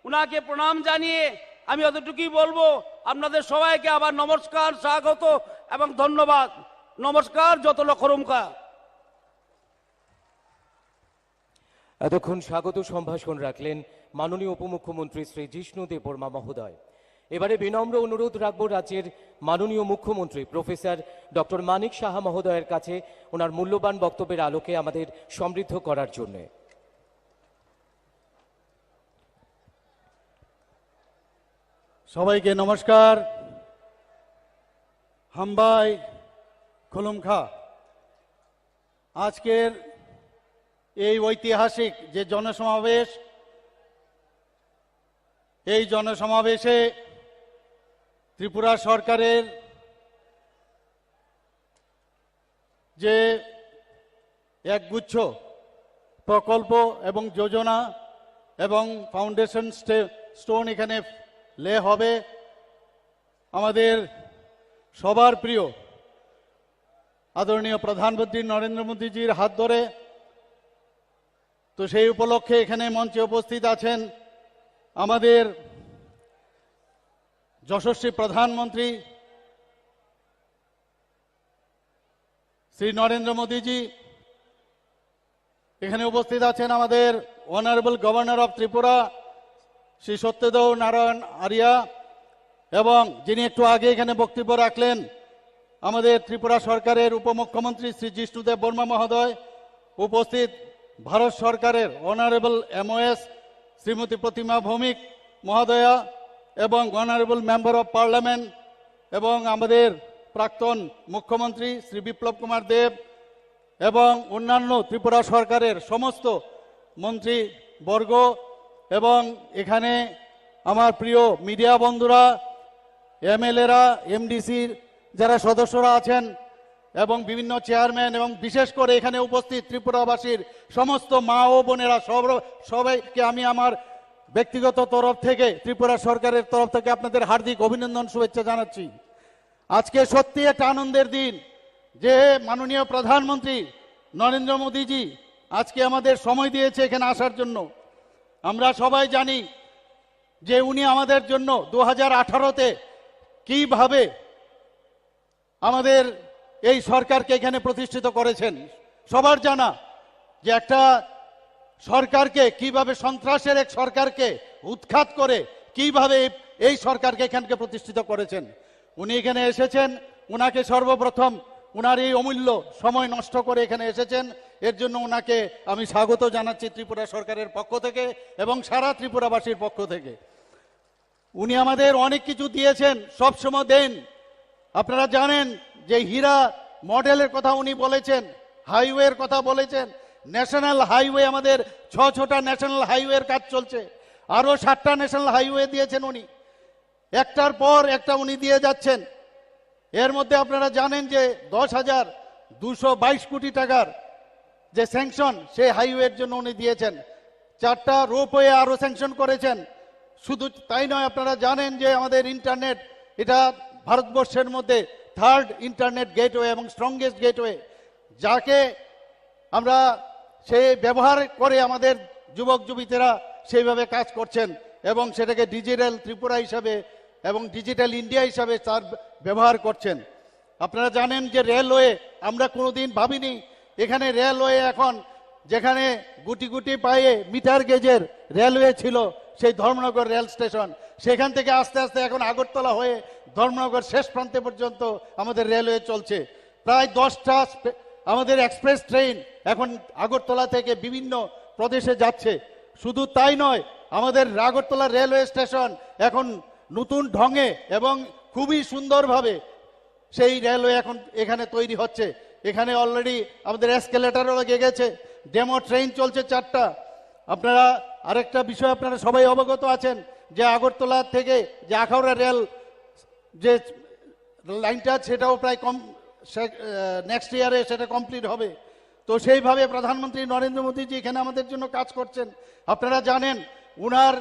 ওনাকে প্রণাম জানিয়ে আমি অতটুকুই বলবো, আপনাদের সবাইকে আবার নমস্কার, স্বাগত এবং ধন্যবাদ। নমস্কার, যতন খরমখা। এতক্ষণ স্বাগত সম্ভাষণ রাখলেন মাননীয় উপমুখ্যমন্ত্রী শ্রী জিষ্ণু দেববর্মা মহোদয়। এবারে বিনম্র অনুরোধ রাখব রাজ্যের মাননীয় মুখ্যমন্ত্রী প্রফেসর ডক্টর মানিক সাহা মহোদয়ের কাছে ওনার মূল্যবান বক্তব্যের আলোকে আমাদের সমৃদ্ধ করার জন্য। সবাইকে নমস্কার। হামবাই খুলুমখা। আজকের এই ঐতিহাসিক যে জনসমাবেশ, এই জনসমাবেশে ত্রিপুরা সরকারের যে একগুচ্ছ প্রকল্প এবং যোজনা এবং ফাউন্ডেশন স্টে-, স্টোন এখানে লে হবে, আমাদের সবার প্রিয় আদরণীয় প্রধানমন্ত্রী নরেন্দ্র মোদীজির হাত ধরে। তো সেই উপলক্ষে এখানে মঞ্চে উপস্থিত আছেন আমাদের যশস্বী প্রধানমন্ত্রী শ্রী নরেন্দ্র মোদীজি, এখানে উপস্থিত আছেন আমাদের অনারেবল গভর্নর অফ ত্রিপুরা শ্রী সত্যদেও নারায়ণ আরিয়া, এবং যিনি একটু আগে এখানে বক্তব্য রাখলেন আমাদের ত্রিপুরা সরকারের উপমুখ্যমন্ত্রী শ্রী জিষ্ণুদেব বর্মা মহোদয়, উপস্থিত ভারত সরকারের অনারেবল এমওএস শ্রীমতী প্রতিমা ভৌমিক মহোদয়া এবং অনারেবল মেম্বার অফ পার্লামেন্ট এবং আমাদের প্রাক্তন মুখ্যমন্ত্রী শ্রী বিপ্লব কুমার দেব এবং অন্যান্য ত্রিপুরা সরকারের সমস্ত মন্ত্রীবর্গ এবং এখানে আমার প্রিয় মিডিয়া বন্ধুরা, এমএলএরা, এমডিসির যারা সদস্যরা আছেন এবং বিভিন্ন চেয়ারম্যান এবং বিশেষ করে এখানে উপস্থিত ত্রিপুরাবাসীর সমস্ত মা ও বোনেরা, সব-, সবাইকে আমি আমার ব্যক্তিগত তরফ থেকে, ত্রিপুরা সরকারের তরফ থেকে আপনাদের হার্দিক অভিনন্দন, শুভেচ্ছা জানাচ্ছি। আজকে সত্যি একটা আনন্দের দিন যে মাননীয় প্রধানমন্ত্রী নরেন্দ্র মোদীজি আজকে আমাদের সময় দিয়েছে এখানে আসার জন্য। আমরা সবাই জানি যে উনি আমাদের জন্য দু হাজার আঠারোতে কিভাবে আমাদের এই সরকারকে এখানে প্রতিষ্ঠিত করেছেন। সবার জানা যে একটা সরকারকে কিভাবে, সন্ত্রাসের এক সরকারকে উৎখাত করে কিভাবে এই, এই সরকারকে এখানকে প্রতিষ্ঠিত করেছেন। উনি এখানে এসেছেন, উনাকে সর্বপ্রথম উনার এই অমূল্য সময় নষ্ট করে এখানে এসেছেন, এর জন্য উনাকে আমি স্বাগত জানাচ্ছি ত্রিপুরা সরকারের পক্ষ থেকে এবং সারা ত্রিপুরাবাসীর পক্ষ থেকে। উনি আমাদের অনেক কিছু দিয়েছেন, সবসময় দেন। আপনারা জানেন যে হীরা মডেলের কথা উনি বলেছেন, হাইওয়ের কথা বলেছেন, ন্যাশনাল হাইওয়ে, আমাদের ছ ছটা ন্যাশনাল হাইওয়ের কাজ চলছে, আরও সাতটা ন্যাশনাল হাইওয়ে দিয়েছেন উনি, একটার পর একটা উনি দিয়ে যাচ্ছেন। এর মধ্যে আপনারা জানেন যে দশ হাজার দুশো বাইশ কোটি টাকার যে স্যাংশন, সেই হাইওয়ের জন্য উনি দিয়েছেন। চারটা রোপওয়ে আরও স্যাংশন করেছেন। শুধু তাই নয়, আপনারা জানেন যে আমাদের ইন্টারনেট, এটা ভারতবর্ষের মধ্যে থার্ড ইন্টারনেট গেটওয়ে এবং স্ট্রংগেস্ট গেটওয়ে, যাকে আমরা সেই ব্যবহার করে আমাদের যুবক যুবতীরা সেইভাবে কাজ করছেন এবং সেটাকে ডিজিটাল ত্রিপুরা হিসাবে এবং ডিজিটাল ইন্ডিয়া হিসাবে তার ব্যবহার করছেন। আপনারা জানেন যে রেলওয়ে, আমরা কোনোদিন ভাবিনি এখানে রেলওয়ে এখন, যেখানে গুটি গুটি পায়ে মিটার গেজের রেলওয়ে ছিল, সেই ধর্মনগর রেল স্টেশন, সেখান থেকে আস্তে আস্তে এখন আগরতলা হয়ে ধর্মনগর শেষ প্রান্তে পর্যন্ত আমাদের রেলওয়ে চলছে। প্রায় দশটা স্পে-, আমাদের এক্সপ্রেস ট্রেন এখন আগরতলা থেকে বিভিন্ন প্রদেশে যাচ্ছে। শুধু তাই নয়, আমাদের আগরতলা রেলওয়ে স্টেশন এখন নতুন ঢঙে এবং খুবই সুন্দরভাবে সেই রেলওয়ে এখন এখানে তৈরি হচ্ছে। এখানে অলরেডি আমাদের এসকেলেটরও লেগে গেছে, ডেমো ট্রেন চলছে চারটা। আপনারা আরেকটা বিষয়, আপনারা সবাই অবগত আছেন যে আগরতলা থেকে যে আখাউড়া রেল যে লাইনটা, সেটাও প্রায় কম, নেক্সট ইয়ারে সেটা কমপ্লিট হবে। তো সেইভাবে প্রধানমন্ত্রী নরেন্দ্র মোদীজি এখানে আমাদের জন্য কাজ করছেন। আপনারা জানেন, উনার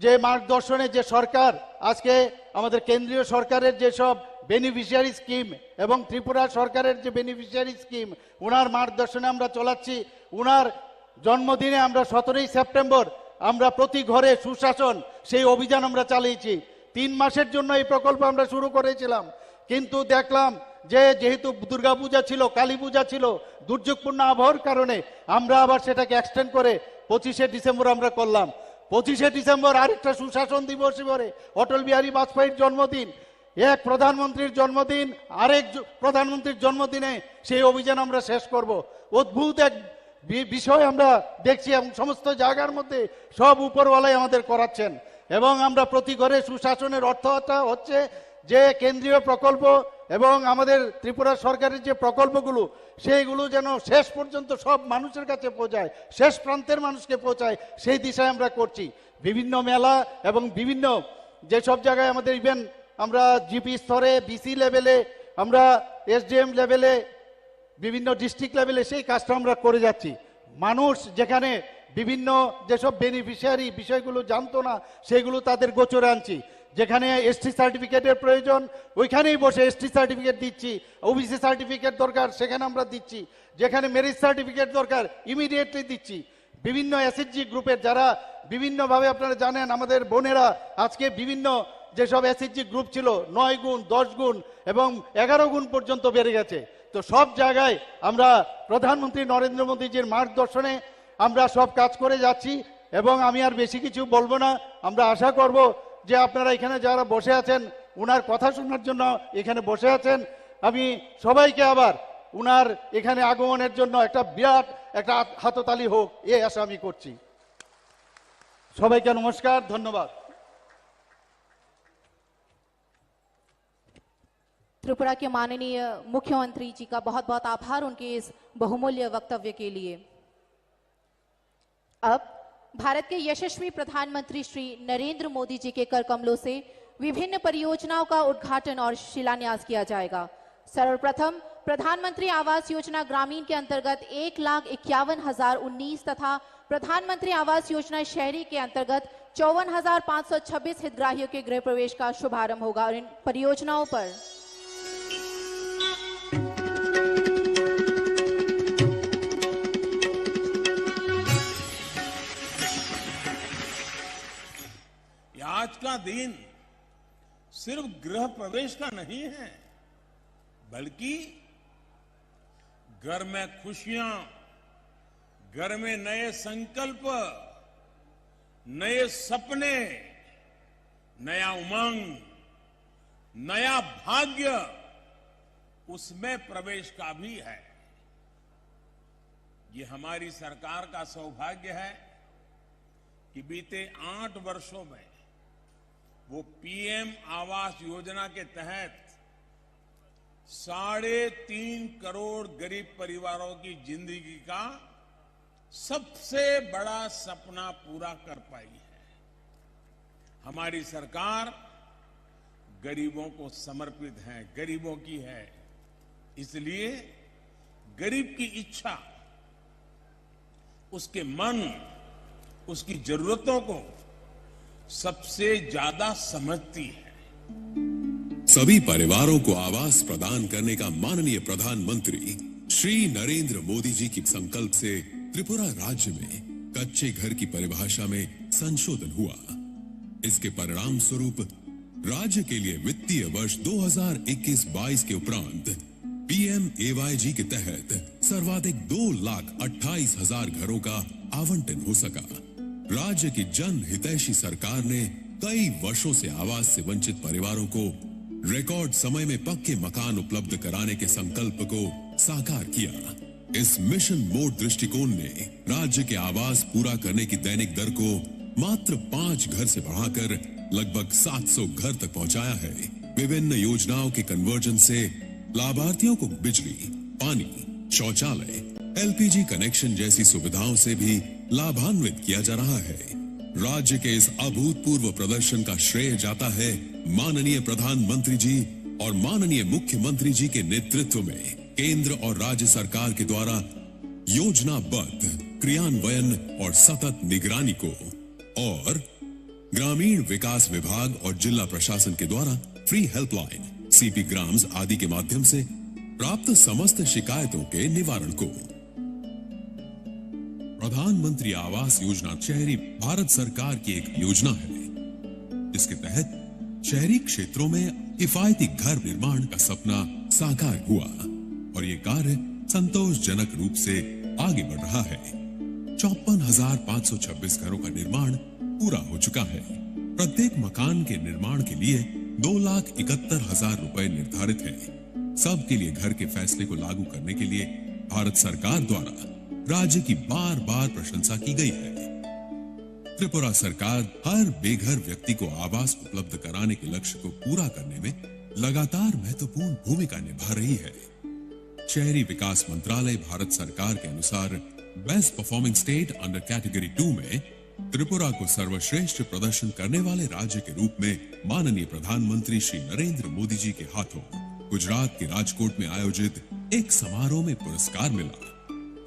যে মার্গদর্শনে যে সরকার আজকে আমাদের কেন্দ্রীয় সরকারের যেসব বেনিফিশিয়ারি স্কিম এবং ত্রিপুরা সরকারের যে বেনিফিশিয়ারি স্কিম, ওনার মার্গদর্শনে আমরা চলাচ্ছি। ওনার জন্মদিনে আমরা সতেরোই সেপ্টেম্বর আমরা প্রতি ঘরে সুশাসন, সেই অভিযান আমরা চালিয়েছি। তিন মাসের জন্য এই প্রকল্প আমরা শুরু করেছিলাম, কিন্তু দেখলাম যে যেহেতু দুর্গাপূজা ছিল, কালী পূজা ছিল, দুর্যোগপূর্ণ আবহাওয়ার কারণে আমরা আবার সেটাকে এক্সটেন্ড করে পঁচিশে ডিসেম্বর আমরা করলাম। পঁচিশে ডিসেম্বর আরেকটা সুশাসন দিবস হিসেবে অটল বিহারী বাজপেয়ীর জন্মদিন, এক প্রধানমন্ত্রীর জন্মদিন, আরেক জ-, প্রধানমন্ত্রীর জন্মদিনে সেই অভিযান আমরা শেষ করব। অদ্ভুত এক বি-, বিষয় আমরা দেখছি এবং সমস্ত জায়গার মধ্যে সব উপরওয়ালাই আমাদের করাচ্ছেন। এবং আমরা প্রতি ঘরে সুশাসনের অর্থটা হচ্ছে যে কেন্দ্রীয় প্রকল্প এবং আমাদের ত্রিপুরা সরকারের যে প্রকল্পগুলো, সেইগুলো যেন শেষ পর্যন্ত সব মানুষের কাছে পৌঁছায়, শেষ প্রান্তের মানুষকে পৌঁছায়, সেই দিশায় আমরা করছি। বিভিন্ন মেলা এবং বিভিন্ন যেসব জায়গায় আমাদের, ইভেন আমরা জিপি স্তরে, ভিসি লেভেলে, আমরা এসডিএম লেভেলে, বিভিন্ন ডিস্ট্রিক্ট লেভেলে সেই কাজটা আমরা করে যাচ্ছি। মানুষ যেখানে বিভিন্ন যেসব বেনিফিশিয়ারি বিষয়গুলো জানতো না, সেগুলো তাদের গোচরে আনছি। যেখানে এসটি সার্টিফিকেটের প্রয়োজন, ওইখানেই বসে এসটি সার্টিফিকেট দিচ্ছি। ওবিসি সার্টিফিকেট দরকার, সেখানে আমরা দিচ্ছি। যেখানে মেরিট সার্টিফিকেট দরকার, ইমিডিয়েটলি দিচ্ছি। বিভিন্ন এসএইচজি গ্রুপের যারা বিভিন্নভাবে, আপনারা জানেন, আমাদের বোনেরা আজকে বিভিন্ন যেসব এসএইচজি গ্রুপ ছিল, নয় গুণ, দশ গুণ এবং এগারো গুণ পর্যন্ত বেড়ে গেছে। তো সব জায়গায় আমরা প্রধানমন্ত্রী নরেন্দ্র মোদীজির মার্গদর্শনে আমরা সব কাজ করে যাচ্ছি এবং আমি আর বেশি কিছু বলবো না। আমরা আশা করব যে আপনারা এখানে যারা বসে আছেন, ওনার কথা শোনার জন্য এখানে বসে আছেন, আমি সবাইকে আবার ওনার এখানে আগমনের জন্য একটা বিরাট একটা হাত-, হাততালি হোক, এই আশা আমি করছি। সবাইকে নমস্কার, ধন্যবাদ। त्रिपुरा के माननीय मुख्यमंत्री जी का बहुत बहुत आभार उनके इस बहुमूल्य वक्तव्य के लिए। अब भारत के यशस्वी प्रधानमंत्री श्री नरेंद्र मोदी जी के कर कमलों से विभिन्न परियोजनाओं का उद्घाटन और शिलान्यास किया जाएगा। सर्वप्रथम प्रधानमंत्री आवास योजना ग्रामीण के अंतर्गत एक लाख इक्यावन हजार उन्नीस तथा प्रधानमंत्री आवास योजना शहरी के अंतर्गत चौवन हजार पाँच सौ छब्बीस हितग्राहियों के गृह प्रवेश का शुभारंभ होगा और इन परियोजनाओं पर आज का दिन सिर्फ गृह प्रवेश का नहीं है, बल्कि घर में खुशियां, घर में नए संकल्प, नए सपने, नया उमंग, नया भाग्य, उसमें प्रवेश का भी है। ये हमारी सरकार का सौभाग्य है कि बीते आठ वर्षों में वो पीएम आवास योजना के तहत साढ़े तीन करोड़ गरीब परिवारों की जिंदगी का सबसे बड़ा सपना पूरा कर पाई है। हमारी सरकार गरीबों को समर्पित है, गरीबों की है, इसलिए गरीब की इच्छा, उसके मन, उसकी जरूरतों को सबसे ज्यादा समझती है। सभी परिवारों को आवास प्रदान करने का माननीय प्रधानमंत्री श्री नरेंद्र मोदी जी की संकल्प से त्रिपुरा राज्य में कच्चे घर की परिभाषा में संशोधन हुआ। इसके परिणाम स्वरूप राज्य के लिए वित्तीय वर्ष दो हज़ार इक्कीस बाईस के उपरांत पीएमएवाईजी के तहत सर्वाधिक दो लाख अट्ठाईस हजार घरों का आवंटन हो सका। राज्य की जन हितैषी सरकार ने कई वर्षों से आवास से वंचित परिवारों को रिकॉर्ड समय में पक्के मकान उपलब्ध कराने के संकल्प को साकार किया। इस मिशन मोड दृष्टिकोण ने राज्य के आवास पूरा करने की दैनिक दर को मात्र पाँच घर से बढ़ाकर लगभग सात सौ घर तक पहुंचाया है। विभिन्न योजनाओं के कन्वर्जन से लाभार्थियों को बिजली, पानी, शौचालय, एलपीजी कनेक्शन जैसी सुविधाओं से भी लाभान्वित किया जा रहा है। राज्य के इस अभूतपूर्व प्रदर्शन का श्रेय जाता है माननीय प्रधानमंत्री जी और माननीय मुख्यमंत्री जी के नेतृत्व में केंद्र और राज्य सरकार के द्वारा योजनाबद्ध क्रियान्वयन और सतत निगरानी को। और ग्रामीण विकास विभाग और जिला प्रशासन के द्वारा फ्री हेल्पलाइन, सीपी ग्राम्स आदि के माध्यम से प्राप्त समस्त शिकायतों के निवारण को। प्रधानमंत्री आवास योजना शहरी भारत सरकार की एक योजना है, जिसके तहत शहरी क्षेत्रों में किफायती घर निर्माण का सपना साकार हुआ और ये कार्य संतोषजनक रूप से आगे बढ़ रहा है। चौपन हजार पाँच सौ छब्बीस घरों का निर्माण पूरा हो चुका है। प्रत्येक मकान के निर्माण के लिए दो लाख इकहत्तर हजार रुपए निर्धारित है। सबके लिए घर के फैसले को लागू करने के लिए भारत सरकार द्वारा राज्य की बार-बार प्रशंसा की गई है। त्रिपुरा सरकार हर बेघर व्यक्ति को आवास उपलब्ध कराने के लक्ष्य को पूरा करने में लगातार महत्वपूर्ण भूमिका निभा रही है। शहरी विकास मंत्रालय भारत सरकार के अनुसार best performing state under category to में त्रिपुरा को सर्वश्रेष्ठ प्रदर्शन करने वाले राज्य के रूप में माननीय प्रधानमंत्री श्री नरेंद्र मोदी जी के हाथों गुजरात के राजकोट में आयोजित एक समारोह में पुरस्कार मिला।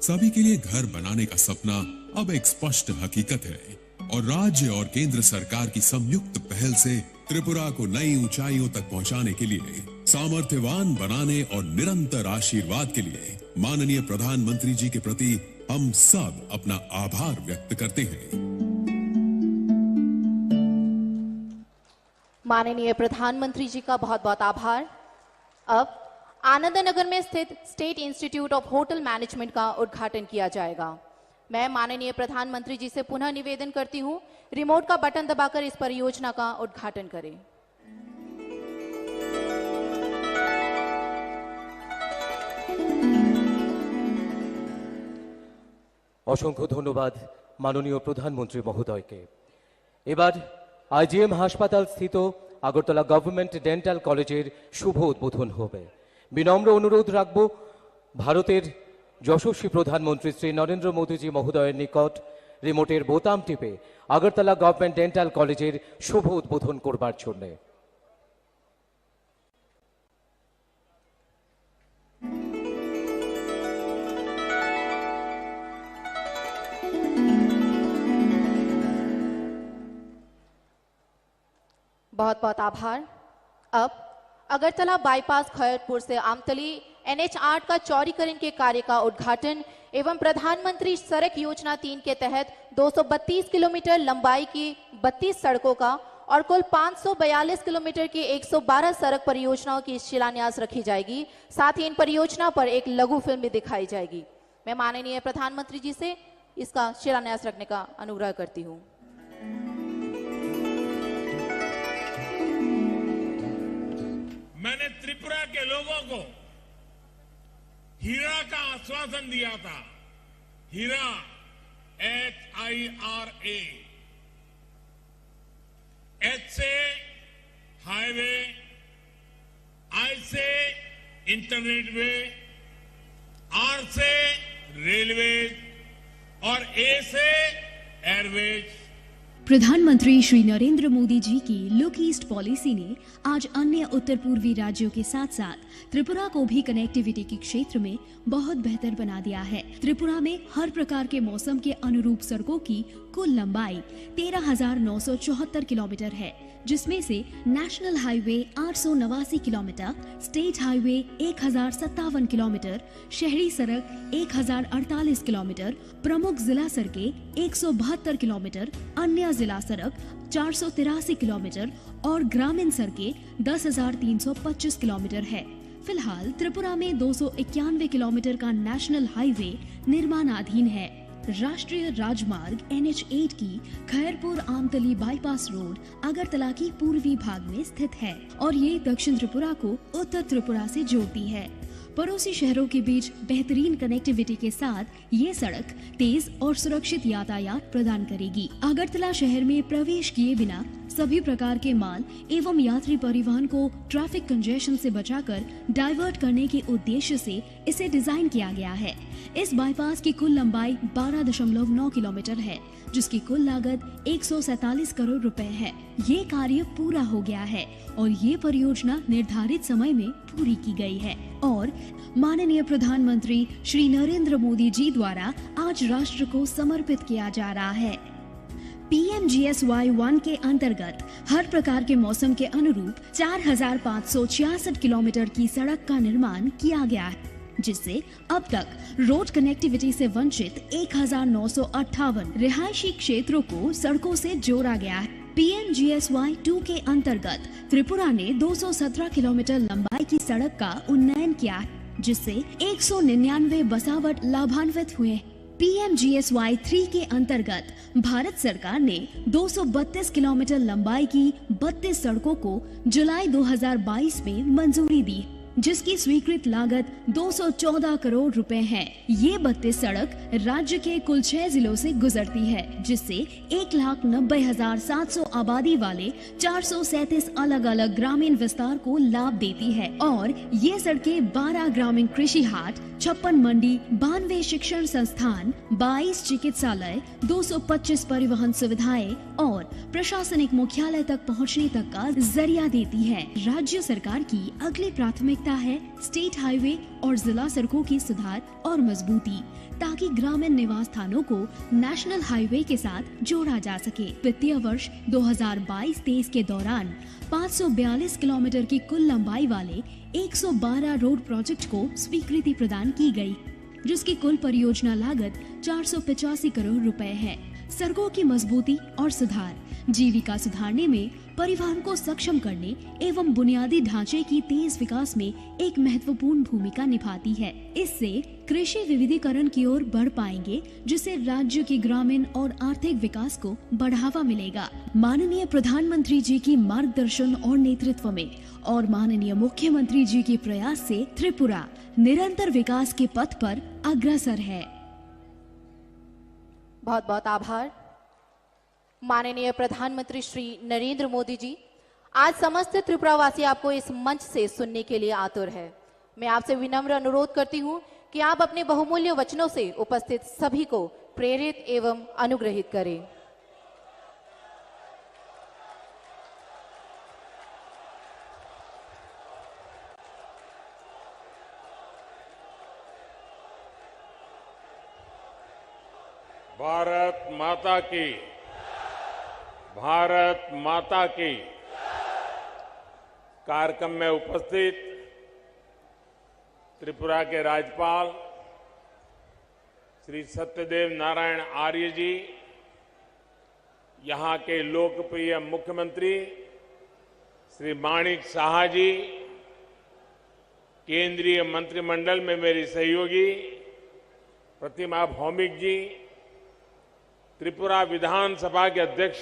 सभी के लिए घर बनाने का सपना अब एक स्पष्ट हकीकत है और राज्य और केंद्र सरकार की संयुक्त पहल से त्रिपुरा को नई ऊंचाइयों तक पहुंचाने के लिए, सामर्थ्यवान बनाने और निरंतर आशीर्वाद के लिए माननीय प्रधानमंत्री जी के प्रति हम सब अपना आभार व्यक्त करते हैं। माननीय प्रधानमंत्री जी का बहुत बहुत आभार। अब आनंदनगर में स्थित state institute of hotel management का उद्घाटन किया जाएगा। मैं माननीय प्रधानमंत्री जी से पुनः निवेदन करती हूँ, रिमोट का बटन दबाकर इस परियोजना का उद्घाटन करें। অসংখ্য ধন্যবাদ মাননীয় প্রধানমন্ত্রী মহোদয়কে। এবার আইজিএম হাসপাতাল স্থিত আগরতলা গভর্নমেন্ট ডেন্টাল কলেজের শুভ উদ্বোধন হবে। বিনম্র অনুরোধ রাখব ভারতের যশস্বী প্রধানমন্ত্রী শ্রী নরেন্দ্র মোদীজি মহোদয়ের নিকট রিমোটের বোতাম টিপে আগরতলা গভর্নমেন্ট ডেন্টাল কলেজের শুভ উদ্বোধন করবার জন্যে। बहुत बहुत आभार। अब अगरतला बाईपास खैरपुर से आमतली एनएच आठ का चौड़ीकरण के कार्य का उद्घाटन एवं प्रधानमंत्री सड़क योजना तीन के तहत दो सौ बत्तीस किलोमीटर लंबाई की बत्तीस सड़कों का और कुल पाँच सौ बयालीस किलोमीटर की एक सौ बारह सड़क परियोजनाओं की शिलान्यास रखी जाएगी। साथ ही इन परियोजना पर एक लघु फिल्म भी दिखाई जाएगी। मैं माननीय प्रधानमंत्री जी से इसका शिलान्यास रखने का अनुग्रह करती हूँ। मैंने त्रिपुरा के लोगों को हीरा का आश्वासन दिया था, हीरा, H I R A, H से हाईवे, I से इंटरनेट वे, R से रेलवे और A से एयरवेज। प्रधानमंत्री श्री नरेंद्र मोदी जी की लुक ईस्ट पॉलिसी ने आज अन्य उत्तर पूर्वी राज्यों के साथ साथ त्रिपुरा को भी कनेक्टिविटी के क्षेत्र में बहुत बेहतर बना दिया है। त्रिपुरा में हर प्रकार के मौसम के अनुरूप सड़कों की कुल लंबाई तेरह हज़ार नौ सौ चौहत्तर किलोमीटर है, जिसमें से नेशनल हाईवे आठ सौ नवासी किलोमीटर, स्टेट हाईवे एक हज़ार सत्तावन किलोमीटर, शहरी सड़क एक हज़ार अड़तालीस किलोमीटर, प्रमुख जिला सड़कें एक सौ बहत्तर किलोमीटर, अन्य जिला सड़क चार सौ तिरासी किलोमीटर और ग्रामीण सड़कें दस हज़ार तीन सौ पच्चीस किलोमीटर है। फिलहाल त्रिपुरा में दो सौ इक्यानवे किलोमीटर का नेशनल हाईवे निर्माणाधीन है। राष्ट्रीय राजमार्ग N H eight की खैरपुर आमतली बाईपास रोड अगरतला की पूर्वी भाग में स्थित है और ये दक्षिण त्रिपुरा को उत्तर त्रिपुरा से जोड़ती है। पड़ोसी शहरों के बीच बेहतरीन कनेक्टिविटी के साथ ये सड़क तेज और सुरक्षित यातायात प्रदान करेगी। अगरतला शहर में प्रवेश किए बिना सभी प्रकार के माल एवं यात्री परिवहन को ट्रैफिक कंजेशन से बचाकर डाइवर्ट करने के उद्देश्य से इसे डिजाइन किया गया है। इस बाईपास की कुल लंबाई बारह दशमलव नौ किलोमीटर है, जिसकी कुल लागत एक सौ सैंतालीस करोड़ रुपए है। ये कार्य पूरा हो गया है और ये परियोजना निर्धारित समय में पूरी की गई है और माननीय प्रधानमंत्री श्री नरेंद्र मोदी जी द्वारा आज राष्ट्र को समर्पित किया जा रहा है। P M G S Y one के अंतर्गत हर प्रकार के मौसम के अनुरूप चार हज़ार पाँच सौ छियासठ किलोमीटर की सड़क का निर्माण किया गया है, जिससे अब तक रोड कनेक्टिविटी से वंचित एक हज़ार नौ सौ अट्ठावन रिहायशी क्षेत्रों को सड़कों से जोड़ा गया है। P M G S Y two के अंतर्गत त्रिपुरा ने दो सौ सत्रह किलोमीटर लंबाई की सड़क का उन्नयन किया है, जिससे एक सौ निन्यानवे बसावट लाभान्वित हुए हैं। P M G S Y three के अंतर्गत भारत सरकार ने दो सौ बत्तीस किलोमीटर लंबाई की बत्तीस सड़कों को जुलाई दो हज़ार बाईस में मंजूरी दी, जिसकी स्वीकृत लागत दो सौ चौदह करोड़ रुपए है। ये बत्तीस सड़क राज्य के कुल छह जिलों से गुजरती है, जिससे एक लाख नब्बे हजार सात सौ आबादी वाले चार सौ सैंतीस अलग-अलग ग्रामीण विस्तार को लाभ देती है और ये सड़कें बारह ग्रामीण कृषि हाट, छप्पन मंडी, बानवे शिक्षण संस्थान, बाईस चिकित्सालय, दो सौ पच्चीस परिवहन सुविधाएं और प्रशासनिक मुख्यालय तक पहुंचने तक का जरिया देती है। राज्य सरकार की अगली प्राथमिकता है स्टेट हाईवे और जिला सड़कों की सुधार और मजबूती, ताकि ग्रामीण निवास स्थानों को नेशनल हाईवे के साथ जोड़ा जा सके। वित्तीय वर्ष दो हज़ार बाईस तेईस के दौरान पाँच सौ बयालीस किलोमीटर की कुल लंबाई वाले एक सौ बारह रोड प्रोजेक्ट को स्वीकृति प्रदान की गई, जिसकी कुल परियोजना लागत चार सौ पचासी करोड़ रुपए है। सड़कों की मजबूती और सुधार जीविका सुधारने में, परिवहन को सक्षम करने एवं बुनियादी ढांचे की तेज विकास में एक महत्वपूर्ण भूमिका निभाती है। इससे कृषि विविधीकरण की ओर बढ़ पाएंगे, जिससे राज्य के ग्रामीण और आर्थिक विकास को बढ़ावा मिलेगा। माननीय प्रधानमंत्री जी की मार्गदर्शन और नेतृत्व में और माननीय मुख्यमंत्री जी के प्रयास से त्रिपुरा निरंतर विकास के पथ पर अग्रसर है। बहुत बहुत आभार। माननीय प्रधानमंत्री श्री नरेंद्र मोदी जी, आज समस्त त्रिपुरावासी आपको इस मंच से सुनने के लिए आतुर है। मैं आपसे विनम्र अनुरोध करती हूं कि आप अपने बहुमूल्य वचनों से उपस्थित सभी को प्रेरित एवं अनुग्रहित करें। भारत माता की, भारत माता की। कार्यक्रम में उपस्थित त्रिपुरा के राज्यपाल श्री सत्यदेव नारायण आर्य जी, यहाँ के लोकप्रिय मुख्यमंत्री श्री माणिक साहा जी, केंद्रीय मंत्रिमंडल में मेरी सहयोगी प्रतिमा भौमिक जी, त्रिपुरा विधानसभा के अध्यक्ष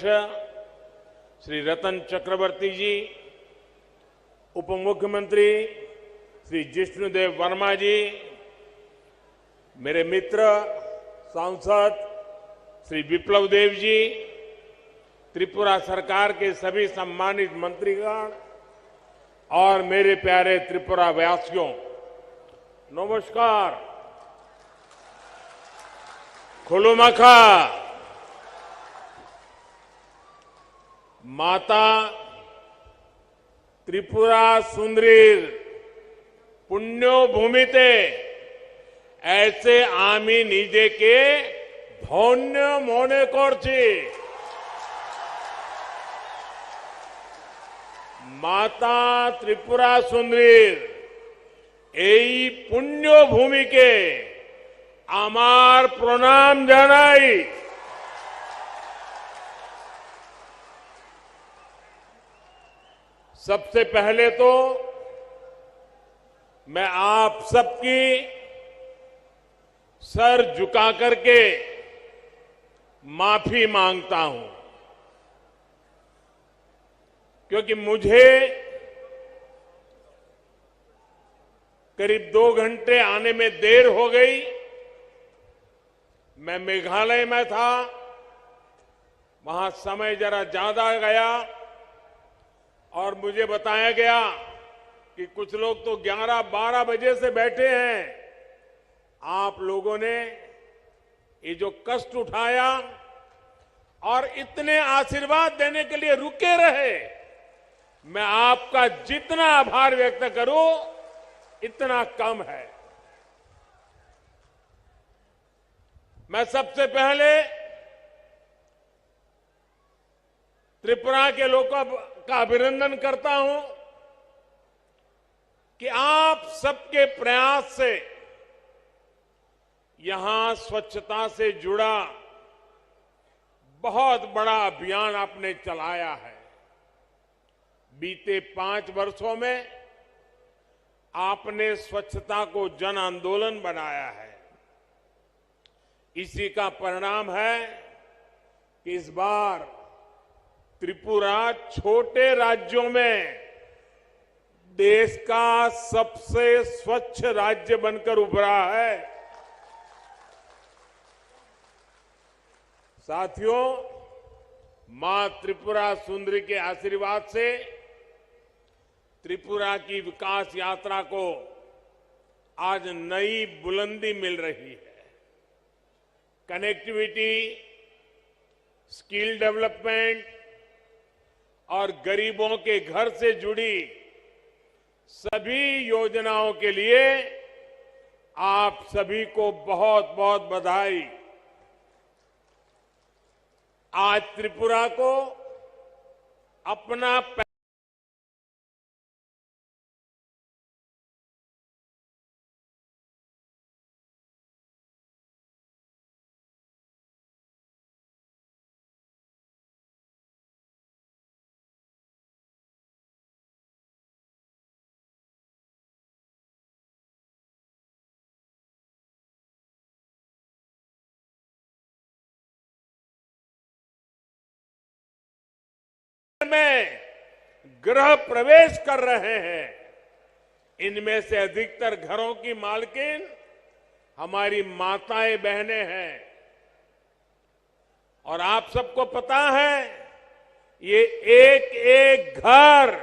श्री रतन चक्रवर्ती जी, उप मुख्यमंत्री श्री जिष्णुदेव वर्मा जी, मेरे मित्र सांसद श्री विप्लव देव जी, त्रिपुरा सरकार के सभी सम्मानित मंत्रीगण और मेरे प्यारे त्रिपुरा वासियों, नमस्कार। खुलुमाखा। माता त्रिपुरा सुंदरीर पुण्यभूमिते ऐसे आमी निजेके धन्य मने करछी। माता त्रिपुरा सुंदरीर এই পুণ্যভূমিকে আমার প্রণাম জানাই। सबसे पहले तो मैं आप सबकी सर झुका करके माफी मांगता हूं, क्योंकि मुझे करीब दो घंटे आने में देर हो गई। मैं मेघालय में था, वहां समय जरा ज्यादा गया और मुझे बताया गया कि कुछ लोग तो ग्यारह बारह बजे से बैठे हैं। आप लोगों ने ये जो कष्ट उठाया और इतने आशीर्वाद देने के लिए रुके रहे, मैं आपका जितना आभार व्यक्त करूं, इतना कम है। मैं सबसे पहले त्रिपुरा के लोगों का अभिनंदन करता हूं कि आप सबके प्रयास से यहां स्वच्छता से जुड़ा बहुत बड़ा अभियान आपने चलाया है। बीते पांच वर्षों में आपने स्वच्छता को जन आंदोलन बनाया है। इसी का परिणाम है कि इस बार त्रिपुरा छोटे राज्यों में देश का सबसे स्वच्छ राज्य बनकर उभरा है। साथियों, मां त्रिपुरा सुंदरी के आशीर्वाद से त्रिपुरा की विकास यात्रा को आज नई बुलंदी मिल रही है। कनेक्टिविटी, स्किल डेवलपमेंट और गरीबों के घर से जुड़ी सभी योजनाओं के लिए आप सभी को बहुत बहुत बधाई। आज त्रिपुरा को अपना में गृह प्रवेश कर रहे हैं। इनमें से अधिकतर घरों की मालकिन हमारी माताएं बहनें हैं। और आप सबको पता है, ये एक एक घर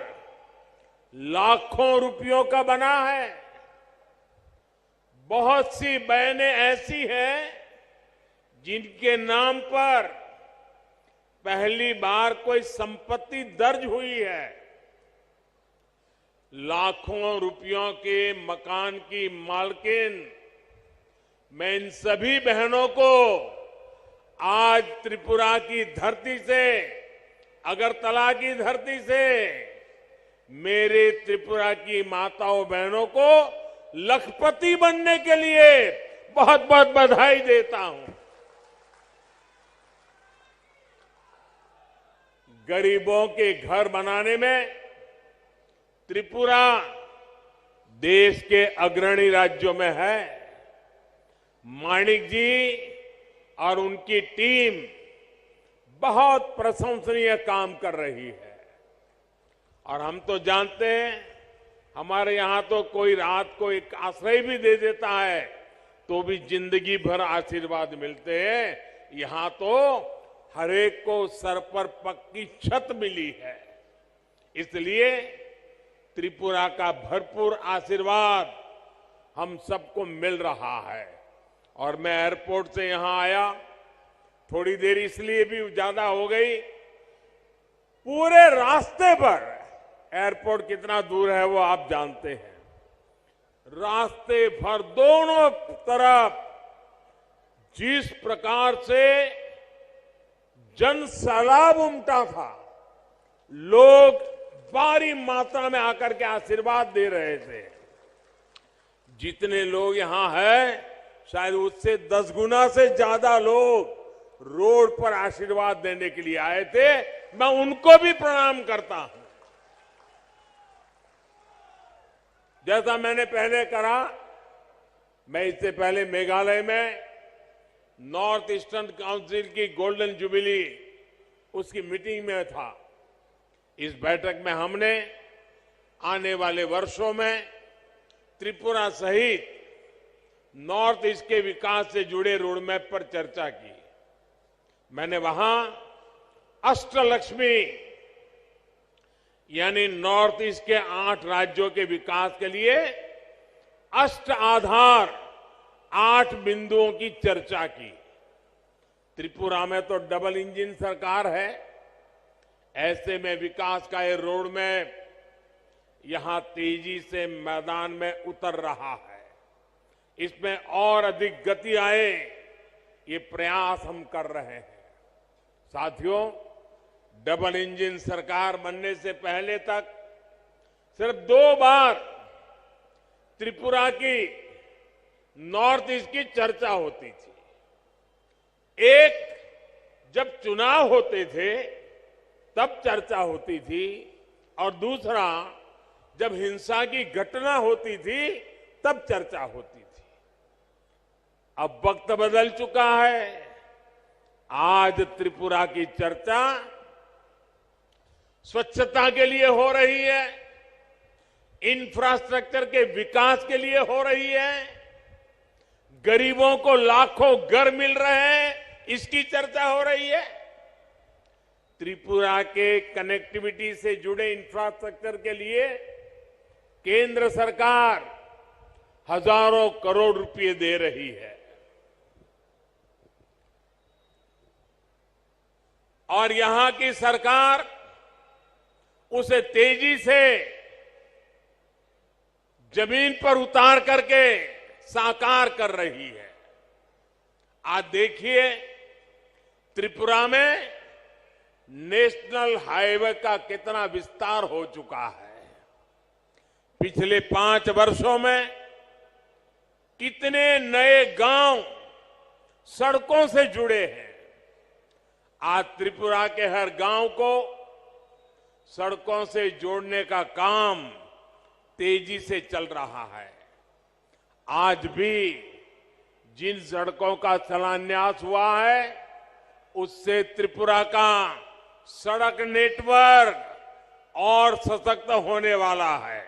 लाखों रुपयों का बना है। बहुत सी बहनें ऐसी हैं जिनके नाम पर पहली बार कोई संपत्ति दर्ज हुई है। लाखों रुपयों के मकान की मालकिन, मैं इन सभी बहनों को आज त्रिपुरा की धरती से, अगरतला की धरती से मेरे त्रिपुरा की माताओं बहनों को लखपति बनने के लिए बहुत बहुत बधाई देता हूं। गरीबों के घर बनाने में त्रिपुरा देश के अग्रणी राज्यों में है। माणिक जी और उनकी टीम बहुत प्रशंसनीय काम कर रही है। और हम तो जानते हैं, हमारे यहाँ तो कोई रात को एक आश्रय भी दे देता है, तो भी जिंदगी भर आशीर्वाद मिलते हैं। यहाँ तो हर एक को सर पर पक्की छत मिली है। इसलिए त्रिपुरा का भरपूर आशीर्वाद हम सबको मिल रहा है। और मैं एयरपोर्ट से यहाँ आया, थोड़ी देर इसलिए भी ज्यादा हो गई, पूरे रास्ते पर, एयरपोर्ट कितना दूर है वो आप जानते हैं, रास्ते भर दोनों तरफ जिस प्रकार से जन सैलाब उमटा था, लोग भारी मात्रा में आकर के आशीर्वाद दे रहे थे। जितने लोग यहाँ हैं, शायद उससे दस गुना से ज्यादा लोग रोड पर आशीर्वाद देने के लिए आए थे। मैं उनको भी प्रणाम करता हूं। जैसा मैंने पहले कहा, मैं इससे पहले मेघालय में नॉर्थ ईस्टर्न काउंसिल की गोल्डन जुबिली, उसकी मीटिंग में था। इस बैठक में हमने आने वाले वर्षों में त्रिपुरा सहित नॉर्थ ईस्ट के विकास से जुड़े रोडमैप पर चर्चा की। मैंने वहां अष्टलक्ष्मी, यानी नॉर्थ ईस्ट के आठ राज्यों के विकास के लिए अष्ट आधार, आठ बिंदुओं की चर्चा की। त्रिपुरा में तो डबल इंजन सरकार है, ऐसे में विकास का ये रोडमैप यहां तेजी से मैदान में उतर रहा है। इसमें और अधिक गति आए, ये प्रयास हम कर रहे हैं। साथियों, डबल इंजन सरकार बनने से पहले तक सिर्फ दो बार त्रिपुरा की, नॉर्थ ईस्ट की चर्चा होती थी। एक, जब चुनाव होते थे तब चर्चा होती थी, और दूसरा, जब हिंसा की घटना होती थी तब चर्चा होती थी। अब वक्त बदल चुका है। आज त्रिपुरा की चर्चा स्वच्छता के लिए हो रही है, इंफ्रास्ट्रक्चर के विकास के लिए हो रही है, गरीबों को लाखों घर मिल रहे हैं, इसकी चर्चा हो रही है। त्रिपुरा के कनेक्टिविटी से जुड़े इंफ्रास्ट्रक्चर के लिए केंद्र सरकार हजारों करोड़ रुपए दे रही है। और यहां की सरकार उसे तेजी से जमीन पर उतार करके साकार कर रही है। आज देखिए, त्रिपुरा में नेशनल हाईवे का कितना विस्तार हो चुका है। पिछले पांच वर्षों में कितने नए गांव सड़कों से जुड़े हैं। आज त्रिपुरा के हर गांव को सड़कों से जोड़ने का काम तेजी से चल रहा है। आज भी जिन सड़कों का शिलान्यास हुआ है, उससे त्रिपुरा का सड़क नेटवर्क और सशक्त होने वाला है।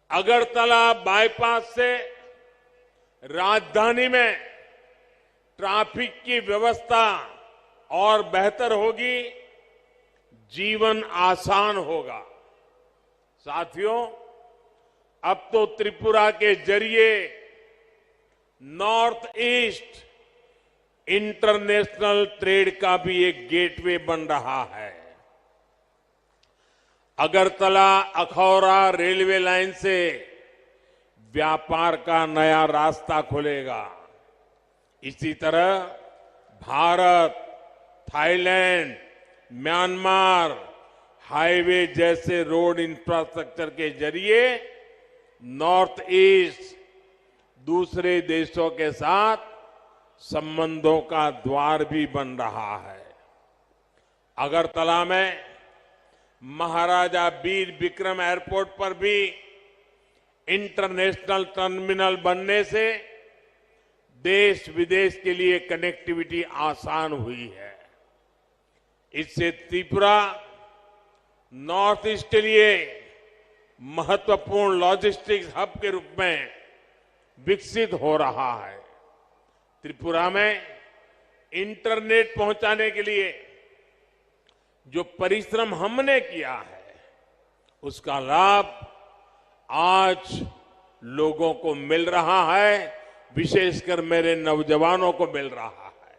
अगरतला बाईपास से राजधानी में ट्रैफिक की व्यवस्था और बेहतर होगी, जीवन आसान होगा। साथियों, अब तो त्रिपुरा के जरिए नॉर्थ ईस्ट इंटरनेशनल ट्रेड का भी एक गेटवे बन रहा है। अगरतला अखौरा रेलवे लाइन से व्यापार का नया रास्ता खुलेगा। इसी तरह भारत, थाईलैंड, म्यांमार हाईवे जैसे रोड इंफ्रास्ट्रक्चर के जरिए नॉर्थ ईस्ट दूसरे देशों के साथ संबंधों का द्वार भी बन रहा है। अगरतला में महाराजा वीर विक्रम एयरपोर्ट पर भी इंटरनेशनल टर्मिनल बनने से देश विदेश के लिए कनेक्टिविटी आसान हुई है। इससे त्रिपुरा नॉर्थ ईस्ट के लिए महत्वपूर्ण लॉजिस्टिक्स हब के रूप में विकसित हो रहा है। त्रिपुरा में इंटरनेट पहुंचाने के लिए जो परिश्रम हमने किया है, उसका लाभ आज लोगों को मिल रहा है, विशेषकर मेरे नौजवानों को मिल रहा है।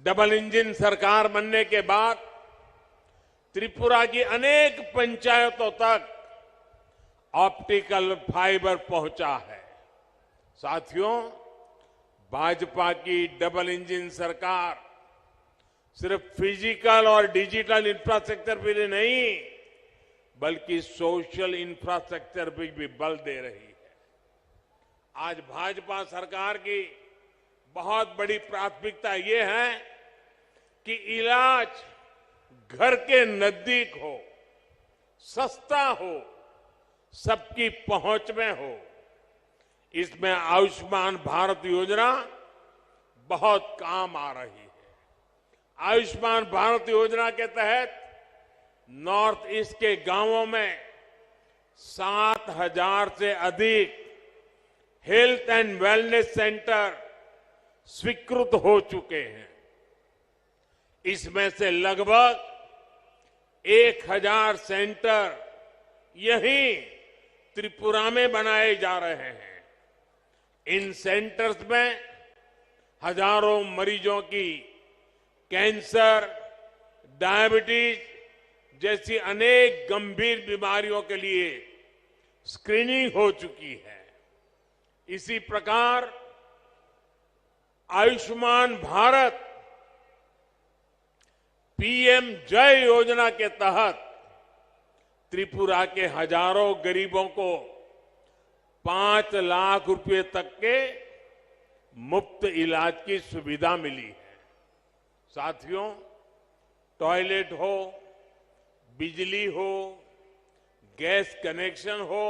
डबल इंजन सरकार बनने के बाद त्रिपुरा की अनेक पंचायतों तक ऑप्टिकल फाइबर पहुंचा है। साथियों, भाजपा की डबल इंजन सरकार सिर्फ फिजिकल और डिजिटल इंफ्रास्ट्रक्चर पर ही नहीं, बल्कि सोशल इंफ्रास्ट्रक्चर पर भी बल दे रही है। आज भाजपा सरकार की बहुत बड़ी प्राथमिकता ये है कि इलाज घर के नजदीक हो, सस्ता हो, सबकी पहुंच में हो। इसमें आयुष्मान भारत योजना बहुत काम आ रही है। आयुष्मान भारत योजना के तहत नॉर्थ ईस्ट के गांवों में सात हज़ार से अधिक हेल्थ एंड वेलनेस सेंटर स्वीकृत हो चुके हैं। इसमें से लगभग एक हज़ार सेंटर यहीं त्रिपुरा में बनाए जा रहे हैं। इन सेंटर्स में हजारों मरीजों की कैंसर, डायबिटीज जैसी अनेक गंभीर बीमारियों के लिए स्क्रीनिंग हो चुकी है। इसी प्रकार आयुष्मान भारत पीएम जय योजना के तहत त्रिपुरा के हजारों गरीबों को पाँच लाख रुपए तक के मुफ्त इलाज की सुविधा मिली है। साथियों, टॉयलेट हो, बिजली हो, गैस कनेक्शन हो,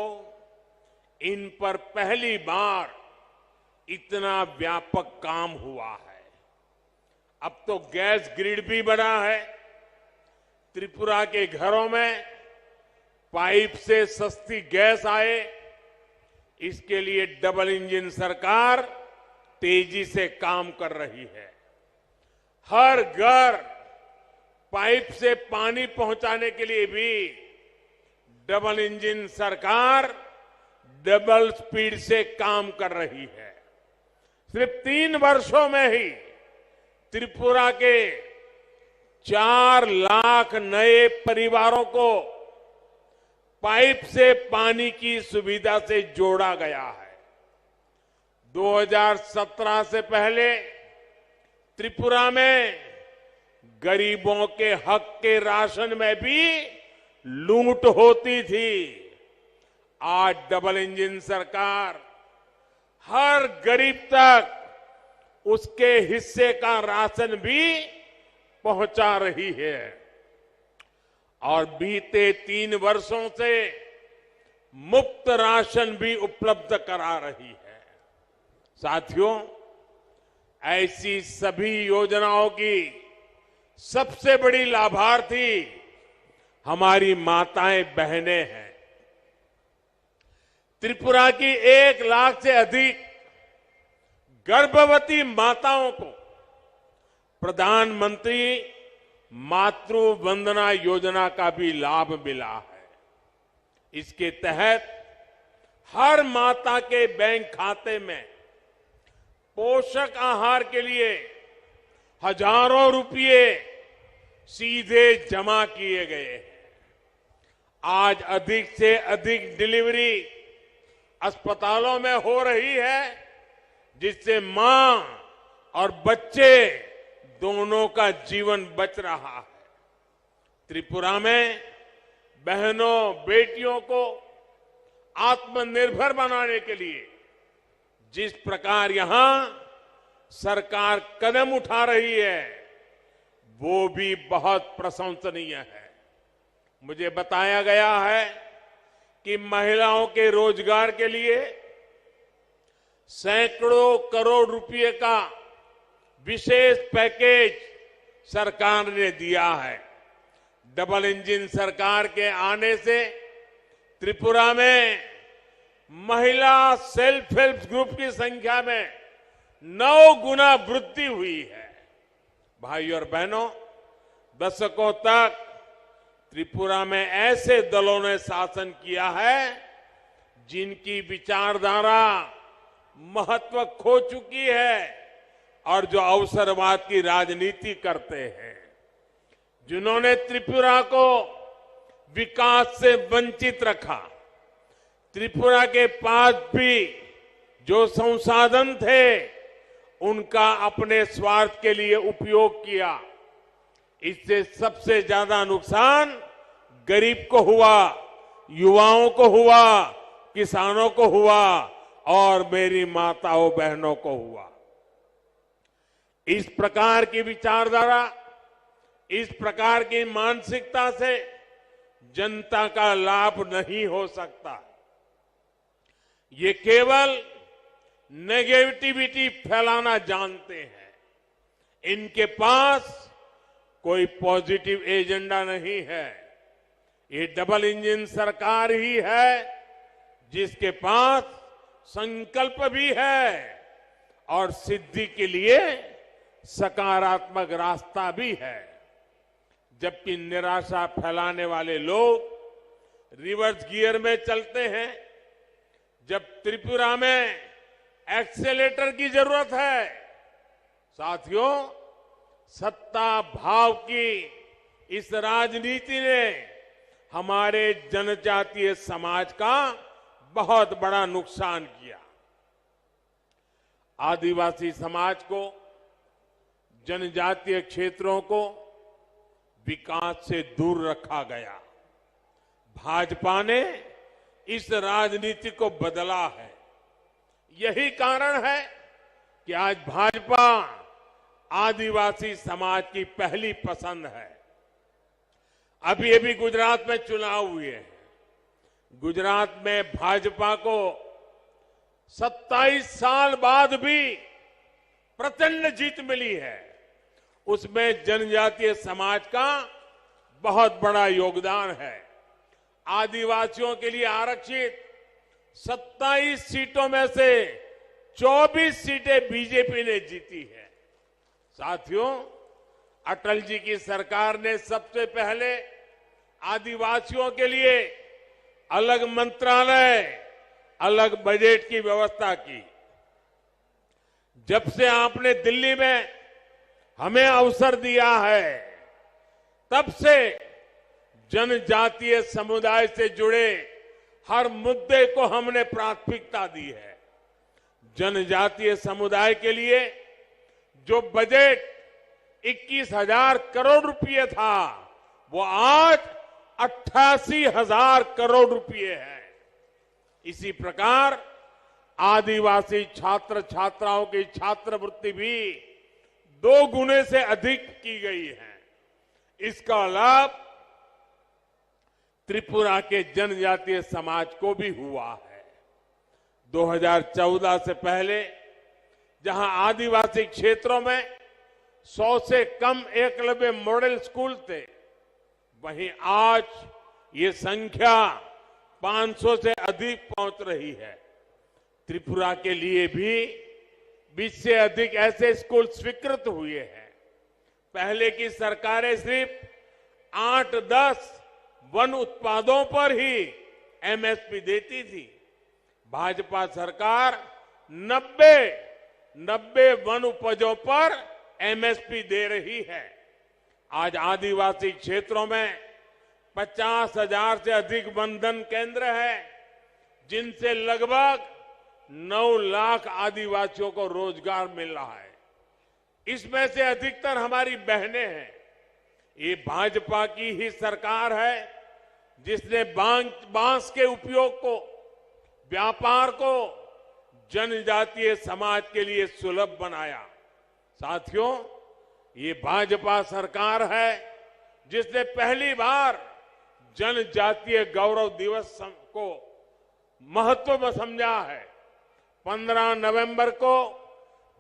इन पर पहली बार इतना व्यापक काम हुआ है। अब तो गैस ग्रिड भी बना है। त्रिपुरा के घरों में पाइप से सस्ती गैस आए, इसके लिए डबल इंजन सरकार तेजी से काम कर रही है। हर घर पाइप से पानी पहुंचाने के लिए भी डबल इंजन सरकार डबल स्पीड से काम कर रही है। सिर्फ तीन वर्षों में ही त्रिपुरा के चार लाख नए परिवारों को पाइप से पानी की सुविधा से जोड़ा गया है। दो हज़ार सत्रह से पहले त्रिपुरा में गरीबों के हक के राशन में भी लूट होती थी। आज डबल इंजन सरकार हर गरीब तक उसके हिस्से का राशन भी पहुंचा रही है और बीते तीन वर्षों से मुफ्त राशन भी उपलब्ध करा रही है। साथियों, ऐसी सभी योजनाओं की सबसे बड़ी लाभार्थी हमारी माताएं बहनें हैं। त्रिपुरा की एक लाख से अधिक गर्भवती माताओं को प्रधानमंत्री मातृ वंदना योजना का भी लाभ मिला है। इसके तहत हर माता के बैंक खाते में पोषक आहार के लिए हजारों रुपये सीधे जमा किए गए हैं। आज अधिक से अधिक डिलीवरी अस्पतालों में हो रही है, जिससे मां और बच्चे दोनों का जीवन बच रहा है। त्रिपुरा में बहनों, बेटियों को आत्मनिर्भर बनाने के लिए जिस प्रकार यहां सरकार कदम उठा रही है, वो भी बहुत प्रशंसनीय है। मुझे बताया गया है कि महिलाओं के रोजगार के लिए सैकड़ों करोड़ रुपए का विशेष पैकेज सरकार ने दिया है। डबल इंजन सरकार के आने से त्रिपुरा में महिला सेल्फ हेल्प ग्रुप की संख्या में नौ गुना वृद्धि हुई है। भाइयों और बहनों, दशकों तक त्रिपुरा में ऐसे दलों ने शासन किया है, जिनकी विचारधारा महत्व खो चुकी है और जो अवसरवाद की राजनीति करते हैं, जिन्होंने त्रिपुरा को विकास से वंचित रखा, त्रिपुरा के पास भी जो संसाधन थे, उनका अपने स्वार्थ के लिए उपयोग किया। इससे सबसे ज्यादा नुकसान गरीब को हुआ, युवाओं को हुआ, किसानों को हुआ और मेरी माताओं बहनों को हुआ। इस प्रकार की विचारधारा, इस प्रकार की मानसिकता से जनता का लाभ नहीं हो सकता। ये केवल नेगेटिविटी फैलाना जानते हैं। इनके पास कोई पॉजिटिव एजेंडा नहीं है। ये डबल इंजन सरकार ही है, जिसके पास संकल्प भी है और सिद्धि के लिए सकारात्मक रास्ता भी है। जबकि निराशा फैलाने वाले लोग रिवर्स गियर में चलते हैं, जब त्रिपुरा में एक्सेलेरेटर की जरूरत है, साथियों, सत्ता भाव की इस राजनीति ने हमारे जनजातीय समाज का बहुत बड़ा नुकसान किया। आदिवासी समाज को, जनजातीय क्षेत्रों को विकास से दूर रखा गया। भाजपा ने इस राजनीति को बदला है। यही कारण है कि आज भाजपा आदिवासी समाज की पहली पसंद है। अभी अभी गुजरात में चुनाव हुए हैं। गुजरात में भाजपा को सत्ताईस साल बाद भी प्रचंड जीत मिली है। उसमें जनजातीय समाज का बहुत बड़ा योगदान है। आदिवासियों के लिए आरक्षित सत्ताईस सीटों में से चौबीस सीटें बीजेपी ने जीती है। साथियों, अटल जी की सरकार ने सबसे पहले आदिवासियों के लिए अलग मंत्रालय, अलग बजट की व्यवस्था की। जब से आपने दिल्ली में हमें अवसर दिया है, तब से जनजातीय समुदाय से जुड़े हर मुद्दे को हमने प्राथमिकता दी है। जनजातीय समुदाय के लिए जो बजट इक्कीस हजार करोड़ रुपये था, वो आज अट्ठासी हजार करोड़ रुपये है। इसी प्रकार आदिवासी छात्र छात्राओं की छात्रवृत्ति भी दो गुने से अधिक की गई है। इसका लाभ त्रिपुरा के जनजातीय समाज को भी हुआ है। दो हज़ार चौदह से पहले जहां आदिवासी क्षेत्रों में सौ से कम एकलव्य मॉडल स्कूल थे, वहीं आज ये संख्या पाँच सौ से अधिक पहुंच रही है। त्रिपुरा के लिए भी बीस से अधिक ऐसे स्कूल स्वीकृत हुए हैं। पहले की सरकारें सिर्फ आठ दस वन उत्पादों पर ही एमएसपी देती थी। भाजपा सरकार नब्बे, नब्बे वन उपजों पर एमएसपी दे रही है। आज आदिवासी क्षेत्रों में पचास हजार से अधिक वनधन केंद्र है, जिनसे लगभग नौ लाख आदिवासियों को रोजगार मिल रहा है। इसमें से अधिकतर हमारी बहनें हैं। ये भाजपा की ही सरकार है, जिसने बां-, बांस के उपयोग को, व्यापार को जनजातीय समाज के लिए सुलभ बनाया। साथियों, ये भाजपा सरकार है जिसने पहली बार जनजातीय गौरव दिवस सम-, को महत्व में समझा है। पन्द्रह नवंबर को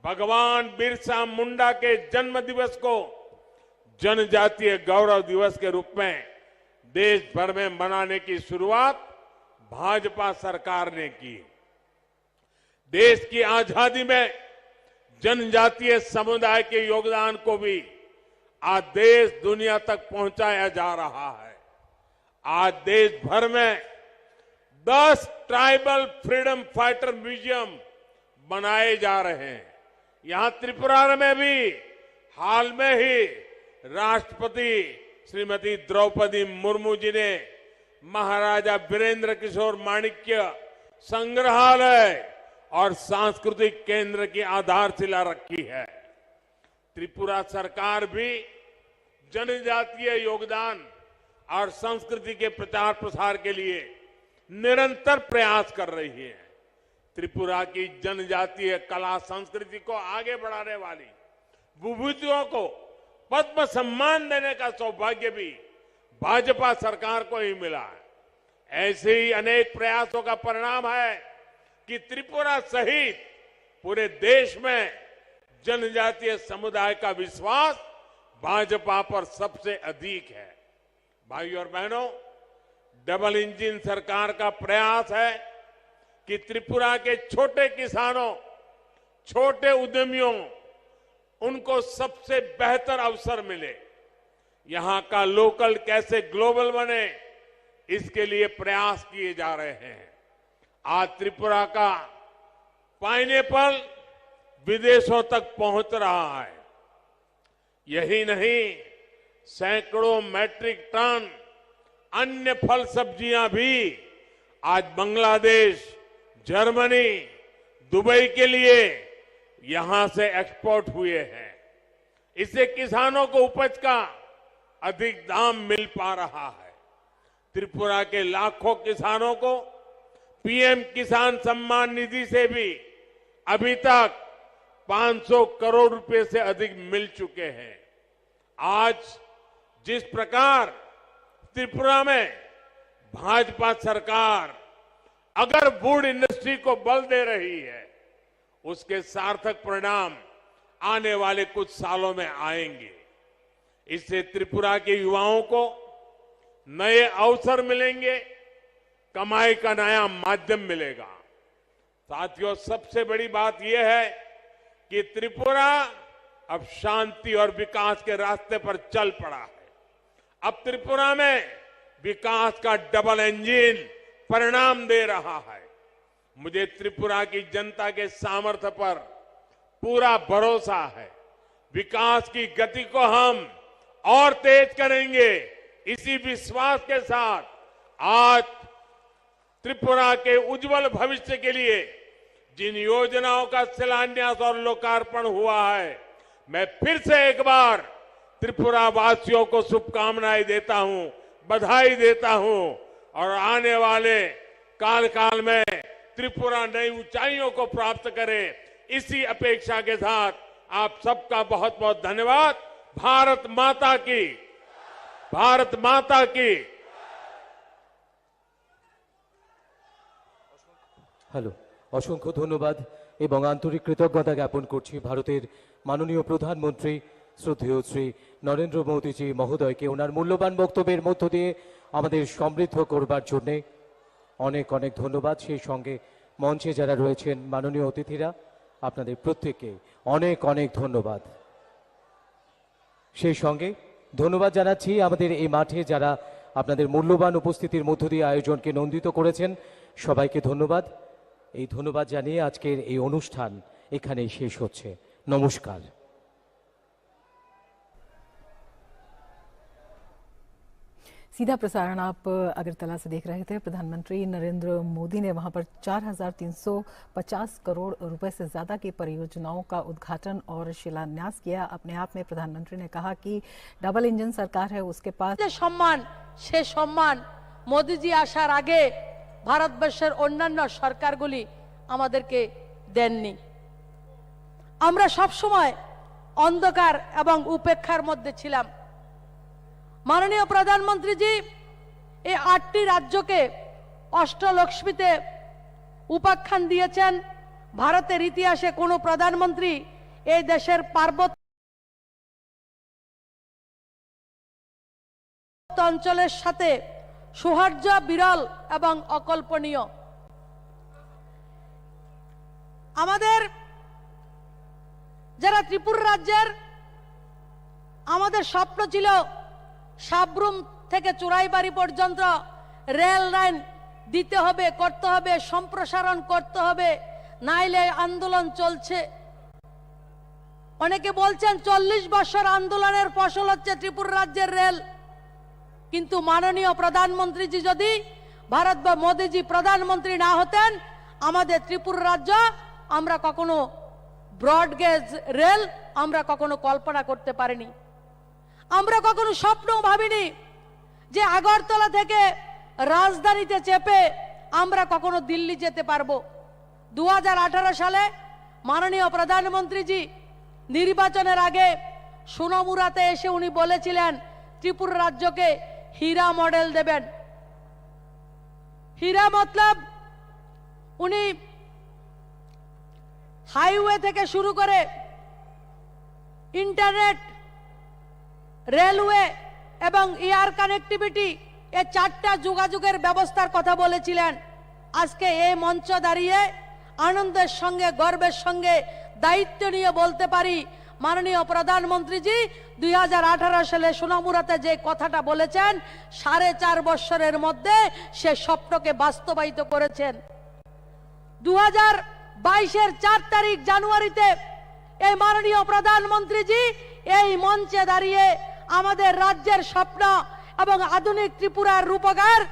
भगवान बिरसा मुंडा के जन्म दिवस को जनजातीय गौरव दिवस के रूप में देश भर में मनाने की शुरुआत भाजपा सरकार ने की। देश की आजादी में जनजातीय समुदाय के योगदान को भी आज देश दुनिया तक पहुंचाया जा रहा है। आज देश भर में दस ट्राइबल फ्रीडम फाइटर म्यूजियम बनाए जा रहे हैं। यहां त्रिपुरा में भी हाल में ही राष्ट्रपति श्रीमती द्रौपदी मुर्मू जी ने महाराजा वीरेंद्र किशोर माणिक्य संग्रहालय और सांस्कृतिक केंद्र की आधारशिला रखी है। त्रिपुरा सरकार भी जनजातीय योगदान और संस्कृति के प्रचार प्रसार के लिए निरंतर प्रयास कर रही है। त्रिपुरा की जनजातीय कला संस्कृति को आगे बढ़ाने वाली विभूतियों को पद्म सम्मान देने का सौभाग्य भी भाजपा सरकार को ही मिला है। ऐसे ही अनेक प्रयासों का परिणाम है कि त्रिपुरा सहित पूरे देश में जनजातीय समुदाय का विश्वास भाजपा पर सबसे अधिक है। भाइयों और बहनों, डबल इंजन सरकार का प्रयास है कि त्रिपुरा के छोटे किसानों, छोटे उद्यमियों, उनको सबसे बेहतर अवसर मिले, यहाँ का लोकल कैसे ग्लोबल बने, इसके लिए प्रयास किए जा रहे हैं। आज त्रिपुरा का पाइनएप्पल विदेशों तक पहुंच रहा है। यही नहीं, सैकड़ों मीट्रिक टन अन्य फल सब्जियां भी आज बांग्लादेश, जर्मनी, दुबई के लिए यहां से एक्सपोर्ट हुए हैं। इससे किसानों को उपज का अधिक दाम मिल पा रहा है। त्रिपुरा के लाखों किसानों को पीएम किसान सम्मान निधि से भी अभी तक पाँच सौ करोड़ रुपए से अधिक मिल चुके हैं। आज जिस प्रकार त्रिपुरा में भाजपा सरकार अगर वुड इंडस्ट्री को बल दे रही है, उसके सार्थक परिणाम आने वाले कुछ सालों में आएंगे। इससे त्रिपुरा के युवाओं को नए अवसर मिलेंगे, कमाई का नया माध्यम मिलेगा। साथियों, सबसे बड़ी बात यह है कि त्रिपुरा अब शांति और विकास के रास्ते पर चल पड़ा है। अब त्रिपुरा में विकास का डबल इंजन परिणाम दे रहा है। मुझे त्रिपुरा की जनता के सामर्थ्य पर पूरा भरोसा है। विकास की गति को हम और तेज करेंगे। इसी विश्वास के साथ आज त्रिपुरा के उज्जवल भविष्य के लिए जिन योजनाओं का शिलान्यास और लोकार्पण हुआ है, मैं फिर से एक बार त्रिपुरा वासियों को शुभकामनाएं देता हूं, बधाई देता हूं और आने वाले काल काल में त्रिपुरा नई ऊंचाइयों को प्राप्त करे, इसी अपेक्षा के साथ आप सबका बहुत बहुत धन्यवाद। भारत माता की, भारत माता की। হ্যালো, অসংখ্য ধন্যবাদ এবং আন্তরিক কৃতজ্ঞতা জ্ঞাপন করছি ভারতের মাননীয় প্রধানমন্ত্রী শ্রদ্ধেয় শ্রী নরেন্দ্র মোদীজি মহোদয়কে ওনার মূল্যবান বক্তব্যের মধ্য দিয়ে আমাদের সমৃদ্ধ করবার জন্যে। অনেক অনেক ধন্যবাদ। সেই সঙ্গে মঞ্চে যারা রয়েছেন মাননীয় অতিথিরা, আপনাদের প্রত্যেককে অনেক অনেক ধন্যবাদ। সেই সঙ্গে ধন্যবাদ জানাচ্ছি আমাদের এই মাঠে যারা আপনাদের মূল্যবান উপস্থিতির মধ্য দিয়ে আয়োজনকে নন্দিত করেছেন। সবাইকে ধন্যবাদ। এই ধন্যবাদ জানিয়ে আজকের এই অনুষ্ঠান এখানেই শেষ হচ্ছে। নমস্কার। सीधा प्रसारण आप अगरतला से देख रहे थे। प्रधानमंत्री नरेंद्र मोदी ने वहां पर चार हज़ार तीन सौ पचास करोड़ रुपए से ज्यादा की परियोजनाओं का उद्घाटन और शिलान्यास किया। अपने आप में प्रधानमंत्री ने कहा कि डबल इंजन सरकार है, उसके पास যে সম্মান, সে সম্মান মোদিজি আসার আগে ভারতবর্ষের অন্যান্য সরকারগুলি আমাদেরকে দেননি। আমরা সবসময় অন্ধকার এবং উপেক্ষার মধ্যে ছিলাম। মাননীয় প্রধানমন্ত্রীজি এই আটটি রাজ্যকে অষ্টলক্ষ্মীতে উপাখ্যান দিয়েছেন। ভারতের ইতিহাসে কোনো প্রধানমন্ত্রী এই দেশের পার্বত্য অঞ্চলের সাথে সৌহার্দ্য বিরল এবং অকল্পনীয়। আমাদের যারা ত্রিপুরা রাজ্যের, আমাদের স্বপ্ন ছিল সাব্রুম থেকে চুরাইবাড়ি পর্যন্ত রেল লাইন দিতে হবে, করতে হবে, সম্প্রসারণ করতে হবে, নাইলে আন্দোলন চলছে। অনেকে বলছেন চল্লিশ বছর আন্দোলনের ফসল হচ্ছে ত্রিপুরা রাজ্যের রেল, কিন্তু মাননীয় প্রধানমন্ত্রীজি যদি ভারত বা মোদিজি প্রধানমন্ত্রী না হতেন, আমাদের ত্রিপুরা রাজ্য আমরা কখনো ব্রড গেজ রেল আমরা কখনো কল্পনা করতে পারিনি। আমরা কখনো স্বপ্নও ভাবিনি যে আগরতলা থেকে রাজধানীতে চেপে আমরা কখনো দিল্লি যেতে পারবো। দু হাজার আঠারো সালে মাননীয় প্রধানমন্ত্রীজি নির্বাচনের আগে সোনামুড়াতে এসে উনি বলেছিলেন ত্রিপুরা রাজ্যকে হীরা মডেল দেবেন। হীরা মতলব উনি হাইওয়ে থেকে শুরু করে ইন্টারনেট, রেলওয়ে এবং এয়ার কানেক্টিভিটি, এ চারটা যোগাযোগের ব্যবস্থার কথা বলেছিলেন। আজকে এই মঞ্চ দাঁড়িয়ে আনন্দের সঙ্গে, গর্বের সঙ্গে, দায়িত্ব নিয়ে বলতে পারি, মাননীয় প্রধানমন্ত্রীজি দুই হাজার আঠারো সালে সোনামুড়াতে যে কথাটা বলেছেন, সাড়ে চার বছরের মধ্যে সে স্বপ্নকে বাস্তবায়িত করেছেন। দু হাজার বাইশের চার তারিখ জানুয়ারিতে এই মাননীয় প্রধানমন্ত্রীজি এই মঞ্চে দাঁড়িয়ে আমাদের রাজ্যের স্বপ্ন এবং আধুনিক ত্রিপুরার রূপকার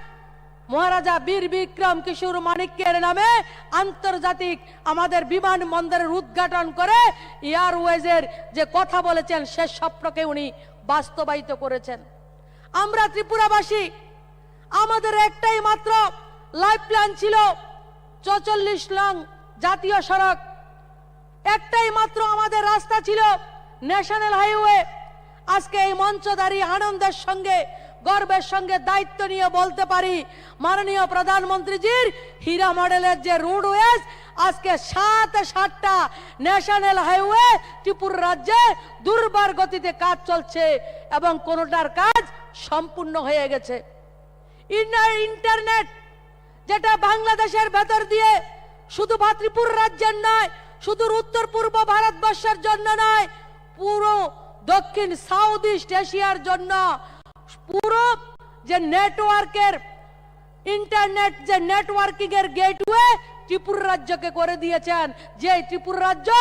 মহারাজা বীর বিক্রম কিশোর মাণিক্যের নামে আন্তর্জাতিক আমাদের বিমানবন্দরের উদ্ঘাটন করে এয়ারওয়েজের যে কথা বলেছেন, সে স্বপ্নকে উনি বাস্তবায়িত করেছেন। আমরা ত্রিপুরাবাসী, আমাদের একটাই মাত্র লাইফলাইন ছিল চৌচল্লিশ নং জাতীয় সড়ক, একটাই মাত্র আমাদের রাস্তা ছিল ন্যাশনাল হাইওয়ে। আজকে এই মঞ্চ দাঁড়িয়ে আনন্দের সঙ্গে, গর্বের সঙ্গে দায়িত্ব নিয়ে বলতে পারি, মাননীয় প্রধানমন্ত্রীজির হীরা মডেলের যে রোডওয়েজ, আজকে সাত সাতটা ন্যাশনাল হাইওয়ে ত্রিপুরা রাজ্যে দুর্বার গতিতে কাজ চলছে এবং কোনোটার কাজ সম্পূর্ণ হয়ে গেছে। ইন্টার-, ইন্টারনেট যেটা বাংলাদেশের ভেতর দিয়ে শুধু বা ত্রিপুরা রাজ্যের নয়, শুধু উত্তর পূর্ব ভারতবর্ষের জন্য নয়, পুরো দক্ষিণ সাউথ ইস্ট এশিয়ার জন্য পুরো যে নেটওয়ার্কের, ইন্টারনেট যে নেটওয়ার্কিং এর গেটওয়ে ত্রিপুরা রাজ্যকে করে দিয়েছেন। যে ত্রিপুরা রাজ্য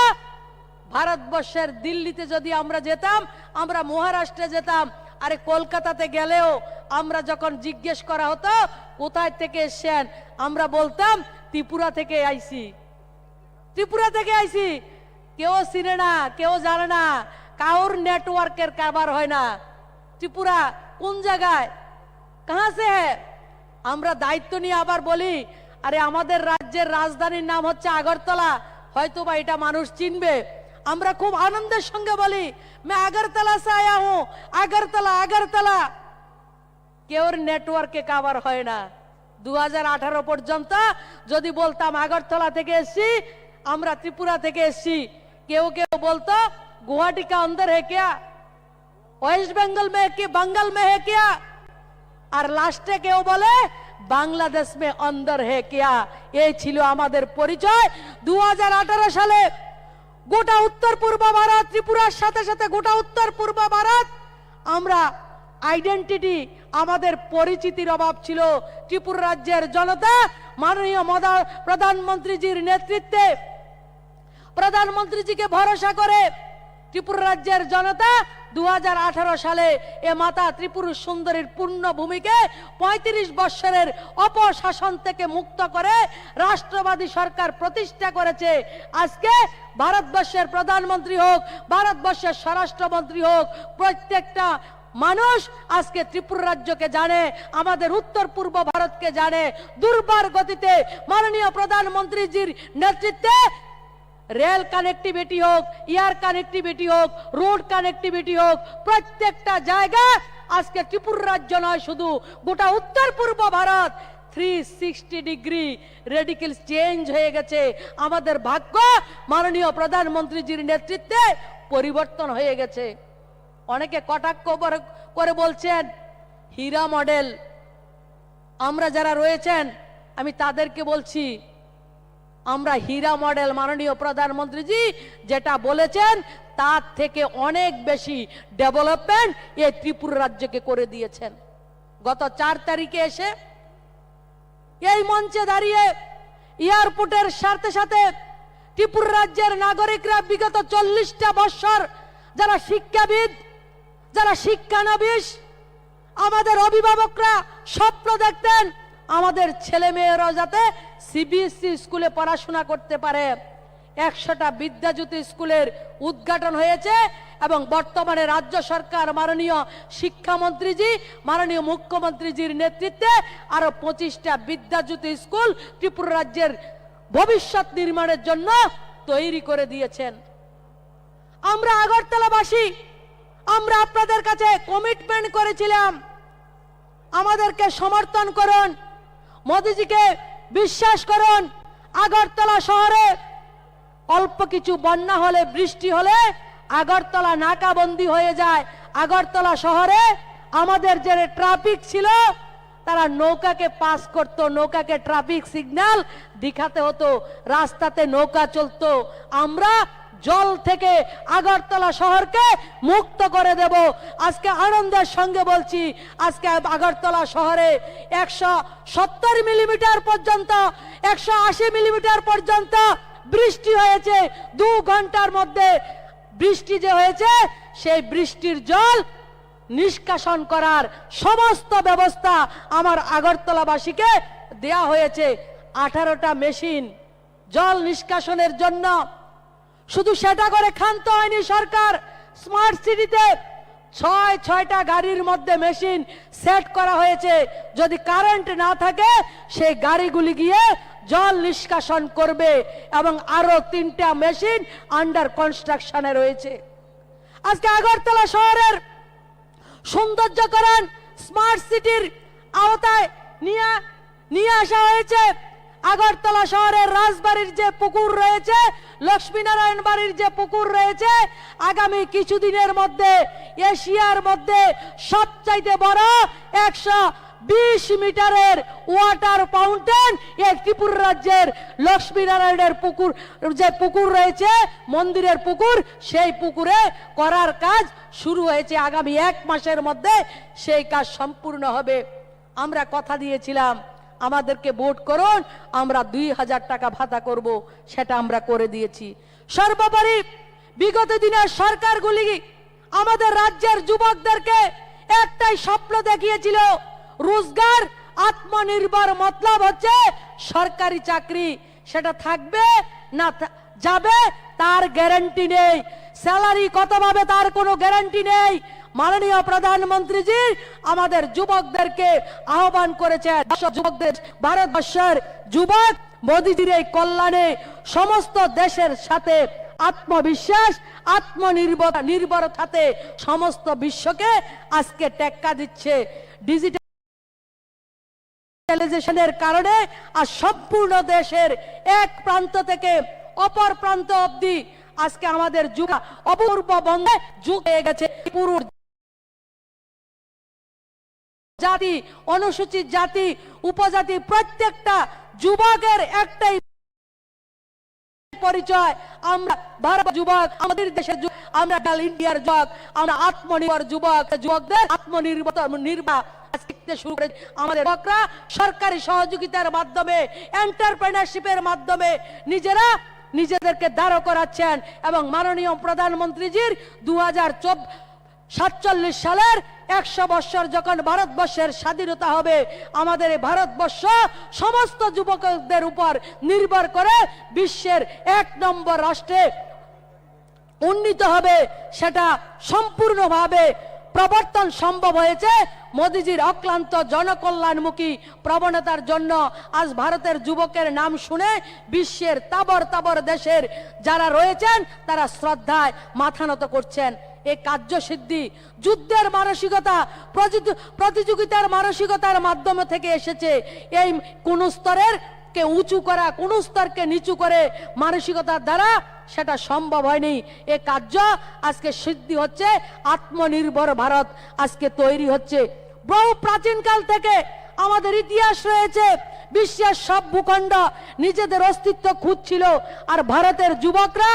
ভারতবর্ষের দিল্লিতে যদি আমরা যেতাম, আমরা মহারাষ্ট্রে যেতাম, আরে কলকাতাতে গেলেও আমরা যখন জিজ্ঞেস করা হতো কোথায় থেকে এসছেন, আমরা বলতাম ত্রিপুরা থেকে আইছি, ত্রিপুরা থেকে আইছি। কেউ চিনে না, কেউ জানে না, কারোর নেটওয়ার্কের কারবার হয় না। ত্রিপুরা কোন জায়গায়, কাহা সে হ্যায়? আমরা দায়িত্ব নিয়ে আবার বলি, আরে আমাদের রাজ্যের রাজধানীর নাম হচ্ছে আগরতলা, হয়তো বা এটা মানুষ চিনবে। আমরা খুব আনন্দের সঙ্গে বলি, "मैं আগরতলা সে আয়া হুঁ, আগরতলা, আগরতলা।" কেউর নেটওয়ার্কে কাভার হয় না। দু হাজার আঠারো পর্যন্ত যদি বলতাম আগরতলা থেকে এসছি, আমরা ত্রিপুরা থেকে এসছি, কেউ কেউ বলতো, "गुवाहाटी का अंदर है क्या? वेस्ट बंगाल में है कि बंगाल में है क्या?" আর লাস্টে কেউ বলে, "বাংলাদেশ মে অন্দর হে কিয়া?" এই ছিল আমাদের পরিচয়। দু হাজার আঠারো সালে গোটা উত্তর পূর্ব ভারত, ত্রিপুরার সাথে সাথে গোটা উত্তর পূর্ব ভারত, আমরা আইডেন্টিটি, আমাদের পরিচিতির অভাব ছিল। ত্রিপুরা রাজ্যের জনতা মাননীয় মদা-, প্রধানমন্ত্রীজির নেতৃত্বে, প্রধানমন্ত্রীজিকে ভরসা করে ত্রিপুরা রাজ্যের জনতা দু হাজার আঠারো সালে এ মাতা ত্রিপুর সুন্দরীর পুণ্যভূমিকে পঁয়ত্রিশ বৎসরের অপশাসন থেকে মুক্ত করে রাষ্ট্রবাদী সরকার প্রতিষ্ঠা করেছে। আজকে ভারতবর্ষের প্রধানমন্ত্রী হোক, ভারতবর্ষের স্বরাষ্ট্রমন্ত্রী হোক, প্রত্যেকটা মানুষ আজকে ত্রিপুরা রাজ্যকে জানে, আমাদের উত্তর পূর্ব ভারতকে জানে। দুর্বার গতিতে মাননীয় প্রধানমন্ত্রীজির নেতৃত্বে রেল কানেক্টিভিটি হোক, এয়ার কানেক্টিভিটি হোক, রোড কানেক্টিভিটি হোক, প্রত্যেকটা জায়গা আজকে ত্রিপুরা রাজ্য নয়, শুধু গোটা উত্তর পূর্ব Bharat three sixty degree radical change হয়ে গেছে। আমাদের ভাগ্য মাননীয় প্রধানমন্ত্রীজির নেতৃত্বে পরিবর্তন হয়ে গেছে। অনেকে কটাক্ষ করে, করে বলছেন, "হীরা মডেল।" আমরা যারা রয়েছেন, আমি তাদেরকে বলছি, আমরা হীরা মডেল। মাননীয় প্রধানমন্ত্রীজি যেটা বলেছেন, তার থেকে অনেক বেশি ডেভেলপমেন্ট এই ত্রিপুরা রাজ্যকে করে দিয়েছেন। গত চার তারিখে এসে এই মঞ্চে দাঁড়িয়ে এয়ারপোর্টের সাথে সাথে ত্রিপুরা রাজ্যের নাগরিকরা বিগত চল্লিশটা বৎসর যারা শিক্ষাবিদ, যারা শিক্ষানবিশ, আমাদের অভিভাবকরা স্বপ্ন দেখতেন আমাদের ছেলে মেয়েরা যাতে সিবিএসই স্কুলে পড়াশোনা করতে পারে। একশোটা বিদ্যাজ্যোতি স্কুলের উদ্ঘাটন হয়েছে এবং বর্তমানে রাজ্য সরকার মাননীয় শিক্ষামন্ত্রীজি, মাননীয় মুখ্যমন্ত্রীজির নেতৃত্বে আরো পঁচিশটা বিদ্যাজ্যোতি স্কুল ত্রিপুরা রাজ্যের ভবিষ্যৎ নির্মাণের জন্য তৈরি করে দিয়েছেন। আমরা আগরতলাবাসী, আমরা আপনাদের কাছে কমিটমেন্ট করেছিলাম, আমাদেরকে সমর্থন করুন, মোদিজিকে বিশ্বাস করুন। আগরতলা শহরে অল্প কিছু বন্যা হলে, বৃষ্টি হলে আগরতলা নাকাবন্দি হয়ে যায়। আগরতলা শহরে আমাদের যে ট্রাফিক ছিল, তারা নৌকাকে পাস করত, নৌকাকে ট্রাফিক সিগন্যাল দেখাতে হতো, রাস্তাতে নৌকা চলতো। আমরা জল থেকে আগরতলা শহরকে মুক্ত করে দেব। আজকে আনন্দের সঙ্গে বলছি, আজকে আগরতলা শহরে একশো সত্তর মিলিমিটার পর্যন্ত, একশো আশি মিলিমিটার পর্যন্ত বৃষ্টি হয়েছে। দু ঘন্টার মধ্যে বৃষ্টি যে হয়েছে, সেই বৃষ্টির জল নিষ্কাশন করার সমস্ত ব্যবস্থা আমার আগরতলাবাসীকে দেয়া হয়েছে। আঠারোটা মেশিন জল নিষ্কাশনের জন্য। শুধু সেটা করে ক্ষান্ত হয়নি সরকার, স্মার্ট সিটিতে ছয়, ছয়টা গাড়ির মধ্যে মেশিন সেট করা হয়েছে। যদি কারেন্ট না থাকে, সেই গাড়িগুলি গিয়ে জল নিষ্কাশন করবে এবং আরো তিনটা মেশিন আন্ডার কনস্ট্রাকশনে রয়েছে। আজকে আগরতলা শহরের সৌন্দর্যকরণ স্মার্ট সিটির আওতায় নিয়ে, নিয়ে আসা হয়েছে। আগরতলা শহরের রাজবাড়ির যে পুকুর রয়েছে, লক্ষ্মীনারায়ণ বাড়ির যে পুকুর রয়েছে, আগামী কিছুদিনের মধ্যে এশিয়ার মধ্যে সবচাইতে বড় একশো বিশ মিটারের ওয়াটার ফাউন্টেন, এই ত্রিপুরা রাজ্যের লক্ষ্মীনারায়ণের পুকুর, যে পুকুর রয়েছে, মন্দিরের পুকুর, সেই পুকুরে করার কাজ শুরু হয়েছে। আগামী এক মাসের মধ্যে সেই কাজ সম্পূর্ণ হবে। আমরা কথা দিয়েছিলাম, আমাদেরকে ভোট করুন, আমরা দুই হাজার টাকা ভাতা করব, সেটা আমরা করে দিয়েছি। সর্বোপরি বিগত দিনের সরকারগুলি আমাদের রাজ্যের যুবকদেরকে একটাই স্বপ্ন দেখিয়েছিল, রোজগার, আত্মনির্ভর। মতলব হচ্ছে সরকারি চাকরি, সেটা থাকবে না থা-, যাবে, তার গ্যারান্টি নেই। স্যালারি কত পাবে, তার কোনো গ্যারান্টি নেই। মাননীয় প্রধানমন্ত্রীজি আমাদের যুবকদেরকে আহ্বান করেছেন, যুবকদের, ভারতবর্ষের যুবক মোদিজির এই কল্যাণে সমস্ত দেশের সাথে আত্মবিশ্বাস, আত্মনির্ভর, নির্ভরতাতে সমস্ত বিশ্বকে আজকে টেক্কা দিচ্ছে। ডিজিটালাইজেশনের কারণে আজ সম্পূর্ণ দেশের এক প্রান্ত থেকে অপর প্রান্ত অবধি আজকে আমাদের যুব অপূর্ব বঙ্গে যুগ হয়ে গেছে। পুরুষ জাতি, অনুসূচিত জাতি, উপজাতি, প্রত্যেকটা যুবকের একটাই পরিচয়। আমরা ভারত যুবক, আমাদের দেশের যুবক, আমরা অল ইন্ডিয়ার যুবক, আমরা আত্মনির্ভর যুবক। যুবকদের আত্মনির্ভর, নির্ভর আজ শিখতে শুরু করে। আমাদের যুবকরা সরকারি সহযোগিতার মাধ্যমে, এন্টারপ্রেনারশিপের মাধ্যমে নিজেরা নিজেদেরকে দাঁড় করাচ্ছেন। এবং মাননীয় প্রধানমন্ত্রীজির দু হাজার সাতচল্লিশ সালের একশো বৎসর যখন ভারতবর্ষের স্বাধীনতা হবে, আমাদের এই ভারতবর্ষ সমস্ত যুবকদের উপর নির্ভর করে বিশ্বের এক নম্বর রাষ্ট্রে উন্নীত হবে। সেটা সম্পূর্ণভাবে প্রবর্তন সম্ভব হয়েছে মোদিজির অক্লান্ত জনকল্যাণমুখী প্রবণতার জন্য। আজ ভারতের যুবকের নাম শুনে বিশ্বের তাবর তাবর দেশের যারা রয়েছেন, তারা শ্রদ্ধায় মাথা নত করছেন। এই কার্যসিদ্ধি যুদ্ধের মানসিকতা, প্রতিযো-, প্রতিযোগিতার মানসিকতার মাধ্যম থেকে এসেছে। এই কোন স্তরের কে উঁচু করা, কোন স্তরকে নিচু করে মানসিকতার দ্বারা সেটা সম্ভব হয়নি। এ কার্য আজকে সিদ্ধি হচ্ছে, আত্মনির্ভর ভারত আজকে তৈরি হচ্ছে। বহু প্রাচীনকাল থেকে আমাদের ইতিহাস রয়েছে, বিশ্বের সব ভূখণ্ড নিজেদের অস্তিত্ব খুঁজছিল, আর ভারতের যুবকরা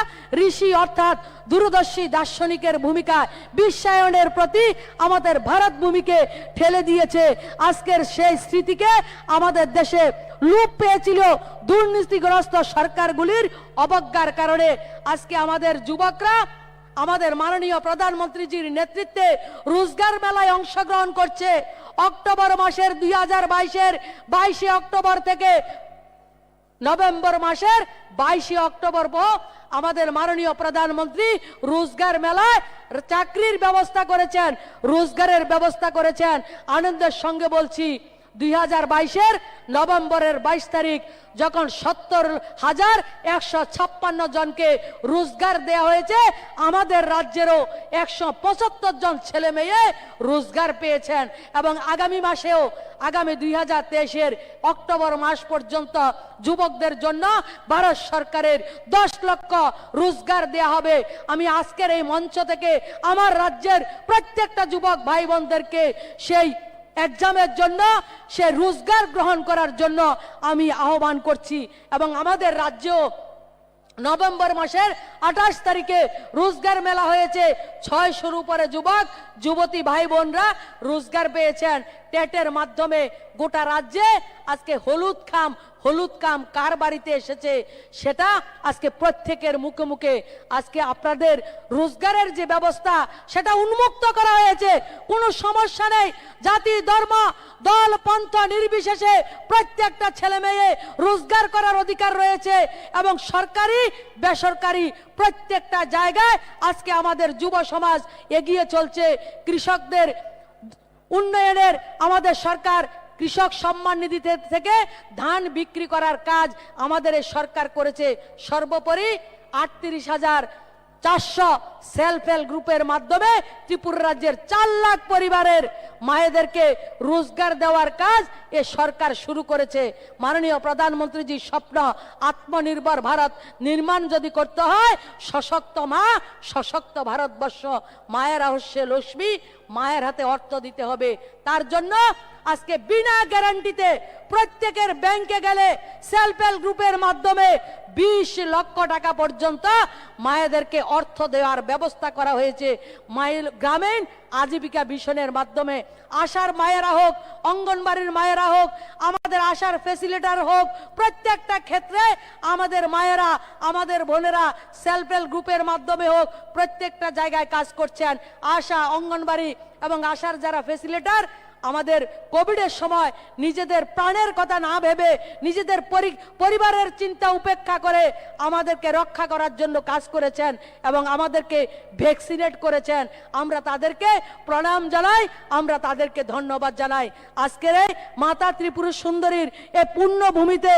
ঋষি অর্থাৎ দূরদর্শী দার্শনিকের ভূমিকায় বিশ্বায়নের প্রতি আমাদের ভারত ভূমিকে ঠেলে দিয়েছে। আজকের সেই স্মৃতিকে আমাদের দেশে লোপ পেয়েছিল দুর্নীতিগ্রস্ত সরকারগুলির অবজ্ঞার কারণে। আজকে আমাদের যুবকরা আমাদের মাননীয় প্রধানমন্ত্রীজির নেতৃত্বে রোজগার মেলায় অংশগ্রহণ করছে। অক্টোবর মাসের দুই হাজার বাইশের বাইশে অক্টোবর থেকে নভেম্বর মাসের বাইশে অক্টোবর পো-, আমাদের মাননীয় প্রধানমন্ত্রী রোজগার মেলায় চাকরির ব্যবস্থা করেছেন, রোজগারের ব্যবস্থা করেছেন। আনন্দের সঙ্গে বলছি, দুই হাজার বাইশের নভেম্বরের বাইশ তারিখ যখন সত্তর হাজার একশো ছাপ্পান্ন জনকে রোজগার দেয়া হয়েছে, আমাদের রাজ্যেরও একশো পঁচাত্তর জন ছেলে মেয়ে রোজগার পেয়েছেন। এবং আগামী মাসেও, আগামী দুই হাজার তেইশের অক্টোবর মাস পর্যন্ত যুবকদের জন্য ভারত সরকারের দশ লক্ষ রোজগার দেয়া হবে। আমি আজকের এই মঞ্চ থেকে আমার রাজ্যের প্রত্যেকটা যুবক ভাই বোনদেরকে সেই এক্সামের জন্য, সে রোজগার গ্রহণ করার জন্য আমি আহ্বান করছি। এবং আমাদের রাজ্যেও নভেম্বর মাসের আঠাশ তারিখে রোজগার মেলা হয়েছে। ছয়শোর উপরে যুবক যুবতী ভাই বোনরা রোজগার পেয়েছেন। টেটের মাধ্যমে গোটা রাজ্যে আজকে হলুদ খাম, হলুদ খাম কার বাড়িতে এসেছে, সেটা আজকে প্রত্যেকের মুখে মুখে। আজকে আপনাদের রোজগারের যে ব্যবস্থা, সেটা উন্মুক্ত করা হয়েছে। কোনো সমস্যা নেই। জাতি, ধর্ম, দল, পন্থা নির্বিশেষে প্রত্যেকটা ছেলে মেয়ে রোজগার করার অধিকার রয়েছে। এবং সরকারি, বেসরকারি প্রত্যেকটা জায়গায় আজকে আমাদের যুব সমাজ এগিয়ে চলছে। কৃষকদের উন্নয়নের আমাদের সরকার কৃষক সম্মান নিধি থে-, থেকে ধান বিক্রি করার কাজ আমাদের এই সরকার করেছে। সর্বোপরি আটত্রিশ হাজার চারশো সেলফ হেল্প গ্রুপের মাধ্যমে ত্রিপুরা রাজ্যের চার লাখ পরিবারের মায়েদেরকে রোজগার দেওয়ার কাজ এ সরকার শুরু করেছে। মাননীয় প্রধানমন্ত্রীজির স্বপ্ন, আত্মনির্ভর ভারত নির্মাণ যদি করতে হয়, সশক্ত মা, সশক্ত ভারতবর্ষ, মায়েরা হচ্ছে লক্ষ্মী, মায়ের হাতে অর্থ দিতে হবে। তার জন্য আজকে বিনা গ্যারান্টিতে প্রত্যেকের ব্যাংকে গেলে সেলফ হেল্প গ্রুপের মাধ্যমে বিশ লক্ষ টাকা পর্যন্ত মায়েদেরকে অর্থ দেওয়ার ব্যবস্থা করা হয়েছে। মাইল গ্রামীণ আজীবিকা মিশনের মাধ্যমে আশার মায়েরা হোক, অঙ্গনবাড়ির মায়েরা হোক, আমাদের আশার ফেসিলিটেটর হোক, প্রত্যেকটা ক্ষেত্রে আমাদের মায়েরা, আমাদের বোনেরা সেলফ হেল্প গ্রুপের মাধ্যমে হোক, প্রত্যেকটা জায়গায় কাজ করছেন। আশা, অঙ্গনবাড়ি এবং আশার যারা ফেসিলিটেটর, আমাদের কোভিডের সময় নিজেদের প্রাণের কথা না ভেবে, নিজেদের পরি-, পরিবারের চিন্তা উপেক্ষা করে আমাদেরকে রক্ষা করার জন্য কাজ করেছেন এবং আমাদেরকে ভ্যাকসিনেট করেছেন। আমরা তাদেরকে প্রণাম জানাই, আমরা তাদেরকে ধন্যবাদ জানাই। আজকের এই মাতা ত্রিপুরা সুন্দরীর এই পুণ্যভূমিতে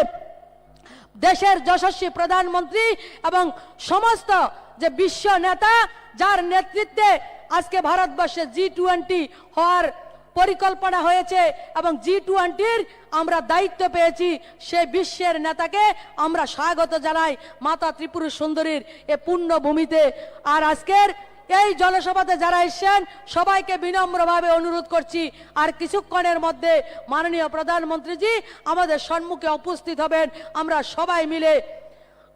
দেশের যশস্বী প্রধানমন্ত্রী এবং সমস্ত যে বিশ্ব নেতা, যার নেতৃত্বে আজকে ভারতবর্ষে জি টোয়েন্টি হওয়ার পরিকল্পনা হয়েছে এবং জি টোয়েন্টির আমরা দায়িত্ব পেয়েছি, সেই বিশ্বের নেতাকে আমরা স্বাগত জানাই মাতা ত্রিপুরা সুন্দরীর এ পুণ্যভূমিতে। আর আজকের এই জনসভাতে যারা এসেছেন, সবাইকে বিনম্রভাবে অনুরোধ করছি, আর কিছুক্ষণের মধ্যে মাননীয় প্রধানমন্ত্রীজি আমাদের সম্মুখে উপস্থিত হবেন। আমরা সবাই মিলে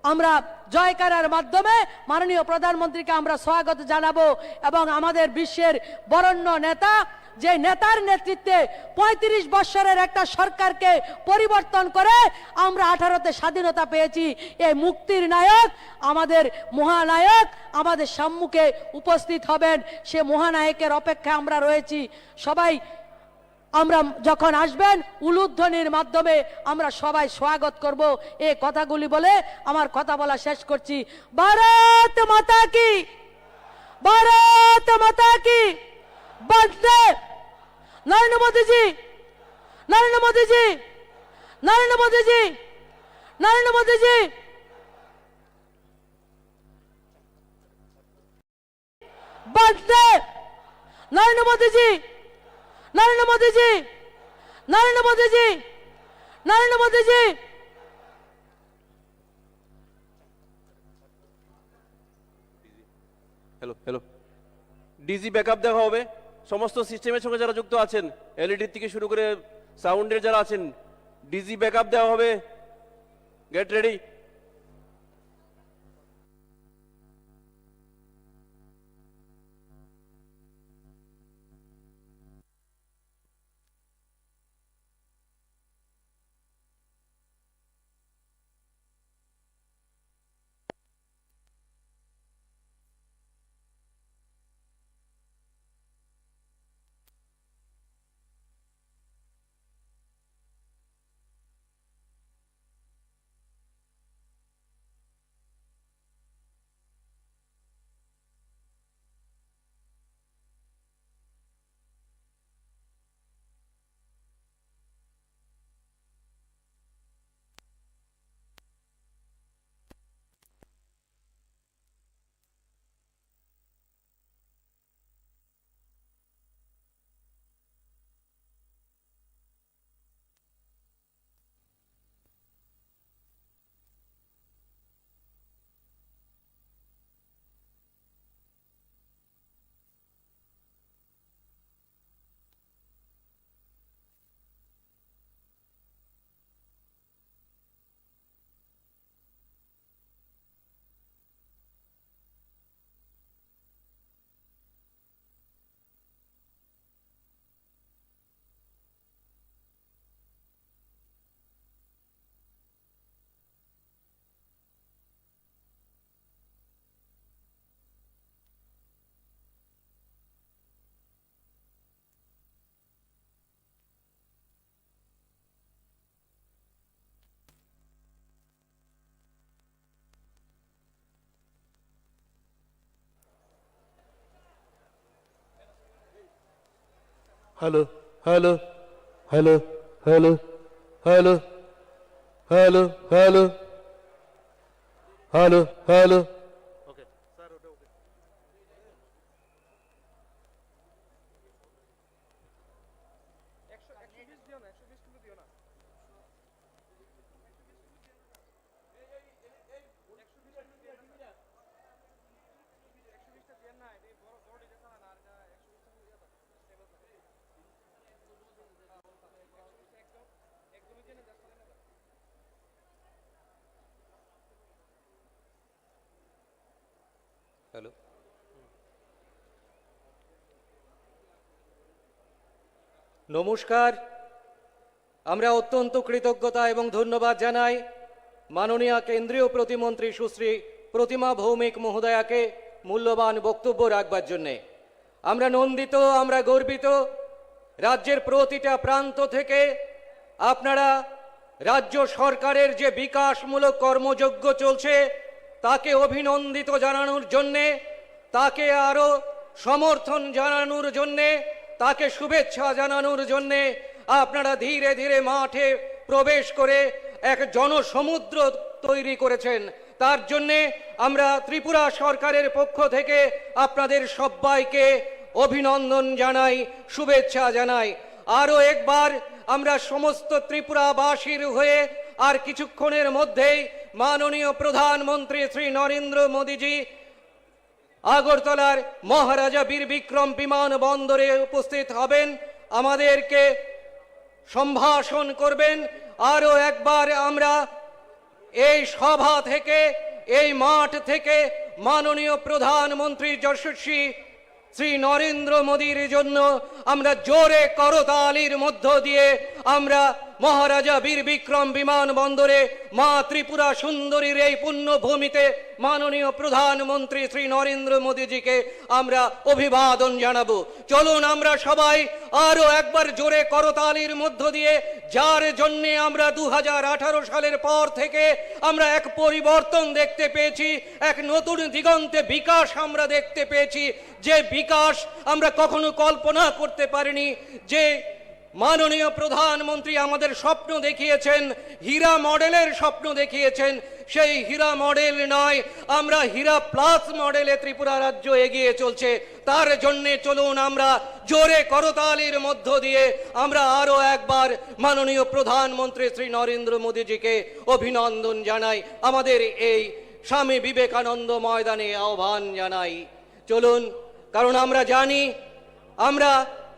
আমরা জয়কারার মাধ্যমে মাননীয় প্রধানমন্ত্রীকে আমরা স্বাগত জানাবো এবং আমাদের বিশ্বের বরণ্য নেতা, যে নেতার নেতৃত্বে পঁয়ত্রিশ বৎসরের একটা সরকারকে পরিবর্তন করে আমরা আঠারোতে স্বাধীনতা পেয়েছি, এই মুক্তির নায়ক, আমাদের মহানায়ক আমাদের সম্মুখে উপস্থিত হবেন। সে মহানায়কের অপেক্ষায় আমরা রয়েছি। সবাই আমরা যখন আসবেন, উলুধ্বনির মাধ্যমে আমরা সবাই স্বাগত করব। এই কথাগুলি বলে আমার কথা বলা শেষ করছি। ভারত মাতা কি, ভারত মাতা কি। বাদ দে। নরেন্দ্র মোদীজি, নরেন্দ্র মোদীজি, নরেন্দ্র মোদীজি, নরেন্দ্র মোদীজি। বাদ দে। নরেন্দ্র মোদীজি, নরেন্দ্র মোদীজি, নরেন্দ্র মোদীজি, নরেন্দ্র মোদীজি। Hello, hello. ডিজি ব্যাকআপ দেওয়া হবে। সমস্ত সিস্টেমের সঙ্গে যারা যুক্ত আছেন, এলইডি থেকে শুরু করে সাউন্ডের যারা আছেন, ডিজি ব্যাকআপ দেওয়া হবে। Get ready. Hello, hello, hello, hello, hello, hello, hello, hello, hello. Okay, sir, ওটা ওকে। একশো, একশো বিশ দিও না, একশো বিশ কিন্তু দিও না। হ্যালো। নমস্কার। আমরা অত্যন্ত কৃতজ্ঞতা এবং ধন্যবাদ জানাই মাননীয় কেন্দ্রীয় প্রতিমন্ত্রী সুশ্রী প্রতিমা ভৌমিক মহোদয়াকে মূল্যবান বক্তব্য রাখবার জন্যে। আমরা নন্দিত, আমরা গর্বিত। রাজ্যের প্রতিটা প্রান্ত থেকে আপনারা রাজ্য সরকারের যে বিকাশমূলক কর্মযজ্ঞ চলছে, তাকে অভিনন্দিত জানানোর জন্যে, তাকে আরও সমর্থন জানানোর জন্যে, তাকে শুভেচ্ছা জানানোর জন্যে আপনারা ধীরে ধীরে মাঠে প্রবেশ করে এক জনসমুদ্র তৈরি করেছেন। তার জন্যে আমরা ত্রিপুরা সরকারের পক্ষ থেকে আপনাদের সব্বাইকে অভিনন্দন জানাই, শুভেচ্ছা জানাই। আরও একবার আমরা সমস্ত ত্রিপুরাবাসীর হয়ে আর কিছুক্ষণের মধ্যেই মাননীয় প্রধানমন্ত্রী শ্রী নরেন্দ্র মোদীজি আগরতলার মহারাজা বীর বিক্রম বিমানবন্দরে উপস্থিত হবেন, আমাদেরকে সম্ভাষণ করবেন। আরও একবার আমরা এই সভা থেকে, এই মাঠ থেকে মাননীয় প্রধানমন্ত্রী যশস্বী শ্রী নরেন্দ্র মোদীর জন্য আমরা জোরে করতালির মধ্য দিয়ে আমরা মহারাজা বীর বিক্রম বিমানবন্দরে মা ত্রিপুরা সুন্দরীর এই পুণ্যভূমিতে মাননীয় প্রধানমন্ত্রী শ্রী নরেন্দ্র মোদীজিকে আমরা অভিবাদন জানাবো। চলুন আমরা সবাই আরো একবার জোরে করতালির মধ্য দিয়ে যার জন্যে আমরা দু হাজার আঠারো সালের পর থেকে আমরা এক পরিবর্তন দেখতে পেয়েছি, এক নতুন দিগন্তে বিকাশ আমরা দেখতে পেয়েছি, যে বিকাশ আমরা কখনো কল্পনা করতে পারিনি। যে মাননীয় প্রধানমন্ত্রী আমাদের স্বপ্ন দেখিয়েছেন, হীরা মডেলের স্বপ্ন দেখিয়েছেন, সেই হীরা মডেল নয়, আমরা হীরা প্লাস মডেলে ত্রিপুরা রাজ্য এগিয়ে চলছে। তার জন্যে চলুন আমরা জোরে করতালির মধ্য দিয়ে আমরা আরো একবার মাননীয় প্রধানমন্ত্রী শ্রী নরেন্দ্র মোদীজিকে অভিনন্দন জানাই, আমাদের এই স্বামী বিবেকানন্দ ময়দানে আহ্বান জানাই। চলুন, কারণ আমরা জানি, আমরা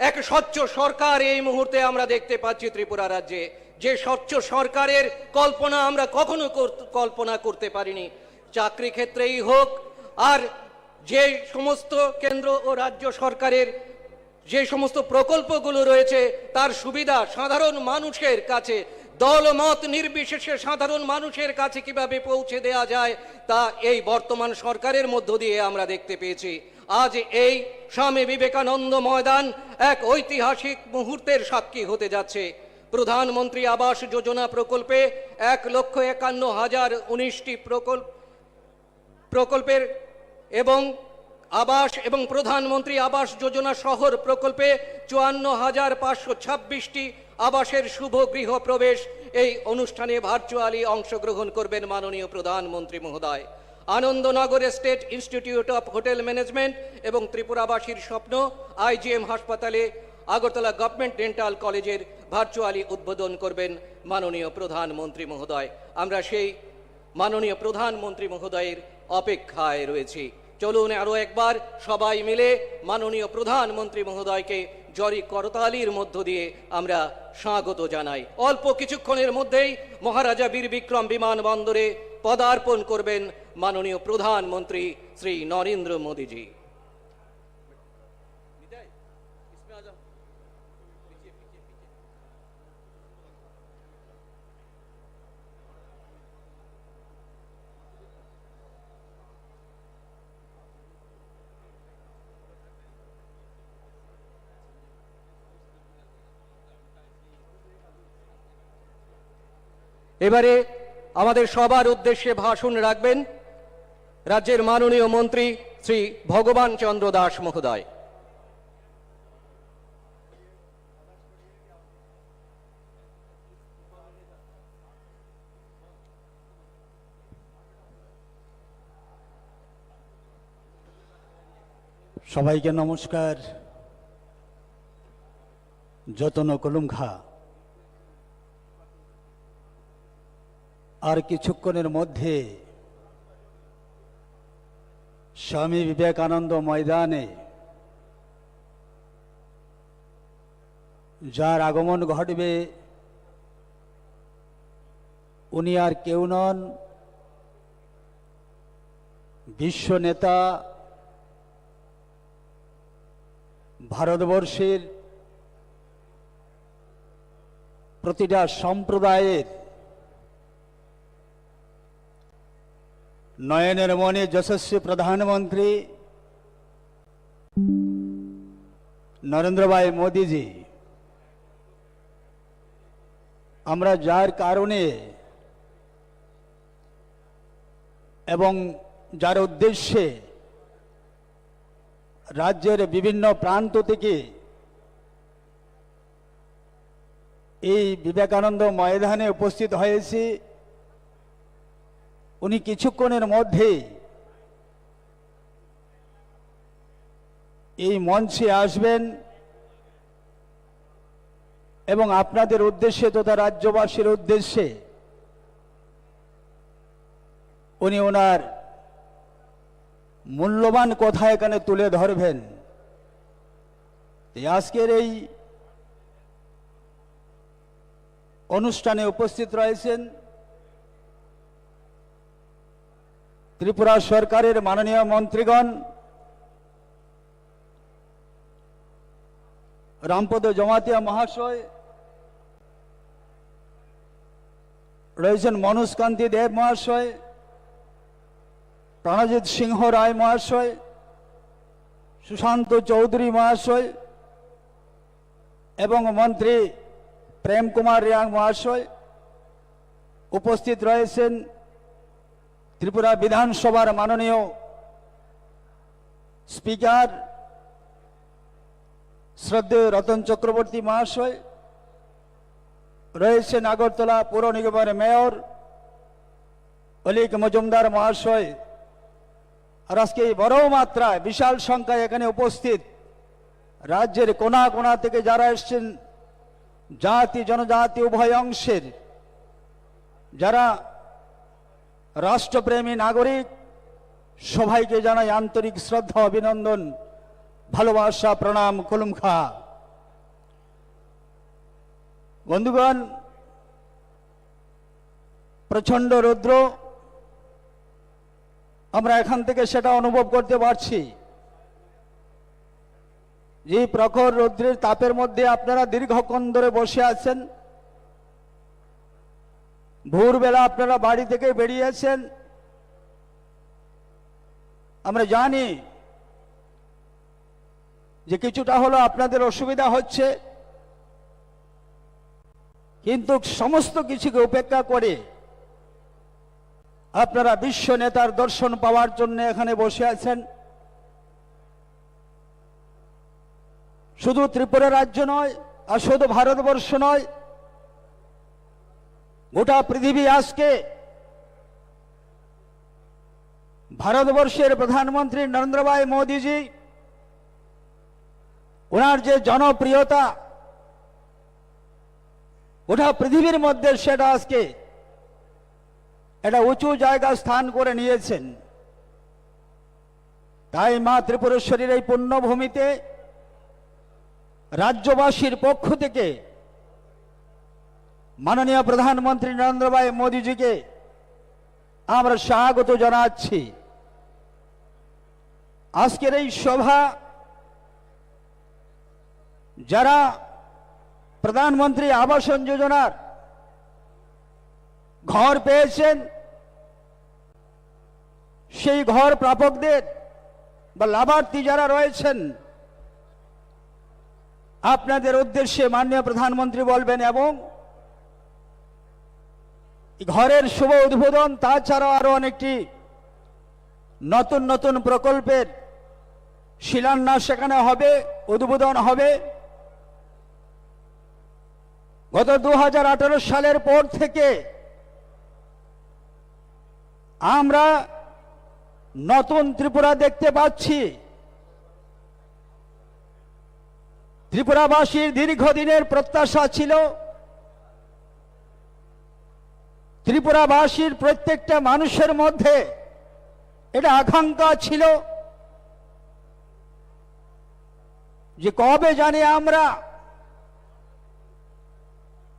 এক স্বচ্ছ সরকার এই মুহূর্তে আমরা দেখতে পাচ্ছি ত্রিপুরা রাজ্যে, যে স্বচ্ছ সরকারের কল্পনা আমরা কখনো কর-, কল্পনা করতে পারিনি। চাকরি ক্ষেত্রেই হোক, আর যে সমস্ত কেন্দ্র ও রাজ্য সরকারের যে সমস্ত প্রকল্পগুলো রয়েছে, তার সুবিধা সাধারণ মানুষের কাছে, দলমত নির্বিশেষে সাধারণ মানুষের কাছে কিভাবে পৌঁছে দেয়া যায়, তা এই বর্তমান সরকারের মধ্য দিয়ে আমরা দেখতে পেয়েছি। আজ এই স্বামী বিবেকানন্দ ময়দান এক ঐতিহাসিক মুহূর্তের সাক্ষী হতে যাচ্ছে। প্রধানমন্ত্রী আবাস যোজনা প্রকল্পে এক লক্ষ একান্ন হাজার উনিশটি প্রকল্প প্রকল্পের এবং আবাস এবং প্রধানমন্ত্রী আবাস যোজনা শহর প্রকল্পে চুয়ান্ন হাজার পাঁচশো ছাব্বিশটি আবাসের শুভ গৃহ প্রবেশ। এই অনুষ্ঠানে ভার্চুয়ালি অংশগ্রহণ করবেন মাননীয় প্রধানমন্ত্রী মহোদয়। Anandanagar state institute of hotel management এবং ত্রিপুরাবাসীর স্বপ্ন আইজিএম হাসপাতালে আগরতলা গভর্নমেন্ট ডেন্টাল কলেজের ভার্চুয়ালি উদ্বোধন করবেন মাননীয় প্রধানমন্ত্রী মহোদয়। আমরা সেই মাননীয় প্রধানমন্ত্রী মহোদয়ের অপেক্ষায় রয়েছি। চলুন আরো একবার সবাই মিলে মাননীয় প্রধানমন্ত্রী মহোদয়কে জোরে করতালির মধ্য দিয়ে আমরা স্বাগত জানাই। অল্প কিছুক্ষণের মধ্যেই মহারাজা বীর বিক্রম বিমানবন্দরে পদার্পণ করবেন মাননীয় প্রধানমন্ত্রী শ্রী নরেন্দ্র মোদীজি। এবারে আমাদের সবার উদ্দেশ্যে ভাষণ রাখবেন রাজ্যের মাননীয় মন্ত্রী শ্রী ভগবান চন্দ্র দাস মহোদয়। সবাইকে নমস্কার। যতন কলুমখা। আর কিছুক্ষণের মধ্যে স্বামী বিবেকানন্দ ময়দানে যার আগমন ঘটবে, উনি আর কেউ নন, বিশ্ব নেতা, ভারতবর্ষের প্রতিটা সম্প্রদায়ের নয়নের মণি যশস্বী প্রধানমন্ত্রী নরেন্দ্র ভাই মোদীজি, আমরা যার কারণে এবং যার উদ্দেশ্যে রাজ্যের বিভিন্ন প্রান্ত থেকে এই বিবেকানন্দ ময়দানে উপস্থিত হয়েছি। উনি কিছুক্ষণের মধ্যেই এই মঞ্চে আসবেন এবং আপনাদের উদ্দেশ্যে তথা রাজ্যবাসীর উদ্দেশ্যে উনি ওনার মূল্যবান কথা এখানে তুলে ধরবেন। তো আজকের এই অনুষ্ঠানে উপস্থিত রয়েছেন ত্রিপুরা সরকারের মাননীয় মন্ত্রীগণ, রামপদ জমাতিয়া মহাশয়, রয়েছেন মনোজ কান্তি দেব মহাশয়, প্রণজিৎ সিংহ রায় মহাশয়, সুশান্ত চৌধুরী মহাশয় এবং মন্ত্রী প্রেম কুমার রিয়াং মহাশয়, উপস্থিত রয়েছেন ত্রিপুরা বিধানসভার মাননীয় স্পিকার শ্রদ্ধেয় রতন চক্রবর্তী মহাশয়, রয়েছেন আগরতলা পৌর নিগমের মেয়র অলিক মজুমদার মহাশয়, আর আজকে এই বড় মাত্রায় বিশাল সংখ্যায় এখানে উপস্থিত রাজ্যের কোনা কোনা থেকে যারা এসছেন, জাতি জনজাতি উভয় অংশের যারা রাষ্ট্রপ্রেমী নাগরিক, সবাইকে জানাই আন্তরিক শ্রদ্ধা, অভিনন্দন, ভালোবাসা, প্রণাম, খুলুমখা। বন্ধুগণ, প্রচণ্ড রৌদ্র, আমরা এখান থেকে সেটা অনুভব করতে পারছি। যে প্রখর রৌদ্রের তাপের মধ্যে আপনারা দীর্ঘক্ষণ ধরে বসে আছেন, ভোরবেলা আপনারা বাড়ি থেকে বেরিয়েছেন, আমরা জানি যে কিছুটা হলো আপনাদের অসুবিধা হচ্ছে, কিন্তু সমস্ত কিছুকে উপেক্ষা করে আপনারা বিশ্ব নেতার দর্শন পাওয়ার জন্য এখানে বসে আছেন। শুধু ত্রিপুরা রাজ্য নয়, আর শুধু ভারতবর্ষ নয়, গোটা পৃথিবী আজকে ভারতবর্ষের প্রধানমন্ত্রী নরেন্দ্র ভাই মোদীজি, ওনার যে জনপ্রিয়তা, গোটা পৃথিবীর মধ্যে সেটা আজকে একটা উঁচু জায়গা স্থান করে নিয়েছেন। তাই মা ত্রিপুরেশ্বরীর এই পুণ্যভূমিতে রাজ্যবাসীর পক্ষ থেকে মাননীয় প্রধানমন্ত্রী নরেন্দ্র ভাই মোদীজিকে আমরা স্বাগত জানাচ্ছি। আজকের এই সভা, যারা প্রধানমন্ত্রী আবাসন যোজনার ঘর পেয়েছেন, সেই ঘর প্রাপকদের বা লাভার্থী যারা রয়েছেন, আপনাদের উদ্দেশ্যে মাননীয় প্রধানমন্ত্রী বলবেন এবং ঘরের শুভ উদ্বোধন, তাছাড়াও আরো অনেকটি নতুন নতুন প্রকল্পের শিলান্যাস সেখানে হবে, উদ্বোধন হবে। গত দু হাজার আঠারো সালের পর থেকে আমরা নতুন ত্রিপুরা দেখতে পাচ্ছি। ত্রিপুরাবাসীর দীর্ঘদিনের প্রত্যাশা ছিল, ত্রিপুরাবাসীর প্রত্যেকটা মানুষের মধ্যে এটা আকাঙ্ক্ষা ছিল যে কবে জানি আমরা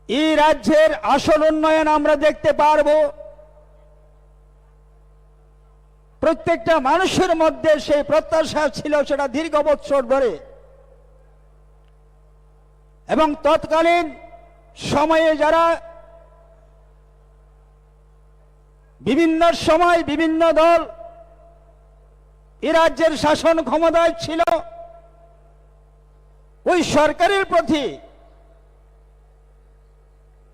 এই রাজ্যের আসল উন্নয়ন আমরা দেখতে পারব। প্রত্যেকটা মানুষের মধ্যে সেই প্রত্যাশা ছিল, সেটা দীর্ঘ বৎসর ধরে। এবং তৎকালীন সময়ে যারা বিভিন্ন সময় বিভিন্ন দল এ রাজ্যের শাসন ক্ষমতায় ছিল, ওই সরকারের প্রতি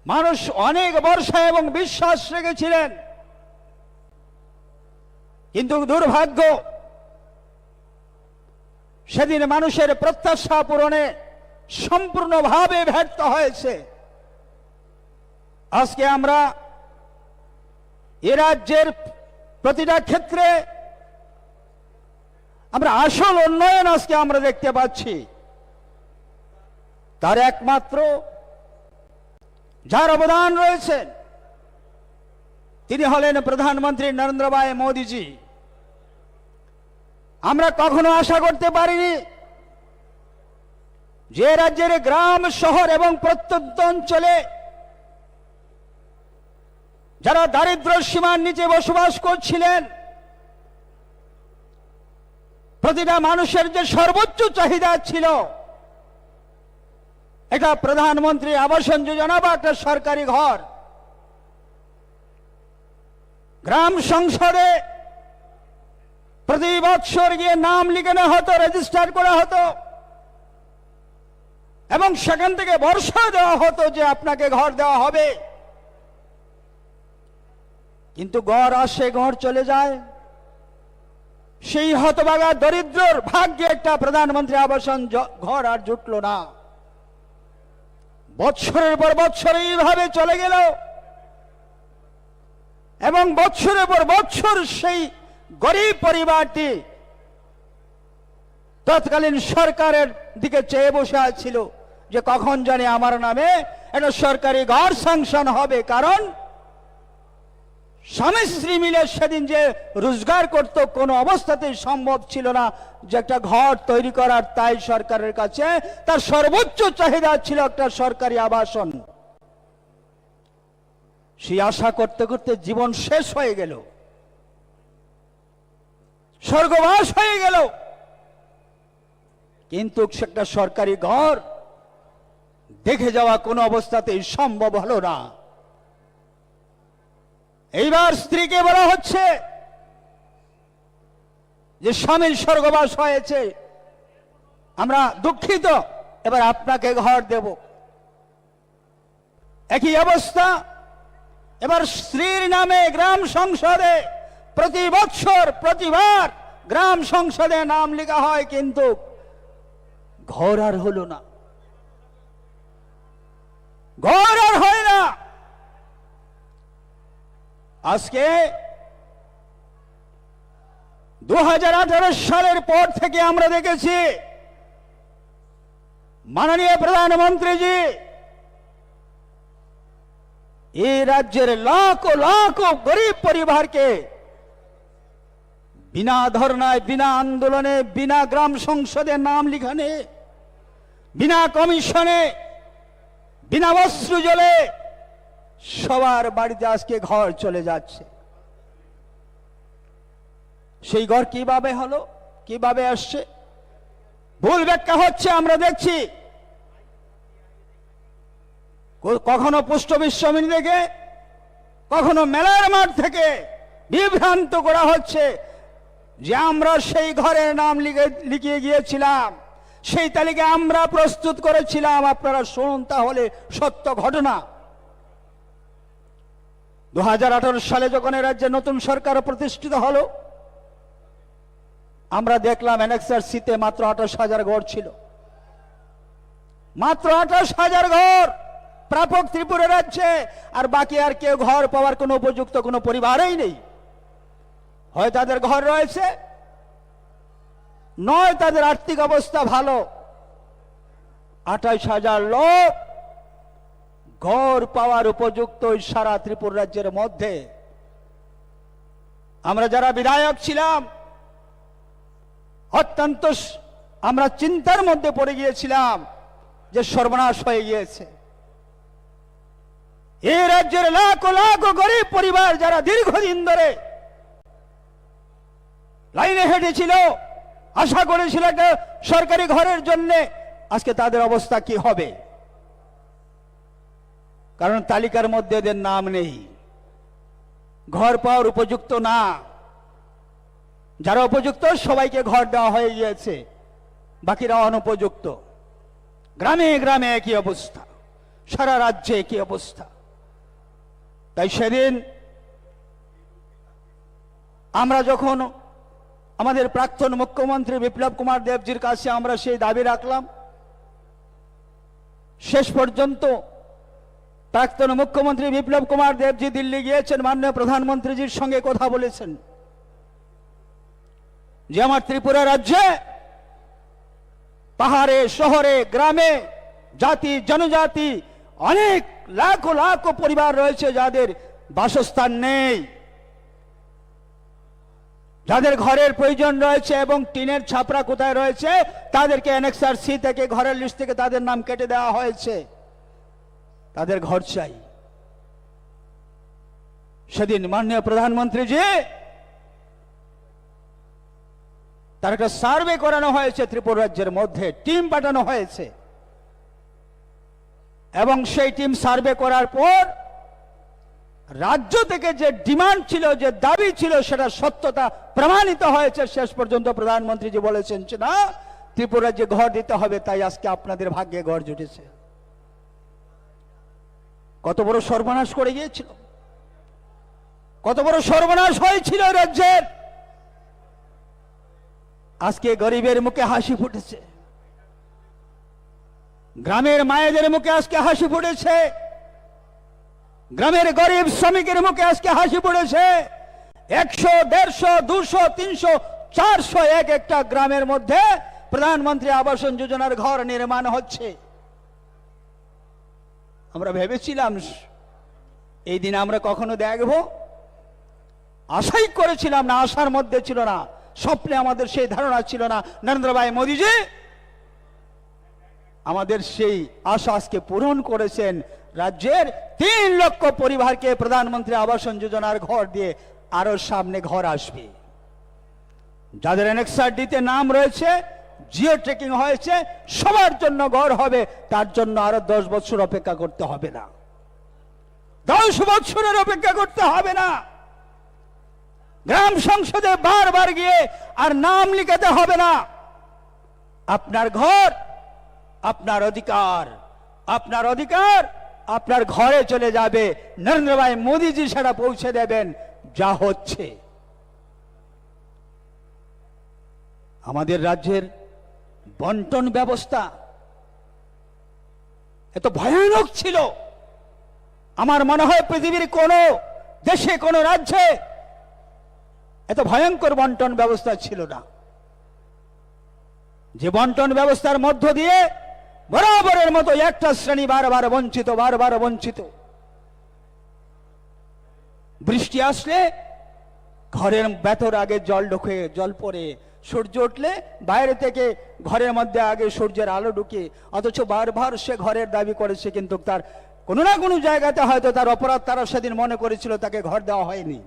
মানুষ অনেক ভরসা এবং বিশ্বাস রেখেছিলেন। কিন্তু দুর্ভাগ্য, সেদিন মানুষের প্রত্যাশা পূরণে সম্পূর্ণভাবে ব্যর্থ হয়েছে। আজকে আমরা এ রাজ্যের প্রতিটা ক্ষেত্রে আমরা আসল উন্নয়ন আজকে আমরা দেখতে পাচ্ছি। তার একমাত্র যার অবদান রয়েছে, তিনি হলেন প্রধানমন্ত্রী নরেন্দ্র ভাই মোদীজি। আমরা কখনো আশা করতে পারিনি যে রাজ্যের গ্রাম, শহর এবং প্রত্যন্ত অঞ্চলে যারা দারিদ্র সীমার নিচে বসবাস করছিলেন, প্রতিটা মানুষের যে সর্বোচ্চ চাহিদা ছিল, এটা প্রধানমন্ত্রী আবাসন যোজনা বা একটা সরকারি ঘর। গ্রাম সংসদে প্রতি বৎসর গিয়ে নাম লিখানো হতো, রেজিস্টার করা হতো। এবং সেখান থেকে ভরসা দেওয়া হতো যে আপনাকে ঘর দেওয়া হবে, কিন্তু ঘর আসে, ঘর চলে যায়। সেই হতভাগা দরিদ্রর ভাগ্যে একটা প্রধানমন্ত্রী আবাসন জ-, ঘর আর জুটল না। বছরের পর বছর এইভাবে চলে গেল এবং বছরের পর বছর সেই গরিব পরিবারটি তৎকালীন সরকারের দিকে চেয়ে বসে আছিল যে কখন জানি আমার নামে একটা সরকারি ঘর স্যাংশন হবে, কারণ স্বামী স্ত্রী মিলে সেদিন যে রোজগার করত, কোনো অবস্থাতেই সম্ভব ছিল না যে একটা ঘর তৈরি করার, তাই সরকারের কাছে তার সর্বোচ্চ চাহিদা ছিল একটা সরকারি আবাসন। সেই আশা করতে করতে জীবন শেষ হয়ে গেল, স্বর্গবাস হয়ে গেল, কিন্তু একটা সরকারি ঘর দেখে যাওয়া কোনো অবস্থাতেই সম্ভব হলো না। এইবার স্ত্রীকে বলা হচ্ছে যে স্বামীর স্বর্গবাস হয়েছে, আমরা দুঃখিত, এবার আপনাকে ঘর দেব। একই অবস্থা, এবার স্ত্রীর নামে গ্রাম সংসদে প্রতি বছর প্রতিবার গ্রাম সংসদে নাম লেখা হয়, কিন্তু ঘর আর হলো না, ঘর আর হয় না। আজকে দু হাজার আঠারো সালের পর থেকে আমরা দেখেছি মাননীয় প্রধানমন্ত্রীজি এই রাজ্যের লাখো লাখো গরিব পরিবারকে বিনা ধর্নায়, বিনা আন্দোলনে, বিনা গ্রাম সংসদে নাম লিখানে, বিনা কমিশনে, বিনা অশ্রু জলে সবার বাড়িতে আজকে ঘর চলে যাচ্ছে। সেই ঘর কিভাবে হলো, কিভাবে আসছে, ভুল ব্যাখ্যা হচ্ছে, আমরা দেখছি। ক-, কখনো পোস্ট অফিস সমিতি থেকে, কখনো মেলার মাঠ থেকে বিভ্রান্ত করা হচ্ছে যে আমরা সেই ঘরের নাম লিখে, লিখিয়ে গিয়েছিলাম, সেই তালিকা আমরা প্রস্তুত করেছিলাম। আপনারা শুনুন, তাহলে সত্য ঘটনা। দু হাজার আঠারো সালে যখন এ রাজ্যে নতুন সরকার প্রতিষ্ঠিত হলো, আমরা দেখলাম অ্যানেক্সার সিতে মাত্র আঠাশ হাজার ঘর ছিল, মাত্র আঠাশ হাজার ঘর প্রাপক ত্রিপুরা রাজ্যে। আর বাকি আর কেউ ঘর পাওয়ার কোনো উপযুক্ত কোনো পরিবারেই নেই। হয় তাদের ঘর রয়েছে, নয় তাদের আর্থিক অবস্থা ভালো। আঠাশ হাজার লোক ঘর পাওয়ার উপযুক্ত ওই সারা ত্রিপুরা রাজ্যের মধ্যে। আমরা যারা বিধায়ক ছিলাম, অত্যন্ত স-, আমরা চিন্তার মধ্যে পড়ে গিয়েছিলাম যে সর্বনাশ হয়ে গিয়েছে। এই রাজ্যের লাখো লাখো গরিব পরিবার যারা দীর্ঘদিন ধরে লাইনে হেঁটেছিল, আশা করেছিল একটা সরকারি ঘরের জন্যে, আজকে তাদের অবস্থা কি হবে? কারণ তালিকার মধ্যে এদের নাম নেই, ঘর পাওয়ার উপযুক্ত না। যারা উপযুক্ত সবাইকে ঘর দেওয়া হয়ে গিয়েছে, বাকিরা অনুপযুক্ত। গ্রামে গ্রামে একই অবস্থা, সারা রাজ্যে একই অবস্থা। তাই সেদিন আমরা যখন আমাদের প্রাক্তন মুখ্যমন্ত্রী বিপ্লব কুমার দেবজির কাছে আমরা সেই দাবি রাখলাম, শেষ পর্যন্ত প্রাক্তন মুখ্যমন্ত্রী বিপ্লব কুমার দেবজি দিল্লি গিয়েছেন, মাননীয় প্রধানমন্ত্রীজির সঙ্গে কথা বলেছেন যে আমার ত্রিপুরা রাজ্যে পাহাড়ে, শহরে, গ্রামে, জাতি, জনজাতি, অনেক লাখো লাখো পরিবার রয়েছে যাদের বাসস্থান নেই, যাদের ঘরের প্রয়োজন রয়েছে এবং টিনের ছাপরা কোথায় রয়েছে, তাদেরকে অ্যানেক্সার সি থেকে, ঘরের লিস্ট থেকে তাদের নাম কেটে দেওয়া হয়েছে। তাদের ঘর চাই। সেদিন মাননীয় প্রধানমন্ত্রীজি, তার একটা সার্ভে করানো হয়েছে ত্রিপুরা রাজ্যের মধ্যে, টিম পাঠানো হয়েছে এবং সেই টিম সার্ভে করার পর রাজ্য থেকে যে ডিমান্ড ছিল, যে দাবি ছিল, সেটা সত্যতা প্রমাণিত হয়েছে। শেষ পর্যন্ত প্রধানমন্ত্রীজি বলেছেন যে না, ত্রিপুরা রাজ্যে ঘর দিতে হবে, তাই আজকে আপনাদের ভাগ্যে ঘর জুটেছে। কত বড় সর্বনাশ করে গিয়েছিল, কত বড় সর্বনাশ হয়েছিল এই রাজ্যের। আজকে গরিবের মুখে হাসি ফুটেছে, গ্রামের মায়েদের মুখে আজকে হাসি ফুটেছে, গ্রামের গরিব শ্রমিকের মুখে আজকে হাসি ফুটেছে। একশো, দেড়শো, দুশো, তিনশো, চারশো এক একটা গ্রামের মধ্যে প্রধানমন্ত্রী আবাসন যোজনার ঘর নির্মাণ হচ্ছে। আমরা ভেবেছিলাম এই দিন আমরা কখনো দেখব, আশাই করেছিলাম না, আশার মধ্যে ছিল না, স্বপ্নে আমাদের সেই ধারণা ছিল না। নরেন্দ্র ভাই মোদীজি আমাদের সেই আশা আজকে পূরণ করেছেন। রাজ্যের তিন লক্ষ পরিবারকে প্রধানমন্ত্রী আবাসন যোজনার ঘর দিয়ে আরো সামনে ঘর আসবে। যাদের এনএক্সআরডিতে নাম রয়েছে, জিও ট্যাগিং হয়েছে, সবার জন্য ঘর হবে। তার জন্য আরো দশ বছর অপেক্ষা করতে হবে না, দশ বছরের অপেক্ষা করতে হবে না। গ্রাম সংসদে বারবার গিয়ে আর নাম লিখাতে হবে না। আপনার ঘর, আপনার অধিকার, আপনার অধিকার আপনার ঘরে চলে যাবে। নরেন্দ্র ভাই মোদীজি সেটা পৌঁছে দেবেন। যা হচ্ছে, আমাদের রাজ্যের বন্টন ব্যবস্থা এত ভয়ানক ছিল, আমার মনে হয় পৃথিবীর কোনো দেশে, কোনো রাজ্যে এত ভয়ঙ্কর বন্টন ব্যবস্থা ছিল না। যে বন্টন ব্যবস্থার মধ্য দিয়ে বরাবরের মতো একটা শ্রেণী বারবার বঞ্চিত, বারবার বঞ্চিত। বৃষ্টি আসলে ঘরের ভেতর আগে জল ঢোকে, জল পড়ে, সূর্য উঠলে বাইরে থেকে ঘরের মধ্যে আগে সূর্যের আলো ঢুকে, অথচ বারবার সে ঘরের দাবি করেছে, কিন্তু তার কোনো না কোনো জায়গাতে হয়তো তার অপরাধ তারা সেদিন মনে করেছিল, তাকে ঘর দেওয়া হয়নি।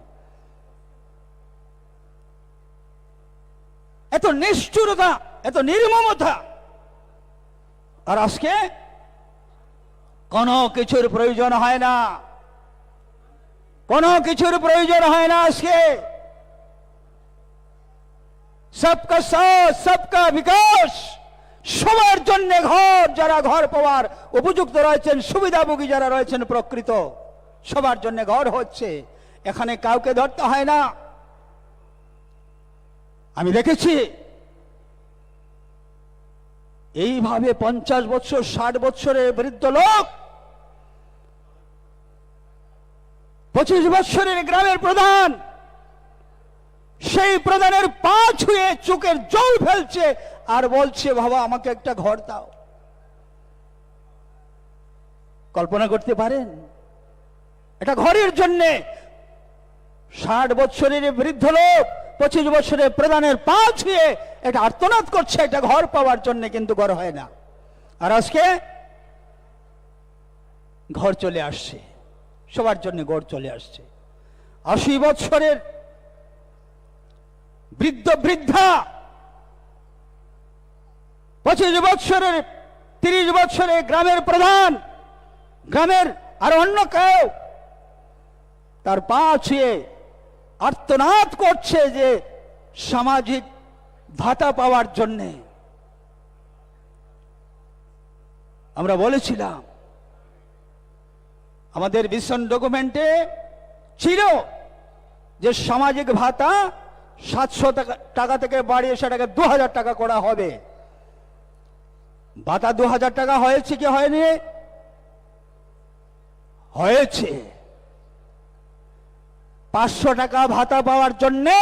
এত নিষ্ঠুরতা, এত নির্মমতা। আর আজকে কোনো কিছুর প্রয়োজন হয় না, কোনো কিছুর প্রয়োজন হয় না আজকে। সবকা সাথ, সবকা বিকাশ, সবার জন্য ঘর, যারা ঘর পাওয়ার উপযুক্ত রয়েছেন, সুবিধাভোগী যারা রয়েছেন প্রকৃত, সবার জন্য ঘর হচ্ছে। এখানে কাউকে ধরতে হয় না। আমি দেখেছি এইভাবে পঞ্চাশ বছর, ষাট বছরের বৃদ্ধ লোক, পঁচিশ বছরের গ্রামের প্রধান, সেই প্রধানের পা ছুঁয়ে চোখের জল ফেলছে আর বলছে, "বাবা, আমাকে একটা ঘর দাও।" কল্পনা করতে পারেন? এটা ঘরের জন্যে ষাট বছরের বৃদ্ধ লোক পঁচিশ বছরের প্রধানের পা ছুঁয়ে এটা আর্তনাদ করছে, একটা ঘর পাওয়ার জন্য, কিন্তু ঘর হয় না। আর আজকে ঘর চলে আসছে, সবার জন্য ঘর চলে আসছে। আশি বছরের বৃদ্ধ বৃদ্ধা, পঁচিশ বছরের, তিরিশ বছরের গ্রামের প্রধান, গ্রামের আর অন্য কেউ, তার পা ছুঁয়ে আর্তনাদ করছে যে সামাজিক ভাতা পাওয়ার জন্যে। আমরা বলেছিলাম, আমাদের ভিশন ডকুমেন্টে ছিল যে সামাজিক ভাতা সাতশো টাকা, টাকা থেকে বাড়িয়ে সেটাকে দু হাজার টাকা করা হবে। ভাতা দু হাজার টাকা হয়েছে কি হয়নি? হয়েছে। পাঁচশো টাকা ভাতা পাওয়ার জন্যে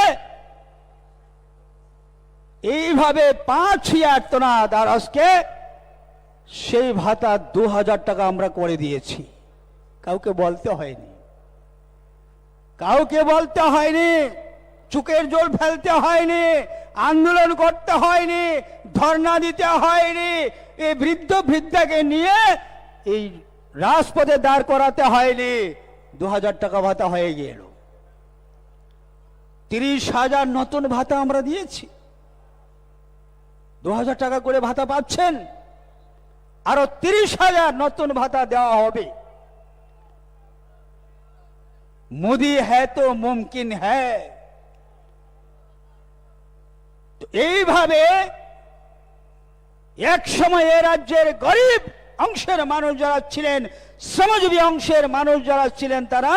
এইভাবে পাঁচ হাজার আর্তনাদ, আর আজকে সেই ভাতা দু হাজার টাকা আমরা করে দিয়েছি। কাউকে বলতে হয়নি, কাউকে বলতে হয়নি, চোখের জল ফেলতে হয়নি, আন্দোলন করতে হয়নি, ধর্ণা দিতে হয়নি, এই বৃদ্ধ বৃদ্ধাকে নিয়ে এই রাজপথে দাঁড় করাতে হয়নি। দু হাজার টাকা ভাতা হয়ে গেল। তিরিশ হাজার নতুন ভাতা আমরা দিয়েছি। দু হাজার টাকা করে ভাতা পাচ্ছেন, আরো তিরিশ হাজার নতুন ভাতা দেওয়া হবে। মোদি হ্যায় তো মুমকিন হ্যায়। তো এইভাবে এক সময় এ রাজ্যের গরিব অংশের মানুষ যারা ছিলেন, শ্রমজীবী অংশের মানুষ যারা ছিলেন, তারা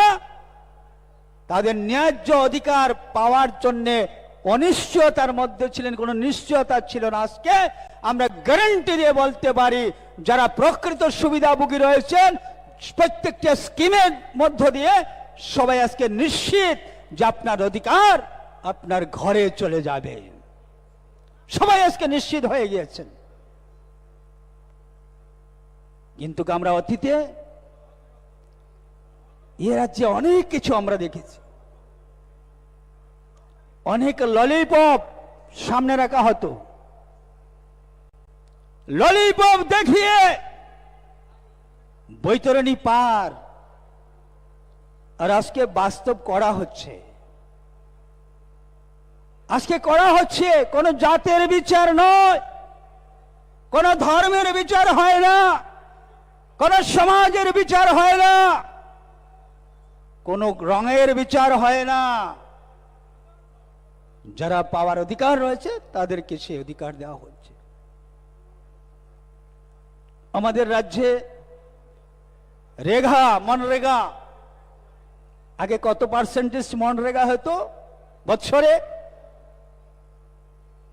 তাদের ন্যায্য অধিকার পাওয়ার জন্য অনিশ্চয়তার মধ্যে ছিলেন, কোনো নিশ্চয়তা ছিল না। আজকে আমরা গ্যারান্টি দিয়ে বলতে পারি, যারা প্রকৃত সুবিধাভোগী রয়েছেন, প্রত্যেকটা স্কিমের মধ্য দিয়ে সবাই আজকে নিশ্চিত যে আপনার অধিকার আপনার ঘরে চলে যাবে। সবাই আজকে নিশ্চিত হয়ে গিয়েছেন। কিন্তু আমরা অতীতে এ রাজ্যে অনেক কিছু আমরা দেখেছি। অনেক ললিপপ সামনে রাখা হতো, ললিপপ দেখিয়ে বৈতরণী পার। আর আজকে বাস্তব করা হচ্ছে, আজকে করা হচ্ছে। কোনো জাতের বিচার নয়, কোনো ধর্মের বিচার হয় না, কোনো সমাজের বিচার হয় না, কোনো রঙের বিচার হয় না। যারা পাওয়ার অধিকার রয়েছে, তাদেরকে সেই অধিকার দেওয়া হচ্ছে। আমাদের রাজ্যে রেগা, মনরেগা, আগে কত পার্সেন্টেজ মনরেগা হতো বছরে?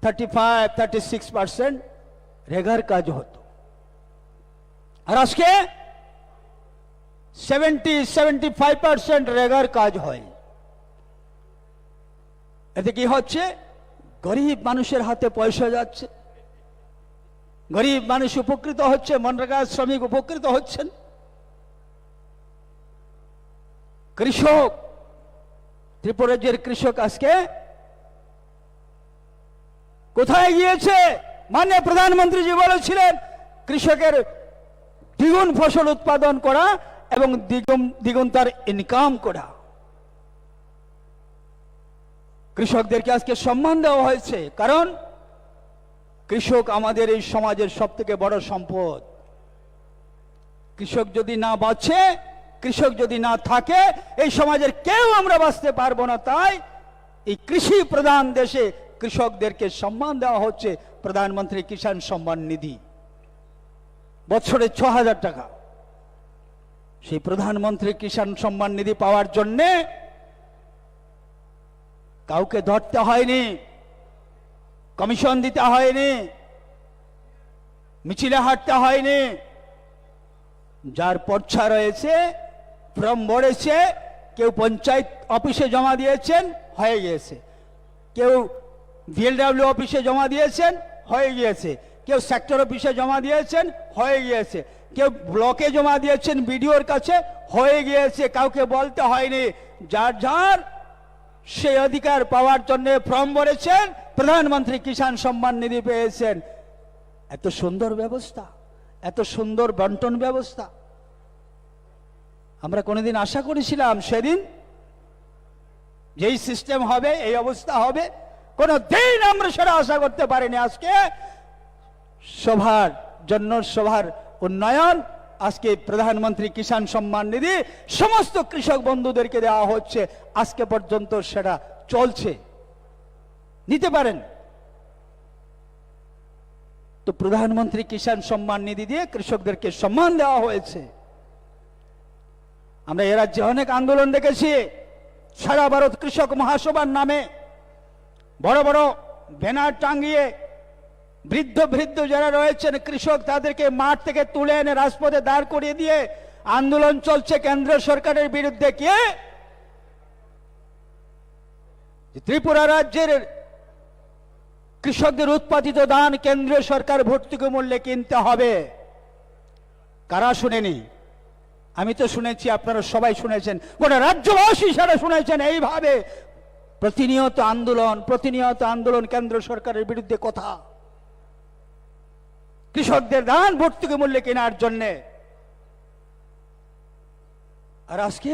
Thirty five, thirty six percent রেগার কাজ হতো। আর আজকে সেভেন্টি, সেভেন্টি ফাইভ পার্সেন্ট রেগার কাজ হয়। এতে কি হচ্ছে? গরিব মানুষের হাতে পয়সা যাচ্ছে, গরিব মানুষ উপকৃত হচ্ছে, মনরেগা শ্রমিক উপকৃত হচ্ছেন। কৃষক, ত্রিপুরা রাজ্যের কৃষক আজকে কোথায় গিয়েছে? মাননীয় প্রধানমন্ত্রীজি বলেছিলেন, কৃষকের দ্বিগুণ ফসল উৎপাদন করা এবং দ্বিগুণ, দ্বিগুণ তার ইনকাম করা। কৃষকদেরকে আজকে সম্মান দেওয়া হয়েছে, কারণ কৃষক আমাদের এই সমাজের সব থেকে বড় সম্পদ। কৃষক যদি না বাঁচে, কৃষক যদি না থাকে, এই সমাজের কেউ আমরা বাঁচতে পারবো না। তাই এই কৃষি প্রধান দেশে কৃষকদেরকে সম্মান দেওয়া হচ্ছে প্রধানমন্ত্রী কিষাণ সম্মান নিধি, বছরে ছ হাজার টাকা। সেই প্রধানমন্ত্রী কিষাণ সম্মান নিধি পাওয়ার জন্যে কাউকে ধরতে হয়নি, কমিশন দিতে হয়নি, মিছিলে হাঁটতে হয়নি। যার পর্চা রয়েছে, ফর্ম ভরেছে, কেউ পঞ্চায়েত অফিসে জমা দিয়েছেন, হয়ে গিয়েছে, কেউ ভিএলডব্লিউ অফিসে জমা দিয়েছেন, হয়ে গিয়েছে, কেউ সেক্টর অফিসে জমা দিয়েছেন, হয়ে গিয়েছে, কেউ ব্লকে জমা দিয়েছেন বিডিওর কাছে, হয়ে গিয়েছে, কাউকে বলতে হয়নি। যার যার সেই অধিকার পাওয়ার জন্য ফর্ম ভরেছেন, প্রধানমন্ত্রী কিষাণ সম্মান নিধি পেয়েছেন। এত সুন্দর ব্যবস্থা, এত সুন্দর বন্টন ব্যবস্থা। আমরা কোনোদিন আশা করেছিলাম সেদিন যেই সিস্টেম হবে, এই অবস্থা হবে? কোনো দিন আমরা সেটা আশা করতে পারিনি। আজকে সবার জন্য, সবার উন্নয়ন, আজকে প্রধানমন্ত্রী কিষাণ সম্মান নিধি সমস্ত কৃষক বন্ধুদেরকে দেওয়া হচ্ছে, আজকে পর্যন্ত সেটা চলছে। নিতে পারেন। তো প্রধানমন্ত্রী কিষাণ সম্মান নিধি দিয়ে কৃষকদেরকে সম্মান দেওয়া হয়েছে। আমরা এ রাজ্যে অনেক আন্দোলন দেখেছি, সারা ভারত কৃষক মহাসভার নামে বড় বড় ব্যানার টাঙিয়ে বৃদ্ধ বৃদ্ধ যারা রয়েছেন কৃষক, তাদেরকে মাঠ থেকে তুলে এনে রাজপথে দাঁড় করিয়ে দিয়ে আন্দোলন চলছে কেন্দ্র সরকারের বিরুদ্ধে। কে যে ত্রিপুরা রাজ্যের কৃষকদের উৎপাদিত ধান কেন্দ্রীয় সরকার ভর্তুকি মূল্যে কিনতে হবে। কারা শুনেনি? আমি তো শুনেছি, আপনারা সবাই শুনেছেন, গোটা রাজ্যবাসী সারা শুনেছেন। এইভাবে প্রতিনিয়ত আন্দোলন, প্রতিনিয়ত আন্দোলন, কেন্দ্র সরকারের বিরুদ্ধে কথা। কৃষকদের ধান ভর্তুকি মূল্যে কেনার জন্যে। আর আজকে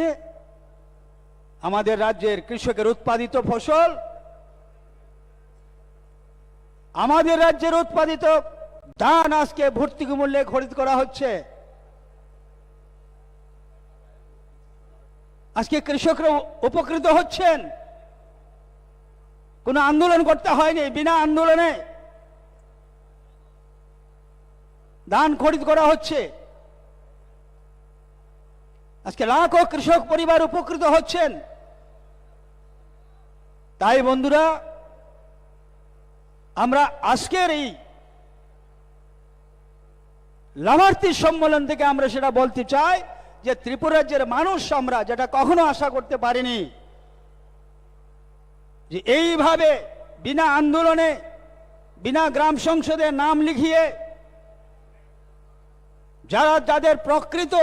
আমাদের রাজ্যের কৃষকের উৎপাদিত ফসল, আমাদের রাজ্যের উৎপাদিত ধান আজকে ভর্তুকি মূল্যে খরিদ করা হচ্ছে। আজকে কৃষকরা উপকৃত হচ্ছেন, কোনো আন্দোলন করতে হয়নি। বিনা আন্দোলনে ধান খরিদ করা হচ্ছে। আজকে লাখো কৃষক পরিবার উপকৃত হচ্ছেন। তাই বন্ধুরা, আমরা আজকের এই লাভার্থী সম্মেলন থেকে আমরা সেটা বলতে চাই যে ত্রিপুরা রাজ্যের মানুষ আমরা যেটা কখনো আশা করতে পারিনি, যে এইভাবে বিনা আন্দোলনে, বিনা গ্রাম সংসদে নাম লিখিয়ে যারা, যাদের প্রকৃত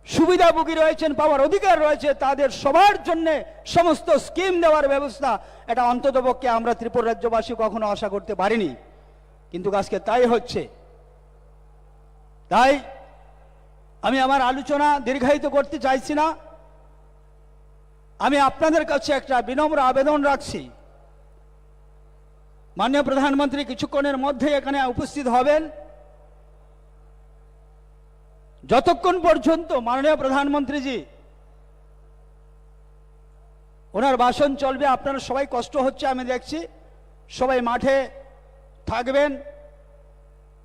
সুবিধাভোগী রয়েছেন, পাওয়ার অধিকার রয়েছে, তাদের সবার জন্য সমস্ত স্কিম দেওয়ার ব্যবস্থা, এটা অন্ততপক্ষে আমরা ত্রিপুরা রাজ্যবাসী কখনো আশা করতে পারিনি, কিন্তু আজকে তাই হচ্ছে। তাই আমি আমার আলোচনা দীর্ঘায়িত করতে চাইছি না। আমি আপনাদের কাছে একটা বিনম্র আবেদন রাখছি, মাননীয় প্রধানমন্ত্রী কিছুক্ষণের মধ্যে এখানে উপস্থিত হবেন। যতক্ষণ পর্যন্ত মাননীয় প্রধানমন্ত্রীজি ওনার ভাষণ চলবে, আপনারা সবাই কষ্ট হচ্ছে আমি দেখছি, সবাই মাঠে থাকবেন,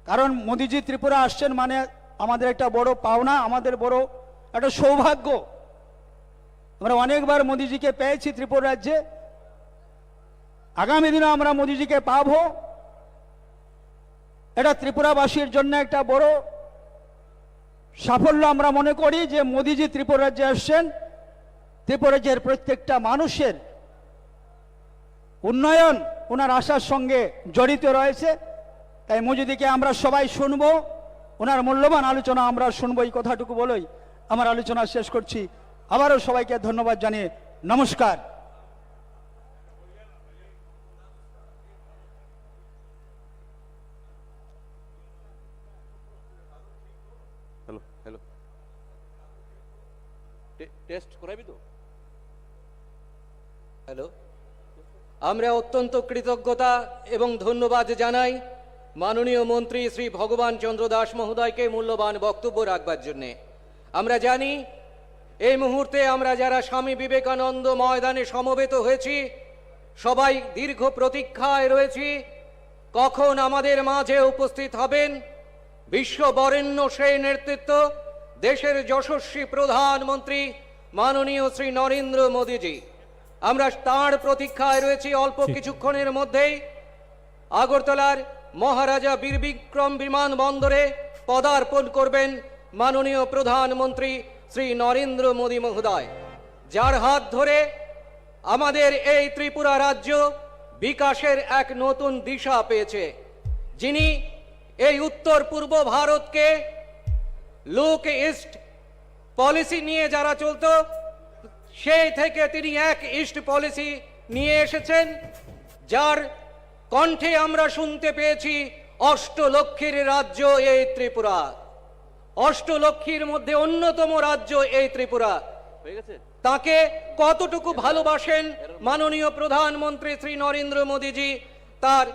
কারণ মোদিজি ত্রিপুরা আসছেন মানে আমাদের একটা বড় পাওনা, আমাদের বড় একটা সৌভাগ্য। আমরা অনেকবার মোদিজিকে পেয়েছি ত্রিপুরা রাজ্যে, আগামী দিনে আমরা মোদিজিকে পাবো। এটা ত্রিপুরাবাসীর জন্য একটা বড় সাফল্য আমরা মনে করি যে মোদিজি ত্রিপুরা রাজ্যে আসছেন। ত্রিপুরা রাজ্যের প্রত্যেকটা মানুষের উন্নয়ন ওনার আশার সঙ্গে জড়িত রয়েছে। তাই মোদিজিকে আমরা সবাই শুনবো, ওনার মূল্যবান আলোচনা আমরা শুনবো। এই কথাটুকু বলেই আমার আলোচনা শেষ করছি। আবারও সবাইকে ধন্যবাদ জানিয়ে নমস্কার। Hello, hello. টে-, টেস্ট করাবি তো? হ্যালো। আমরা অত্যন্ত কৃতজ্ঞতা এবং ধন্যবাদ জানাই মাননীয় মন্ত্রী শ্রী ভগবান চন্দ্র দাস মহোদয়কে মূল্যবান বক্তব্য রাখবার জন্যে। আমরা জানি এই মুহূর্তে আমরা যারা স্বামী বিবেকানন্দ ময়দানে সমবেত হয়েছি, সবাই দীর্ঘ প্রতীক্ষায় রয়েছি, কখন আমাদের মাঝে উপস্থিত হবেন বিশ্ব বরেণ্য সেই নেতৃত্ব, দেশের যশস্বী প্রধানমন্ত্রী মাননীয় শ্রী নরেন্দ্র মোদীজি। আমরা তাঁর প্রতীক্ষায় রয়েছি। অল্প ঠিক। কিছুক্ষণের মধ্যেই আগরতলার মহারাজা বীর বিক্রম বিমানবন্দরে পদার্পণ করবেন মাননীয় প্রধানমন্ত্রী শ্রী নরেন্দ্র মোদী মহোদয়, যার হাত ধরে আমাদের এই ত্রিপুরা রাজ্য বিকাশের এক নতুন দিশা পেয়েছে, যিনি এই উত্তর পূর্ব ভারতকে লুক ইস্ট পলিসি নিয়ে যারা চলতো, সেই থেকে তিনি এক ইস্ট পলিসি নিয়ে এসেছেন, যার কণ্ঠে আমরা শুনতে পেয়েছি অষ্টলক্ষ্মীর রাজ্য এই ত্রিপুরা, অষ্টলক্ষ্মীর মধ্যে অন্যতম রাজ্য এই ত্রিপুরা। হয়ে গেছে। তাকে কতটুকু ভালোবাসেন মাননীয় প্রধানমন্ত্রী শ্রী নরেন্দ্র মোদীজি, তার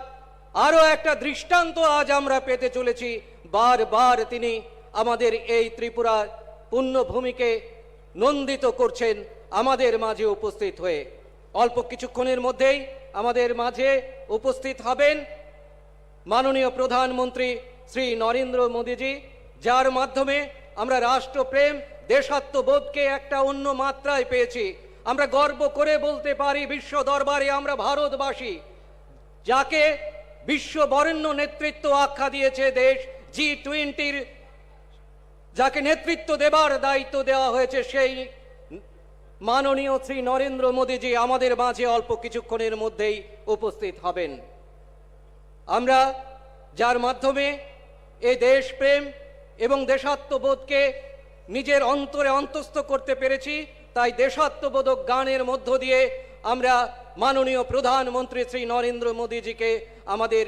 আরও একটা দৃষ্টান্ত আজ আমরা পেতে চলেছি। বারবার তিনি আমাদের এই ত্রিপুরা পুণ্যভূমিকে নন্দিত করছেন আমাদের মাঝে উপস্থিত হয়ে। অল্প কিছুক্ষণের মধ্যেই আমাদের মাঝে উপস্থিত হবেন মাননীয় প্রধানমন্ত্রী শ্রী নরেন্দ্র মোদীজি, যার মাধ্যমে আমরা রাষ্ট্রপ্রেম, দেশাত্মবোধকে একটা অন্য মাত্রায় পেয়েছি। আমরা গর্ব করে বলতে পারি বিশ্ব দরবারে আমরা ভারতবাসী, যাকে বিশ্ব বরেণ্য নেতৃত্ব আখ্যা দিয়েছে দেশ, জি টোয়েন্টির যাকে নেতৃত্ব দেবার দায়িত্ব দেওয়া হয়েছে, সেই মাননীয় শ্রী নরেন্দ্র মোদীজি আমাদের মাঝে অল্প কিছুক্ষণের মধ্যেই উপস্থিত হবেন। আমরা যার মাধ্যমে এই দেশপ্রেম এবং দেশাত্মবোধকে নিজের অন্তরে অন্তস্থ করতে পেরেছি, তাই দেশাত্মবোধক গানের মধ্য দিয়ে আমরা মাননীয় প্রধানমন্ত্রী শ্রী নরেন্দ্র মোদীজিকে আমাদের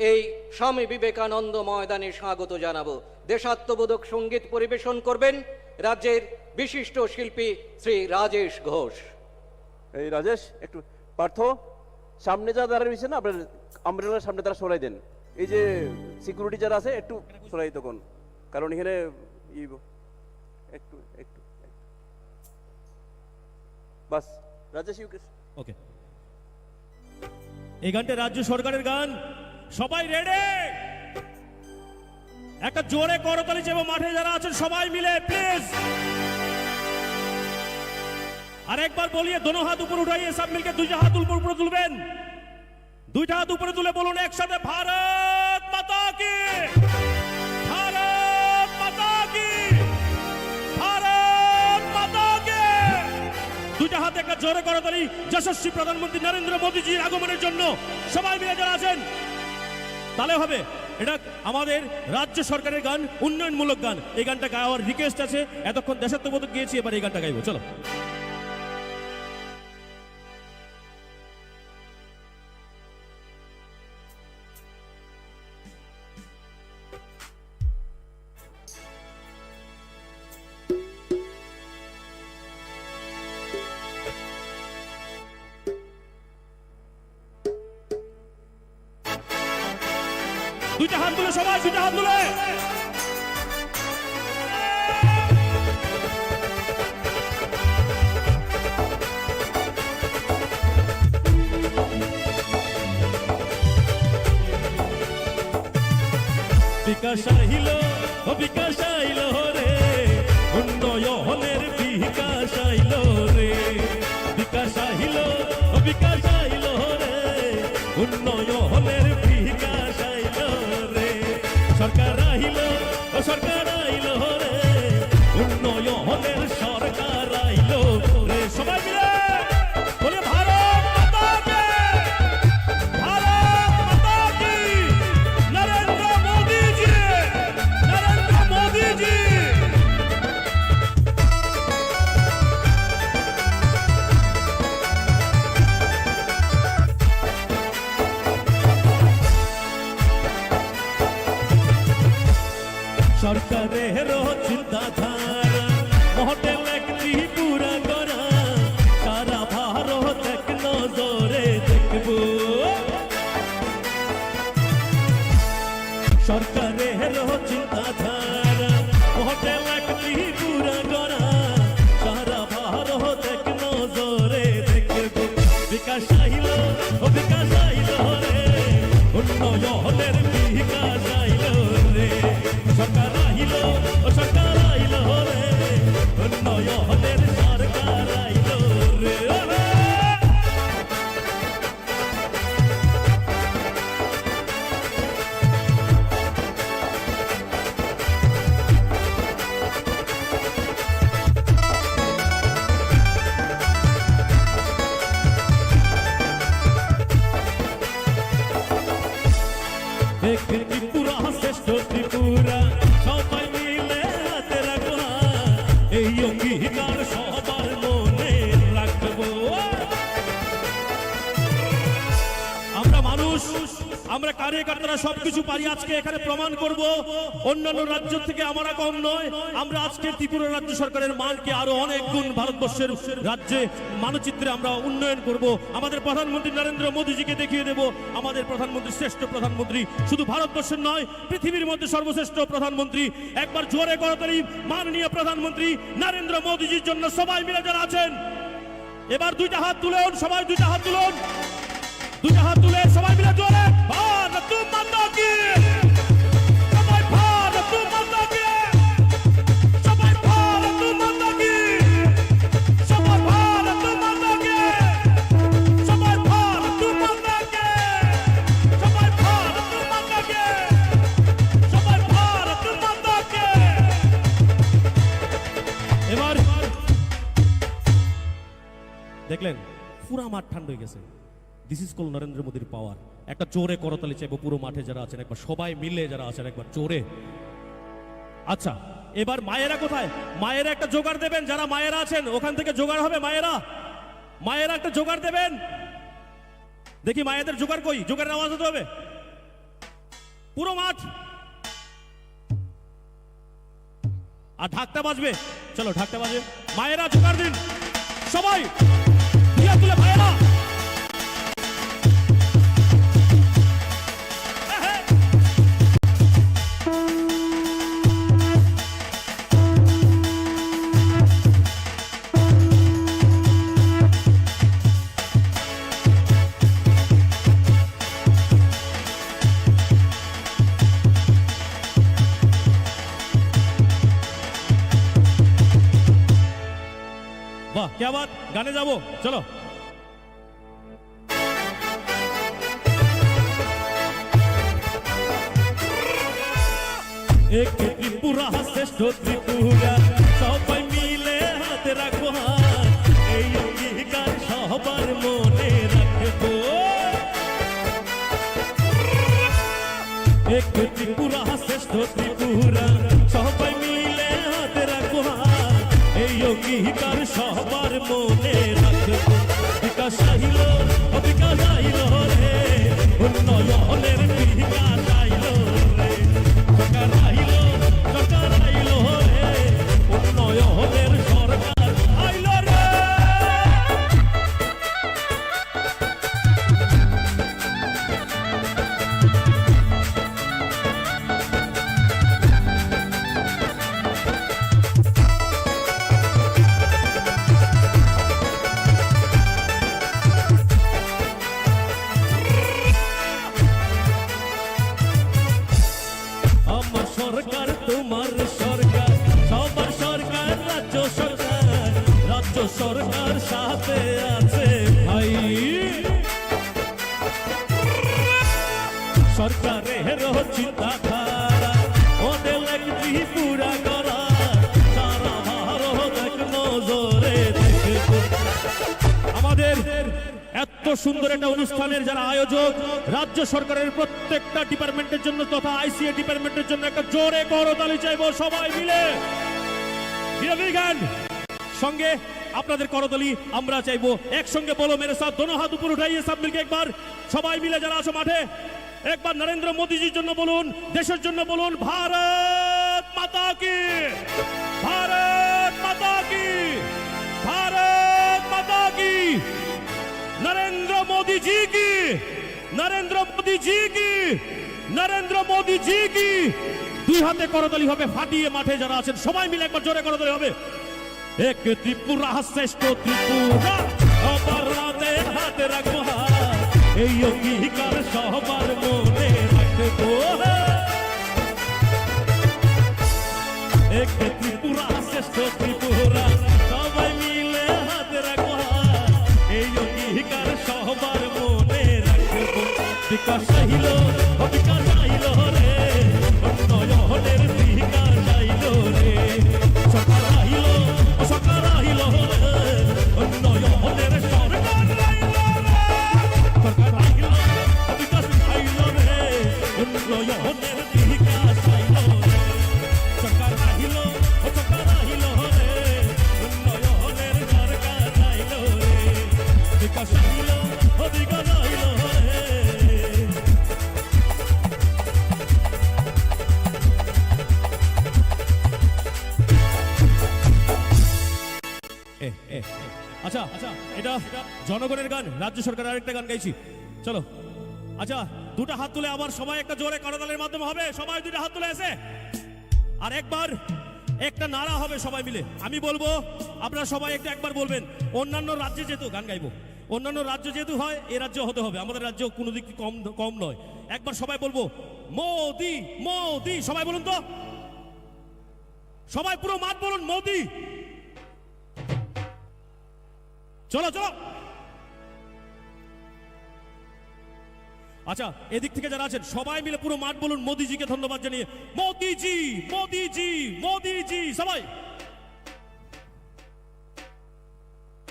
এই স্বামী বিবেকানন্দ ময়দানে স্বাগত জানাবো। দেশাত্মবোধক সঙ্গীত পরিবেশন করবেন রাজ্যের বিশিষ্ট শিল্পী শ্রী রাজেশ ঘোষ। এই রাজেশ, একটু পার্থ, সামনে যারা দাঁড়িয়ে রয়েছে না, আপনার আমব্রেলার সামনে তারা সরাই দেন। এই যে সিকিউরিটি যারা আছে, একটু সরাই তখন, কারণ এখানে ই একটু একটু একটু। বাস, রাজেশ ইউকে। ওকে। এই গানটা রাজ্য সরকারের গান। সবাই রেডি? একটা জোরে করতালি চাইবো মাঠে যারা আছেন সবাই মিলে, প্লিজ। আর একবার বলিয়ে দোনো হাত উপরে উঠাইয়ে সব মিলকে দুইটা হাত উপর উপরে তুলবেন। দুইটা হাত উপরে তুলে বলুন একসাথে, "ভারত মাতা কি, ভারত মাতা কি, ভারত মাতা কি।" দুইটা হাতে একটা জোরে করতালি যশস্বী প্রধানমন্ত্রী নরেন্দ্র মোদীজির আগমনের জন্য। সবাই মিলে যারা আছেন, তাহলে হবে। এটা আমাদের রাজ্য সরকারের গান, উন্নয়নমূলক গান। এই গানটা গাওয়ার রিকোয়েস্ট আছে, এতক্ষণ দেশাত্মবোধক গিয়েছি, এবার এই গানটা গাইবো। চলো। দুইটা হাত তুলে সবাই, দুইটা হাত তুলে। বিকাশ আইলো, ও বিকাশ আইলো রে, উন্নয়নের বিকাশ আইলো রে। বিকাশ আইলো, ও বিকাশ আইলো রে, উন্নয়নের বিকাশ আইলো রে। সরকার আইলো, ও সরকার আইলো রে, উন্নয়নের সরকার আইলো রে। সবাই মিলে বলি, "ভারত মাতা কি, ভারত মাতা কি, নরেন্দ্র মোদী জি, নরেন্দ্র মোদী জি।" সরকারের চিন্তাধারা, মডেল এক ত্রিপুরা গড়া, সারা ভারত এক নজরে দেখবো। সরকারের চিন্তাধারা, মডেল এক ত্রিপুরা গড়া, সারা ভারত এক নজরে দেখবো। বিকাশ আইলো, ও বিকাশ আইলো রে, উন্নয়নের বিকাশ আইলো রে। সরকার আইলো, ও সরকার আইলো রে, উন্নয়নের সরকার আইলো রে। এক ত্রিপুরা, শ্রেষ্ঠ ত্রিপুরা, সবাই মিলে হাতে রাখো না, এই অঙ্গীকার সবার মনে রাখবো। আমরা মানুষ, আমরা কার্যকর্তারা সবকিছু পারি। আজকে এখানে প্রমাণ করব, অন্যান্য রাজ্য থেকে আমরা কম নয়। আমরা আজকে ত্রিপুরা রাজ্য সরকারের মানকে আরো অনেক গুণ ভারতবর্ষের রাজ্যে মানচিত্রে আমরা উন্নয়ন করব। আমাদের প্রধানমন্ত্রী নরেন্দ্র মোদীজিকে দেখিয়ে দেব, আমাদের প্রধানমন্ত্রী শ্রেষ্ঠ প্রধানমন্ত্রী, শুধু ভারতবর্ষের নয়, পৃথিবীর মধ্যে সর্বশ্রেষ্ঠ প্রধানমন্ত্রী। একবার জোরে করতালি মাননীয় প্রধানমন্ত্রী নরেন্দ্র মোদীজির জন্য। সবাই মিলে যারা আছেন, এবার দুইটা হাত তুলুন, সবাই দুইটা হাত তুলুন, দুইটা হাত তুলে সবাই মিলে জোরে, "ভারত মাতা কি, সবাই ভারত মাতা কি, সবাই ভারত মাতা কি, সবাই ভারত মাতা কি, সবাই ভারত মাতা কি, সবাই ভারত মাতা কি, সবাই ভারত মাতা কি।" এবার দেখলেন, পুরা মাঠ ঠান্ডা হয়ে গেছে। This is called নরেন্দ্র মোদীর পাওয়ার। একটা জোরে করতালি চাইবো পুরো মাঠে যারা আছেন, একবার সবাই মিলে যারা আছেন, একবার জোরে। আচ্ছা, এবার মায়েরা কোথায়? মায়েরা একটা জোগাড় দেবেন, যারা মায়েরা আছেন ওখান থেকে জোগাড় হবে। মায়েরা, মায়েরা একটা জোগাড় দেবেন। দেখি মায়েদের জোগাড় কই? জোগাড়ের আওয়াজ হতে হবে। পুরো মাঠ। আর ঢাকটা বাজবে। চলো, ঢাকটা বাজবে। মায়েরা জোগাড় দিন। সবাই। ইয়া তুলে মায়েরা। বাহ, क्या बात, গানে যাবো, চলো। এক ত্রিপুরা, শ্রেষ্ঠ ত্রিপুরা, সবাই মিলে হাতে রাখবো হাত, এই অঙ্গীকার সবার মনে রাখবো। এক ত্রিপুরা, শ্রেষ্ঠ ত্রিপুরা, সবাই মিলে হাতে রাখবো হাত, এই অঙ্গীকার সবার মনে রাখবো। বিকাশ আইলো, বিকাশ আইলো রে, উন্নয়নের বিকাশ আইলো রে। সরকার আইলো, সরকার আইলো রে, উন্নয়নের সরকার আইলো রে। আমার সরকার, তোমার সরকার, সবার সরকার, রাজ্য সরকার, রাজ্য সরকার সাথে আছে ভাই। সরকারের চিন্তাধারা, মডেল এক ত্রিপুরা গড়া, সারা ভারত এক নজরে দেখে। আমাদের এত সুন্দর একটা অনুষ্ঠানের যারা আয়োজক, রাজ্য সরকারের প্রত্যেকটা ডিপার্টমেন্টের জন্য তথা আইসিএ ডিপার্টমেন্টের জন্য একটা জোরে করতালি চাইবো সবাই মিলে। বিরোধী গান সঙ্গে আপনাদের করতালি আমরা চাইবো। একসঙ্গে বলো मेरे साथ, दोनों हाथ ऊपर उठाइए, सब मिलके एक बार। সবাই মিলে যারা আছো মাঠে, একবার নরেন্দ্র মোদীজির জন্য বলুন, দেশের জন্য বলুন, ভারত মাতা কি, ভারত মাতা কি, ভারত মাতা কি। নরেন্দ্র মোদীজি কি, নরেন্দ্র মোদীজি কি, নরেন্দ্র মোদীজি কি। দুই হাতে করতালি হবে, ফাটিয়ে মাঠে যারা আছেন সবাই মিলে একবার জোরে করতালি হবে। এক ত্রিপুরা, শ্রেষ্ঠ ত্রিপুরা, সবার হাতে হাতে রাখবো হাত, এই অঙ্গীকার সবার মনে রাখবো। এক ত্রিপুরা, শ্রেষ্ঠ ত্রিপুরা, সবাই মিলে হাতে রাখবো হাত, এই অঙ্গীকার সবার মনে রাখবো। বিকাশ আইলো, ও বিকাশ আইলো রে, উন্নয়নের বিকাশ আইলো রে। সরকার আইলো, ও সরকার আইলো রে, উন্নয়নের সরকার আইলো রে। সরকার আইলো, ও বিকাশ আইলো রে, উন্নয়নের বিকাশ আইলো রে। সরকার আইলো, ও সরকার আইলো রে, উন্নয়নের সরকার আইলো রে। বিকাশ আইলো, ও বিকাশ আইলো রে। এ, এ। আচ্ছা, আচ্ছা, এটা জনগণের গান, রাজ্য সরকার আরেকটা গান গাইছি। চলো। আচ্ছা, দুটো হাত তুলে আবার সবাই একটা জোরে করতালির মাধ্যমে হবে। সবাই দুটো হাত তুলে এসে। আর একবার একটা নারা হবে সবাই মিলে। আমি বলবো, আপনারা সবাই একটু একবার বলবেন। অন্যান্য রাজ্যে যেহেতু গান গাইবো, অন্যান্য রাজ্য যেহেতু হয়, এ রাজ্য হতে হবে। আমাদের রাজ্য কোনো দিক থেকে কম, কম নয়। একবার সবাই বলবো, মোদি, মোদি। সবাই বলুন তো। সবাই পুরো মাঠ বলুন, মোদি। চলো, চলো। আচ্ছা, এদিক থেকে যারা আছেন সবাই মিলে পুরো মাঠ বলুন মোদিজিকে ধন্যবাদ জানিয়ে, মোদিজি, মোদিজি, মোদিজি, সবাই।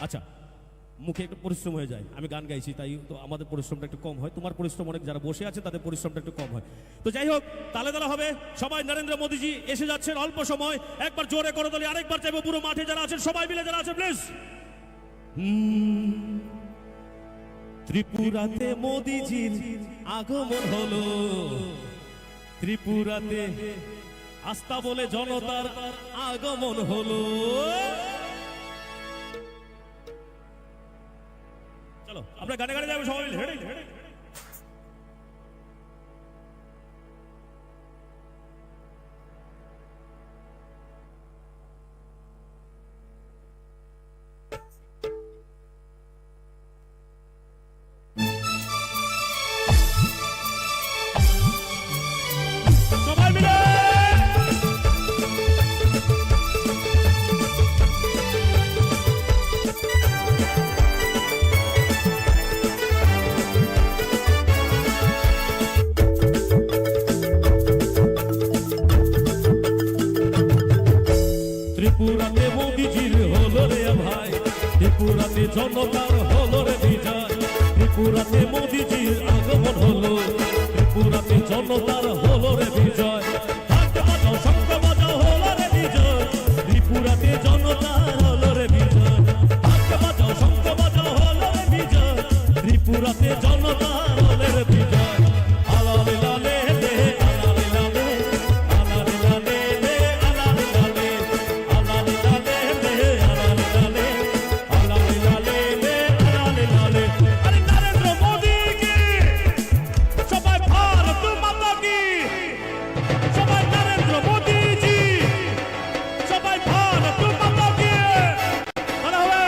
আচ্ছা, মুখে একটু পরিশ্রম হয়ে যায়, আমি গান গাইছি, তাই তো আমাদের পরিশ্রমটা একটু কম হয়। তোমার পরিশ্রম অনেক, যারা বসে আছে তাদের পরিশ্রমটা একটু কম হয়। তো যাই হোক, তালে তালে হবে। সবাই নরেন্দ্র মোদিজি এসে যাচ্ছেন অল্প সময়। একবার জোরে করতালি, আরেকবার চাইবো পুরো মাঠে যারা আছেন সবাই মিলে, যারা আছেন প্লিজ। হুম, ত্রিপুরাতে মোদিজির আগমন হলো, ত্রিপুরাতে আস্তা বলে জনতার আগমন হলো। চলো, আমরা গানে গানে যাবো সবাই মিলে। Ready? সবাই মিলে। ত্রিপুরাতে জনতার হলো রে বিজয়, ত্রিপুরাতে মোদিজির আগমন হলো, ত্রিপুরাতে জনতার হলো রে বিজয়। ঢাক বাজাও, শঙ্খ বাজাও, হলো রে বিজয়, ত্রিপুরাতে জনতার হলো রে বিজয়। ঢাক বাজাও, শঙ্খ বাজাও, হলো রে বিজয়, ত্রিপুরাতে জনতার হলো রে বিজয়। আলালে লালে লে, আলালে লালে, আলালে লালে লে, আলালে লালে লে, আলালে লালে লে, আলালে লালে লে, আলালে লালে লে, আলালে লালে। আরে নরেন্দ্র মোদি কি? সবাই ভারত মাতা কি? সবাই নরেন্দ্র মোদি জি। সবাই ভারত মাতা কি? তারা হবে।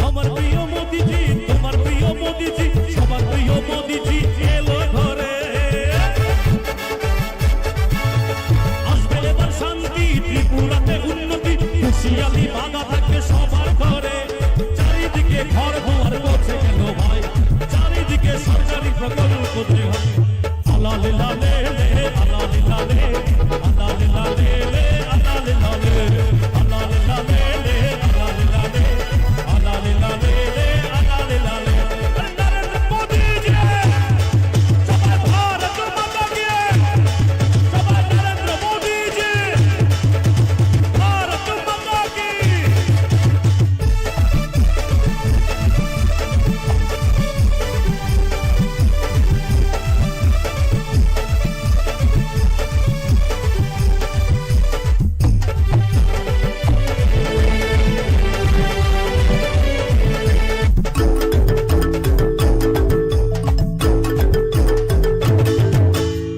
আমার প্রিয় মোদিজি, তোমার প্রিয় মোদিজি, সবার প্রিয় মোদিজি এলো ঘরে। আসবে এবার শান্তি, ত্রিপুরাতে উন্নতি, খুশিয়ালি বাঁধা থাকবে সবার ঘরে। চারিদিকে ঘর দুয়ার পৌঁছে গেল ভাই, চারিদিকে সরকারি প্রকল্প যে হয়। আলালে লালে লে, আলালে লালে, আলালে লালে লে, আলালে লালে, আলালে লালে লে, আলালে লালে, আলালে লালে লে, আলালে লালে। আরে নরেন্দ্র মোদি জি, সবাই ভারত মাতা কি, সবাই নরেন্দ্র মোদি জি, ভারত মাতা কি।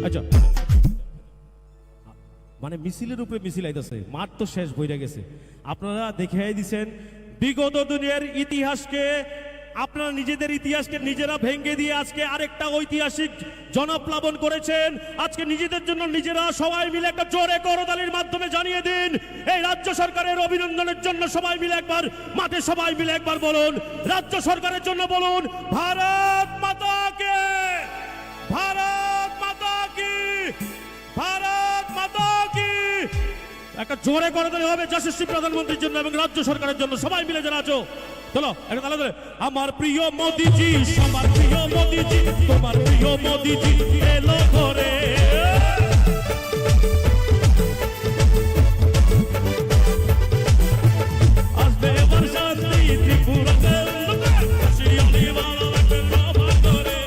আচ্ছা, মানে মিছিলের উপরে মিছিল আইতাছে, মাঠ তো শেষ, বইরা গেছে। আপনারা দেখিয়ে দিছেন বিগত দিনের ইতিহাসকে, আপনারা নিজেদের ইতিহাসকে নিজেরা ভেঙে দিয়ে আজকে আরেকটা ঐতিহাসিক জনপ্লাবন করেছেন। আজকে নিজেদের জন্য নিজেরা সবাই মিলে একটা জোরে করতালির মাধ্যমে জানিয়ে দিন। এই রাজ্য সরকারের অভিনন্দনের জন্য সবাই মিলে একবার মাঠে সবাই মিলে একবার বলুন, রাজ্য সরকারের জন্য বলুন, ভারত মাতা কি, ভারত মাতা কি, ভারত মাতা কি। একটা জোরে করতালি হবে যশস্বী প্রধানমন্ত্রীর জন্য এবং রাজ্য সরকারের জন্য। সবাই মিলে যারা আছো, চলো একটা তালে ধরে। আমার প্রিয় মোদিজি, সবার প্রিয় মোদিজি, তোমার প্রিয় মোদিজি এলো ঘরে। আসবে এবার শান্তি ত্রিপুরাতে, খুশিয়ালি বাংলাদেশে সবার ঘরে।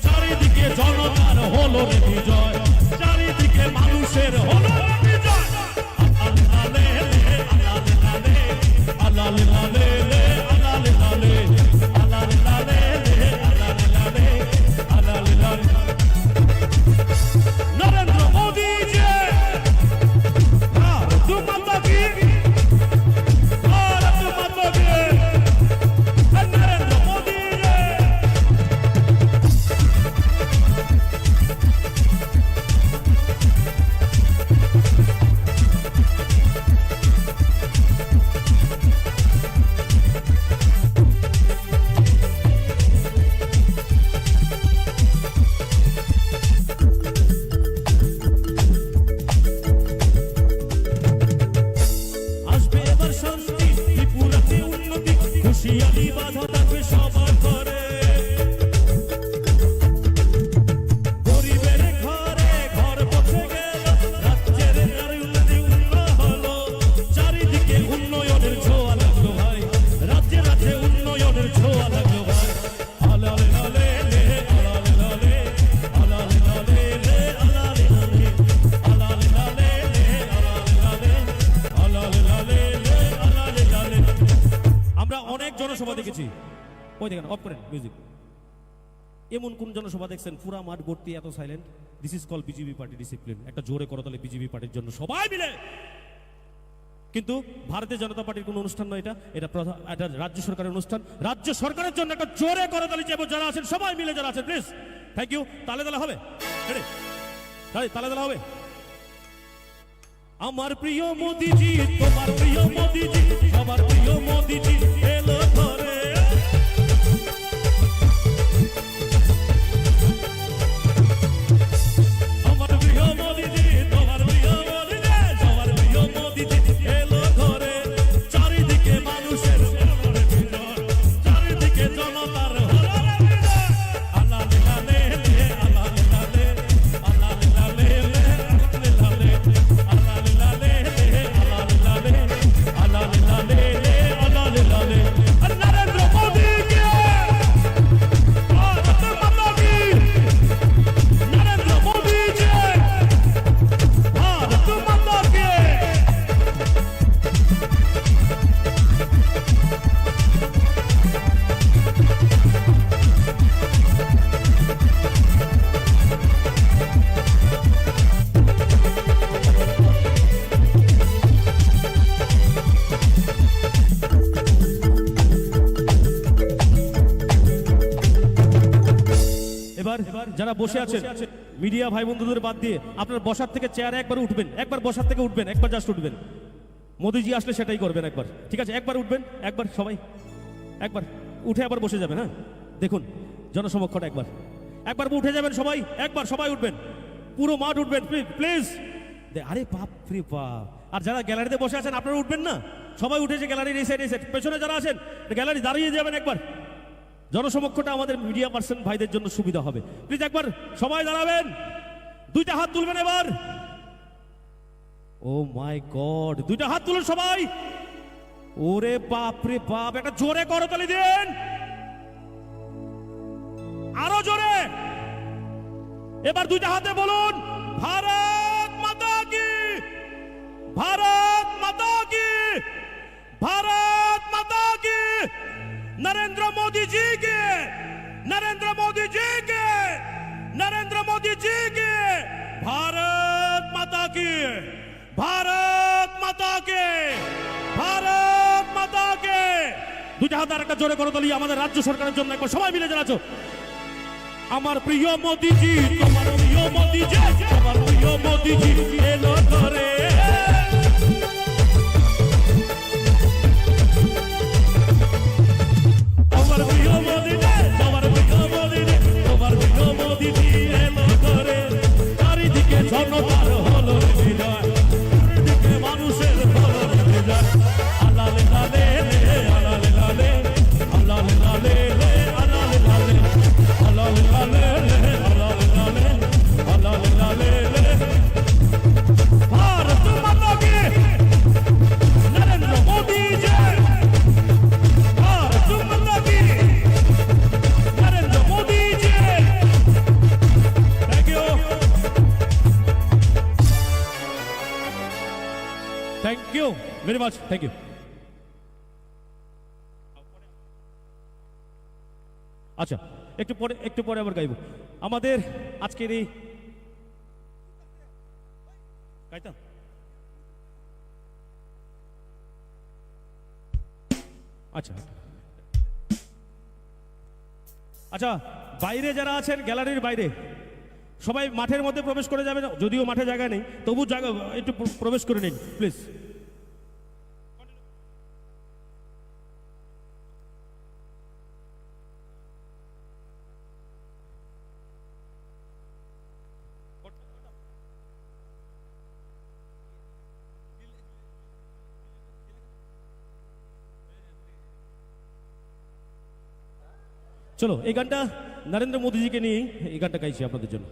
চারিদিকে জনতার হলো রে বিজয়, চারিদিকে মানুষের হলো রে বিজয়। নরেন্দ্র মোদি জয়। ভারত মাতা কি, ভারত মাতা কি, নরেন্দ্র মোদি জয়। আসবে এবার শান্তি, ত্রিপুরাতে উন্নতি, খুশিয়ালি বাঁধা থাকবে সবার ঘরে। গরিবের ঘরে ঘর পৌঁছে গেল, রাজ্যের নারী উন্নতি উন্নয়ন হলো। চারিদিকে উন্নয়নের ছোঁয়া লাগলো ভাই, রাজ্যে রাজ্যে উন্নয়নের ছোঁয়া লাগলো ভাই। আলালে লালে লে, আলালে লালে, আলালে লালে লে, আলালে লালে, আলালে লালে লে, আলালে লালে, আলালে লালে লে, আলালে লালে লে, আলালে লালে। আমরা অনেক জনসভা দেখেছি। ওই দেখেন, অফ করেন মিউজিক। এমন কোন জনসভা দেখছেন পুরা মাঠ ভর্তি, এত silent? This is called BJP party discipline. একটা জোরে করতালি বিজেপি পার্টির জন্য সবাই মিলে। কিন্তু ভারতীয় জনতা পার্টির কোনো অনুষ্ঠান নয় এটা, এটা প্রধা-, এটা রাজ্য সরকারের অনুষ্ঠান। রাজ্য সরকারের জন্য একটা জোরে করতালি চাইবো, যারা আছেন সবাই মিলে, যারা আছেন প্লিজ। Thank you. তালে তালে হবে। রেডি? তাই তালে তালে হবে। আমার প্রিয় মোদিজি, তোমার প্রিয় মোদিজি, সবার প্রিয় মোদিজি এলো ঘরে। আমার প্রিয় মোদিজি, তোমার প্রিয় মোদিজি, সবার প্রিয় মোদিজি এলো ঘরে। চারিদিকে মানুষের চারিদিকে জনতার হরহর বিজয়। আলালে লালে লে, আলালে লালে, আলালে লালে লে, আলালে লালে, আলালে লালে লে, আলালে লালে লে, আলালে লালে। আরে নরেন্দ্র মোদি কে, ভারত মাতা কি, নরেন্দ্র মোদি কে, ভারত মাতা কে। এবার যারা বসে আছেন, মিডিয়া ভাই বন্ধুদের বাদ দিয়ে আপনার বসার থেকে চেয়ারে একবার উঠবেন, একবার বসার থেকে উঠবেন, একবার জাস্ট উঠবেন। মোদিজি আসলে সেটাই করবেন একবার, ঠিক আছে? একবার উঠবেন, একবার সবাই, একবার উঠে আবার বসে যাবেন। হ্যাঁ, দেখুন, জনসমক্ষটা একবার, একবার উঠে যাবেন সবাই, একবার সবাই উঠবেন, পুরো মাঠ উঠবেন, প্লিজ। আরে বাপ রে বাপ। আর যারা গ্যালারিতে বসে আছেন, আপনারা উঠবেন না? সবাই উঠেছে, গ্যালারির এই সাইড, এই সাইড, পেছনে যারা আছেন, গ্যালারি দাঁড়িয়ে যাবেন একবার। জনসমক্ষটা আমাদের মিডিয়া পার্সন ভাইদের জন্য সুবিধা হবে। প্লিজ একবার সবাই দাঁড়াবেন, দুইটা হাত তুলবেন এবার। ও মাই গড, দুইটা হাত তুলুন সবাই। ওরে বাপ রে বাপ, একটা জোরে করতালি দিন, আরো জোরে। এবার দুইটা হাতে বলুন, ভারত মাতা কি, ভারত মাতা কি। भारत माता की, नरेंद्र मोदी जी की, नरेंद्र मोदी जी की, नरेंद्र मोदी जी की, भारत माता की, भारत माता की, भारत माता की। দুইটা হাত আর একটা জোরে করতালি আমাদের রাজ্য সরকারের জন্য, একবার সবাই মিলে জানাচ্ছ। আমার প্রিয় মোদিজি, তোমার প্রিয় মোদিজি, তোমার প্রিয় মোদিজি এলো ঘরে। আমার প্রিয় মোদিজি, তোমার প্রিয় মোদিজি, তোমার প্রিয় মোদিজি এলো ঘরে। চারিদিকে জনতার হলো বিজয়, চারিদিকে মানুষের হলো বিজয়। আলালে লালে লে, আলালে লালে। भारत माता की, नरेंद्र मोदी जय। भारत माता की, नरेंद्र मोदी जय। Thank you। Thank you very much। Thank you। আচ্ছা, একটু পরে, একটু পরে আবার গাইবো। আমাদের আজকের এই, গাইতাম? আচ্ছা। আচ্ছা, বাইরে যারা আছেন, গ্যালারির বাইরে, সবাই মাঠের মধ্যে প্রবেশ করে যাবেন। যদিও মাঠে জায়গা নেই, তবু জায়গা, একটু প্র-, প্রবেশ করে নিন, প্লিজ। চলো, এই গানটা নরেন্দ্র মোদীজিকে নিয়েই এই গানটা গাইছি আপনাদের জন্য।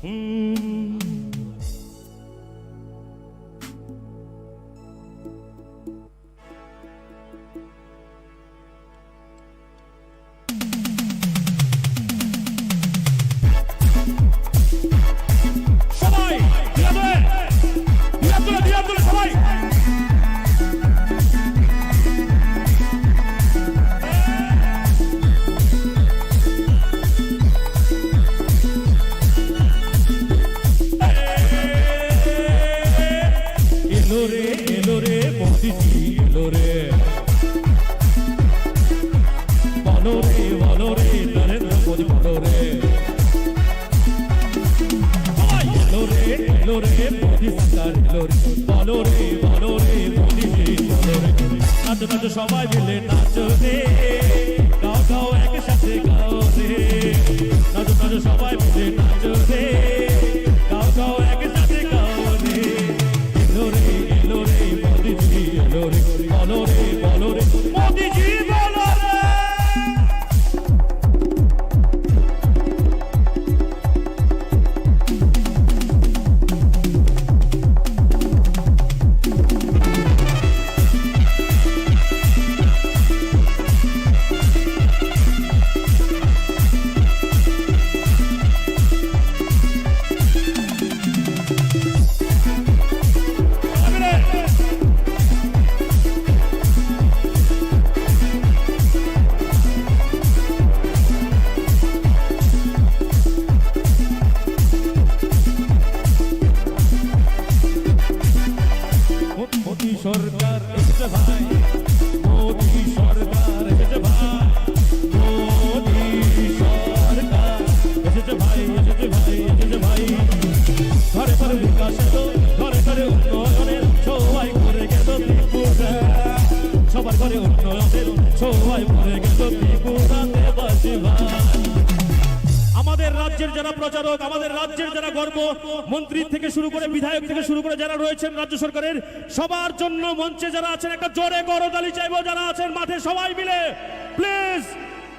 হুম। সবাই, দুই হাত তুলে, দুই হাত তুলে, দুই হাত তুলে, সবাই। বলো রে, বলো রে, মোদিজি, বলো রে। নাচো, নাচো, সবাই মিলে নাচো রে। গাও, গাও, একসাথে গাও রে। নাচো, নাচো, সবাই মিলে নাচো রে। গাও, গাও, একসাথে গাও রে। এলো রে, এলো রে, মোদিজি এলো রে। বলো রে, বলো রে, মোদিজি বলো রে। মোদি সরকার এসেছে ভাই, মোদি সরকার এসেছে ভাই, মোদি সরকার এসেছে ভাই, এসেছে ভাই, এসেছে ভাই। ঘরে ঘরে বিকাশ এলো, ঘরে ঘরে উন্নয়নের ছোঁয়ায় ভরে গেল ত্রিপুরা। সবার ঘরে উন্নয়নের ছোঁয়ায় ভরে গেল ত্রিপুরা দেবাসী ভাই। আমাদের রাজ্যের যারা প্রচারক, আমাদের রাজ্যের যারা গর্ব, মন্ত্রী থেকে শুরু করে, বিধায়ক থেকে শুরু করে যারা রয়েছেন রাজ্য সরকারের, সবার জন্য মঞ্চে যারা আছেন, একটা জোরে করতালি চাইবো। যারা আছেন মাঠে, সবাই মিলে প্লিজ।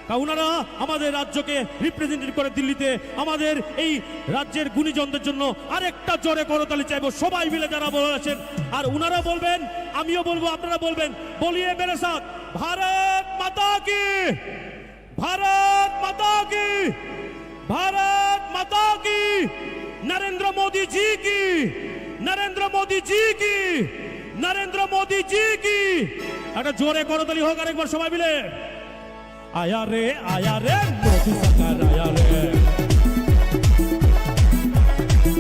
কারণ ওনারা আমাদের রাজ্যকে রিপ্রেজেন্টেট করে দিল্লিতে। আমাদের এই রাজ্যের গুণীজনদের জন্য আরেকটা জোরে করতালি চাইবো, সবাই মিলে যারা বলে আছেন। আর ওনারা বলবেন, আমিও বলবো, আপনারা বলবেন, বলিয়ে মেরে সাথ, ভারত মাতা কি, ভারত মাতা কি, ভারত মাতা কি, নরেন্দ্র মোদী জি কি, নরেন্দ্র মোদী জি কি, নরেন্দ্র মোদী জি কি। একটা জোরে করতালি হোক আরেকবার সবাই মিলে। আয়া রে, আয়া রে, মোদী সরকার আয়া রে।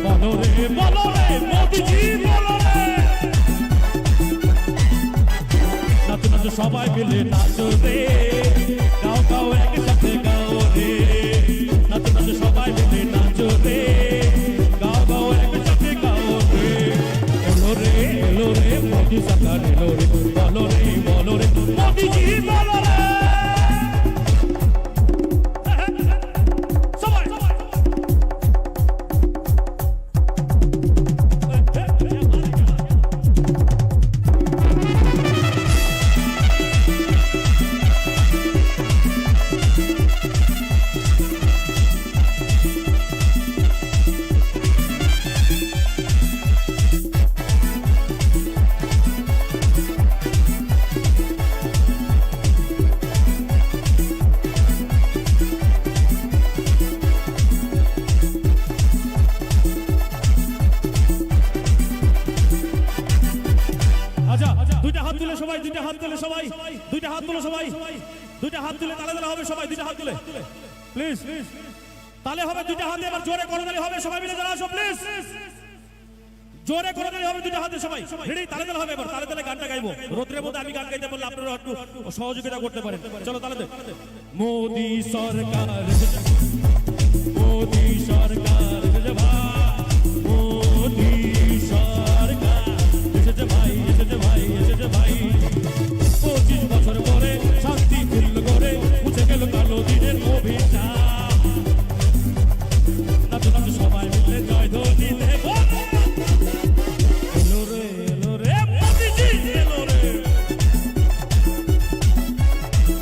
বলো রে, বলো রে, মোদীজি বলো রে। নাচো, নাচো, সবাই মিলে নাচো রে। গাও, গাও, একসাথে গাও রে। নাচো, নাচো, সবাই মিলে নাচো রে। গাও, গাও, একসাথে গাও রে। এলো রে, এলো রে, মোদী সরকার এলো রে। বলো রে, বলো রে, মোদীজি বলো রে। আচ্ছা, দুইটা হাত তুলে সবাই, দুইটা হাত তুলে সবাই, দুইটা হাত তুলে সবাই, দুইটা হাত তুলে তালে তালে হবে সবাই, দুইটা হাত তুলে। প্লিজ, তালে হবে দুইটা হাতে, এবার জোরে করতালি হবে, সবাই মিলে যারা আছো প্লিজ। জোরে করতালি হবে দুইটা হাতে সবাই। রেডি? তালে তালে হবে এবার। তালে তালে গানটা গাইবো। রোদ্রের মধ্যে আমি গান গাইতে পারলে আপনারা একটু সহযোগিতা করতে পারেন। চলো তালে তালে। মোদী সরকার এসেছে, মোদী সরকার এসেছে ভাই, মোদী সরকার এসেছে ভাই, এসেছে ভাই, এসেছে ভাই। পঁচিশ বছর পরে শান্তি ফিরল ঘরে, মুছে গেল কালো দিনের অভিশাপ। নাচো, নাচো, সবাই মিলে জয়ধ্বনি দেব। এলো রে, এলো রে, মোদিজি এলো রে।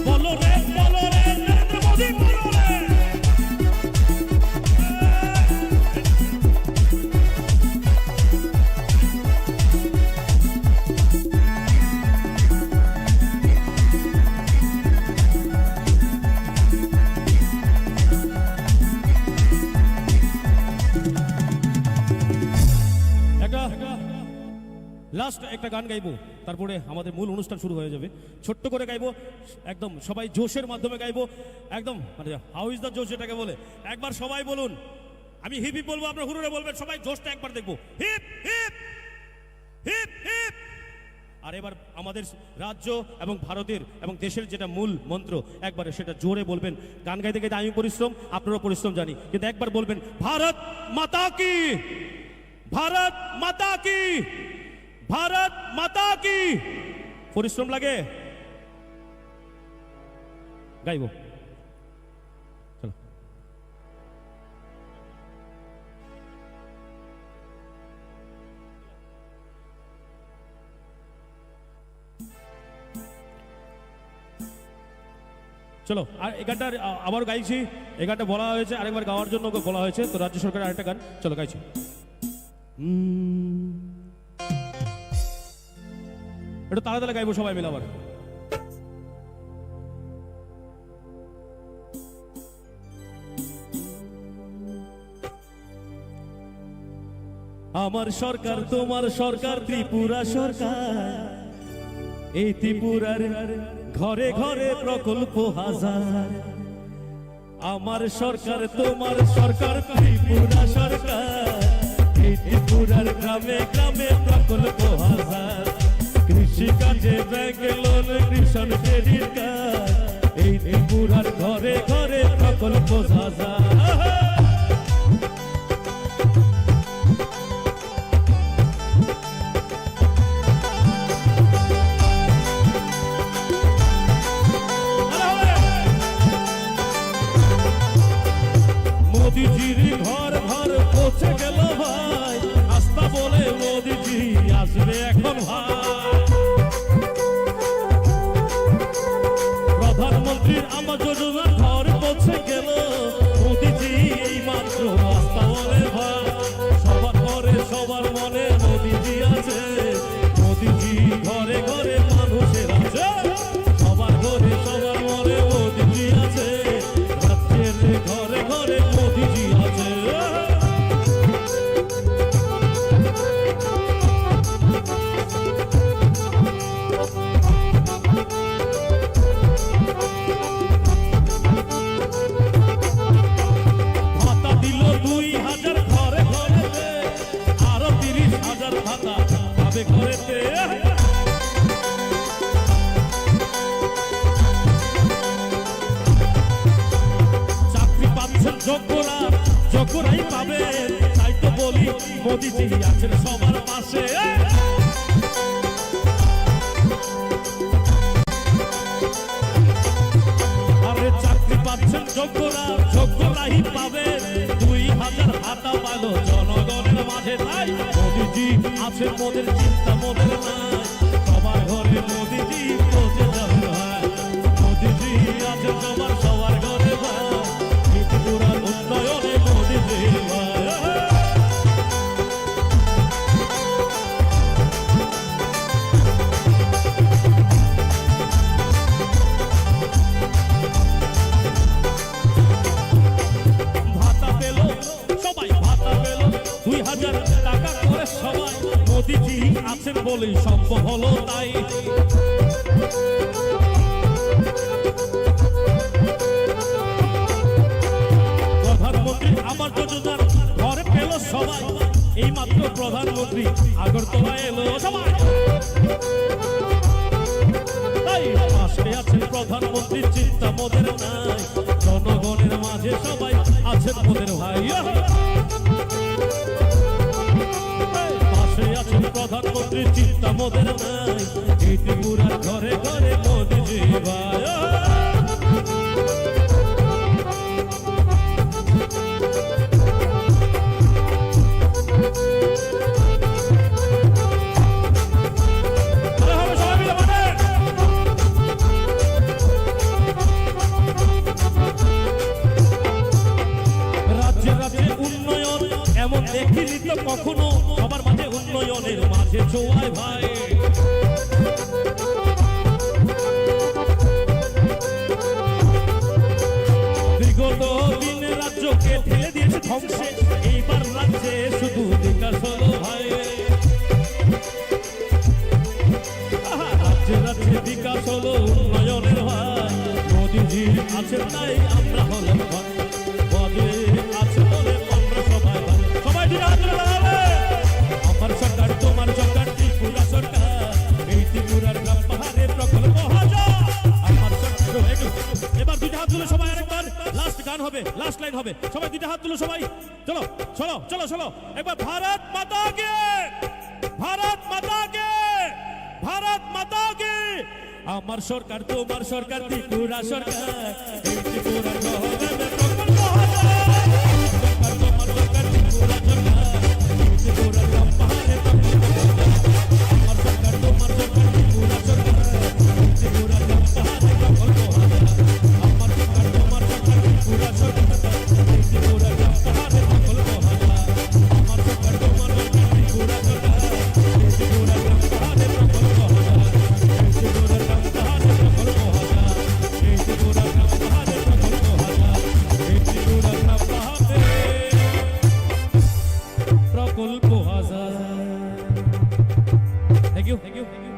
বলো রে, বলো রে, নরেন্দ্র মোদি বলো রে। একটা লাস্ট একটা গান গাইবো, তারপরে আমাদের মূল অনুষ্ঠান শুরু হয়ে যাবে। ছোট্ট করে গাইবো, একদম সবাই জোশের মাধ্যমে গাইবো, একদম মানে হাউ ইজ দ্য জোশ যেটাকে বলে। একবার সবাই বলুন, আমি হিপ হিপ বলবো, আপনারা হুরুরে বলবেন, সবাই জোশটা একবার দেখবো। Hip hip, hip hip. আর এবার আমাদের রাজ্য এবং ভারতের এবং দেশের যেটা মূল মন্ত্র, একবারে সেটা জোরে বলবেন। গান গাইতে গাইতে আমি পরিশ্রম, আপনারাও পরিশ্রম জানি, কিন্তু একবার বলবেন, ভারত মাতা কি, ভারত মাতা কি। ভারত মাতা কি। পরিশ্রম লাগে, গাইবো। চলো। চলো, আর এই গানটা, আ-, আবার গাইছি। এই গানটা বলা হয়েছে, আরেকবার গাওয়ার জন্য ওকে বলা হয়েছে, তো রাজ্য সরকারের আরেকটা গান। চলো, গাইছি। হুম। একটু তালে তালে গাইবো সবাই মিলে আবার। আমার সরকার, তোমার সরকার, ত্রিপুরা সরকার, এই ত্রিপুরার ঘরে ঘরে প্রকল্প হাজার। আমার সরকার, তোমার সরকার, ত্রিপুরা সরকার, এই ত্রিপুরার গ্রামে গ্রামে প্রকল্প হাজার। কৃষি কাজে ব্যাংক লোন, কিষাণ ক্রেডিট কার্ড, এই ত্রিপুরার ঘরে ঘরে প্রকল্প হাজার। মোদিজির ঘর ঘর পৌঁছে গেল ভাই, আস্থা বলে মোদিজি আসবে এখন ভাই। প্রধানমন্ত্রীর আবাস যোজনা ঘর পৌঁছে গেল, মোদিজি এই মাত্র আস্থা বলে ভাই। সবার ঘরে সবার মনে মোদিজি আছে, মোদিজি ঘরে ঘরে মানুষের আছে। সবার ঘরে সবার মনে মোদিজি আছে, রাজ্যের ঘরে ঘরে মোদিজি আছে। ভাতা দিল দুই হাজার ঘরে ঘরেতে, আরো তিরিশ হাজার ভাতা পাবে ঘরেতে। চাকরি পাচ্ছেন যোগ্যরা, যোগ্যরাই পাবেন। তাই তো বলি মোদিজি আছেন সবার পাশে। আরে চাকরি পাচ্ছেন যোগ্যরা, যোগ্যরাই পাবেন। দুই হাজার ভাতা পালো জনগণের মাঝে। তাই মোদিজি আছে মোদের চিন্তা মোদের নাই। সবার ঘরে মোদিজি পৌঁছে যাবে ভাই। মোদিজি আছে সবার সবার ঘরে ভাই। ত্রিপুরার উন্নয়নে মোদিজি ভাই। ভাতা পেল সবাই, ভাতা পেল দুই হাজার টাকা করে সবাই। মোদিজি আছেন বলেই সম্ভব হলো তাই। প্রধানমন্ত্রী আবাস যোজনার ঘর পেল সবাই। এইমাত্র প্রধানমন্ত্রী আগরতলা এলো সবাই। তাই পাশে আছেন প্রধানমন্ত্রী, চিন্তা মোদের নাই। জনগণের মাঝে সবাই আছেন মোদের ভাই। পাশে আছেন প্রধানমন্ত্রী, চিন্তা মোদের নাই। এই ত্রিপুরার ঘরে ঘরে মোদিজি ভাই। রাজ্যে রাজ্যে উন্নয়ন এমন দেখিনি তো কখনো, সবার মাঝে উন্নয়নের মাঝে চোয়াই ভাই। বিগত দিন রাজ্যকে ঠেলে দিয়েছে ধ্বংসে, এইবার রাজ্যে শুধু বিকাশ হলো ভাই। আহা, রাজ্যে রাজ্যে বিকাশ হলো উন্নয়নের ভাই, মোদিজি আছেন তাই আমরা হলাম ধনী। মোদি আছে বলে আমরা সবাই ভালো। সবাই দুই হাত তুলে দাঁড়াবে। আমার সরকার, তোমার সরকার, ত্রিপুরা সরকার, এই ত্রিপুরার গ্রাম পাহাড়ে প্রকল্প হাজার। আমার সরকার, একটু, এবার দুইটা হাত তুলে সবাই আরেকবার। লাস্ট গান হবে, লাস্ট লাইন হবে। সবাই দুইটা হাত তুলো সবাই। চলো, চলো, চলো, চলো। একবার ভারত মাতা কি। ভারত মাতা কি, ভারত মাতা কি। আমার সরকার, তোমার সরকার, ত্রিপুরা সরকার, এই ত্রিপুরা সরকার প্রকল্প হাজার। আমার সরকার, তোমার সরকার, ত্রিপুরা সরকার, এই ত্রিপুরা গ্রাম পাহাড়ে প্রকল্প হাজার। আমার সরকার, তোমার সরকার, ত্রিপুরা সরকার, এই ত্রিপুরা গ্রাম পাহাড়ে প্রকল্প হাজার। আমার সরকার, তোমার সরকার, ত্রিপুরা সরকার, প্রকল্প হাজার। Thank you, thank you, thank you.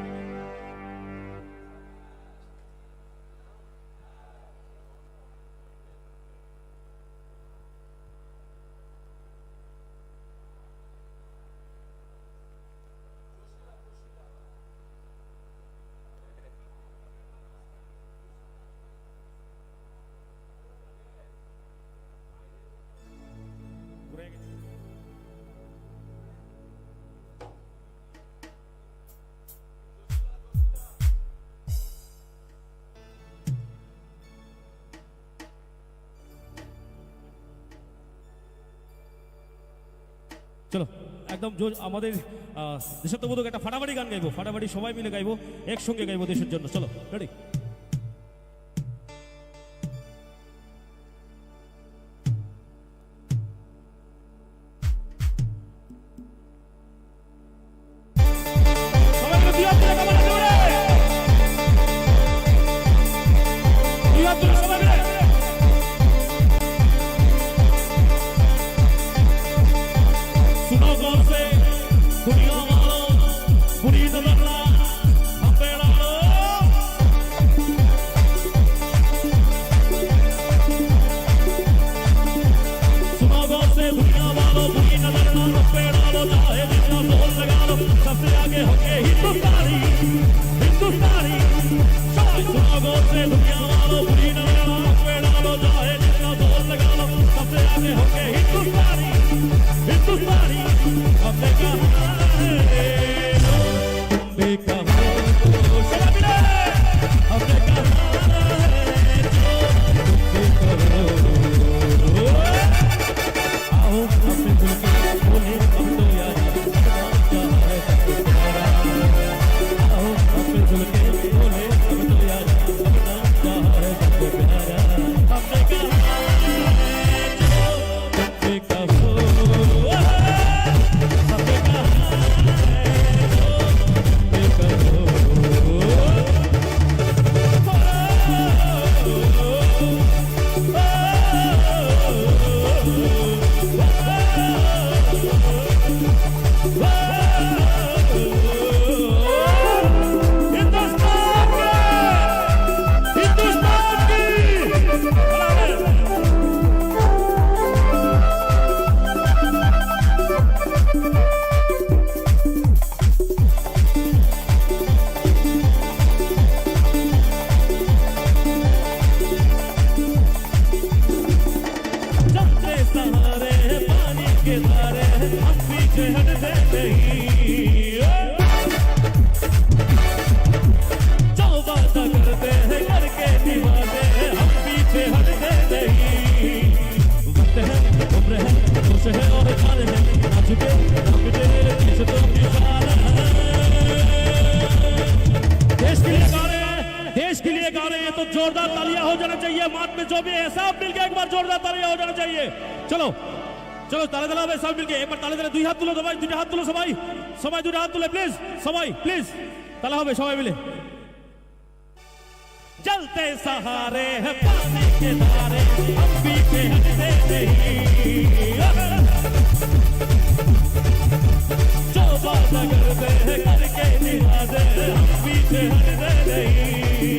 চলো, একদম জোর, আমাদের, আহ, দেশাত্মবোধক একটা ফাটাফাটি গান গাইবো, ফাটাফাটি সবাই মিলে গাইবো, একসঙ্গে গাইবো দেশের জন্য। চলো, রেডি? সবাই মিলে দুই হাত তুলে, কপালে জোরে। দুই হাত তুলে সবাই মিলে। सुनो गौर से, दुनिया वालों, बुरी नजर ना, हम पे डालो। सुनो गौर से दुनिया वालों, बुरी नजर ना मत पे डालो, चाहे जितना जोर लगा लो, सबसे आगे होंगे हिंदुस्तानी, हिंदुस्तानी। सुनो गौर से दुनिया वालों, बुरी नजर ना मत पे डालो, चाहे जितना जोर लगा लो, सबसे आगे होंगे हिंदुस्तानी, हिंदुस्तानी। हमने कहा है, तुम भी कहो, शराबी रे, हमने कहा है, जो तुम भी कहो। आओ, हम मिलके बोले, हम तो यार, अपना क्या है सबसे प्यारा। आओ, हम मिलके बोले, हम तो यार, अपना क्या है सबसे प्यारा। हमने कहा है, जो चलते सहारे हैं पानी के धारे हैं, हम पीछे हटते नहीं। जो वादा करते हैं करके निभाते हैं, हम पीछे हटते नहीं। वक्त है, उम्र है, जोश है और जान है, ना झुके, ना मिटे, देश तो निशान है। देश के लिए गा रहे हैं, देश के लिए गा रहे हैं, तो जोरदार तालियां हो जाना चाहिए। मार्च में जो भी है, सब मिलके एक बार जोरदार तालियां हो जाना चाहिए। চলো, চলো, তালে তালে হবে সব মিলকে। একবার তালে তালে দুই হাত তুলো সবাই, দুইটা হাত তুলো সবাই, সবাই দুইটা হাত তুলে, প্লিজ, সবাই, প্লিজ, তালে হবে সবাই মিলে। चलते सहारे हैं पानी के धारे, हम पीछे हटते नहीं। जो वादा करते हैं करके निभाते हैं, हम पीछे हटते नहीं।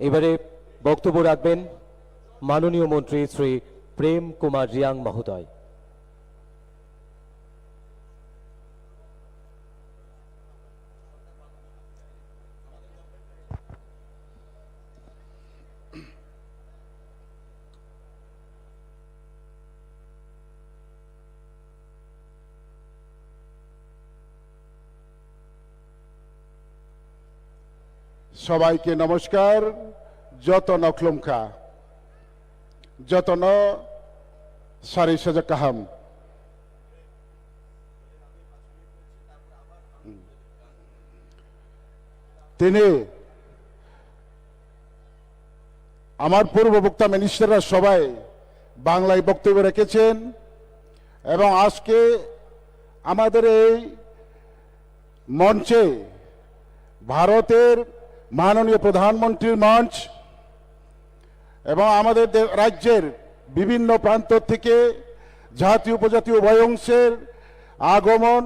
এবারে বক্তব্য রাখবেন মাননীয় মন্ত্রী শ্রী প্রেম কুমার রিয়াং মহোদয়। সবাইকে নমস্কার, যত নখলুমখা, যত ন সারি সাজা কাহাম। তিনি আমার পূর্ব বক্তা মিনিস্টাররা সবাই বাংলায় বক্তব্য রেখেছেন এবং আজকে আমাদের এই মঞ্চে ভারতের মাননীয় প্রধানমন্ত্রীর মঞ্চ এবং আমাদের দে-, রাজ্যের বিভিন্ন প্রান্ত থেকে জাতি উপজাতি উভয় অংশের আগমন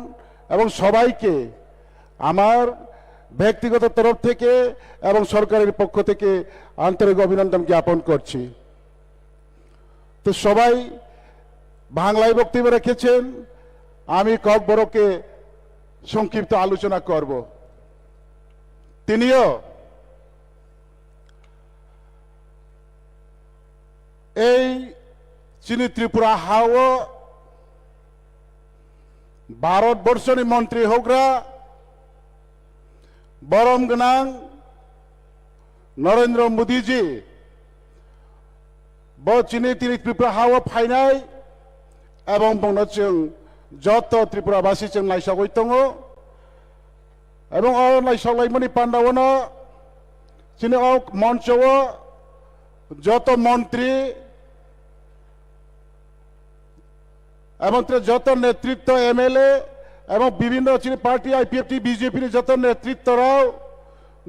এবং সবাইকে আমার ব্যক্তিগত তরফ থেকে এবং সরকারের পক্ষ থেকে আন্তরিক অভিনন্দন জ্ঞাপন করছি। তো সবাই বাংলায় বক্তব্য রেখেছেন, আমি ককবরকে সংক্ষিপ্ত আলোচনা করব। তিনিও এই চিনি ত্রিপুরা হাও ভারতবর্ষনি মন্ত্রী হগ্রা বরম গনাং নরেন্দ্র মোদীজি bo chini tini Tripura hao phainai, ebong bongno chwng joto Tripura basi chwng naisogwi tongo. Ebong o naisoklaimani pandaono chini o moncho o joto montri, ebong tere joto netritto M L A ebong bibhinno chini party I P F T, B J P ni joto netritto rok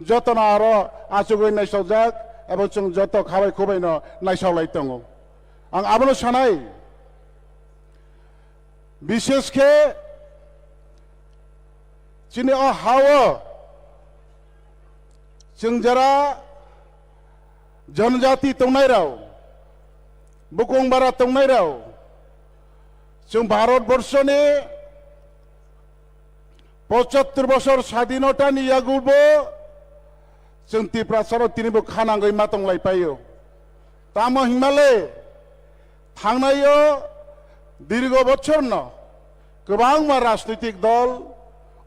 jotono aro achugwi naisokjak ebong chwng joto khabai khubaino naisoklai tongo. Ang abono sanai, bishesh khe chini o hao chwng jara jonojati tongnairok, bukung bara tongnairok, chwng Bharat borshoni pochattor bosor sadhinotani yagubo chwng Tiprasarok tinibo khanangwi ma tonglai paio. Tamo hinmale thangnaio dirgo bochorno kwbangma rajnitik dol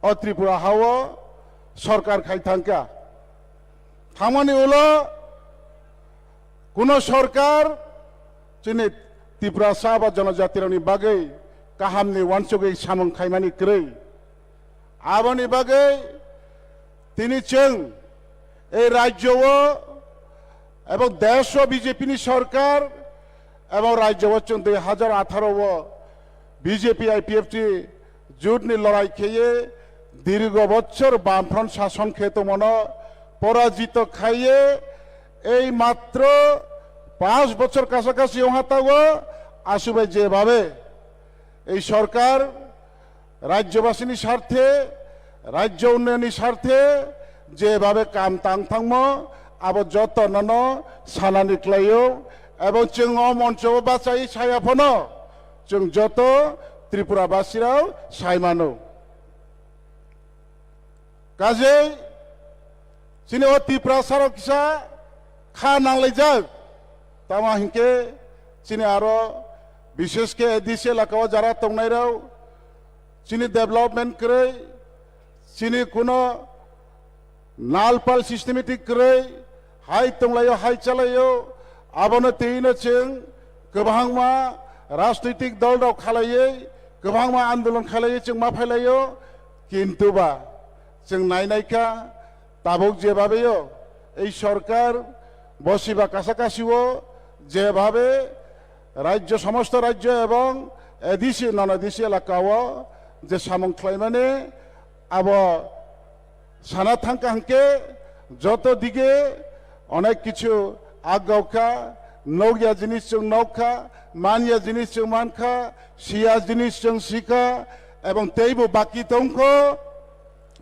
o Tripura hao sorkar khai thangkha. Thangmani ulo kuno sorkar chini Tiprasa ba jonojatirokni bagwi kahamni uansugwi samung khaimani kwrwi. Aboni bagwi tini chwng ei rajyo o ebong desh o B J P ni sorkar ebong rajyo o chwng dui hajar atharo o B J P I P F T jut ni lorai kheye dirgo bochor Bamfront sason khe tongmano porajito khaiye ei matro panch bochor kasakasi wngha tago asubai jebhabe ei sorkar rajyobasini sarthe, rajyo unnayonni sarthe jebhabe kam tang thangmo abo joto nono sanani klaio ebong chwng o moncho o bachai saya phano chwng joto Tripura basirao sai mano. Kajei chini o Tiprasarok kisa kha nanglaijak. Tamo hinkhe chini aro bishesh khe A D C elaka o jara tongnairok chini development kwrwi, chini kuno nalpal systematic kwrwi, hai tonglaio, hai chalaio, abono twiwi no chwng kwbangma rajnitik dol rok khalaiwi, kwbangma andolon khalaiwi chwng ma phailaio, kintu ba chwng nainai kha, tabuk jebhabe o ei sorkar bosiba kasa kasio jebhabe rajyo, somosto rajyo ebong A D C, non A D C elaka o je samung khlaimani abo sana thangkha hinkhe joto dige onek kichu aggaukha, nokya jinis chwng nokkha, manya jinis chwng mankha, siya jinis chwng sikha, ebong teibo baki tongkho,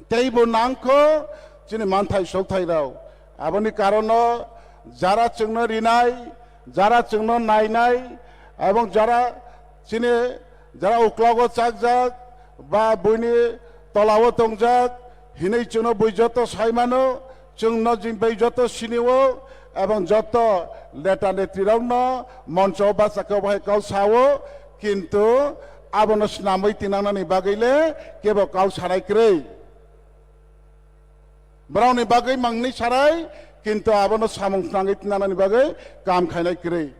teibo nangkho chini manthai sokthai rok. Aboni karono Jara chwngno rinai, jara chwngno nainai, ebong jara chini, jara uklogo chakjak ba buini tolao tongjak hinwi chwngno bui joto saimano, chwngno jing bai joto sinio, ebong joto neta netrirokno moncho bachakhe obo hai kok sao, kintu abono snamwi tinangnani bagwi le kebo kok sanai kwrwi. Borokni bagwi mangni sarai, kintu abono samung tangwi nanani bagwi kam khainai kwrwi.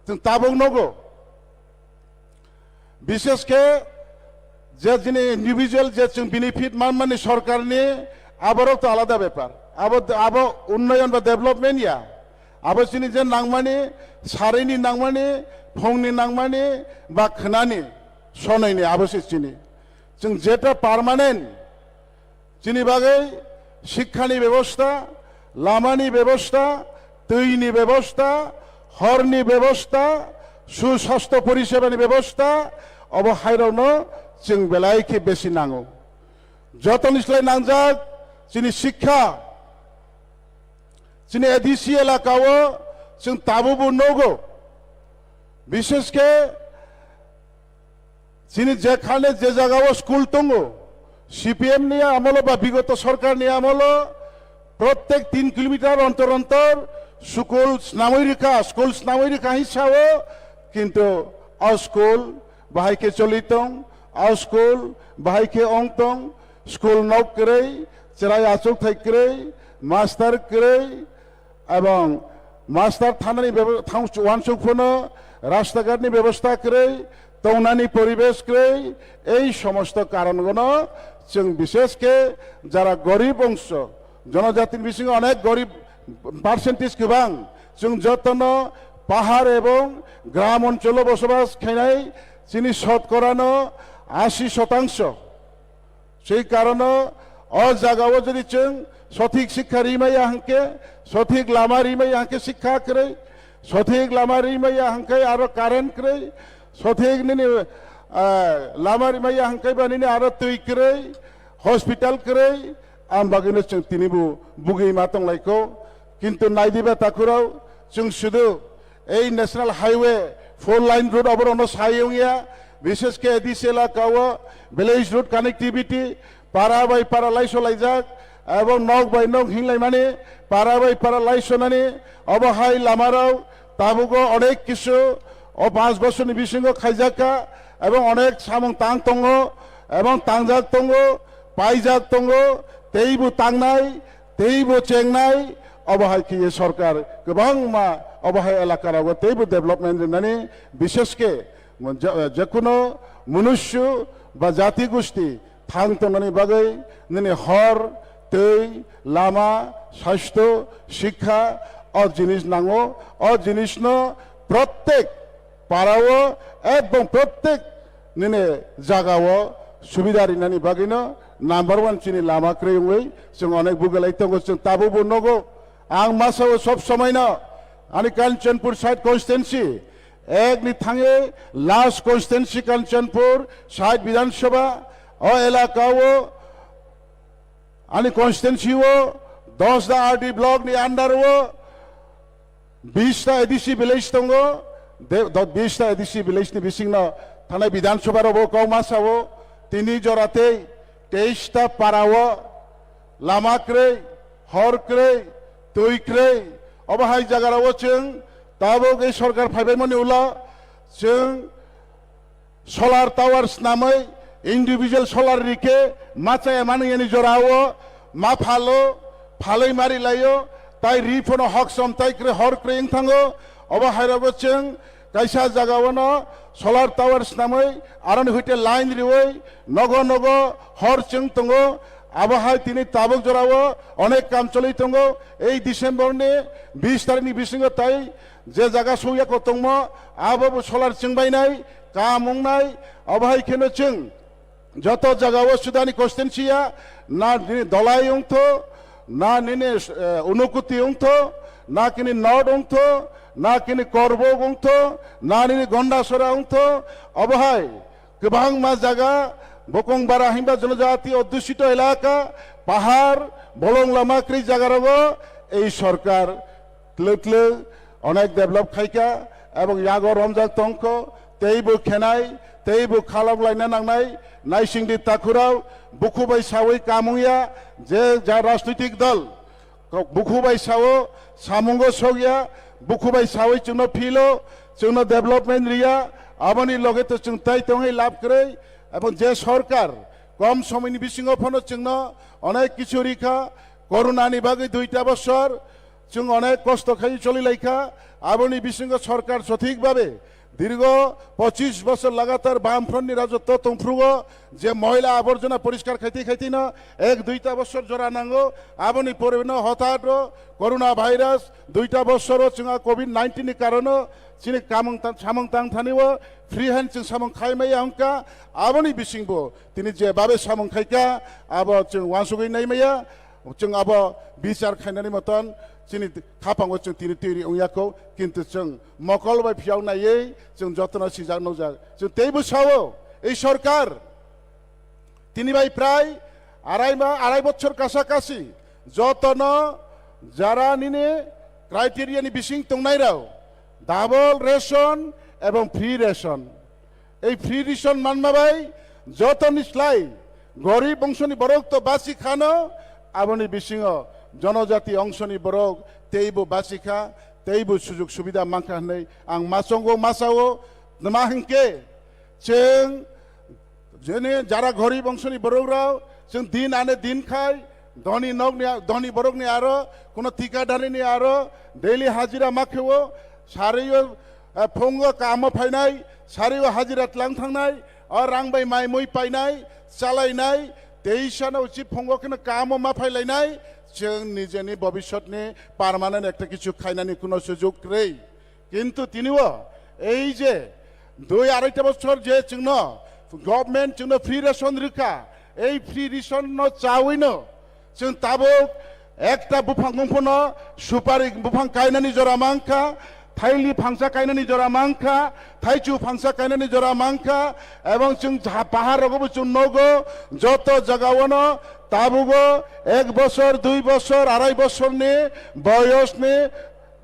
Chwng tabuk nogo. Bishesh khe je jini individual je chwng benefit manmani sorkarni, aborok to alada bepar. Abo, abo unnoyon ba development ya. Abo chini je nangmani, sarini nangmani, phungni nangmani, ba khwnani, sonoini abo se chini. Chwng jeta permanent Chini bagwi shikkha ni bebosta, lama ni bebosta, twi ni bebosta, hor ni bebosta, susastho poriseba ni bebosta, obo hairokno chwng belai khe besi nango. Jotoni slai nangjak chini shikkha, chini A D C elaka o chwng tabukbo nogo, bishesh khe chini jekhane je jagao school tongo, C P M ni amolo ba bigoto sorkar ni amolo prottek tin kilometer ontor ontor school snamwi rikha, school snamwi rikha hin sao, kintu o school bahai khe choli tong, o school bahai khe ong tong, school nok kwrwi, chwrai achukthai kwrwi, master kwrwi, ebong master thanani bebo-, thang-, uansuk phano rasta ghat ni bebosta kwrwi, tongnani poribesh kwrwi, ei somosto karon gono chwng bishesh khe jara gorib ongso, jonojatini bisingo onek gorib percentage kwbang, chwng jotono pahar ebong gram oncholo bosobas khainai chini sotkorano asi shotangso. Sei karono o jagao jodi chwng sothik sikha rimaya hwnkhe, sothik lama rimaya hwnkhe sikha kwrwi, sothik lama rimaya hwnkhe aro current kwrwi, sothik nini, ah, lama rimaya hwnkhe ba nini aro twi kwrwi, hospital kwrwi, ang bagwino chwng tinibo bugwi ma tonglaikho. Kintu naidiba takhurok, chwng sudu ei National Highway four lane road oborokno sai wngya, bishesh khe A D C elaka o village road connectivity, para bai para laiso laijak, ebong nok bai nok hinglaimani, para bai para laisonani, obo hai lamarok tabugo onek kisu o panch bosorni bisingo khaijakha, ebong onek samung tang tongo, ebong tangjak tongo, paijak tongo, teibo tangnai, teibo chengnai, obo hai khe sorkar kwbangma obo hai elaka rogo teibo development rinani, bishesh khe je-, jekuno munusyo ba jati gusti thang tongnani bagwi nini hor, twi, lama, sasthyo, sikha, o jinis nango, o jinisno prottek parao ebong prottek nini jagao subida rinani bagwino number one chini lama kwrwi wngwi chwng onek bugelai tongo, chwng tabukbo nogo. Ang masao sob somoino ani Kanchanpur side constituency, ek ni thangwi last constituency Kanchanpur side Bidhan Sabha, o elaka o ani constituency o dos da R D block ni under o bish ta A D C village tongo, de-, do-, bish ta A D C village ni bisingno thanai Bidhan Sabha rogo kok masao tini jora tei teis ta para o lama kwrwi, hor kwrwi, twi kwrwi, obo hai jagarao chwng tabuk ei sorkar phaibaimani ulo chwng solar tower snamwi individual solar rikhe ma chaya mani yani jorao ma phalo, phalwi mari laio, tai ri phano hok som tai kwrwi hor kwrwi wng thango, obo hai rogo chwng kaisa jagao no solar tower snamwi, aroni huite line riwi nogo nogo hor chwng tongo. Abo hai tini tabuk jorao onek kam choli tongo. Ei December ni bis tarikh ni bisingo tai je jaga sokya kotongmo, abo bo solar chwng bainai, kam wngnai. Abo hai kheno chwng joto jagao sudani constituency ya, na nini Dolai wngtho, na nini, eh, Unukuti wngtho, na kini North wngtho, na kini Korbok wngtho, na nini Gondasora wngtho, obo hai kwbangma jaga, Bokong Bara himba jonojati odusito elaka, pahar, bolong lama kwrwi jaga rogo ei sorkar Twlwk twlwk onek develop khaikha, ebong yago romjak tongkho, teibo khenai, teibo khalok laina nangnai, naisingdi takhurao, bukhu bai sawi kamungya, je ja rajnitik dol, bukhu bai sao, samungo sokya, bukhu bai sawi chwngno philo, chwngno development riya, aboni loge to chwng tai tongwi lab kwrwi, ebong je sorkar kom somoini bisingo phano chwngno onek kichu rikha, Corona ni bagwi duita bosor chwng onek kosto khai choli laikha, aboni bisingo sorkar sothik babe dirgo pochis bosor lagatar Bamfront ni rajotto tongphrugo je moila aborjona poriskar khaiti khaiti no ek duita bosor jora nango, aboni pore no hotat ro Corona virus duita bosor o chwng a covid nineteen ni karono chini kamung tang, samung tang thani o free hand chwng samung khai maya wngkha, aboni bisingbo tini je babe samung khaikha abo chwng wansugwi nai maya. Chwng abo bichar khainani moton chini khapango chwng tini twi ri wngya kho, kintu chwng mokol bai phiyok naiwi chwng jotono sijak nukjak. Chwng teibo sao, ei sorkar tini bai prai arai ma, arai bochor kasa kasi jotono jara nini criteria ni bising tongnai rao double ration ebong free ration. Ei free ration manma bai jotoni slai gorib ongsoni borok to basi khano, aboni bisingo jonojati ongsoni borok teibo basi kha, teibo sujuk subida mankha hwnwi ang masongo masao. Tma hwnkhe chwng jene jara gorib ongsoni borok rao chwng din ane din khai, dhoni nokni, dhoni borokni aro, kuno tikadarini aro daily hajira makheo, sario, eh, phungo kamo phainai, sario hajira tlang thangnai, o rang bai mai mui painai, chalainai, teisano uchi phungo kheno kamo ma phailainai, chwng nijeni bobisotni permanent ekta kichu khainani kuno sujuk kwrwi. Kintu tini o ei je dui araita bosor je chwngno government chwngno free ration rwkha, ei free ration no chawino chwng tabuk ekta buphang bumphano supari buphang kainani jora mankha, thaili phangsa kainani jora mankha, thaichu phangsa kainani jora mankha, ebong chwng ja-, pahar rogobo chwng nogo, joto jagaono tabugo ek bosor, dui bosor, arai bosorni boyosni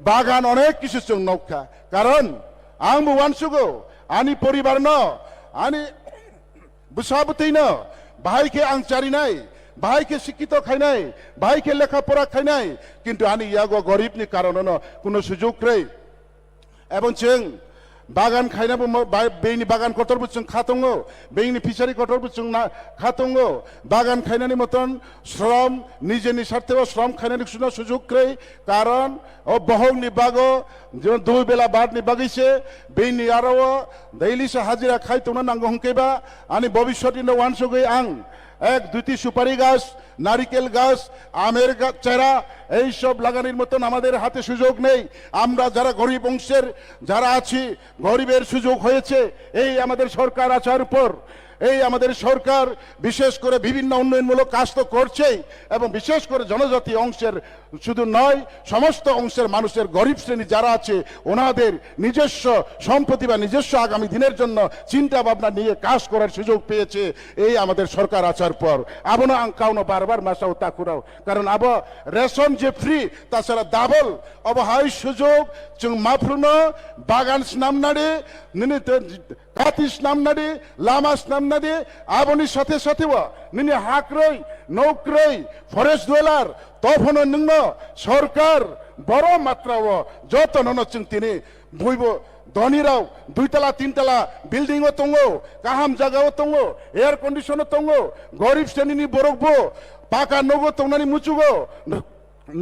bagan onek kisu chwng nukha. Karon ang bo uansugo, ani poribar no, ani bwsa bwtwi no bahai khe ang charinai, bahai khe sikkito khainai, bahai khe lekha pora khainai, kintu ani yago gorib ni karono no kuno sujuk kwrwi. Ebong chwng bagan khaina bo mo-, bai-, beini bagan kotor bo chwng kha tongo, beini fishery kotor bo chwng na-, kha tongo, bagan khainani moton shrom, nijeni sarthe o shrom khainani suna sujuk kwrwi, karon o bohokni bago, je dui bela badni bagwi se, bini aro o daily se hajira khai tongna nango hwnkhe ba, ani bobiswt ino uansugwi ang ek duiti supari gaj, narikel gaj, amer gaj, chera, এই সব লাগানোর মতন আমাদের হাতে সুযোগ নেই। আমরা যারা গরিব অংশের যারা আছি, গরিবের সুযোগ হয়েছে এই আমাদের সরকার আসার পর। এই আমাদের সরকার বিশেষ করে বিভিন্ন উন্নয়নমূলক কাজ তো করছেই, এবং বিশেষ করে জনজাতি অংশের শুধু নয়, সমস্ত অংশের মানুষের গরিব শ্রেণী যারা আছে, ওনাদের নিজস্ব সম্পত্তি বা নিজস্ব আগামী দিনের জন্য চিন্তা ভাবনা নিয়ে কাজ করার সুযোগ পেয়েছে এই আমাদের সরকার আসার পর। Abono ang kauno bar bar masao takhurao, karon abo ration je free, tasara double, obo hai sujuk chwng maphruno bagan snamnadi, nini te-, kati snamnadi, lama snamnadi, aboni sathe sathe o nini hakroi, nokroi, forest dweller, tophono nwngno sorkar boro matrao jotonono chwng tini buibo dhonirao dui tala, tin tala building o tongo, kaham jaga o tongo, air condition o tongo, gorib srenini borok bo paka nogo tongnani muchugo,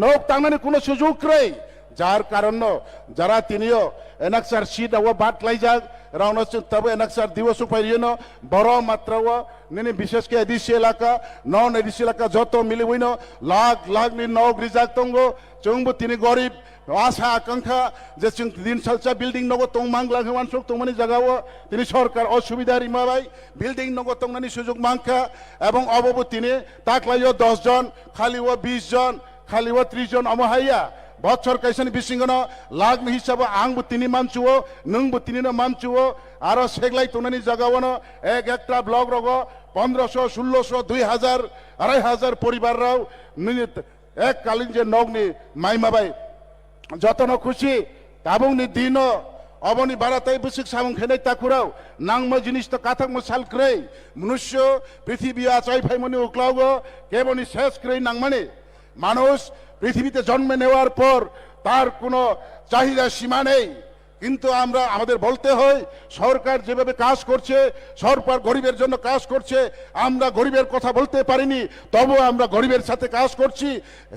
nok tangnani kuno sujuk kwrwi, jar karonno jara tinio enaksar seat o bat laijak, rokno chwng tabo enaksar dibo supai riyano, boro matrao nini bishesh khe A D C elaka, non A D C elaka joto miliwino lakh lakh ni nok rijak tongo, chwngbo tini gorib, asa akankha je chwng din salsa building nogo tong mangla hwnwi uansuk tongmani jagao tini sorkar o subida rima bai building nogo tongnani sujuk mankha, ebong obobo tini taklaio dos jon, khalio bis jon, khalio tris jon omo haiya. Bochor kaisani bisingono lakh ni hisabo angbo tini manchuo, nwngbo tinino manchuo, aro seglai tongnani jagaono ek ekta block rogo pondroso, sulloso, dui hajar, arai hajar poribar rao nini ek kalin je nokni maima bai jotono khusi, tabukni dino oboni bara tei bwswk samung khenai takhurao nangma jinis to kathakma sal kwrwi. Mwnusyo prithibi achai phaimani uklogo keboni ses kwrwi nangmani. মানুষ পৃথিবীতে জন্ম নেওয়ার পর তার কোনো চাহিদা সীমা নেই। কিন্তু আমরা, আমাদের বলতে হয়, সরকার যেভাবে কাজ করছে, সরকার গরিবের জন্য কাজ করছে, আমরা গরিবের কথা বলতে পারিনি, তবুও আমরা গরিবের সাথে কাজ করছি।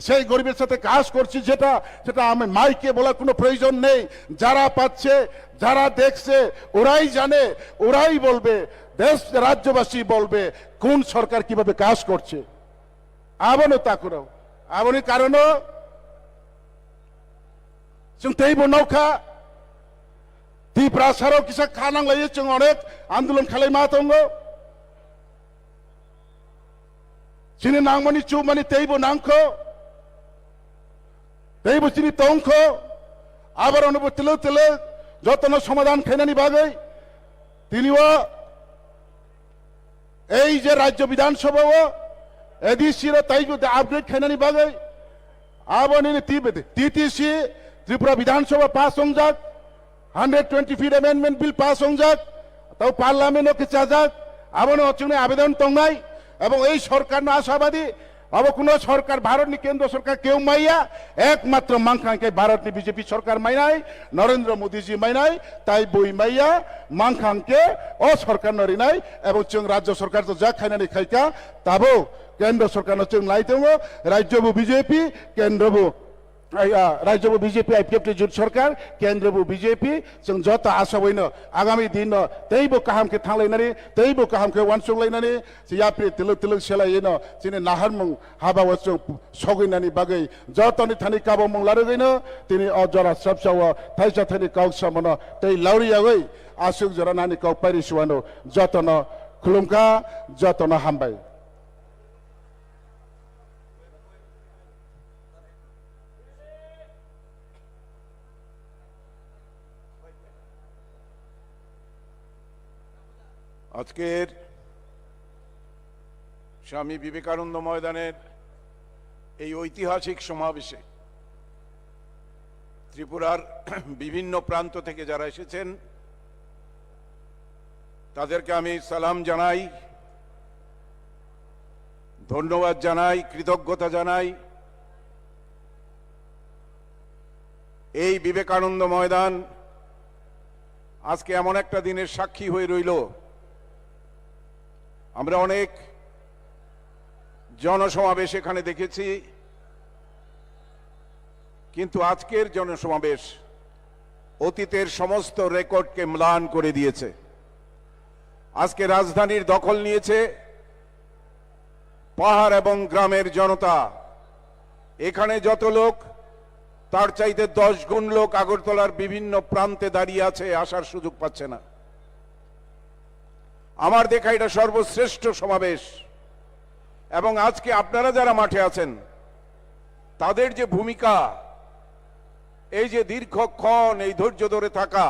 সেই গরিবের সাথে কাজ করছি যেটা, সেটা আমি মাইকে বলার কোনো প্রয়োজন নেই। যারা পাচ্ছে, যারা দেখছে, ওরাই জানে, ওরাই বলবে, দেশ, রাজ্যবাসী বলবে কোন সরকার কিভাবে কাজ করছে। Abono takhurao, aboni karono chwng teibo nokha, Tiprasarok kisa kha nanglaio, chwng onek andolon khwlaima tongo. Chini nangmani chumani teibo nangkho, teibo chini tongkho, abaronobo twlwk twlwk jotono somadhan khainani bagwi tini o ei je Rajya Bidhan Sabha o A D C ro teibo upgrade khainani bagwi aboni T T C Tripura Bidhan Sabha pass wngjak, hundred twenty feet amendment bill pass wngjak, tao parliament o kichajak, abono chwngni abedon tongnai, ebong ei sorkarno ashabadi, abo kuno sorkar, Bharatni kendro sorkar keu maiya, ekmatro mankha hwnkhe Bharatni B J P sorkar mainai, Narendra Modi ji mainai, tai bui maiya, mankha hwnkhe o sorkarno rinai, ebong chwng rajya sorkar to jak khainani khaikha, tabuk kendro sorkarno chwng nai tongo, rajya bo B J P, kendro bo Ai, ah, rajyo bo B J P, I P F T jut sorkar, kendro bo B J P, chwng joto asabwino agami dinno teibo kaham khe thanglainani, teibo kaham khe uansukhlainani, se yapri twlwk twlwk selaino chini naharmung habao chwng sogwinani bagwi jotoni thani kabamung larwgwino tini o jora swrapsao thaisa thani kok samono tei lauriyagwi aswk jora nani kok pairi suano jotono khulumkha, jotono hambai. আজকের স্বামী বিবেকানন্দ ময়দানের এই ঐতিহাসিক সমাবেশে ত্রিপুরার বিভিন্ন প্রান্ত থেকে যারা এসেছেন, তাদেরকে আমি সালাম জানাই, ধন্যবাদ জানাই, কৃতজ্ঞতা জানাই। এই বিবেকানন্দ ময়দান আজকে এমন একটা দিনের সাক্ষী হয়ে রইল। আমরা অনেক জনসমাবেশ এখানে দেখেছি, কিন্তু আজকের জনসমাবেশ অতীতের সমস্ত রেকর্ডকে ম্লান করে দিয়েছে। আজকে রাজধানীর দখল নিয়েছে পাহাড় এবং গ্রামের জনতা। এখানে যত লোক, তার চাইতে দশ গুণ লোক আগরতলার বিভিন্ন প্রান্তে দাঁড়িয়ে আছে, আসার সুযোগ পাচ্ছে না। আমার দেখা এটা সর্বশ্রেষ্ঠ সমাবেশ। এবং আজকে আপনারা যারা মাঠে আছেন, তাদের যে ভূমিকা, এই যে দীর্ঘক্ষণ এই ধৈর্য ধরে থাকা,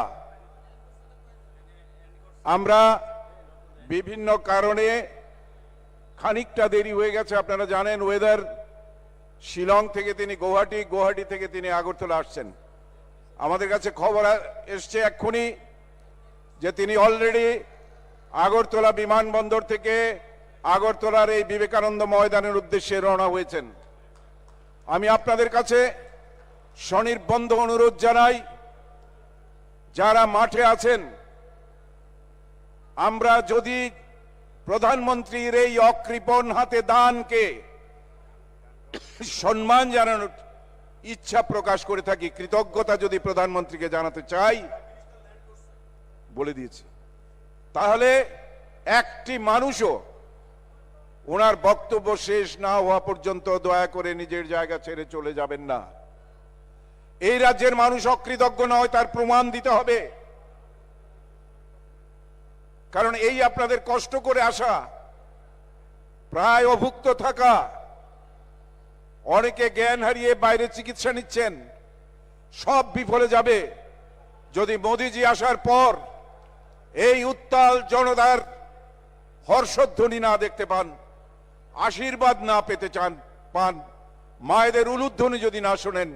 আমরা বিভিন্ন কারণে খানিকটা দেরি হয়ে গেছে। আপনারা জানেন, ওয়েদার, শিলং থেকে তিনি গুয়াহাটি, গুয়াহাটি থেকে তিনি আগরতলা আসছেন। আমাদের কাছে খবর আ-, এসছে এক্ষুনি যে তিনি অলরেডি আগরতলা বিমানবন্দর থেকে আগরতলার এই বিবেকানন্দ ময়দানের উদ্দেশ্যে রওনা হয়েছেন। আমি আপনাদের কাছে স্বনির্বন্ধ অনুরোধ জানাই, যারা মাঠে আছেন, আমরা যদি প্রধানমন্ত্রীর এই অকৃপণ হাতে দানকে সম্মান জানানোর ইচ্ছা প্রকাশ করে থাকি, কৃতজ্ঞতা যদি প্রধানমন্ত্রীকে জানাতে চাই, বলে দিয়েছি, তাহলে একটি মানুষও ওনার বক্তব্য শেষ না হওয়া পর্যন্ত দয়া করে নিজের জায়গা ছেড়ে চলে যাবেন না। এই রাজ্যের মানুষ অকৃতজ্ঞ নয়, তার প্রমাণ দিতে হবে। কারণ এই আপনাদের কষ্ট করে আসা, প্রায় অভুক্ত থাকা, অনেকে জ্ঞান হারিয়ে বাইরে চিকিৎসা নিচ্ছেন, সব বিফলে যাবে যদি মোদিজি আসার পর এই উত্তাল জনতার হর্ষধ্বনি না দেখতে পান, আশীর্বাদ না পেতে চান, পান, মায়েদের উলুধ্বনি যদি না শোনেন।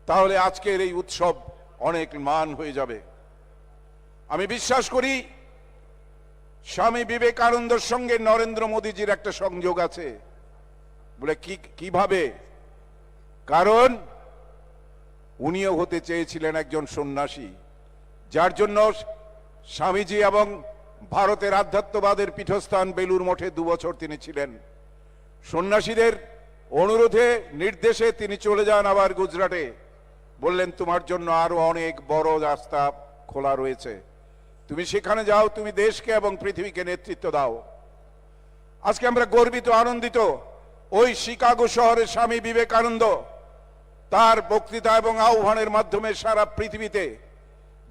তাহলে আজকের এই উৎসব অনেক ম্লান হয়ে যাবে। আমি বিশ্বাস করি স্বামী বিবেকানন্দর সঙ্গে নরেন্দ্র মোদীজির একটা সংযোগ আছে। বলে, কি, কিভাবে? কারণ উনিও হতে চেয়েছিলেন একজন সন্ন্যাসী, যার জন্য স্বামীজি এবং ভারতের আধ্যাত্মবাদের পীঠস্থান বেলুর মঠে দু বছর তিনি ছিলেন। সন্ন্যাসীদের অনুরোধে, নির্দেশে তিনি চলে যান আবার গুজরাটে। বললেন, "তোমার জন্য আরো অনেক বড় রাস্তা খোলা রয়েছে, তুমি সেখানে যাও, তুমি দেশকে এবং পৃথিবীকে নেতৃত্ব দাও।" আজকে আমরা গর্বিত, আনন্দিত। ওই শিকাগো শহরে স্বামী বিবেকানন্দ তার বক্তৃতা এবং আহ্বানের মাধ্যমে সারা পৃথিবীতে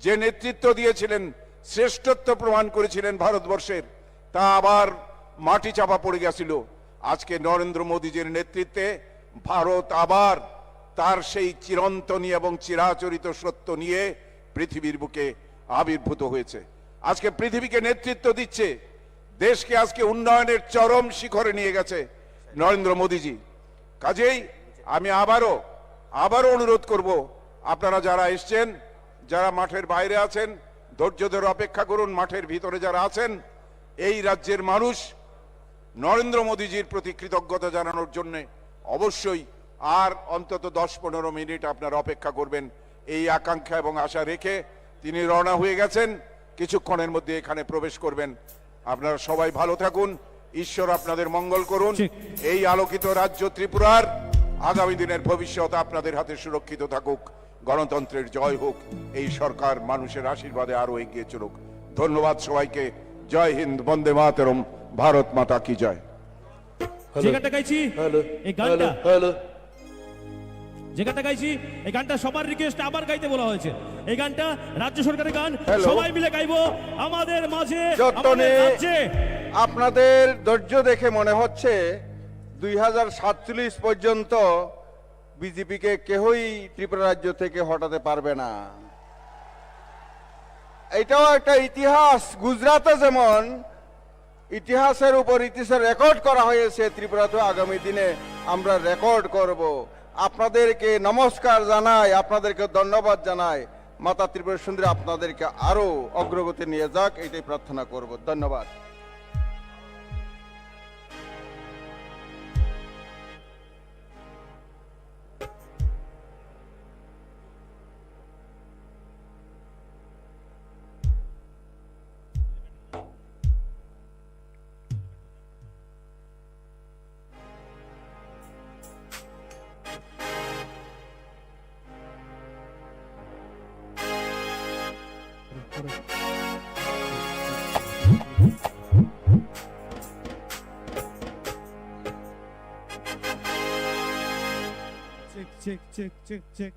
যে নেতৃত্ব দিয়েছিলেন, শ্রেষ্ঠত্ব প্রমাণ করেছিলেন ভারতবর্ষের, তা আবার মাটি চাপা পড়ে গেছিল। আজকে নরেন্দ্র মোদীজির নেতৃত্বে ভারত আবার তার সেই চিরন্তনী এবং চিরাচরিত সত্য নিয়ে পৃথিবীর বুকে আবির্ভূত হয়েছে। আজকে পৃথিবীকে নেতৃত্ব দিচ্ছে, দেশকে আজকে উন্নয়নের চরম শিখরে নিয়ে গেছে নরেন্দ্র মোদীজি। কাজেই আমি আবারও, আবারও অনুরোধ করব, আপনারা যারা এসছেন, যারা মাঠের বাইরে আছেন, ধৈর্য ধরে অপেক্ষা করুন। মাঠের ভিতরে যারা আছেন, এই রাজ্যের মানুষ নরেন্দ্র মোদীজির প্রতি কৃতজ্ঞতা জানানোর জন্য অবশ্যই আর অন্তত দশ পনেরো মিনিট আপনারা অপেক্ষা করবেন, এই আকাঙ্ক্ষা এবং আশা রেখে তিনি রওনা হয়ে গেছেন। কিছুক্ষণের মধ্যে এখানে প্রবেশ করবেন। আপনারা সবাই ভালো থাকুন, ঈশ্বর আপনাদের মঙ্গল করুন। ঠিক। এই আলোকিত রাজ্য ত্রিপুরার আগামী দিনের ভবিষ্যৎ আপনাদের হাতে সুরক্ষিত থাকুক। গণতন্ত্রের জয় হোক। এই সরকার মানুষের আশীর্বাদে আরো এগিয়ে চলুক। ধন্যবাদ সবাইকে। জয় হিন্দ, বন্দে মাতরম, ভারত মাতা কি জয়। হ্যালো। যে গানটা গাইছি, হ্যালো। এই গানটা। Hello, hello. যে গানটা গাইছি, এই গানটা সবার রিকোয়েস্টে আবার গাইতে বলা হয়েছে। এই গানটা রাজ্য সরকারের গান, হ্যালো। সবাই মিলে গাইবো। আমাদের মাঝে, যতনে আমাদের রাজ্যে। আপনাদের ধৈর্য দেখে মনে হচ্ছে দুই হাজার সাতচল্লিশ পর্যন্ত বিজেপিকে কেউই ত্রিপুরা রাজ্য থেকে হটাতে পারবে না। এটাও একটা ইতিহাস। গুজরাটে যেমন ইতিহাসের উপর ইতিহাসের রেকর্ড করা হয়েছে, ত্রিপুরাতে আগামী দিনে আমরা রেকর্ড করব। আপনাদেরকে নমস্কার জানাই, আপনাদেরকে ধন্যবাদ জানাই। মাতা ত্রিপুরা সুন্দরী আপনাদেরকে আরো অগ্রগতি নিয়ে যাক, এটাই প্রার্থনা করব। ধন্যবাদ। Check, check, check, check, check.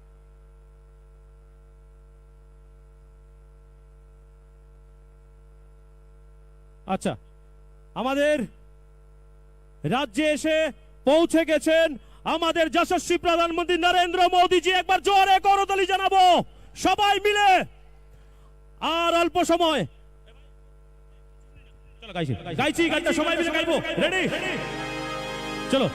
আচ্ছা, আমাদের রাজ্যে এসে পৌঁছে গেছেন আমাদের যশস্বী প্রধানমন্ত্রী নরেন্দ্র মোদীজি। একবার জোরে করতালি জানাবো সবাই মিলে। আর অল্প সময়। চলো, গাইছি, গাইছি, গানটা সবাই মিলে গাইবো। রেডি? চলো।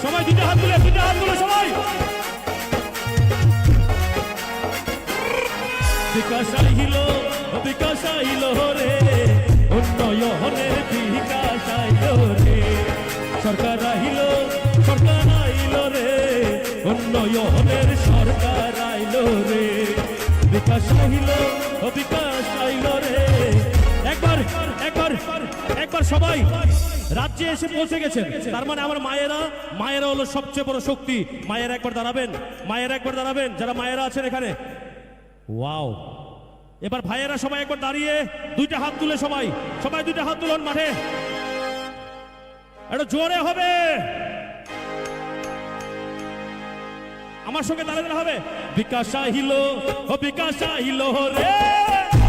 সবাই দুইটা হাত তুলে, দুইটা হাত তুলে সবাই। বিকাশ আইলো, বিকাশ আইলো রে, উন্নয়নের বিকাশ আইলো রে। সরকার আইলো, সরকার আইলো রে, উন্নয়নের সরকার আইলো রে। বিকাশ আইলো, বিকাশ আইলো রে। একবার, একবার, একবার সবাই রাজ্যে এসে পৌঁছে গেছেন। তার মানে আমার মায়েরা, মায়েরা হলো সবচেয়ে বড় শক্তি। মায়েরা একবার দাঁড়াবেন, মায়েরা একবার দাঁড়াবেন, যারা মায়েরা আছেন এখানে। ওয়াও! এবার ভাইয়েরা সবাই একবার দাঁড়িয়ে দুইটা হাত তুলে সবাই, সবাই দুইটা হাত তুলুন মাঠে। একটু জোরে হবে। আমার সঙ্গে দাঁড়াতে হবে। বিকাশ আহিল, ও বিকাশ আহিল রে।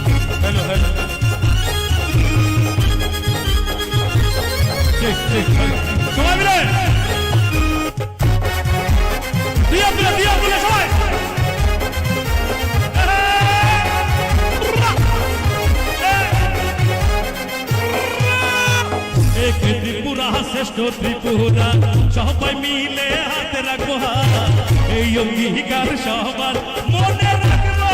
Hello, hello. Check, check, hello. সবাই মিলে। দিয়া তুলে, দিয়া তুলে সবাই। এক ত্রিপুরা, শ্রেষ্ঠ ত্রিপুরা, সবাই মিলে হাতে রাখবো হাত। এই অঙ্গীকার সবার মনে রাখবো।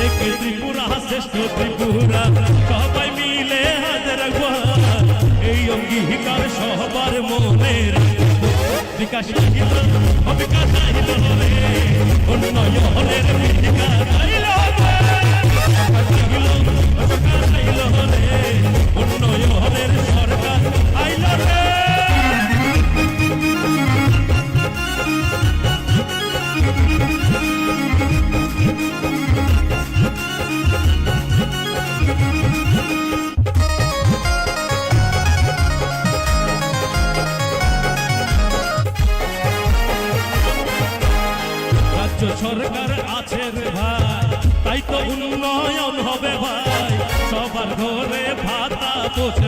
এক ত্রিপুরা, শ্রেষ্ঠ ত্রিপুরা, সবাই মিলে হাতে রাখবো হাত। এই অঙ্গীকার সবার মনে রাখবো। বিকাশ আহিল, ও বিকাশ আহিল রে, উন্নয়নের বিকাশ আহিল রে। সরকার আহিল, ও সরকার আহিল রে, উন্নয়নের সরকার আহিল রে।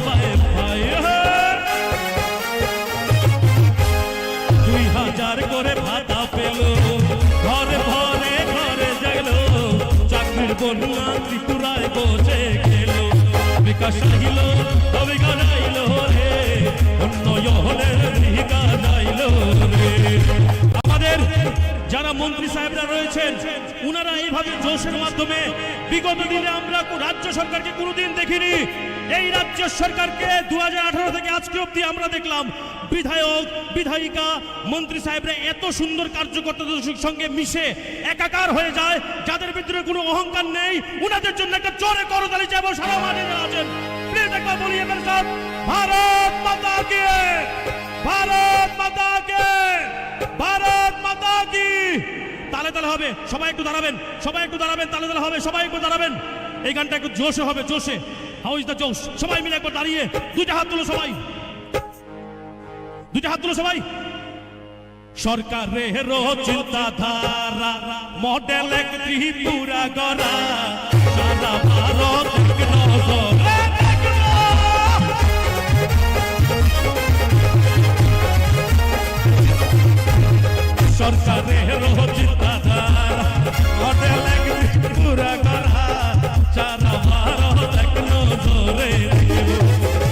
ভাই, দুই হাজার করে ভাতা পেল, ঘরে ঘরে ঘরে গেল, চাকরির বন্যা ত্রিপুরায় বসে গেল। বিকাশ আহিল, বিকাশ আইল রে, উন্নয়নের বিকাশ আইল রে। আমাদের যারা মন্ত্রী সাহেবরা রয়েছেন, উনারা এইভাবে জোশের মাধ্যমে, বিগত দিনে আমরা কো-, রাজ্য সরকারকে কোনোদিন দেখিনি। এই রাজ্য সরকারকে দু হাজার আঠারো থেকে আজকে অবধি আমরা দেখলাম, বিধায়ক, বিধায়িকা, মন্ত্রী সাহেবরা এত সুন্দর কার্যকর্তাদের সঙ্গে মিশে একাকার হয়ে যায়, যাদের ভিতরে কোনো অহংকার নেই। উনাদের জন্য একটা জোরে করতালি চাইবো সারা মাঠে যারা আছেন। প্লিজ একবার বলিয়ে মেরে সাথ, ভারত মাতা কি, ভারত মাতা কি, ভারত মাতা কি। তালে তালে হবে, সবাই একটু দাঁড়াবেন, সবাই একটু দাঁড়াবেন, তালে তালে হবে, সবাই একটু দাঁড়াবেন। এই গানটা একটু জোশে হবে, জোশে। How is the জোশ? সবাই মিলে একবার দাঁড়িয়ে দুইটা হাত তুলো সবাই, দুইটা হাত তুলো সবাই। সরকারেরও চিন্তাধারা মডেল এক ত্রিপুরা গড়া, সারা ভারত এক নজরে দেখলো। সরকারেরও চিন্তাধারা মডেল এক ত্রিপুরা গড়া, সারা ভারত এক নজরে দেখলো।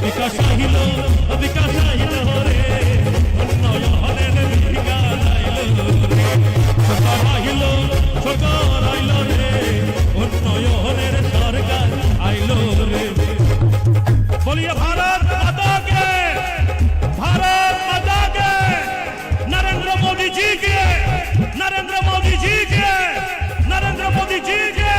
বিকাশ আহিল, বিকাশ আহিল রে, উন্নয়নের বিকাশ আইল রে। সরকার আহিল, সরকার আইল রে, উন্নয়নের সরকার আইল রে। बोलिए भारत माता के, भारत माता के, नरेंद्र मोदी जी के, नरेंद्र मोदी जी के, नरेंद्र मोदी जी के।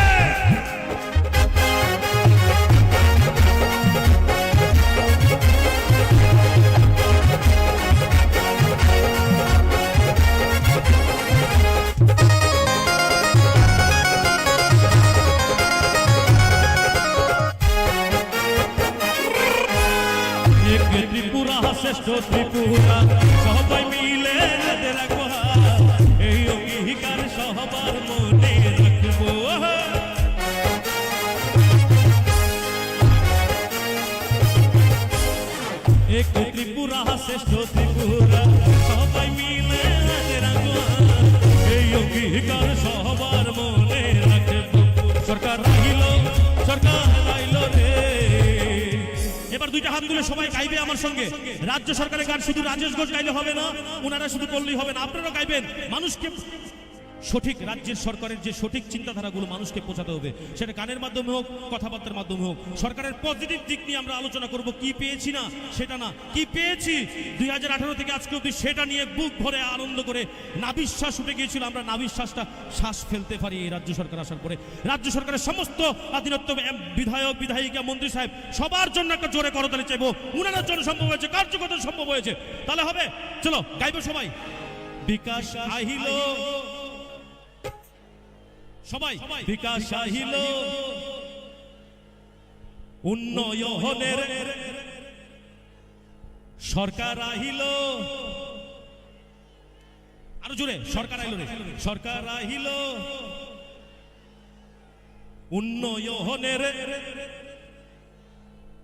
এক ত্রিপুরা, শ্রেষ্ঠ ত্রিপুরা, সবাই মিলে হাতে রাখবো হাত, এই অঙ্গীকার সবার মনে রাখবো। এক ত্রিপুরা, শ্রেষ্ঠ ত্রিপুরা, সবাই মিলে হাতে রাখবো হাত, এই অঙ্গীকার সবার মনে রাখবো। সরকার আইলো, সরকার আইলো রে। এবার দুইটা হাত তুলে সবাই গাইবে আমার সঙ্গে। রাজ্য সরকারের গান শুধু রাজেশ ঘোষ গাইলে হবে না, ওনারা শুধু করলেই হবে না, আপনারাও গাইবেন। মানুষকে সঠিক, রাজ্যের সরকারের যে সঠিক চিন্তাধারাগুলো মানুষকে পৌঁছাতে হবে, সেটা গানের মাধ্যমে হোক, কথাবার্তার মাধ্যমে হোক। সরকারের পজিটিভ দিক নিয়ে আমরা আলোচনা করব, কি পেয়েছি না সেটা না, কি পেয়েছি দুই হাজার আঠারো থেকে আজকে অবধি, সেটা নিয়ে বুক ভরে আনন্দ করে নাভিশ্বাস উঠে গিয়েছিল, আমরা নাভিশ্বাসটা শ্বাস ফেলতে পারি এই রাজ্য সরকার আসার পরে। রাজ্য সরকারের সমস্ত অধীনস্থ এম-, বিধায়ক, বিধায়িকা, মন্ত্রী সাহেব, সবার জন্য একটা জোরে করতালি চাইবো। উনাদের জন্য সম্ভব হয়েছে, কার্যকর্তা সম্ভব হয়েছে। তাহলে হবে, চলো গাইবো সবাই। বিকাশ আহিল, সবাই, বিকাশ আহিল, উন্নয়নের সরকার আহিল। আরো জোরে, সরকার আইলো রে, সরকার আহিল, উন্নয়নের।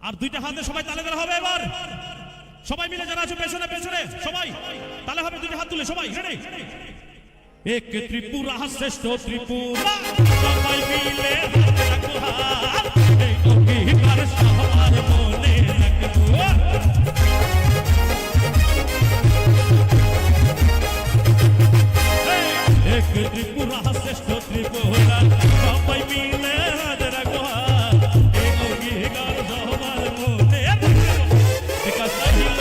আর দুইটা হাতে সবাই তালে তালে হবে এবার। সবাই মিলে যারা আছো পেছনে, পেছনে সবাই তালে হবে, দুইটা হাত তুলে সবাই, রেডি? এক ত্রিপুরা, শ্রেষ্ঠ ত্রিপুরা, সবাই মিলে হাতে রাখো হাত, এই অঙ্গীকার সবার মনে রাখবো। এক ত্রিপুরা, শ্রেষ্ঠ ত্রিপুরা, সবাই মিলে হাতে রাখো হাত, এই অঙ্গীকার সবার মনে রাখবো। বিকাশ আহিল,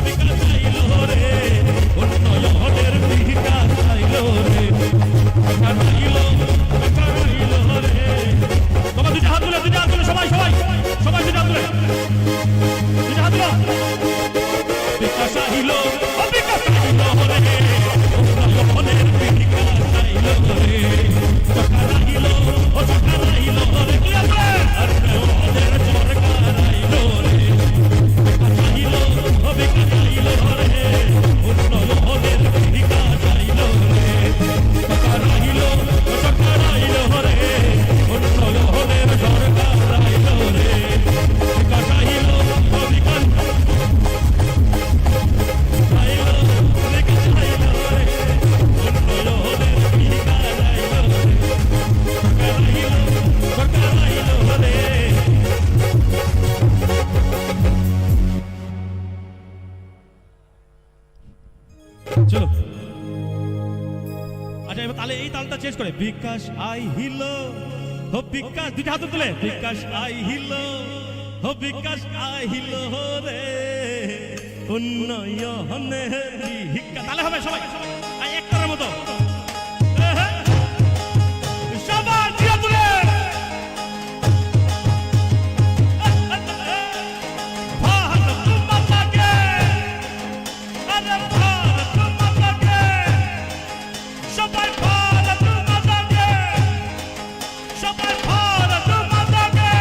বিকাশ আহিল রে, উন্নয়নের বিকাশ আহিল রে। সরকার আহিল, সরকার আহিল রে। বাবা, দুইটা হাত তুলে, দুইটা হাত তুলে, সবাই, সবাই, সবাই দুইটা হাত তুলে। দুইটা হাত তুলো। বিকাশ আহিল, ও বিকাশ আহিল রে, উন্নয়নের বিকাশ আহিল রে। সরকার আহিল, ও সরকার আহিল রে, কি আছে? উন্নয়নের সরকার আহিল রে। বিকাশ আহিল, ও বিকাশ আহিল রে, উন্নয়নের বিকাশ আহিল রে। সরকার আহিল, ও সরকার আহিল রে, উন্নয়নের সরকার আহিল রে। বিকাশ আহিল, চলো। আচ্ছা, এবার তাহলে এই তালটা চেঞ্জ করে, বিকাশ আহিল, হো বিকাশ, দুইটা হাত তুলে, বিকাশ আহিল, হো বিকাশ আহিল রে, উন্নয়নের ভিক্ষা। তাহলে হবে সবাই, আর একটার মতো। সবার জিয়া তুলে। ভারত মাতা কে, আরে ভারত মাতা কে, সবাই ভারত মাতা কে, সবাই ভারত মাতা কে।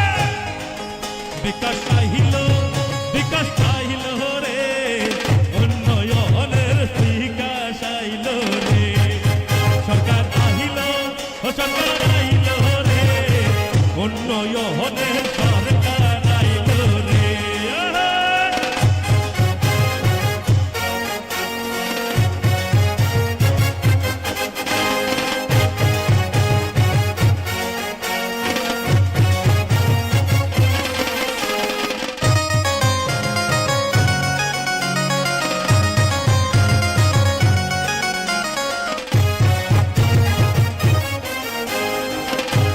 বিকাশ আহিল, বিকাশ আহিল রে, উন্নয়নের বিকাশ আইল রে। সরকার আহিল, ও সরকার আইল রে, উন্নয়নের সরকার আইল রে।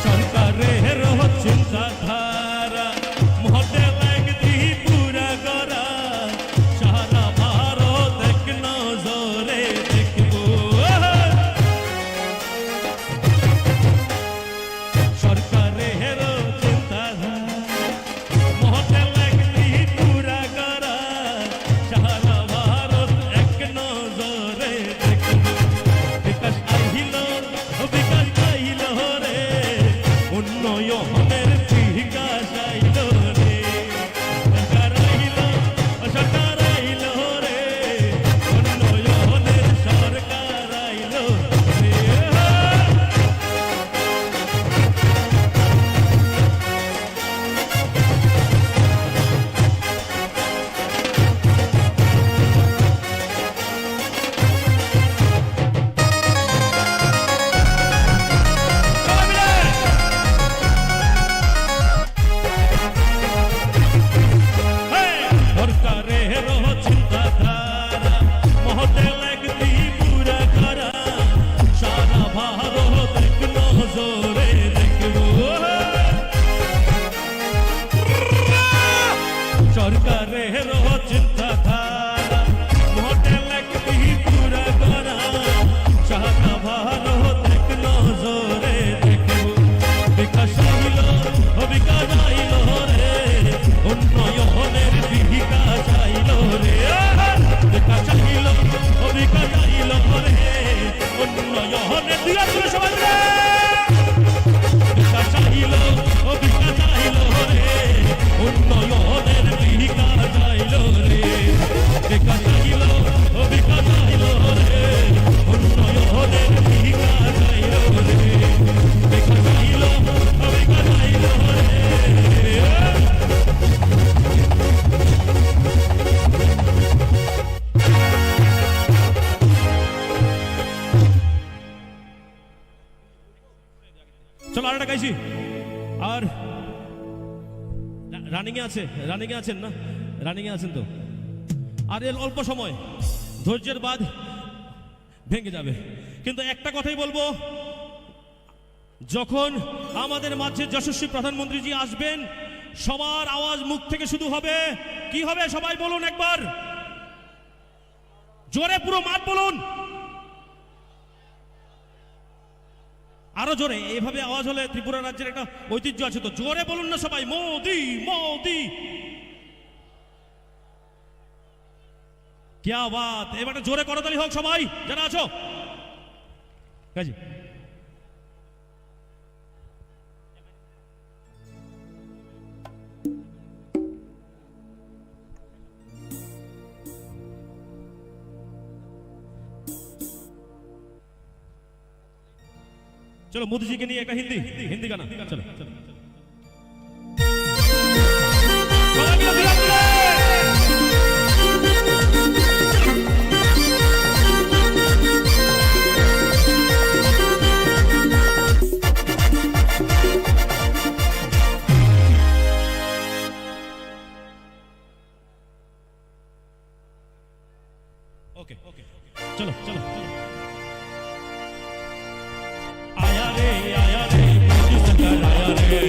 সরকারের চিন্তাধারা মডেল এক ত্রিপুরা গড়া, সারা ভারত এক নজরে দেখবো। সরকারের চিন্তাধারা মডেল এক ত্রিপুরা গড়া, সারা ভারত এক নজরে দেখবো। বিকাশ আহিল, বিকাশ আহিল রে, উন্নয়নের বিকাশ আইল রে। সরকার আইল, সরকার আইল রে, উন্নয়নের সরকার আইল রে। সরকারের চিন্তাধারা মডেল এক ত্রিপুরা গড়া, সারা ভারত এক নজরে দেখবো। সরকারের চিন্তাধারা মডেল এক ত্রিপুরা গড়া, সারা ভারত এক নজরে দেখবো। বিকাশ আইল, ও বিকাশ আইল রে, উন্নয়নের বিকাশ আইল রে। বিকাশ আইল, ও বিকাশ আইল রে, উন্নয়নের দুই হাত তুলে সবাই মিলে। বিকাশ আহিল, ও বিকাশ আহিল রে, উন্নয়নের বিকাশ আইল রে। বিকাশ আহিল, ও বিকাশ আহিল রে, উন্নয়নের বিকাশ আইল রে। বিকাশ আহিল, ও বিকাশ আহিল রে। চলো, আরেকটা গাইছি। আর রা-, রানিং এ আছে, রানিং এ আছেন না? রানিং এ আছেন তো? আর এর অল্প সময়, ধৈর্যের বাঁধ ভেঙে যাবে। কিন্তু একটা কথাই বলবো, যখন আমাদের মাঝে যশস্বী প্রধানমন্ত্রীজি আসবেন, সবার আওয়াজ মুখ থেকে শুধু হবে। কি হবে? সবাই বলুন একবার, জোরে পুরো মাঠ বলুন। আরো জোরে, এইভাবে আওয়াজ হলে ত্রিপুরা রাজ্যের একটা ঐতিহ্য আছে তো। জোরে বলুন না সবাই, "মোদি, মোদি।" কিয়া বাত। এবার একটা জোরে করতালি হোক সবাই, যারা আছো। কাজী। চলো, মোদিজিকে নিয়ে একটা হিন্দি, হিন্দি গানা। চলো। Okay, okay. Chalo, chalo, chalo. Aaya re, aaya re, Modi sarkar aaya re.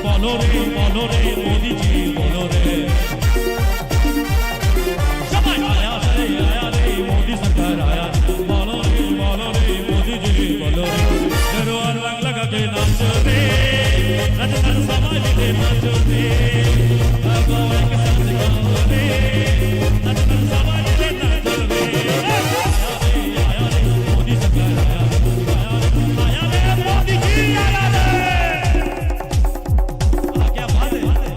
Bolo re, bolo re, Modi ji, bolo re. Sabai, aaya re, aaya re, Modi sarkar aaya re. Bolo re, bolo re, Modi ji, bolo re. Garo ar rang laga ke nacho re, Rajasthan sabai mile nacho re. Aao ek saath gaao re, Rajasthan sabai mile nacho re. Aaya re, aaya re, Modi sarkar aaya re, aaya re, aaya re, Modi ji aaya re. Aah, kya baat hai.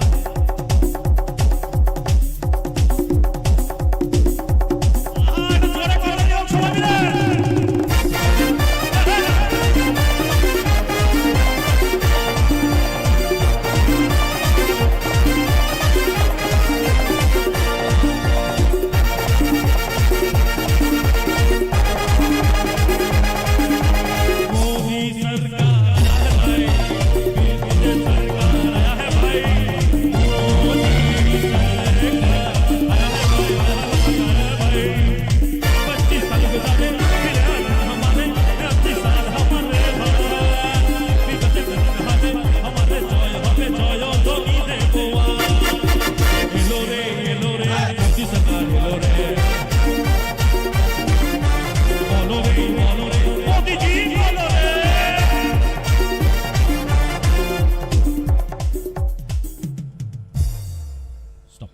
Stop.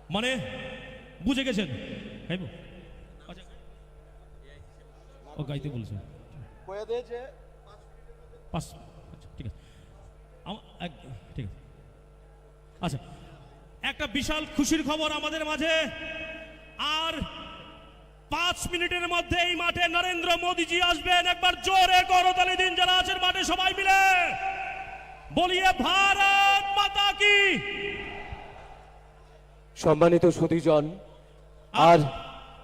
মানে বুঝে গেছেন? খাইবো? আচ্ছা। ও গাইতে বলছে। কয়ে দে যে পাঁচ, আচ্ছা, ঠিক আছে। আম-, এক, ঠিক আছে। আচ্ছা, একটা বিশাল খুশির খবর আমাদের মাঝে। আর পাঁচ মিনিটের মধ্যে এই মাঠে নরেন্দ্র মোদীজি আসবেন। একবার জোরে করতালি দিন, যারা আছেন মাঠে সবাই মিলে। বলিয়ে ভারত মাতা কি। সম্মানিত সুধীজন, আর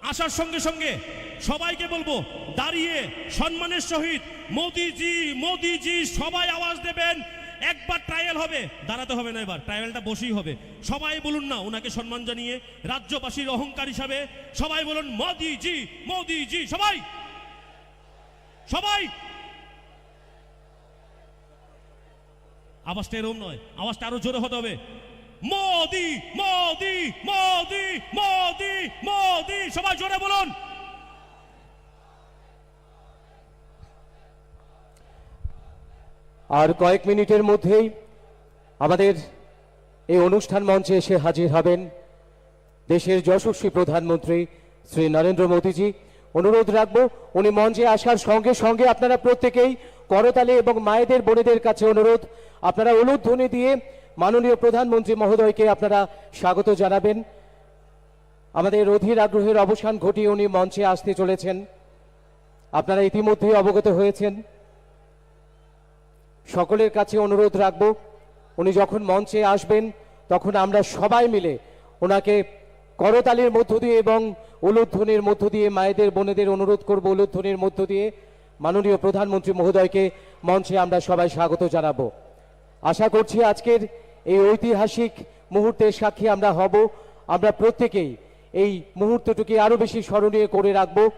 আসার সঙ্গে সঙ্গে সবাইকে বলবো, দাঁড়িয়ে সম্মানের সহিত "মোদিজি, মোদিজি" সবাই আওয়াজ দেবেন। একবার ট্রায়াল হবে, দাঁড়াতে হবে না, এবার ট্রায়ালটা বসেই হবে। সবাই বলুন না ওনাকে সম্মান জানিয়ে, রাজ্যবাসীর অহংকার হিসাবে সবাই বলুন, "মোদিজি, মোদিজি", সবাই, সবাই। আওয়াজটা এরকম নয়, আওয়াজটা আরো জোরে হতে হবে। "মোদি, মোদি, মোদি, মোদি, মোদি", সবাই জোরে বলুন। আর কয়েক মিনিটের মধ্যেই আমাদের এই অনুষ্ঠান মঞ্চে এসে হাজির হবেন দেশের যশস্বী প্রধানমন্ত্রী শ্রী নরেন্দ্র মোদীজি। অনুরোধ রাখবো, উনি মঞ্চে আসার সঙ্গে সঙ্গে আপনারা প্রত্যেকেই করতালি এবং মায়েদের, বোনেদের কাছে অনুরোধ, আপনারা উলুধ্বনি দিয়ে মাননীয় প্রধানমন্ত্রী মহোদয়কে আপনারা স্বাগত জানাবেন। আমাদের অধীর আগ্রহের অবসান ঘটিয়ে উনি মঞ্চে আসতে চলেছেন। আপনারা ইতিমধ্যেই অবগত হয়েছেন। সকলের কাছে অনুরোধ রাখব, উনি যখন মঞ্চে আসবেন, তখন আমরা সবাই মিলে ওনাকে করতালির মধ্য দিয়ে এবং উলুধ্বনির মধ্য দিয়ে, মায়েদের, বোনেদের অনুরোধ করব, উলুধ্বনির মধ্য দিয়ে মাননীয় প্রধানমন্ত্রী মহোদয়কে মঞ্চে আমরা সবাই স্বাগত জানাবো। আশা করছি আজকের এই ঐতিহাসিক মুহূর্তের সাক্ষী আমরা হব। আমরা প্রত্যেকেই এই মুহূর্তটিকে আরও বেশি স্মরণীয় করে রাখব।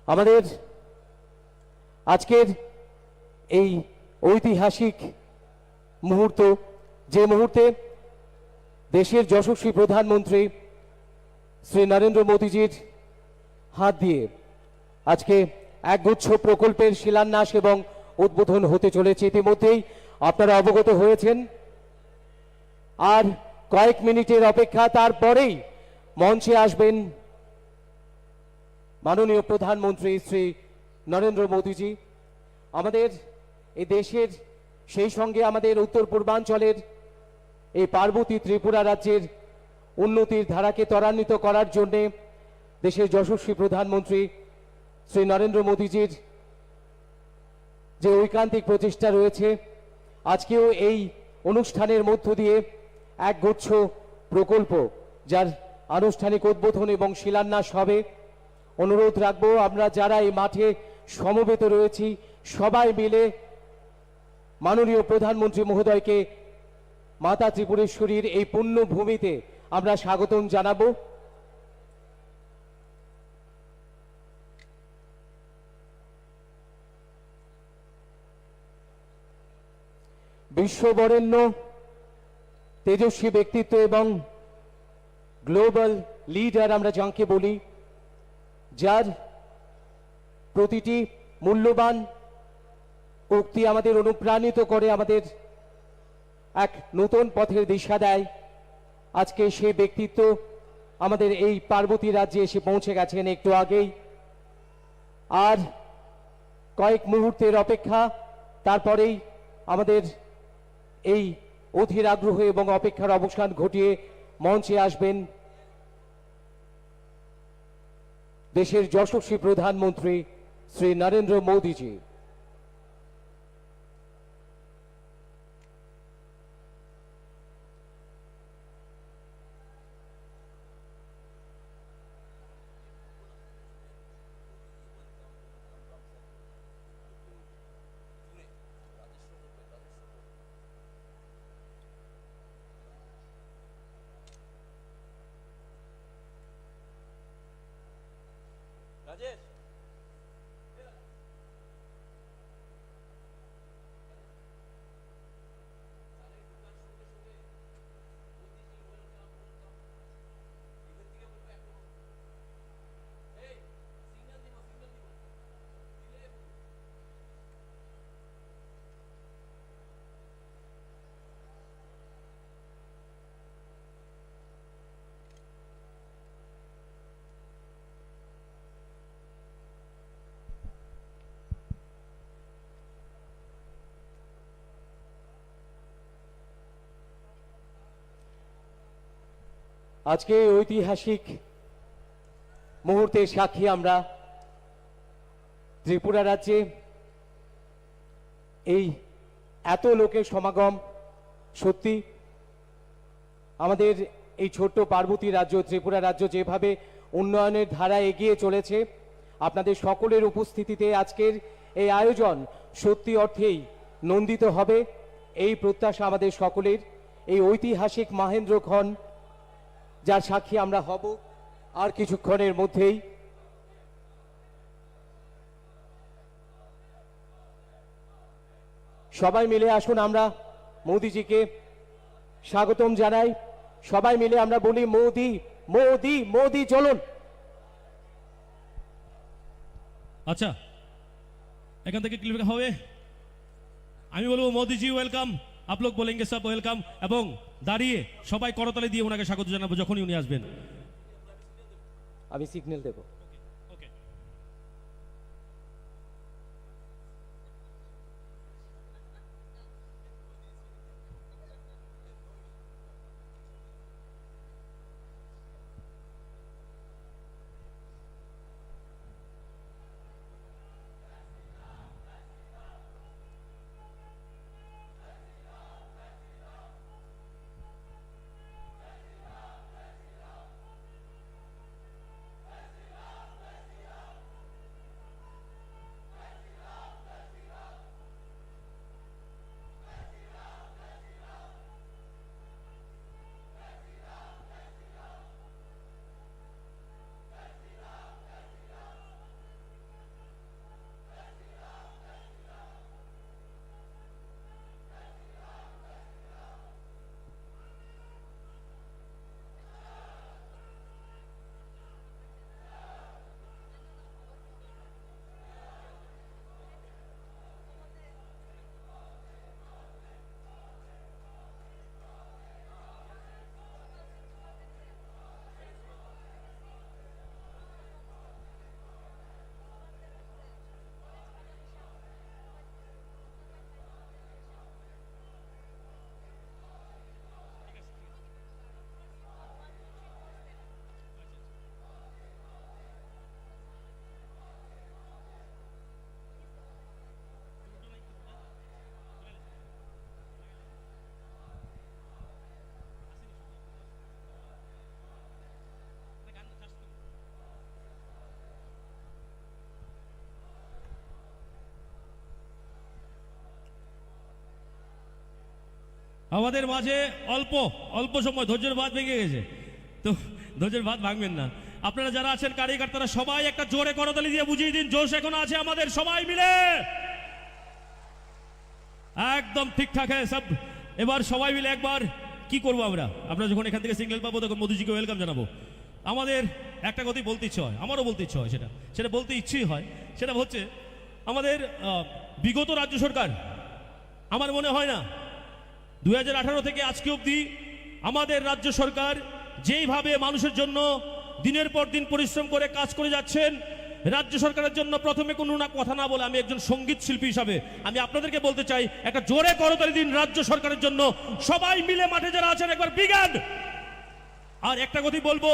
আমাদের আজকের এই ঐতিহাসিক মুহূর্ত, যে মুহূর্তে দেশের যশস্বী প্রধানমন্ত্রী শ্রী নরেন্দ্র মোদীজির হাত দিয়ে আজকে একগুচ্ছ প্রকল্পের শিলান্যাস এবং উদ্বোধন হতে চলেছে। ইতিমধ্যেই আপনারা অবগত হয়েছেন, আর কয়েক মিনিটের অপেক্ষা, তারপরেই মঞ্চে আসবেন মাননীয় প্রধানমন্ত্রী শ্রী নরেন্দ্র মোদীজি। আমাদের এই দেশের, সেই সঙ্গে আমাদের উত্তর পূর্বাঞ্চলের এই পার্বতী ত্রিপুরা রাজ্যের উন্নতির ধারাকে ত্বরান্বিত করার জন্যে দেশের যশস্বী প্রধানমন্ত্রী শ্রী নরেন্দ্র মোদীজির যে ঐকান্তিক প্রচেষ্টা রয়েছে, আজকেও এই অনুষ্ঠানের মধ্য দিয়ে একগুচ্ছ প্রকল্প, যার আনুষ্ঠানিক উদ্বোধন এবং শিলান্যাস হবে। অনুরোধ রাখবো, আমরা যারা এই মাঠে সমবেত রয়েছি, সবাই মিলে মাননীয় প্রধানমন্ত্রী মহোদয়কে মাতা ত্রিপুরেশ্বরীর এই পুণ্যভূমিতে আমরা স্বাগতম জানাবো। বিশ্ববরেণ্য তেজস্বী ব্যক্তিত্ব এবং গ্লোবাল লিডার আমরা যাকে বলি, যার প্রতিটি মূল্যবান উক্তি আমাদের অনুপ্রাণিত করে, আমাদের এক নতুন পথের দিশা দেয়। আজকে সেই ব্যক্তিত্ব আমাদের এই পার্বতী রাজ্যে এসে পৌঁছে গেছেন একটু আগেই। আর কয়েক মুহূর্তের অপেক্ষা, তারপরেই আমাদের এই অধীর আগ্রহ এবং অপেক্ষার অবসান ঘটিয়ে মঞ্চে আসবেন দেশের যশস্বী প্রধানমন্ত্রী শ্রী নরেন্দ্র মোদীজি। আজকে এই ঐতিহাসিক মুহূর্তের সাক্ষী আমরা। ত্রিপুরা রাজ্যে এই এত লোকের সমাগম, সত্যি আমাদের এই ছোট্ট পার্বতী রাজ্য, ত্রিপুরা রাজ্য যেভাবে উন্নয়নের ধারা এগিয়ে চলেছে, আপনাদের সকলের উপস্থিতিতে আজকের এই আয়োজন সত্যি অর্থেই নন্দিত হবে, এই প্রত্যাশা আমাদের সকলের। এই ঐতিহাসিক মাহেন্দ্রক্ষণ, যার সাক্ষী আমরা হব আর কিছুক্ষণের মধ্যেই। সবাই মিলে আসুন, আমরা মোদিজিকে স্বাগতম জানাই। সবাই মিলে আমরা বলি, "মোদি, মোদি, মোদি, চলুন।" আচ্ছা, এখান থেকে ক্লিপ হবে। আমি বলবো, "মোদিজি, ওয়েলকাম।" आप लोग बोलेंगे, "सब वेलकम।" এবং দাঁড়িয়ে সবাই করতালি দিয়ে ওনাকে স্বাগত জানাবো যখনই উনি আসবেন। আমি সিগন্যাল দেব। ওকে। আমাদের মাঝে অল্প, অল্প সময় ধৈর্যের বাঁধ ভেঙে গেছে, তো ধৈর্যের বাঁধ ভাঙবেন না। আপনারা যারা আছেন কার্যকর্তারা, সবাই একটা জোরে করতালি দিয়ে বুঝিয়ে দিন, জোশ এখন আছে আমাদের, সবাই মিলে। একদম ঠিকঠাক হ্যাঁ সব। এবার সবাই মিলে একবার কি করবো আমরা, আমরা যখন এখান থেকে সিগন্যাল পাবো তখন মোদিজিকে ওয়েলকাম জানাবো। আমাদের একটা কথাই বলতে ইচ্ছে হয়, আমারও বলতে ইচ্ছে হয়, সেটা সেটা বলতে ইচ্ছেই হয়। সেটা হচ্ছে আমাদের আহ, বিগত রাজ্য সরকার, আমার মনে হয় না দুই হাজার আঠারো থেকে আজকে অবধি আমাদের রাজ্য সরকার যেইভাবে মানুষের জন্য দিনের পর দিন পরিশ্রম করে কাজ করে যাচ্ছেন, রাজ্য সরকারের জন্য প্রথমে কোনো না কথা না বলে আমি একজন সঙ্গীত শিল্পী হিসাবে আমি আপনাদেরকে বলতে চাই, একটা জোরে করতালি দিন রাজ্য সরকারের জন্য। সবাই মিলে মাঠে যারা আছেন একবার বিগ হ্যান্ড। আর একটা কথাই বলবো,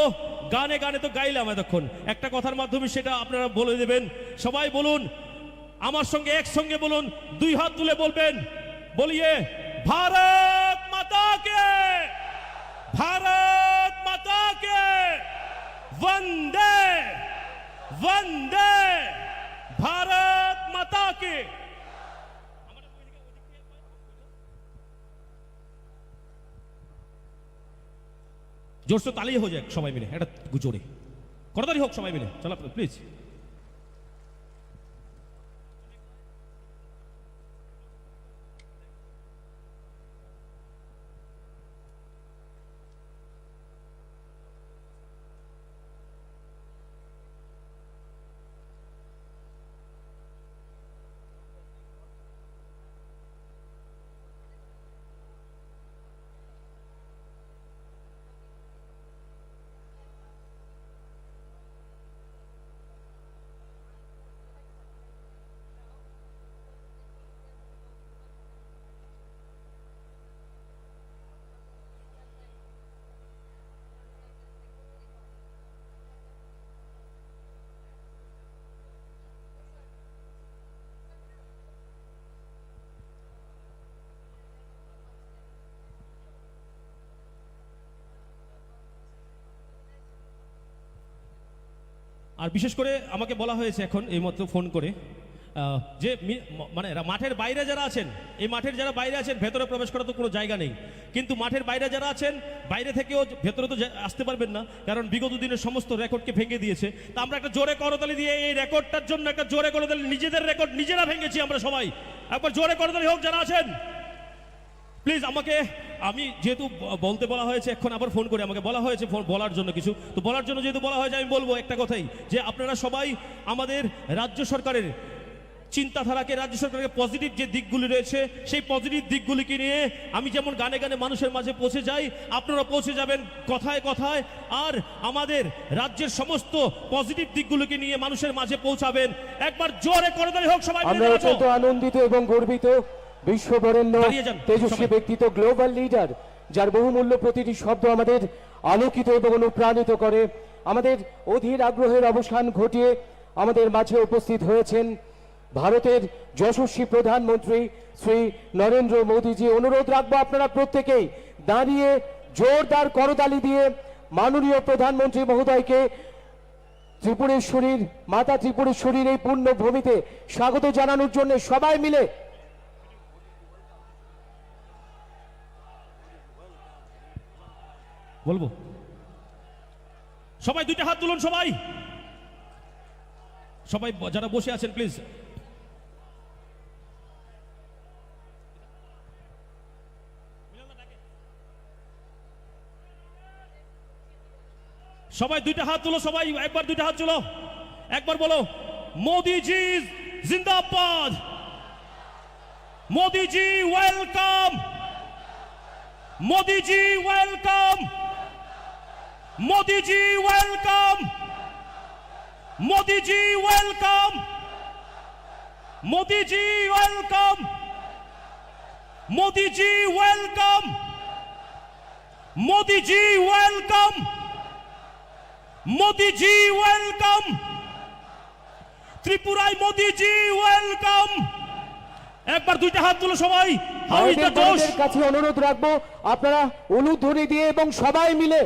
গানে গানে তো গাইলাম এতক্ষণ, একটা কথার মাধ্যমে সেটা আপনারা বলে দেবেন। সবাই বলুন, আমার সঙ্গে একসঙ্গে বলুন, দুই হাত তুলে বলবেন, বলিয়ে, ভারত মাতা কে, ভারত মাতা কে, বন্দে, বন্দে, ভারত মাতা কে। জোরসে তালি হয়ে যাক সবাই মিলে, একটা জোরে করতালি হোক সবাই মিলে। চলো, প্লিজ। আর বিশেষ করে আমাকে বলা হয়েছে এখন এইমাত্র ফোন করে, আহ, যে মি-, ম-, মানে রা-, মাঠের বাইরে যারা আছেন, এই মাঠের যারা বাইরে আছেন, ভেতরে প্রবেশ করার তো কোনো জায়গা নেই, কিন্তু মাঠের বাইরে যারা আছেন, বাইরে থেকেও জ-, ভেতরে তো যা-, আসতে পারবেন না, কারণ বিগত দিনের সমস্ত রেকর্ডকে ভেঙে দিয়েছে। তা আমরা একটা জোরে করতালি দিয়ে এই রেকর্ডটার জন্য একটা জোরে করতালি, নিজেদের রেকর্ড নিজেরা ভেঙেছি আমরা সবাই। একবার জোরে করতালি হোক যারা আছেন। প্লিজ আমাকে, আমি যেহেতু ব-, বলতে বলা হয়েছে, এখন আবার ফোন করে আমাকে বলা হয়েছে ফোন বলার জন্য কিছু, তো বলার জন্য যেহেতু বলা হয়েছে আমি বলবো একটা কথাই, যে আপনারা সবাই আমাদের রাজ্য সরকারের চিন্তাধারাকে, রাজ্য সরকারের পজিটিভ যে দিকগুলি রয়েছে সেই পজিটিভ দিকগুলিকে নিয়ে আমি যেমন গানে গানে মানুষের মাঝে পৌঁছে যাই, আপনারা পৌঁছে যাবেন কথায় কথায়। আর আমাদের রাজ্যের সমস্ত পজিটিভ দিকগুলিকে নিয়ে মানুষের মাঝে পৌঁছাবেন। একবার জোরে করতালি হোক সবাই মিলে আমরা দাঁড়াও। অত্যন্ত আনন্দিত এবং গর্বিত। বিশ্ববরেণ্য দাঁড়িয়ে যান, তেজস্বী সবাই। ব্যক্তিত্ব, গ্লোবাল লিডার, যার বহুমূল্য প্রতিটি শব্দ আমাদের আলোকিত এবং অনুপ্রাণিত করে। আমাদের অধীর আগ্রহের অবসান ঘটিয়ে আমাদের মাঝে উপস্থিত হয়েছেন ভারতের যশস্বী প্রধানমন্ত্রী শ্রী নরেন্দ্র মোদীজি। অনুরোধ রাখবো আপনারা প্রত্যেকেই দাঁড়িয়ে জোরদার করতালি দিয়ে মাননীয় প্রধানমন্ত্রী মহোদয়কে ত্রিপুরেশ্বরীর, মাতা ত্রিপুরেশ্বরীর এই পুণ্যভূমিতে স্বাগত জানানোর জন্য সবাই মিলে। বলবো, সবাই দুইটা হাত তুলুন, সবাই, সবাই ব-, যারা বসে আছেন, প্লিজ। সবাই দুইটা হাত তুলো, সবাই একবার দুইটা হাত তুলো, একবার বলো, মোদিজি জিন্দাবাদ, মোদিজি ওয়েলকাম, মোদিজি ওয়েলকাম, মোদিজি ওয়েলকাম, মোদিজি ওয়েলকাম, মোদিজি ওয়েলকাম, মোদিজি ওয়েলকাম। মোদিজি ওয়েলকাম, মোদিজি ওয়েলকাম, ত্রিপুরায় মোদিজি ওয়েলকাম। একবার দুইটা হাত তুলো সবাই। How is the ভারতের josh? বড়দের কাছে অনুরোধ রাখবো, আপনারা উলুধ্বনি দিয়ে এবং সবাই মিলে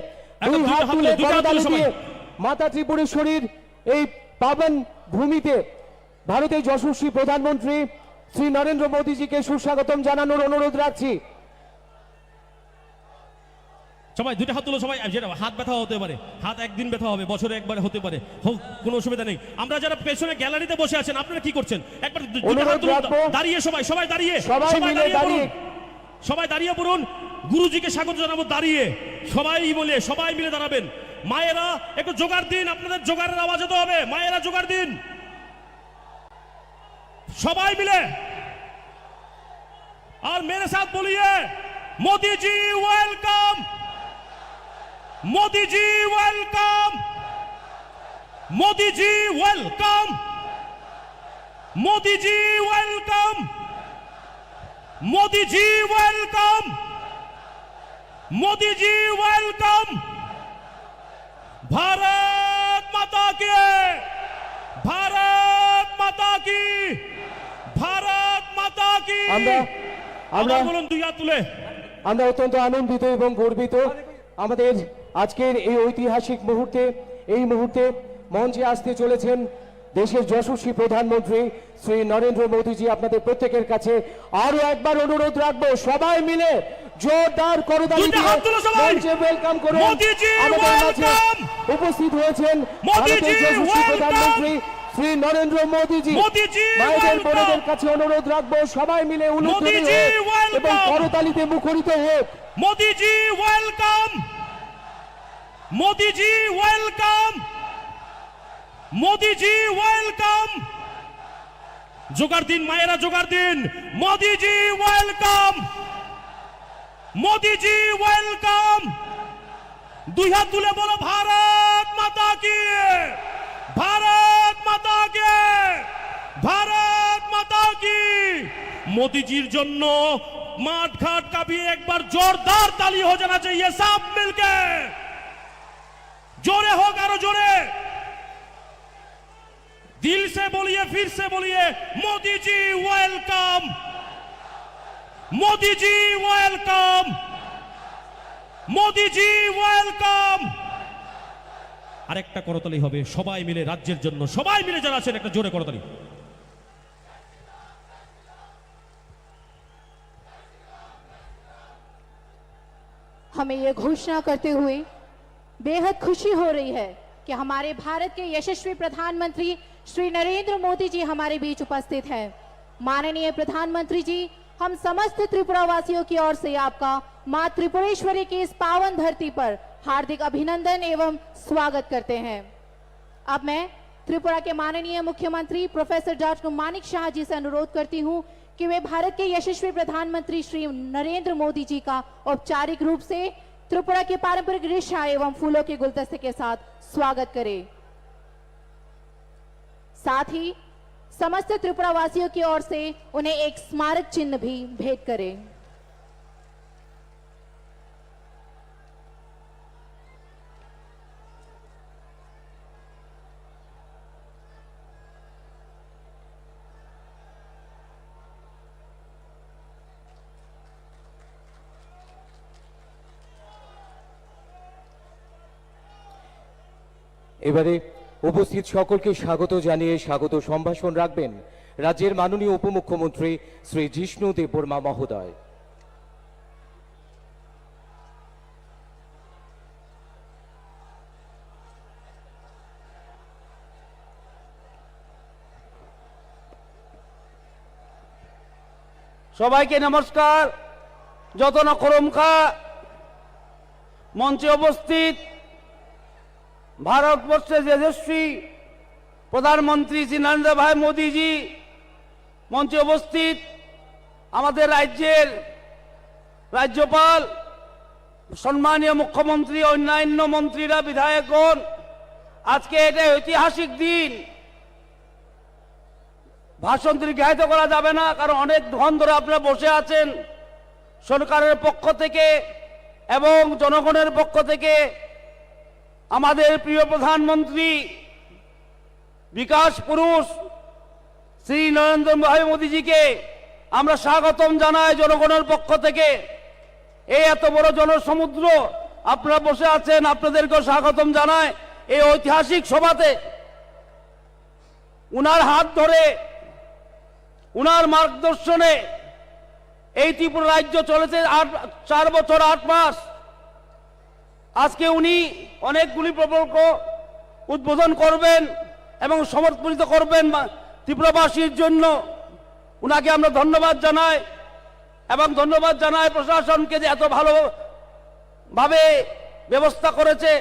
একবার দুই দুইটা হাত হাত তুলে, তুলে, দুইটা হাত করতালি তুলে সবাই। দিয়ে মাতা ত্রিপুরেশ্বরীর এই পাবন ভূমিতে ভারতের যশস্বী প্রধানমন্ত্রী শ্রী নরেন্দ্র মোদীজিকে সুস্বাগতম জানানোর অনুরোধ রাখছি। সবাই দুইটা হাত তুলো, সবাই। আর যেটা হাত ব্যথা হতে পারে, হাত একদিন ব্যথা হবে, বছরে একবার হতে পারে, হোক, কোনো অসুবিধা নেই। আমরা যারা পেছনে গ্যালারিতে বসে আছেন, আপনারা কি করছেন? একবার দু-, দুইটা হাত অনুরোধ তুলুন তো। রাখবো। দাঁড়িয়ে সবাই, সবাই দাঁড়িয়ে, সবাই সবাই মিলে দাঁড়িয়ে দাঁড়িয়ে। পড়ুন। সবাই দাঁড়িয়ে পড়ুন। গুরুজিকে স্বাগত জানাবো দাঁড়িয়ে। সবাই মিলে, সবাই মিলে দাঁড়াবেন। মায়েরা একটু জোগাড় দিন, আপনাদের জোগাড়ের আওয়াজ হতে হবে। মায়েরা জোগাড় দিন। সবাই মিলে। और मेरे साथ बोलिए, मोदी जी वेलकम, मोदी जी वेलकम, मोदी जी वेलकम, मोदी जी वेलकम, मोदी जी वेलकम, मोदी जी वेलकम। ভারত মাতা কি, ভারত মাতা কি, ভারত মাতা কি। আমরা, আমরা আবার বলুন দুই হাত তুলে। আমরা অত্যন্ত আনন্দিত এবং গর্বিত। আমাদের আজকের এই ঐতিহাসিক মুহূর্তে, এই মুহূর্তে মঞ্চে আসতে চলেছেন দেশের যশস্বী প্রধানমন্ত্রী শ্রী নরেন্দ্র মোদীজি। আপনাদের প্রত্যেকের কাছে আরো একবার অনুরোধ রাখবো, সবাই মিলে জোরদার করতালি দুইটা দিয়ে হাত তুলো সবাই। মঞ্চে ওয়েলকাম করুন। মোদিজি আমাদের মাঝে ওয়েলকাম। উপস্থিত হয়েছেন মোদিজি ভারতের যশস্বী ওয়েলকাম। প্রধানমন্ত্রী শ্রী নরেন্দ্র মোদীজি। মোদিজি মায়েদের ওয়েলকাম। বোনেদের কাছে অনুরোধ রাখবো, সবাই মিলে উলুধ্বনি মোদিজি হোক এবং ওয়েলকাম। করতালিতে মুখরিত হোক। মোদিজি ওয়েলকাম। মোদিজি ওয়েলকাম। মোদিজি ওয়েলকাম। জোগাড় দিন মায়েরা, জোগাড় দিন। মোদিজি ওয়েলকাম। মোদিজি ওয়েলকাম। দুই হাত তুলে বলো, ভারত মাতা কি, ভারত মাতা কি, ভারত মাতা কি। মোদিজির জন্য মাঠ ঘাট কাঁপিয়ে একবার জোরদার তালি হো জানা চাইয়ে সব মিলকে। জোরে হোক, আরো জোরে। দিল সে বলিয়ে, ফির সে বলিয়ে, মোদিজি ওয়েলকাম, মোদিজি ওয়েলকাম, মোদিজি ওয়েলকাম। আরেকটা করতালি হবে সবাই মিলে রাজ্যের জন্য, সবাই মিলে যারা আছেন একটা জোরে করতালি। हमें ये घोषणा करते हुए बेहद खुशी हो रही है कि हमारे भारत के यशस्वी प्रधानमंत्री श्री नरेंद्र मोदी जी हमारे बीच उपस्थित हैं। माननीय प्रधानमंत्री जी, हम समस्त त्रिपुरा वासियों की ओर से आपका माँ त्रिपुरेश्वरी की इस पावन धरती पर हार्दिक अभिनंदन एवं स्वागत करते हैं। अब मैं त्रिपुरा के माननीय मुख्यमंत्री प्रोफेसर डॉक्टर मानिक शाह जी से अनुरोध करती हूं कि वे भारत के यशस्वी प्रधानमंत्री श्री नरेंद्र मोदी जी का औपचारिक रूप से त्रिपुरा के पारंपरिक रिशा एवं फूलों के गुलदस्ते के साथ स्वागत करें। साथ ही समस्त त्रिपुरा वासियों की ओर से उन्हें एक स्मारक चिन्ह भी भेंट करें। এবারে উপস্থিত সকলকে স্বাগত জানিয়ে স্বাগত সম্ভাষণ রাখবেন রাজ্যের মাননীয় উপমুখ্যমন্ত্রী শ্রী জিষ্ণু দেববর্মা মহোদয়। সবাইকে নমস্কার। যতন খরমখা মঞ্চে উপস্থিত ভারতবর্ষের যশস্বী প্রধানমন্ত্রী শ্রী নরেন্দ্র ভাই মোদীজি, মঞ্চে উপস্থিত আমাদের রাজ্যের রাজ্যপাল, সম্মানীয় মুখ্যমন্ত্রী, অন্যান্য মন্ত্রীরা, বিধায়কগণ, আজকে এটা ঐতিহাসিক দিন। ভাষণ দীর্ঘায়িত করা যাবে না, কারণ অনেক ধন ধরে আপনারা বসে আছেন। সরকারের পক্ষ থেকে এবং জনগণের পক্ষ থেকে আমাদের প্রিয় প্রধানমন্ত্রী বিকাশ পুরুষ শ্রী নরেন্দ্র ভাই মোদীজিকে আমরা স্বাগতম জানাই জনগণের পক্ষ থেকে। এই এত বড় জনসমুদ্র আপনারা বসে আছেন, আপনাদেরকেও স্বাগতম জানাই এই ঐতিহাসিক সভাতে। উনার হাত ধরে, উনার মার্গদর্শনে এই ত্রিপুরা রাজ্য চলেছে আট, চার বছর আট মাস। আজকে উনি অনেকগুলি প্রকল্প উদ্বোধন করবেন এবং সমর্পিত করবেন মা-, ত্রিপুরাবাসীর জন্য। উনাকে আমরা ধন্যবাদ জানাই এবং ধন্যবাদ জানাই প্রশাসনকে যে এত ভালোভাবে ব্যবস্থা করেছে।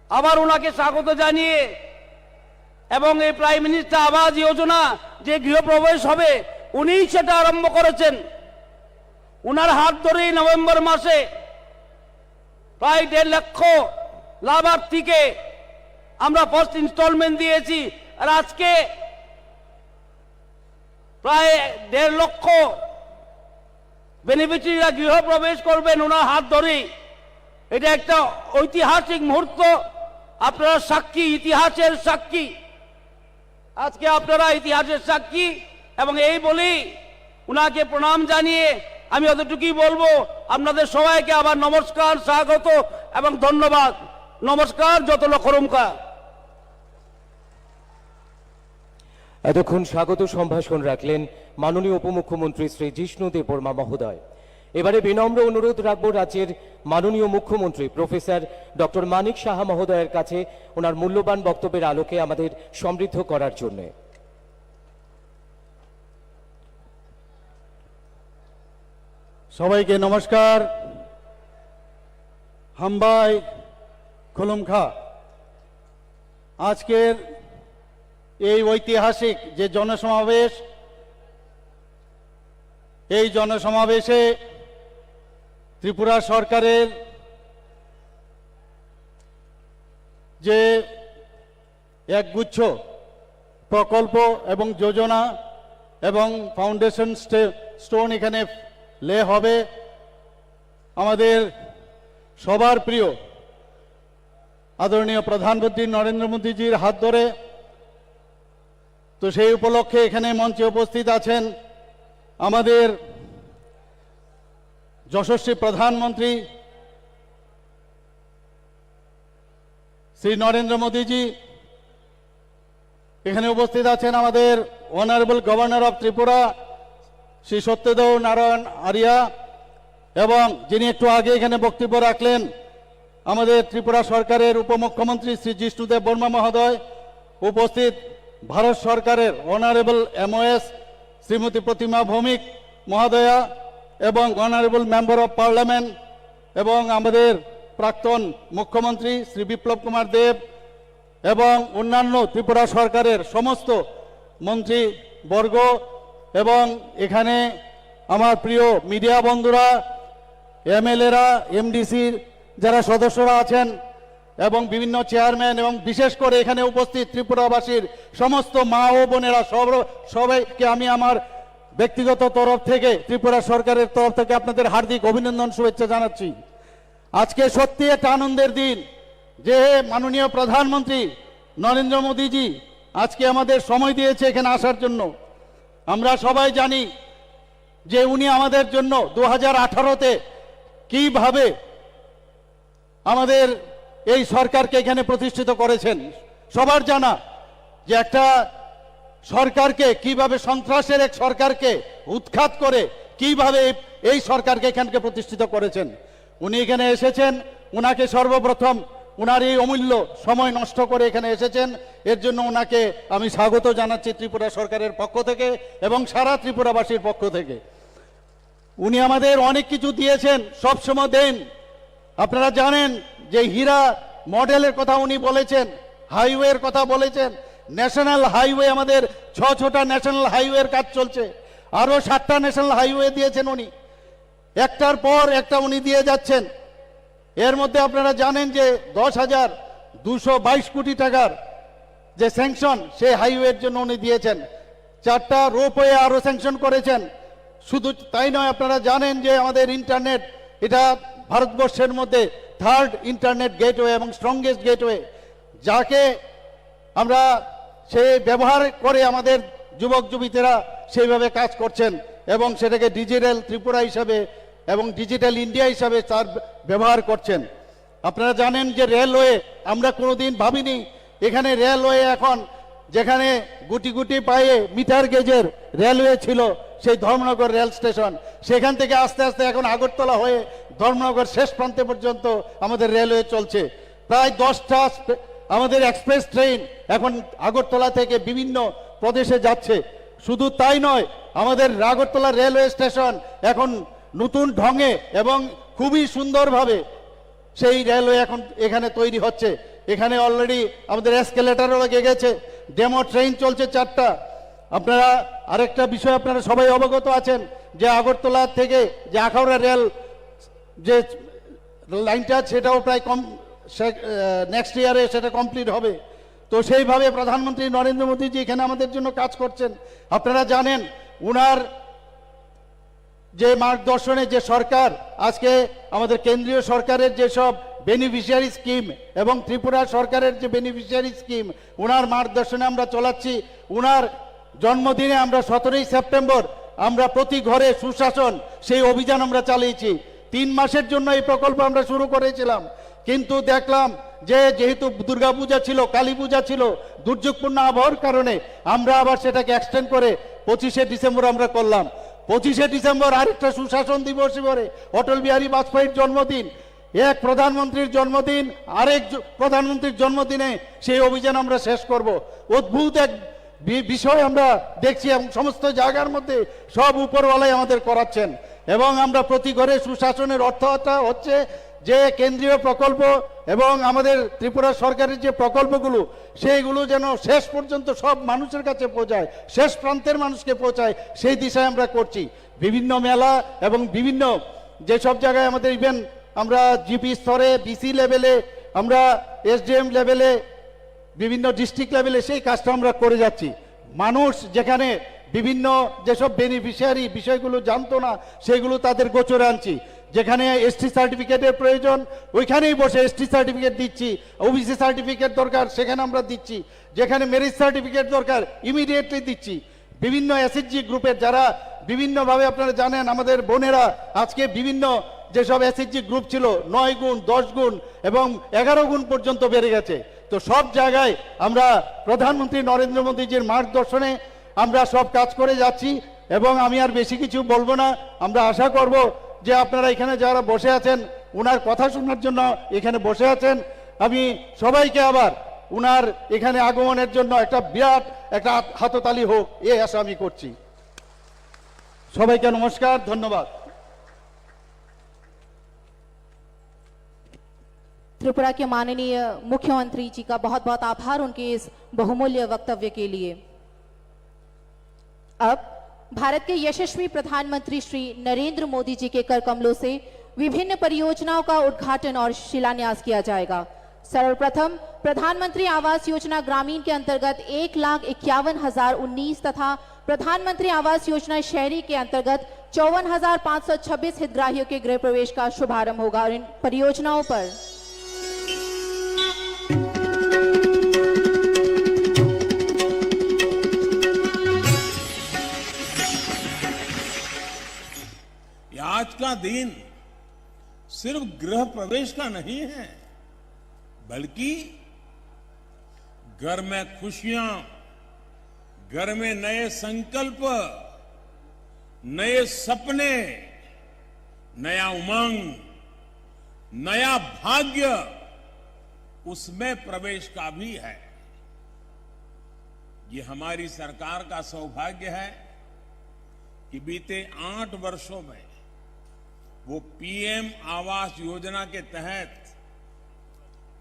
আবার ওনাকে স্বাগত জানিয়ে এবং এই প্রাইম মিনিস্টার আবাস যোজনা যে গৃহপ্রবেশ হবে, উনিই সেটা আরম্ভ করেছেন। ওনার হাত ধরেই নভেম্বর মাসে প্রায় দেড় লক্ষ লাভার্থীকে আমরা ফার্স্ট ইনস্টলমেন্ট দিয়েছি। আর আজকে প্রায় দেড় লক্ষ বেনিফিশিয়ারিরা গৃহপ্রবেশ করবেন ওনার হাত ধরেই। এটা একটা ঐতিহাসিক মুহূর্ত। আপনারা সাক্ষী, ইতিহাসের সাক্ষী। আজকে আপনারা ইতিহাসের সাক্ষী। এবং এই বলি ওনাকে প্রণাম জানিয়ে আমি অতটুকুই বলবো, আপনাদের সবাইকে আবার নমস্কার, স্বাগত এবং ধন্যবাদ। নমস্কার, যত লক্ষরুমকা। এতক্ষণ স্বাগত সম্ভাষণ রাখলেন মাননীয় উপমুখ্যমন্ত্রী শ্রী জিষ্ণু দেববর্মা মহোদয়। এবারে বিনম্র অনুরোধ রাখব রাজ্যের মাননীয় মুখ্যমন্ত্রী প্রফেসর ডক্টর মানিক সাহা মহোদয়ের কাছে ওনার মূল্যবান বক্তব্যের আলোকে আমাদের সমৃদ্ধ করার জন্য। সবাইকে নমস্কার। হামবাই, খুলুমখা। আজকের এই ঐতিহাসিক যে জনসমাবেশ, এই জনসমাবেশে ত্রিপুরা সরকারের যে একগুচ্ছ প্রকল্প এবং যোজনা এবং ফাউন্ডেশন স্টোন এখানে লে হবে। আমাদের সবার প্রিয় আদরণীয় প্রধানমন্ত্রী নরেন্দ্র মোদীজির হাত ধরে। তো সেই উপলক্ষে এখানে মঞ্চে উপস্থিত আছেন আমাদের যশস্বী প্রধানমন্ত্রী শ্রী নরেন্দ্র মোদীজি। এখানে উপস্থিত আছেন আমাদের অনারেবল গভর্নর অফ ত্রিপুরা শ্রী সত্যদেব নারায়ণ আরিয়া এবং যিনি একটু আগে এখানে বক্তব্য রাখলেন আমাদের ত্রিপুরা সরকারের উপমুখ্যমন্ত্রী শ্রী জিষ্ণুদেব বর্মা মহোদয়, উপস্থিত ভারত সরকারের অনারেবল এমওএস শ্রীমতী প্রতিমা ভৌমিক মহোদয়া এবং অনারেবল মেম্বার অফ পার্লামেন্ট এবং আমাদের প্রাক্তন মুখ্যমন্ত্রী শ্রী বিপ্লব কুমার দেব এবং অন্যান্য ত্রিপুরা সরকারের সমস্ত মন্ত্রীবর্গ এবং এখানে আমার প্রিয় মিডিয়া বন্ধুরা, এমএলএরা, এমডিসির যারা সদস্যরা আছেন এবং বিভিন্ন চেয়ারম্যান এবং বিশেষ করে এখানে উপস্থিত ত্রিপুরাবাসীর সমস্ত মা ও বোনেরা সব-, সবাইকে আমি আমার ব্যক্তিগত তরফ থেকে, ত্রিপুরা সরকারের তরফ থেকে আপনাদের হার্দিক অভিনন্দন, শুভেচ্ছা জানাচ্ছি। আজকে সত্যি একটা আনন্দের দিন যে মাননীয় প্রধানমন্ত্রী নরেন্দ্র মোদীজি আজকে আমাদের সময় দিয়েছে এখানে আসার জন্য। আমরা সবাই জানি যে উনি আমাদের জন্য দু হাজার আঠারোতে কিভাবে আমাদের এই সরকারকে এখানে প্রতিষ্ঠিত করেছেন। সবার জানা যে একটা সরকারকে কিভাবে, সন্ত্রাসের এক সরকারকে উৎখাত করে কিভাবে এই, এই সরকারকে এখানকে প্রতিষ্ঠিত করেছেন। উনি এখানে এসেছেন, উনাকে সর্বপ্রথম উনার এই অমূল্য সময় নষ্ট করে এখানে এসেছেন, এর জন্য ওনাকে আমি স্বাগত জানাচ্ছি ত্রিপুরা সরকারের পক্ষ থেকে এবং সারা ত্রিপুরাবাসীর পক্ষ থেকে। উনি আমাদের অনেক কিছু দিয়েছেন, সবসময় দেন। আপনারা জানেন যে হীরা মডেলের কথা উনি বলেছেন, হাইওয়ের কথা বলেছেন, ন্যাশনাল হাইওয়ে, আমাদের ছ ছটা ন্যাশনাল হাইওয়ের কাজ চলছে, আরও সাতটা ন্যাশনাল হাইওয়ে দিয়েছেন উনি, একটার পর একটা উনি দিয়ে যাচ্ছেন। এর মধ্যে আপনারা জানেন যে দশ হাজার দুশো বাইশ কোটি টাকার যে স্যাংশন, সেই হাইওয়ের জন্য উনি দিয়েছেন। চারটা রোপওয়ে আরও স্যাংশন করেছেন। শুধু তাই নয়, আপনারা জানেন যে আমাদের ইন্টারনেট, এটা ভারতবর্ষের মধ্যে থার্ড ইন্টারনেট গেটওয়ে এবং স্ট্রংগেস্ট গেটওয়ে, যাকে আমরা সে ব্যবহার করে আমাদের যুবক যুবতীরা সেইভাবে কাজ করছেন এবং সেটাকে ডিজিটাল ত্রিপুরা হিসাবে এবং ডিজিটাল ইন্ডিয়া হিসাবে তার ব্যবহার করছেন। আপনারা জানেন যে রেলওয়ে, আমরা কোনোদিন ভাবিনি এখানে রেলওয়ে এখন, যেখানে গুটি গুটি পায়ে মিটার গেজের রেলওয়ে ছিল, সেই ধর্মনগর রেল স্টেশন, সেখান থেকে আস্তে আস্তে এখন আগরতলা হয়ে ধর্মনগর শেষ প্রান্তে পর্যন্ত আমাদের রেলওয়ে চলছে। প্রায় দশটা স্পে-, আমাদের এক্সপ্রেস ট্রেন এখন আগরতলা থেকে বিভিন্ন প্রদেশে যাচ্ছে। শুধু তাই নয়, আমাদের আগরতলা রেলওয়ে স্টেশন এখন নতুন ঢঙে এবং খুবই সুন্দরভাবে সেই রেলওয়ে এখন এখানে তৈরি হচ্ছে। এখানে অলরেডি আমাদের এসকেলেটরও লেগে গেছে, ডেমো ট্রেন চলছে চারটা। আপনারা আরেকটা বিষয়, আপনারা সবাই অবগত আছেন যে আগরতলা থেকে যে আখাউড়া রেল যে লাইনটা, সেটাও প্রায় কম, নেক্সট ইয়ারে সেটা কমপ্লিট হবে। তো সেইভাবে প্রধানমন্ত্রী নরেন্দ্র মোদীজি এখানে আমাদের জন্য কাজ করছেন। আপনারা জানেন, উনার যে মার্গদর্শনে যে সরকার, আজকে আমাদের কেন্দ্রীয় সরকারের যেসব বেনিফিশিয়ারি স্কিম এবং ত্রিপুরা সরকারের যে বেনিফিশিয়ারি স্কিম, ওনার মার্গদর্শনে আমরা চলাচ্ছি। ওনার জন্মদিনে আমরা সতেরোই সেপ্টেম্বর আমরা প্রতি ঘরে সুশাসন, সেই অভিযান আমরা চালিয়েছি। তিন মাসের জন্য এই প্রকল্প আমরা শুরু করেছিলাম, কিন্তু দেখলাম যে যেহেতু দুর্গাপূজা ছিল, কালী পূজা ছিল, দুর্যোগপূর্ণ আবহাওয়ার কারণে আমরা আবার সেটাকে এক্সটেন্ড করে পঁচিশে ডিসেম্বর আমরা করলাম। পঁচিশে ডিসেম্বর আরেকটা সুশাসন দিবস হিসেবে অটল বিহারী বাজপেয়ীর জন্মদিন, এক প্রধানমন্ত্রীর জন্মদিন, আরেক জ-, প্রধানমন্ত্রীর জন্মদিনে সেই অভিযান আমরা শেষ করব। অদ্ভুত এক বি-, বিষয় আমরা দেখছি এবং সমস্ত জায়গার মধ্যে সব উপরওয়ালাই আমাদের করাচ্ছেন। এবং আমরা প্রতি ঘরে সুশাসনের অর্থটা হচ্ছে যে কেন্দ্রীয় প্রকল্প এবং আমাদের ত্রিপুরা সরকারের যে প্রকল্পগুলো, সেইগুলো যেন শেষ পর্যন্ত সব মানুষের কাছে পৌঁছায়, শেষ প্রান্তের মানুষকে পৌঁছায়, সেই দিশায় আমরা করছি। বিভিন্ন মেলা এবং বিভিন্ন যেসব জায়গায় আমাদের, ইভেন আমরা জিপি স্তরে, ভিসি লেভেলে, আমরা এসডিএম লেভেলে, বিভিন্ন ডিস্ট্রিক্ট লেভেলে সেই কাজটা আমরা করে যাচ্ছি। মানুষ যেখানে বিভিন্ন যেসব বেনিফিশিয়ারি বিষয়গুলো জানতো না, সেগুলো তাদের গোচরে আনছি। যেখানে এসটি সার্টিফিকেটের প্রয়োজন, ওইখানেই বসে এসটি সার্টিফিকেট দিচ্ছি। ওবিসি সার্টিফিকেট দরকার, সেখানে আমরা দিচ্ছি। যেখানে মেরিট সার্টিফিকেট দরকার, ইমিডিয়েটলি দিচ্ছি। বিভিন্ন এসএইচজি গ্রুপের যারা বিভিন্নভাবে, আপনারা জানেন, আমাদের বোনেরা আজকে বিভিন্ন যেসব এসএইচজি গ্রুপ ছিল, নয় গুণ, দশ গুণ এবং এগারো গুণ পর্যন্ত বেড়ে গেছে। তো সব জায়গায় আমরা প্রধানমন্ত্রী নরেন্দ্র মোদীজির মার্গদর্শনে আমরা সব কাজ করে যাচ্ছি এবং আমি আর বেশি কিছু বলবো না। আমরা আশা করব যে আপনারা এখানে যারা বসে আছেন, ওনার কথা শোনার জন্য এখানে বসে আছেন, আমি সবাইকে আবার ওনার এখানে আগমনের জন্য একটা বিরাট একটা হাত-, হাততালি হোক, এই আশা আমি করছি। সবাইকে নমস্কার, ধন্যবাদ। त्रिपुरा के माननीय मुख्यमंत्री जी का बहुत बहुत आभार उनके इस बहुमूल्य वक्तव्य के लिए। अब भारत के यशस्वी प्रधानमंत्री श्री नरेंद्र मोदी जी के कर कमलों से विभिन्न परियोजनाओं का उद्घाटन और शिलान्यास किया जाएगा। सर्वप्रथम प्रधानमंत्री आवास योजना ग्रामीण के अंतर्गत एक लाख इक्यावन हजार उन्नीस तथा प्रधानमंत्री आवास योजना शहरी के अंतर्गत चौवन हजार पाँच सौ छब्बीस हितग्राहियों के गृह प्रवेश का शुभारंभ होगा और इन परियोजनाओं पर ये आज का दिन सिर्फ गृह प्रवेश का नहीं है, बल्कि घर में खुशियां, घर में नए संकल्प, नए सपने, नया उमंग, नया भाग्य, उसमें प्रवेश का भी है। ये हमारी सरकार का सौभाग्य है कि बीते आठ वर्षों में वो पीएम आवास योजना के तहत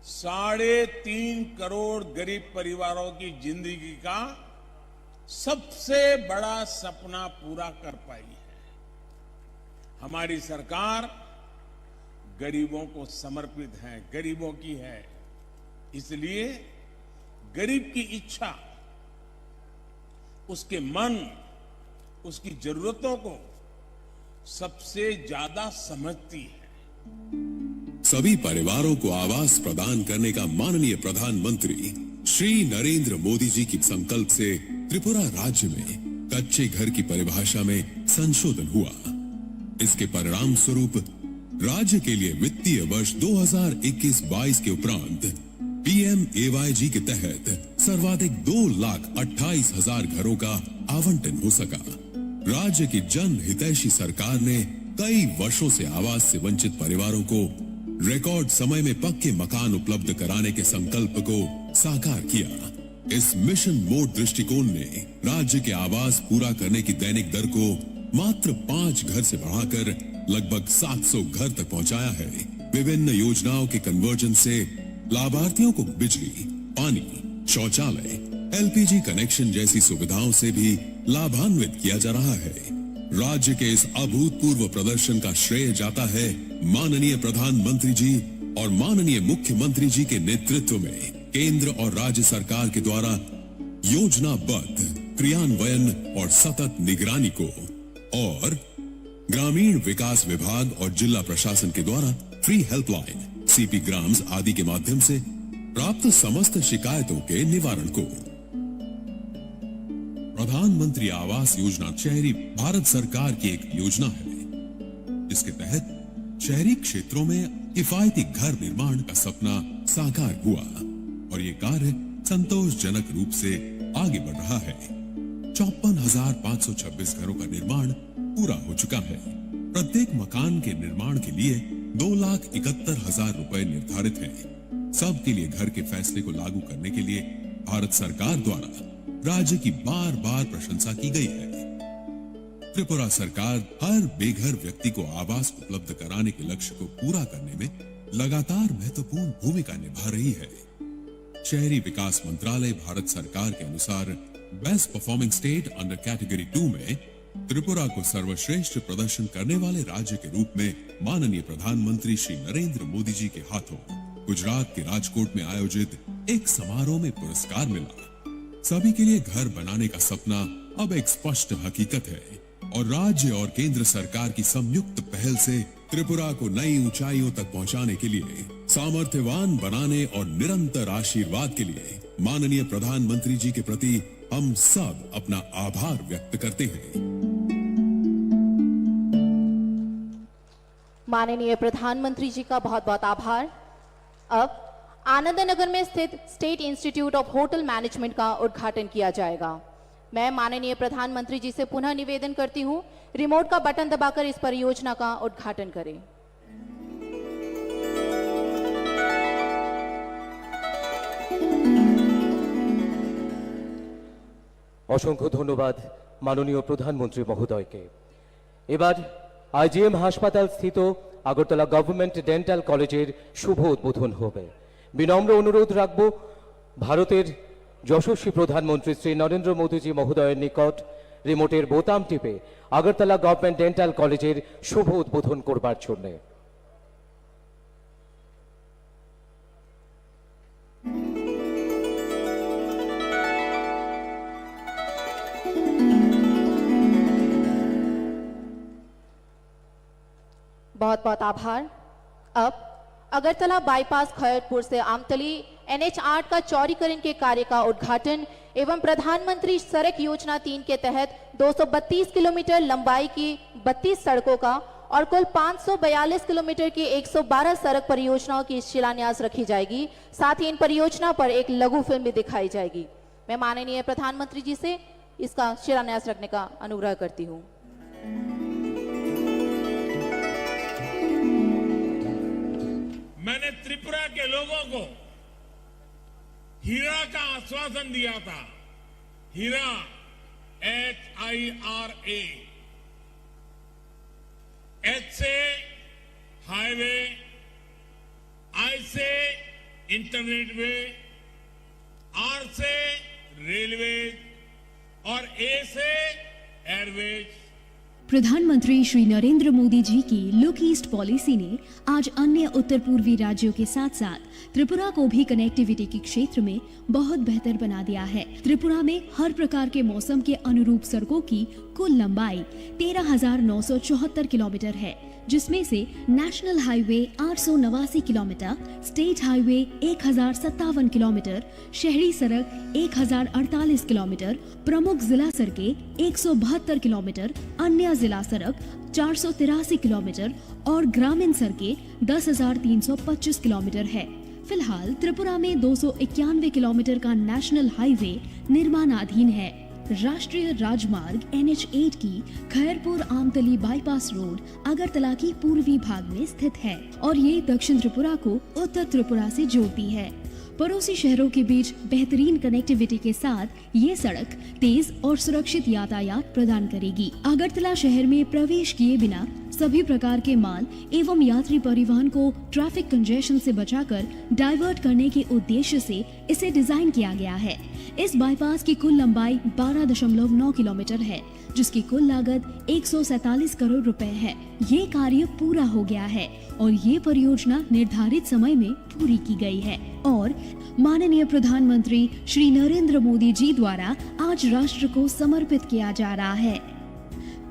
साढ़े तीन करोड़ गरीब परिवारों की जिंदगी का सबसे बड़ा सपना पूरा कर पाई है। हमारी सरकार गरीबों को समर्पित है, गरीबों की है, इसलिए गरीब की इच्छा, उसके मन, उसकी जरूरतों को सबसे ज्यादा समझती है। सभी परिवारों को आवास प्रदान करने का माननीय प्रधानमंत्री श्री नरेंद्र मोदी जी की संकल्प से त्रिपुरा राज्य में कच्चे घर की परिभाषा में संशोधन हुआ। इसके परिणाम स्वरूप राज्य के लिए वित्तीय वर्ष दो हज़ार इक्कीस बाईस के उपरांत पीएमएवाईजी के तहत सर्वाधिक दो लाख अट्ठाईस हजार घरों का आवंटन हो सका। राज्य की जन हितैषी सरकार ने कई वर्षों से आवास से वंचित परिवारों को रिकॉर्ड समय में पक्के मकान उपलब्ध कराने के संकल्प को साकार किया। इस मिशन मोड दृष्टिकोण ने राज्य के आवास पूरा करने की दैनिक दर को मात्र पाँच घर से बढ़ाकर लगभग सात सौ घर तक पहुंचाया है। विभिन्न योजनाओं के कन्वर्जन से लाभार्थियों को बिजली, पानी, शौचालय, एलपीजी कनेक्शन जैसी सुविधाओं से भी लाभान्वित किया जा रहा है। राज्य के इस अभूतपूर्व प्रदर्शन का श्रेय जाता है माननीय प्रधानमंत्री जी और माननीय मुख्यमंत्री जी के नेतृत्व में केंद्र और राज्य सरकार के द्वारा योजनाबद्ध क्रियान्वयन और सतत निगरानी को। और ग्रामीण विकास विभाग और जिला प्रशासन के द्वारा फ्री हेल्पलाइन, सीपी ग्राम्स आदि के माध्यम से प्राप्त समस्त शिकायतों के निवारण को। प्रधानमंत्री आवास योजना शहरी भारत सरकार की एक योजना है, जिसके तहत शहरी क्षेत्रों में किफायती घर निर्माण का सपना साकार हुआ और ये कार्य संतोषजनक रूप से आगे बढ़ रहा है। चौपन हजार पाँच सौ छब्बीस घरों का निर्माण पूरा हो चुका है। प्रत्येक मकान के निर्माण के लिए दो लाख इकहत्तर हजार रुपए निर्धारित हैं। सबके लिए घर के फैसले को लागू करने के लिए भारत सरकार द्वारा राज्य की बार-बार प्रशंसा की गई है। त्रिपुरा सरकार हर बेघर व्यक्ति को आवास उपलब्ध कराने के लक्ष्य को पूरा करने में लगातार महत्वपूर्ण भूमिका निभा रही है। शहरी विकास मंत्रालय भारत सरकार के अनुसार best performing state under category to में त्रिपुरा को सर्वश्रेष्ठ प्रदर्शन करने वाले राज्य के रूप में माननीय प्रधानमंत्री श्री नरेंद्र मोदी जी के हाथों गुजरात के राजकोट में आयोजित एक समारोह में पुरस्कार मिला। सभी के लिए घर बनाने का सपना अब एक स्पष्ट हकीकत है और राज्य और केंद्र सरकार की संयुक्त पहल से त्रिपुरा को नई ऊंचाइयों तक पहुंचाने के लिए, सामर्थ्यवान बनाने और निरंतर आशीर्वाद के लिए माननीय प्रधानमंत्री जी के प्रति हम सब अपना आभार व्यक्त करते हैं। माननीय प्रधानमंत्री जी का बहुत बहुत आभार। अब आनंद नगर में स्थित state institute of hotel management का उद्घाटन किया जाएगा। मैं माननीय प्रधानमंत्री जी से पुनः निवेदन करती हूँ, रिमोट का बटन दबाकर इस परियोजना का उद्घाटन करें। অসংখ্য ধন্যবাদ মাননীয় প্রধানমন্ত্রী মহোদয়কে। এবার আইজিএম হাসপাতাল স্থিত আগরতলা গভর্নমেন্ট ডেন্টাল কলেজের শুভ উদ্বোধন হবে। বিনম্র অনুরোধ রাখব ভারতের যশস্বী প্রধানমন্ত্রী শ্রী নরেন্দ্র মোদীজি মহোদয়ের নিকট রিমোটের বোতাম টিপে আগরতলা গভর্নমেন্ট ডেন্টাল কলেজের শুভ উদ্বোধন করবার জন্যে। बहुत बहुत आभार। अब अगरतला बाईपास खैरपुर से आमतली एनएच आठ का चौड़ीकरण के कार्य का उद्घाटन एवं प्रधानमंत्री सड़क योजना तीन के तहत दो सौ बत्तीस किलोमीटर लंबाई की बत्तीस सड़कों का और कुल पाँच सौ बयालीस किलोमीटर की एक सौ बारह सड़क परियोजनाओं की शिलान्यास रखी जाएगी। साथ ही इन परियोजना पर एक लघु फिल्म भी दिखाई जाएगी। मैं माननीय प्रधानमंत्री जी से इसका शिलान्यास रखने का अनुग्रह करती हूँ। मैंने त्रिपुरा के लोगों को हीरा का आश्वासन दिया था, हीरा, H I R A, H से हाईवे, आई से इंटरनेट वे, आर से रेलवे और ए से एयरवेज। प्रधानमंत्री श्री नरेंद्र मोदी जी की लुक ईस्ट पॉलिसी ने आज अन्य उत्तर पूर्वी राज्यों के साथ साथ त्रिपुरा को भी कनेक्टिविटी के क्षेत्र में बहुत बेहतर बना दिया है। त्रिपुरा में हर प्रकार के मौसम के अनुरूप सड़कों की कुल लंबाई तेरह हजार नौ सौ चौहत्तर किलोमीटर है, जिसमें से नेशनल हाईवे आठ सौ नवासी किलोमीटर, स्टेट हाईवे एक हजार सत्तावन किलोमीटर, शहरी सड़क एक हजार अड़तालीस किलोमीटर, प्रमुख जिला सड़कें एक सौ बहत्तर किलोमीटर, अन्य जिला सड़क चार सौ तिरासी किलोमीटर और ग्रामीण सड़कें दस हजार तीन सौ पच्चीस किलोमीटर है। फिलहाल त्रिपुरा में दो सौ इक्यानवे किलोमीटर का नेशनल हाईवे निर्माणाधीन है। राष्ट्रीय राजमार्ग एन एच एट की खैरपुर आमतली बाईपास रोड अगरतला की पूर्वी भाग में स्थित है और ये दक्षिण त्रिपुरा को उत्तर त्रिपुरा से जोड़ती है। पड़ोसी शहरों के बीच बेहतरीन कनेक्टिविटी के साथ ये सड़क तेज और सुरक्षित यातायात प्रदान करेगी। अगरतला शहर में प्रवेश किए बिना सभी प्रकार के माल एवं यात्री परिवहन को ट्रैफिक कंजेशन से बचाकर डाइवर्ट करने के उद्देश्य से इसे डिजाइन किया गया है। इस बाईपास की कुल लंबाई बारह दशमलव नौ किलोमीटर है, जिसकी कुल लागत एक सौ सैंतालीस करोड़ रुपए है। ये कार्य पूरा हो गया है और ये परियोजना निर्धारित समय में पूरी की गई है और माननीय प्रधानमंत्री श्री नरेंद्र मोदी जी द्वारा आज राष्ट्र को समर्पित किया जा रहा है।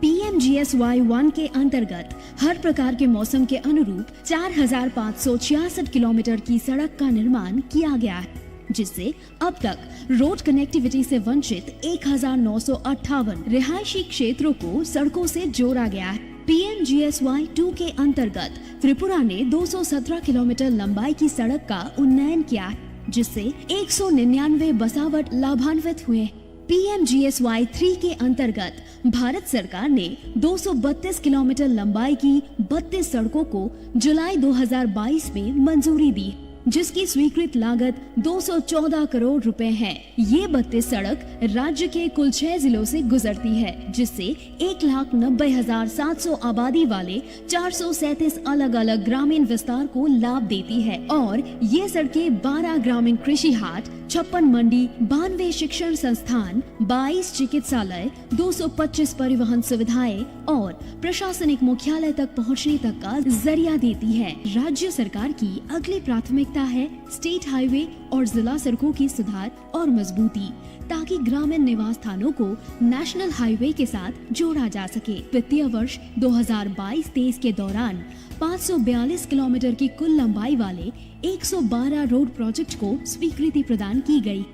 P M G S Y one के अंतर्गत हर प्रकार के मौसम के अनुरूप चार हज़ार पाँच सौ छियासठ किलोमीटर की सड़क का निर्माण किया गया है, जिससे अब तक रोड कनेक्टिविटी से वंचित एक हज़ार नौ सौ अट्ठावन रिहायशी क्षेत्रों को सड़कों से जोड़ा गया है। P M G S Y two के अंतर्गत त्रिपुरा ने दो सौ सत्रह किलोमीटर लंबाई की सड़क का उन्नयन किया है, जिससे एक सौ निन्यानवे बसावट लाभान्वित हुए हैं। P M G S Y three के अंतर्गत भारत सरकार ने दो सौ बत्तीस किलोमीटर लंबाई की बत्तीस सड़कों को जुलाई दो हज़ार बाईस में मंजूरी दी, जिसकी स्वीकृत लागत दो सौ चौदह करोड़ रुपए है। ये बत्तीस सड़क राज्य के कुल छह जिलों से गुजरती है, जिससे एक लाख नब्बे हजार सात सौ आबादी वाले चार सौ सैंतीस अलग-अलग ग्रामीण विस्तार को लाभ देती है और ये सड़कें बारह ग्रामीण कृषि हाट, छप्पन मंडी, बानवे शिक्षण संस्थान, बाईस चिकित्सालय, दो सौ पच्चीस परिवहन सुविधाएं और प्रशासनिक मुख्यालय तक पहुंचने तक का जरिया देती है। राज्य सरकार की अगली प्राथमिकता है स्टेट हाईवे और जिला सड़कों की सुधार और मजबूती, ताकि ग्रामीण निवास स्थानों को नेशनल हाईवे के साथ जोड़ा जा सके। वित्तीय वर्ष दो हज़ार बाईस तेईस के दौरान पाँच सौ बयालीस किलोमीटर की कुल लंबाई वाले एक सौ बारह रोड प्रोजेक्ट को स्वीकृति प्रदान की गई,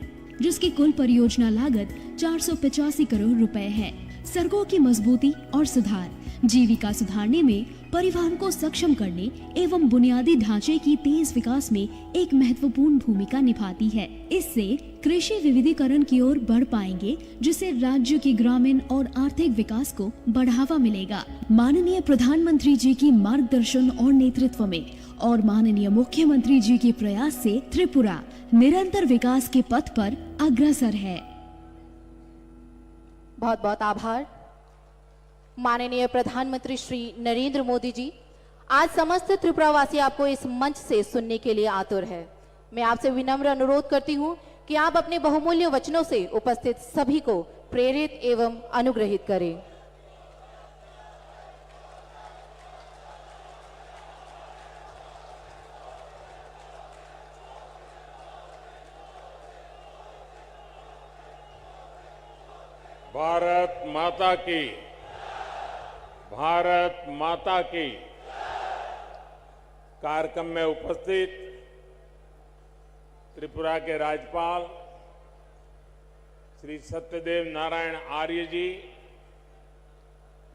जिसकी कुल परियोजना लागत चार सौ पचासी करोड़ रुपए है। सड़कों की मजबूती और सुधार, जीविका सुधारने में, परिवहन को सक्षम करने एवं बुनियादी ढांचे की तेज विकास में एक महत्वपूर्ण भूमिका निभाती है। इससे कृषि विविधीकरण की ओर बढ़ पाएंगे, जिससे राज्य के ग्रामीण और आर्थिक विकास को बढ़ावा मिलेगा। माननीय प्रधानमंत्री जी की मार्गदर्शन और नेतृत्व में और माननीय मुख्यमंत्री जी के प्रयास से त्रिपुरा निरंतर विकास के पथ पर अग्रसर है। बहुत बहुत आभार। माननीय प्रधानमंत्री श्री नरेंद्र मोदी जी, आज समस्त त्रिपुरावासी आपको इस मंच से सुनने के लिए आतुर है। मैं आपसे विनम्र अनुरोध करती हूं कि आप अपने बहुमूल्य वचनों से उपस्थित सभी को प्रेरित एवं अनुग्रहित करें। भारत माता की, भारत माता की। कार्यक्रम में उपस्थित त्रिपुरा के राज्यपाल श्री सत्यदेव नारायण आर्य जी,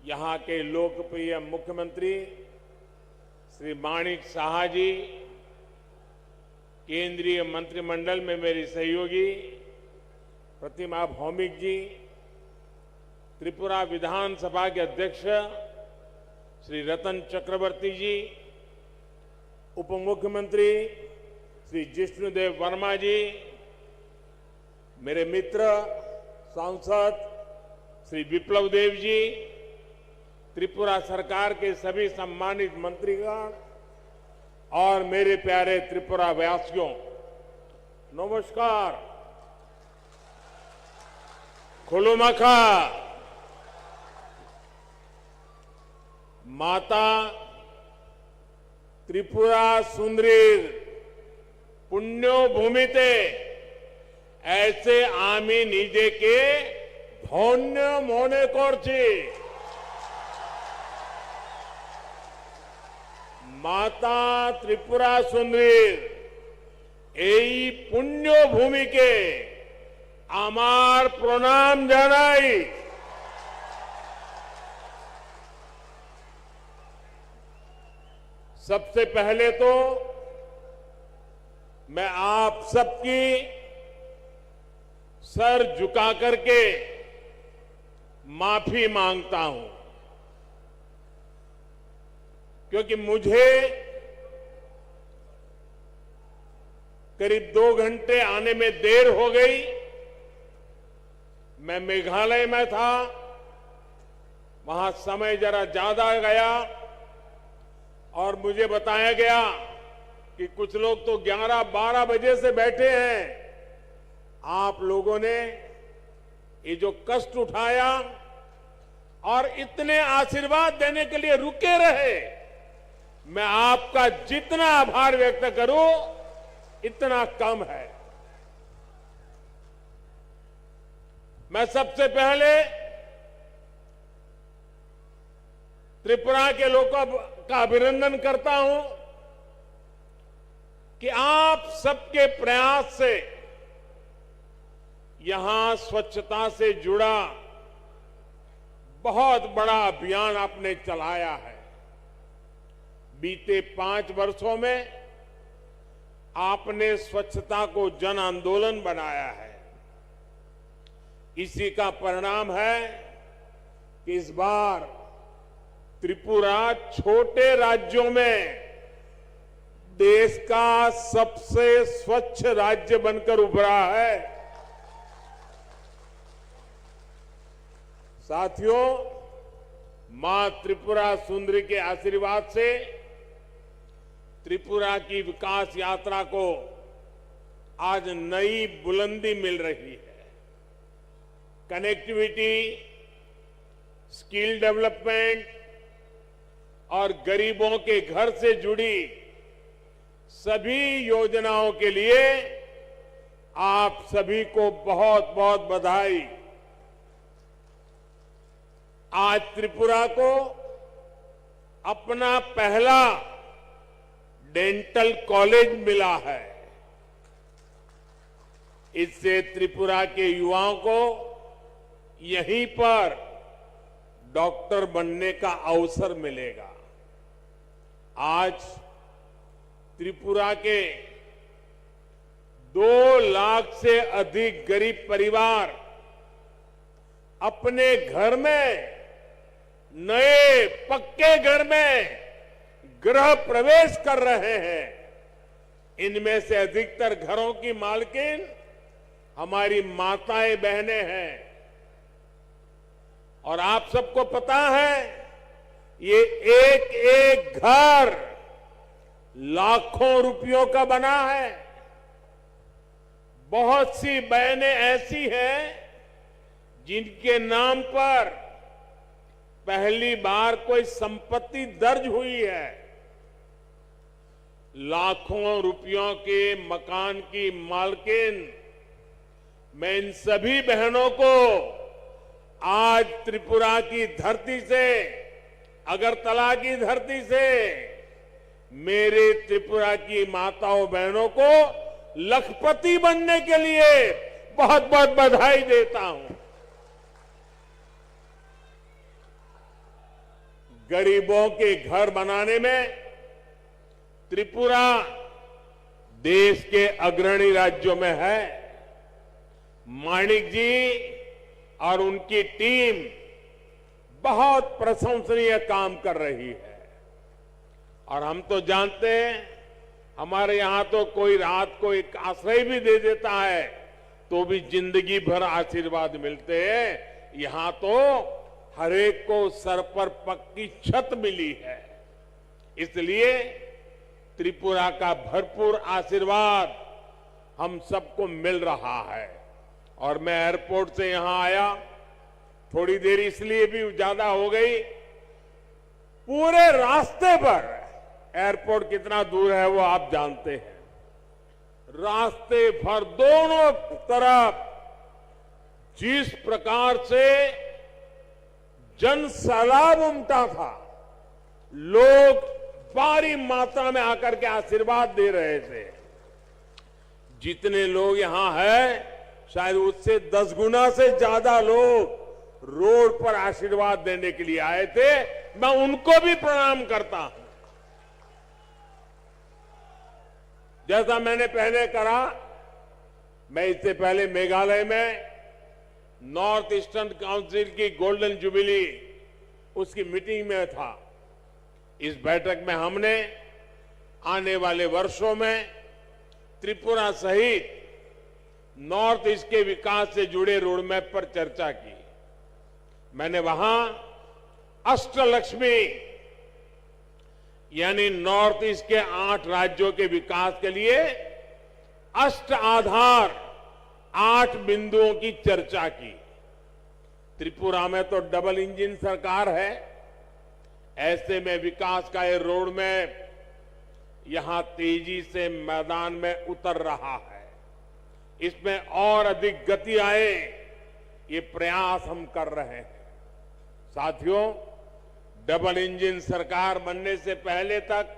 यहाँ के लोकप्रिय मुख्यमंत्री श्री माणिक साहा जी, केंद्रीय मंत्रिमंडल में मेरी सहयोगी प्रतिमा भौमिक जी, त्रिपुरा विधानसभा के अध्यक्ष श्री रतन चक्रवर्ती जी, उप मुख्यमंत्री श्री जिष्णुदेव वर्मा जी, मेरे मित्र सांसद श्री विप्लव देव जी, त्रिपुरा सरकार के सभी सम्मानित मंत्रीगण और मेरे प्यारे त्रिपुरा वासियों, नमस्कार। खुलुमखा। माता त्रिपुरा सुंदरीर पुण्यभूमिते ऐसे आमी निजेके धन्य मने करछी। माता त्रिपुरा सुंदरीर এই পুণ্যভূমিকে আমার প্রণাম জানাই। सबसे पहले तो मैं आप सबकी सर झुका करके माफी मांगता हूं, क्योंकि मुझे करीब दो घंटे आने में देर हो गई। मैं मेघालय में था, वहां समय जरा ज्यादा गया और मुझे बताया गया कि कुछ लोग तो ग्यारह बारह बजे से बैठे हैं। आप लोगों ने ये जो कष्ट उठाया और इतने आशीर्वाद देने के लिए रुके रहे, मैं आपका जितना आभार व्यक्त करूं, इतना कम है। मैं सबसे पहले त्रिपुरा के लोगों का अभिनंदन करता हूं कि आप सबके प्रयास से यहां स्वच्छता से जुड़ा बहुत बड़ा अभियान आपने चलाया है। बीते पांच वर्षों में आपने स्वच्छता को जन आंदोलन बनाया है। इसी का परिणाम है कि इस बार त्रिपुरा छोटे राज्यों में देश का सबसे स्वच्छ राज्य बनकर उभरा है। साथियों, मां त्रिपुरा सुंदरी के आशीर्वाद से त्रिपुरा की विकास यात्रा को आज नई बुलंदी मिल रही है। कनेक्टिविटी, स्किल डेवलपमेंट और गरीबों के घर से जुड़ी सभी योजनाओं के लिए आप सभी को बहुत बहुत बधाई। आज त्रिपुरा को अपना पहला डेंटल कॉलेज मिला है। इससे त्रिपुरा के युवाओं को यहीं पर डॉक्टर बनने का अवसर मिलेगा। आज त्रिपुरा के दो लाख से अधिक गरीब परिवार अपने घर में, नए पक्के घर में गृह प्रवेश कर रहे हैं। इनमें से अधिकतर घरों की मालकिन हमारी माताएं बहनें हैं। और आप सबको पता है, ये एक एक घर लाखों रुपयों का बना है। बहुत सी बहनें ऐसी हैं जिनके नाम पर पहली बार कोई संपत्ति दर्ज हुई है। लाखों रुपयों के मकान की मालकिन, मैं इन सभी बहनों को आज त्रिपुरा की धरती से, अगरतला की धरती से मेरे त्रिपुरा की माताओं बहनों को लखपति बनने के लिए बहुत बहुत बधाई देता हूं। गरीबों के घर बनाने में त्रिपुरा देश के अग्रणी राज्यों में है। माणिक जी और उनकी टीम बहुत प्रशंसनीय काम कर रही है। और हम तो जानते हैं, हमारे यहाँ तो कोई रात को एक आश्रय भी दे देता है, तो भी जिंदगी भर आशीर्वाद मिलते हैं। यहाँ तो हर एक को सर पर पक्की छत मिली है। इसलिए त्रिपुरा का भरपूर आशीर्वाद हम सबको मिल रहा है। और मैं एयरपोर्ट से यहाँ आया, थोड़ी देर इसलिए भी ज्यादा हो गई, पूरे रास्ते पर, एयरपोर्ट कितना दूर है वो आप जानते हैं, रास्ते भर दोनों तरफ जिस प्रकार से जन सैलाब उमटा था, लोग भारी मात्रा में आकर के आशीर्वाद दे रहे थे। जितने लोग यहाँ हैं, शायद उससे दस गुना से ज्यादा लोग रोड पर आशीर्वाद देने के लिए आए थे। मैं उनको भी प्रणाम करता हूं। जैसा मैंने पहले कहा, मैं इससे पहले मेघालय में नॉर्थ ईस्टर्न काउंसिल की गोल्डन जुबिली, उसकी मीटिंग में था। इस बैठक में हमने आने वाले वर्षों में त्रिपुरा सहित नॉर्थ ईस्ट के विकास से जुड़े रोडमैप पर चर्चा की। मैंने वहां अष्टलक्ष्मी, यानी नॉर्थ ईस्ट के आठ राज्यों के विकास के लिए अष्ट आधार, आठ बिंदुओं की चर्चा की। त्रिपुरा में तो डबल इंजन सरकार है, ऐसे में विकास का ये रोडमैप यहां तेजी से मैदान में उतर रहा है। इसमें और अधिक गति आए, ये प्रयास हम कर रहे हैं। साथियों, डबल इंजन सरकार बनने से पहले तक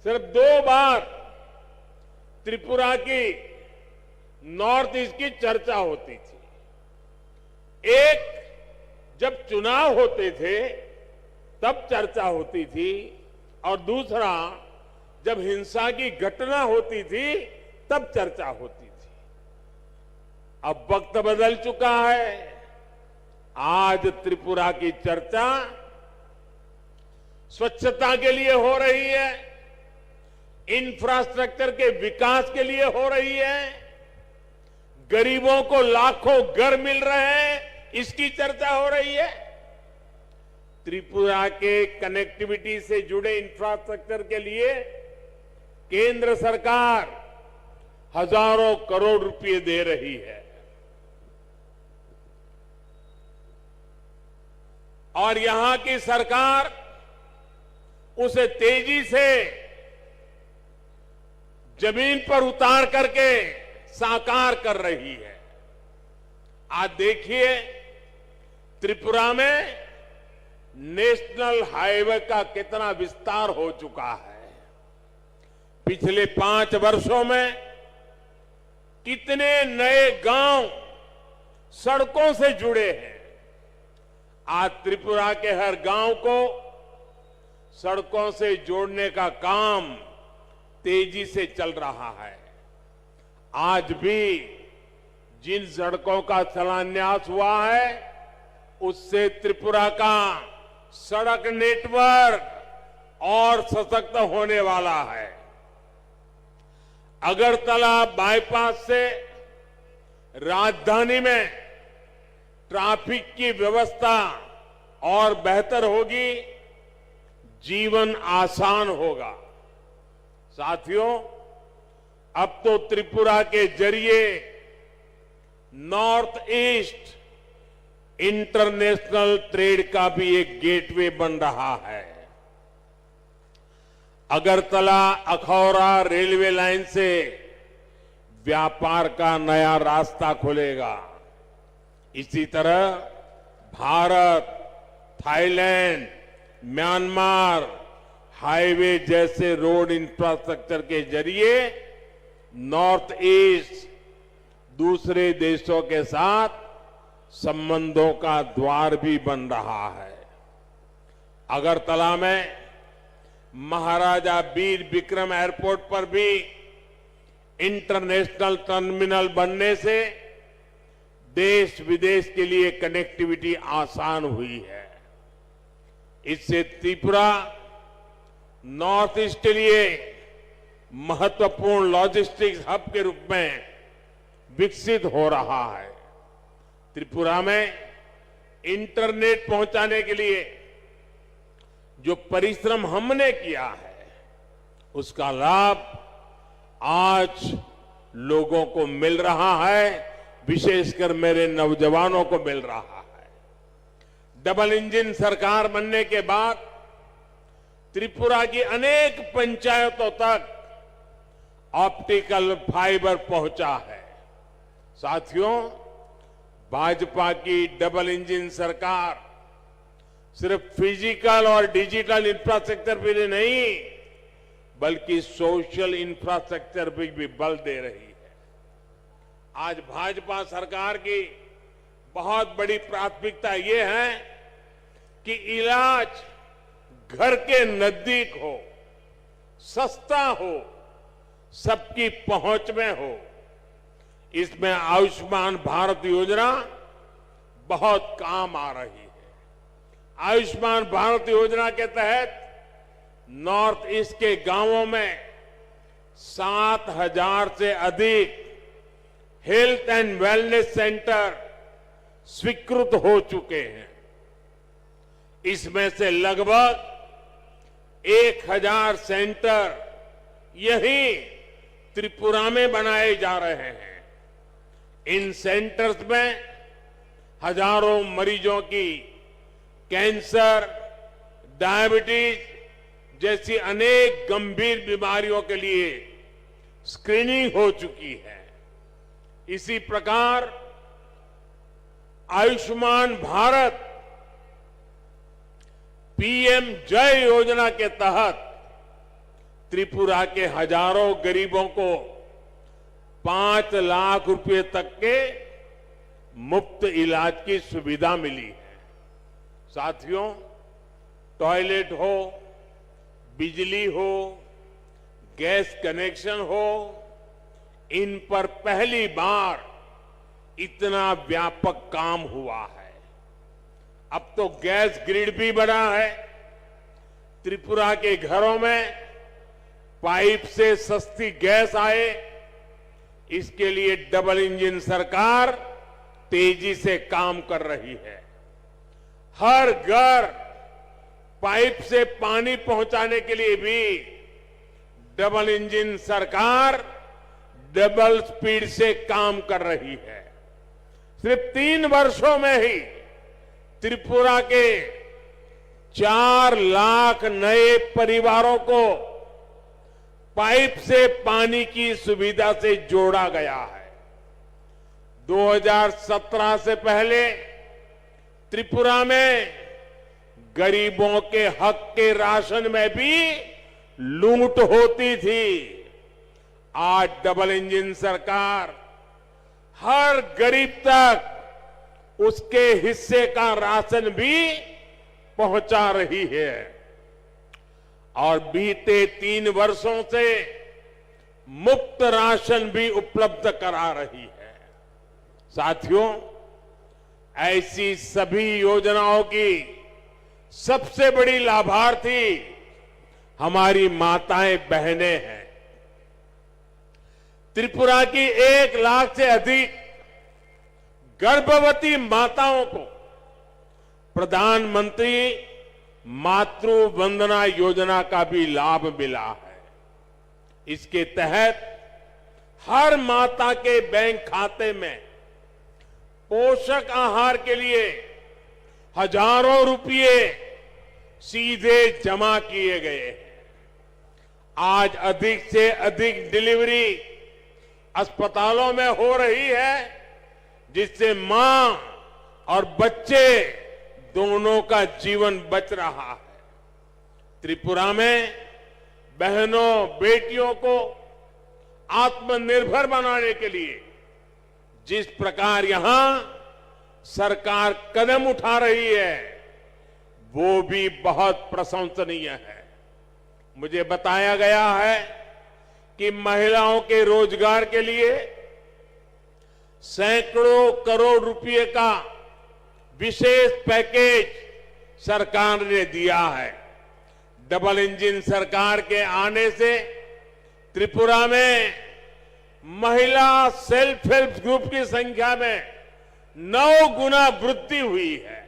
सिर्फ दो बार त्रिपुरा की, नॉर्थ ईस्ट की चर्चा होती थी। एक, जब चुनाव होते थे, तब चर्चा होती थी, और दूसरा, जब हिंसा की घटना होती थी, तब चर्चा होती थी। अब वक्त बदल चुका है। आज त्रिपुरा की चर्चा स्वच्छता के लिए हो रही है, इंफ्रास्ट्रक्चर के विकास के लिए हो रही है, गरीबों को लाखों घर मिल रहे हैं, इसकी चर्चा हो रही है। त्रिपुरा के कनेक्टिविटी से जुड़े इंफ्रास्ट्रक्चर के लिए केंद्र सरकार हजारों करोड़ रुपए दे रही है और यहां की सरकार उसे तेजी से जमीन पर उतार करके साकार कर रही है। आज देखिए, त्रिपुरा में नेशनल हाईवे का कितना विस्तार हो चुका है। पिछले पांच वर्षों में कितने नए गांव सड़कों से जुड़े हैं। आज त्रिपुरा के हर गांव को सड़कों से जोड़ने का काम तेजी से चल रहा है। आज भी जिन सड़कों का शिलान्यास हुआ है, उससे त्रिपुरा का सड़क नेटवर्क और सशक्त होने वाला है। अगरतला बाईपास से राजधानी में ट्रैफिक की व्यवस्था और बेहतर होगी, जीवन आसान होगा। साथियों, अब तो त्रिपुरा के जरिए नॉर्थ ईस्ट इंटरनेशनल ट्रेड का भी एक गेटवे बन रहा है। अगरतला अखौरा रेलवे लाइन से व्यापार का नया रास्ता खुलेगा। इसी तरह भारत, थाईलैंड, म्यांमार हाईवे जैसे रोड इंफ्रास्ट्रक्चर के जरिए नॉर्थ ईस्ट दूसरे देशों के साथ संबंधों का द्वार भी बन रहा है। अगरतला में महाराजा वीर विक्रम एयरपोर्ट पर भी इंटरनेशनल टर्मिनल बनने से देश विदेश के लिए कनेक्टिविटी आसान हुई है। इससे त्रिपुरा नॉर्थ ईस्ट के लिए महत्वपूर्ण लॉजिस्टिक्स हब के रूप में विकसित हो रहा है। त्रिपुरा में इंटरनेट पहुंचाने के लिए जो परिश्रम हमने किया है, उसका लाभ आज लोगों को मिल रहा है, विशेषकर मेरे नौजवानों को मिल रहा है। डबल इंजन सरकार बनने के बाद त्रिपुरा की अनेक पंचायतों तक ऑप्टिकल फाइबर पहुंचा है। साथियों, भाजपा की डबल इंजन सरकार सिर्फ फिजिकल और डिजिटल इंफ्रास्ट्रक्चर पे ही नहीं, बल्कि सोशल इंफ्रास्ट्रक्चर पे भी बल दे रही है। आज भाजपा सरकार की बहुत बड़ी प्राथमिकता ये है कि इलाज घर के नजदीक हो, सस्ता हो, सबकी पहुंच में हो। इसमें आयुष्मान भारत योजना बहुत काम आ रही है। आयुष्मान भारत योजना के तहत नॉर्थ ईस्ट के गांवों में सात हज़ार से अधिक हेल्थ एंड वेलनेस सेंटर स्वीकृत हो चुके हैं। इसमें से लगभग एक हज़ार सेंटर यहीं त्रिपुरा में बनाए जा रहे हैं। इन सेंटर्स में हजारों मरीजों की कैंसर, डायबिटीज जैसी अनेक गंभीर बीमारियों के लिए स्क्रीनिंग हो चुकी है। इसी प्रकार आयुष्मान भारत पीएम जय योजना के तहत त्रिपुरा के हजारों गरीबों को पाँच लाख रुपए तक के मुफ्त इलाज की सुविधा मिली है। साथियों, टॉयलेट हो, बिजली हो, गैस कनेक्शन हो, इन पर पहली बार इतना व्यापक काम हुआ है। अब तो गैस ग्रिड भी बना है। त्रिपुरा के घरों में पाइप से सस्ती गैस आए, इसके लिए डबल इंजन सरकार तेजी से काम कर रही है। हर घर पाइप से पानी पहुंचाने के लिए भी डबल इंजन सरकार डबल स्पीड से काम कर रही है। सिर्फ तीन वर्षों में ही त्रिपुरा के चार लाख नए परिवारों को पाइप से पानी की सुविधा से जोड़ा गया है। दो हज़ार सत्रह से पहले त्रिपुरा में गरीबों के हक के राशन में भी लूट होती थी। आज डबल इंजन सरकार हर गरीब तक उसके हिस्से का राशन भी पहुंचा रही है और बीते तीन वर्षों से मुफ्त राशन भी उपलब्ध करा रही है। साथियों, ऐसी सभी योजनाओं की सबसे बड़ी लाभार्थी हमारी माताएं, बहनें हैं। त्रिपुरा की एक लाख से अधिक गर्भवती माताओं को प्रधानमंत्री मातृ वंदना योजना का भी लाभ मिला है। इसके तहत हर माता के बैंक खाते में पोषक आहार के लिए हजारों रुपये सीधे जमा किए गए हैं। आज अधिक से अधिक डिलीवरी अस्पतालों में हो रही है, जिससे मां और बच्चे दोनों का जीवन बच रहा है। त्रिपुरा में बहनों, बेटियों को आत्मनिर्भर बनाने के लिए जिस प्रकार यहां सरकार कदम उठा रही है, वो भी बहुत प्रशंसनीय है। मुझे बताया गया है कि महिलाओं के रोजगार के लिए सैकड़ों करोड़ रुपए का विशेष पैकेज सरकार ने दिया है। डबल इंजन सरकार के आने से त्रिपुरा में महिला सेल्फ हेल्प ग्रुप की संख्या में नौ गुना वृद्धि हुई है।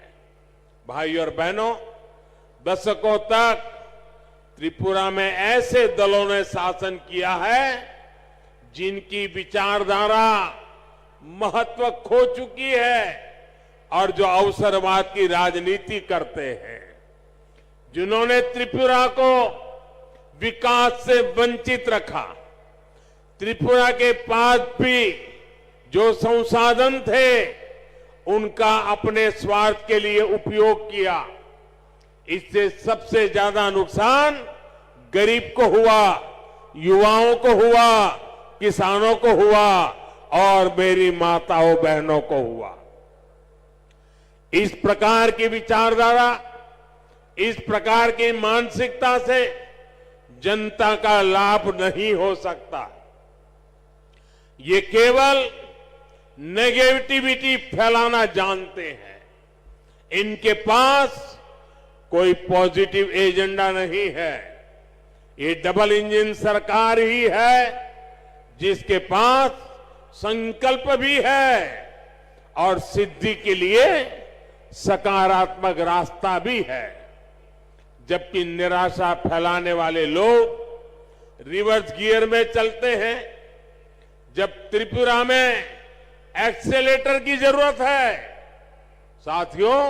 भाइयों और बहनों, दशकों तक त्रिपुरा में ऐसे दलों ने शासन किया है, जिनकी विचारधारा महत्व खो चुकी है और जो अवसरवाद की राजनीति करते हैं, जिन्होंने त्रिपुरा को विकास से वंचित रखा, त्रिपुरा के पास भी जो संसाधन थे, उनका अपने स्वार्थ के लिए उपयोग किया। इससे सबसे ज्यादा नुकसान गरीब को हुआ, युवाओं को हुआ, किसानों को हुआ और मेरी माताओं बहनों को हुआ। इस प्रकार की विचारधारा, इस प्रकार की मानसिकता से जनता का लाभ नहीं हो सकता। ये केवल नेगेटिविटी फैलाना जानते हैं। इनके पास कोई पॉजिटिव एजेंडा नहीं है। ये डबल इंजन सरकार ही है जिसके पास संकल्प भी है और सिद्धि के लिए सकारात्मक रास्ता भी है। जबकि निराशा फैलाने वाले लोग रिवर्स गियर में चलते हैं। जब त्रिपुरा में एक्सेलेरेटर की जरूरत है, साथियों,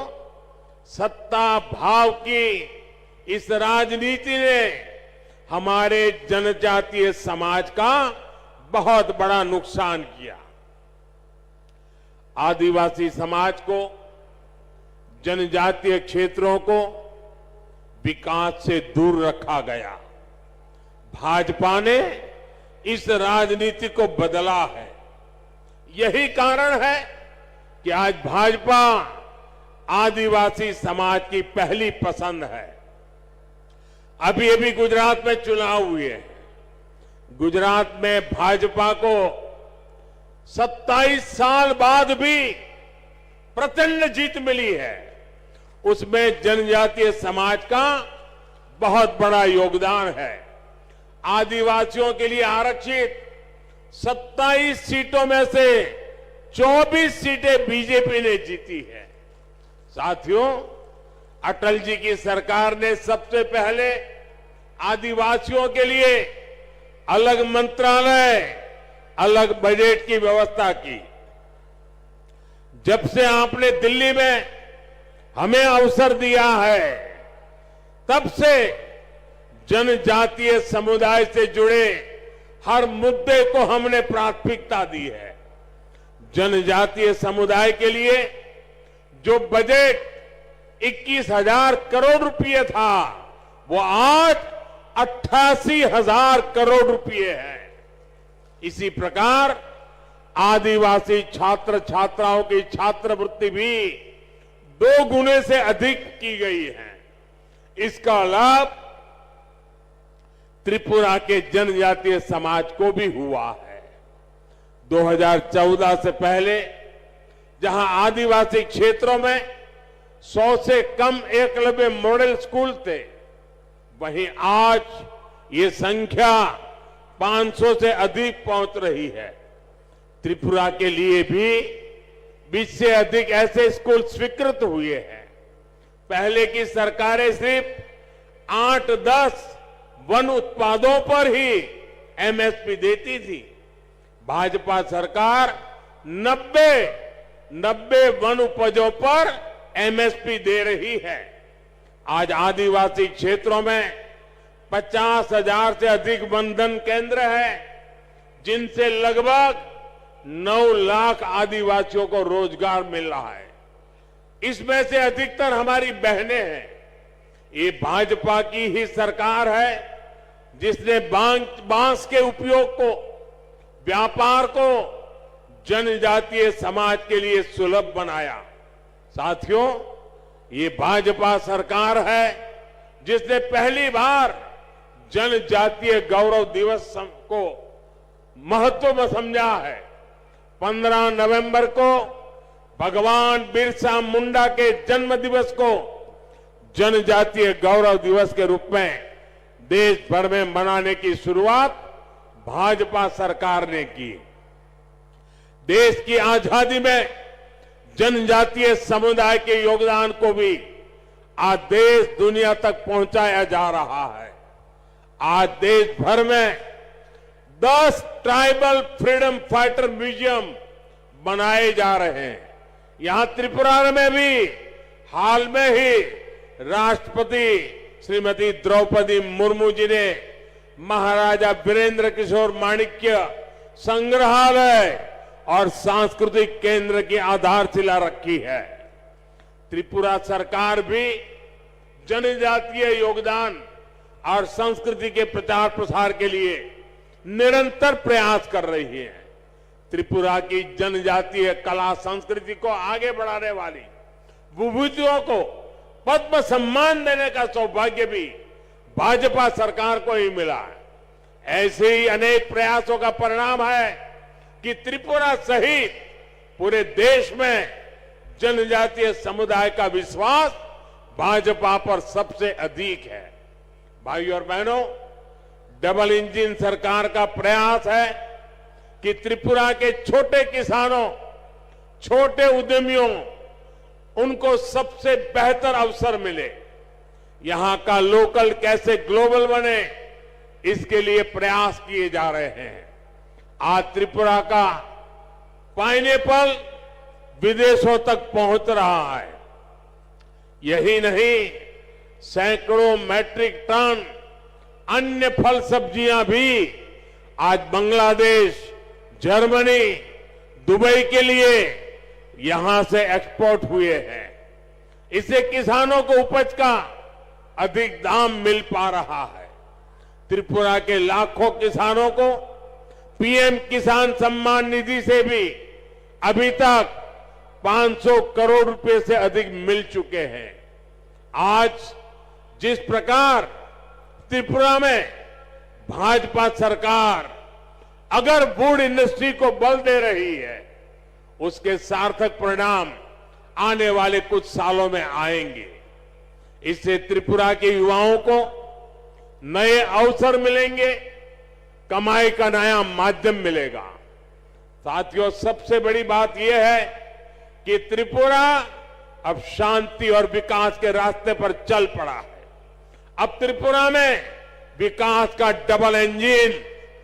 सत्ता भाव की इस राजनीति ने हमारे जनजातीय समाज का बहुत बड़ा नुकसान किया। आदिवासी समाज को, जनजातीय क्षेत्रों को विकास से दूर रखा गया। भाजपा ने इस राजनीति को बदला है। यही कारण है कि आज भाजपा आदिवासी समाज की पहली पसंद है। अभी अभी गुजरात में चुनाव हुए हैं। गुजरात में भाजपा को सत्ताईस साल बाद भी प्रचंड जीत मिली है। उसमें जनजातीय समाज का बहुत बड़ा योगदान है। आदिवासियों के लिए आरक्षित सत्ताईस सीटों में से चौबीस सीटें बीजेपी ने जीती है। साथियों, अटल जी की सरकार ने सबसे पहले आदिवासियों के लिए अलग मंत्रालय, अलग बजट की व्यवस्था की। जब से आपने दिल्ली में हमें अवसर दिया है, तब से जनजातीय समुदाय से जुड़े हर मुद्दे को हमने प्राथमिकता दी है। जनजातीय समुदाय के लिए जो बजट इक्कीस हज़ार करोड़ रुपये था, वो आज अट्ठासी हज़ार करोड़ रुपये है। इसी प्रकार आदिवासी छात्र छात्राओं की छात्रवृत्ति भी दो गुने से अधिक की गई है। इसका लाभ त्रिपुरा के जनजातीय समाज को भी हुआ है। दो हज़ार चौदह से पहले जहां आदिवासी क्षेत्रों में सौ से कम एकलव्य मॉडल स्कूल थे, वहीं आज ये संख्या पाँच सौ से अधिक पहुंच रही है। त्रिपुरा के लिए भी बीस से अधिक ऐसे स्कूल स्वीकृत हुए हैं। पहले की सरकारें सिर्फ आठ दस वन उत्पादों पर ही एमएसपी देती थी। भाजपा सरकार नब्बे, नब्बे वन उपजों पर एमएसपी दे रही है। आज आदिवासी क्षेत्रों में पचास हज़ार से अधिक वनधन केंद्र हैं, जिनसे लगभग नौ लाख आदिवासियों को रोजगार मिल रहा है। इसमें से अधिकतर हमारी बहनें हैं। ये भाजपा की ही सरकार है जिसने बां-, बांस के उपयोग को, व्यापार को जनजातीय समाज के लिए सुलभ बनाया। साथियों, ये भाजपा सरकार है जिसने पहली बार जनजातीय गौरव दिवस सम-, को महत्व में समझा है। पन्द्रह नवंबर को भगवान बिरसा मुंडा के जन्म दिवस को जनजातीय गौरव दिवस के रूप में देश भर में मनाने की शुरुआत भाजपा सरकार ने की। देश की आजादी में जनजातीय समुदाय के योगदान को भी आज देश दुनिया तक पहुंचाया जा रहा है। आज देश भर में दस ट्राइबल फ्रीडम फाइटर म्यूजियम बनाए जा रहे हैं। यहां त्रिपुरा में भी हाल में ही राष्ट्रपति श्रीमती द्रौपदी मुर्मू जी ने महाराजा वीरेंद्र किशोर माणिक्य संग्रहालय और सांस्कृतिक केंद्र की आधारशिला रखी है। त्रिपुरा सरकार भी जनजातीय योगदान और संस्कृति के प्रचार प्रसार के लिए निरंतर प्रयास कर रही है। त्रिपुरा की जनजातीय कला संस्कृति को आगे बढ़ाने वाली विभूतियों को पद्म सम्मान देने का सौभाग्य भी भाजपा सरकार को ही मिला है। ऐसे ही अनेक प्रयासों का परिणाम है कि त्रिपुरा सहित पूरे देश में जनजातीय समुदाय का विश्वास भाजपा पर सबसे अधिक है। भाइयों और बहनों, डबल इंजन सरकार का प्रयास है कि त्रिपुरा के छोटे किसानों, छोटे उद्यमियों, उनको सबसे बेहतर अवसर मिले। यहां का लोकल कैसे ग्लोबल बने, इसके लिए प्रयास किए जा रहे हैं। आज त्रिपुरा का पाइनएप्पल विदेशों तक पहुंच रहा है। यही नहीं, सैकड़ों मीट्रिक टन अन्य फल सब्जियां भी आज बांग्लादेश, जर्मनी, दुबई के लिए यहां से एक्सपोर्ट हुए हैं। इससे किसानों को उपज का अधिक दाम मिल पा रहा है। त्रिपुरा के लाखों किसानों को पीएम किसान सम्मान निधि से भी अभी तक पाँच सौ करोड़ रुपए से अधिक मिल चुके हैं। आज जिस प्रकार त्रिपुरा में भाजपा सरकार अगर वुड इंडस्ट्री को बल दे रही है, उसके सार्थक परिणाम आने वाले कुछ सालों में आएंगे। इससे त्रिपुरा के युवाओं को नए अवसर मिलेंगे, कमाई का नया माध्यम मिलेगा। साथियों, सबसे बड़ी बात यह है कि त्रिपुरा अब शांति और विकास के रास्ते पर चल पड़ा है। अब त्रिपुरा में विकास का डबल इंजन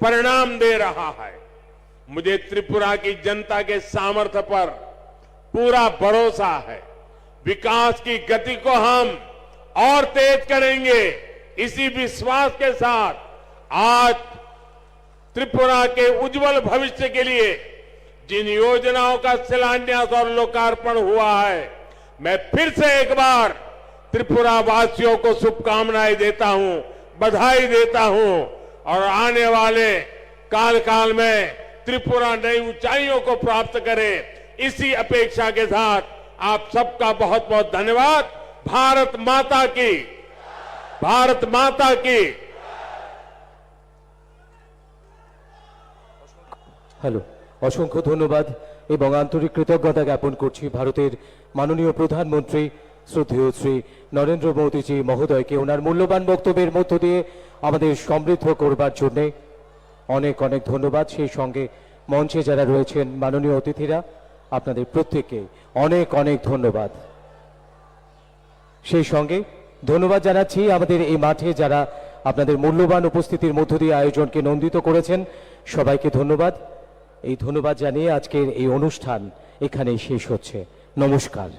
परिणाम दे रहा है। मुझे त्रिपुरा की जनता के सामर्थ्य पर पूरा भरोसा है। विकास की गति को हम और तेज करेंगे। इसी विश्वास के साथ आज त्रिपुरा के उज्जवल भविष्य के लिए जिन योजनाओं का शिलान्यास और लोकार्पण हुआ है, मैं फिर से एक बार त्रिपुरा वासियों को शुभकामनाएं देता हूं, बधाई देता हूं और आने वाले काल काल में त्रिपुरा नई ऊंचाइयों को प्राप्त करे, इसी अपेक्षा के साथ आप सबका बहुत बहुत धन्यवाद। भारत माता की, भारत माता की। হ্যালো, অসংখ্য ধন্যবাদ এবং আন্তরিক কৃতজ্ঞতা জ্ঞাপন করছি ভারতের মাননীয় প্রধানমন্ত্রী শ্রদ্ধেয় শ্রী নরেন্দ্র মোদীজি মহোদয়কে ওনার মূল্যবান বক্তব্যের মধ্য দিয়ে আমাদের সমৃদ্ধ করবার জন্যে। অনেক অনেক ধন্যবাদ। সেই সঙ্গে মঞ্চে যারা রয়েছেন মাননীয় অতিথিরা, আপনাদের প্রত্যেককে অনেক অনেক ধন্যবাদ। সেই সঙ্গে ধন্যবাদ জানাচ্ছি আমাদের এই মাঠে যারা আপনাদের মূল্যবান উপস্থিতির মধ্য দিয়ে আয়োজনকে নন্দিত করেছেন, সবাইকে ধন্যবাদ। এই ধন্যবাদ জানিয়ে আজকের এই অনুষ্ঠান এখানেই শেষ হচ্ছে। নমস্কার।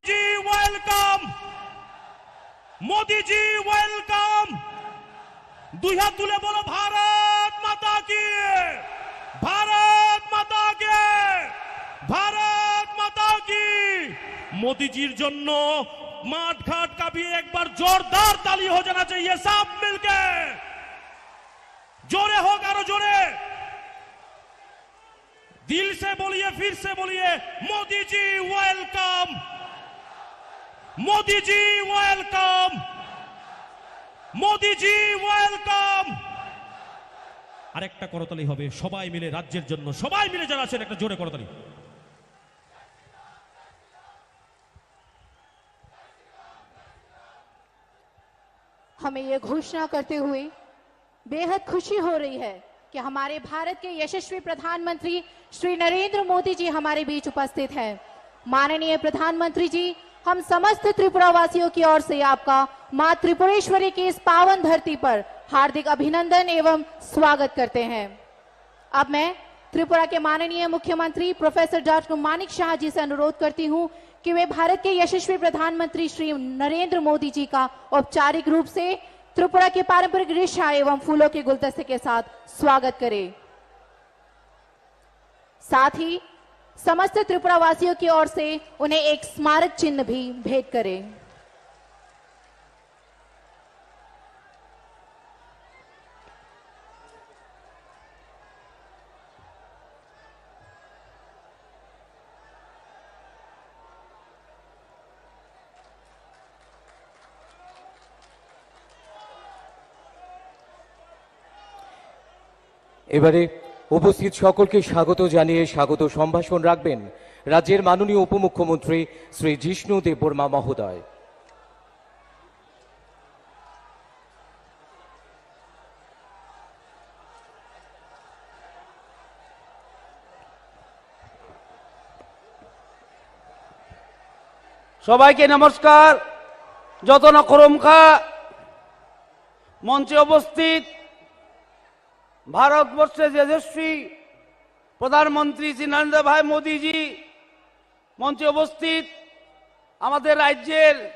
জি ওয়েলকাম, মোদিজি ওয়েলকাম। দুই হাত তুলে বলো ভারত মাতা কি, ভারত মাতা কি, ভারত মাতা কি। মোদিজির জন্য মাঠ ঘাট কাঁপিয়ে একবার জোরদার তালি হো জানা চাইয়ে সব মিলকে। জোরে হোক, আরো জোরে। দিল সে বলিয়ে, ফির সে বলিয়ে, মোদিজি ওয়েলকাম, মোদিজি ওয়েলকাম, মোদিজি ওয়েলকাম। আরেকটা করতালি হবে সবাই মিলে রাজ্যের জন্য, সবাই মিলে যারা আছেন একটা জোরে করতালি। हमें ये घोषणा करते हुए बेहद खुशी हो रही है कि हमारे भारत के यशस्वी प्रधानमंत्री श्री नरेंद्र मोदी जी हमारे बीच उपस्थित हैं। माननीय प्रधानमंत्री जी, हम समस्त त्रिपुरा वासियों की ओर से आपका माँ त्रिपुरेश्वरी की इस पावन धरती पर हार्दिक अभिनंदन एवं स्वागत करते हैं। अब मैं त्रिपुरा के माननीय मुख्यमंत्री प्रोफेसर डॉक्टर मानिक शाह जी से अनुरोध करती हूं कि वे भारत के यशस्वी प्रधानमंत्री श्री नरेंद्र मोदी जी का औपचारिक रूप से त्रिपुरा के पारंपरिक रिशा एवं फूलों के गुलदस्ते के साथ स्वागत करें। साथ ही समस्त त्रिपुरा वासियों की ओर से उन्हें एक स्मारक चिन्ह भी भेंट करें। এবারে উপস্থিত সকলকে স্বাগত জানিয়ে স্বাগত সম্ভাষণ রাখবেন রাজ্যের মাননীয় উপমুখ্যমন্ত্রী শ্রী জিষ্ণু দেববর্মা মহোদয়। সবাইকে নমস্কার। যতন খরমখা মঞ্চে উপস্থিত ভারতবর্ষের যশস্বী প্রধানমন্ত্রী শ্রী নরেন্দ্র ভাই মোদীজি, মঞ্চে উপস্থিত আমাদের রাজ্যের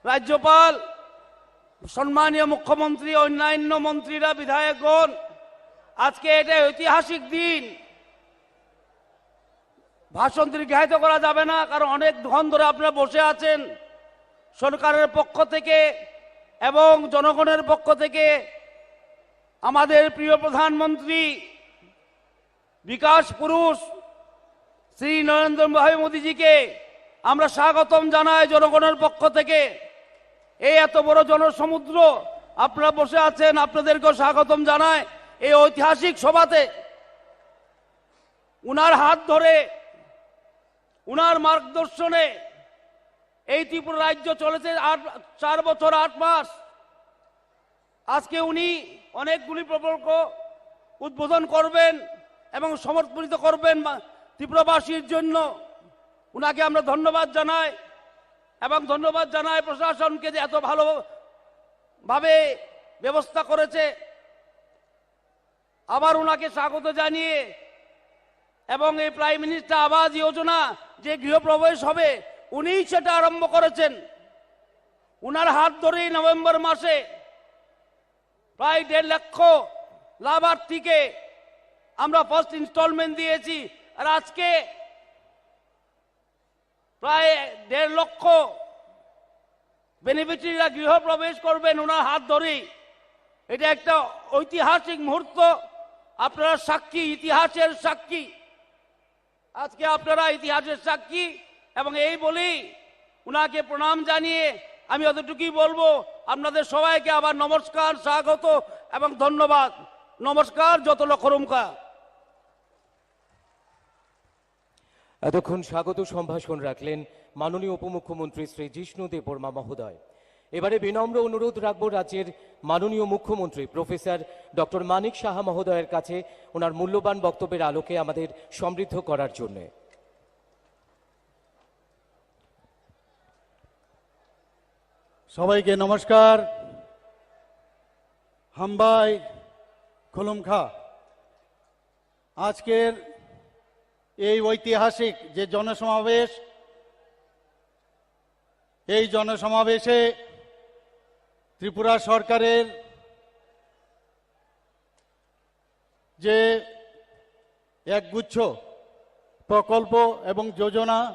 রাজ্যপাল, সম্মানীয় মুখ্যমন্ত্রী, অন্যান্য মন্ত্রীরা, বিধায়কগণ, আজকে এটা ঐতিহাসিক দিন। ভাষণ দীর্ঘায়িত করা যাবে না, কারণ অনেক ক্ষণ ধরে আপনারা বসে আছেন। সরকারের পক্ষ থেকে এবং জনগণের পক্ষ থেকে আমাদের প্রিয় প্রধানমন্ত্রী বিকাশ পুরুষ শ্রী নরেন্দ্র ভাই মোদীজিকে আমরা স্বাগতম জানাই জনগণের পক্ষ থেকে। এই এত বড় জনসমুদ্র, আপনারা বসে আছেন, আপনাদেরকেও স্বাগতম জানাই এই ঐতিহাসিক সভাতে। উনার হাত ধরে, উনার মার্গদর্শনে এই ত্রিপুরা রাজ্য চলেছে আট, চার বছর আট মাস। আজকে উনি অনেকগুলি প্রকল্প উদ্বোধন করবেন এবং সমর্পিত করবেন মা-, ত্রিপুরাবাসীর জন্য। উনাকে আমরা ধন্যবাদ জানাই এবং ধন্যবাদ জানাই প্রশাসনকে যে এত ভালোভাবে ব্যবস্থা করেছে। আবার ওনাকে স্বাগত জানিয়ে এবং এই প্রাইম মিনিস্টার আবাস যোজনা যে গৃহপ্রবেশ হবে, উনিই সেটা আরম্ভ করেছেন। ওনার হাত ধরেই নভেম্বর মাসে প্রায় দেড় লক্ষ লাভার্থীকে আমরা ফার্স্ট ইনস্টলমেন্ট দিয়েছি। আর আজকে প্রায় দেড় লক্ষ বেনিফিশিয়ারিরা গৃহপ্রবেশ করবেন ওনার হাত ধরেই। এটা একটা ঐতিহাসিক মুহূর্ত। আপনারা সাক্ষী, ইতিহাসের সাক্ষী। আজকে আপনারা ইতিহাসের সাক্ষী। এবং এই বলেই ওনাকে প্রণাম জানিয়ে আমি অতটুকুই বলবো, আপনাদের সবাইকে আবার নমস্কার, স্বাগত এবং ধন্যবাদ। নমস্কার, যতন খরমখা। এতক্ষণ স্বাগত সম্ভাষণ রাখলেন মাননীয় উপমুখ্যমন্ত্রী শ্রী জিষ্ণু দেববর্মা মহোদয়। এবারে বিনম্র অনুরোধ রাখব রাজ্যের মাননীয় মুখ্যমন্ত্রী প্রফেসর ডক্টর মানিক সাহা মহোদয়ের কাছে ওনার মূল্যবান বক্তব্যের আলোকে আমাদের সমৃদ্ধ করার জন্য। সবাইকে নমস্কার। হামবাই খুলুমখা। আজকের এই ঐতিহাসিক যে জনসমাবেশ, এই জনসমাবেশে ত্রিপুরা সরকারের যে একগুচ্ছ প্রকল্প এবং যোজনা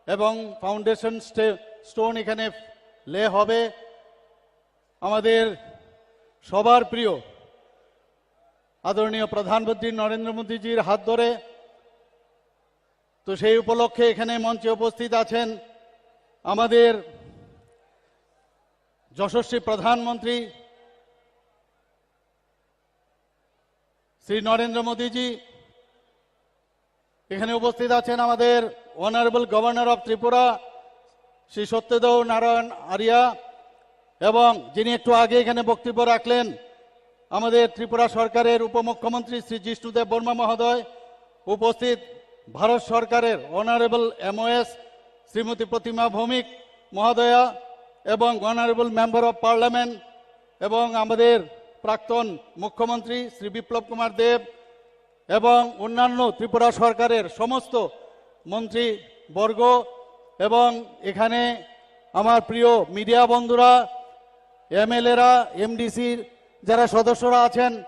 এবং ফাউন্ডেশন স্টে-, স্টোন এখানে লে হবে, আমাদের সবার প্রিয় আদরণীয় প্রধানমন্ত্রী নরেন্দ্র মোদীজির হাত ধরে। তো সেই উপলক্ষে এখানে মঞ্চে উপস্থিত আছেন আমাদের যশস্বী প্রধানমন্ত্রী শ্রী নরেন্দ্র মোদীজি। এখানে উপস্থিত আছেন আমাদের অনারেবল গভর্নর অফ ত্রিপুরা শ্রী সত্যদেও নারায়ণ আরিয়া, এবং যিনি একটু আগে এখানে বক্তব্য রাখলেন, আমাদের ত্রিপুরা সরকারের উপমুখ্যমন্ত্রী শ্রী জিষ্ণুদেব বর্মা মহোদয়, উপস্থিত ভারত সরকারের অনারেবল এমওএস শ্রীমতী প্রতিমা ভৌমিক মহোদয়া এবং অনারেবল মেম্বার অফ পার্লামেন্ট এবং আমাদের প্রাক্তন মুখ্যমন্ত্রী শ্রী বিপ্লব কুমার দেব এবং অন্যান্য ত্রিপুরা সরকারের সমস্ত মন্ত্রীবর্গ এবং এখানে আমার প্রিয় মিডিয়া বন্ধুরা, এমএলএরা, এমডিসির যারা সদস্যরা আছেন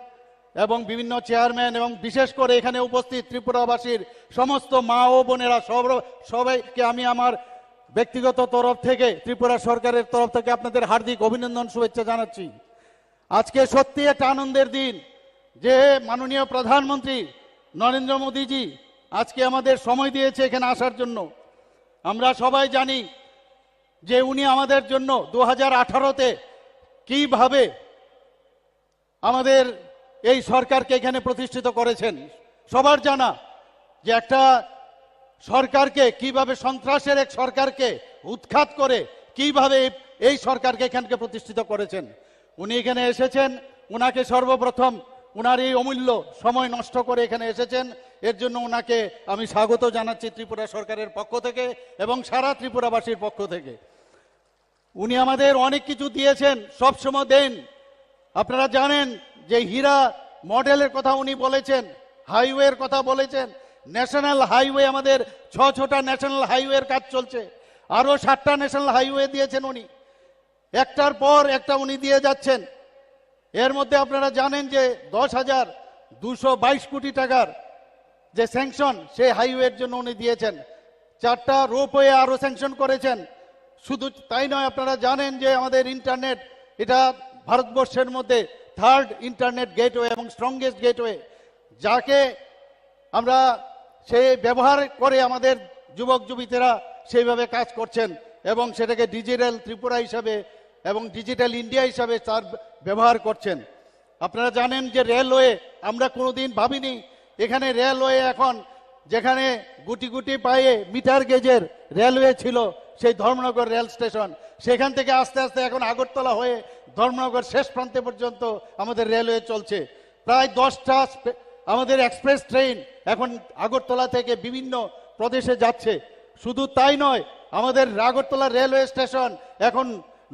এবং বিভিন্ন চেয়ারম্যান এবং বিশেষ করে এখানে উপস্থিত ত্রিপুরাবাসীর সমস্ত মা ও বোনেরা, সব-, সবাইকে আমি আমার ব্যক্তিগত তরফ থেকে, ত্রিপুরা সরকারের তরফ থেকে আপনাদের হার্দিক অভিনন্দন, শুভেচ্ছা জানাচ্ছি। আজকে সত্যি একটা আনন্দের দিন যে মাননীয় প্রধানমন্ত্রী নরেন্দ্র মোদীজি আজকে আমাদের সময় দিয়েছে এখানে আসার জন্য। আমরা সবাই জানি যে উনি আমাদের জন্য দু হাজার আঠারোতে কিভাবে আমাদের এই সরকারকে এখানে প্রতিষ্ঠিত করেছেন। সবার জানা যে একটা সরকারকে কিভাবে, সন্ত্রাসের এক সরকারকে উৎখাত করে কিভাবে এই, এই সরকারকে এখানকে প্রতিষ্ঠিত করেছেন। উনি এখানে এসেছেন, উনাকে সর্বপ্রথম উনার এই অমূল্য সময় নষ্ট করে এখানে এসেছেন, এর জন্য উনাকে আমি স্বাগত জানাচ্ছি ত্রিপুরা সরকারের পক্ষ থেকে এবং সারা ত্রিপুরাবাসীর পক্ষ থেকে। উনি আমাদের অনেক কিছু দিয়েছেন, সবসময় দেন। আপনারা জানেন যে হীরা মডেলের কথা উনি বলেছেন, হাইওয়ের কথা বলেছেন, ন্যাশনাল হাইওয়ে, আমাদের ছ ছটা ন্যাশনাল হাইওয়ের কাজ চলছে, আরও সাতটা ন্যাশনাল হাইওয়ে দিয়েছেন উনি, একটার পর একটা উনি দিয়ে যাচ্ছেন। এর মধ্যে আপনারা জানেন যে দশ হাজার দুশো বাইশ কোটি টাকার যে স্যাংশন, সেই হাইওয়ের জন্য উনি দিয়েছেন। চারটা রোপওয়ে আরও স্যাংশন করেছেন। শুধু তাই নয়, আপনারা জানেন যে আমাদের ইন্টারনেট, এটা ভারতবর্ষের মধ্যে থার্ড ইন্টারনেট গেটওয়ে এবং স্ট্রংগেস্ট গেটওয়ে, যাকে আমরা সেই ব্যবহার করে আমাদের যুবক যুবতীরা সেইভাবে কাজ করছেন এবং সেটাকে ডিজিটাল ত্রিপুরা হিসাবে এবং ডিজিটাল ইন্ডিয়া হিসাবে তার ব্যবহার করছেন। আপনারা জানেন যে রেলওয়ে, আমরা কোনোদিন ভাবিনি এখানে রেলওয়ে এখন, যেখানে গুটি গুটি পায়ে মিটার গেজের রেলওয়ে ছিল, সেই ধর্মনগর রেল স্টেশন, সেখান থেকে আস্তে আস্তে এখন আগরতলা হয়ে ধর্মনগর শেষ প্রান্তে পর্যন্ত আমাদের রেলওয়ে চলছে। প্রায় দশটা স্পে-, আমাদের এক্সপ্রেস ট্রেন এখন আগরতলা থেকে বিভিন্ন প্রদেশে যাচ্ছে। শুধু তাই নয়, আমাদের আগরতলা রেলওয়ে স্টেশন এখন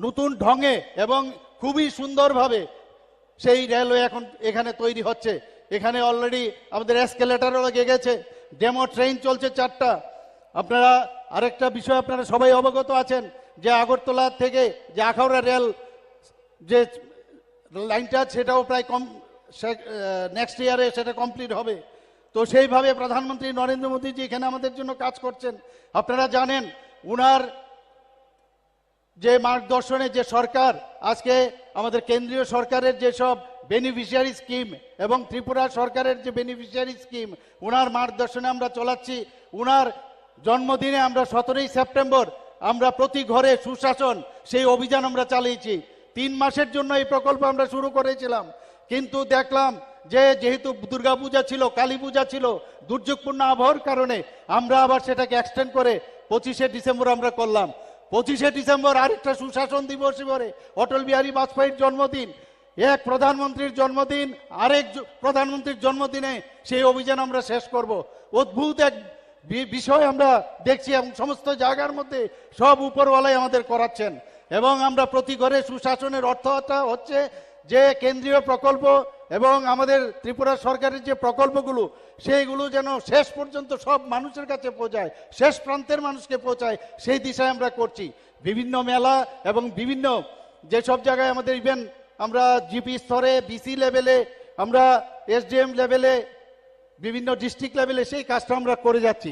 নতুন ঢঙে এবং খুবই সুন্দরভাবে সেই রেলওয়ে এখন এখানে তৈরি হচ্ছে। এখানে অলরেডি আমাদের এসকেলেটরও লেগে গেছে, ডেমো ট্রেন চলছে চারটা। আপনারা আরেকটা বিষয়, আপনারা সবাই অবগত আছেন যে আগরতলা থেকে যে আখাউড়া রেল যে লাইনটা, সেটাও প্রায় কম, নেক্সট ইয়ারে সেটা কমপ্লিট হবে। তো সেইভাবে প্রধানমন্ত্রী নরেন্দ্র মোদীজি এখানে আমাদের জন্য কাজ করছেন। আপনারা জানেন, ওনার যে মার্গদর্শনে যে সরকার, আজকে আমাদের কেন্দ্রীয় সরকারের যেসব বেনিফিশিয়ারি স্কিম এবং ত্রিপুরা সরকারের যে বেনিফিশিয়ারি স্কিম, ওনার মার্গদর্শনে আমরা চলাচ্ছি। ওনার জন্মদিনে আমরা সতেরোই সেপ্টেম্বর আমরা প্রতি ঘরে সুশাসন, সেই অভিযান আমরা চালিয়েছি। তিন মাসের জন্য এই প্রকল্প আমরা শুরু করেছিলাম, কিন্তু দেখলাম যে যেহেতু দুর্গাপূজা ছিল, কালী পূজা ছিল, দুর্যোগপূর্ণ আবহাওয়ার কারণে আমরা আবার সেটাকে এক্সটেন্ড করে পঁচিশে ডিসেম্বর আমরা করলাম। পঁচিশে ডিসেম্বর আরেকটা সুশাসন দিবস হিসেবে অটল বিহারী বাজপেয়ীর জন্মদিন, এক প্রধানমন্ত্রীর জন্মদিন, আরেক জ-, প্রধানমন্ত্রীর জন্মদিনে সেই অভিযান আমরা শেষ করব। অদ্ভুত এক বি-, বিষয় আমরা দেখছি এবং সমস্ত জায়গার মধ্যে সব উপরওয়ালাই আমাদের করাচ্ছেন। এবং আমরা প্রতি ঘরে সুশাসনের অর্থটা হচ্ছে যে কেন্দ্রীয় প্রকল্প এবং আমাদের ত্রিপুরা সরকারের যে প্রকল্পগুলো, সেইগুলো যেন শেষ পর্যন্ত সব মানুষের কাছে পৌঁছায়, শেষ প্রান্তের মানুষকে পৌঁছায়, সেই দিশায় আমরা করছি। বিভিন্ন মেলা এবং বিভিন্ন যেসব জায়গায় আমাদের, ইভেন আমরা জিপি স্তরে, ভিসি লেভেলে, আমরা এসডিএম লেভেলে, বিভিন্ন ডিস্ট্রিক্ট লেভেলে সেই কাজটা আমরা করে যাচ্ছি।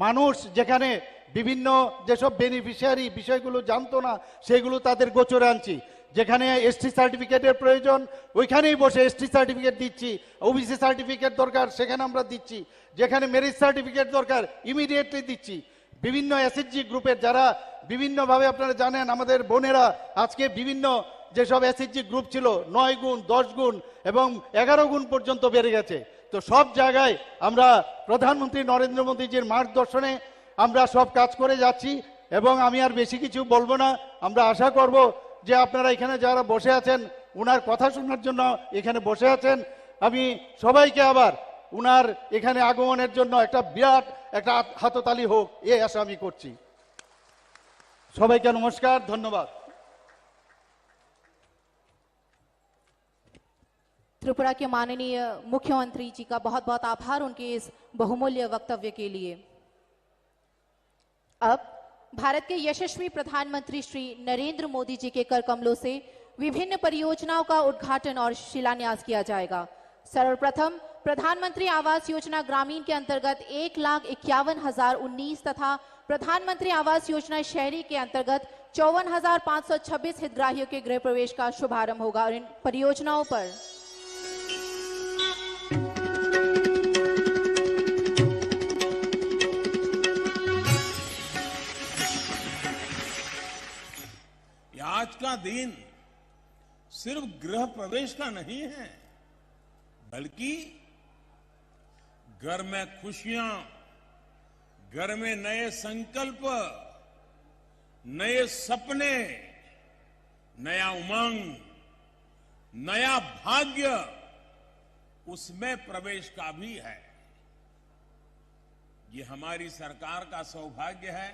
মানুষ যেখানে বিভিন্ন যেসব বেনিফিশিয়ারি বিষয়গুলো জানতো না, সেগুলো তাদের গোচরে আনছি। যেখানে এসটি সার্টিফিকেটের প্রয়োজন, ওইখানেই বসে এসটি সার্টিফিকেট দিচ্ছি। ওবিসি সার্টিফিকেট দরকার, সেখানে আমরা দিচ্ছি। যেখানে মেরিট সার্টিফিকেট দরকার, ইমিডিয়েটলি দিচ্ছি। বিভিন্ন এসএইচজি গ্রুপের যারা বিভিন্নভাবে, আপনারা জানেন, আমাদের বোনেরা আজকে বিভিন্ন যেসব এসএইচজি গ্রুপ ছিল, নয় গুণ, দশ গুণ এবং এগারো গুণ পর্যন্ত বেড়ে গেছে। তো সব জায়গায় আমরা প্রধানমন্ত্রী নরেন্দ্র মোদীজির মার্গদর্শনে আমরা সব কাজ করে যাচ্ছি এবং আমি আর বেশি কিছু বলবো না। আমরা আশা করব যে আপনারা এখানে যারা বসে আছেন, ওনার কথা শোনার জন্য এখানে বসে আছেন, আমি সবাইকে আবার ওনার এখানে আগমনের জন্য একটা বিরাট একটা হাত-, হাততালি হোক, এই আশা আমি করছি। সবাইকে নমস্কার, ধন্যবাদ। त्रिपुरा के माननीय मुख्यमंत्री जी का बहुत बहुत आभार उनके इस बहुमूल्य वक्तव्य के लिए। अब भारत के यशस्वी प्रधानमंत्री श्री नरेंद्र मोदी जी के कर कमलों से विभिन्न परियोजनाओं का उद्घाटन और शिलान्यास किया जाएगा। सर्वप्रथम प्रधानमंत्री आवास योजना ग्रामीण के अंतर्गत एक लाख इक्यावन हजार उन्नीस तथा प्रधानमंत्री आवास योजना शहरी के अंतर्गत चौवन हजार पाँच सौ छब्बीस हितग्राहियों के गृह प्रवेश का शुभारंभ होगा और इन परियोजनाओं पर ये आज का दिन सिर्फ गृह प्रवेश का नहीं है, बल्कि घर में खुशियां, घर में नए संकल्प, नए सपने, नया उमंग, नया भाग्य, उसमें प्रवेश का भी है। ये हमारी सरकार का सौभाग्य है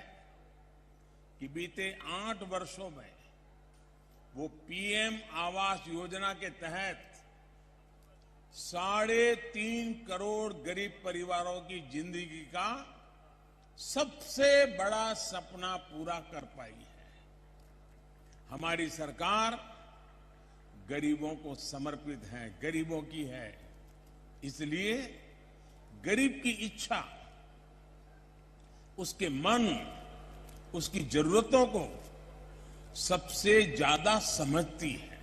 कि बीते आठ वर्षों में वो पीएम आवास योजना के तहत साढ़े तीन करोड़ गरीब परिवारों की जिंदगी का सबसे बड़ा सपना पूरा कर पाई है। हमारी सरकार गरीबों को समर्पित है, गरीबों की है। इसलिए गरीब की इच्छा, उसके मन, उसकी जरूरतों को सबसे ज्यादा समझती है।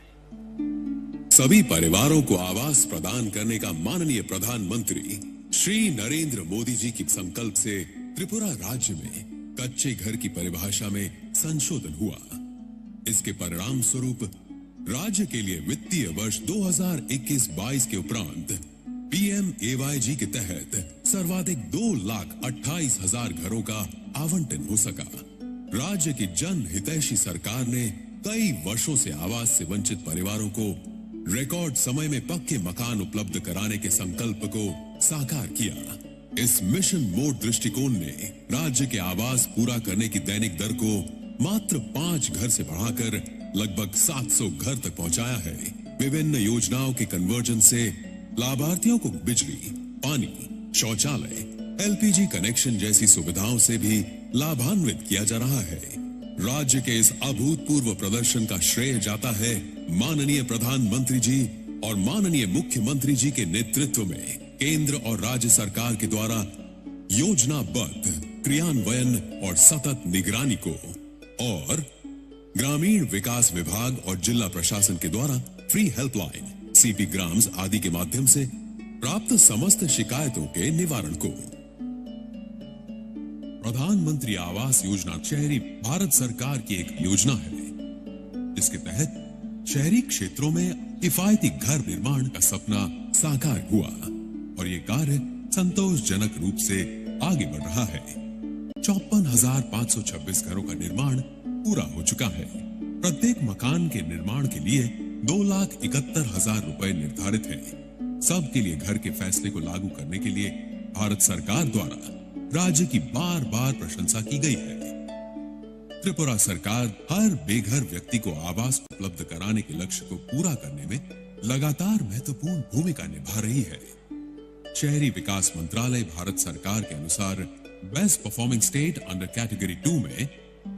सभी परिवारों को आवास प्रदान करने का माननीय प्रधानमंत्री श्री नरेंद्र मोदी जी की संकल्प से त्रिपुरा राज्य में कच्चे घर की परिभाषा में संशोधन हुआ। इसके परिणाम स्वरूप राज्य के लिए वित्तीय वर्ष दो हज़ार इक्कीस बाईस के उपरांत पीएमएवाईजी के तहत सर्वाधिक दो लाख अट्ठाईस हजार घरों का आवंटन हो सका। राज्य की जन हितैषी सरकार ने कई वर्षों से आवास से वंचित परिवारों को रिकॉर्ड समय में पक्के मकान उपलब्ध कराने के संकल्प को साकार किया। इस मिशन मोड दृष्टिकोण ने राज्य के आवास पूरा करने की दैनिक दर को मात्र पाँच घर से बढ़ाकर लगभग सात सौ घर तक पहुंचाया है। विभिन्न योजनाओं के कन्वर्जन से लाभार्थियों को बिजली, पानी, शौचालय, एलपीजी कनेक्शन जैसी सुविधाओं से भी लाभान्वित किया जा रहा है। राज्य के इस अभूतपूर्व प्रदर्शन का श्रेय जाता है माननीय प्रधानमंत्री जी और माननीय मुख्यमंत्री जी के नेतृत्व में केंद्र और राज्य सरकार के द्वारा योजनाबद्ध क्रियान्वयन और सतत निगरानी को। और ग्रामीण विकास विभाग और जिला प्रशासन के द्वारा फ्री हेल्पलाइन, सीपी ग्राम्स आदि के माध्यम से प्राप्त समस्त शिकायतों के निवारण को। प्रधानमंत्री आवास योजना शहरी भारत सरकार की एक योजना है, जिसके तहत शहरी क्षेत्रों में किफायती घर निर्माण का सपना साकार हुआ और ये कार्य संतोषजनक रूप से आगे बढ़ रहा है। चौपन हजार पाँच सौ छब्बीस घरों का निर्माण पूरा हो चुका है। प्रत्येक मकान के निर्माण के लिए दो लाख इकहत्तर हजार रुपए निर्धारित है। सबके लिए घर के फैसले को लागू करने के लिए भारत सरकार द्वारा राज्य की बार-बार प्रशंसा की गई है। त्रिपुरा सरकार हर बेघर व्यक्ति को आवास उपलब्ध कराने के लक्ष्य को पूरा करने में लगातार महत्वपूर्ण भूमिका निभा रही है। शहरी विकास मंत्रालय भारत सरकार के अनुसार best performing state under category to में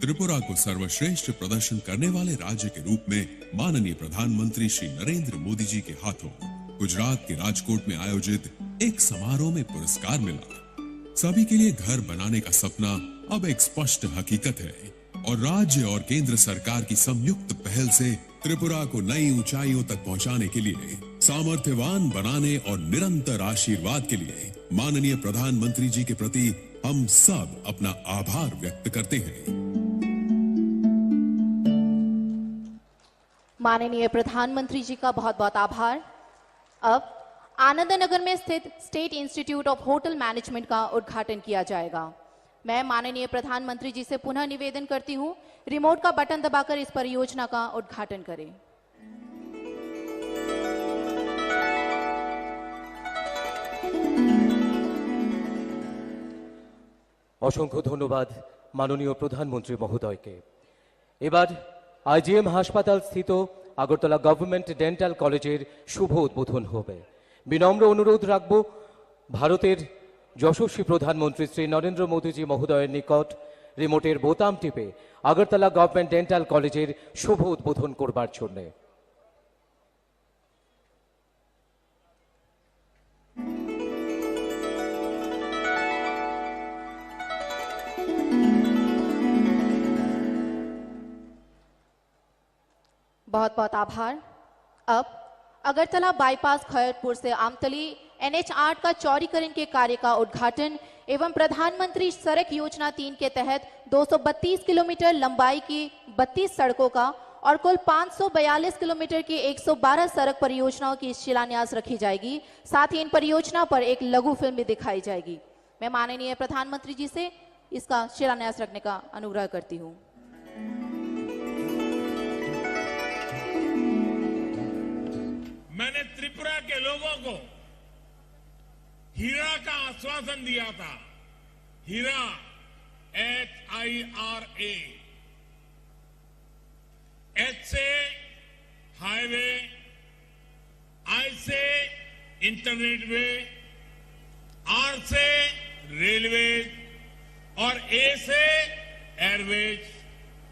त्रिपुरा को सर्वश्रेष्ठ प्रदर्शन करने वाले राज्य के रूप में माननीय प्रधानमंत्री श्री नरेंद्र मोदी जी के हाथों गुजरात के राजकोट में आयोजित एक समारोह में पुरस्कार मिला। सभी के लिए घर बनाने का सपना अब एक स्पष्ट हकीकत है और राज्य और केंद्र सरकार की संयुक्त पहल से त्रिपुरा को नई ऊंचाइयों तक पहुंचाने के लिए, सामर्थ्यवान बनाने और निरंतर आशीर्वाद के लिए माननीय प्रधानमंत्री जी के प्रति हम सब अपना आभार व्यक्त करते हैं। माननीय प्रधानमंत्री जी का बहुत बहुत आभार। अब आनंदनगर में स्थित state institute of hotel management का उद्घाटन किया जाएगा। मैं माननीय प्रधानमंत्री जी से पुनः निवेदन करती हूँ, रिमोट का बटन दबाकर इस परियोजना का उद्घाटन करें। অসংখ্য ধন্যবাদ মাননীয় প্রধানমন্ত্রী মহোদয়কে। এবার আইজিএম হাসপাতাল স্থিত আগরতলা গভর্নমেন্ট ডেন্টাল কলেজের শুভ উদ্বোধন হবে। বিনম্র অনুরোধ রাখব ভারতের যশস্বী প্রধানমন্ত্রী শ্রী নরেন্দ্র মোদীজি মহোদয়ের নিকট রিমোটের বোতাম টিপে আগরতলা গভর্নমেন্ট ডেন্টাল কলেজের শুভ উদ্বোধন করবার জন্যে। बहुत बहुत आभार। अब अगरतला बाईपास खैरपुर से आमतली एनएच आठ का चौड़ीकरण के कार्य का उद्घाटन एवं प्रधानमंत्री सड़क योजना तीन के तहत दो सौ बत्तीस किलोमीटर लंबाई की बत्तीस सड़कों का और कुल पाँच सौ बयालीस किलोमीटर की एक सौ बारह सड़क परियोजनाओं की शिलान्यास रखी जाएगी। साथ ही इन परियोजना पर एक लघु फिल्म भी दिखाई जाएगी। मैं माननीय प्रधानमंत्री जी से इसका शिलान्यास रखने का अनुग्रह करती हूँ। मैंने त्रिपुरा के लोगों को हीरा का आश्वासन दिया था। हीरा, H I R A. H से हाईवे, आई से इंटरनेट वे, आर से रेलवे और ए से एयरवेज।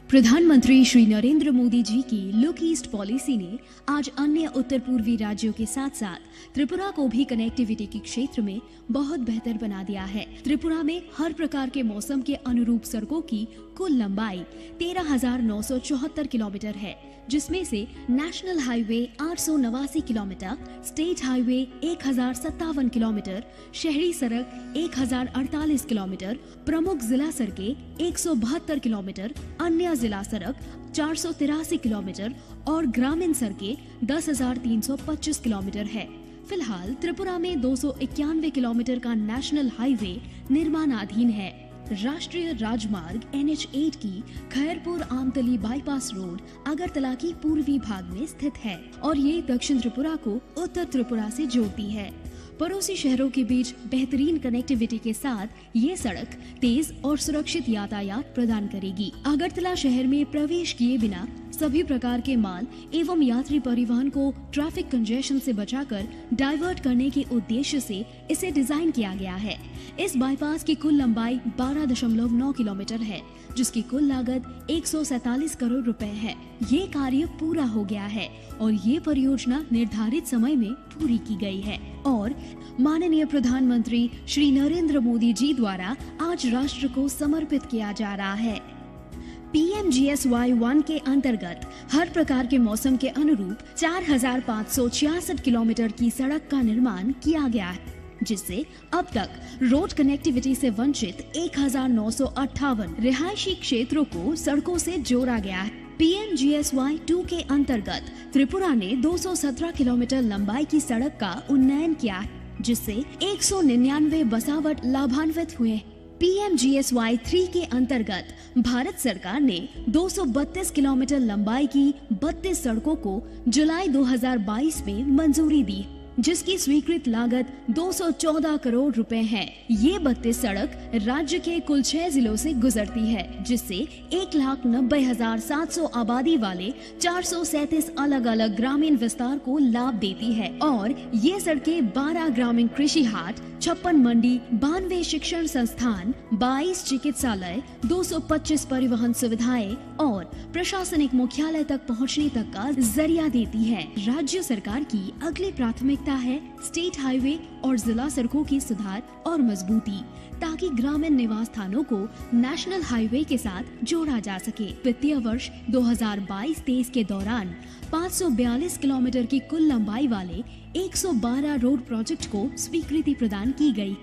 प्रधानमंत्री श्री नरेंद्र मोदी जी की लुक ईस्ट पॉलिसी ने आज अन्य उत्तर पूर्वी राज्यों के साथ साथ त्रिपुरा को भी कनेक्टिविटी के क्षेत्र में बहुत बेहतर बना दिया है। त्रिपुरा में हर प्रकार के मौसम के अनुरूप सड़कों की कुल लंबाई तेरह हज़ार नौ सौ चौहत्तर किलोमीटर है, जिसमें से नेशनल हाईवे आठ सौ नवासी किलोमीटर, स्टेट हाईवे एक हज़ार सत्तावन किलोमीटर, शहरी सड़क एक हज़ार अड़तालीस किलोमीटर, प्रमुख जिला सड़कें एक सौ बहत्तर किलोमीटर, अन्य जिला सड़क चार सौ तिरासी किलोमीटर और ग्रामीण सड़कें दस हज़ार तीन सौ पच्चीस किलोमीटर है। फिलहाल त्रिपुरा में दो सौ इक्यानवे किलोमीटर का नेशनल हाईवे निर्माणाधीन है। राष्ट्रीय राजमार्ग एन एच आठ की खैरपुर आमतली बाईपास रोड अगरतला की पूर्वी भाग में स्थित है और ये दक्षिण त्रिपुरा को उत्तर त्रिपुरा से जोड़ती है। पड़ोसी शहरों के बीच बेहतरीन कनेक्टिविटी के साथ ये सड़क तेज और सुरक्षित यातायात प्रदान करेगी। अगरतला शहर में प्रवेश किए बिना सभी प्रकार के माल एवं यात्री परिवहन को ट्रैफिक कंजेशन से बचाकर डाइवर्ट करने के उद्देश्य से इसे डिजाइन किया गया है। इस बाईपास की कुल लंबाई बारह दशमलव नौ किलोमीटर है, जिसकी कुल लागत एक सौ सैंतालीस करोड़ रुपए है। ये कार्य पूरा हो गया है और ये परियोजना निर्धारित समय में पूरी की गई है और माननीय प्रधानमंत्री श्री नरेंद्र मोदी जी द्वारा आज राष्ट्र को समर्पित किया जा रहा है। P M G S Y one के अंतर्गत हर प्रकार के मौसम के अनुरूप चार हज़ार पाँच सौ छियासठ किलोमीटर की सड़क का निर्माण किया गया है, जिससे अब तक रोड कनेक्टिविटी से वंचित एक हज़ार नौ सौ अट्ठावन रिहायशी क्षेत्रों को सड़कों से जोड़ा गया है। P M G S Y two के अंतर्गत त्रिपुरा ने दो सौ सत्रह किलोमीटर लंबाई की सड़क का उन्नयन किया है, जिससे एक सौ निन्यानवे बसावट लाभान्वित हुए हैं। P M G S Y three के अंतर्गत भारत सरकार ने दो सौ बत्तीस किलोमीटर लंबाई की बत्तीस सड़कों को जुलाई दो हज़ार बाईस में मंजूरी दी, जिसकी स्वीकृत लागत दो सौ चौदह करोड़ रुपए है। ये बत्तीस सड़क राज्य के कुल छह जिलों से गुजरती है, जिससे एक लाख नब्बे हजार सात सौ आबादी वाले चार सौ सैंतीस अलग-अलग ग्रामीण विस्तार को लाभ देती है और ये सड़कें बारह ग्रामीण कृषि हाट, छप्पन मंडी, बानवे शिक्षण संस्थान, बाईस चिकित्सालय, दो सौ पच्चीस परिवहन सुविधाएं और प्रशासनिक मुख्यालय तक पहुंचने तक का जरिया देती है। राज्य सरकार की अगली प्राथमिकता है स्टेट हाईवे और जिला सड़कों की सुधार और मजबूती, ताकि ग्रामीण निवास स्थानों को नेशनल हाईवे के साथ जोड़ा जा सके। वित्तीय वर्ष दो हज़ार बाईस तेईस के दौरान पाँच सौ बयालीस किलोमीटर की कुल लंबाई वाले एक सौ बारह रोड प्रोजेक्ट को स्वीकृति प्रदान की गई,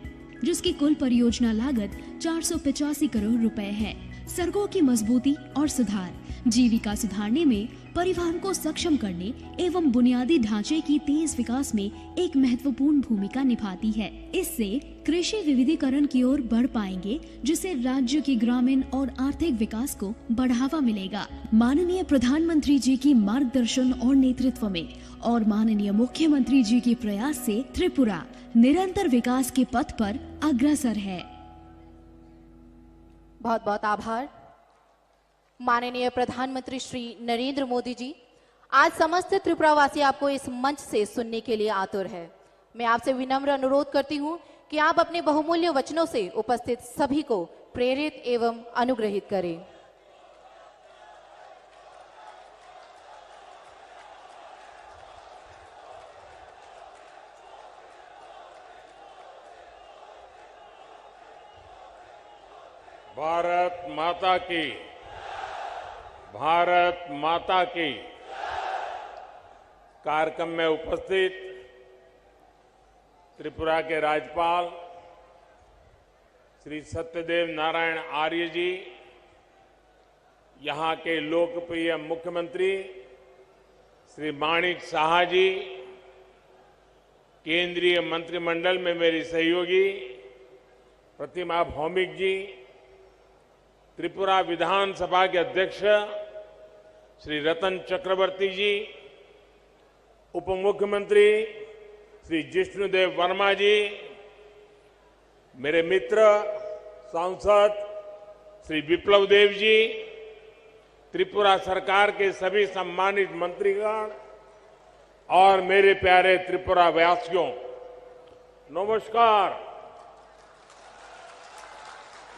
जिसकी कुल परियोजना लागत चार सौ पचासी करोड़ रुपए है। सड़कों की मजबूती और सुधार जीविका सुधारने में, परिवहन को सक्षम करने एवं बुनियादी ढांचे की तेज विकास में एक महत्वपूर्ण भूमिका निभाती है। इससे कृषि विविधीकरण की ओर बढ़ पाएंगे, जिससे राज्य के ग्रामीण और आर्थिक विकास को बढ़ावा मिलेगा। माननीय प्रधानमंत्री जी की मार्गदर्शन और नेतृत्व में और माननीय मुख्यमंत्री जी के प्रयास से त्रिपुरा निरंतर विकास के पथ पर अग्रसर है। बहुत बहुत आभार। माननीय प्रधानमंत्री श्री नरेंद्र मोदी जी, आज समस्त त्रिपुरावासी आपको इस मंच से सुनने के लिए आतुर है। मैं आपसे विनम्र अनुरोध करती हूं कि आप अपने बहुमूल्य वचनों से उपस्थित सभी को प्रेरित एवं अनुग्रहित करें। भारत माता की, भारत माता की। कार्यक्रम में उपस्थित त्रिपुरा के राज्यपाल श्री सत्यदेव नारायण आर्य जी, यहाँ के लोकप्रिय मुख्यमंत्री श्री माणिक साहा जी, केंद्रीय मंत्रिमंडल में मेरी सहयोगी प्रतिमा भौमिक जी, त्रिपुरा विधानसभा के अध्यक्ष श्री रतन चक्रवर्ती जी, उप मुख्यमंत्री श्री जिष्णुदेव वर्मा जी, मेरे मित्र सांसद श्री विप्लव देव जी, त्रिपुरा सरकार के सभी सम्मानित मंत्रीगण और मेरे प्यारे त्रिपुरा वासियों, नमस्कार।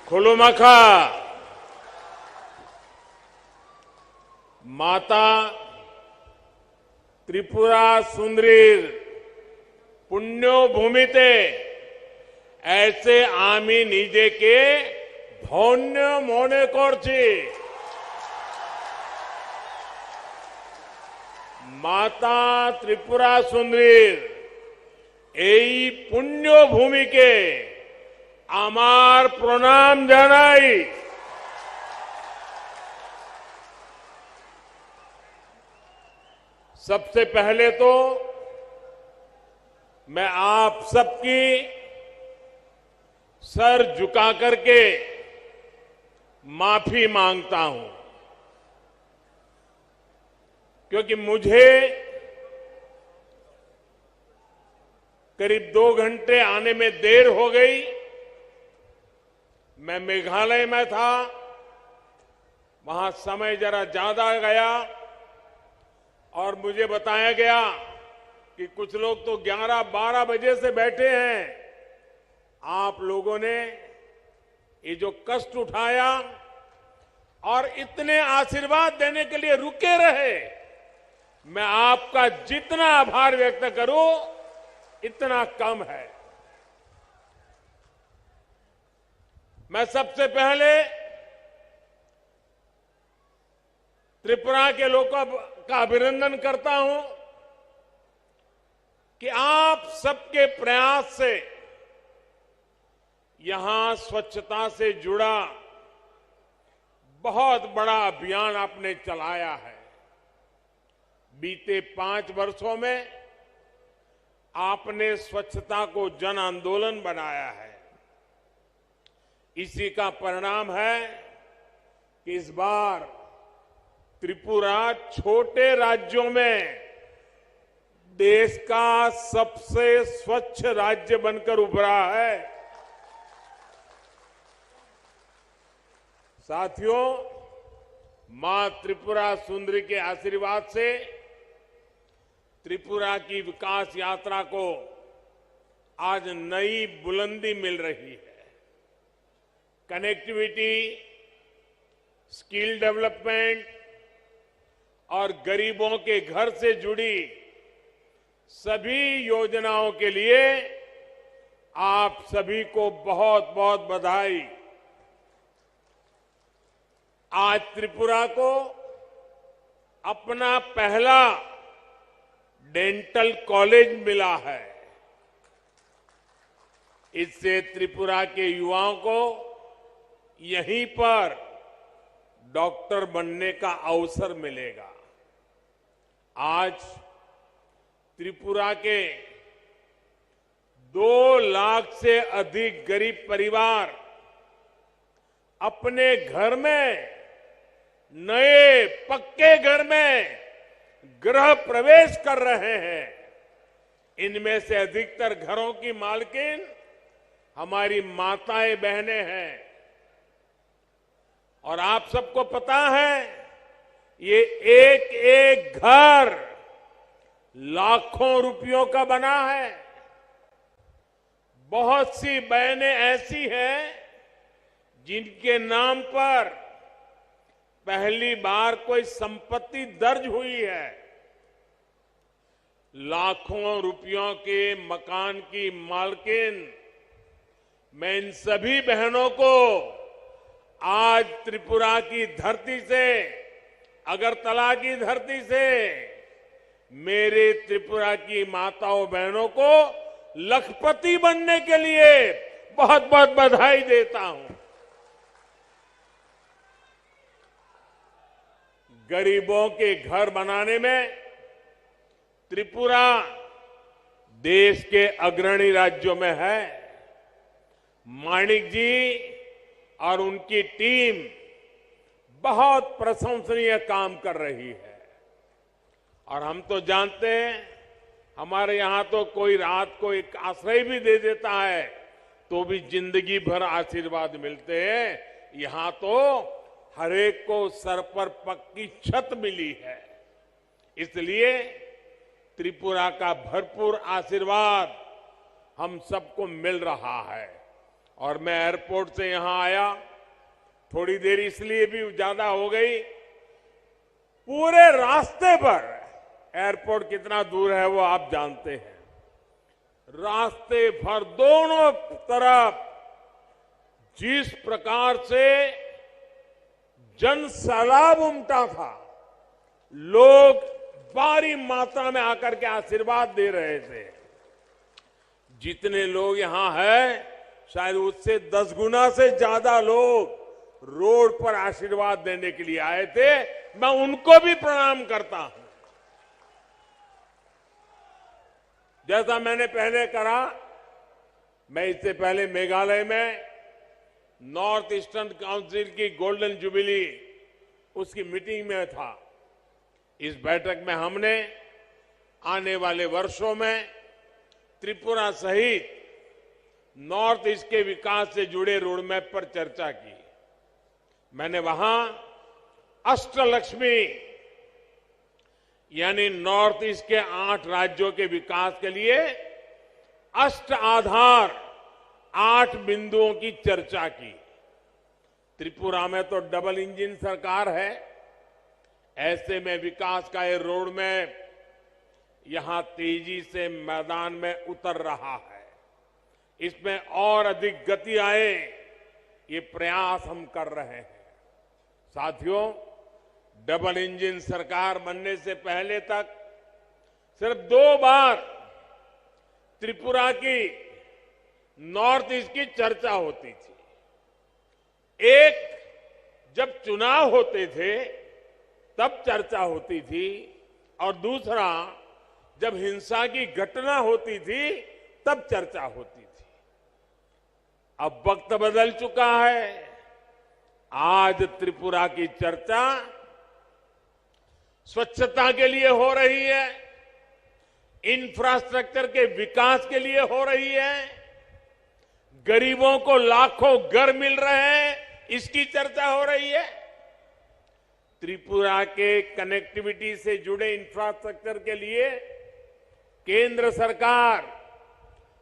खुलुमखा। माता त्रिपुरा सुंदरीर पुण्यभूमिते एसे आमी निजेके धन्य मने करछि। माता त्रिपुरा सुंदरीर এই পুণ্যভূমিকে আমার প্রণাম জানাই। सबसे पहले तो मैं आप सबकी सर झुका करके माफी मांगता हूं, क्योंकि मुझे करीब दो घंटे आने में देर हो गई। मैं मेघालय में था, वहां समय जरा ज्यादा गया और मुझे बताया गया कि कुछ लोग तो ग्यारह बारह बजे से बैठे हैं। आप लोगों ने ये जो कष्ट उठाया और इतने आशीर्वाद देने के लिए रुके रहे, मैं आपका जितना आभार व्यक्त करूं, इतना कम है। मैं सबसे पहले त्रिपुरा के लोगों का अभिनंदन करता हूं कि आप सबके प्रयास से यहां स्वच्छता से जुड़ा बहुत बड़ा अभियान आपने चलाया है। बीते पांच वर्षों में आपने स्वच्छता को जन आंदोलन बनाया है। इसी का परिणाम है कि इस बार त्रिपुरा छोटे राज्यों में देश का सबसे स्वच्छ राज्य बनकर उभरा है। साथियों, मां त्रिपुरा सुंदरी के आशीर्वाद से त्रिपुरा की विकास यात्रा को आज नई बुलंदी मिल रही है। कनेक्टिविटी, स्किल डेवलपमेंट और गरीबों के घर से जुड़ी सभी योजनाओं के लिए आप सभी को बहुत बहुत बधाई। आज त्रिपुरा को अपना पहला डेंटल कॉलेज मिला है। इससे त्रिपुरा के युवाओं को यहीं पर डॉक्टर बनने का अवसर मिलेगा। आज त्रिपुरा के दो लाख से अधिक गरीब परिवार अपने घर में, नए पक्के घर में गृह प्रवेश कर रहे हैं। इनमें से अधिकतर घरों की मालकिन हमारी माताएं बहनें हैं। और आप सबको पता है, ये एक एक घर लाखों रुपयों का बना है। बहुत सी बहनें ऐसी हैं जिनके नाम पर पहली बार कोई संपत्ति दर्ज हुई है। लाखों रुपयों के मकान की मालकिन, मैं इन सभी बहनों को आज त्रिपुरा की धरती से, अगरतला की धरती से मेरे त्रिपुरा की माताओं बहनों को लखपति बनने के लिए बहुत बहुत बधाई देता हूं। गरीबों के घर बनाने में त्रिपुरा देश के अग्रणी राज्यों में है। माणिक जी और उनकी टीम बहुत प्रशंसनीय काम कर रही है। और हम तो जानते हैं, हमारे यहाँ तो कोई रात को एक आश्रय भी दे देता है, तो भी जिंदगी भर आशीर्वाद मिलते हैं। यहाँ तो हर एक को सर पर पक्की छत मिली है। इसलिए त्रिपुरा का भरपूर आशीर्वाद हम सबको मिल रहा है। और मैं एयरपोर्ट से यहाँ आया, थोड़ी देर इसलिए भी ज्यादा हो गई, पूरे रास्ते पर, एयरपोर्ट कितना दूर है वो आप जानते हैं, रास्ते भर दोनों तरफ जिस प्रकार से जन सैलाब उमटा था, लोग भारी मात्रा में आकर के आशीर्वाद दे रहे थे। जितने लोग यहाँ हैं, शायद उससे दस गुना से ज्यादा लोग रोड पर आशीर्वाद देने के लिए आए थे। मैं उनको भी प्रणाम करता हूं। जैसा मैंने पहले कहा, मैं इससे पहले मेघालय में नॉर्थ ईस्टर्न काउंसिल की गोल्डन जुबिली, उसकी मीटिंग में था। इस बैठक में हमने आने वाले वर्षों में त्रिपुरा सहित नॉर्थ ईस्ट के विकास से जुड़े रोडमैप पर चर्चा की। मैंने वहां अष्टलक्ष्मी, यानी नॉर्थ ईस्ट के आठ राज्यों के विकास के लिए अष्ट आधार, आठ बिंदुओं की चर्चा की। त्रिपुरा में तो डबल इंजन सरकार है, ऐसे में विकास का ये रोडमैप यहां तेजी से मैदान में उतर रहा है। इसमें और अधिक गति आए, ये प्रयास हम कर रहे हैं। साथियों, डबल इंजन सरकार बनने से पहले तक सिर्फ दो बार त्रिपुरा की, नॉर्थ ईस्ट की चर्चा होती थी। एक, जब चुनाव होते थे तब चर्चा होती थी, और दूसरा, जब हिंसा की घटना होती थी तब चर्चा होती थी। अब वक्त बदल चुका है। आज त्रिपुरा की चर्चा स्वच्छता के लिए हो रही है, इंफ्रास्ट्रक्चर के विकास के लिए हो रही है, गरीबों को लाखों घर मिल रहे हैं, इसकी चर्चा हो रही है। त्रिपुरा के कनेक्टिविटी से जुड़े इंफ्रास्ट्रक्चर के लिए केंद्र सरकार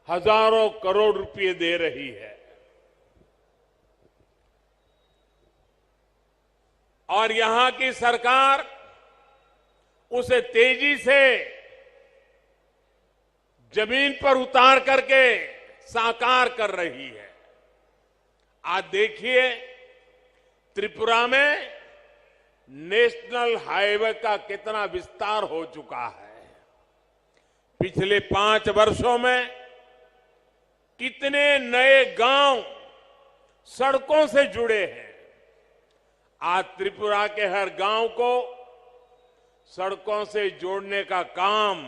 हजारों करोड़ रुपए दे रही है। और यहां की सरकार उसे तेजी से जमीन पर उतार करके साकार कर रही है। आज देखिए, त्रिपुरा में नेशनल हाईवे का कितना विस्तार हो चुका है। पिछले पांच वर्षों में कितने नए गांव सड़कों से जुड़े हैं। आज त्रिपुरा के हर गांव को सड़कों से जोड़ने का काम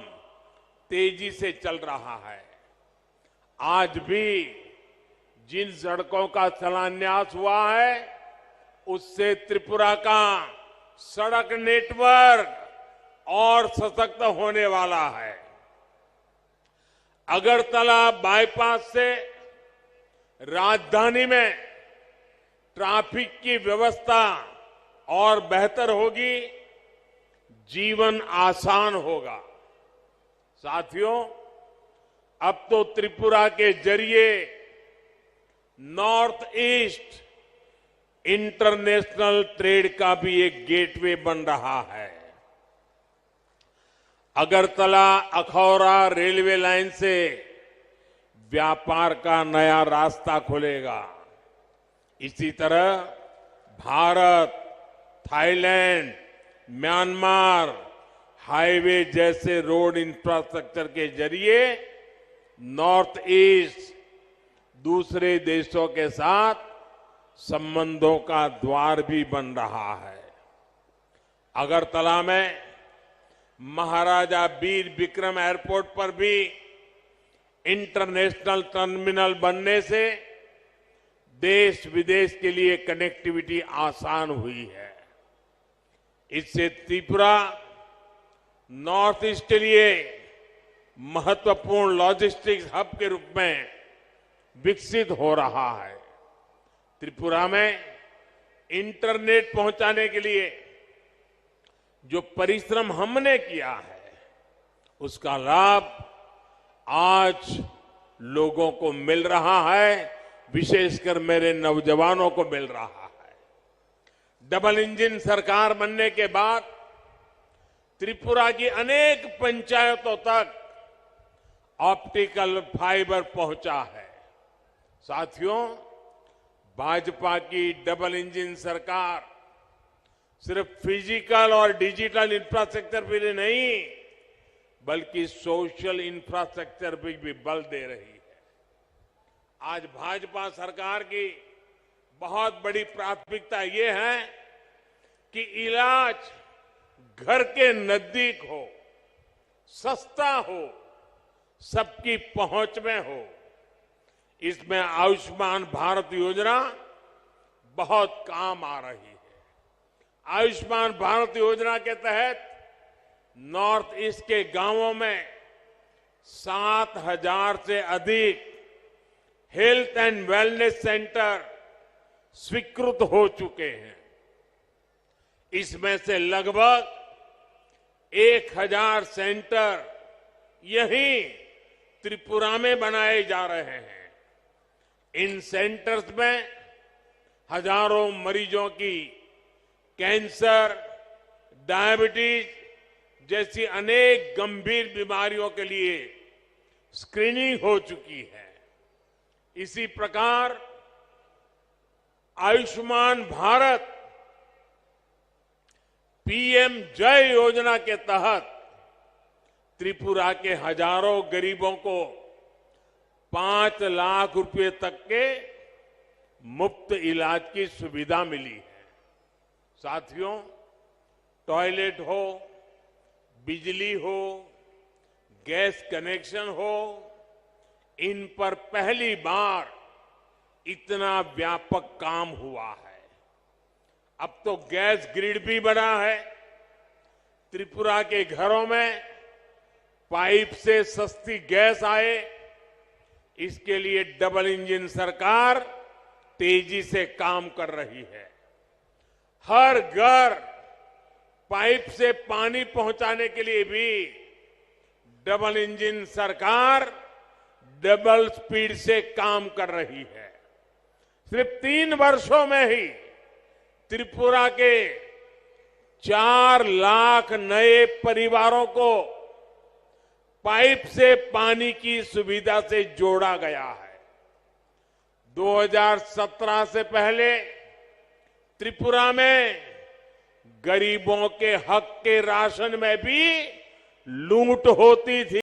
तेजी से चल रहा है। आज भी जिन सड़कों का शिलान्यास हुआ है, उससे त्रिपुरा का सड़क नेटवर्क और सशक्त होने वाला है। अगरतला बाईपास से राजधानी में ट्रैफिक की व्यवस्था और बेहतर होगी, जीवन आसान होगा। साथियों, अब तो त्रिपुरा के जरिए नॉर्थ ईस्ट इंटरनेशनल ट्रेड का भी एक गेटवे बन रहा है। अगरतला अखौरा रेलवे लाइन से व्यापार का नया रास्ता खुलेगा। इसी तरह भारत, थाईलैंड, म्यांमार हाईवे जैसे रोड इंफ्रास्ट्रक्चर के जरिए नॉर्थ ईस्ट दूसरे देशों के साथ संबंधों का द्वार भी बन रहा है। अगरतला में महाराजा वीर विक्रम एयरपोर्ट पर भी इंटरनेशनल टर्मिनल बनने से देश विदेश के लिए कनेक्टिविटी आसान हुई है। इससे त्रिपुरा नॉर्थ ईस्ट के लिए महत्वपूर्ण लॉजिस्टिक्स हब के रूप में विकसित हो रहा है। त्रिपुरा में इंटरनेट पहुंचाने के लिए जो परिश्रम हमने किया है, उसका लाभ आज लोगों को मिल रहा है, विशेषकर मेरे नौजवानों को मिल रहा है। डबल इंजन सरकार बनने के बाद त्रिपुरा की अनेक पंचायतों तक ऑप्टिकल फाइबर पहुंचा है। साथियों, भाजपा की डबल इंजन सरकार सिर्फ फिजिकल और डिजिटल इंफ्रास्ट्रक्चर पर ही नहीं, बल्कि सोशल इंफ्रास्ट्रक्चर पर भी बल दे रही है। आज भाजपा सरकार की बहुत बड़ी प्राथमिकता ये है कि इलाज घर के नजदीक हो, सस्ता हो, सबकी पहुंच में हो। इसमें आयुष्मान भारत योजना बहुत काम आ रही है। आयुष्मान भारत योजना के तहत नॉर्थ ईस्ट के गांवों में सात हज़ार से अधिक हेल्थ एंड वेलनेस सेंटर स्वीकृत हो चुके हैं। इसमें से लगभग एक हज़ार सेंटर यहीं त्रिपुरा में बनाए जा रहे हैं। इन सेंटर्स में हजारों मरीजों की कैंसर, डायबिटीज जैसी अनेक गंभीर बीमारियों के लिए स्क्रीनिंग हो चुकी है। इसी प्रकार आयुष्मान भारत पीएम जय योजना के तहत त्रिपुरा के हजारों गरीबों को पाँच लाख रुपए तक के मुफ्त इलाज की सुविधा मिली है। साथियों, टॉयलेट हो, बिजली हो, गैस कनेक्शन हो, इन पर पहली बार इतना व्यापक काम हुआ है। अब तो गैस ग्रिड भी बना है। त्रिपुरा के घरों में पाइप से सस्ती गैस आए, इसके लिए डबल इंजन सरकार तेजी से काम कर रही है। हर घर पाइप से पानी पहुंचाने के लिए भी डबल इंजन सरकार डबल स्पीड से काम कर रही है। सिर्फ तीन वर्षों में ही त्रिपुरा के चार लाख नए परिवारों को पाइप से पानी की सुविधा से जोड़ा गया है। दो हज़ार सत्रह से पहले त्रिपुरा में गरीबों के हक के राशन में भी लूट होती थी।